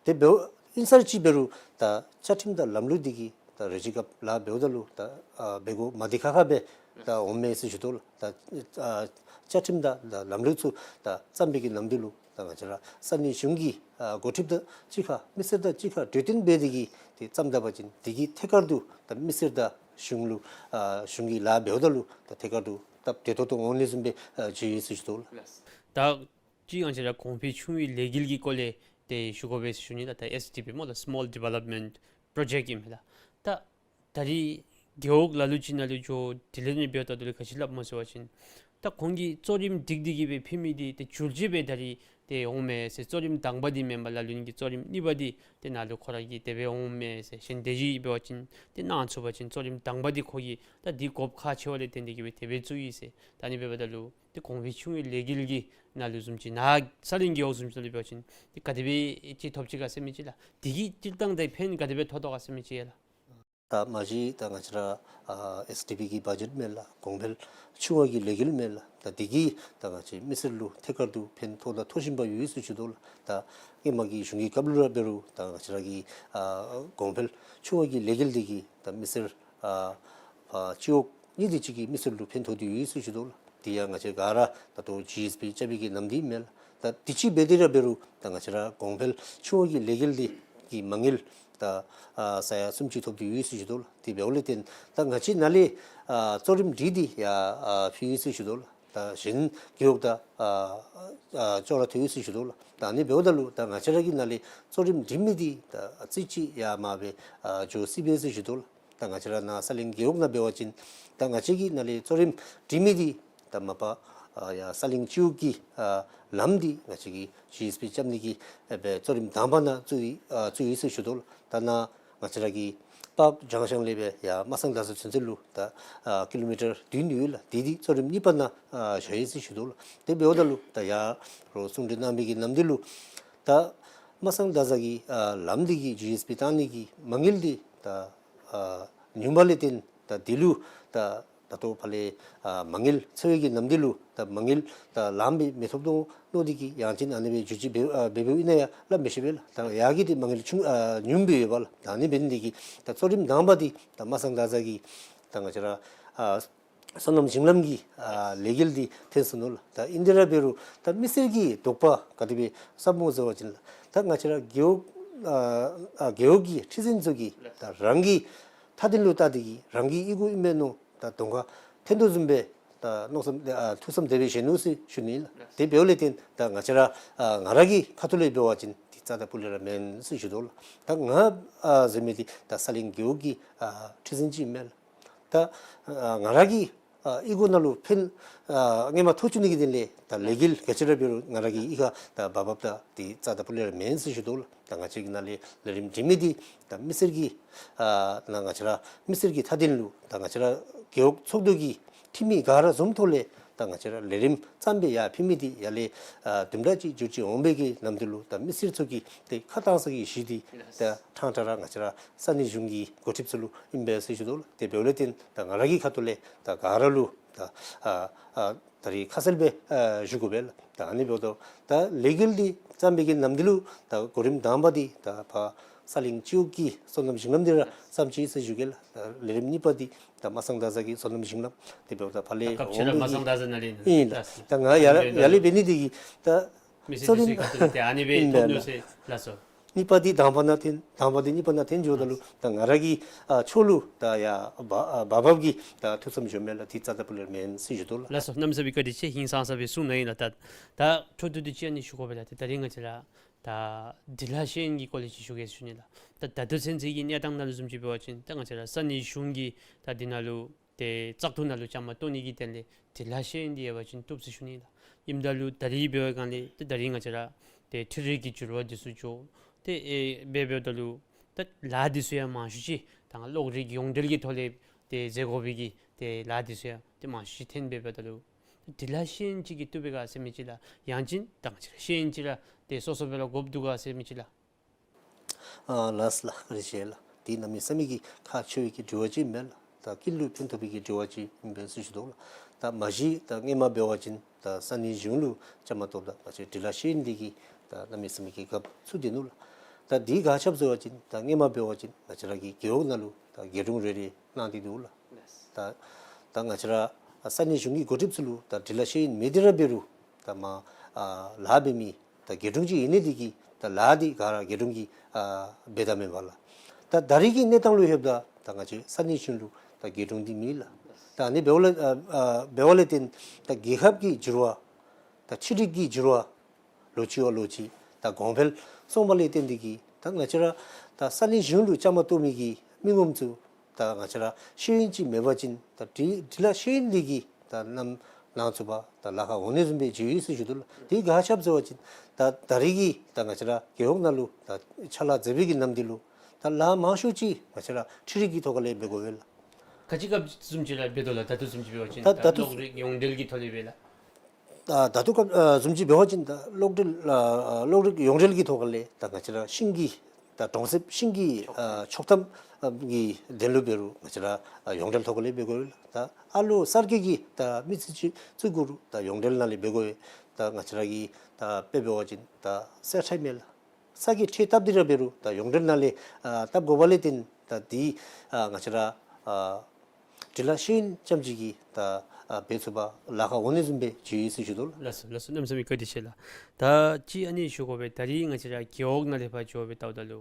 དེ་འབདཝ་ཨིན་ས་ར་ཅིག་འབད་རུང་ད་བཅའ་ཁྲིམས་དང་ལམ་ལུགས་འདི་གིས་ད་རེ་ཅིག་སྐབས་ལཱ་འབདཝ་ད་ལུ་ད་ཨ་འབད་དགོཔ་མ་བདེ་ཁག་ཁ་སྦེ་ད་འོངམ་མས་ཟེར་ཞུ་དོ་ལགས། ད་ཨ་བཅའ་ཁྲིམས་དང་ད་ལམ་ལུགས་ཚུ་ད་བརྩམས་པའི་གི་ནམ་དུས་ལུ་ད་ང་བཅས་ར་ས་གནས་གཞུང་གི་ཨ་འགོ་ཁྲིདཔ་དང་གཅིག་ཁར་མི་སེར་དང་གཅིག་ཁར་གྲོས་བསྟུན་འབད་དེ་གིས་དེ་བརྩམས་ད་པ་ཅིན་དེ་གི་ཐད་ཀར་དུ་ད་མི་སེར་དང་གཞུང་ལུ་ཨ་གཞུང་གི་ལཱ་འབདཝ་ད་ལུ་ད་ཐད་ཀར་དུ་སྟབས་བདེ་ཏོག་ཏོ་འོང་ནི་བཟུམ་སྦེ་ཨ་ཅིག་ཡོད་ཟེར་ཞུ་དོ་ལགས། ད་ཅི་ང་བཅས་ར་གོང་འཕེལ་ཆུང་བའི་ལས་འགུལ་གྱི་སྐོར་ལས་ཏེ་ཞུ་དགོ་པས་ཟེར་ཞུ་ནི་ལགས། ད་ཨེསི་ཌི་པི་སྨོ་ལགས། Small Development Project ཨིན་མས་ལགས། ད་ད་རིས་རྒེད་འོག་ལ་ལུ་ཅིག་ནང་ལུ་འགྱོ་དེ་ལས་ནི་འབདཝ་ད་དེ་ལས་ག་ཅི་སླབ་སྨོ་ཟེར་བ་ཅིན་ད་ཁོང་གིས་གཙོ་རིམ་སྒྲིག་སྟེ་གིས་སྦེ་ཕུལ་མི་འདི་ཏེ་འགྱུར་བཅོས་འབད་ད་རིས་ཏེ་འོང་མས་ཟེར། གཙོ་རིམ་དང་པ་འདི་མེན་པར་ལ་ལུ་ནི་གི་གཙོ་རིམ་གཉིས་པ་འདི་ཏེ་ནང་ལུ་ཁོ་ར་གིས་དེ་སྦེ་འོང་མས་ཟེར། གཞན་དེ་ཅིག་འབད་བ་ཅིན་ཏེ་གནང་ཚུགས་པ་ཅིན་གཙོ་རིམ་དང་པ་འདི་ཁོ་གིས་ད་འདི་དགོཔ་ཁག་ཆེ་བ་ལས་བརྟེན་ཏེ་གིས་སྦེ་དེ་སྦེ་བཙུགས་ཡི་ཟེར། ད་ཨ་ནི་འབདཝ་ད་ལུ་ཏེ་གོང་འཕེལ་ཆུང་བའི་ལས་འགུལ་གྱི་ནང་ལུ་བཟུམ་ཅིག་ནཱ་ས་གླིང་རྒེད་འོག་བཟུམ་ཅིག་ནང་ལུ་འབད་བ་ཅིན་ཏེ་ག་དེ་སྦེ་ཅིག་ཐོབ་ཅི་ག་ཟེར་མི་ཅིག་ལགས། དེ་གི་སྤྱིར་བཏང་དེ་ཕན་ག་དེ་སྦེ་ཐོགས་དོ་ག་ཟེར་མི་ཅིག་ཡ་ལགས། ད་མ་གཞི་ད་ང་བཅས་ར་ཨ་ཨེསི་ཌི་པི་གི་བ་ཇེཊ་མས་ལགས། གོང་འཕེལ་ཆུང་བ་གི་ལས་འགུལ་མས་ལགས། ད་དེ་གིས་ད་ང་བཅས་མི་སེར་ལུ་ཐད་ཀར་དུ་ཕན་ཐོགས་དང་ཐོགས་བཞིན་པ་ཡོད་ཟེར་ཞུ་དོ་ལགས། ད་ཧེ་མ་གི་གཞུང་གི་སྐབས་ལུ་ར་འབད་རུང་ད་ང་བཅས་ར་གི་ཨ་གོང་འཕེལ་ཆུང་བ་གི་ལས་འགུལ་དེ་གིས་ད་མི་སེར་ཨ་ཕར་སྤྱི་འོག་གཉིས་དེ་ཅིག་གི་མི་སེར་ལུ་ཕན་ཐོགས་ཏེ་ཡོད་ཟེར་ཞུ་དོ་ལགས། དེ་ཡང་ང་བཅས་ག་ར་ད་ལྟོ་ཇི་ཨེསི་པི་རྐྱབ་པའི་གི་ནམ་དུས་མས་ལགས། ད་དེ་ཅིག་འབད་དེ་ར་འབད་རུང་ད་ང་བཅས་ར་གོང་འཕེལ་ཆུང་བ་གི་ལས་འགུལ་དེ་གི་མ་དངུལ་ད་ཨ་ས་ཡ་སུམ་ཅུ་ཐོབ་སྟེ་ཡོད་ཟེར་ཞུ་དོ་ལགས། དེ་འབདཝ་ལས་བརྟེན་ད་ང་བཅས་ནཱ་ལས་ཨ་གཙོ་རིམ་སྒྲིག་སྟེ་ཡར་ཨ་ཕུལ་ཡི་ཟེར་ཞུ་དོ་ལགས། ད་གཞན་རྒེད་འོག་དང་ཨ་ཨ་ཅོག་ར་ཐོབ་ཡི་ཟེར་ཞུ་དོ་ལགས། ད་ཨ་ནི་འབདཝ་ད་ལུ་ད་ང་བཅས་ར་གི་ནཱ་ལས་གཙོ་རིམ་སྒྲིག་མི་འདི་ད་ཨ་ཙི་ཅིག་ཡར་མར་སྦེ་ཨ་འགྱོ་སྲིད་པས་ཟེར་ཞུ་དོ་ལགས། ད་ང་བཅས་ར་ནཱ་ས་གླིང་རྒེད་འོག་ནང་འབད་བ་ཅིན་ད་ང་བཅས་ཀྱི་ནཱ་ལས་གཙོ་རིམ་སྒྲིག་མི་འདི་ད་མ་པ་ཨ་ཡར་ས་གླིང་སྤྱི་འོག་གི་ཨ་ལམ་འདི་ང་བཅས་ཀྱིས་ཇི་ཨེསི་པི་རྐྱབ་ནི་གི་ཨ་སྦེ་གཙོ་རིམ་དང་པ་ནང་བཙུགས་ཡི་ཨ་བཙུགས་ཡི་ཟེར་ཞུ་དོ་ལགས། ད་ནཱ་ང་བཅས་ར་གི་པརྐ་ཇང་ཤང་ལས་སྦེ་ཡར་མ་སང་ད་ས་ཚུན་ཚོད་ལུ་ད་ཨ་ཀི་ལོ་མི་ཊར་བདུན་ཡོད་ལགས། དེ་འདི་གཙོ་རིམ་གཉིས་པ་ནང་ཨ་བཞག་ཡི་ཟེར་ཞུ་དོ་ལགས། དེ་འབདཝ་ད་ལུ་ད་ཡར་རོགས་གསུང་གྲོས་གནང་མི་གི་ནམ་དུས་ལུ་ད་མ་སང་ད་ས་གི་ཨ་ལམ་འདི་གི་ཇི་ཨེསི་པི་བཏང་ནི་གི་མ་དངུལ་འདི་ད་ཨ་ཉུང་བ་ལས་བརྟེན་ད་དེ་ལུ་ད་ད་ལྟོ་ཕར་ལས་ཨ་མ་དངུལ་འཚོལ་བའི་གི་ནམ་དུས་ལུ་ད་མ་དངུལ་ད་ལངམ་སྦེ་མི་ཐོབ་དོ་མནོ་སྟེ་གིས་ཡང་ཅིན་ཨ་ནི་སྦེ་བསྒྱུར་བཅོས་འབད་ཨ་འབད་འབདཝ་ཨིན་ན་ཡང་སླབ་མི་ཤེས་པས་ལགས། ད་ཡར་གྱི་འདི་མ་དངུལ་ཆུང་ཨ་ཉུངམ་སྦེ་ཡོདཔ་ལགས། ད་ཨ་ནི་འབད་ནི་འདི་གིས་ད་གཙོ་རིམ་དང་པ་འདི་ད་མ་སང་ད་ས་གི་ད་ང་བཅས་ར་ཨ་སོ་ནམ་ཞིང་ལམ་གྱི་ཨ་ལས་འགུལ་འདི་ཐོན་སོ་ནུག་ལགས། ད་ཨིན་དེ་ར་འབད་རུང་ད་མི་སེར་གྱི་དོགས་པ་ག་དེ་སྦེ་ཟཝ་སྨོ་ཟེར་བ་ཅིན་ལགས། ད་ང་བཅས་ར་རྒེད་འོག་ཨ་ཨ་རྒེད་འོག་གི་ཁྲི་འཛིན་ཚུ་གིས་ད་རང་གི་མཐའ་དོན་ལུ་བལྟ་སྟེ་གིས་རང་གི་གཡུས་སྒོ་ཨིན་མས་མནོ་ད་གདོང་ཁར་འཐོན་དོ་བཟུམ་སྦེ་ད་མནོ་བསམ་ཨ་ཐུགས་བསམ་དེ་སྦེ་བཞེས་ནུག་ཟེར་ཞུ་ནི་ལགས། དེ་འབདཝ་ལས་བརྟེན་ད་ང་བཅས་ར་ཨ་ང་ར་གི་ཁ་ཐུག་ལས་འབད་བ་ཅིན་འདི་རྩ་དང་སྤུ་ལས་ར་མེན་ཟེར་ཞུ་དོ་ལགས། ད་ང་ཨ་ཟེར་མི་འདི་ད་ས་གླིང་རྒེད་འོག་གི་ཨ་ཁྲི་འཛིན་ཅིག་ཨིན་མས་ལགས། ད་ཨ་ང་ར་གི་ཨ་གཡུས་སྒོ་ནང་ལུ་ཕན་ཨ་ཧེ་མ་ཐོགས་བཅུག་ནི་གི་དོན་ལས་ད་ལས་འགུལ་ག་ཅི་ར་འབད་རུང་ང་ར་གི་གཡུས་ཁར་ད་འབབ་འབབ་ད་འདི་རྩ་དང་སྤུ་ལས་ར་མེན་ཟེར་ཞུ་དོ་ལགས། ད་ང་བཅས་ཀྱི་ནཱ་ལས་ལས་རིམ་སྒྲིག་མི་འདི་ད་མི་སེར་གྱི་ཨ་ནཱ་ང་བཅས་ར་མི་སེར་གྱི་མཐའ་དོན་ལུ་ད་ང་བཅས་ར་རྒེད་འོག་ཚོགས་འདུ་གི་འཐུས་མི་ག་ར་འཛོམས་ཐོག་ལས་ད་ང་བཅས་ར་ལས་རིམ་བརྩམས་སྦེ་ཡར་ཕུལ་མི་འདི་ཡར་ལས་ཨ་དུམ་གྲ་ཅིག་འགྱུར་བཅོས་འོང་བའི་གི་ནམ་དུས་ལུ་ད་མི་སེར་ཚུ་གི་ཏེ་ཁ་གཏང་ས་གི་གཞི་འདི་ད་ཕྲང་ཕྲང་ར་ང་བཅས་ར་ས་གནས་གཞུང་གི་འགོ་ཁྲིདཔ་ཚུ་ལུ་ཨིན་པས་ཟེར་ཞུ་དོ་ལགས། དེ་འབདཝ་ལས་བརྟེན་ད་ང་ར་གི་ཁ་ཐུག་ལས་ད་ག་ར་ལུ་ད་ཨ་ཨ་ད་རིས་ཁ་གསལ་སྦེ་ཨ་ཞུ་དགོ་པས་ལགས། ད་ཨ་ནི་འབདཝ་ད་ད་ལས་འགུལ་འདི་བརྩམས་པའི་གི་ནམ་དུས་ལུ་ད་གོ་རིམ་དང་པ་འདི་ད་ཕར་ས་གླིང་སྤྱི་འོག་གི་སོ་ནམ་ཞིང་ལམ་འདི་ར་བརྩམས་ཅི་ཟེར་ཞུ་གེ་ལགས། ད་ལས་རིམ་གཉིས་པ་འདི་ད་མ་སང་ད་ས་གི་སོ་ནམ་ཞིང་ལམ་དེ་འབདཝ་ད་ཕར་ལས་ད་སྐབས་འོང་ཅིག་ར་མ་སང་ད་ས་ནང་ལས་ཨིན་ལགས། ད་ང་ཡར་ཡར་ལས་འབད་ནི་འདི་གིས་ད་མི་སེར་གྱི་ཁ་ཐུག་ལས་ཏེ་ཨ་ནི་སྦེ་ཐོབ་ནུག་ཟེར་ལགས་སོ། གཉིས་པ་འདི་དང་པ་ནང་འཐོན་དང་པ་འདི་གཉིས་པ་ནང་འཐོན་འགྱོཝ་ད་ལུ་ད་ང་ར་གི་ཨ་ཕྱོགས་ལུ་ད་ཡར་འབབ་འབབ་འབབ་ཀྱི་ད་ཐུགས་བསམ་བཞེས་མི་ལགས། འདི་རྩ་དང་སྤུ་ལས་མེན་ཟེར་ཞུ་དོ་ལགས། ལགས་སོ། གནམ་མེད་ས་མེད་བཀའ་དྲིན་ཆེ། ཧིང་སངས་ས་སྦེ་གསུངས་གནང་ཡི་ལགས། ད་ད་འཕྲོ་མཐུད་དེ་ཅིག་ཨ་ནི་ཞུ་དགོ་པས་ལགས། ཏེ་ད་རིས་ང་བཅས་ར་ད་འབྲི་ལྷག་ཤེས་ཡོན་གྱི་སྐོར་ལས་ཅིག་ཞུ་གེ་ཟེར་ཞུ་ནི་ལགས། ད་ད་ལྟོ་ཚུན་ཚོད་ཀྱི་གནས་སྟངས་ནང་ལུ་བཟུམ་ཅིག་འབད་བ་ཅིན་ད་ང་བཅས་ར་ས་གནས་གཞུང་གིས་ད་འདི་ནང་ལུ་ཏེ་བཙག་འཐུ་ནང་ལུ་བཅའ་མར་གཏོགས་ནི་གི་དོན་ལས་འབྲི་ལྷག་ཤེས་ཡོན་འདི་ཡོད་པ་ཅིན་བཏུབ་ཟེར་ཞུ་ནི་ལགས། ཨིནམ་ད་ལུ་ད་རིས་འབད་བའི་སྒང་ལས་ཏེ་ད་རིས་ང་བཅས་ར་ཏེ་འཕྲུལ་རིག་གི་འགྱུར་བ་འདི་ཚུ་འགྱོ་སྟེ་ཨེ་འབད་འབདཝ་ད་ལུ་ད་ལཱ་འདི་ཚུ་ཡང་མང་ཤོས་ཅིག་ད་གློག་རིག་ཡོངས་འབྲེལ་གྱི་ཐོག་ལས་ཏེ་མཛད་དགོ་པའི་གི་ཏེ་ལཱ་འདི་ཚུ་ཡང་ཏེ་མང་ཤོས་ཅིག་ཐོན་འབད་འབདཝ་ད་ལུ་འབྲི་ལྷག་ཤེས་ཡོན་ཅིག་གིས་བཏུབ་པས་ག་ཟེར་མི་ཅིག་ལགས། ཡང་ཅིན་ད་ང་བཅས་ར་ཤེས་ཡོན་ཅིག་ར་ཏེ་སོ་སོ་སྦེ་ར་དགོཔ་འདུག་ག་ཟེར་མི་ཅིག་ལགས། ཨ་ལགས་ལགས། བཀའ་དྲིན་ཆེ་ལགས། དེ་གནམ་མེད་ས་མེད་ཀྱི་ཁག་ཆེ་བའི་གི་དྲི་བ་ཅིག་མེན་ལགས། ད་ཀུན་ལུ་ཕན་ཐོགས་པའི་གི་དྲི་བ་ཅིག་ཨིན་པས་ཟེར་ཞུ་དོ་ལགས། ད་མ་གཞི་ད་སྔོན་མ་འབད་བ་ཅིན་ད་ས་གནས་གཞུང་ལུ་བཅའ་མར་གཏོགས་ད་ང་བཅས་འབྲི་ལྷག་ཤེས་ཡོན་ལས་ཀྱི་ད་གནམ་མེད་ས་མེད་ཀྱི་རྒཔོ་ཚུད་དེ་ནུག་ལགས། ད་དེ་ག་ཅི་འབད་ཟེར་བ་ཅིན་ད་སྔོན་མ་འབད་བ་ཅིན་ང་བཅས་ར་གི་རྒེད་འོག་ནང་ལུ་ད་དགེ་དྲུང་རེ་རེ་གནང་སྟེ་འདུག་ལགས། ད་ད་ང་བཅས་ར་ས་གནས་གཞུང་གི་འགོ་ཁྲིདཔ་ཚུ་ལུ་ད་འབྲི་ལྷག་ཤེས་ཡོན་མེད་དེ་ར་འབད་རུང་ད་མ་ཨ་ལཱ་འབད་མི་ད་དགེ་དྲུང་ཅིག་ཨིན་ནི་དེ་གིས་ད་ལཱ་དེ་ག་ར་དགེ་དྲུང་གིས་ཨ་འབད་ད་མེན་པ་ལགས། ད་ད་རེས་ཀྱི་གནས་སྟངས་ལུ་ལྷོདཔ་ད་ད་ང་བཅས་ས་གནས་གཞུང་ལུ་ད་དགེ་དྲུང་འདི་མེད་ལགས། ད་ཨ་ནི་འབདཝ་ལས་ཨ་ཨ་འབདཝ་ལས་བརྟེན་ད་རྒྱལ་ཁབ་ཀྱི་འགྱུར་བ་ད་ཆོས་རིག་གི་འགྱུར་བ་ལོ་གཅིག་བ་ལོ་གཅིག་ད་གོང་འཕེལ་སོང་བ་ལས་བརྟེན་ཏེ་གིས་ད་ང་བཅས་ར་ད་ས་གནས་གཞུང་ལུ་བཅའ་མར་གཏོགས་མི་གི་མི་ངོམ་ཚུ་ད་ང་བཅས་ར་ཤེས་ཡོན་ཅིག་མེད་པ་ཅིན་ད་འབྲི་འབྲི་ལྷག་ཤེས་ཡོན་ལས་ཀྱི་ད་གནམ་ལངས་ཚུགས་པར་ད་ལཱ་ཁག་འོང་ནི་བཟུམ་སྦེ་མཇལ་ཡི་ཟེར་ཞུ་དོ་ལགས། དེ་ག་ཅི་འབད་ཟེར་བ་ཅིན་ད་ད་རེས་ཀྱི་ད་ང་བཅས་ར་རྒེད་འོག་ནང་ལུ་ད་ཕྱག་ལཱ་མཛད་པའི་གི་ནམ་དུས་ལུ་ད་ལཱ་མང་ཤོས་ཅིག་ང་བཅས་ར་འཕྲུལ་རིག་གི་ཐོག་ཁ་ལས་འབད་དགོ་པས་ལགས། ག་ཅི་སྐབས་བཟུམ་ཅིག་ལུ་འབད་དོ་ལགས། ད་ལྟོ་བཟུམ་ཅིག་འབད་བ་ཅིན་ད་ད་ལྟོ་གློག་རིག་ཡོངས་འབྲེལ་གྱི་ཐོག་ལས་འབད་ལགས། ད་ད་ལྟོ་སྐབས་ཨ་བཟུམ་ཅིག་འབད་བ་ཅིན་ད་གློག་འབྲེལ་ཨ་ཨ་གློག་རིག་ཡོངས་འབྲེལ་གྱི་ཐོག་ཁ་ལས་ད་ང་བཅས་ར་ཤིང་གི་ད་གྲོང་གསེབ་ཤིང་གི་ཨ་ཆོག་ཐམ་ཨ་གི་དོན་ལུ་འབད་རུང་ང་བཅས་ར་ཨ་ཡོངས་འབྲེལ་ཐོག་ཁ་ལས་འབད་དགོ་ལགས། ད་ཨ་ལོ་གསར་བསྐོས་ཀྱི་ད་མི་སེར་ཅིག་བཙུགས་དགོ་རུང་ད་ཡོངས་འབྲེལ་ནང་ལས་འབད་དགོ་པས། ད་ང་བཅས་ར་གི་ད་དཔེ་འབད་བ་ཅིན་ད་སེར་ཁྲལ་མེད་ལགས། ས་གི་ཁྲལ་བཏབ་སྟེ་ར་འབད་རུང་ད་ཡོངས་འབྲེལ་ནང་ལས་ཨ་བཏབ་དགོ་པ་ལས་བརྟེན་ད་དེ་ཨ་ང་བཅས་ར་ཨ་འབྲི་ལྷག་ཤེས་ཡོན་ཙམ་ཅིག་གིས་ད་ཨ་འབད་ཚུགས་པར་ལཱ་ཁག་འོང་ནི་བཟུམ་སྦེ་མཇལ་ཡི་ཟེར་ཞུ་དོ་ལགས། ལགས་སོ་ལགས་སོ། གནམ་མེད་ས་མེད་བཀའ་དྲིན་ཆེ་ལགས། ད་ཅི་ཨ་ནི་ཞུ་དགོ་པས། ད་རེས་ང་བཅས་ར་རྒེད་འོག་ནང་ལས་ཕར་འགྱོ་སྦེ་བལྟཝ་ད་ལུ་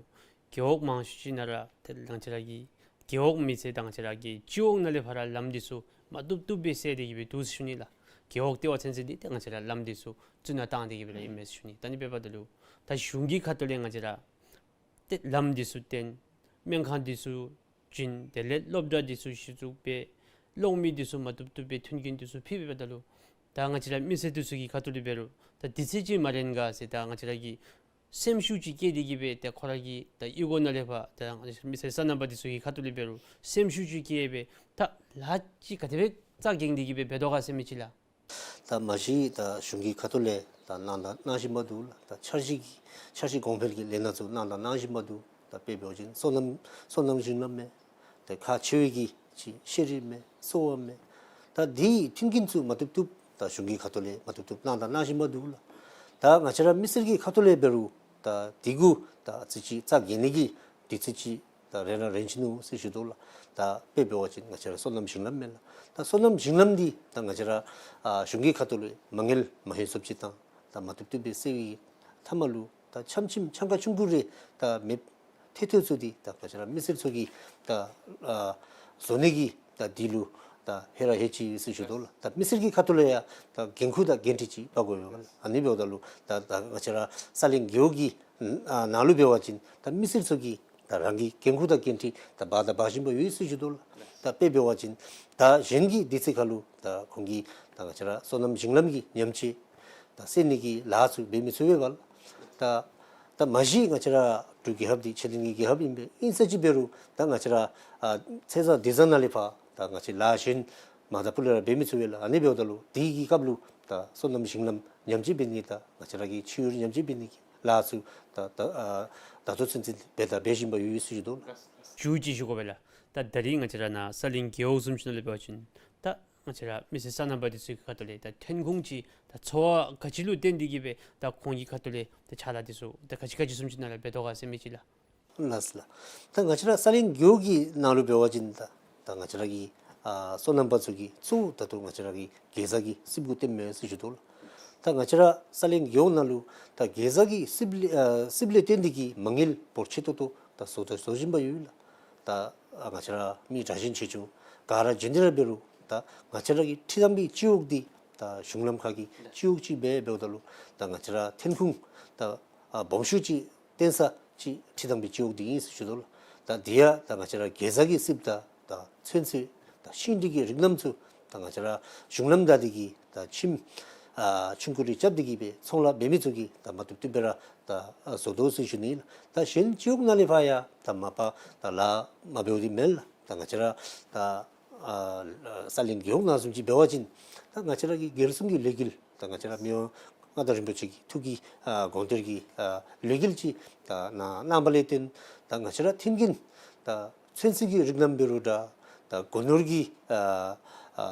རྒེད་འོག་མང་ཤོས་ཅིག་ནང་ར་ཏེ་ང་བཅས་ར་གི་རྒེད་འོག་མི་སེར་དང་ང་བཅས་ར་གི་སྤྱི་འོག་ནང་ལས་ཕར་ར་ལམ་འདི་ཚུ་མ་བཏུབ་བཏུབ་སྦེ་བསལ་ཏེ་གི་སྦེ་འདུག་ཟེར་ཞུ་ནི་ལགས། རྒེད་འོག་ལྟེ་བ་ཚུན་ཚོད་འདི་ཏེ་ང་བཅས་ར་ལམ་འདི་ཚུ་རྫུན་ནང་བཏང་སྟེ་གི་སྦེ་ར་ཨིན་མས་ཟེར་ཞུ་ནི། ད་ཨ་ནི་འབདཝ་ད་ལུ་ད་གཞུང་གི་ཁ་ཐུག་ལས་ང་བཅས་ར་ཏེ་ལམ་འདི་ཚུ་བཏོན། སྨན་ཁང་འདི་ཚུ་བྱིན། དེ་ལས་སློབ་གྲྭ་འདི་ཚུ་གཞི་བཙུགས་འབད། གློག་མེ་འདི་ཚུ་མ་བཏུབ་བཏུབ་སྦེ་མཐུན་རྐྱེན་འདི་ཚུ་ཕུལ་འབདཝ་ད་ལུ་ད་ང་བཅས་ར་མི་སེར་འདི་ཚུ་གི་ཁ་ཐུག་ལས་འབད་རུང་ད་དུས་ཚོད་ཅིག་མ་རན་ག་ཟེར་ད་ང་བཅས་ར་གིས་སེམས་ཤུགས་ཅིག་བསྐྱེད་དེ་གི་སྦེ་ཏེ་ཁོ་ར་གི་ད་གཡུས་སྒོ་ནང་ལས་ཕར་ད་མི་སེར་སོ་ནམ་པ་འདི་ཚུ་གི་ཁ་ཐུག་ལས་འབད་རུང་སེམས་ཤུགས་ཅིག་བསྐྱེད་སྦེ་ད་ལཱ་ཅིག་ག་དེ་སྦེ་རྩ་འགེངས་ཏེ་གི་སྦེ་འབད་དོ་ག་ཟེར་མི་ཅིག་ལགས། ད་མ་གཞི་ད་གཞུང་གི་ཁ་ཐུག་ལས་ད་གནང་དང་གནང་བཞིན་པ་འདུག་ལགས། ད་འཆར་གཞི་གི་འཆར་གཞི་གོང་འཕེལ་གྱི་ལས་སྣ་ཚུ་གནང་དང་གནང་བཞིན་པ་འདུག། ད་དཔེ་འབད་བ་ཅིན་སོ་ནམ་སོ་ནམ་ཞིང་ལམ་མས། ད་ཁག་ཆེ་བའི་གི་ཅིག་ཤེས་རིག་མས། གསོ་བ་མས། ད་དེའི་མཐུན་རྐྱེན་ཚུ་མ་བཏུབ་བཏུབ་ད་གཞུང་གི་ཁ་ཐུག་ལས་མ་བཏུབ་བཏུབ་གནང་དང་གནང་བཞིན་པ་འདུག་ལགས། ད་ང་བཅས་ར་མི་སེར་གྱི་ཁ་ཐུག་ལས་འབད་རུང་ད་དེ་གུ་ད་ཨ་ཙི་ཅིག་རྩ་འགེངས་ནི་གི་དུས་ཚོད་ཅིག་ད་རན་ར་རན་ཅི་ནུག་ཟེར་ཞུ་དོ་ལགས། ད་དཔེ་འབད་བ་ཅིན་ང་བཅས་ར་སོ་ནམ་ཞིང་ལམ་མས་ལགས། ད་སོ་ནམ་ཞིང་ལམ་འདི་ད་ང་བཅས་ར་ཨ་གཞུང་གི་ཁ་ཐུག་ལས་མ་དངུལ་མ་ཧེ་སོབ་ཅིག་བཏང་ད་མ་བཏུབ་བཏུབ་སྦེ་སེལ་བའི་མཐའ་མ་ལུ་ད་ཆམ་ཆིམ་ཆང་ཁ་ཆུང་ཀུ་རེ་ད་མེདཔ་ཐལ་ཐལཝ་ཚུ་འདི་ད་ང་བཅས་ར་མི་སེར་ཚུ་གིས་ད་ཨ་བཟོ་ནི་གི་ད་འདི་ལུ་ད་ཧེ་ར་ཧེ་ཅི་ཟེར་ཞུ་དོ་ལགས། ད་མི་སེར་གྱི་ཁ་ཐུག་ལས་ཡང་ད་འགན་ཁུར་དང་འགན་འཁྲི་ཅིག་འབག་དགོ་པས་ལགས། ཨ་ནི་འབདཝ་ད་ལུ་ད་ད་ང་བཅས་ར་ས་གླིང་རྒེད་འོག་གི་ཨ་ནང་ལུ་འབད་བ་ཅིན་ད་མི་སེར་ཚུ་གིས་ད་རང་གི་འགན་ཁུར་དང་འགན་འཁྲི་ད་འབག་དང་འབག་བཞིན་པ་ཡོད་ཟེར་ཞུ་དོ་ལགས། ད་དཔེ་འབད་བ་ཅིན་ད་གཞན་གྱི་དུས་ཚོད་ཁར་ལུ་ད་ཁོང་གིས་ད་ང་བཅས་ར་སོ་ནམ་ཞིང་ལམ་གྱི་ཉམས་བཅོས་ད་སེལ་ནི་གི་ལཱ་ཚུ་འབད་མི་ཚུགས་པས་ལགས། ད་ད་མ་གཞི་ང་བཅས་ར་འབྲུག་རྒྱལ་ཁབ་འདི་ཆེས་མཐོན་གྱི་རྒྱལ་ཁབ་ཨིན་པས། ཨིན་ས་ཅིག་འབད་རུང་ད་ང་བཅས་ར་ཨ་ཚེས་བཟང་དུས་བཟང་ནང་ལས་ཕར་ད་ང་བཅས་ལཱ་གཞན་མ་ད་སྤུ་ལས་ར་འབད་མི་ཚུགས་པས་ལགས། ཨ་ནི་འབདཝ་ད་ལུ་དེ་གི་སྐབས་ལུ་ད་སོ་ནམ་ཞིང་ལམ་ཉམས་བཅོས་འབད་ནི་དང་ང་བཅས་ར་གི་ཆུ་ཡུར་ཉམས་བཅོས་འབད་ནི་གི་ལཱ་ཚུ་ད་ད་ཨ་ད་ལྟོ་ཚུན་ཚོད་འབད་དང་འབད་བཞིན་པ་ཡོད་ཟེར་ཞུ་དོ་ལགས། མཇུག་ཅིག་ཞུ་དགོ་པས་ལགས། ད་ད་རེས་ང་བཅས་ར་ནཱ་ས་གླིང་རྒེད་འོག་བཟུམ་ཅིག་ནང་ལས་འབད་བ་ཅིན་ད་ང་བཅས་ར་མི་སེར་སོ་ནམ་པ་འདི་ཚུ་གི་ཁ་ཐུག་ལས་ད་ཐོན་ཁུངས་ཅིག་ད་འཚོ་བ་ག་ཅི་ལུ་བརྟེན་ཏེ་གི་སྦེ་ད་ཁོང་གི་ཁ་ཐུག་ལས་ད་ཕྱག་ལཱ་འདི་ཚུ་ད་ག་ཅི་ག་ཅི་བཟུམ་ཅིག་ནང་ར་འབད་དོ་ག་ཟེར་མི་ཅིག་ལགས། ལགས་ལགས། ད་ང་བཅས་ར་ས་གླིང་རྒེད་འོག་གི་ནང་ལུ་འབད་བ་ཅིན་ད་ད་ང་བཅས་ར་གི་ཨ་སོ་ནམ་པ་ཚུ་གིས་གཙོ་བོ་ད་ལྟོ་ང་བཅས་ར་གི་གེ་ཛ་གི་སྲིབ་གུ་བརྟེན་མས་ཟེར་ཞུ་དོ་ལགས། ད་ང་བཅས་ར་ས་གླིང་རྒེད་འོག་ནང་ལུ་ད་གེ་ཛ་གི་སྲིབ་ལས་ཨ་སྲིབ་ལས་བརྟེན་ཏེ་གི་མ་དངུལ་འབོར་ཆེ་ཏོག་ཏོ་ད་བཟོ་ད་བཟོ་བཞིན་པ་ཡོད་ལགས། ད་ཨ་ང་བཅས་ར་མི་དྲག་ཞན་ཆེ་ཆུང་ག་ར་བྱོན་ཏེ་ར་འབད་རུང་ད་ང་བཅས་ར་གི་ཁྲི་དང་པའི་སྤྱི་འོག་འདི་ད་གཞུང་ལམ་ཁ་གི་སྤྱི་འོག་ཅིག་སྦེ་འབདཝ་ད་ལུ་ད་ང་བཅས་ར་ཐོན་ཁུངས་ད་ཨ་སྦོམ་ཤོས་ཅིག་བཏོན་ས་ཅིག་ཁྲི་དང་པའི་སྤྱི་འོག་འདི་ཨིན་ཟེར་ཞུ་དོ་ལགས། ད་འདི་ཡང་ད་ང་བཅས་ར་གེ་ཛ་གི་སྲིབ་དང་ད་ཚོད་ཚོད་ད་ཤིང་འབྲས་ཀྱི་རིགས་རྣམས་ཚུ་ད་ང་བཅས་ར་གཞུང་ལམ་བདའ་སྟེ་གི་ད་ཁྱིམ་ཨ་ཆུང་ཀུ་རེ་རྐྱབ་སྟེ་གི་སྦེ་ཚོང་ལཱ་འབད་མི་ཚུ་གིས་ད་མ་བཏུབ་བཏུབ་སྦེ་ར་ད་ཨ་བཟོ་དོ་ཟེར་ཞུ་ནི་ལགས། ད་གཞན་སྤྱི་འོག་ནང་ལས་ཕར་ཡང་ད་མ་པ་ད་ལཱ་མ་འབདཝ་འདི་མེན་ལགས། ད་ང་བཅས་ར་ད་ཨ་ས་གླིང་རྒེད་འོག་ནང་བཟུམ་ཅིག་འབད་བ་ཅིན་ད་ང་བཅས་ར་གི་རྒྱལ་སྲུང་གི་ལས་འགུལ་ད་ང་བཅས་ར་མི་དབང་མངའ་བདག་རིན་པོ་ཆེ་གི་ཐུགས་ཀྱི་ཨ་དགོངས་གཏེར་གྱི་ཨ་ལས་འགུལ་ཅིག་ད་གནང་གནང་བ་ལས་བརྟེན་ད་ང་བཅས་ར་ཐོན་ཁུངས་ ད་ཚོད་བསྲེ་གི་རིགས་རྣམས་འབད་རུང་འདྲ། ད་སྒོ་ནོར་གྱི་ཨ་ཨ་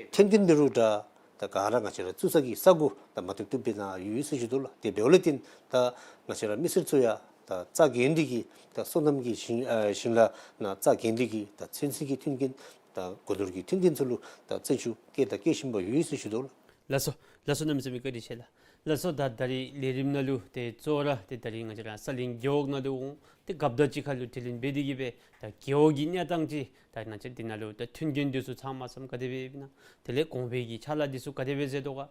མཐུན་རྐྱེན་འབད་རུང་འདྲ། ད་ག་ར་ང་བཅས་ར་བཙུགས་ས་གི་ས་གོ་ད་མ་བཏུབ་བཏུབ་སྦེ་ནཱ་ཡོད་ཟེར་ཞུ་དོ་ལགས། དེ་འབདཝ་ལས་བརྟེན་ད་ང་བཅས་ར་མི་སེར་ཚུ་ཡང་ད་རྩ་འགེངས་ཏེ་གིས་ད་སོ་ནམ་གྱི་ཞིང་ཨ་ཞིང་ལཱ་ནང་རྩ་འགེངས་ཏེ་གིས་ད་ཚོད་བསྲེ་གི་མཐུན་རྐྱེན་ད་སྒོ་ནོར་གྱི་མཐུན་རྐྱེན་ཚུ་ལུ་ད་བརྩོན་ཤུགས་བསྐྱེད་དང་བསྐྱེད་བཞིན་པ་ཡོད་ཟེར་ཞུ་དོ་ལགས། ལགས་སོ། ལགས་སོ། གནམ་མེད་ས་མེད་བཀའ་དྲིན་ཆེ་ལགས། ལགས་སོ། ད་ད་རིས་ལས་རིམ་ནང་ལུ་ཏེ་གཙོ་བོ་ར་ཏེ་ད་རིས་ང་བཅས་ར་ས་གླིང་རྒེད་འོག་ནང་ལུ་འོང་སྟེ་རྒཔོ་དང་གཅིག་ཁར་ལུ་དྲི་ལན་འབད་དེ་གིས་སྦེ་ད་རྒེད་འོག་གི་གནས་སྟངས་ཅིག་ད་ང་བཅས་འདི་ནང་ལུ་ད་མཐུན་རྐྱེན་འདི་ཚུ་ཚང་མ་ཚང་ག་དེ་སྦེ་ཡོདཔ་ཨིན་ན། དེ་ལས་གོང་འཕེལ་གྱི་ཕྱག་ལཱ་འདི་ཚུ་ག་དེ་སྦེ་མཛད་དོ་ག།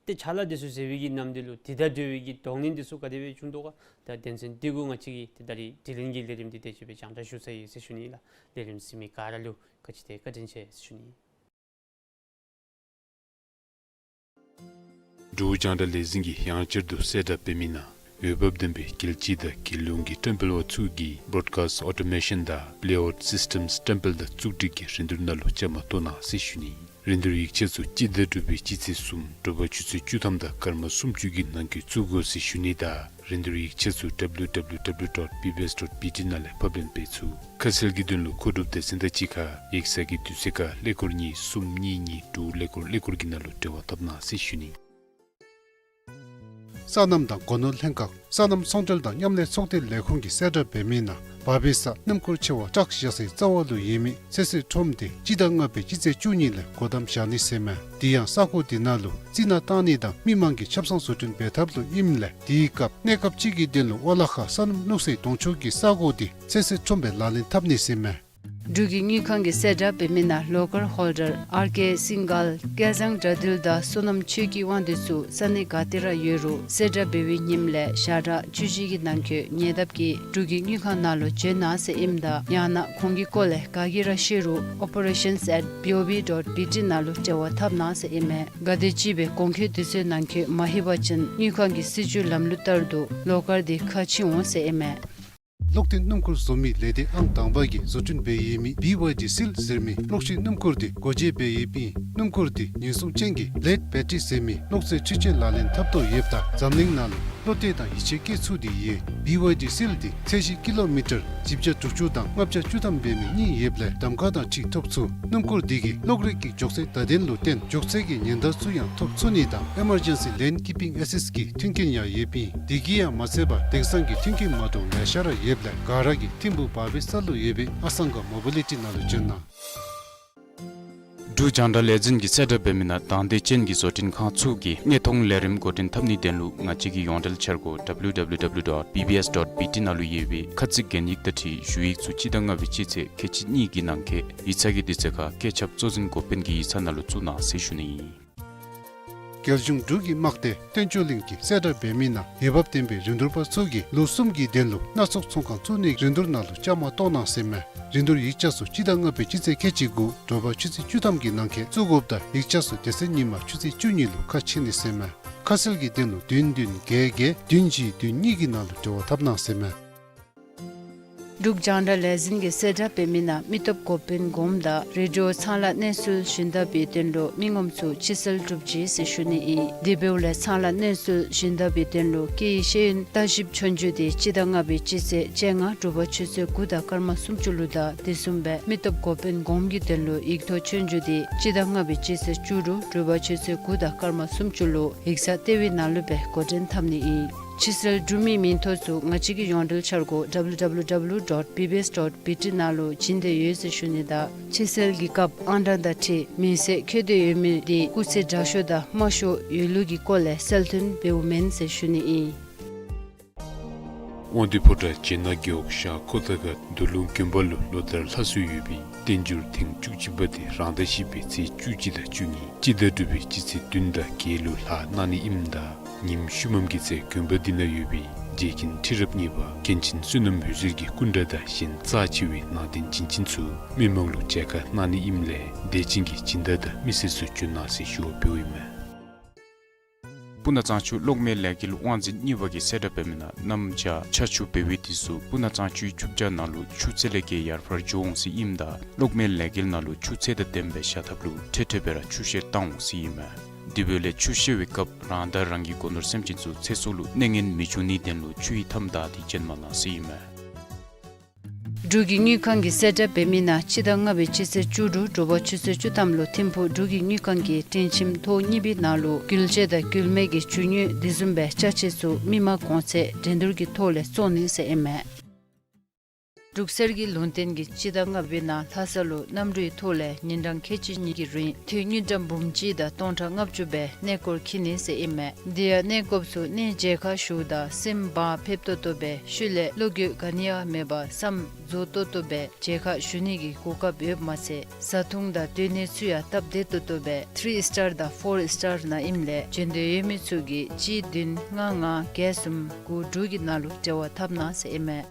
ཏེ་ཕྱག་ལཱ་འདི་ཚུ་མཛད་པའི་གི་ནམ་དུས་ལུ་དེ་དང་འབྲེལ་བའི་གི་གདོང་ལེན་འདི་ཚུ་ག་དེ་སྦེ་བྱུང་དོ་ག། ད་དོན་ཚན་འདི་གུ་ང་བཅས་ཀྱིས་ཏེ་ད་རིས་དྲི་ལན་གྱི་ལས་རིམ་འདི་དེ་ཅིག་སྦེ་རྒྱང་བསྒྲགས་ཞུ་ཚར་ཡི་ཟེར་ཞུ་ནི་ལགས། ལས་རིམ་གཟིགས་མི་ག་ར་ལུ་ག་ཅི་དེ་བཀའ་དྲིན་ཆེ་ཟེར་ཞུ་ནི། འབྲུག་རྒྱང་བསྒྲགས་ལས་འཛིན་གྱིས་ཡང་བསྐྱར་དུ་གསལ་བསྒྲགས་འབད་མི་ནང་འོས་འབབ་ལྡན་པའི་རྒྱལ་སྤྱི་དང་རྒྱལ་ཡོངས་ཀྱི་བཀྲམ་སྤེལ་པ་ཚུ་གིས་Broadcast Automation དང་Playout Systems བཀྲམ་སྤེལ་དང་བཙུགས་སྒྲིག་གི་རིན་བསྡུར་ནང་ལུ་བཅའ་མར་གཏོགས་གནང་ཟེར་ཞུ་ནི། རིན་བསྡུར་ཡིག་ཆ་ཚུ་སྤྱི་ཟླ་དྲུག་པའི་སྤྱི་ཚེས་གསུམ་དྲོ་པ་ཆུ་ཚོད་བཅུ་ཐམ་དང་སྐར་མ་སུམ་ཅུ་གི་ནང་འཁོད་བཙུགས་དགོ་ཟེར་ཞུ་ནི་དང་རིན་བསྡུར་ཡིག་ཆ་ཚུ་W W W dot B B S dot B T ནང་ལས་ཕབ་ལེན་འབད་ཚུགས། ཁ་གསལ་གྱི་དོན་ལུ་མཁོ་སྒྲུབ་སྡེ་ཚན་དང་གཅིག་ཁར་ཡིག་ཚང་གི་དུས་ཚོད་ཁར་ཀླད་ཀོར་གཉིས་གསུམ་གཉིས་གཉིས་དྲུག་ཀླད་ཀོར་ཀླད་ཀོར་གྱི་ནང་ལུ་འབྲེལ་བ་འཐབ་གནང་ཟེར་ཞུ་ནི། སོ་ནམ་དང་སྒོ་ནོར་ལྷན་ཁག་སོ་ནམ་ཚོང་འབྲེལ་དང་མཉམ་ལས་ཚོགས་སྡེ་ལས་ཁུངས་ཀྱིས་གསལ་བསྒྲགས་འབད་མི་ནང་བར་པའི་ས་སྣུམ་འཁོར་ཆེ་བ་ཊརག་བཞག་སའི་རྩ་བ་ལུ་ཡོད་མི་ཚོད་བསྲེ་ཁྲོམ་དེ་སྤྱི་ཟླ་ལྔ་པའི་སྤྱི་ཚེས་བཅུ་གཉིས་ལས་སྒོ་བསྡམ་བཞག་ནི་ཟེར་མས། དེ་ཡང་ས་གོ་དེ་ནང་ལུ་རྩི་ནག་བཏང་ནི་དང་མི་མང་གི་ཆབ་གསང་བཟོ་སྐྲུན་འབད་ཐབས་ལུ་ཨིནམ་ལས་དེའི་སྐབས་གནས་སྐབས་ཅིག་གི་དོན་ལུ་ཨོ་ལ་ཁ་སོ་ནམ་བླུགས་སའི་དོང་ཕྱོགས་ཀྱི་ས་གོ་དེ་ཚོད་བསྲེ་ཁྲོམ་སྦེ་ལག་ལེན་འཐབ་ནི་ཟེར་མས། འབྲུག་གི་དངུལ་ཁང་གིས་གསལ་བསྒྲགས་འབད་མི་ནང་ལོ་ཀར་ཧོལ་ཌར་ཨར་ཀེ་སིང་གལ་སྐལ་བཟང་དགྲ་འདུལ་དང་བསོད་ནམས་ཆོས་སྐྱིད་དབང་འདུས་ཚུ་ས་གནས་ག་ཏེ་ར་ཡོད་རུང་གསལ་བསྒྲགས་འབད་བའི་ཉིནམ་ལས་ཞག་གྲངས་བཅུ་བཞི་གི་ནང་འཁོད་ཉེ་འདབས་ཀྱི་འབྲུག་གི་དངུལ་ཁང་ནང་ལུ་འབྱོན་གནང་ཟེར་ཨིནམ་ད་ཡང་ན་གོང་གི་སྐོར་ལས་ག་གིས་ར་ཤེས་རུང་operations at B O B dot B T ནང་ལུ་འབྲེལ་བ་འཐབ་གནང་ཟེར་ཨིན་མས། ག་དེམ་ཅིག་སྦེ་གོང་འཁོད་དུས་ཚོད་ནང་འཁོད་མ་ལྷོད་པ་ཅིན་དངུལ་ཁང་གི་སྲིད་བྱུས་ལམ་ལུགས་ལྟར་དུ་ལོ་ཀར་དེ་ཁ་ཕྱེ་འོང་ཟེར་ཨིན་མས། གློག་ཐིག་སྣུམ་འཁོར་བཟོ་མི་ལས་སྡེ་ཨང་དང་པ་གིས་བཟོ་སྐྲུན་འབད་ཡོད་མི་B Y D Seal ཟེར་མི་གློག་ཤིང་སྣུམ་འཁོར་དེ་སྒོ་འབྱེད་འབད་ཡོདཔ་ཨིན། སྣུམ་འཁོར་དེ་ཉེན་སྲུང་ཅན་གྱི་ལེཌ་བེ་ཊི་རི་ཟེར་མི་གློག་རྫས་འཕྲུལ་ཆས་ལག་ལེན་འཐབ་དོ་ཡོདཔ་ད་འཛམ་གླིང་ནང་ལུ་བློ་གཏད་དང་ཡིད་ཆེས་བསྐྱེད་ཚུགས་ཏེ་ཡོད། B Y D Seal དེ་ཚད་གཞི་ཀི་ལོ་མི་ཊར་བཞི་བརྒྱ་དྲུག་ཅུ་དང་ལྔ་བརྒྱ་བཅུ་ཐམ་འབད་མི་གཉིས་ཡོདཔ་ལས་གདམ་ཁ་དང་འཁྲིལ་ཐོབ་ཚུགས། སྣུམ་འཁོར་དེ་གིས་གློག་རིག་གི་མགྱོགས་ཚད་བརྡ་དོན་ལུ་བརྟེན་མགྱོགས་ཚད་ཀྱི་ཉེན་བརྡ་ཚུ་ཡང་ཐོབ་ཚུགས་ནི་དང་Emergency Lane Keeping Assist གི་མཐུན་རྐྱེན་ཡང་ཡོདཔ་ཨིན། དེ་གིས་ཡང་མ་ཚད་པར་དེང་སང་གི་མཐུན་རྐྱེན་མ་འདྲཝ་ལེ་ཤ་ར་ཡོདཔ་ལས་ག་ར་གིས་ཐིམ་ཕུག་བར་པའི་ས་ལུ་ཡོད་པའི་ཨ་སང་ག་མོ་བི་ལི་ཊི་ནང་ལུ་འབྱོན་གནང་། འབྲུག་རྒྱང་བསྒྲགས་ལས་འཛིན་གྱིས་གསལ་བསྒྲགས་འབད་མི་ནང་དང་འདོད་ཅན་གྱི་བཟོ་སྐྲུན་ཁང་ཚུ་གིས་དངོས་མཐོང་ལས་རིམ་འགོ་འདྲེན་འཐབ་ནིའི་དོན་ལུ་ང་བཅས་ཀྱི་ཡོངས་འབྲེལ་འཆར་སྒོ་W W W dot B B S dot B T ནང་ལུ་ཡོད་པའི་ཁ་ཚིག་གན་ཡིག་དང་འཁྲིལ་ཞུ་ཡིག་ཚུ་སྤྱི་ཟླ་ལྔ་པའི་སྤྱི་ཚེས་ཁལ་གཅིག་གཉིས་ཀྱི་ནང་འཁོད་ཡིག་ཚང་གི་དུས་ཚོད་ཁར་བཀོད་ཁྱབ་གཙོ་འཛིན་འགོ་དཔོན་གྱི་ཡིག་ཚང་ནང་ལུ་བཙུགས་གནང་ཟེར་ཞུ་ནི་ཨིན། རྒྱལ་གཞུང་འབྲུག་གི་དམག་སྡེ་བསྟན་སྐྱོང་གླིང་གིས་གསལ་བསྒྲགས་འབད་མི་ནང་འོས་འབབ་ལྡན་པའི་རིན་བསྡུར་པ་ཚུ་གིས་ལོ་གསུམ་གྱི་དོན་ལུ་སྣ་ཚོགས་ཚོང་ཁང་བཙུགས་ནིའི་རིན་བསྡུར་ནང་ལུ་བཅའ་མར་གཏོགས་གནང་ཟེར་མས། རིན་བསྡུར་ཡིག་ཆ་ཚུ་སྤྱི་ཟླ་ལྔ་པའི་སྤྱི་ཚེས་ཁལ་གཅིག་དགུ་དྲོ་པ་ཆུ་ཚོད་བཅུ་ཐམ་གྱི་ནང་འཁོད་བཙུགས་དགོཔ་ད་ཡིག་ཆ་ཚུ་དེ་ཚེ་ཉིན་མ་ཆུ་ཚོད་བཅུ་གཉིས་ལུ་ཁ་ཕྱེ་ནི་ཟེར་མས། ཁ་གསལ་གྱི་དོན་ལུ་བདུན་བདུན་བརྒྱད་བརྒྱད་བདུན་བཞི་བདུན་གཉིས་ཀྱི་ནང་ལུ་འབྲེལ་བ་འཐབ་གནང་ཟེར་མས། འབྲུག་རྒྱང་བསྒྲགས་ལས་འཛིན་གྱིས་གསལ་བསྒྲགས་འབད་མི་ནང་མི་སྟོབས་འགོ་དཔོན་གོངམ་དང་རེ་ཌི་ཡོ་ཚང་ལཱ་གནས་ཚུལ་ཞུན་དག་པའི་དོན་ལུ་མི་ངོམ་ཚུ་ཕྱིར་སེལ་གྲུབ་ཅི་ཟེར་ཞུ་ནི་ཨིན། དེ་འབདཝ་ལས་ཚང་ལཱ་གནས་ཚུལ་ཞུན་དག་པའི་དོན་ལུ་སྐད་ཡིག་ཤེས་ཡོན་ལྟ་ཞིབ་ཆོས་རྒྱུགས་དེ་སྤྱི་ཟླ་ལྔ་པའི་སྤྱི་ཚེས་བཅོ་ལྔ་དྲོ་པ་ཆུ་ཚོད་དགུ་དང་སྐར་མ་སུམ་ཅུ་ལུ་དང་དེ་བཟུམ་སྦེ་མི་སྟོབས་འགོ་དཔོན་གོངམ་གྱི་དོན་ལུ་ཡིག་ཐོག་ཆོས་རྒྱུགས་དེ་སྤྱི་ཟླ་ལྔ་པའི་སྤྱི་ཚེས་བཅུ་དྲུག་དྲོ་པ་ཆུ་ཚོད་དགུ་དང་སྐར་མ་སུམ་ཅུ་ལུ་ཡིག་ཚང་ལྟེ་བའི་ནང་ལུ་སྦེ་འགོ་འདྲེན་འཐབ་ནི་ཨིན། ཕྱིར་སེལ་གྲུབ་མིའི་མིང་ཐོ་ཚུ་ང་བཅས་ཀྱི་ཡོངས་འབྲེལ་འཆར་སྒོ་W W W dot B B S dot B T ནང་ལུ་བྱིན་ཏེ་ཡོད་ཟེར་ཞུ་ནི་དང་ཕྱིར་སེལ་གྱི་སྐབས་ཨང་གྲངས་དང་འཁྲིལ་མིང་གསལ་འཁོད་དེ་ཡོད་མི་དེ་སྐུགས་ཚད་དྲག་ཤོས་དང་དམའ་ཤོས་ཡོད་ལུགས་ཀྱི་སྐོར་ལས་གསལ་སྟོན་འབདཝ་མེན་ཟེར་ཞུ་ནི་ཨིན། དབང་འདུས་ཕོ་བྲང་བྱེ་ནག་རྒེད་འོག་ཤང་ཁོ་ཐང་ཁ་འདུ་ལུང་དགོན་པ་ལུ་ལོ་ལྟར་ལྷ་གསོལ་ཡོད་པའི་བསྟན་འགྱུར་ཐེངས་བཅུ་གཅིག་པ་དེ་རང་ཟླ་བཞི་པའི་ཚེས་བཅུ་གཅིག་དང་བཅུ་གཉིས་སྤྱི་ཟླ་དྲུག་པའི་སྤྱི་ཚེས་བདུན་དང་བརྒྱད་ལུ་ལྷག་གནང་ནི་ཨིནམ་ད་ཉིནམ་ཤུལ་མམ་གྱི་ཚེ་དགོན་པ་འདི་ནང་ཡོད་པའི་རྗེ་མཁན་ཁྲི་རབས་གཉིས་པ་མཁན་ཆེན་བསོད་ནམས་འོད་ཟེར་གྱི་སྐུ་འདྲ་དང་གཞན་རྩ་ཆེ་བའི་ནང་རྟེན་བྱིན་ཅན་ཚུ་མི་མང་ལུ་མཇལ་ཁ་གནང་ནི་ཨིནམ་ལས་དད་ཅན་གྱི་སྦྱིན་བདག་དང་མི་སེར་ཚུ་འབྱོན་གནང་ཟེར་ཞུ་བ་འབདཝ་ཨིན་མས། སྤུ་ན་གཙང་ཆུ་གློག་མེ་ལས་འགུལ་དབང་འཛིན་གཉིས་པ་གིས་གསལ་བསྒྲགས་འབད་མི་ནང་གནམ་བྱཱར་ཆར་ཆུ་འབེལ་བའི་དུས་སུ་སྤུ་ན་གཙང་ཆུའི་ཆུ་བྱཱ་ནང་ལུ་ཆུ་ཚད་ལས་བརྒལ་ཡར་འཕར་འགྱོ་འོང་ཟེར་ཨིནམ་ད་གློག་མེ་ལས་འགུལ་ནང་ལུ་ཆུ་ཚད་དང་ལྡནམ་སྦེ་བཞག་ཐབས་ལུ་འཕྲལ་འཕྲལ་སྦེ་ར་ཆུ་བཤལ་བཏང་འོང་ཟེར་ཨིན་མས། དེ་འབདཝ་ལས་ཆུ་བཤལ་བའི་སྐབས་རང་དང་རང་གི་སྒོ་ནོར་སེམས་ཅན་ཚུ་ཚེ་སྲོག་ལུ་གནོད་ངན་མི་འབྱུང་ནིའི་དོན་ལུ་ཆུ་ཡི་མཐའམ་བདའ་སྟེ་བྱོན་མ་གནང་ཟེར་ཨིན་མས། འབྲུག་གི་དངུལ་ཁང་གིས་གསལ་བསྒྲགས་འབད་མི་ནང་སྤྱི་ཟླ་ལྔ་པའི་སྤྱི་ཚེས་བཅུ་དྲུག་དྲོ་པ་ཆུ་ཚོད་བཅུ་ཐམ་ལུ་ཐིམ་ཕུག་འབྲུག་གི་དངུལ་ཁང་གི་སྤྲིན་ཁྱིམ་ཐོག་གཉིས་པའི་ནང་ལུ་འགུལ་བྱེད་དང་འགུལ་མེད་ཀྱི་འབྱུང་དངུལ་དེ་བཟུམ་སྦེ་ཅ་ཆས་ཚུ་མི་མང་གོང་ཚད་འགྲན་བསྡུར་གྱི་ཐོག་ལས་བཙོང་ནི་ཟེར་ཨིན་མས། འབྲུག་གསེར་གྱི་ལུང་བསྟན་གྱིས་སྤྱི་ཟླ་ལྔ་པའི་ནང་ལྷ་ས་ལུ་གནམ་གྲུའི་ཐོག་ལས་ཉིན་གྲངས་ཁལ་གཅིག་གཉིས་ཀྱི་རིང་ཐོན་དངུལ་ཀྲམ་འབུམ་གཅིག་དང་སྟོང་ཕྲག་ལྔ་བཅུ་སྦེ་གནས་སྐོར་འཁྱིད་ནི་ཟེར་ཨིན་མས། དེ་ཡང་གནས་སྐོརཔ་ཚུ་གནས་མཇལ་ཁ་ཞུཝ་ད་སེམས་བག་ཕེབས་ཏོག་ཏོ་སྦེ་ཤུལ་ལས་བློ་འགྱོད་ག་ནི་ཡང་མེད་པར་བསམ་རྫོགས་ཏོག་ཏོ་སྦེ་མཇལ་ཁ་ཞུ་ནི་གི་གོ་སྐབས་ཡོདཔ་མ་ཚད་བཟའ་འཐུང་དང་སྡོད་གནས་ཚུ་ཡང་སྟབས་བདེ་ཏོག་ཏོ་སྦེ་ཐི་རི་སི་ཊར་དང་ཕོར་སི་ཊར་ནང་ཨིནམ་ལས་འབྱོན་འདོད་ཡོད་མི་ཚུ་གིས་གཅིག་བདུན་ལྔ་ལྔ་བརྒྱད་གསུམ་དགུ་དྲུག་གི་ནང་ལུ་འབྲེལ་བ་འཐབ་གནང་ཟེར་ཨིན་མས།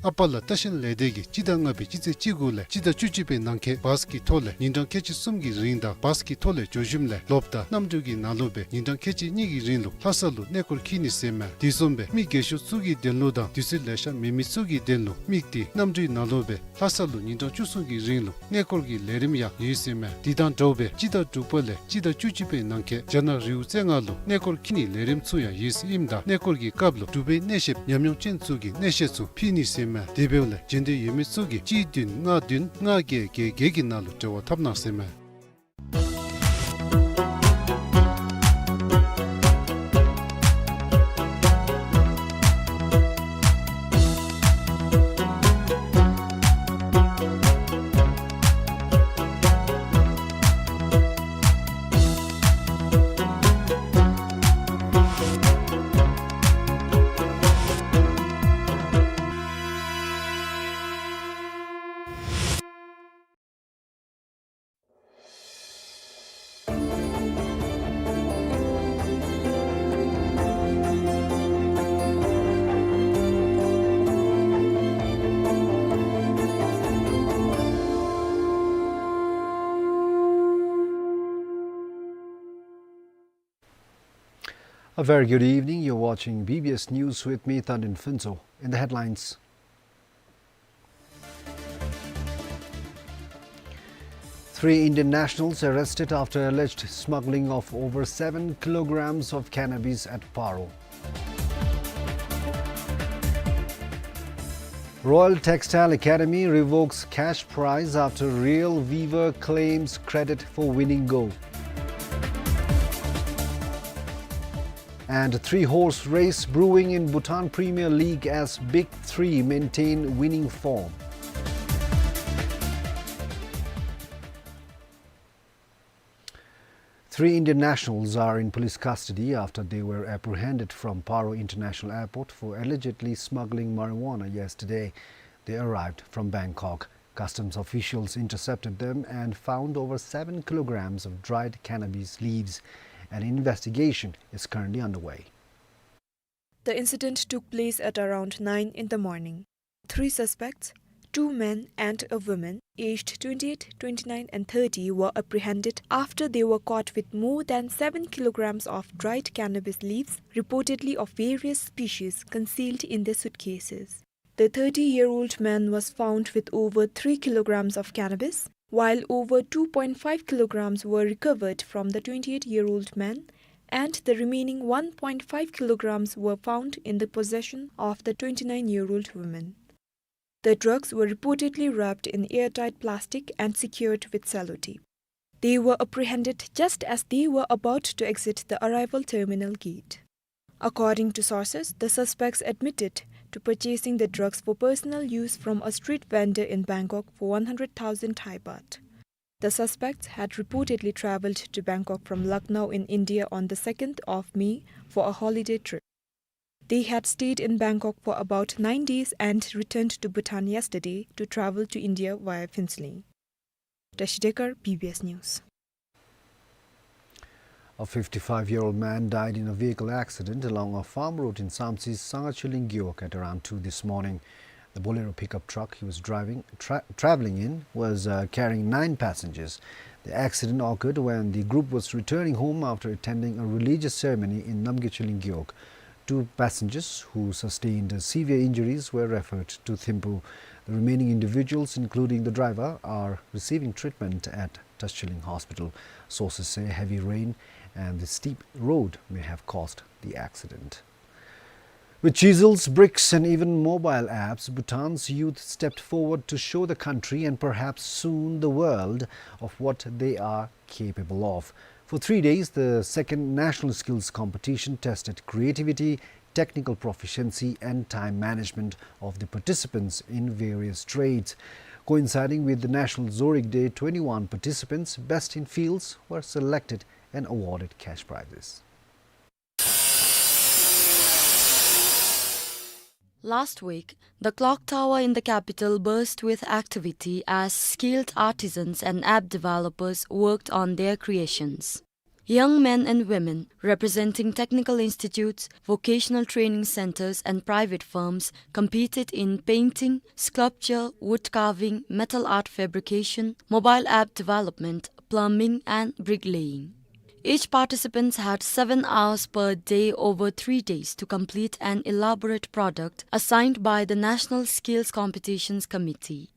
ཨ་པ་ལ་ལྟ་བཤལ་ལས་སྡེ་གིས་སྤྱི་ཟླ་ལྔ་པའི་སྤྱི་ཚེས་བཅུ་དགུ་ལས་སྤྱི་ཟླ་བཅུ་གཅིག་པའི་ནང་འཁོད་བཱས་ཀྱི་ཐོག་ལས་ཉིན་གྲངས་ཁལ་གཅིག་གསུམ་གྱི་རིང་དང་བཱས་ཀྱི་ཐོག་ལས་འགྱོ་ཞིནམ་ལས་ལོགཔ་ད་གནམ་གྲུ་གི་ནང་ལུ་སྦེ་ཉིན་གྲངས་ཁལ་གཅིག་གཉིས་ཀྱི་རིང་ལུ་ལྷ་ས་ལུ་གནས་སྐོར་འཁྱིད་ནི་ཟེར་མས། དེ་བཟུམ་སྦེ་མི་རྒས་ཤོས་ཚུ་གི་དོན་ལུ་དང་དུས་ཚོད་ལེ་ཤ་མེད་མི་ཚུ་གི་དོན་ལུ་དམིགས་ཏེ་གནམ་གྲུའི་ནང་ལུ་སྦེ་ལྷ་ས་ལུ་ཉིན་གྲངས་བཅུ་གསུམ་གྱི་རིང་ལུ་གནས་སྐོར་གྱི་ལས་རིམ་ཡང་ཡོད་ཟེར་མས། དེ་དང་འདྲཝ་སྦེ་སྤྱི་ཟླ་དྲུག་པ་ལས་སྤྱི་ཟླ་བཅུ་གཅིག་པའི་ནང་འཁོད་རྒྱ་ནག་རི་བོ་རྩེ་ལྔ་ལུ་གནས་སྐོར་འཁྱིད་ནིའི་ལས་རིམ་ཚུ་ཡང་ཡོད་ཟེར་ཨིནམ་ད་གནས་སྐོར་གྱི་སྐབས་ལུ་འབྲུག་པའི་གནས་བཤདཔ་ཉམས་མྱོང་ཅན་ཚུ་གིས་གནས་བཤད་ཚུ་ཕུལ་ནི་ཟེར་མས། དེ་འབདཝ་ལས་འབྱོན་འདོད་ཡོད་མི་ཚུ་གིས་གཅིག་བདུན་ལྔ་བདུན་ལྔ་བརྒྱད་བརྒྱད་བརྒྱད་ཀྱི་ནང་ལུ་འབྲེལ་བ་འཐབ་གནང་ཟེར་མས། A very good evening. You're watching B B S News with me, Tandin Phuntsho. In the headlines, three Indian nationals arrested after alleged smuggling of over seven kilograms of cannabis at Paro. Royal Textile Academy revokes cash prize after real weaver claims credit for winning gold. And three-horse race brewing in Bhutan Premier League as Big Three maintain winning form. Three Indian nationals are in police custody after they were apprehended from Paro International Airport for allegedly smuggling marijuana yesterday. They arrived from Bangkok. Customs officials intercepted them and found over seven kilograms of dried cannabis leaves. An investigation is currently underway. The incident took place at around nine in the morning. Three suspects, two men and a woman, aged twenty-eight, twenty-nine and thirty, were apprehended after they were caught with more than seven kilograms of dried cannabis leaves, reportedly of various species, concealed in their suitcases. The thirty-year-old man was found with over three kilograms of cannabis, while over two point five kilograms were recovered from the twenty-eight-year-old man, and the remaining one point five kilograms were found in the possession of the twenty-nine-year-old woman. The drugs were reportedly wrapped in airtight plastic and secured with sellotape. They were apprehended just as they were about to exit the arrival terminal gate. According to sources, the suspects admitted to purchasing the drugs for personal use from a street vendor in Bangkok for one hundred thousand Thai baht. The suspects had reportedly travelled to Bangkok from Lucknow in India on the second of May for a holiday trip. They had stayed in Bangkok for about nine days and returned to Bhutan yesterday to travel to India via Phuentsholing. Tashi Dekar, B B S News. A fifty-five-year-old man died in a vehicle accident along a farm road in Samtse, Sangachilling Gewog at around two this morning. The Bolero pickup truck he was driving, tra-, travelling in was, uh, carrying nine passengers. The accident occurred when the group was returning home after attending a religious ceremony in Namgyechilling Gewog. Two passengers who sustained severe injuries were referred to Thimphu. The remaining individuals, including the driver, are receiving treatment at Tashilling Hospital. Sources say heavy rain and the steep road may have caused the accident. With chisels, bricks, and even mobile apps, Bhutan's youth stepped forward to show the country and perhaps soon the world of what they are capable of. For three days, the second national skills competition tested creativity, technical proficiency, and time management of the participants in various trades. Coinciding with the National Zorig Day, twenty-one participants, best in fields, were selected and awarded cash prizes. Last week, the clock tower in the capital burst with activity as skilled artisans and app developers worked on their creations. Young men and women representing technical institutes, vocational training centers, and private firms competed in painting, sculpture, wood carving, metal art fabrication, mobile app development, plumbing, and bricklaying. Each participant had seven hours per day over three days to complete an elaborate product assigned by the National Skills Competitions Committee.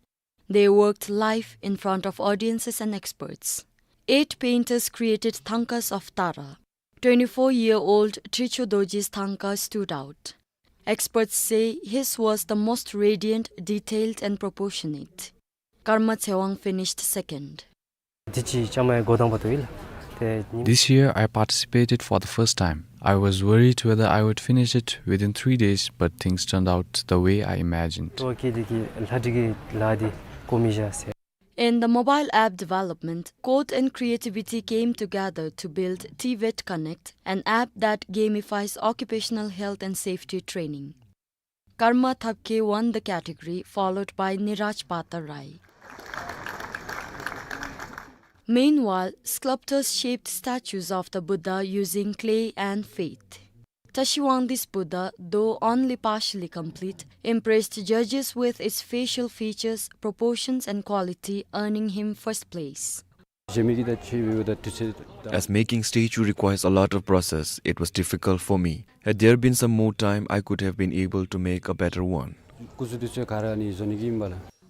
They worked live in front of audiences and experts. Eight painters created thangkas of Tara. Twenty-four-year-old Tricho Dorji's thangka stood out. Experts say his was the most radiant, detailed, and proportionate. Karma Tsewang finished second. འདི་ཅིག་བཅའ་མར་འགོ་དང་པ་ཐོབ་ཡི་ལགས། དེ་ཉིན། This year I participated for the first time. I was worried whether I would finish it within three days, but things turned out the way I imagined. ཏོ་ཀི་འདི་གི་ལྷ་འདི་གི་ལ་འདི་གོ་མི་བཞག་ཟེར། In the mobile app development, code and creativity came together to build TVET Connect, an app that gamifies occupational health and safety training. Karma Thapke won the category, followed by Niraj Patarai. Meanwhile, sculptors shaped statues of the Buddha using clay and faith. Tashi Wangdi's Buddha, though only partially complete, impressed judges with its facial features, proportions, and quality, earning him first place. As making statue requires a lot of process, it was difficult for me. Had there been some more time, I could have been able to make a better one.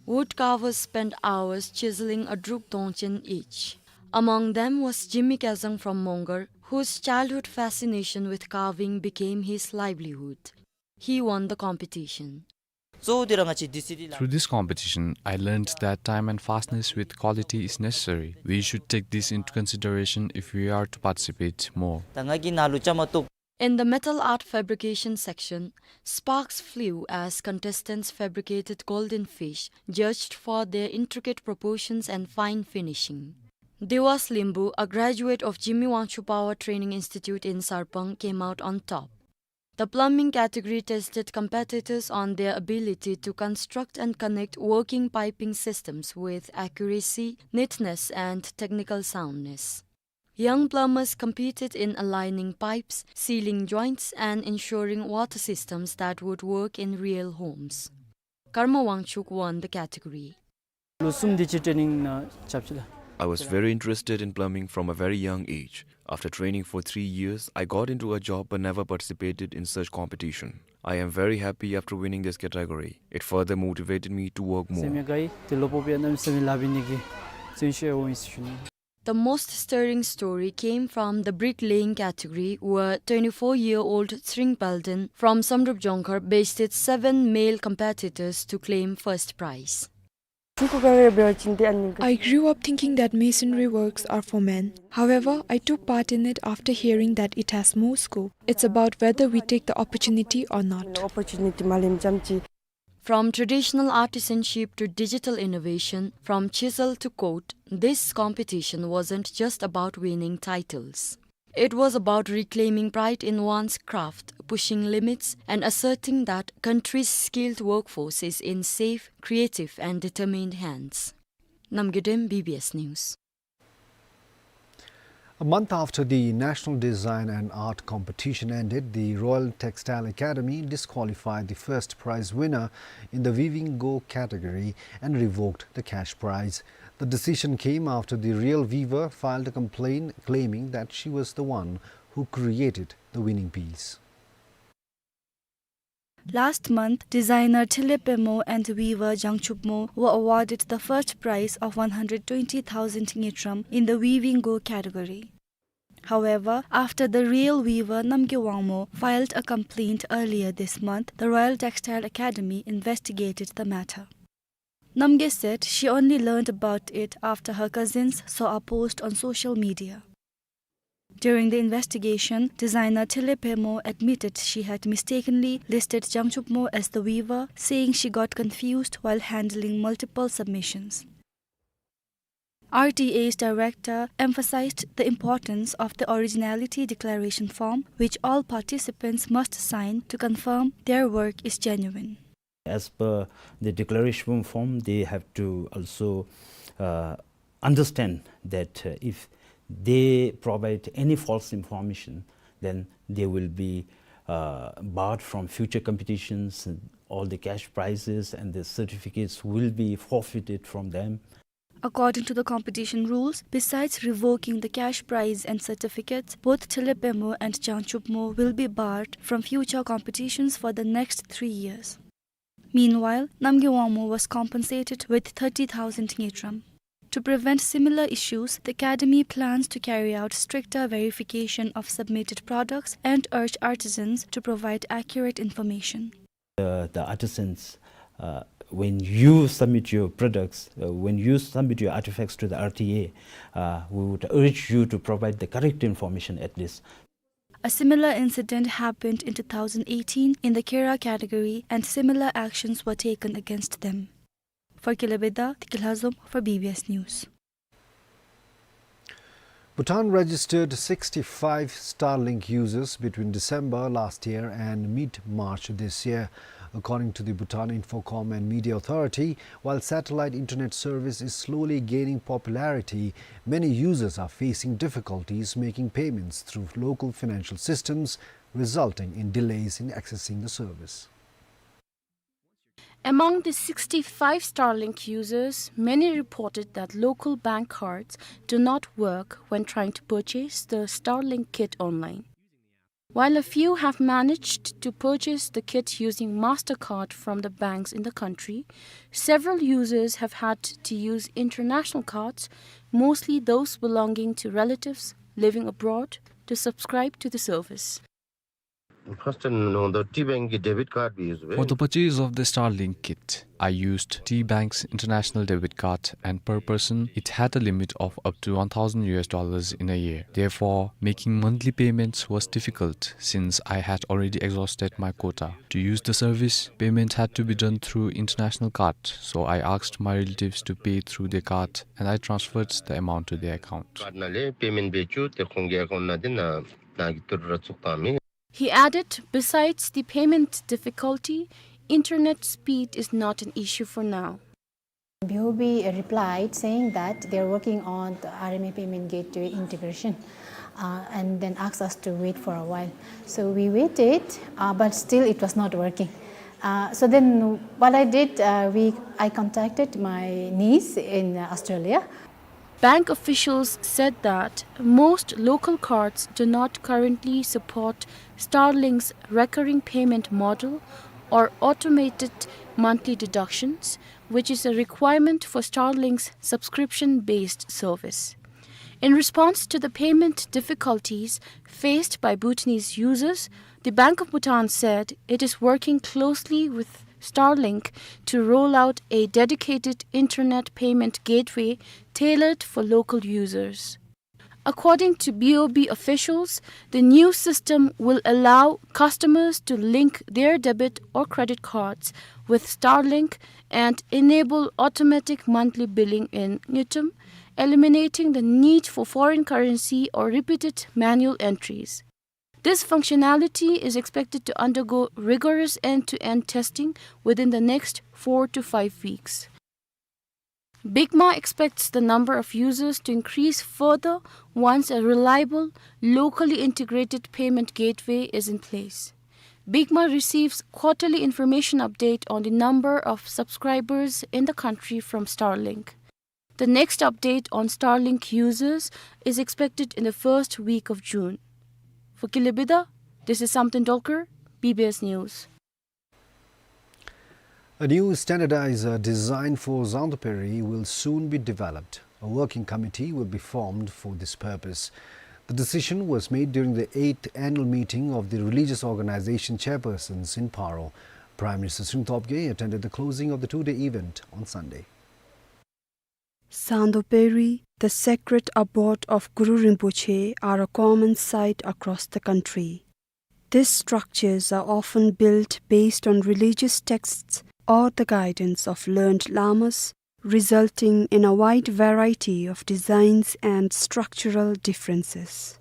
Woodcarvers spent hours chiseling a druk dongchen each. Among them was Jimmy Kazang from Mongar, whose childhood fascination with carving became his livelihood. He won the competition. Through this competition, I learned that time and fastness with quality is necessary. We should take this into consideration if we are to participate more. In the metal art fabrication section, sparks flew as contestants fabricated golden fish, judged for their intricate proportions and fine finishing. Dewas Limbu, a graduate of Jimmy Wangchuck Power Training Institute in Sarpang, came out on top. The plumbing category tested competitors on their ability to construct and connect working piping systems with accuracy, neatness, and technical soundness. Young plumbers competed in aligning pipes, sealing joints, and ensuring water systems that would work in real homes. Karma Wangchuk won the category. I was very interested in plumbing from a very young age. After training for three years, I got into a job but never participated in such competition. I am very happy after winning this category. It further motivated me to work more. The most stirring story came from the bricklaying category, where twenty-four-year-old Tsring Palden from Samdrup Jongkhar bested seven male competitors to claim first prize. I grew up thinking that masonry works are for men. However, I took part in it after hearing that it has more scope. It's about whether we take the opportunity or not. From traditional artisanship to digital innovation, from chisel to coat, this competition wasn't just about winning titles. It was about reclaiming pride in one's craft, pushing limits, and asserting that country's skilled workforce is in safe, creative, and determined hands. Namgay Dem, B B S News. A month after the National Design and Art Competition ended, the Royal Textile Academy disqualified the first prize winner in the Weaving Go category and revoked the cash prize. The decision came after the Real Weaver filed a complaint claiming that she was the one who created the winning piece. Last month, designer Thile Pemo and weaver Jangchup Mo were awarded the first prize of one hundred twenty thousand ngultrum in the Weaving Go category. However, after the Real Weaver Namgay Wangmo filed a complaint earlier this month, the Royal Textile Academy investigated the matter. Namgay said she only learned about it after her cousins saw a post on social media. During the investigation, designer Thele Phemo admitted she had mistakenly listed Jangchupmo as the weaver, saying she got confused while handling multiple submissions. R T A's director emphasized the importance of the originality declaration form, which all participants must sign to confirm their work is genuine. As per the declaration form, they have to also, uh, understand that, uh, if they provide any false information, then they will be, uh, barred from future competitions. All the cash prizes and the certificates will be forfeited from them. According to the competition rules, besides revoking the cash prize and certificates, both Thele Phemo and Jangchupmo will be barred from future competitions for the next three years. Meanwhile, Namgay Wangmo was compensated with thirty thousand Ngultrum. To prevent similar issues, the Academy plans to carry out stricter verification of submitted products and urge artisans to provide accurate information. Uh, the artisans, uh, when you submit your products, uh, when you submit your artifacts to the R T A, uh, we would urge you to provide the correct information at least. A similar incident happened in two thousand eighteen in the Kera category, and similar actions were taken against them. For Kele Beda, Tiki Lhazom for B B S News. Bhutan registered sixty-five Starlink users between December last year and mid-March this year. According to the Bhutan Infocom and Media Authority, while satellite internet service is slowly gaining popularity, many users are facing difficulties making payments through local financial systems, resulting in delays in accessing the service. Among the sixty-five Starlink users, many reported that local bank cards do not work when trying to purchase the Starlink kit online. While a few have managed to purchase the kit using MasterCard from the banks in the country, several users have had to use international cards, mostly those belonging to relatives living abroad, to subscribe to the service. First ནང་དུ་ཊི་བེངཀ་གི་ཌེ་བིཊ་ཀཱཌ་སྦེ་ཡུཛ་འབད། For the purchase of the Starlink kit, I used T-Bank's international debit card, and per person, it had a limit of up to one thousand U S dollars in a year. Therefore, making monthly payments was difficult since I had already exhausted my quota. To use the service, payment had to be done through international card, so I asked my relatives to pay through their card and I transferred the amount to their account. ཀཱཌ་ནང་ལས་པེ་མེནཊ་འབད་བཅུག་སྟེ་ཁོང་གི་ཨ་ཀའུནཊ་ནང་དེ་ནང་ནང་གི་ཏི་རུ་ར་བཙུགས་བཏང་མི། He added, besides the payment difficulty, internet speed is not an issue for now. B O B replied saying that they are working on the R M A payment gateway integration, uh, and then asked us to wait for a while. So we waited, uh, but still it was not working. Uh, so then what I did, uh, we, I contacted my niece in Australia. Bank officials said that most local cards do not currently support Starlink's recurring payment model or automated monthly deductions, which is a requirement for Starlink's subscription-based service. In response to the payment difficulties faced by Bhutanese users, the Bank of Bhutan said it is working closely with Starlink to roll out a dedicated internet payment gateway tailored for local users. According to B O B officials, the new system will allow customers to link their debit or credit cards with Starlink and enable automatic monthly billing in Ngultrum, eliminating the need for foreign currency or repeated manual entries. This functionality is expected to undergo rigorous end-to-end testing within the next four to five weeks. BICMA expects the number of users to increase further once a reliable, locally integrated payment gateway is in place. BICMA receives quarterly information update on the number of subscribers in the country from Starlink. The next update on Starlink users is expected in the first week of June. For Kele Beda, this is Samten Dolkar, B B S News. A new standardizer designed for Zangtaperi will soon be developed. A working committee will be formed for this purpose. The decision was made during the eighth annual meeting of the religious organization chairpersons in Paro. Prime Minister Tshering Tobgay attended the closing of the two-day event on Sunday. Zangdo Peri, the sacred abode of Guru Rinpoche, are a common sight across the country. These structures are often built based on religious texts or the guidance of learned lamas, resulting in a wide variety of designs and structural differences.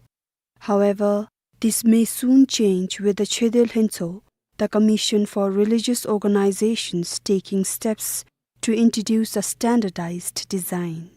However, this may soon change with the Choedel Lhentsho, the Commission for Religious Organizations, taking steps to introduce a standardized design.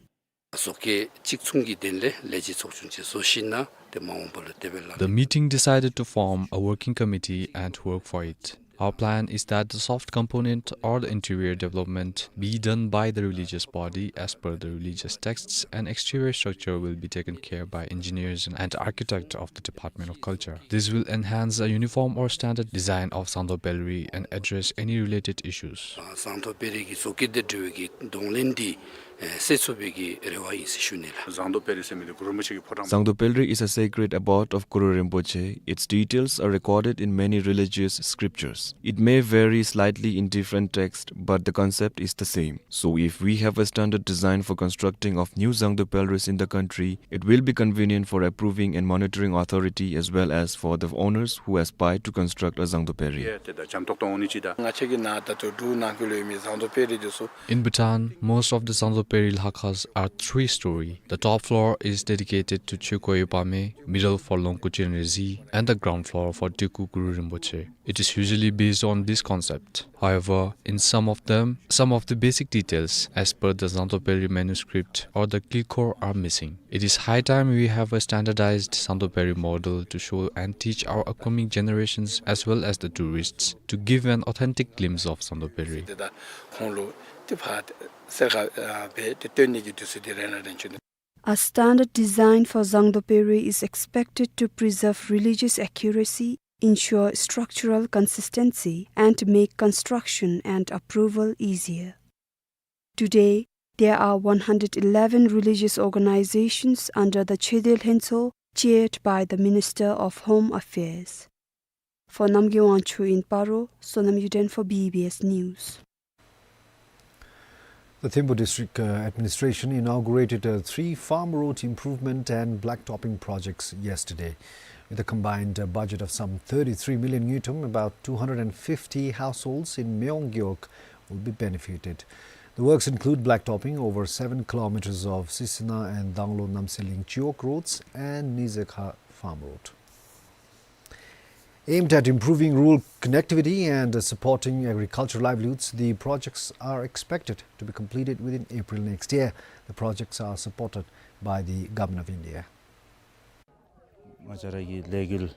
བཟོ་བཀོད་གཅིག་མཚུངས་ཀྱི་དོན་ལས་ལས་བྱེད་ཚོགས་ཆུང་ཅིག་བཟོ་ཞིནམ་ལས་དེ་མ་འོངས་པ་ལུ་དེ་སྦེ་ལག་ལེན། The meeting decided to form a working committee and work for it. Our plan is that the soft component or the interior development be done by the religious body as per the religious texts, and exterior structure will be taken care by engineers and architect of the Department of Culture. This will enhance a uniform or standard design of Zangdo Pelri and address any related issues. བཟང་དོ་སྤེལ་རེས་ཀྱི་བཟོ་བཀོད་དང་འབྲེལ་བའི་གདོང་ལེན་འདི་ཨེ་སེལ་ཚུགས་པའི་གི་རེ་བ་ཨིན་ཟེར་ཞུ་ནི་ལགས། བཟང་དོ་སྤེལ་རེས་ཟེར་མི་འདི་གུ་རུ་རིན་པོ་ཆེ་གི་ཕོ་བྲང་། Zangdo Pelri is a sacred abode of Guru Rinpoche. Its details are recorded in many religious scriptures. It may vary slightly in different texts, but the concept is the same. So if we have a standard design for constructing of new Zangdo Pelris in the country, it will be convenient for approving and monitoring authority as well as for the owners who aspire to construct a Zangdo Pelri. ཡེ་དེ་ད་འཇམ་ཏོག་ཏོ་འོང་ནི་ཅིག་ད། ང་བཅས་ཀྱི་ནཱ་ད་ལྟོ་འབྲུག་ནང་འཁོད་ལུ་ཡོད་མི་བཟང་དོ་སྤེལ་རེས་འདི་ཚུ། In Bhutan, most of the Zangdo Pelri lhakha's are three-story. The top floor is dedicated to Chokyo Pame, middle for Longkhu Chenrezig, and the ground floor for Teku Guru Rinpoche. It is usually based on this concept. However, in some of them, some of the basic details as per the Zangdo Pelri manuscript or the Kilkhor are missing. It is high time we have a standardized Zangdo Pelri model to show and teach our upcoming generations as well as the tourists to give an authentic glimpse of Zangdo Pelri. དེ་ད་ཁོང་ལུ་དེ་ཕར་གསེར་ཁ་ཨ་སྦེ་དེ་སྟོན་ནི་གི་དུས་ཚོད་དེ་རན་ལགས་རན་བྱུང་། A standard design for Zangdo Pelri is expected to preserve religious accuracy, ensure structural consistency, and make construction and approval easier. Today, there are one hundred eleven religious organizations under the Choedel Lhentsho, chaired by the Minister of Home Affairs. For Namgay Wangchuk in Paro, Sonam Yuden for B B S News. The Thimphu District, uh, Administration inaugurated, uh, three farm road improvement and blacktopping projects yesterday. With a combined, uh, budget of some thirty-three million ngultrum, about two hundred and fifty households in Mewang Gewog will be benefited. The works include blacktopping over seven kilometers of Sisina and Danglo Namseling Chiwog roads and Nizekha farm road. Aimed at improving rural connectivity and, uh, supporting agricultural livelihoods, the projects are expected to be completed within April next year. The projects are supported by the Government of India. ང་བཅས་ར་གི་ལས་འགུལ་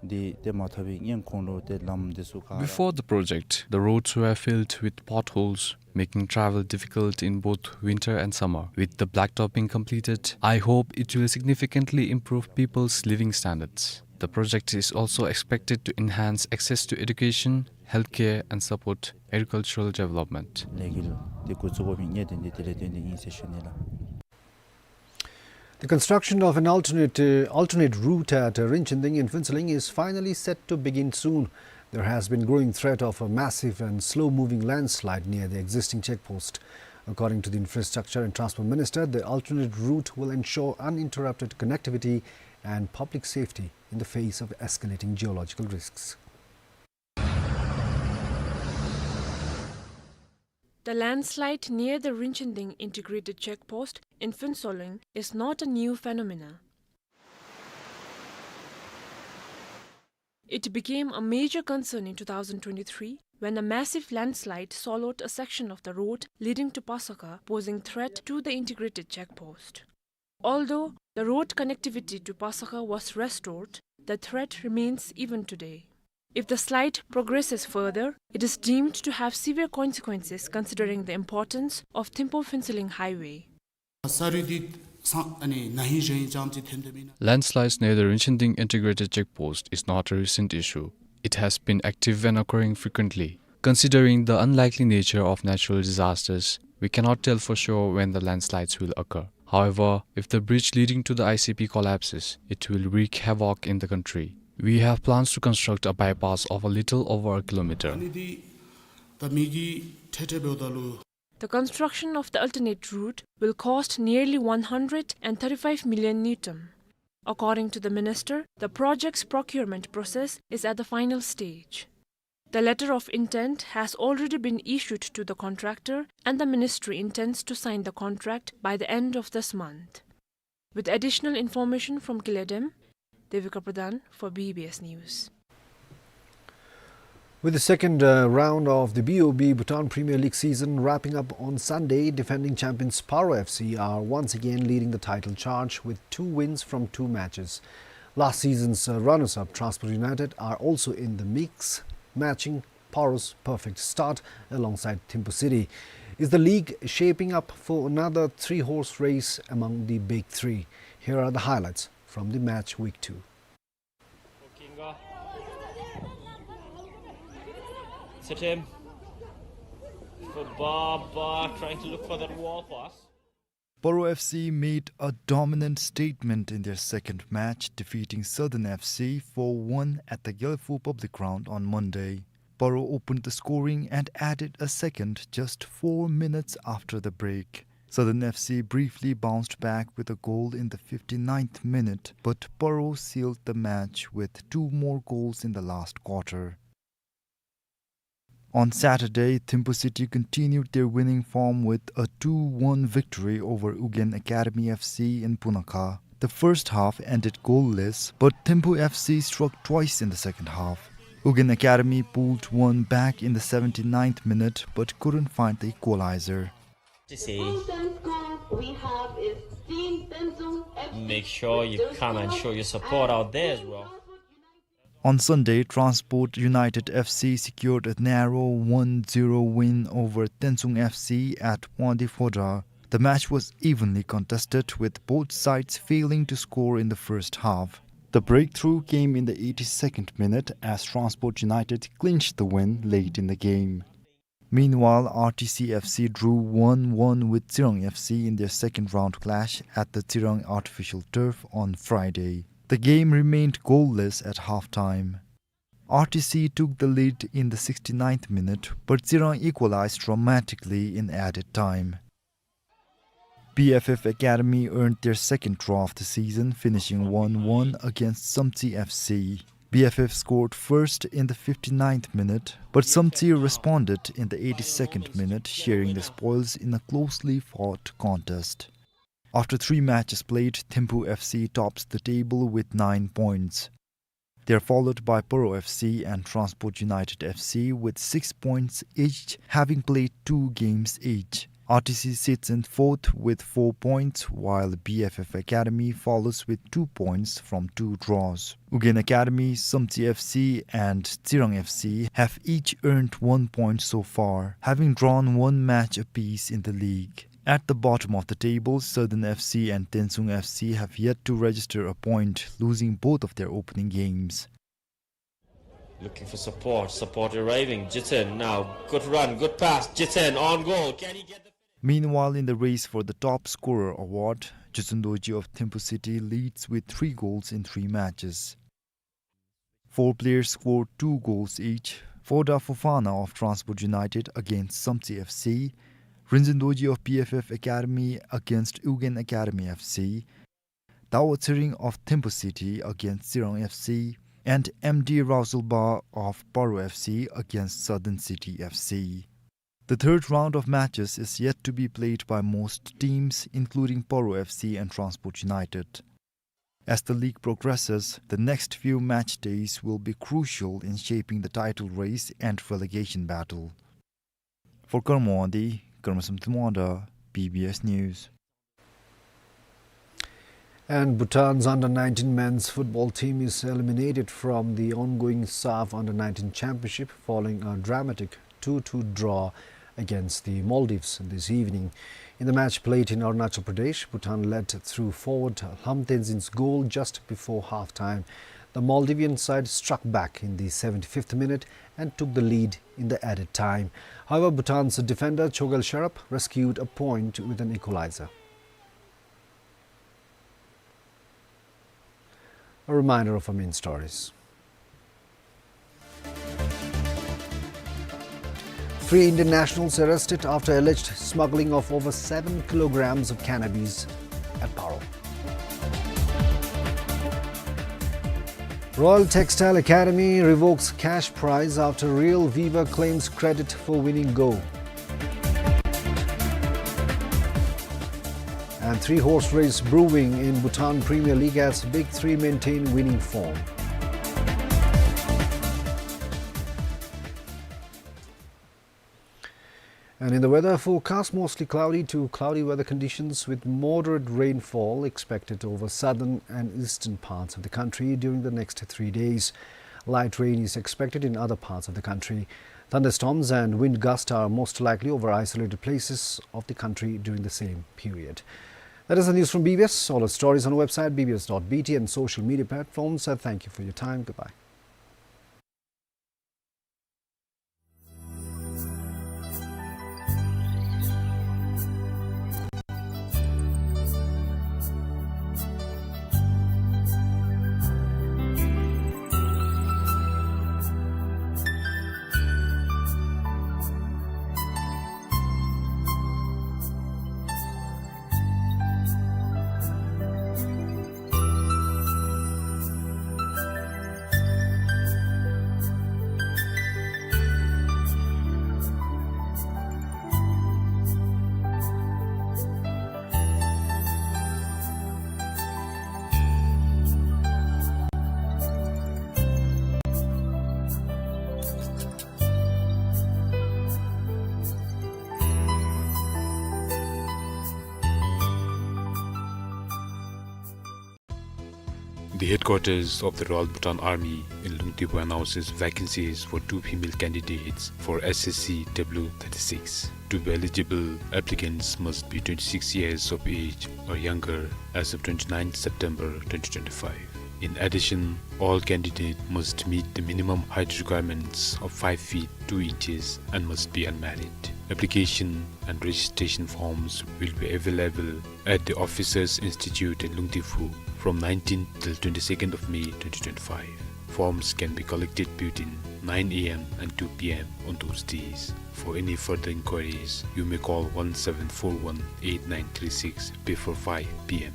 འདི་ཏེ་མ་འཐབ་པའི་སྔོན་ཁོང་ལུ་ཏེ་ལམ་འདི་ཚུ་ག་ར། Before the project, the roads were filled with potholes, making travel difficult in both winter and summer. With the blacktopping completed, I hope it will significantly improve people's living standards. The project is also expected to enhance access to education, healthcare, and support agricultural development. ལས་འགུལ་འདི་འགོ་བཙུགས་དགོ་མི་ངེས་དོན་འདི་དེ་ལས་དོན་འདི་ཨིན་ཟེར་ཞུ་ནི་ལགས། The construction of an alternate, uh, alternate route at, uh, Rinchenting in Phuentsholing is finally set to begin soon. There has been growing threat of a massive and slow-moving landslide near the existing check post. According to the Infrastructure and Transport Minister, the alternate route will ensure uninterrupted connectivity and public safety in the face of escalating geological risks. The landslide near the Rinchenting Integrated Check Post in Phuentsholing is not a new phenomena. It became a major concern in two thousand twenty-three when a massive landslide swallowed a section of the road leading to Pasakha, posing threat to the integrated check post. Although the road connectivity to Pasakha was restored, the threat remains even today. If the slide progresses further, it is deemed to have severe consequences considering the importance of Thimphu-Phuentsholing highway. ས་རུད་འདི་ཚང་ཨ་ནི་ན་ཧིང་གཞེས་ཧིང་ཙམ་ཅིག་ཐོན་དོ་མེན་ན། Landslides near the Rinchenting Integrated Check Post is not a recent issue. It has been active and occurring frequently. Considering the unlikely nature of natural disasters, we cannot tell for sure when the landslides will occur. However, if the bridge leading to the I C P collapses, it will wreak havoc in the country. We have plans to construct a bypass of a little over a kilometer. Ani di ta mi gi thete beu da lu. The construction of the alternate route will cost nearly one hundred and thirty-five million ngultrum. According to the minister, the project's procurement process is at the final stage. The letter of intent has already been issued to the contractor, and the ministry intends to sign the contract by the end of this month. With additional information from Kiledem, Devika Pradhan for B B S News. With the second, uh, round of the B O B Bhutan Premier League season wrapping up on Sunday, defending champions Paro F C are once again leading the title charge with two wins from two matches. Last season's, uh, runners-up Transport United are also in the mix, matching Paro's perfect start alongside Thimphu City. Is the league shaping up for another three-horse race among the big three? Here are the highlights from the match week two. It's a Tim. For Baba, trying to look for that wall pass. Paro F C made a dominant statement in their second match, defeating Southern F C four one at the Gelephu Public Ground on Monday. Paro opened the scoring and added a second just four minutes after the break. Southern F C briefly bounced back with a goal in the fifty-ninth minute, but Paro sealed the match with two more goals in the last quarter. On Saturday, Thimphu City continued their winning form with a two one victory over Ugyen Academy F C in Punakha. The first half ended goalless, but Thimphu F C struck twice in the second half. Ugyen Academy pulled one back in the seventy-ninth minute but couldn't find the equalizer. To say, make sure you come and show your support out there as well. On Sunday, Transport United F C secured a narrow one zero win over Tensung F C at Wangdue Phodrang. The match was evenly contested, with both sides failing to score in the first half. The breakthrough came in the eighty-second minute as Transport United clinched the win late in the game. Meanwhile, R T C F C drew one one with Tsirang F C in their second round clash at the Tsirang artificial turf on Friday. The game remained goalless at halftime. R T C took the lead in the sixty-ninth minute, but Tsirang equalized dramatically in added time. B F F Academy earned their second draw of the season, finishing one one against Samtse F C. B F F scored first in the fifty-ninth minute, but Samtse responded in the eighty-second minute, sharing the spoils in a closely fought contest. After three matches played, Thimphu F C tops the table with nine points. They are followed by Paro F C and Transport United F C with six points each, having played two games each. R T C sits in fourth with four points, while B F F Academy follows with two points from two draws. Ugyen Academy, Samtse F C, and Tsirang F C have each earned one point so far, having drawn one match apiece in the league. At the bottom of the table, Southern F C and Tensung F C have yet to register a point, losing both of their opening games. Looking for support, support arriving. Jiten now, good run, good pass. Jiten on goal. Can he get the... Meanwhile, in the race for the top scorer award, Jutsun Dorji of Thimphu City leads with three goals in three matches. Four players scored two goals each. Foda Fofana of Transport United against Samtse F C, Rinzin Dorji of B F F Academy against Ugyen Academy F C, Dawa Tsering of Thimphu City against Tsirang F C, and M D Raozulba of Paro F C against Southern City F C. The third round of matches is yet to be played by most teams, including Paro F C and Transport United. As the league progresses, the next few match days will be crucial in shaping the title race and relegation battle. For Karma Wangdi, Karma Samthumwangda, B B S News. And Bhutan's under nineteen men's football team is eliminated from the ongoing SAFF under nineteen championship following a dramatic two two draw against the Maldives this evening. In the match played in Arunachal Pradesh, Bhutan led through forward Lham Tenzin's goal just before half-time. The Maldivian side struck back in the seventy-fifth minute and took the lead in the added time. However, Bhutan's defender Chogyal Sherab rescued a point with an equalizer. A reminder of our main stories. Three Indian nationals arrested after alleged smuggling of over seven kilograms of cannabis at Paro. Royal Textile Academy revokes cash prize after Real Viva claims credit for winning gold. And three horse race brewing in Bhutan Premier League as Big Three maintain winning form. And in the weather forecast, mostly cloudy to cloudy weather conditions with moderate rainfall expected over southern and eastern parts of the country during the next three days. Light rain is expected in other parts of the country. Thunderstorms and wind gusts are most likely over isolated places of the country during the same period. That is the news from B B S. All our stories on our website, B B S dot B T, and social media platforms. Uh, thank you for your time. Goodbye. The headquarters of the Royal Bhutan Army in Lungtibu announces vacancies for two female candidates for S S C W thirty-six. To be eligible, applicants must be twenty-six years of age or younger as of twenty-ninth September twenty twenty-five. In addition, all candidates must meet the minimum height requirements of five feet two inches and must be unmarried. Application and registration forms will be available at the Officers Institute in Lungtibu from nineteenth till twenty-second of May twenty twenty-five. Forms can be collected between nine A M and two P M on those days. For any further inquiries, you may call one seven four one eight nine three six before five P M.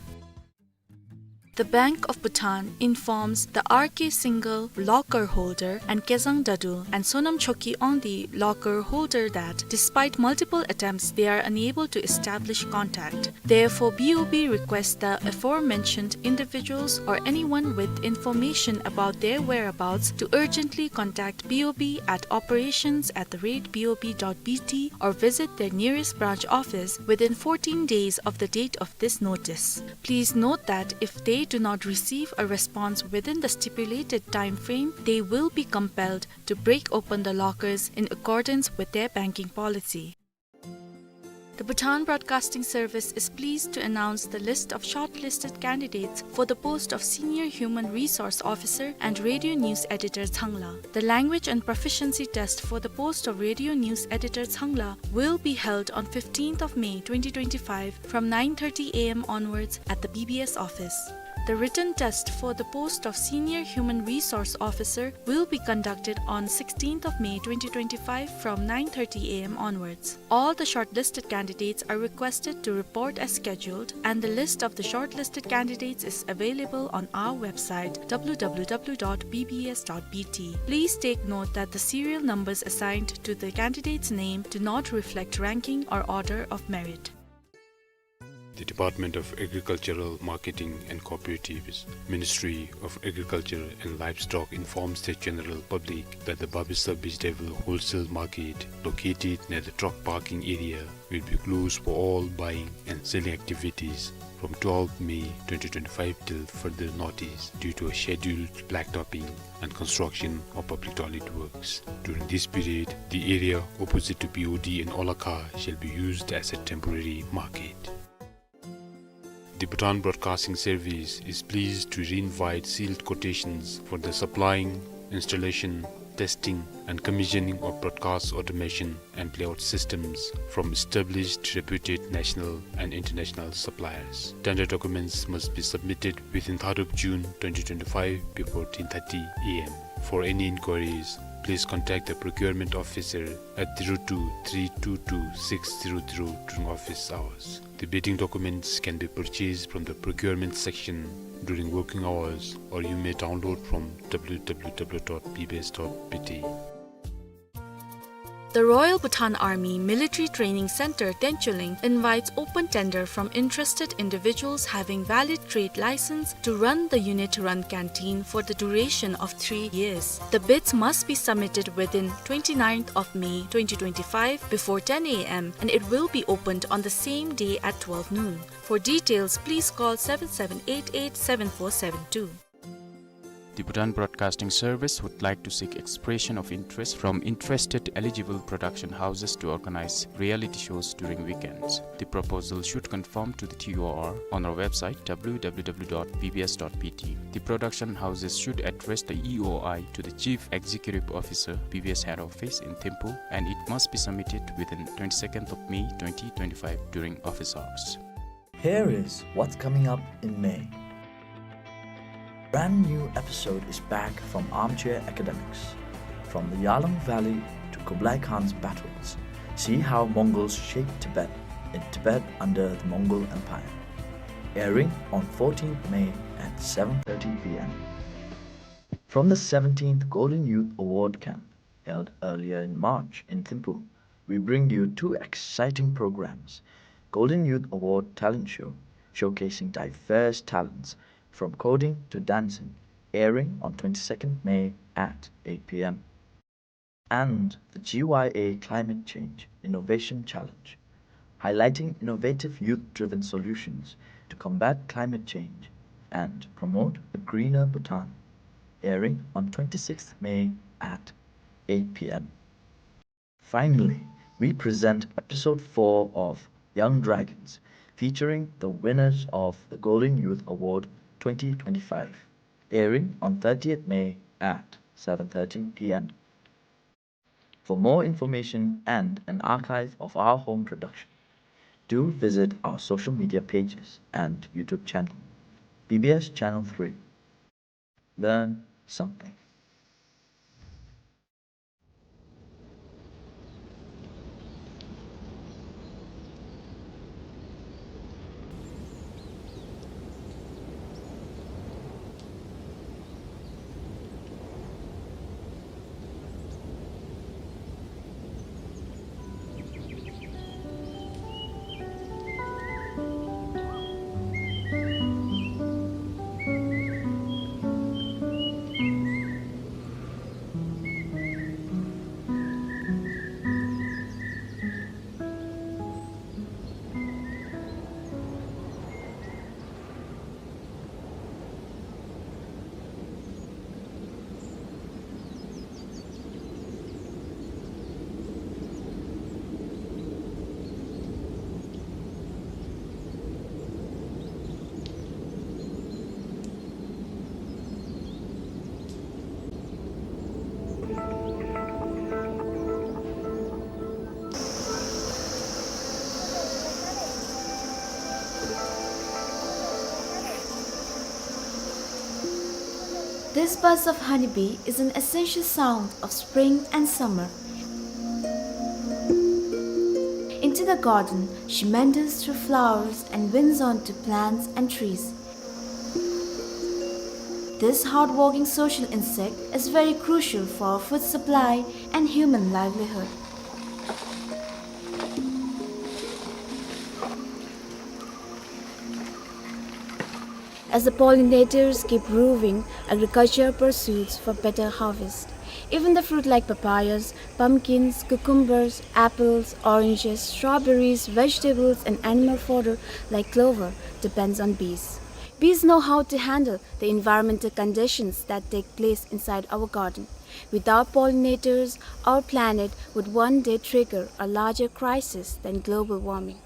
The Bank of Bhutan informs the R K Singhal locker holder and Kezang Dadul and Sonam Choki Ongdi locker holder that, despite multiple attempts, they are unable to establish contact. Therefore, B O B requests the aforementioned individuals or anyone with information about their whereabouts to urgently contact B O B at operations at the rate B O B dot B T or visit their nearest branch office within fourteen days of the date of this notice. Please note that if they do not receive a response within the stipulated time frame, they will be compelled to break open the lockers in accordance with their banking policy. The Bhutan Broadcasting Service is pleased to announce the list of shortlisted candidates for the post of Senior Human Resource Officer and Radio News Editor Changla. The language and proficiency test for the post of Radio News Editor Changla will be held on fifteenth of May twenty twenty-five from nine thirty A M onwards at the B B S office. The written test for the post of Senior Human Resource Officer will be conducted on sixteenth of May twenty twenty-five from nine thirty A M onwards. All the shortlisted candidates are requested to report as scheduled, and the list of the shortlisted candidates is available on our website, W W W dot B B S dot B T. Please take note that the serial numbers assigned to the candidate's name do not reflect ranking or order of merit. The Department of Agricultural Marketing and Cooperatives, Ministry of Agriculture and Livestock informs the general public that the Babisa Vegetable Wholesale Market, located near the truck parking area, will be closed for all buying and selling activities from twelfth May twenty twenty-five till further notice due to a scheduled blacktopping and construction of public toilet works. During this period, the area opposite to B O D and Olakha shall be used as a temporary market. The Bhutan Broadcasting Service is pleased to re-invite sealed quotations for the supplying, installation, testing and commissioning of broadcast automation and layout systems from established reputed national and international suppliers. Tender documents must be submitted within third of June twenty twenty-five before ten thirty A M. For any inquiries, please contact the procurement officer at zero two three two two six zero zero during office hours. The bidding documents can be purchased from the procurement section during working hours, or you may download from W W W dot B B S dot B T. The Royal Bhutan Army Military Training Center, Tencholing, invites open tender from interested individuals having valid trade license to run the unit-run canteen for the duration of three years. The bids must be submitted within twenty-ninth of May twenty twenty-five before ten A M, and it will be opened on the same day at twelve noon. For details, please call seven seven eight eight seven four seven two. The Bhutan Broadcasting Service would like to seek expression of interest from interested eligible production houses to organize reality shows during weekends. The proposal should conform to the T O R on our website, W W W dot B B S dot B T. The production houses should address the E O I to the Chief Executive Officer, B B S Head Office in Thimphu, and it must be submitted within twenty-second of May twenty twenty-five during office hours. Here is what's coming up in May. Brand new episode is back from Armchair Academics. From the Yahlum Valley to Kublai Khan's battles, see how Mongols shaped Tibet in Tibet Under the Mongol Empire. Airing on fourteenth May at seven thirty P M. From the seventeenth Golden Youth Award Camp, held earlier in March in Thimphu, we bring you two exciting programs: Golden Youth Award Talent Show, showcasing diverse talents from coding to dancing, airing on twenty-second May at eight P M, and the G Y A Climate Change Innovation Challenge, highlighting innovative youth-driven solutions to combat climate change and promote a greener Bhutan, airing on twenty-sixth May at eight P M. Finally, we present episode four of Young Dragons, featuring the winners of the Golden Youth Award twenty twenty-five, airing on thirtieth May at seven thirty P M. For more information and an archive of our home production, do visit our social media pages and YouTube channel, B B S Channel three. Learn something. This buzz of honeybee is an essential sound of spring and summer. Into the garden, she meanders through flowers and winds onto plants and trees. This hardworking social insect is very crucial for our food supply and human livelihood. As the pollinators keep roving, agriculture pursues for better harvest. Even the fruit like papayas, pumpkins, cucumbers, apples, oranges, strawberries, vegetables, and animal fodder like clover depends on bees. Bees know how to handle the environmental conditions that take place inside our garden. Without pollinators, our planet would one day trigger a larger crisis than global warming.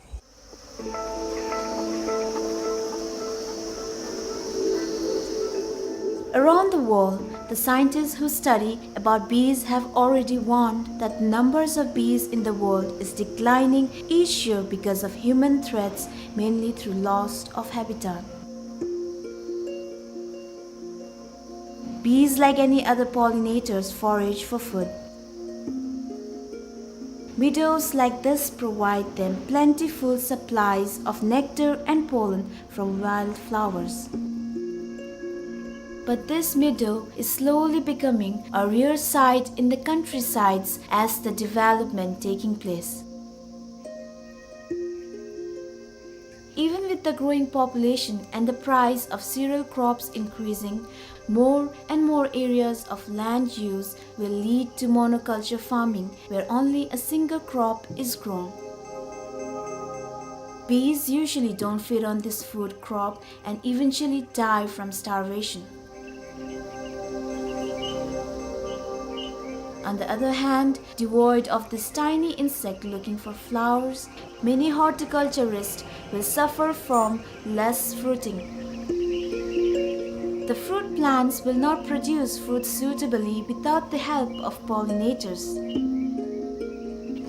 Around the world, the scientists who study about bees have already warned that the numbers of bees in the world is declining each year because of human threats, mainly through loss of habitat. Bees, like any other pollinators, forage for food. Meadows like this provide them plentiful supplies of nectar and pollen from wildflowers. But this meadow is slowly becoming a rare sight in the countrysides as the development taking place. Even with the growing population and the price of cereal crops increasing, more and more areas of land use will lead to monoculture farming, where only a single crop is grown. Bees usually don't feed on this food crop and eventually die from starvation. On the other hand, devoid of this tiny insect looking for flowers, many horticulturists will suffer from less fruiting. The fruit plants will not produce fruit suitably without the help of pollinators.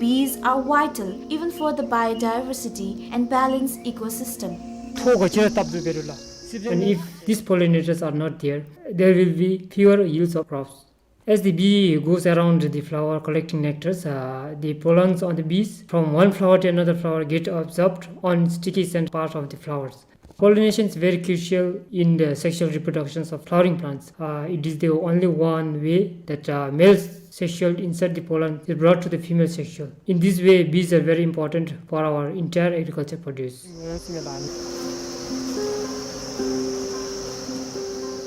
Bees are vital even for the biodiversity and balanced ecosystem. ཐོག་ག་ཅི་ར་སྟབས་བདེ་བེ་རུ་ལ། And if these pollinators are not there, there will be fewer yields of crops. As the bee goes around the flower collecting nectars, uh, the pollens on the bees from one flower to another flower get absorbed on sticky scent part of the flowers. Pollination is very crucial in the sexual reproductions of flowering plants. Uh, it is the only one way that, uh, male sexual insect, the pollen, is brought to the female sexual. In this way, bees are very important for our entire agriculture produce.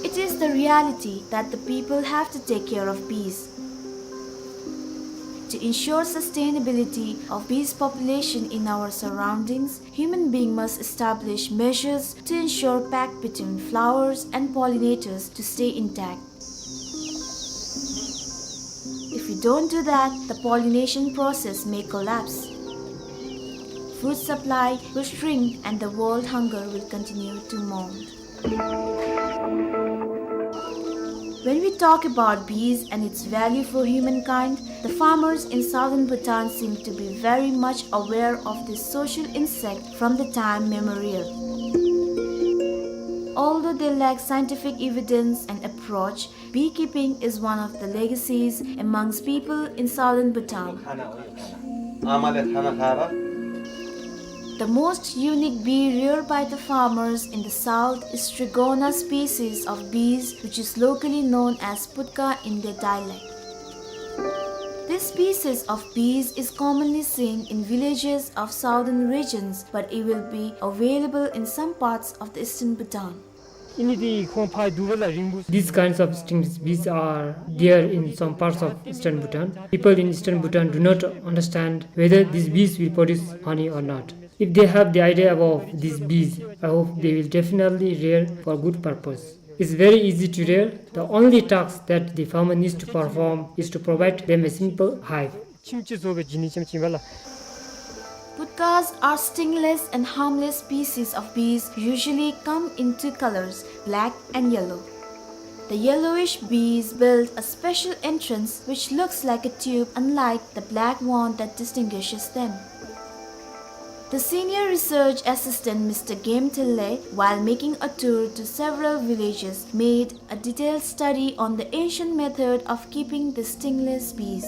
It is the reality that the people have to take care of bees. To ensure sustainability of bees population in our surroundings, human being must establish measures to ensure pact between flowers and pollinators to stay intact. If we don't do that, the pollination process may collapse. Food supply will shrink and the world hunger will continue to mount. When we talk about bees and its value for humankind, the farmers in southern Bhutan seem to be very much aware of this social insect from the time memorial. Although they lack scientific evidence and approach, beekeeping is one of the legacies amongst people in southern Bhutan. The most unique bee reared by the farmers in the south is Trigona species of bees, which is locally known as putka in their dialect. This species of bees is commonly seen in villages of southern regions, but it will be available in some parts of the eastern Bhutan. These kinds of stingless bees are there in some parts of eastern Bhutan. People in eastern Bhutan do not understand whether these bees will produce honey or not. If they have the idea about these bees, I hope they will definitely rear for good purpose. It's very easy to rear. The only task that the farmer needs to perform is to provide them a simple hive. Putkas are stingless and harmless species of bees, usually come in two colors, black and yellow. The yellowish bees build a special entrance which looks like a tube, unlike the black one that distinguishes them. The senior research assistant, Mister Game Thille, while making a tour to several villages, made a detailed study on the ancient method of keeping the stingless bees.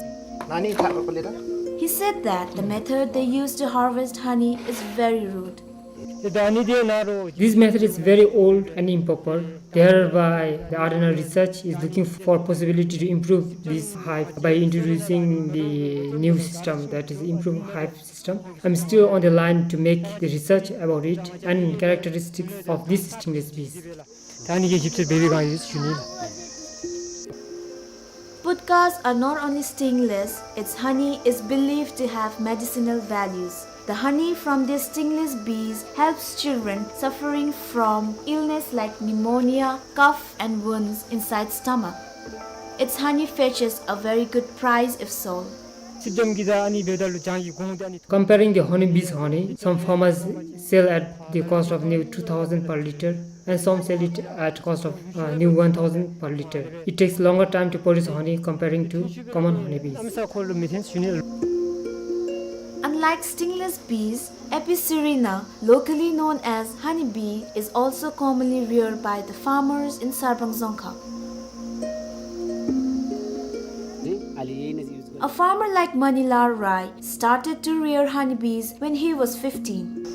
He said that the method they used to harvest honey is very rude. This method is very old and improper. Thereby, the Ardhanar's research is looking for possibility to improve this hive by introducing the new system, that is improved hive system. I'm still on the line to make the research about it and characteristics of these stingless bees. Putkas are not only stingless, its honey is believed to have medicinal values. The honey from these stingless bees helps children suffering from illness like pneumonia, cough and wounds inside stomach. Its honey fetches a very good price if sold. Comparing the honeybee's honey, some farmers sell at the cost of near two thousand per litre. and some sell it at cost of, uh, new one thousand per liter. It takes longer time to produce honey comparing to common honeybees. Unlike stingless bees, Apicerina, locally known as honeybee, is also commonly reared by the farmers in Sarpang Dzongkha. A farmer like Manilal Rai started to rear honeybees when he was fifteen.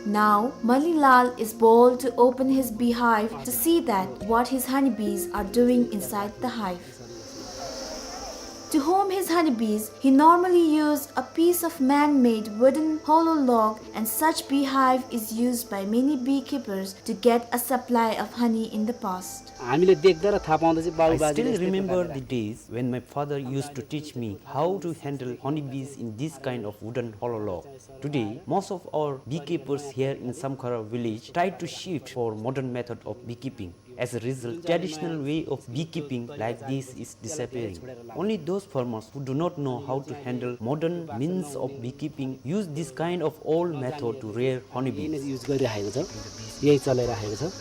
Now, Manilal is bold to open his beehive to see that what his honeybees are doing inside the hive. To home his honeybees, he normally used a piece of man-made wooden hollow log, and such beehive is used by many beekeepers to get a supply of honey in the past. हामीले देख्दा र थाहा पाउँदा चाहिँ बाबु I बाजेले still यस्तै remember प्रकारले the days when my father used to teach me how to handle honeybees in this kind of wooden hollow log. Today, most of our beekeepers here in Samkhara village try to shift for modern method of beekeeping. As a result, traditional way of beekeeping like this is disappearing. Only those farmers who do not know how to handle modern means of beekeeping use this kind of old method to rear honeybees. Use गरिराखेको छ, यही चलाइराखेको छ।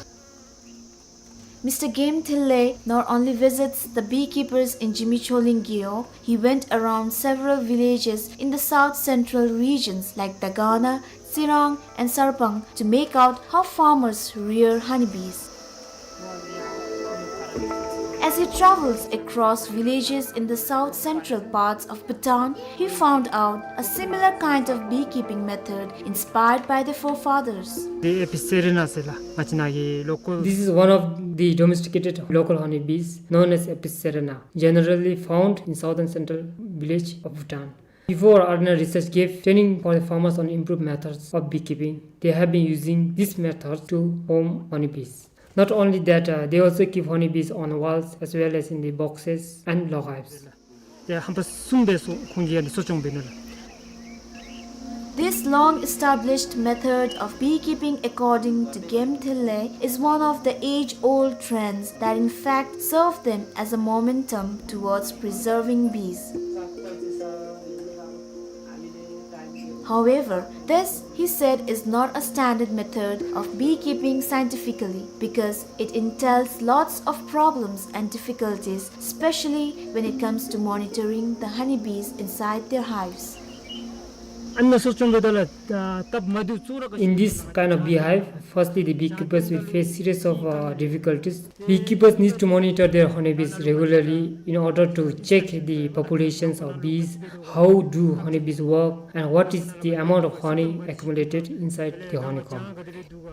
Mister Game Thille not only visits the beekeepers in Jimicholing Gewog, he went around several villages in the south central regions like Dagana, Tsirang, and Sarpang to make out how farmers rear honeybees. As he travels across villages in the south central parts of Bhutan, he found out a similar kind of beekeeping method inspired by the forefathers. The Apicerina ཟེར་ལགས། ང་བཅས་ནཱ་གི་local This is one of the domesticated local honeybees known as Apicerina, generally found in southern central village of Bhutan. Before, R N R Research gave training for the farmers on improved methods of beekeeping, they have been using this method to home honeybees. Not only that, uh, they also keep honeybees on walls as well as in the boxes and log hives. དེ་ཧམ་པ་གསུམ་སྦེ་གསོ་ཁོང་གིས་ཡང་གསོ་སྐྱོང་འབད་ནུག་ལགས། This long-established method of beekeeping, according to Game Thille, is one of the age-old trends that in fact serve them as a momentum towards preserving bees. However, this, he said, is not a standard method of beekeeping scientifically because it entails lots of problems and difficulties, especially when it comes to monitoring the honeybees inside their hives. In this kind of beehive, firstly, the beekeepers will face series of, uh, difficulties. Beekeepers need to monitor their honeybees regularly in order to check the populations of bees, how do honeybees work, and what is the amount of honey accumulated inside the honeycomb.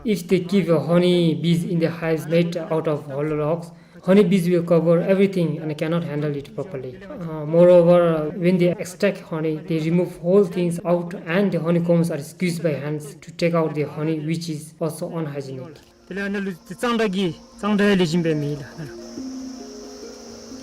If they keep honeybees in the hives made out of hollow logs, honeybees will cover everything and cannot handle it properly. Uh, moreover, when they extract honey, they remove whole things out and the honeycombs are squeezed by hands to take out the honey, which is also unhygienic. དེ་ལས་ཨ་ནཱ་ལུ་གཙང་སྦྲ་གི་གཙང་སྦྲ་ལེགས་ཤོམ་སྦེ་མེད་ལགས།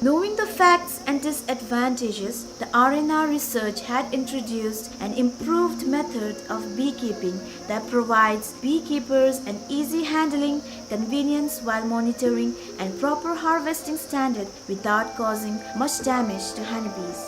Knowing the facts and disadvantages, the R N R Research had introduced an improved method of beekeeping that provides beekeepers an easy handling, convenience while monitoring, and proper harvesting standard without causing much damage to honeybees.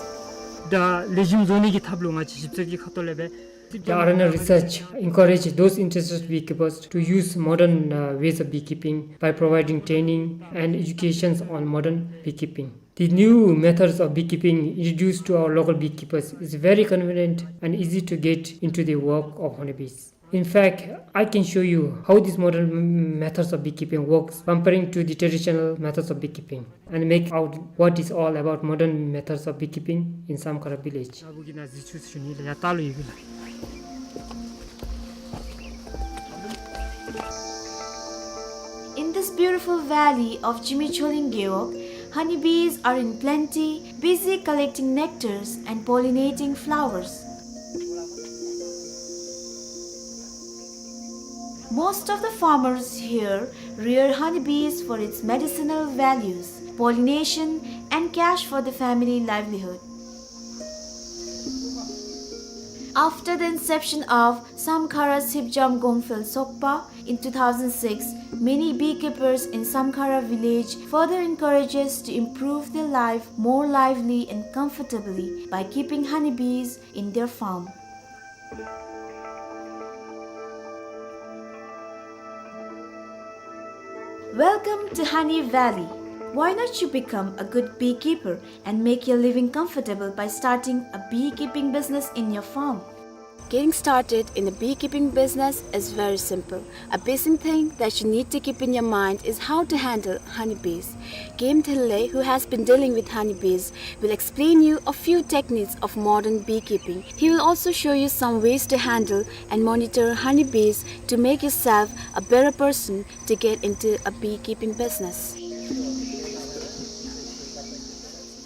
ད་ལེགས་ཤོམ་བཟོ་ནི་གི་ཐབས་ལུ་ང་བཅས་ཞིབ་འཚོལ་གྱི་ཁ་ཐུག་ལས་སྦེ། The R N R Research encourage those interested beekeepers to use modern, uh, ways of beekeeping by providing training and educations on modern beekeeping. The new methods of beekeeping introduced to our local beekeepers is very convenient and easy to get into the work of honeybees. In fact, I can show you how these modern m-, methods of beekeeping works comparing to the traditional methods of beekeeping and make out what is all about modern methods of beekeeping in Samkhara village. In this beautiful valley of Jimicholing Gewog, honeybees are in plenty, busy collecting nectars and pollinating flowers. Most of the farmers here rear honeybees for its medicinal values, pollination, and cash for the family livelihood. After the inception of Samkhara Sipjam Gongphel Sokpa in two thousand six, many beekeepers in Samkhara village further encourages to improve their life more lively and comfortably by keeping honeybees in their farm. Welcome to Honey Valley. Why not you become a good beekeeper and make your living comfortable by starting a beekeeping business in your farm? Getting started in a beekeeping business is very simple. A basic thing that you need to keep in your mind is how to handle honeybees. Game Thille, who has been dealing with honeybees, will explain you a few techniques of modern beekeeping. He will also show you some ways to handle and monitor honeybees to make yourself a better person to get into a beekeeping business.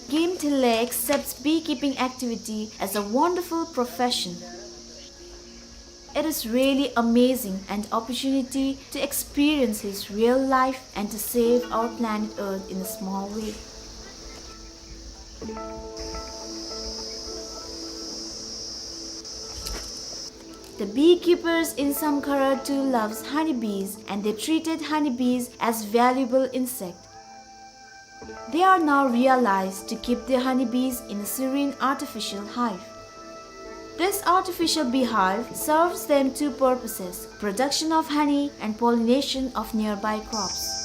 Game Thille accepts beekeeping activity as a wonderful profession. It is really amazing an opportunity to experience his real life and to save our planet Earth in a small way. The beekeepers in Samkhara too loves honeybees, and they treated honeybees as valuable insect. They are now realized to keep their honeybees in a serene artificial hive. This artificial beehive serves them two purposes, production of honey and pollination of nearby crops.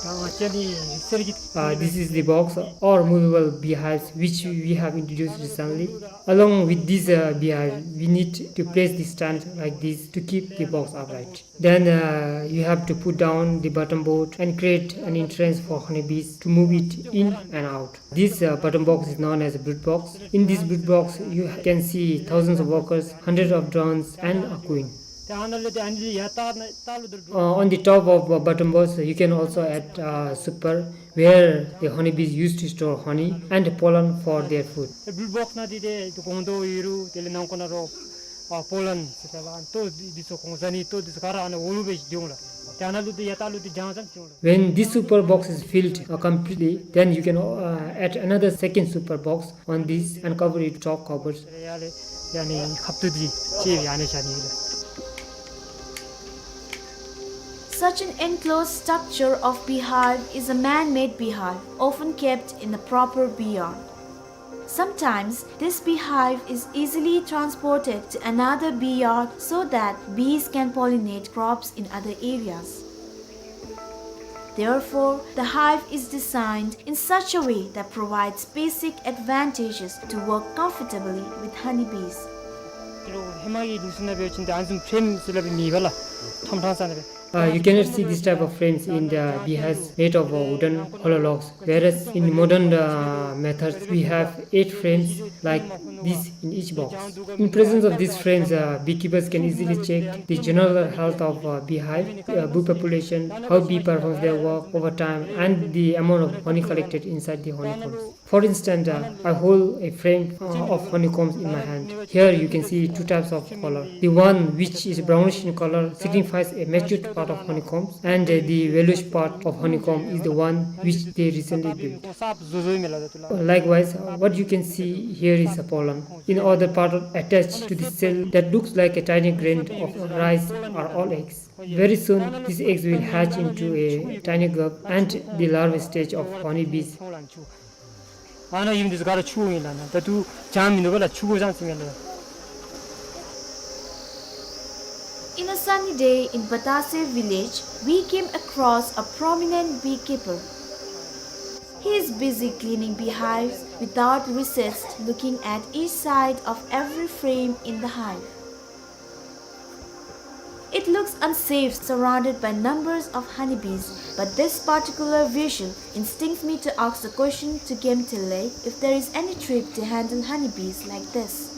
Uh, this is the box or movable beehives which we have introduced recently. Along with this, uh, beehive, we need to place the stand like this to keep the box upright. Then, uh, you have to put down the bottom board and create an entrance for honeybees to move it in and out. This, uh, bottom box is known as a brood box. In this brood box, you can see thousands of workers, hundreds of drones, and a queen. Uh, on the top of, uh, bottom box, you can also add, uh, super, where the honeybees used to store honey and pollen for their food. ཨེ་བུལ་བོགསི་ནང་འདི་ཏེ་ཏེ་སྒོང་རྡོག་ཡོད་རུང་དེ་ལས་ནང་ཁོག་ནང་རོགས་ཨ་པོ་ལན་ཟེར་ཏེ་ལགས། ལྟོ་འདི་ཚུ་གོང་ས་ནི་ལྟོ་འདི་ཚུ་ག་ར་ཨ་ནཱ་འོག་ལུ་སྦེ་སྡོད་འོང་ལགས། ཏེ་ཨ་ནཱ་ལུ་ཏེ་ཡར་ལྟག་ལུ་ཏེ་བྱང་ཙམ་སྡོད་འོང་ལགས། When this super box is filled, uh, completely, then you can, uh, add another second super box on this and cover it top covers. ཡ་ལས་ཡ་ནི་ཁབ་ཏོ་འདི་ཅིག་ཡ་ནི་བཞག་ནི་ལགས། Such an enclosed structure of beehive is a man-made beehive, often kept in a proper beeyard. Sometimes, this beehive is easily transported to another beeyard so that bees can pollinate crops in other areas. Therefore, the hive is designed in such a way that provides basic advantages to work comfortably with honeybees. Uh, you cannot see this type of frames in the beehives made of, uh, wooden hollow logs, whereas in modern, uh, methods we have eight frames like this in each box. In presence of these frames, uh, beekeepers can easily check the general health of, uh, beehive, uh, bee population, how bee performs their work over time, and the amount of honey collected inside the honeycombs. For instance, uh, I hold a frame, uh, of honeycombs in my hand. Here you can see two types of color. The one which is brownish in color signifies a matured part of honeycombs, and, uh, the yellowish part of honeycomb is the one which they recently built. Likewise, uh, what you can see here is a pollen. In other part, attached to the cell that looks like a tiny grain of rice, are all eggs. Very soon, these eggs will hatch into a tiny grub and the larval stage of honeybees. ཨ་ནཱ་ཡུམ་འདི་ཚུ་ག་ར་ཕྱུ་གུ་ཨིན་ལགས། ད་ལྟོ་བྱང་མི་འདུག་པ་ལགས། ཕྱུ་གུ་བྱང་ཟེར་མི་ལགས། In a sunny day in Batase village, we came across a prominent beekeeper. He is busy cleaning beehives without recess, looking at each side of every frame in the hive. It looks unsafe, surrounded by numbers of honeybees, but this particular visual instincts me to ask the question to Game Thille if there is any trick to handle honeybees like this.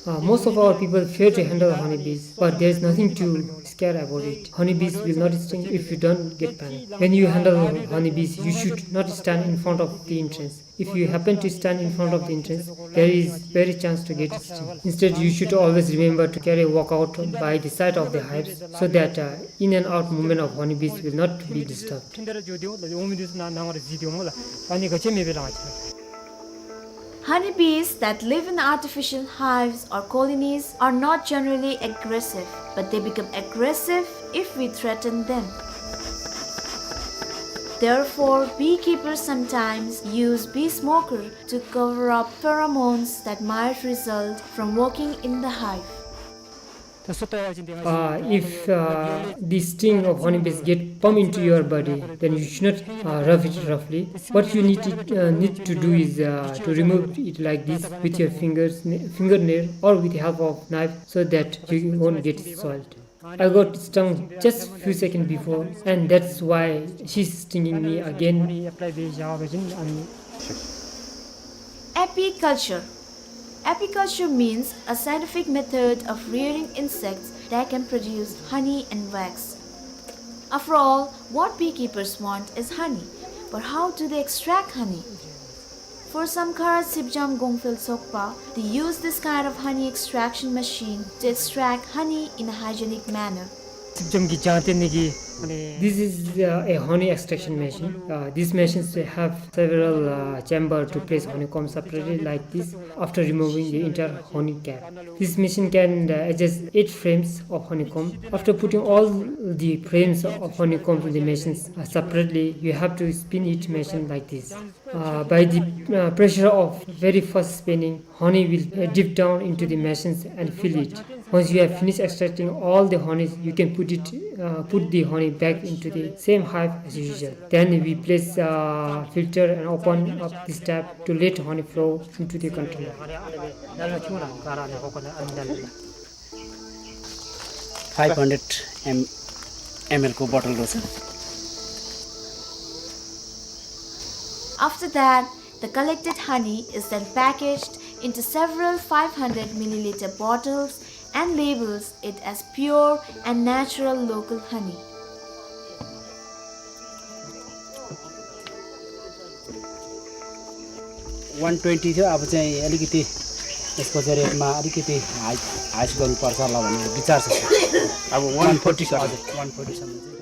Uh, most of our people fear to handle honeybees, but there is nothing to scare about it. Honeybees will not sting if you don't get panic. When you handle honeybees, you should not stand in front of the entrance. If you happen to stand in front of the entrance, there is very chance to get stung. Instead, you should always remember to carry a walkout by the side of the hives so that, uh, in and out movement of honeybees will not be disturbed. Honeybees that live in artificial hives or colonies are not generally aggressive, but they become aggressive if we threaten them. Therefore, beekeepers sometimes use bee smoker to cover up pheromones that might result from working in the hive. Uh, if uh, the sting of honeybees get pump into your body, then you should not uh, rub it roughly. What you need to, uh, need to do is uh, to remove it like this with your fingers, fingernail, or with the help of knife, so that you won't get soiled. I got stung just few seconds before, and that's why she's stinging me again. Apiculture. Apiculture means a scientific method of rearing insects that can produce honey and wax. After all, what beekeepers want is honey. But how do they extract honey? For Samkhara Sipjam Gongphel Sokpa, they use this kind of honey extraction machine to extract honey in a hygienic manner. Sipjam ki jangte niki, mane, this is uh, a honey extraction machine. Uh, these machines have several uh, chamber to place honeycomb separately like this after removing the entire honey cap. This machine can uh, adjust eight frames of honeycomb. After putting all the frames of honeycomb in the machines uh, separately, you have to spin each machine like this. Uh, by the uh, pressure of very fast spinning, honey will uh, dip down into the machines and fill it. Once you have finished extracting all the honey, you can put it, uh, put the honey back into the same hive as usual. Then we place uh, filter and open up this tap to let honey flow into the container. Five hundred M L को बोतल रहेछ। After that, the collected honey is then packaged into several five hundred milliliter bottles and labels it as pure and natural local honey. One twenty थियो, अब चाहिँ अलिकति यसको चाहिँ रेटमा अलिकति हाई, हाई गर्नुपर्छ होला भन्ने विचार छ, सर। अब one forty, one forty सम्म चाहिँ।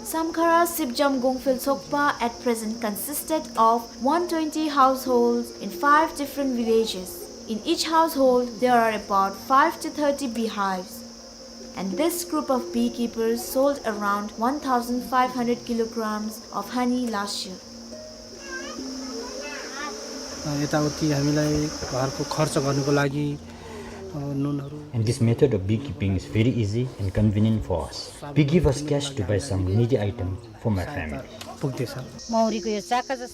Samkhara Sipjam Gongphel Sokpa at present consisted of one twenty households in five different villages. In each household, there are about five to thirty beehives. And this group of beekeepers sold around one thousand five hundred kilograms of honey last year. यताउति हामीलाई घरको खर्च गर्नको लागि नुनहरू। And this method of beekeeping is very easy and convenient for us. We give us cash to buy some needy items for my family. पुग्दैछ।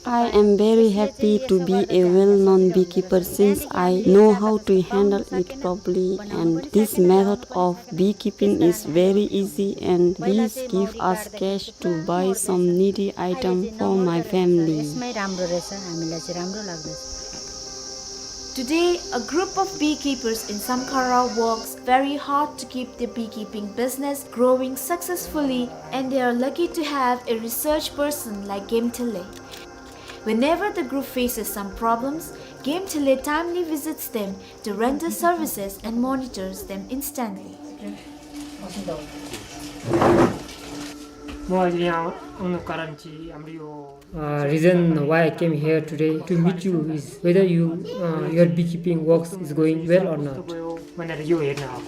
I am very happy to be a well-known beekeeper since I know how to handle it properly, and this method of beekeeping is very easy and this give us cash to buy some needy item for my family. यसमै राम्रो रहेछ, हामीलाई चाहिँ राम्रो लाग्दछ। Today, a group of beekeepers in Samkhara works very hard to keep their beekeeping business growing successfully, and they are lucky to have a research person like Gemthele. Whenever the group faces some problems, Gemthele timely visits them to render services and monitors them instantly. म अहिले यहाँ आउनुको कारण चाहिँ हाम्रो यो Uh, reason why I came here today to meet you is whether you, uh, your beekeeping works is going well or not. भनेर यो हेर्न आएको।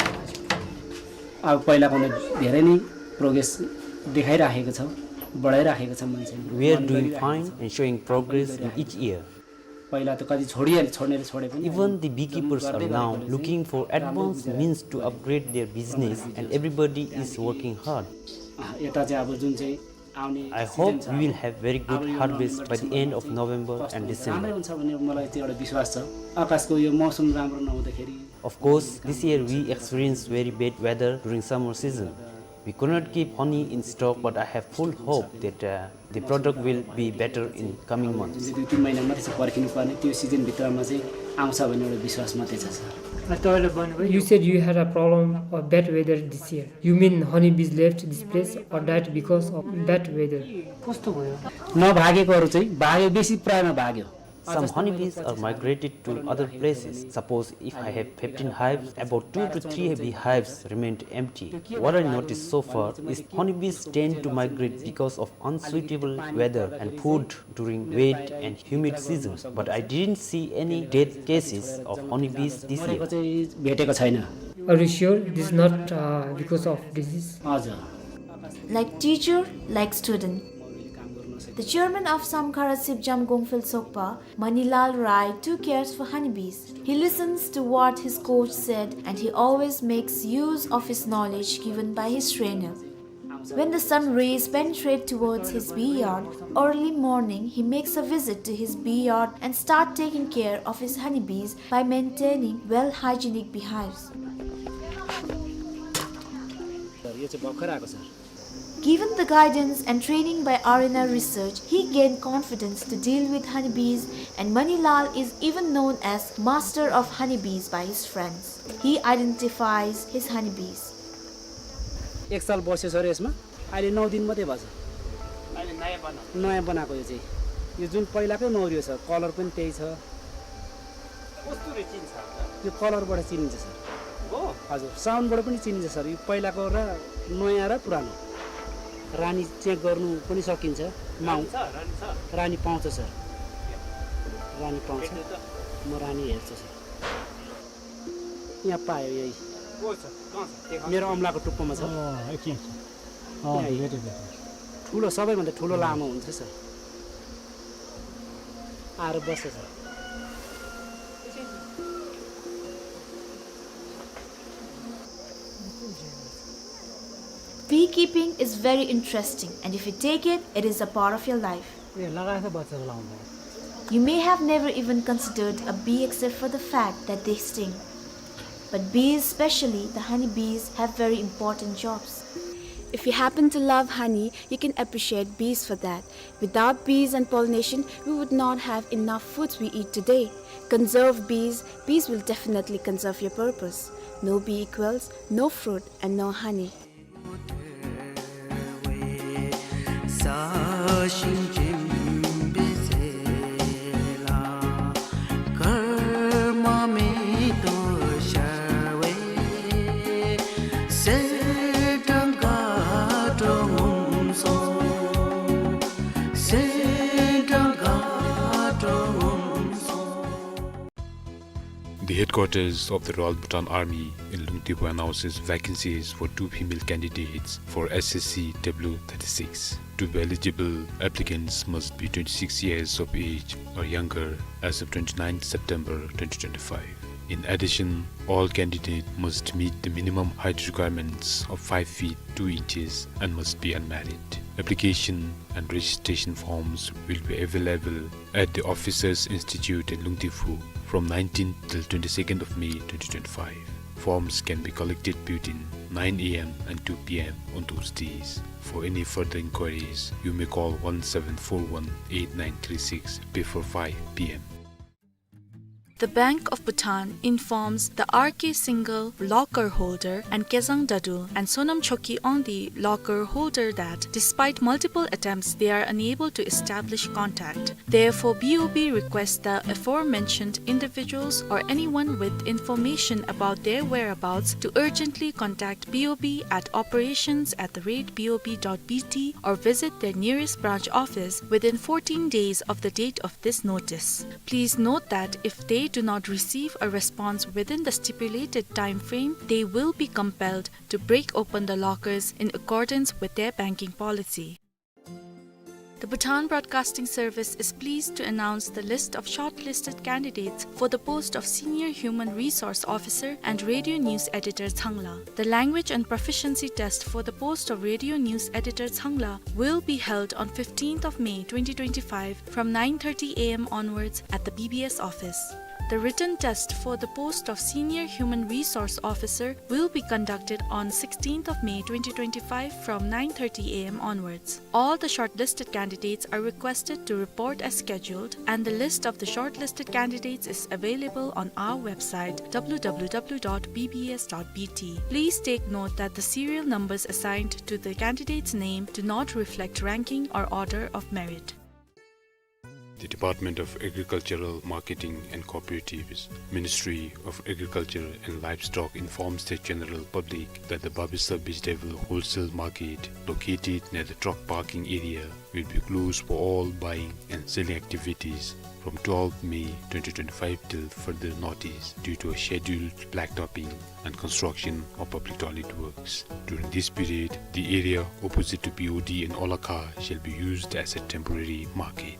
अब पहिलाभन्दा धेरै नै प्रोग्रेस देखाइराखेको छ, बढाइराखेको छ मान्छेले। We are doing fine and showing progress in each year. पहिला त कति छोडिहाले, छोड्नेले छोडे पनि। Even the beekeepers are now looking for advanced means to upgrade their business and everybody is working hard. अँ, यता चाहिँ अब जुन चाहिँ I hope we will have very good harvest by the end of November and December. Of course, this year we experienced very bad weather during summer season. We could not keep honey in stock, but I have full hope that, uh, the product will be better in coming months. You said you had a problem of bad weather this year. You mean honeybees left this place or died because of bad weather? नभागेकोहरू चाहिँ भाग्यो, बेसी प्रायमा भाग्यो। Some honeybees are migrated to other places. Suppose if I have fifteen hives, about two to three beehives remained empty. What I noticed so far is honeybees tend to migrate because of unsuitable weather and food during wet and humid season, but I didn't see any death cases of honeybees this year. Are you sure this is not, uh, because of disease? Like teacher, like student. The chairman of Samkhara Sipjam Gongphel Sokpa, Manilal Rai, too cares for honeybees. He listens to what his coach said and he always makes use of his knowledge given by his trainer. When the sun rays penetrate towards his bee yard, early morning he makes a visit to his bee yard and start taking care of his honeybees by maintaining well hygienic beehives. Sir, यो चाहिँ भर्खर आएको, sir. Given the guidance and training by R N R Research, he gained confidence to deal with honeybees, and Manilal is even known as master of honeybees by his friends. He identifies his honeybees. एक साल बस्यो सर यसमा, अहिले नौ दिन मात्रै भएको छ। अहिले नयाँ बनाएको। नयाँ बनाएको यो चाहिँ। यो जुन पहिलाकै नौ रहेछ, कलर पनि त्यही छ। कस्तो रे चिन्छ होला? यो कलरबाट चिनिन्छ सर। हो? हजुर, साउन्डबाट पनि चिनिन्छ सर। यो पहिलाको र नयाँ र पुरानो। रानी चेक गर्नु पनि सकिन्छ। माउ-, रानी छ, रानी छ। रानी पाउँछ सर। रानी पाउँछ। भेट्नु त। म रानी हेर्छु सर। यहाँ पायो यही। को छ? कहाँ छ? देखाउनु। मेरो अमलाको टुप्पोमा छ। अँ, एकछिन। अँ, यहाँ। भेटेँ, भेटेँ। ठुलो, सबैभन्दा ठुलो लामो हुन्छ सर। आएर बस्छ sir. Beekeeping is very interesting, and if you take it, it is a part of your life. ए, लगाएछ बच्चाको लाउँदा। You may have never even considered a bee except for the fact that they sting. But bees, especially the honeybees, have very important jobs. If you happen to love honey, you can appreciate bees for that. Without bees and pollination, we would not have enough foods we eat today. Conserve bees, bees will definitely conserve your purpose. No bee equals no fruit and no honey. The headquarters of the Royal Bhutan Army in Lungtibu announces vacancies for two female candidates for S S C W thirty-six. To be eligible, applicants must be twenty-six years of age or younger as of twenty-ninth September twenty twenty-five. In addition, all candidates must meet the minimum height requirements of five feet two inches and must be unmarried. Application and registration forms will be available at the Officers Institute in Lungtibu from nineteenth till twenty-second of May twenty twenty-five. Forms can be collected between nine A M and two P M on those days. For any further inquiries, you may call one seven four one eight nine three six before five P M. The Bank of Bhutan informs the R K Singhal locker holder and Kezang Dadul and Sonam Choki Ongdi locker holder that, despite multiple attempts, they are unable to establish contact. Therefore, B O B requests the aforementioned individuals or anyone with information about their whereabouts to urgently contact B O B at operations at the rate B O B dot B T or visit their nearest branch office within fourteen days of the date of this notice. Please note that if they do not receive a response within the stipulated time frame, they will be compelled to break open the lockers in accordance with their banking policy. The Bhutan Broadcasting Service is pleased to announce the list of shortlisted candidates for the post of Senior Human Resource Officer and Radio News Editor Changla. The language and proficiency test for the post of Radio News Editor Changla will be held on fifteenth of May twenty twenty-five from nine thirty A M onwards at the B B S office. The written test for the post of Senior Human Resource Officer will be conducted on sixteenth of May twenty twenty-five from nine thirty A M onwards. All the shortlisted candidates are requested to report as scheduled, and the list of the shortlisted candidates is available on our website, W W W dot B B S dot B T. Please take note that the serial numbers assigned to the candidate's name do not reflect ranking or order of merit. The Department of Agricultural Marketing and Cooperatives, Ministry of Agriculture and Livestock informs the general public that the Babisa Vegetable Wholesale Market, located near the truck parking area, will be closed for all buying and selling activities from twelfth May twenty twenty-five till further notice due to a scheduled blacktopping and construction of public toilet works. During this period, the area opposite to P O D and Olakha shall be used as a temporary market.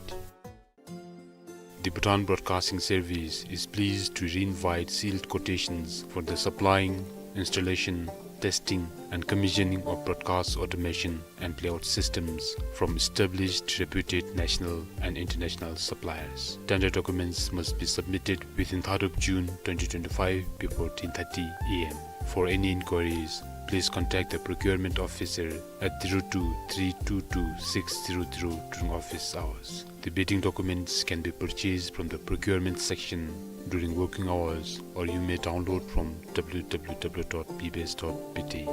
The Bhutan Broadcasting Service is pleased to re-invite sealed quotations for the supplying, installation, testing, and commissioning of broadcast automation and playout systems from established reputed national and international suppliers. Tender documents must be submitted within third of June twenty twenty-five before ten thirty A M. For any inquiries, please contact the procurement officer at zero two three two two six zero zero during office hours. The bidding documents can be purchased from the procurement section during working hours, or you may download from W W W dot B B S dot B T.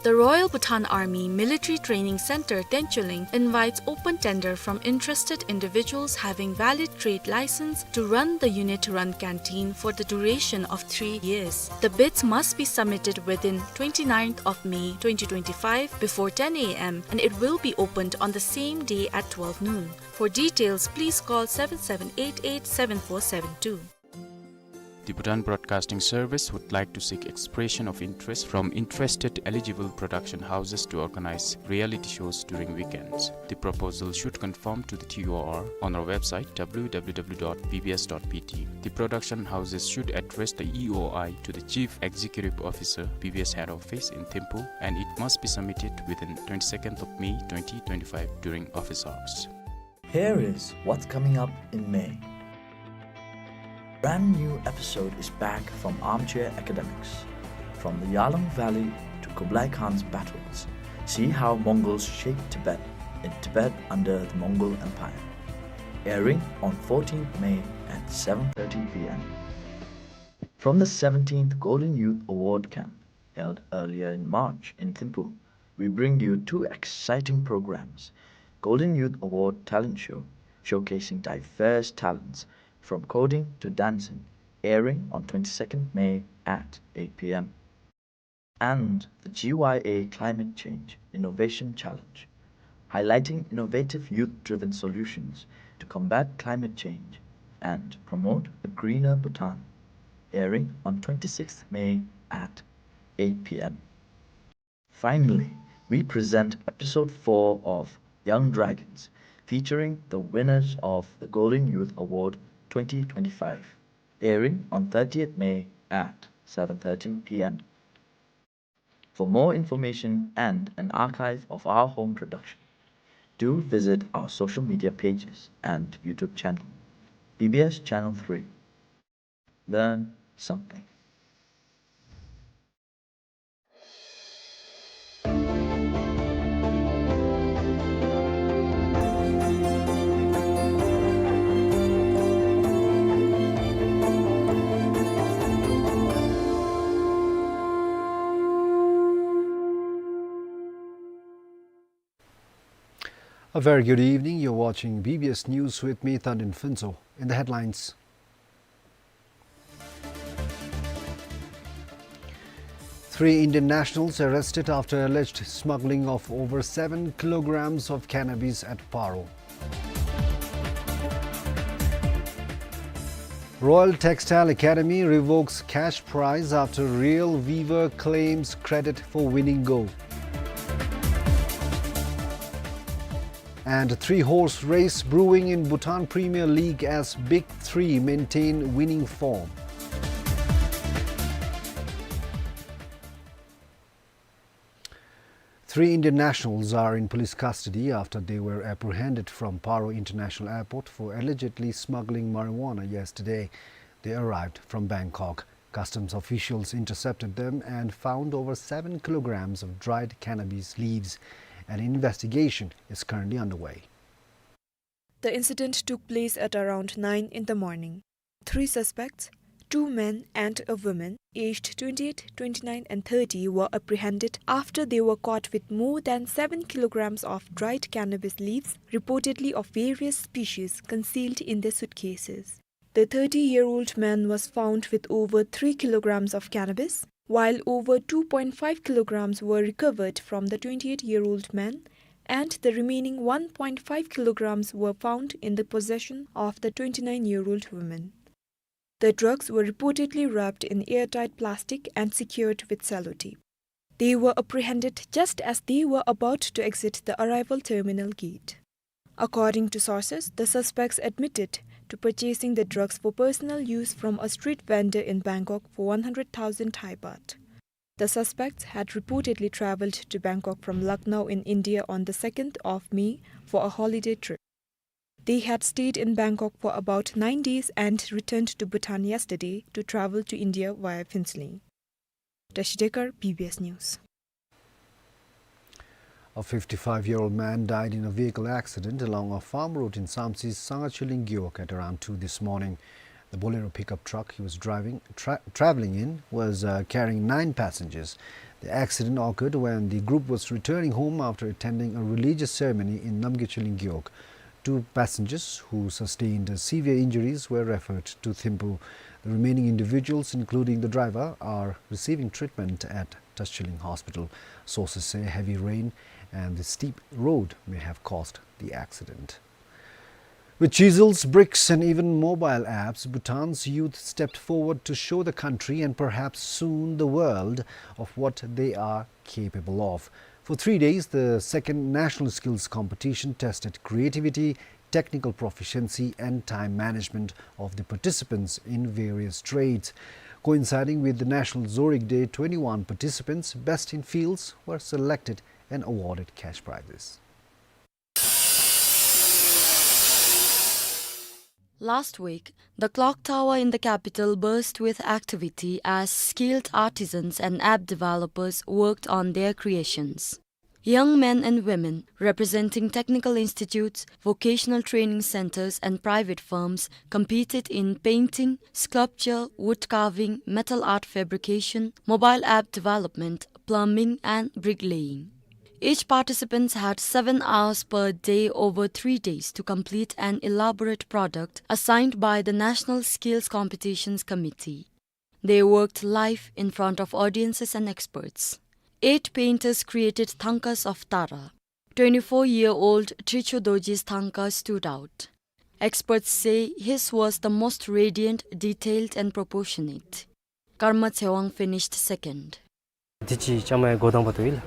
The Royal Bhutan Army Military Training Center, Tencholing, invites open tender from interested individuals having valid trade license to run the unit-run canteen for the duration of three years. The bids must be submitted within twenty-ninth of May twenty twenty-five before ten A M, and it will be opened on the same day at twelve noon. For details, please call seven seven eight eight seven four seven two. The Bhutan Broadcasting Service would like to seek expression of interest from interested eligible production houses to organize reality shows during weekends. The proposal should conform to the T O R on our website, W W W dot B B S dot B T. The production houses should address the E O I to the Chief Executive Officer, B B S Head Office in Thimphu, and it must be submitted within twenty-second of May twenty twenty-five during office hours. Here is what's coming up in May. Brand new episode is back from Armchair Academics. From the Yarlung Valley to Kublai Khan's battles, see how Mongols shaped Tibet in Tibet under the Mongol Empire. Airing on fourteenth May at seven thirty P M. From the seventeenth Golden Youth Award Camp, held earlier in March in Thimphu, we bring you two exciting programs: Golden Youth Award Talent Show, showcasing diverse talents from coding to dancing, airing on twenty-second May at eight P M, and the G Y A Climate Change Innovation Challenge, highlighting innovative youth-driven solutions to combat climate change and promote a greener Bhutan, airing on twenty-sixth May at eight P M. Finally, we present episode four of Young Dragons, featuring the winners of the Golden Youth Award twenty twenty-five, airing on thirtieth May at seven thirty P M. For more information and an archive of our home production, do visit our social media pages and YouTube channel, B B S Channel three. Learn something. A very good evening. You're watching B B S News with me, Tandin Phuntsho. In the headlines, three Indian nationals arrested after alleged smuggling of over seven kilograms of cannabis at Paro. Royal Textile Academy revokes cash prize after Real Weaver claims credit for winning goal. And three-horse race brewing in Bhutan Premier League as Big Three maintain winning form. Three Indian nationals are in police custody after they were apprehended from Paro International Airport for allegedly smuggling marijuana yesterday. They arrived from Bangkok. Customs officials intercepted them and found over seven kilograms of dried cannabis leaves. An investigation is currently underway. The incident took place at around nine in the morning. Three suspects, two men and a woman, aged twenty-eight, twenty-nine, and thirty, were apprehended after they were caught with more than seven kilograms of dried cannabis leaves, reportedly of various species, concealed in their suitcases. The thirty-year-old man was found with over three kilograms of cannabis, while over two point five kilograms were recovered from the twenty-eight-year-old man, and the remaining one point five kilograms were found in the possession of the twenty-nine-year-old woman. The drugs were reportedly wrapped in airtight plastic and secured with sellotape. They were apprehended just as they were about to exit the arrival terminal gate. According to sources, the suspects admitted to purchasing the drugs for personal use from a street vendor in Bangkok for one hundred thousand Thai baht. The suspects had reportedly traveled to Bangkok from Lucknow in India on the second of May for a holiday trip. They had stayed in Bangkok for about nine days and returned to Bhutan yesterday to travel to India via Phuentsholing. Tashi Dekar, B B S News. A fifty-five-year-old man died in a vehicle accident along a farm road in Samtse, Sangachilling Gewog at around two this morning. The Bolero pickup truck he was driving, tra-, traveling in was, uh, carrying nine passengers. The accident occurred when the group was returning home after attending a religious ceremony in Namgyechilling Gewog. Two passengers who sustained severe injuries were referred to Thimphu. The remaining individuals, including the driver, are receiving treatment at Tashilling Hospital. Sources say heavy rain and the steep road may have caused the accident. With chisels, bricks, and even mobile apps, Bhutan's youth stepped forward to show the country and perhaps soon the world of what they are capable of. For three days, the second National Skills Competition tested creativity, technical proficiency, and time management of the participants in various trades. Coinciding with the National Zorig Day, twenty-one participants, best in fields, were selected and awarded cash prizes. Last week, the clock tower in the capital burst with activity as skilled artisans and app developers worked on their creations. Young men and women representing technical institutes, vocational training centers, and private firms competed in painting, sculpture, wood carving, metal art fabrication, mobile app development, plumbing, and bricklaying. Each participant had seven hours per day over three days to complete an elaborate product assigned by the National Skills Competitions Committee. They worked live in front of audiences and experts. Eight painters created thangkas of Tara. Twenty-four-year-old Tricho Dorji's thangka stood out. Experts say his was the most radiant, detailed, and proportionate. Karma Tsewang finished second. དེ་ཅི་ཅ་མའི་འགོ་དང་པ་དུ་ཡིན།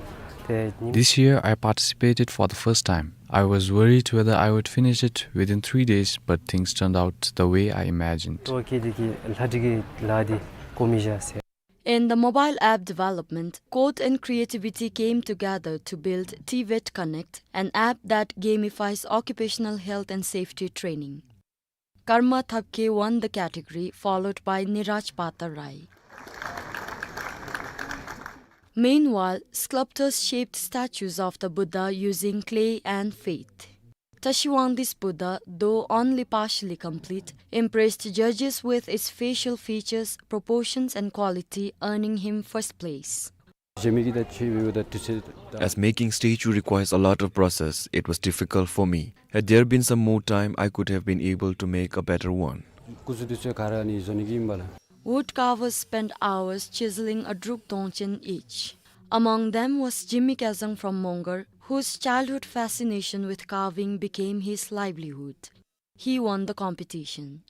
དེ་ཉིན། This year I participated for the first time. I was worried whether I would finish it within three days, but things turned out the way I imagined. ཏོ་ཁེ་དེ་ཀི་ལྷ་དྲི་གི་ལ་དེ་ཀོ་མི་ཞ་སེ། In the mobile app development, code and creativity came together to build TVET Connect, an app that gamifies occupational health and safety training. Karma Thapke won the category, followed by Niraj Patarai. Meanwhile, sculptors shaped statues of the Buddha using clay and faith. Tashi Wangdi's Buddha, though only partially complete, impressed judges with its facial features, proportions, and quality, earning him first place. As making statue requires a lot of process, it was difficult for me. Had there been some more time, I could have been able to make a better one. Wood carvers spent hours chiseling a druk dongchen each. Among them was Jimmy Kazang from Mongar, whose childhood fascination with carving became his livelihood. He won the competition.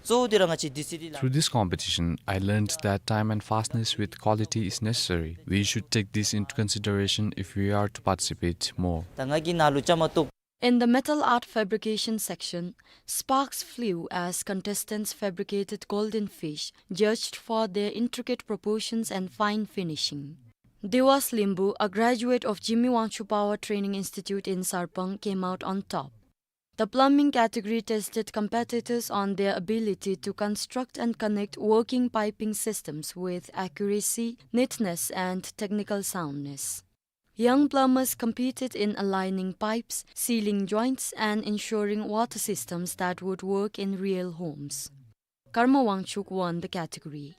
Through this competition, I learned that time and fastness with quality is necessary. We should take this into consideration if we are to participate more. In the metal art fabrication section, sparks flew as contestants fabricated golden fish, judged for their intricate proportions and fine finishing. Dewas Limbu, a graduate of Jimmy Wangchuck Power Training Institute in Sarpang, came out on top. The plumbing category tested competitors on their ability to construct and connect working piping systems with accuracy, neatness, and technical soundness. Young plumbers competed in aligning pipes, sealing joints, and ensuring water systems that would work in real homes. Karma Wangchuk won the category.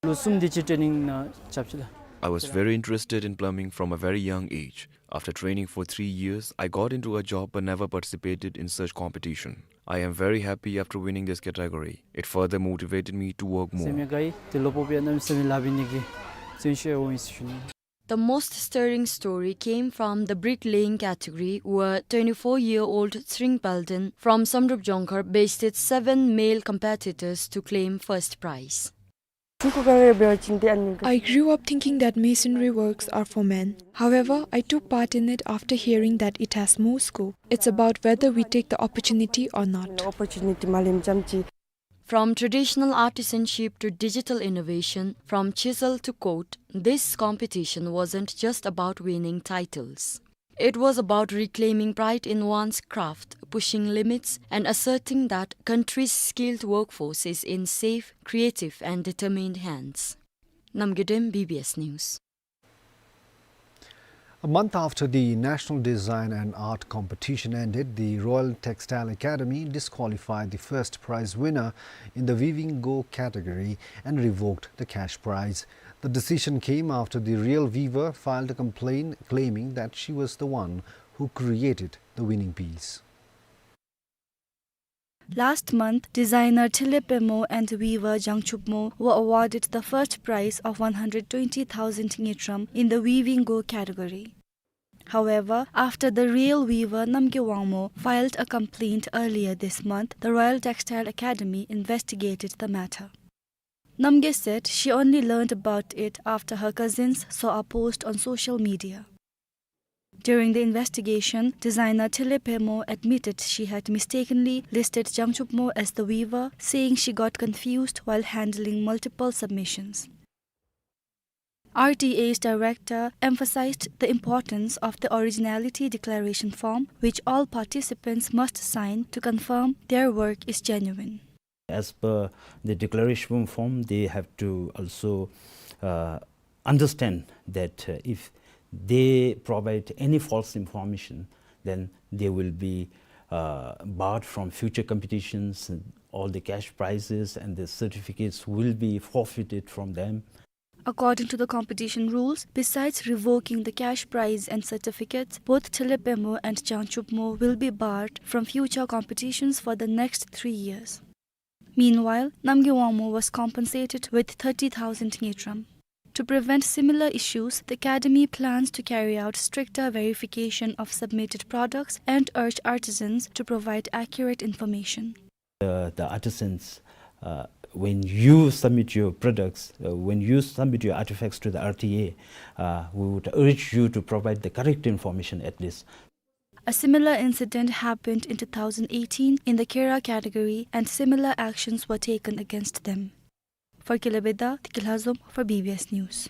ལོ་གསུམ་དེ་ཅིག་ཊེ་ནིང་ནང་རྐྱབ་ཅི་ལགས། I was very interested in plumbing from a very young age. After training for three years, I got into a job but never participated in such competition. I am very happy after winning this category. It further motivated me to work more. སེམས་ཡང་དགའ་ཡི། ཏེ་ལོ་པོ་པའི་གནམ་མེད་ས་མེད་ལཱ་འབད་ནི་གི་བརྩོན་ཤུགས་འོང་ཡི་ཟེར་ཞུ་ནི། The most stirring story came from the bricklaying category, where twenty-four-year-old Tsering Palden from Samdrup Jongkhar bested seven male competitors to claim first prize. I grew up thinking that masonry works are for men. However, I took part in it after hearing that it has more scope. It's about whether we take the opportunity or not. From traditional artisanship to digital innovation, from chisel to coat, this competition wasn't just about winning titles. It was about reclaiming pride in one's craft, pushing limits, and asserting that country's skilled workforce is in safe, creative, and determined hands. Namgay Dem, B B S News. A month after the National Design and Art Competition ended, the Royal Textile Academy disqualified the first prize winner in the Weaving Go category and revoked the cash prize. The decision came after the Real Weaver filed a complaint claiming that she was the one who created the winning piece. Last month, designer Thile Pemo and weaver Jangchup Mo were awarded the first prize of one hundred twenty thousand ngultrum in the Weaving Go category. However, after the Real Weaver Namgay Wangmo filed a complaint earlier this month, the Royal Textile Academy investigated the matter. Namgay said she only learned about it after her cousins saw a post on social media. During the investigation, designer Thile Pemo admitted she had mistakenly listed Jangchup Mo as the weaver, saying she got confused while handling multiple submissions. R T A's director emphasized the importance of the originality declaration form, which all participants must sign to confirm their work is genuine. As per the declaration form, they have to also, uh, understand that, uh, if they provide any false information, then they will be, uh, barred from future competitions. All the cash prizes and the certificates will be forfeited from them. According to the competition rules, besides revoking the cash prize and certificates, both Thile Pemo and Jangchup Mo will be barred from future competitions for the next three years. Meanwhile, Namgay Wangmo was compensated with thirty thousand ngultrum. To prevent similar issues, the Academy plans to carry out stricter verification of submitted products and urge artisans to provide accurate information. Uh, the artisans, uh, when you submit your products, uh, when you submit your artifacts to the R T A, uh, we would urge you to provide the correct information at least. A similar incident happened in two thousand eighteen in the Kera category, and similar actions were taken against them. For Kilabeda, Tikilhazom for B B S News.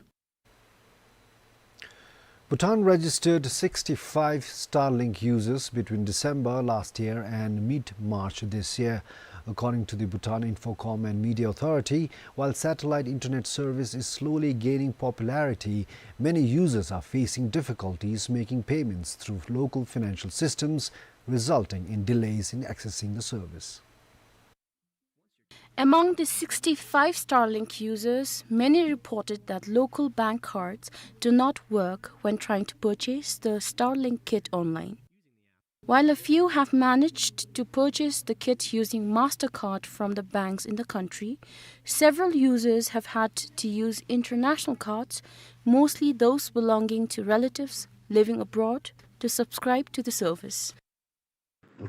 Bhutan registered sixty-five Starlink users between December last year and mid-March this year. According to the Bhutan Infocom and Media Authority, while satellite internet service is slowly gaining popularity, many users are facing difficulties making payments through local financial systems, resulting in delays in accessing the service. Among the sixty-five Starlink users, many reported that local bank cards do not work when trying to purchase the Starlink kit online. While a few have managed to purchase the kit using MasterCard from the banks in the country, several users have had to use international cards, mostly those belonging to relatives living abroad, to subscribe to the service.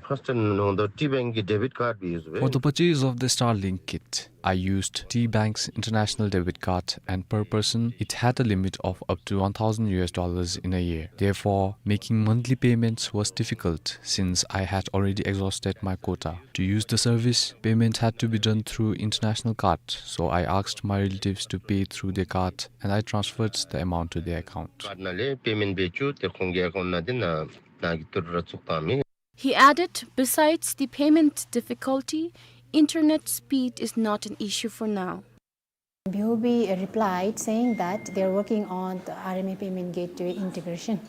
First, ནང་དུ་ཊི་བེངཀ་གི་ཌེ་བིཊ་ཀཱཌ་སྦེ་ཡུསི་འབད། For the purchase of the Starlink kit, I used T-Bank's international debit card, and per person, it had a limit of up to one thousand U S dollars in a year. Therefore, making monthly payments was difficult since I had already exhausted my quota. To use the service, payment had to be done through international card, so I asked my relatives to pay through their card, and I transferred the amount to their account. ཀཱཌ་ནང་ལས་པེ་མེནཊ་འབད་བཅུག་སྟེ་ཁོང་གི་ཨ་ཀའུནཊ་ནང་འདི་ནང་ནང་གི་ཏི་རུ་ར་བཙུགས་བཏང་མི། He added, besides the payment difficulty, internet speed is not an issue for now. B O B replied saying that they are working on the R M A payment gateway integration,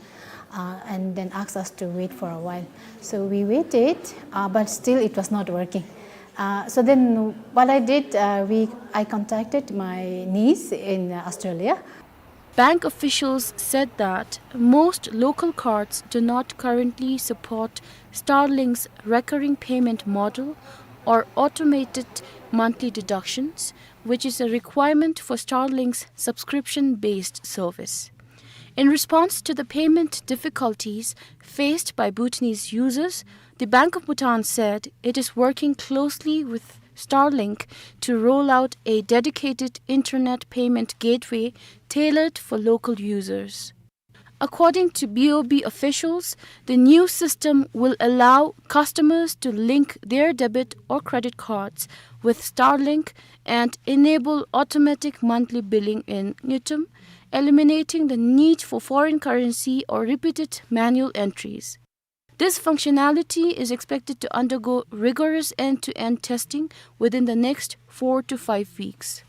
uh, and then asked us to wait for a while. So we waited, uh, but still it was not working. Uh, so then what I did, uh, we, I contacted my niece in Australia. Bank officials said that most local cards do not currently support Starlink's recurring payment model or automated monthly deductions, which is a requirement for Starlink's subscription-based service. In response to the payment difficulties faced by Bhutanese users, the Bank of Bhutan said it is working closely with Starlink to roll out a dedicated internet payment gateway tailored for local users. According to B O B officials, the new system will allow customers to link their debit or credit cards with Starlink and enable automatic monthly billing in Ngultrum, eliminating the need for foreign currency or repeated manual entries. This functionality is expected to undergo rigorous end-to-end testing within the next four to five weeks.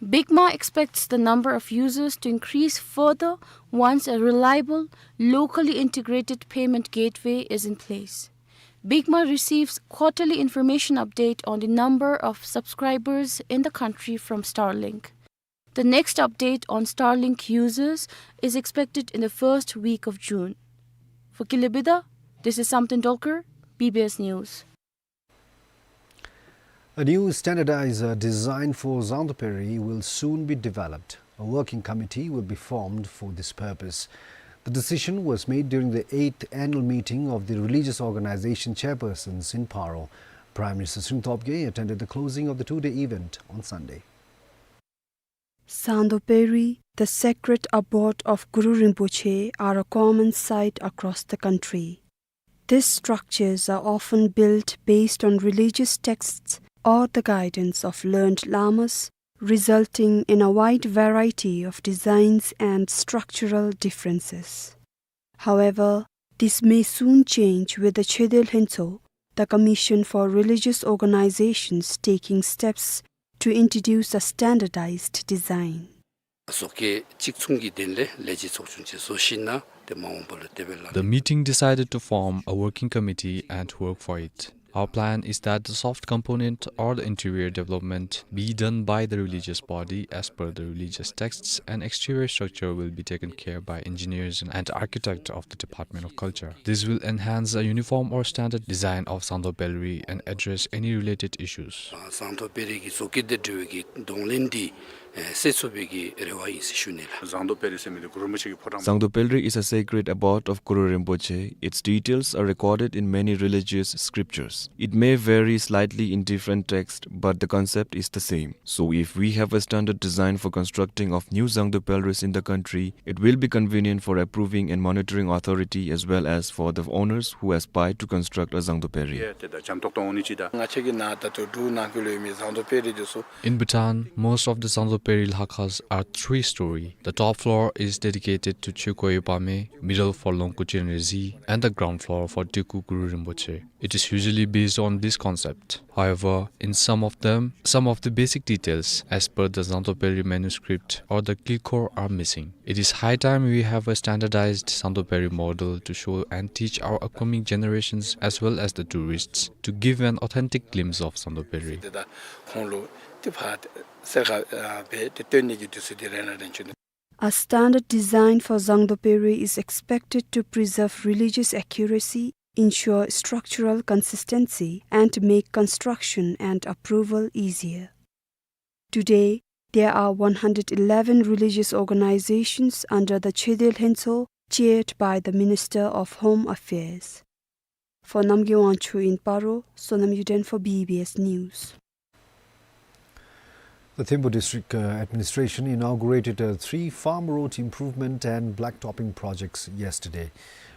BICMA expects the number of users to increase further once a reliable, locally integrated payment gateway is in place. BICMA receives quarterly information update on the number of subscribers in the country from Starlink. The next update on Starlink users is expected in the first week of June. For Killibida, this is Samten Dolkar, B B S News. A new standardizer design for Zangdo Peri will soon be developed. A working committee will be formed for this purpose. The decision was made during the eighth annual meeting of the religious organization chairpersons in Paro. Prime Minister Tshering Tobgay attended the closing of the two-day event on Sunday. Zangdo Peri, the sacred abode of Guru Rinpoche, are a common sight across the country. These structures are often built based on religious texts or the guidance of learned lamas, resulting in a wide variety of designs and structural differences. However, this may soon change with the Choedel Lhentsho, the Commission for Religious Organizations, taking steps to introduce a standardized design. བཟོ་བཀོད་གཅིག་མཚུངས་ཀྱི་དོན་ལས་ལས་བྱེད་ཚོགས་ཆུང་ཅིག་བཟོ་ཞིནམ་ལས་དེ་མ་འོངས་པ་ལུ་དེ་སྦེ་ལག་ལེན། The meeting decided to form a working committee and work for it. Our plan is that the soft component or the interior development be done by the religious body as per the religious texts, and exterior structure will be taken care by engineers and architect of the Department of Culture. This will enhance a uniform or standard design of Zangdo Peri and address any related issues. Zangdo Peri གི་བཟོ་བཀོད་དང་འབྲེལ་བའི་གི་གདོང་ལེན་འདི་ཨེ་སེལ་ཚུགས་པའི་གི་རེ་བ་ཨིན་ཟེར་ཞུ་ནི་ལགས། Zangdo Peri ཟེར་མི་འདི་གུ་རུ་རིན་པོ་ཆེ་གི་ཕོ་བྲང་། Zangdo Peri is a sacred abode of Guru Rinpoche. Its details are recorded in many religious scriptures. It may vary slightly in different texts, but the concept is the same. So if we have a standard design for constructing of new Zangdo Peris in the country, it will be convenient for approving and monitoring authority as well as for the owners who aspire to construct a Zangdo Peri. ཡ་དེ་ད་འཇམ་ཏོག་ཏོ་འོང་ནི་ཅིག་ད། ང་བཅས་ཀྱི་ནཱ་ད་ལྟོ་འབྲུག་ནང་འཁོད་ལུ་ཡོད་མི་ཟངས་མདོག་དཔལ་རི་འདི་ཚུ། In Bhutan, most of the Zangdo Peri lhakhas are three-story. The top floor is dedicated to Choekho Yopame, middle for Longkhu Chenrezig, and the ground floor for Teku Guru Rinpoche. It is usually based on this concept. However, in some of them, some of the basic details as per the Zangdo Peri manuscript or the Kilkhor are missing. It is high time we have a standardized Zangdo Peri model to show and teach our upcoming generations as well as the tourists to give an authentic glimpse of Zangdo Peri. དེ་ད་ཁོང་ལུ་དེ་ཕར་གསལ་ཁ་ཨ་སྦེ་དེ་སྟོན་ནི་གི་དུས་ཚོད་དེ་རན་ལ་རན་བྱུང་། A standard design for Zangdo Peri is expected to preserve religious accuracy, ensure structural consistency, and make construction and approval easier. Today, there are one hundred eleven religious organizations under the Choedel Lhentsho, chaired by the Minister of Home Affairs. For Namgay Wangchuk in Paro, Sonam Yuden for B B S News. The Thimphu District, uh, Administration inaugurated, uh, three farm road improvement and blacktopping projects yesterday.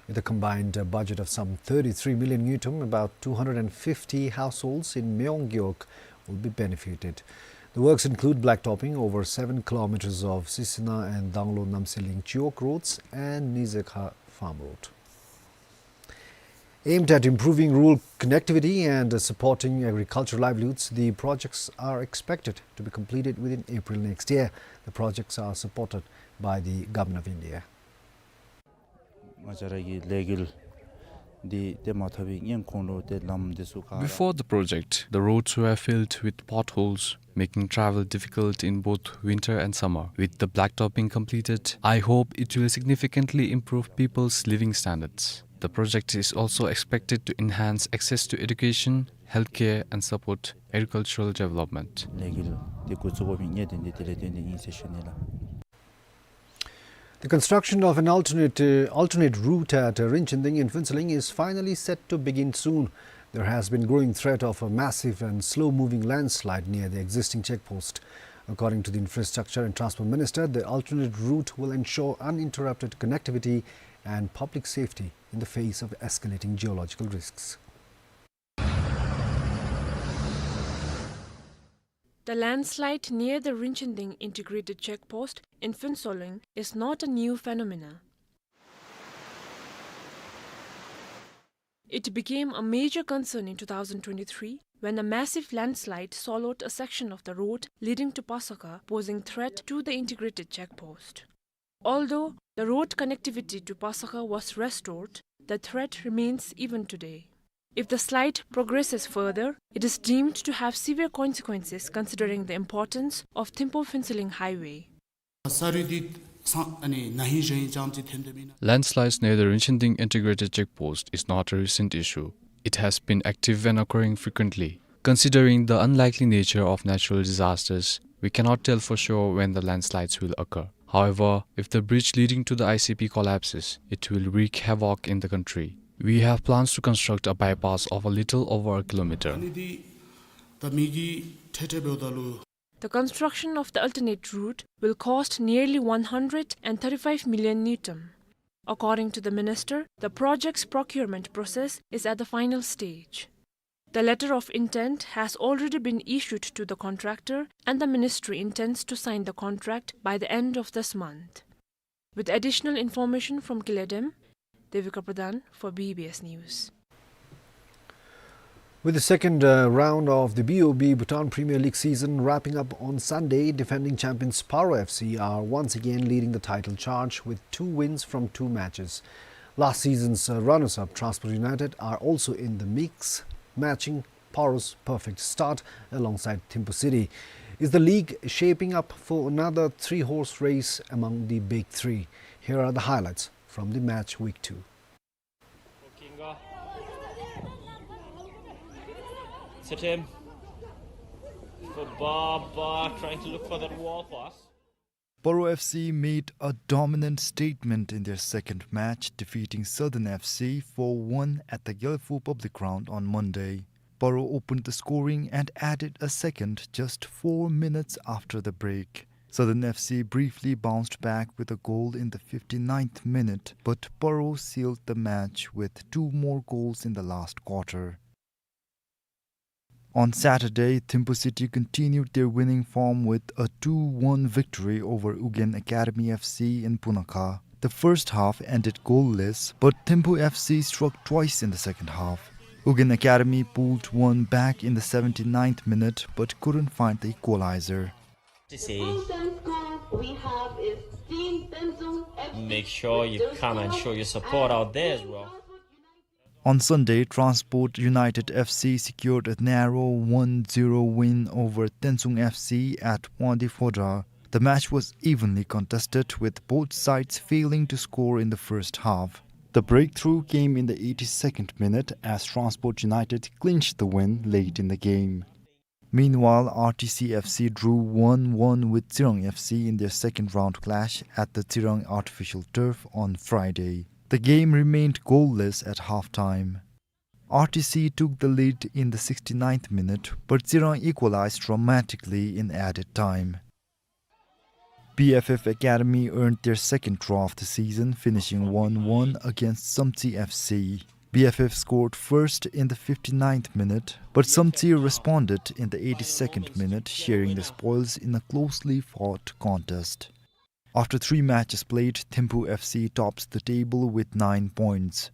With a combined, uh, budget of some thirty-three million ngultrum, about two hundred and fifty households in Mewang Gewog will be benefited. The works include blacktopping over seven kilometers of Sisina and Danglo Namsiling Chiwog roads and Nizekha farm road. Aimed at improving rural connectivity and, uh, supporting agricultural livelihoods, the projects are expected to be completed within April next year. The projects are supported by the Government of India. ང་བཅས་ར་གི་ལས་འགུལ་ འདི་ཏེ་མ་ཐོབ་པའི་སྔོན་ཁོང་ལུ་ཏེ་ལམ་འདི་ཚུ་ག་ར། Before the project, the roads were filled with potholes, making travel difficult in both winter and summer. With the blacktopping completed, I hope it will significantly improve people's living standards. The project is also expected to enhance access to education, healthcare, and support agricultural development. ལས་འགུལ་འདི་འགོ་བཙུགས་དགོ་པའི་གནད་དོན་འདི་དེ་ལས་དོན་འདི་ཨིན་ཟེར་ཞུ་ནི་ལགས། The construction of an alternate, uh, alternate route at, uh, Rinchinding in Phuentsholing is finally set to begin soon. There has been growing threat of a massive and slow-moving landslide near the existing checkpost. According to the Infrastructure and Transport Minister, the alternate route will ensure uninterrupted connectivity and public safety in the face of escalating geological risks. The landslide near the Rinchinding Integrated Check Post in Phuentsholing is not a new phenomena. It became a major concern in two thousand twenty-three when a massive landslide swallowed a section of the road leading to Pasakha, posing threat to the integrated check post. Although the road connectivity to Pasakha was restored, the threat remains even today. If the slide progresses further, it is deemed to have severe consequences considering the importance of Thimphu-Phuentsholing highway. ས་རུད་འདི་ས་ཨ་ནི་ན་ཧིང་གཞེས་ཧིང་ཙམ་ཅིག་ཐོན་ཏེ་མེན་ན། Landslides near the Rinchinding Integrated Check Post is not a recent issue. It has been active and occurring frequently. Considering the unlikely nature of natural disasters, we cannot tell for sure when the landslides will occur. However, if the bridge leading to the I C P collapses, it will wreak havoc in the country. We have plans to construct a bypass of a little over a kilometer. ཨ་ནི་འདི་ད་མི་གི་ཁྲལ་ཁྲལ་འབདཝ་ད་ལུ། The construction of the alternate route will cost nearly one hundred and thirty-five million ngultrum. According to the minister, the project's procurement process is at the final stage. The letter of intent has already been issued to the contractor, and the ministry intends to sign the contract by the end of this month. With additional information from Kiledem, Devika Pradhan for B B S News. With the second, uh, round of the B O B Bhutan Premier League season wrapping up on Sunday, defending champions Paro F C are once again leading the title charge with two wins from two matches. Last season's, uh, runners-up Transport United are also in the mix, matching Paro's perfect start alongside Thimphu City. Is the league shaping up for another three-horse race among the big three? Here are the highlights from the match week two. Set him. For Baba, trying to look for that wall pass. Paro F C made a dominant statement in their second match, defeating Southern F C four one at the Gyalfu Public Ground on Monday. Paro opened the scoring and added a second just four minutes after the break. Southern F C briefly bounced back with a goal in the fifty-ninth minute, but Paro sealed the match with two more goals in the last quarter. On Saturday, Thimphu City continued their winning form with a two one victory over Ugyen Academy F C in Punakha. The first half ended goalless, but Thimphu F C struck twice in the second half. Ugyen Academy pulled one back in the seventy-ninth minute, but couldn't find the equalizer. To say, make sure you come and show your support out there as well. On Sunday, Transport United F C secured a narrow one zero win over Tensung F C at Wangdue Phodrang. The match was evenly contested, with both sides failing to score in the first half. The breakthrough came in the eighty-second minute as Transport United clinched the win late in the game. Meanwhile, R T C F C drew one one with Tsirang F C in their second round clash at the Tsirang artificial turf on Friday. The game remained goalless at halftime. R T C took the lead in the sixty-ninth minute, but Tsirang equalized dramatically in added time. B F F Academy earned their second draw of the season, finishing one one against Samtse F C. B F F scored first in the fifty-ninth minute, but Samtse responded in the eighty-second minute, sharing the spoils in a closely fought contest. After three matches played, Thimphu F C tops the table with nine points.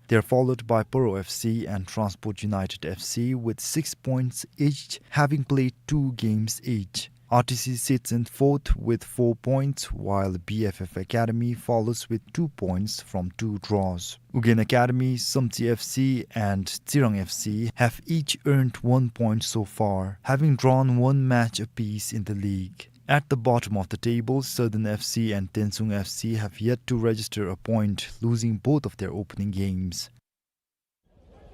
They are followed by Paro F C and Transport United F C with six points each, having played two games each. R T C sits in fourth with four points, while B F F Academy follows with two points from two draws. Ugyen Academy, Samtse F C, and Tsirang F C have each earned one point so far, having drawn one match apiece in the league. At the bottom of the table, Southern F C and Tensung F C have yet to register a point, losing both of their opening games.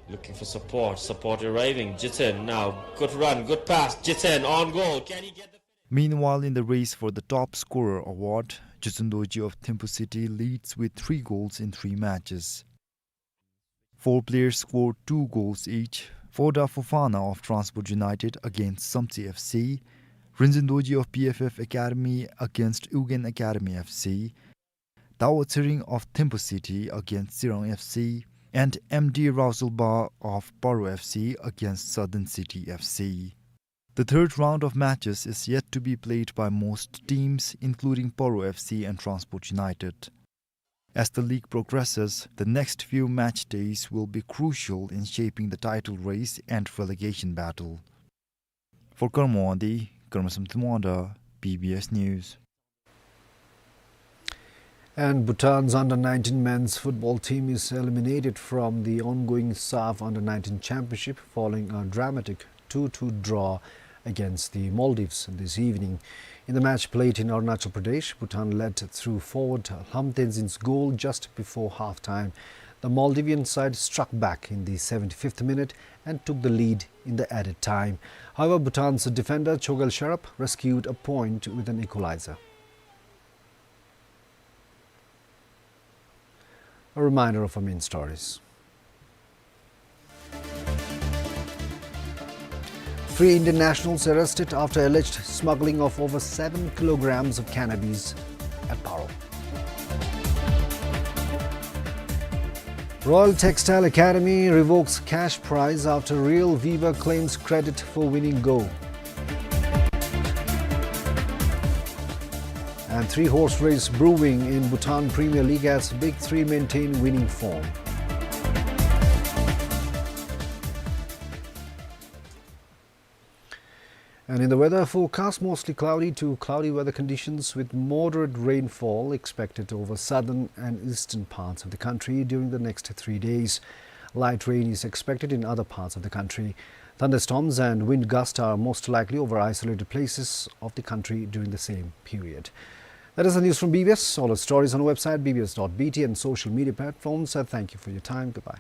Looking for support. Support arriving. Jiten now. Good run. Good pass. Jiten on goal. Can he get the... Meanwhile, in the race for the top scorer award, Jutsun Dorji of Thimphu City leads with three goals in three matches. Four players scored two goals each. Foda Fofana of Transport United against Samtse F C, Rinzin Dorji of B F F Academy against Ugyen Academy F C, Tao Tsering of Thimphu City against Tsirang F C, and M D Raosulba of Paro F C against Southern City F C. The third round of matches is yet to be played by most teams, including Paro F C and Transport United. As the league progresses, the next few match days will be crucial in shaping the title race and relegation battle. For Karma Wangdi, Karma Samthumwangda, B B S News. And Bhutan's under nineteen men's football team is eliminated from the ongoing SAFF under nineteen championship following a dramatic two two draw against the Maldives this evening. In the match played in Arunachal Pradesh, Bhutan led through forward Lham Tenzin's goal just before half-time. The Maldivian side struck back in the seventy-fifth minute and took the lead in the added time. However, Bhutan's defender Chogyal Sherab rescued a point with an equalizer. A reminder of our main stories. Three Indian nationals arrested after alleged smuggling of over seven kilograms of cannabis at Paro. Royal Textile Academy revokes cash prize after Real Viva claims credit for winning goal. And three-horse race brewing in Bhutan Premier League as Big Three maintain winning form. And in the weather forecast, mostly cloudy to cloudy weather conditions with moderate rainfall expected over southern and eastern parts of the country during the next three days. Light rain is expected in other parts of the country. Thunderstorms and wind gusts are most likely over isolated places of the country during the same period. That is the news from B B S. All our stories on our website, B B S dot B T, and social media platforms. Uh, thank you for your time. Goodbye.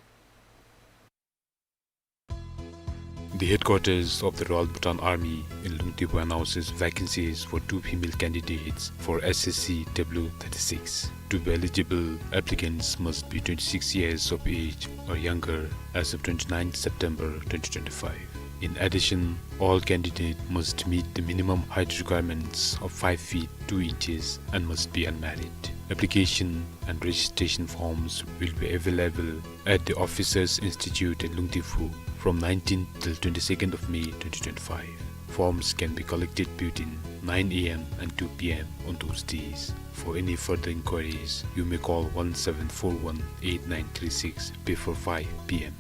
The headquarters of the Royal Bhutan Army in Lungtibu announces vacancies for two female candidates for S S C W thirty-six. To be eligible, applicants must be twenty-six years of age or younger as of twenty-ninth September twenty twenty-five. In addition, all candidates must meet the minimum height requirements of five feet two inches and must be unmarried. Application and registration forms will be available at the Officers Institute in Lungtibu from nineteenth till twenty-second of May twenty twenty-five. Forms can be collected between nine A M and two P M on those days. For any further inquiries, you may call one seven four one eight nine three six before five P M.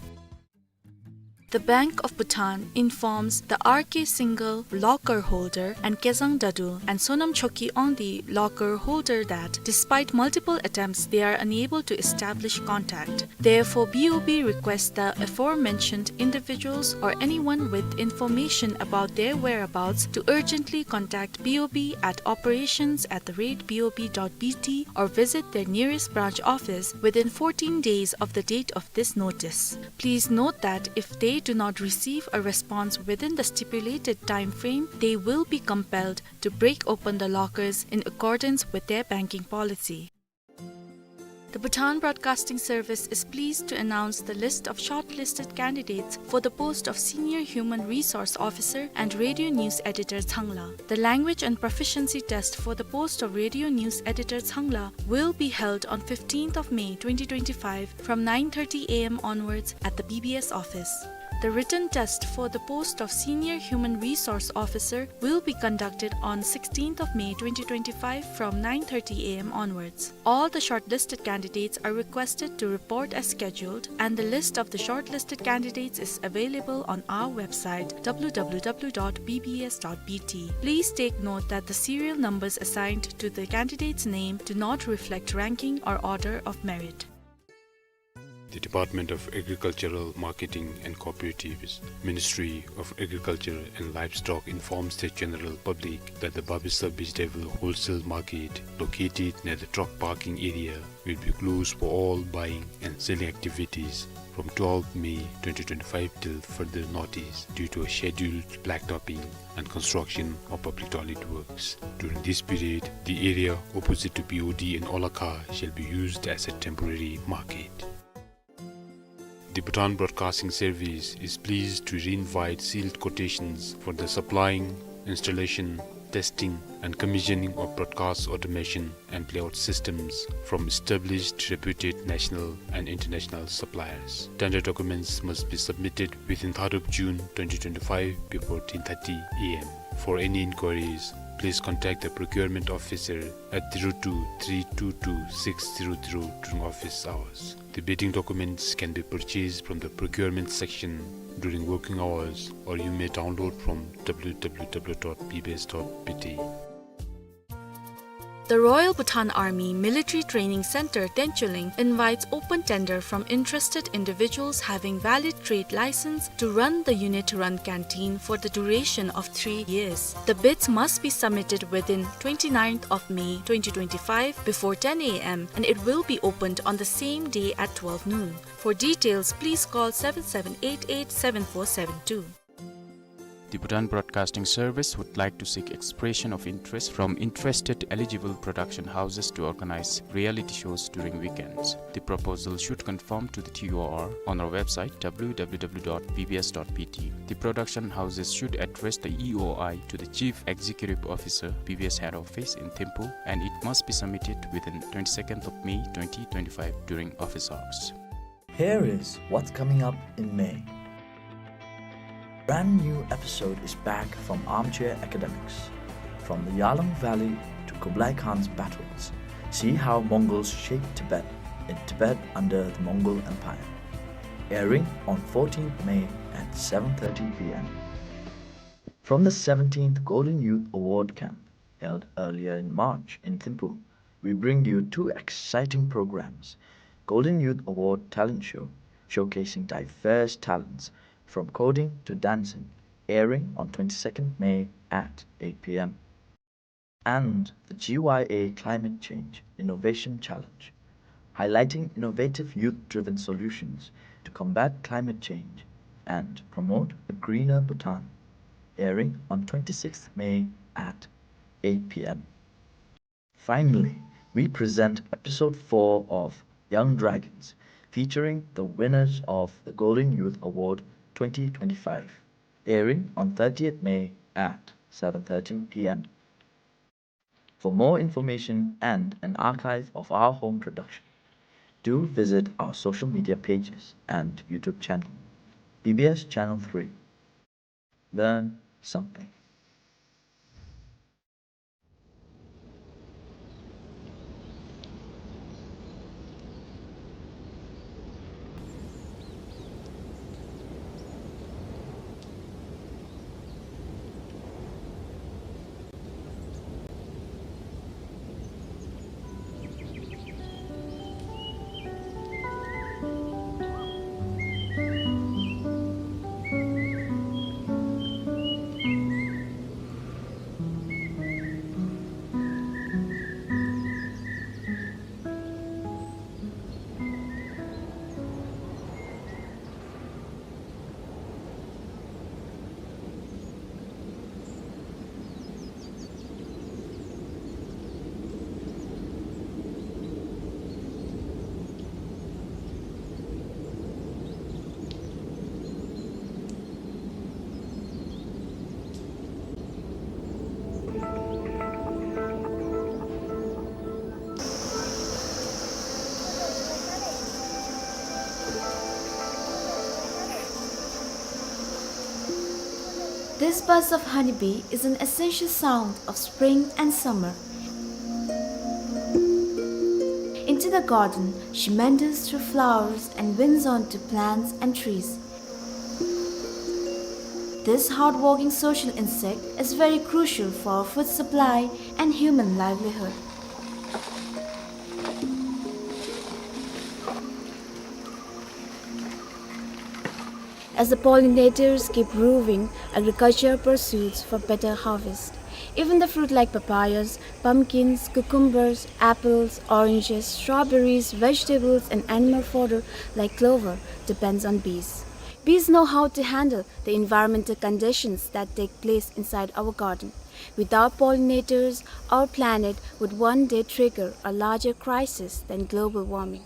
The Bank of Bhutan informs the R K Singhal locker holder and Kezang Dadul and Sonam Chokki Wangdi locker holder that despite multiple attempts, they are unable to establish contact. Therefore, B O B requests the aforementioned individuals or anyone with information about their whereabouts to urgently contact B O B at operations at the rate B O B dot B T or visit their nearest branch office within fourteen days of the date of this notice. Please note that if they do not receive a response within the stipulated time frame, they will be compelled to break open the lockers in accordance with their banking policy. The Bhutan Broadcasting Service is pleased to announce the list of shortlisted candidates for the post of Senior Human Resource Officer and Radio News Editor Changla. The language and proficiency test for the post of Radio News Editor Changla will be held on fifteenth of May twenty twenty-five from nine thirty A M onwards at the B B S office. The written test for the post of Senior Human Resource Officer will be conducted on sixteenth of May twenty twenty-five from nine thirty A M onwards. All the shortlisted candidates are requested to report as scheduled, and the list of the shortlisted candidates is available on our website, W W W dot B B S dot B T. Please take note that the serial numbers assigned to the candidate's name do not reflect ranking or order of merit. The Department of Agricultural Marketing and Cooperatives, Ministry of Agriculture and Livestock informs the general public that the Babisa Vegetable Wholesale Market, located near the truck parking area, will be closed for all buying and selling activities from twelfth May twenty twenty-five till further notice due to a scheduled blacktopping and construction of public toilet works. During this period, the area opposite to B O D and Olakha shall be used as a temporary market. The Bhutan Broadcasting Service is pleased to re-invite sealed quotations for the supplying, installation, testing, and commissioning of broadcast automation and playout systems from established reputed national and international suppliers. Tender documents must be submitted within third of June twenty twenty-five before ten thirty A M. For any inquiries, please contact the procurement officer at zero two three two two six zero zero during office hours. The bidding documents can be purchased from the procurement section during working hours, or you may download from W W W dot B B S dot B T. The Royal Bhutan Army Military Training Center, Tencholing, invites open tender from interested individuals having valid trade license to run the unit-run canteen for the duration of three years. The bids must be submitted within twenty-ninth of May twenty twenty-five before ten A M, and it will be opened on the same day at twelve noon. For details, please call seven seven eight eight seven four seven two. The Bhutan Broadcasting Service would like to seek expression of interest from interested eligible production houses to organize reality shows during weekends. The proposal should conform to the T O R on our website, W W W dot B B S dot B T. The production houses should address the E O I to the Chief Executive Officer, B B S Head Office in Thimphu, and it must be submitted within twenty-second of May twenty twenty-five during office hours. Here is what's coming up in May. Brand new episode is back from Armchair Academics. From the Yahlum Valley to Kublai Khan's battles, see how Mongols shaped Tibet in Tibet under the Mongol Empire. Airing on fourteenth May at seven thirty P M. From the seventeenth Golden Youth Award Camp, held earlier in March in Thimphu, we bring you two exciting programs: Golden Youth Award Talent Show, showcasing diverse talents from coding to dancing, airing on twenty-second May at eight P M, and the G Y A Climate Change Innovation Challenge, highlighting innovative youth-driven solutions to combat climate change and promote a greener Bhutan, airing on twenty-sixth May at eight P M. Finally, we present episode four of Young Dragons, featuring the winners of the Golden Youth Award twenty twenty-five, airing on thirtieth May at seven thirty P M. For more information and an archive of our home production, do visit our social media pages and YouTube channel, B B S Channel three. Learn something. This buzz of honeybee is an essential sound of spring and summer. Into the garden, she meanders through flowers and winds onto plants and trees. This hardworking social insect is very crucial for food supply and human livelihood. As the pollinators keep roving, agriculture pursues for better harvest. Even the fruit like papayas, pumpkins, cucumbers, apples, oranges, strawberries, vegetables, and animal fodder like clover depends on bees. Bees know how to handle the environmental conditions that take place inside our garden. Without pollinators, our planet would one day trigger a larger crisis than global warming.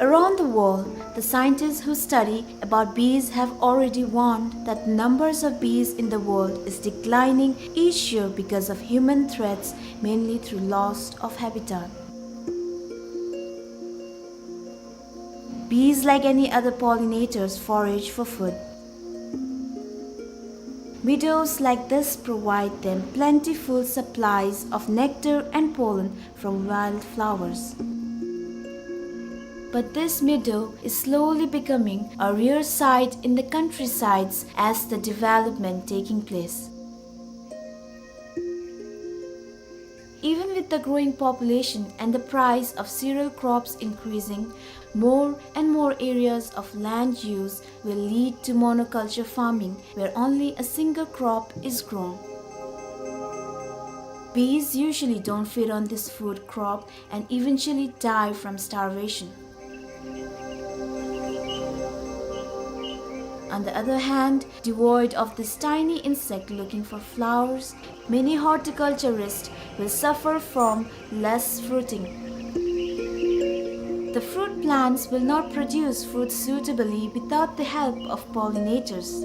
Around the world, the scientists who study about bees have already warned that the numbers of bees in the world is declining each year because of human threats, mainly through loss of habitat. Bees, like any other pollinators, forage for food. Meadows like this provide them plentiful supplies of nectar and pollen from wildflowers. But this meadow is slowly becoming a rare sight in the countrysides as the development taking place. Even with the growing population and the price of cereal crops increasing, more and more areas of land use will lead to monoculture farming, where only a single crop is grown. Bees usually don't feed on this food crop and eventually die from starvation. On the other hand, devoid of this tiny insect looking for flowers, many horticulturists will suffer from less fruiting. The fruit plants will not produce fruit suitably without the help of pollinators.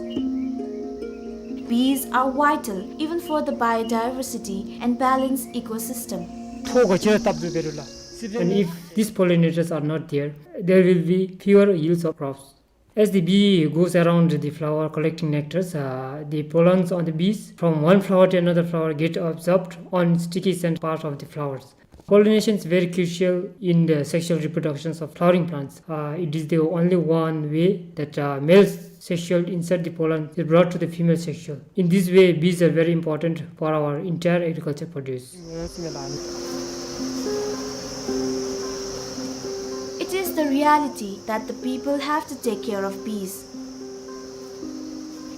Bees are vital even for the biodiversity and balanced ecosystem. ཐོག་ག་ཅི་ར་བཏབ་འདུག་འབད་རུང་ལགས། And if these pollinators are not there, there will be fewer yields of crops. As the bee goes around the flower collecting nectars, uh, the pollens on the bees from one flower to another flower get absorbed on sticky scent part of the flowers. Pollination is very crucial in the sexual reproductions of flowering plants. Uh, it is the only one way that, uh, male sexual insert, the pollen, is brought to the female sexual. In this way, bees are very important for our entire agriculture produce. It is the reality that the people have to take care of bees.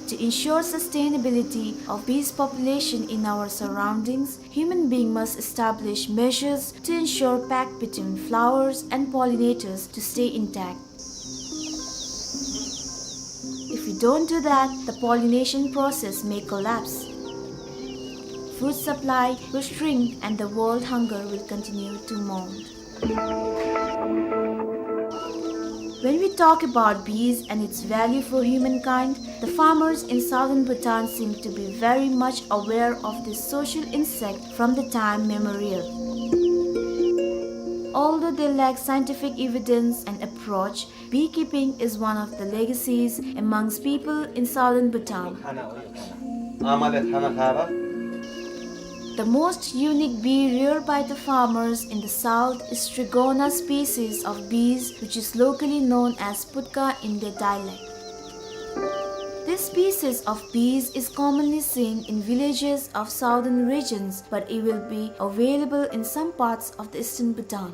To ensure sustainability of bees population in our surroundings, human being must establish measures to ensure pact between flowers and pollinators to stay intact. If we don't do that, the pollination process may collapse. Food supply will shrink and the world hunger will continue to mount. When we talk about bees and its value for humankind, the farmers in southern Bhutan seem to be very much aware of this social insect from the time memorial. Although they lack scientific evidence and approach, beekeeping is one of the legacies amongst people in southern Bhutan. The most unique bee reared by the farmers in the south is Trigona species of bees, which is locally known as putka in their dialect. This species of bees is commonly seen in villages of southern regions, but it will be available in some parts of the eastern Bhutan.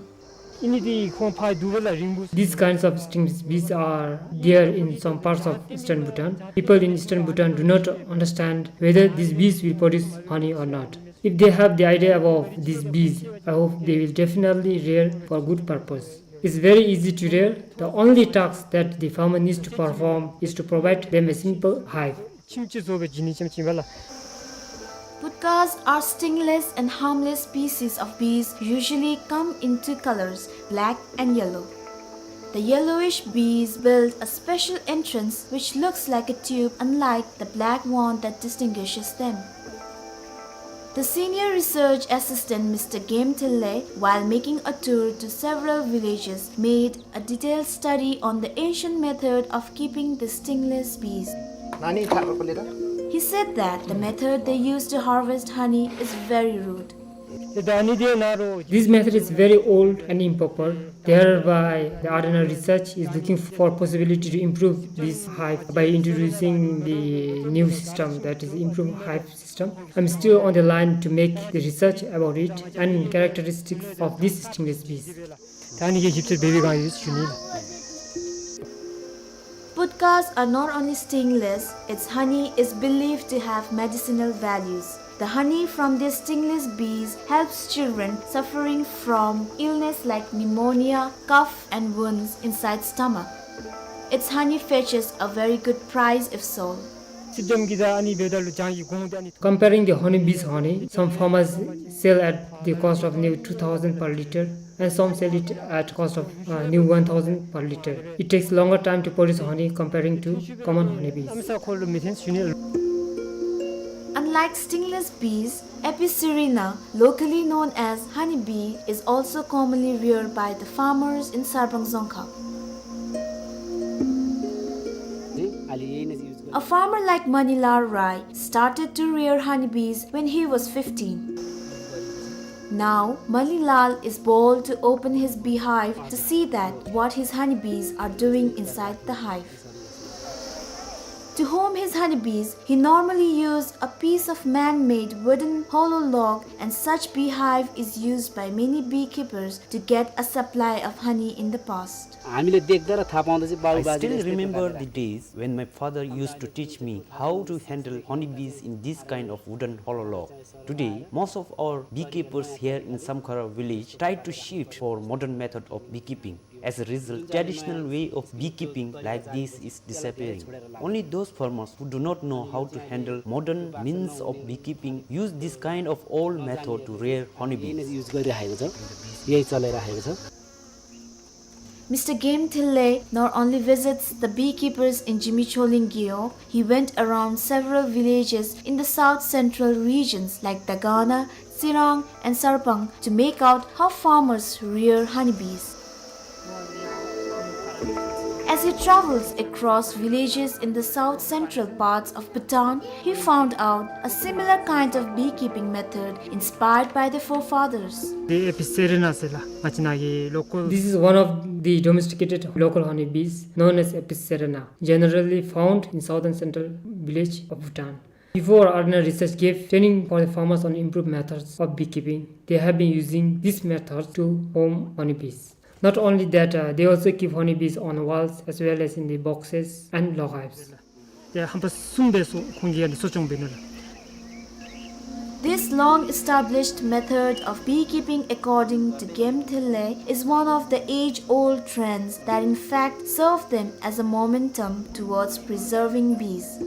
These kinds of stingless bees are there in some parts of eastern Bhutan. People in eastern Bhutan do not understand whether these bees will produce honey or not. If they have the idea about these bees, I hope they will definitely rear for good purpose. It's very easy to rear. The only task that the farmer needs to perform is to provide them a simple hive. Putkas are stingless and harmless species of bees, usually come in two colors, black and yellow. The yellowish bees build a special entrance which looks like a tube, unlike the black one that distinguishes them. The senior research assistant, Mister Game Thille, while making a tour to several villages, made a detailed study on the ancient method of keeping the stingless bees. He said that the method they used to harvest honey is very rude. This method is very old and improper. Thereby, the R N R research is looking for possibility to improve this hive by introducing the new system, that is improved hive system. I'm still on the line to make the research about it and characteristics of these stingless bees. Putkas are not only stingless, its honey is believed to have medicinal values. The honey from these stingless bees helps children suffering from illness like pneumonia, cough, and wounds inside stomach. Its honey fetches a very good price if sold. Comparing the honeybees' honey, some farmers sell at the cost of new two thousand per liter, and some sell it at cost of, uh, new one thousand per liter. It takes longer time to produce honey comparing to common honeybees. Unlike stingless bees, Aepycerina, locally known as honeybee, is also commonly reared by the farmers in Sarpang Dzongkhag. A farmer like Manilal Rai started to rear honeybees when he was fifteen. Now, Manilal is bold to open his beehive to see that what his honeybees are doing inside the hive. To home his honeybees, he normally used a piece of man-made wooden hollow log, and such beehive is used by many beekeepers to get a supply of honey in the past. I still remember the days when my father used to teach me how to handle honeybees in this kind of wooden hollow log. Today, most of our beekeepers here in Samkhara village try to shift for modern method of beekeeping. As a result, traditional way of beekeeping like this is disappearing. Only those farmers who do not know how to handle modern means of beekeeping use this kind of old method to rear honeybees. Mister Game Thille not only visits the beekeepers in Jimicholing Gewog, he went around several villages in the south central regions like Dagana, Tsirang, and Sarpang to make out how farmers rear honeybees. As he travels across villages in the south central parts of Bhutan, he found out a similar kind of beekeeping method inspired by the forefathers. This is one of the domesticated local honeybees known as Aepycerina, generally found in southern central village of Bhutan. Before, R N R research gave training for the farmers on improved methods of beekeeping. They have been using this method to home honeybees. Not only that, uh, they also keep honeybees on walls as well as in the boxes and log hives. This long-established method of beekeeping, according to Game Thille, is one of the age-old trends that in fact serve them as a momentum towards preserving bees.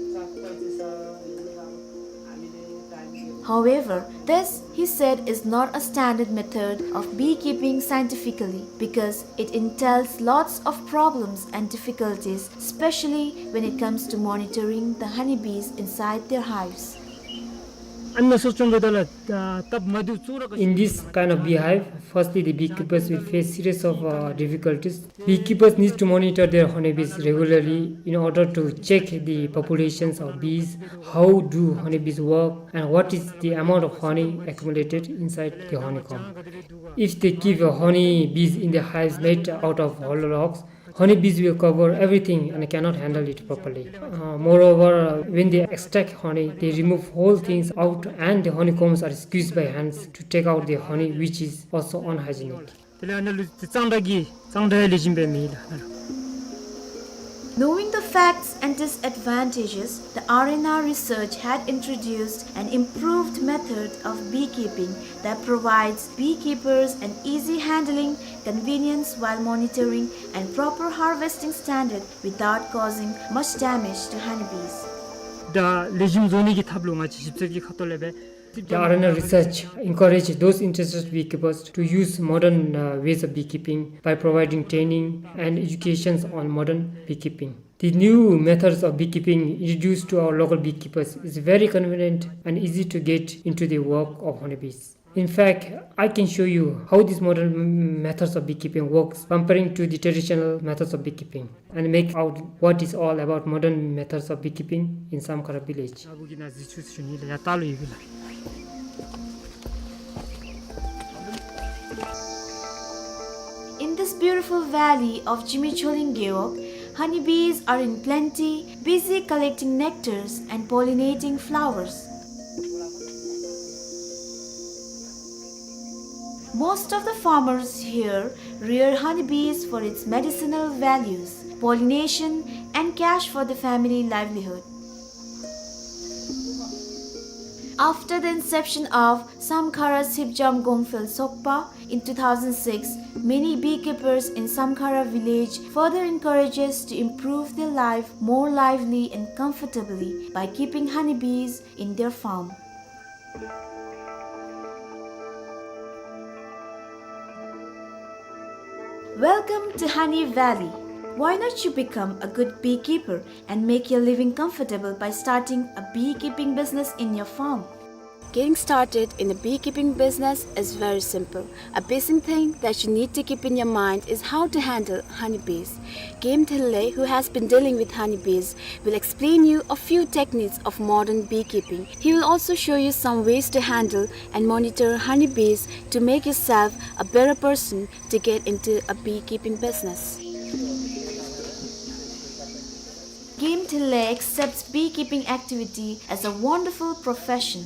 However, this, he said, is not a standard method of beekeeping scientifically because it entails lots of problems and difficulties, especially when it comes to monitoring the honeybees inside their hives. In this kind of beehive, firstly, the beekeepers will face series of, uh, difficulties. Beekeepers need to monitor their honeybees regularly in order to check the populations of bees, how do honeybees work, and what is the amount of honey accumulated inside the honeycomb. If they keep, uh, honeybees in the hives made out of hollow logs, honeybees will cover everything and cannot handle it properly. Uh, moreover, uh, when they extract honey, they remove whole things out and the honeycombs are squeezed by hands to take out the honey, which is also unhygienic. དེ་ལས་ཨ་ནཱ་ལུ་དེ་གཙང་སྦྲ་གི་གཙང་སྦྲ་ལེགས་ཤོམ་སྦེ་མེད་ལགས་ཨ་ནཱ་ལུ། Knowing the facts and disadvantages, the R N R research had introduced an improved method of beekeeping that provides beekeepers an easy handling, convenience while monitoring, and proper harvesting standard without causing much damage to honeybees. ད་ལེགས་ཤོམ་བཟོ་ནི་གི་ཐབས་ལུ་ང་བཅས་ཞིབ་འཚོལ་གྱི་ཁ་ཐུག་ལས་སྦེ་ The R N R research encourage those interested beekeepers to use modern, uh, ways of beekeeping by providing training and educations on modern beekeeping. The new methods of beekeeping introduced to our local beekeepers is very convenient and easy to get into the work of honeybees. In fact, I can show you how these modern m-, methods of beekeeping works comparing to the traditional methods of beekeeping and make out what is all about modern methods of beekeeping in Samkhara village. In this beautiful valley of Jimi Choling Gewog, honeybees are in plenty, busy collecting nectars and pollinating flowers. Most of the farmers here rear honeybees for its medicinal values, pollination, and cash for the family livelihood. After the inception of Samkhara Sipjam Gongphel Sokpa in two thousand six, many beekeepers in Samkhara village further encourages to improve their life more lively and comfortably by keeping honeybees in their farm. Welcome to Honey Valley. Why not you become a good beekeeper and make your living comfortable by starting a beekeeping business in your farm? Getting started in a beekeeping business is very simple. A basic thing that you need to keep in your mind is how to handle honeybees. Game Thille, who has been dealing with honeybees, will explain you a few techniques of modern beekeeping. He will also show you some ways to handle and monitor honeybees to make yourself a better person to get into a beekeeping business. Game Thille accepts beekeeping activity as a wonderful profession.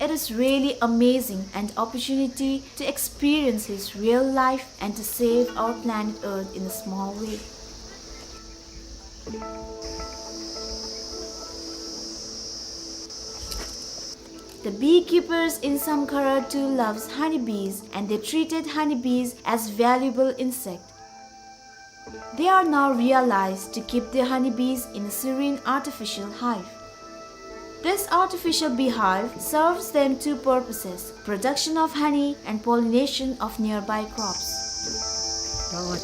It is really amazing an opportunity to experience his real life and to save our planet Earth in a small way. The beekeepers in Samkhara too loves honeybees, and they treated honeybees as valuable insect. They are now realized to keep their honeybees in a serene artificial hive. This artificial beehive serves them two purposes, production of honey and pollination of nearby crops. Uh,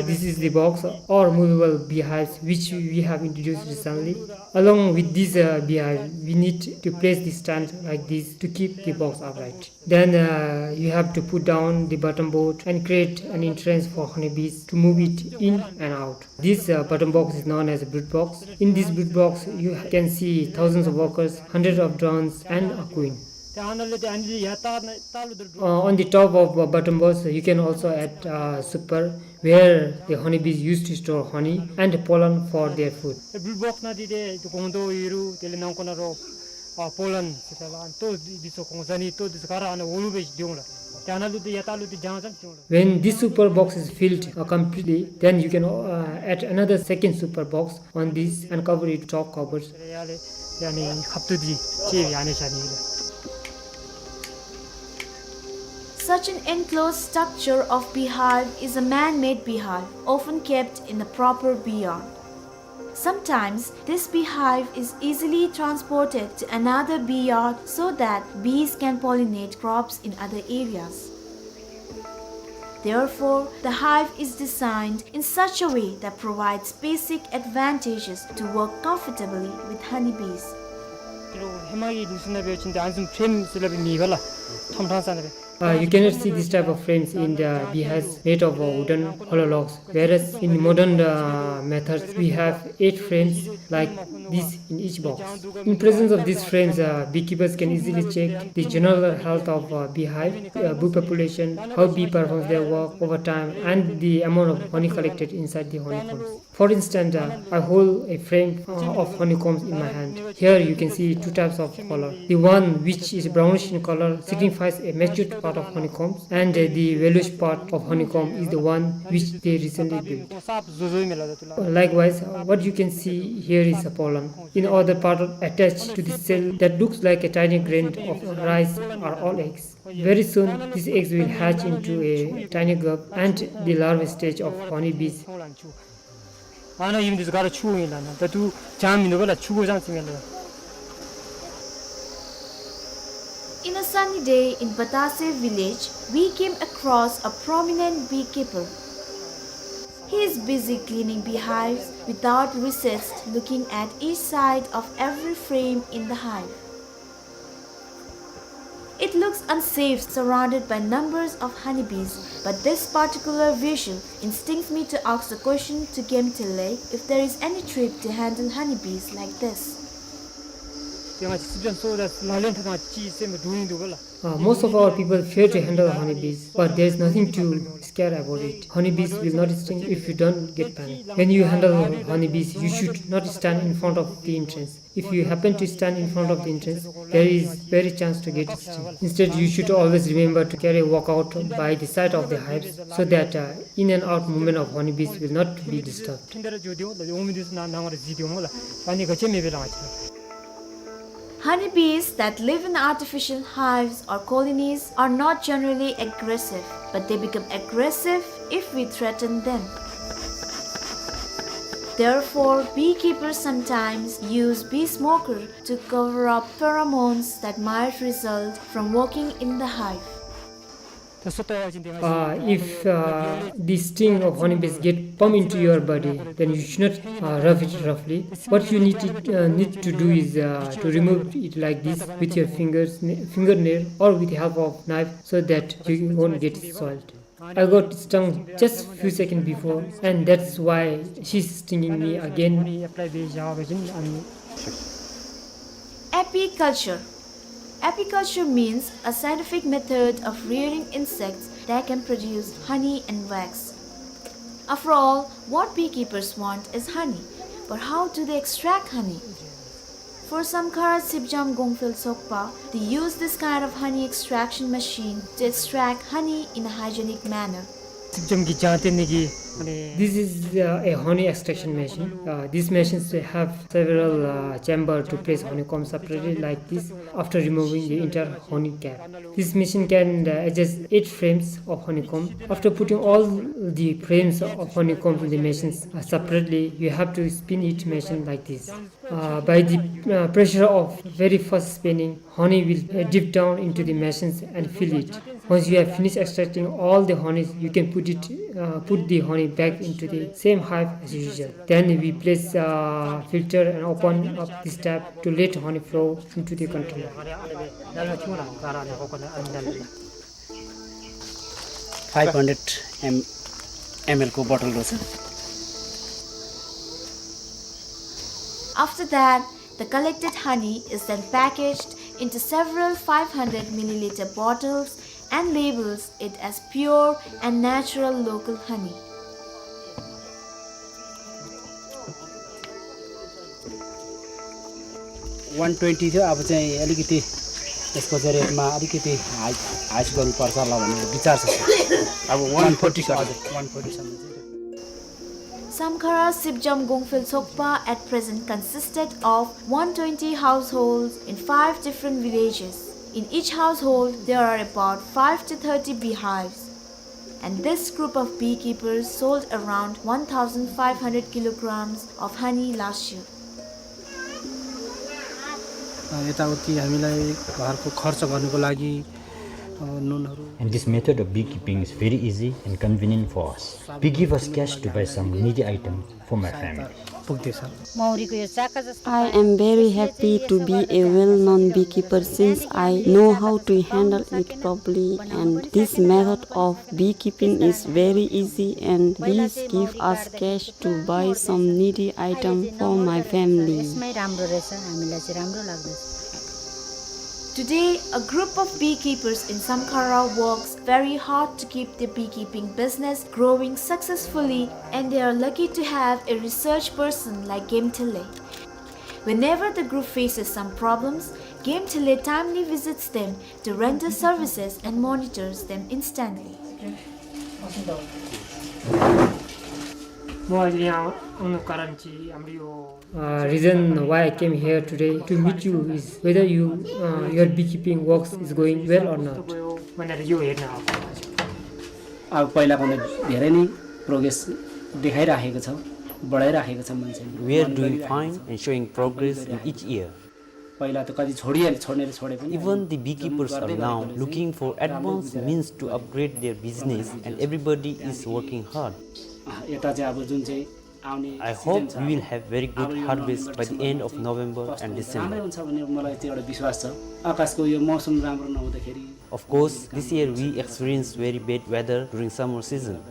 this is the box or movable beehives which we have introduced recently. Along with this, uh, beehive, we need to place the stand like this to keep the box upright. Then, uh, you have to put down the bottom board and create an entrance for honeybees to move it in and out. This, uh, bottom box is known as a brood box. In this brood box, you can see thousands of workers, hundreds of drones, and a queen. Uh, on the top of, uh, bottom box, you can also add, uh, super, where the honeybees used to store honey and pollen for their food. Brood box ནང་འདི་ཏེ་ཏེ་སྒོང་རྡོག་ཡོད་རུང་དེ་ལས་ནང་ཁོག་ནང་རོ་ཨ་པོ་ལན་ཟེར་ཏེ་ལགས། ལྟོ་འདི་ཚུ་གོང་ས་ནི་ལྟོ་འདི་ཚུ་ག་ར་ཨ་ནཱ་འོག་ལུ་སྦེ་སྡོད་འོང་ལགས། ཏེ་ཨ་ནཱ་ལུ་ཏེ་ཡར་ལྟག་ལུ་ཏེ་བྱང་ཙམ་སྡོད་འོང་ལགས། When this super box is filled, uh, completely, then you can, uh, add another second super box on this and cover it top covers. ཡ་ལས་ཡ་ནི་ཁབ་ཏོ་འདི་ཅིག་ཡ་ནི་བཞག་ནི་ལགས། Such an enclosed structure of beehive is a man-made beehive, often kept in a proper bee yard. Sometimes, this beehive is easily transported to another bee yard so that bees can pollinate crops in other areas. Therefore, the hive is designed in such a way that provides basic advantages to work comfortably with honeybees. ཧེ་མ་གི་ལུགས་སྲོལ་ནང་འབད་བ་ཅིན་ཏེ་ཨ་ནི་བཟུམ་ཕྲེམ་ཟེར་སླབ་པའི་མེད་པས་ལགས། ཐོམ་ཕྲང་ས་ནང་སྦེ། Uh, you cannot see this type of frames in the beehives made of, uh, wooden hollow logs, whereas in modern, uh, methods we have eight frames like this in each box. In presence of these frames, uh, beekeepers can easily check the general health of, uh, beehive, uh, bee population, how bee performs their work over time, and the amount of honey collected inside the honeycombs. For instance, uh, I hold a frame, uh, of honeycombs in my hand. Here you can see two types of color. The one which is brownish in color signifies a matured part of honeycombs, and, uh, the yellowish part of honeycomb is the one which they recently built. Likewise, uh, what you can see here is a pollen. In other part, attached to the cell that looks like a tiny grain of rice, are all eggs. Very soon, these eggs will hatch into a tiny grub and the larva stage of honeybees. ཨ་ནཱ་ཨིནམ་འདི་ཚུ་ག་ར་ཆུ་ཨིན་ལགས། ད་ལྟོ་བྱང་མི་འདུག་པས་ལགས། ཆུ་གོ་བྱང་ཅིག་མེད་ལགས། In a sunny day in Batase village, we came across a prominent beekeeper. He is busy cleaning beehives without recess, looking at each side of every frame in the hive. It looks unsafe, surrounded by numbers of honeybees, but this particular visual instincts me to ask the question to Gemtele if there is any trick to handle honeybees like this. Uh, most of our people fear to handle honeybees, but there is nothing to scare about it. Honeybees will not sting if you don't get panic. When you handle honeybees, you should not stand in front of the entrance. If you happen to stand in front of the entrance, there is very chance to get stung. Instead, you should always remember to carry a walkout by the side of the hives so that, uh, in and out movement of honeybees will not be disturbed. Honeybees that live in artificial hives or colonies are not generally aggressive, but they become aggressive if we threaten them. Therefore, beekeepers sometimes use bee smoker to cover up pheromones that might result from working in the hive. Uh, if, uh, the sting of honeybees get pump into your body, then you should not, uh, rub it roughly. What you need to, uh, need to do is, uh, to remove it like this with your fingers, fingernail, or with the help of knife, so that you won't get soiled. I got stung just few seconds before, and that's why she's stinging me again. Apiculture. Apiculture means a scientific method of rearing insects that can produce honey and wax. After all, what beekeepers want is honey. But how do they extract honey? For Samkhara Sipjam Gongphel Sokpa, they use this kind of honey extraction machine to extract honey in a hygienic manner. This is, uh, a honey extraction machine. Uh, these machines have several, uh, chamber to place honeycomb separately like this after removing the entire honey cap. This machine can, uh, adjust eight frames of honeycomb. After putting all the frames of honeycomb in the machines, uh, separately, you have to spin each machine like this. Uh, by the, uh, pressure of very fast spinning, honey will, uh, drip down into the machines and fill it. Once you have finished extracting all the honey, you can put it, uh, put the honey back into the same hive as usual. Then we place, uh, filter and open up this tap to let honey flow into the container. Five hundred M L को bottle रहेछ। After that, the collected honey is then packaged into several five hundred milliliter bottles and labels it as pure and natural local honey. One twenty थियो, अब चाहिँ अलिकति यसको चाहिँ rate मा अलिकति high, high गर्नुपर्छ होला भन्ने विचार छ, sir। अब one forty सम्म। हजुर, one forty सम्म चाहिँ। Samkhara Sipjam Gongphel Sokpa at present consisted of one twenty households in five different villages. In each household, there are about five to thirty beehives. And this group of beekeepers sold around one thousand five hundred kilograms of honey last year. अ, यताउति हामीलाई घरको खर्च गर्नको लागि, अ, नुनहरू। And this method of beekeeping is very easy and convenient for us. Beekeepers cash to buy some needy item for my family. पुग्दैछ। मौरीको यो चाका जस्तो I am very happy to be a well-known beekeeper since I know how to handle it properly, and this method of beekeeping is very easy and bees give us cash to buy some needy item for my family. यसमै राम्रो रहेछ, हामीलाई चाहिँ राम्रो लाग्दछ। Today, a group of beekeepers in Samkhara works very hard to keep the beekeeping business growing successfully, and they are lucky to have a research person like Gemtele. Whenever the group faces some problems, Gemtele timely visits them to render services and monitors them instantly. म अहिले यहाँ आउनुको कारण चाहिँ हाम्रो यो Uh, reason why I came here today to meet you is whether you, uh, your beekeeping works is going well or not. अब पहिलाभन्दा धेरै नै progress देखाइराखेको छ, बढाइराखेको छ मान्छेले। We are doing fine and showing progress in each year. पहिला त कति छोडिहाले, छोड्नेले छोडे पनि Even the beekeepers are now looking for advanced means to upgrade their business, and everybody is working hard. अँ, यता चाहिँ अब जुन चाहिँ आउने I hope we will have very good harvest by the end of November and December. राम्रै हुन्छ भन्ने मलाई त्यो एउटा विश्वास छ। आकाशको यो मौसम राम्रो नहुँदाखेरि Of course, this year we experienced very bad weather during summer season.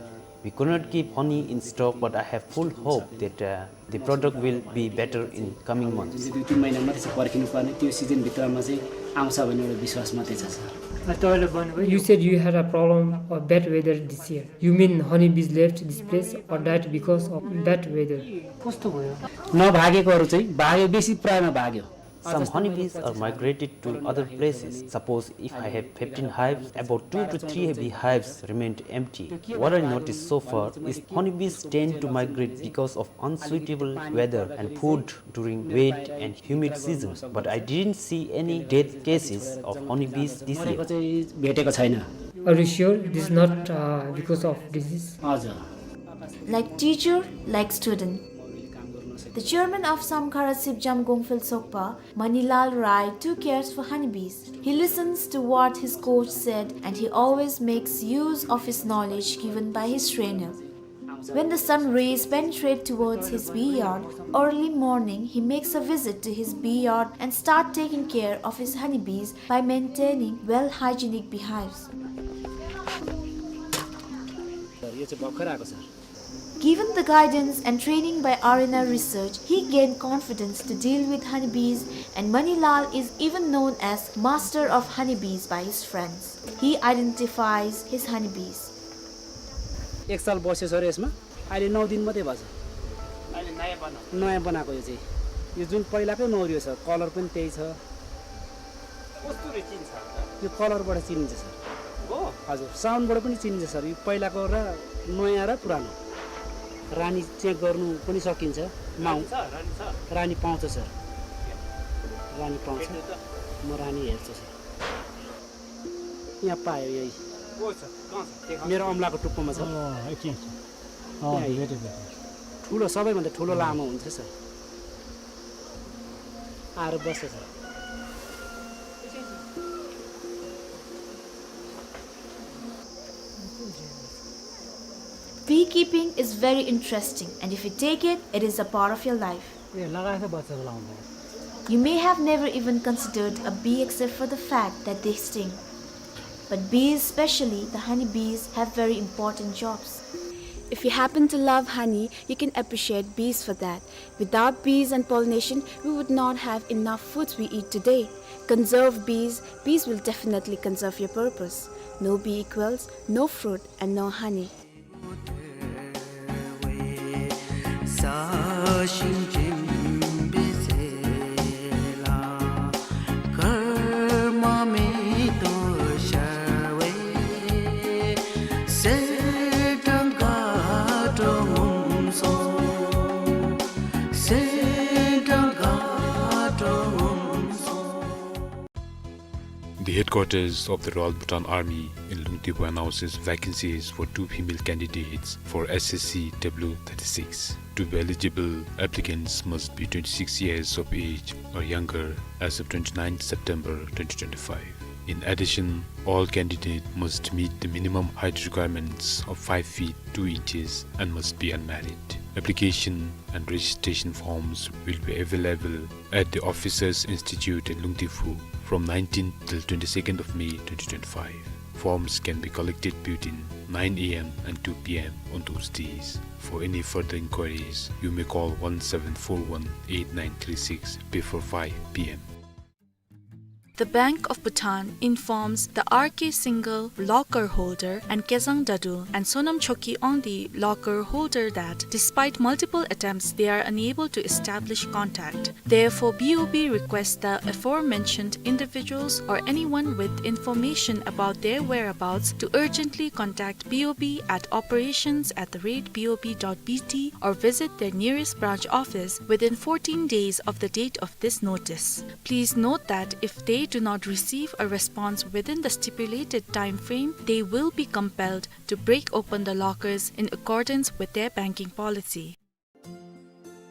We could not keep honey in stock, but I have full hope that, uh, the product will be better in coming months. जुन चाहिँ दुई तिन महिना मात्रै छ पर्खिनु पर्ने, त्यो सिजनभित्रमा चाहिँ आउँछ भन्ने एउटा विश्वास मात्रै छ, सर। अँ, तपाईँले भन्नुभयो You said you had a problem of bad weather this year. You mean honeybees left this place or died because of bad weather? कस्तो भयो? नभागेकोहरू चाहिँ भाग्यो, बेसी प्रायमा भाग्यो। Some honeybees are migrated to other places. Suppose if I have fifteen hives, about two to three beehives remained empty. What I noticed so far is honeybees tend to migrate because of unsuitable weather and food during wet and humid season, but I didn't see any death cases of honeybees this year. मरेको चाहिँ भेटेको छैन। Are you sure this is not, uh, because of disease? हजुर। Like teacher, like student. The chairman of Samkhara Sipjam Gongphel Sokpa, Manilal Rai, too cares for honeybees. He listens to what his coach said and he always makes use of his knowledge given by his trainer. When the sun rays penetrate towards his bee yard, early morning he makes a visit to his bee yard and start taking care of his honeybees by maintaining well hygienic beehives. Sir, यो चाहिँ भर्खर आएको, sir. Given the guidance and training by R N R Research, he gained confidence to deal with honeybees, and Manilal is even known as master of honeybees by his friends. He identifies his honeybees. एक साल बस्यो सर यसमा, अहिले नौ दिन मात्रै भएको छ। अहिले नयाँ बनाएको। नयाँ बनाएको यो चाहिँ। यो जुन पहिलाकै नौरियो छ, कलर पनि त्यही छ। कस्तुरी चिन्छ? यो कलरबाट चिनिन्छ सर। हो? हजुर, साउन्डबाट पनि चिनिन्छ सर। यो पहिलाको र नयाँ र पुरानो। रानी चेक गर्नु पनि सकिन्छ। माउ- रानी छ, रानी छ। रानी पाउँछ सर। रानी पाउँछ। भेट्नु त। म रानी हेर्छु सर। यहाँ पायो यही। को छ? कहाँ छ? देखाउनु। मेरो अम्लाको टुप्पोमा छ। अँ, एकछिन, एकछिन। अँ, त्यहाँ भेटेँ, भेटेँ। ठुलो, सबैभन्दा ठुलो लामो हुन्छ सर। आएर बस्छ sir. Beekeeping is very interesting, and if you take it, it is a part of your life. ए, लगाएछ बच्चाको लाउँदा। You may have never even considered a bee except for the fact that they sting. But bees, especially the honeybees, have very important jobs. If you happen to love honey, you can appreciate bees for that. Without bees and pollination, we would not have enough foods we eat today. Conserve bees, bees will definitely conserve your purpose. No bee equals no fruit and no honey. The headquarters of the Royal Bhutan Army in Lungtibo announces vacancies for two female candidates for S S C W thirty-six. To be eligible, applicants must be twenty-six years of age or younger as of twenty-ninth September twenty twenty-five. In addition, all candidates must meet the minimum height requirements of five feet two inches and must be unmarried. Application and registration forms will be available at the Officers Institute in Lungtibo from nineteenth till twenty-second of May twenty twenty-five. Forms can be collected between nine A M and two P M on those days. For any further inquiries, you may call one seven four one eight nine three six before five P M. The Bank of Bhutan informs the R K Singhal locker holder and Kezang Dadul and Sonam Chokyi Ongdi locker holder that, despite multiple attempts, they are unable to establish contact. Therefore, B O B requests the aforementioned individuals or anyone with information about their whereabouts to urgently contact B O B at operations at the rate B O B dot B T or visit their nearest branch office within fourteen days of the date of this notice. Please note that if they do not receive a response within the stipulated time frame, they will be compelled to break open the lockers in accordance with their banking policy.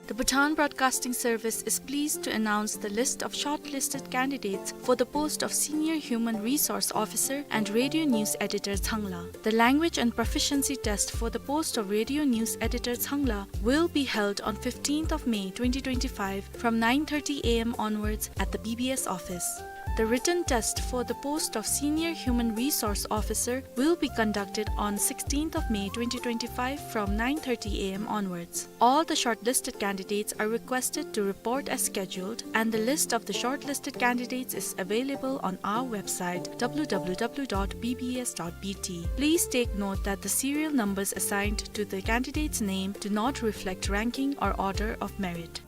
The Bhutan Broadcasting Service is pleased to announce the list of shortlisted candidates for the post of Senior Human Resource Officer and Radio News Editor Tsangla. The language and proficiency test for the post of Radio News Editor Tsangla will be held on fifteenth of May twenty twenty-five from nine thirty A M onwards at the B B S office. The written test for the post of Senior Human Resource Officer will be conducted on sixteenth of May twenty twenty-five from nine thirty A M onwards. All the shortlisted candidates are requested to report as scheduled, and the list of the shortlisted candidates is available on our website, W W W dot B B S dot B T. Please take note that the serial numbers assigned to the candidate's name do not reflect ranking or order of merit.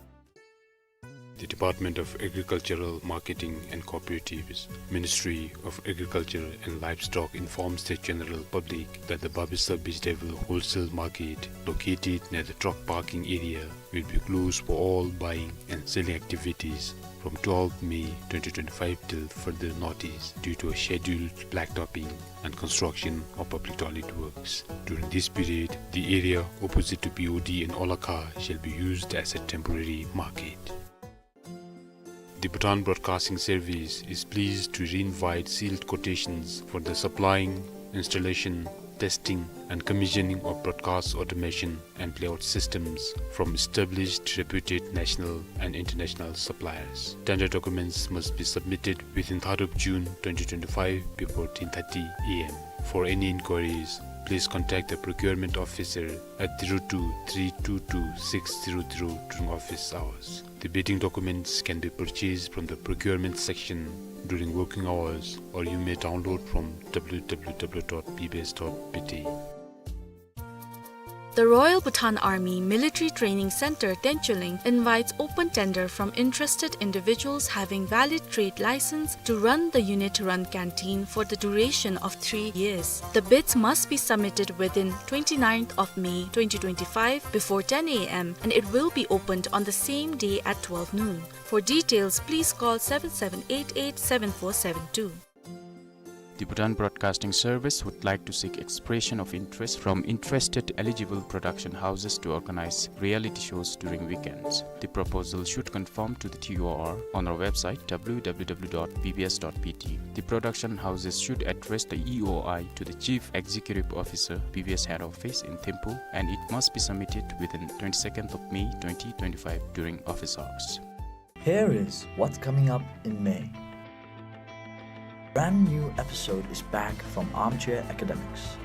The Department of Agricultural Marketing and Cooperatives, Ministry of Agriculture and Livestock informs the general public that the Babisa vegetable wholesale market, located near the truck parking area, will be closed for all buying and selling activities from twelfth May twenty twenty-five till further notice due to a scheduled blacktopping and construction of public toilet works. During this period, the area opposite to B O D and Olakha shall be used as a temporary market. The Bhutan Broadcasting Service is pleased to re-invite sealed quotations for the supplying, installation, testing, and commissioning of broadcast automation and layout systems from established reputed national and international suppliers. Tender documents must be submitted within third of June twenty twenty-five before ten thirty A M. For any inquiries, please contact the procurement officer at zero two three two two six zero zero during office hours. The bidding documents can be purchased from the procurement section during working hours, or you may download from W W W dot B B S dot B T. The Royal Bhutan Army Military Training Center, Tencholing, invites open tender from interested individuals having valid trade license to run the unit-run canteen for the duration of three years. The bids must be submitted within twenty-ninth of May twenty twenty-five before ten A M, and it will be opened on the same day at twelve noon. For details, please call seven seven eight eight seven four seven two. The Bhutan Broadcasting Service would like to seek expression of interest from interested eligible production houses to organize reality shows during weekends. The proposal should conform to the T O R on our website, W W W dot B B S dot B T. The production houses should address the E O I to the Chief Executive Officer, B B S Head Office in Thimphu, and it must be submitted within twenty-second of May twenty twenty-five during office hours. Here is what's coming up in May. Brand new episode is back from Armchair Academics.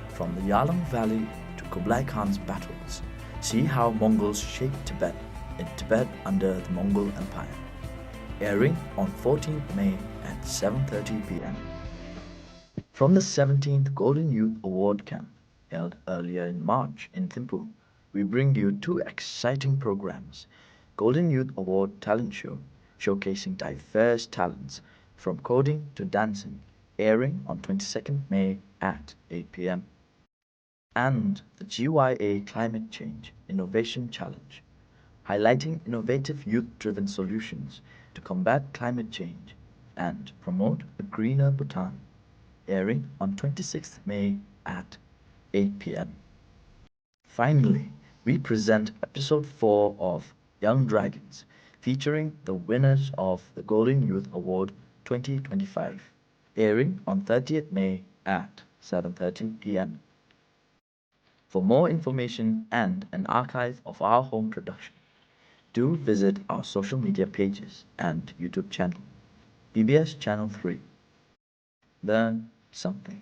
From the Yahlum Valley to Kublai Khan's battles, see how Mongols shaped Tibet in Tibet under the Mongol Empire. Airing on fourteenth May at seven thirty P M. From the seventeenth Golden Youth Award Camp, held earlier in March in Thimphu, we bring you two exciting programs: Golden Youth Award Talent Show, showcasing diverse talents from coding to dancing, airing on twenty-second May at eight P M, and the G Y A Climate Change Innovation Challenge, highlighting innovative youth-driven solutions to combat climate change and promote a greener Bhutan, airing on twenty-sixth May at eight P M. Finally, we present episode four of Young Dragons, featuring the winners of the Golden Youth Award twenty twenty-five, airing on thirtieth May at seven thirty P M. For more information and an archive of our home production, do visit our social media pages and YouTube channel, B B S Channel three. Learn something.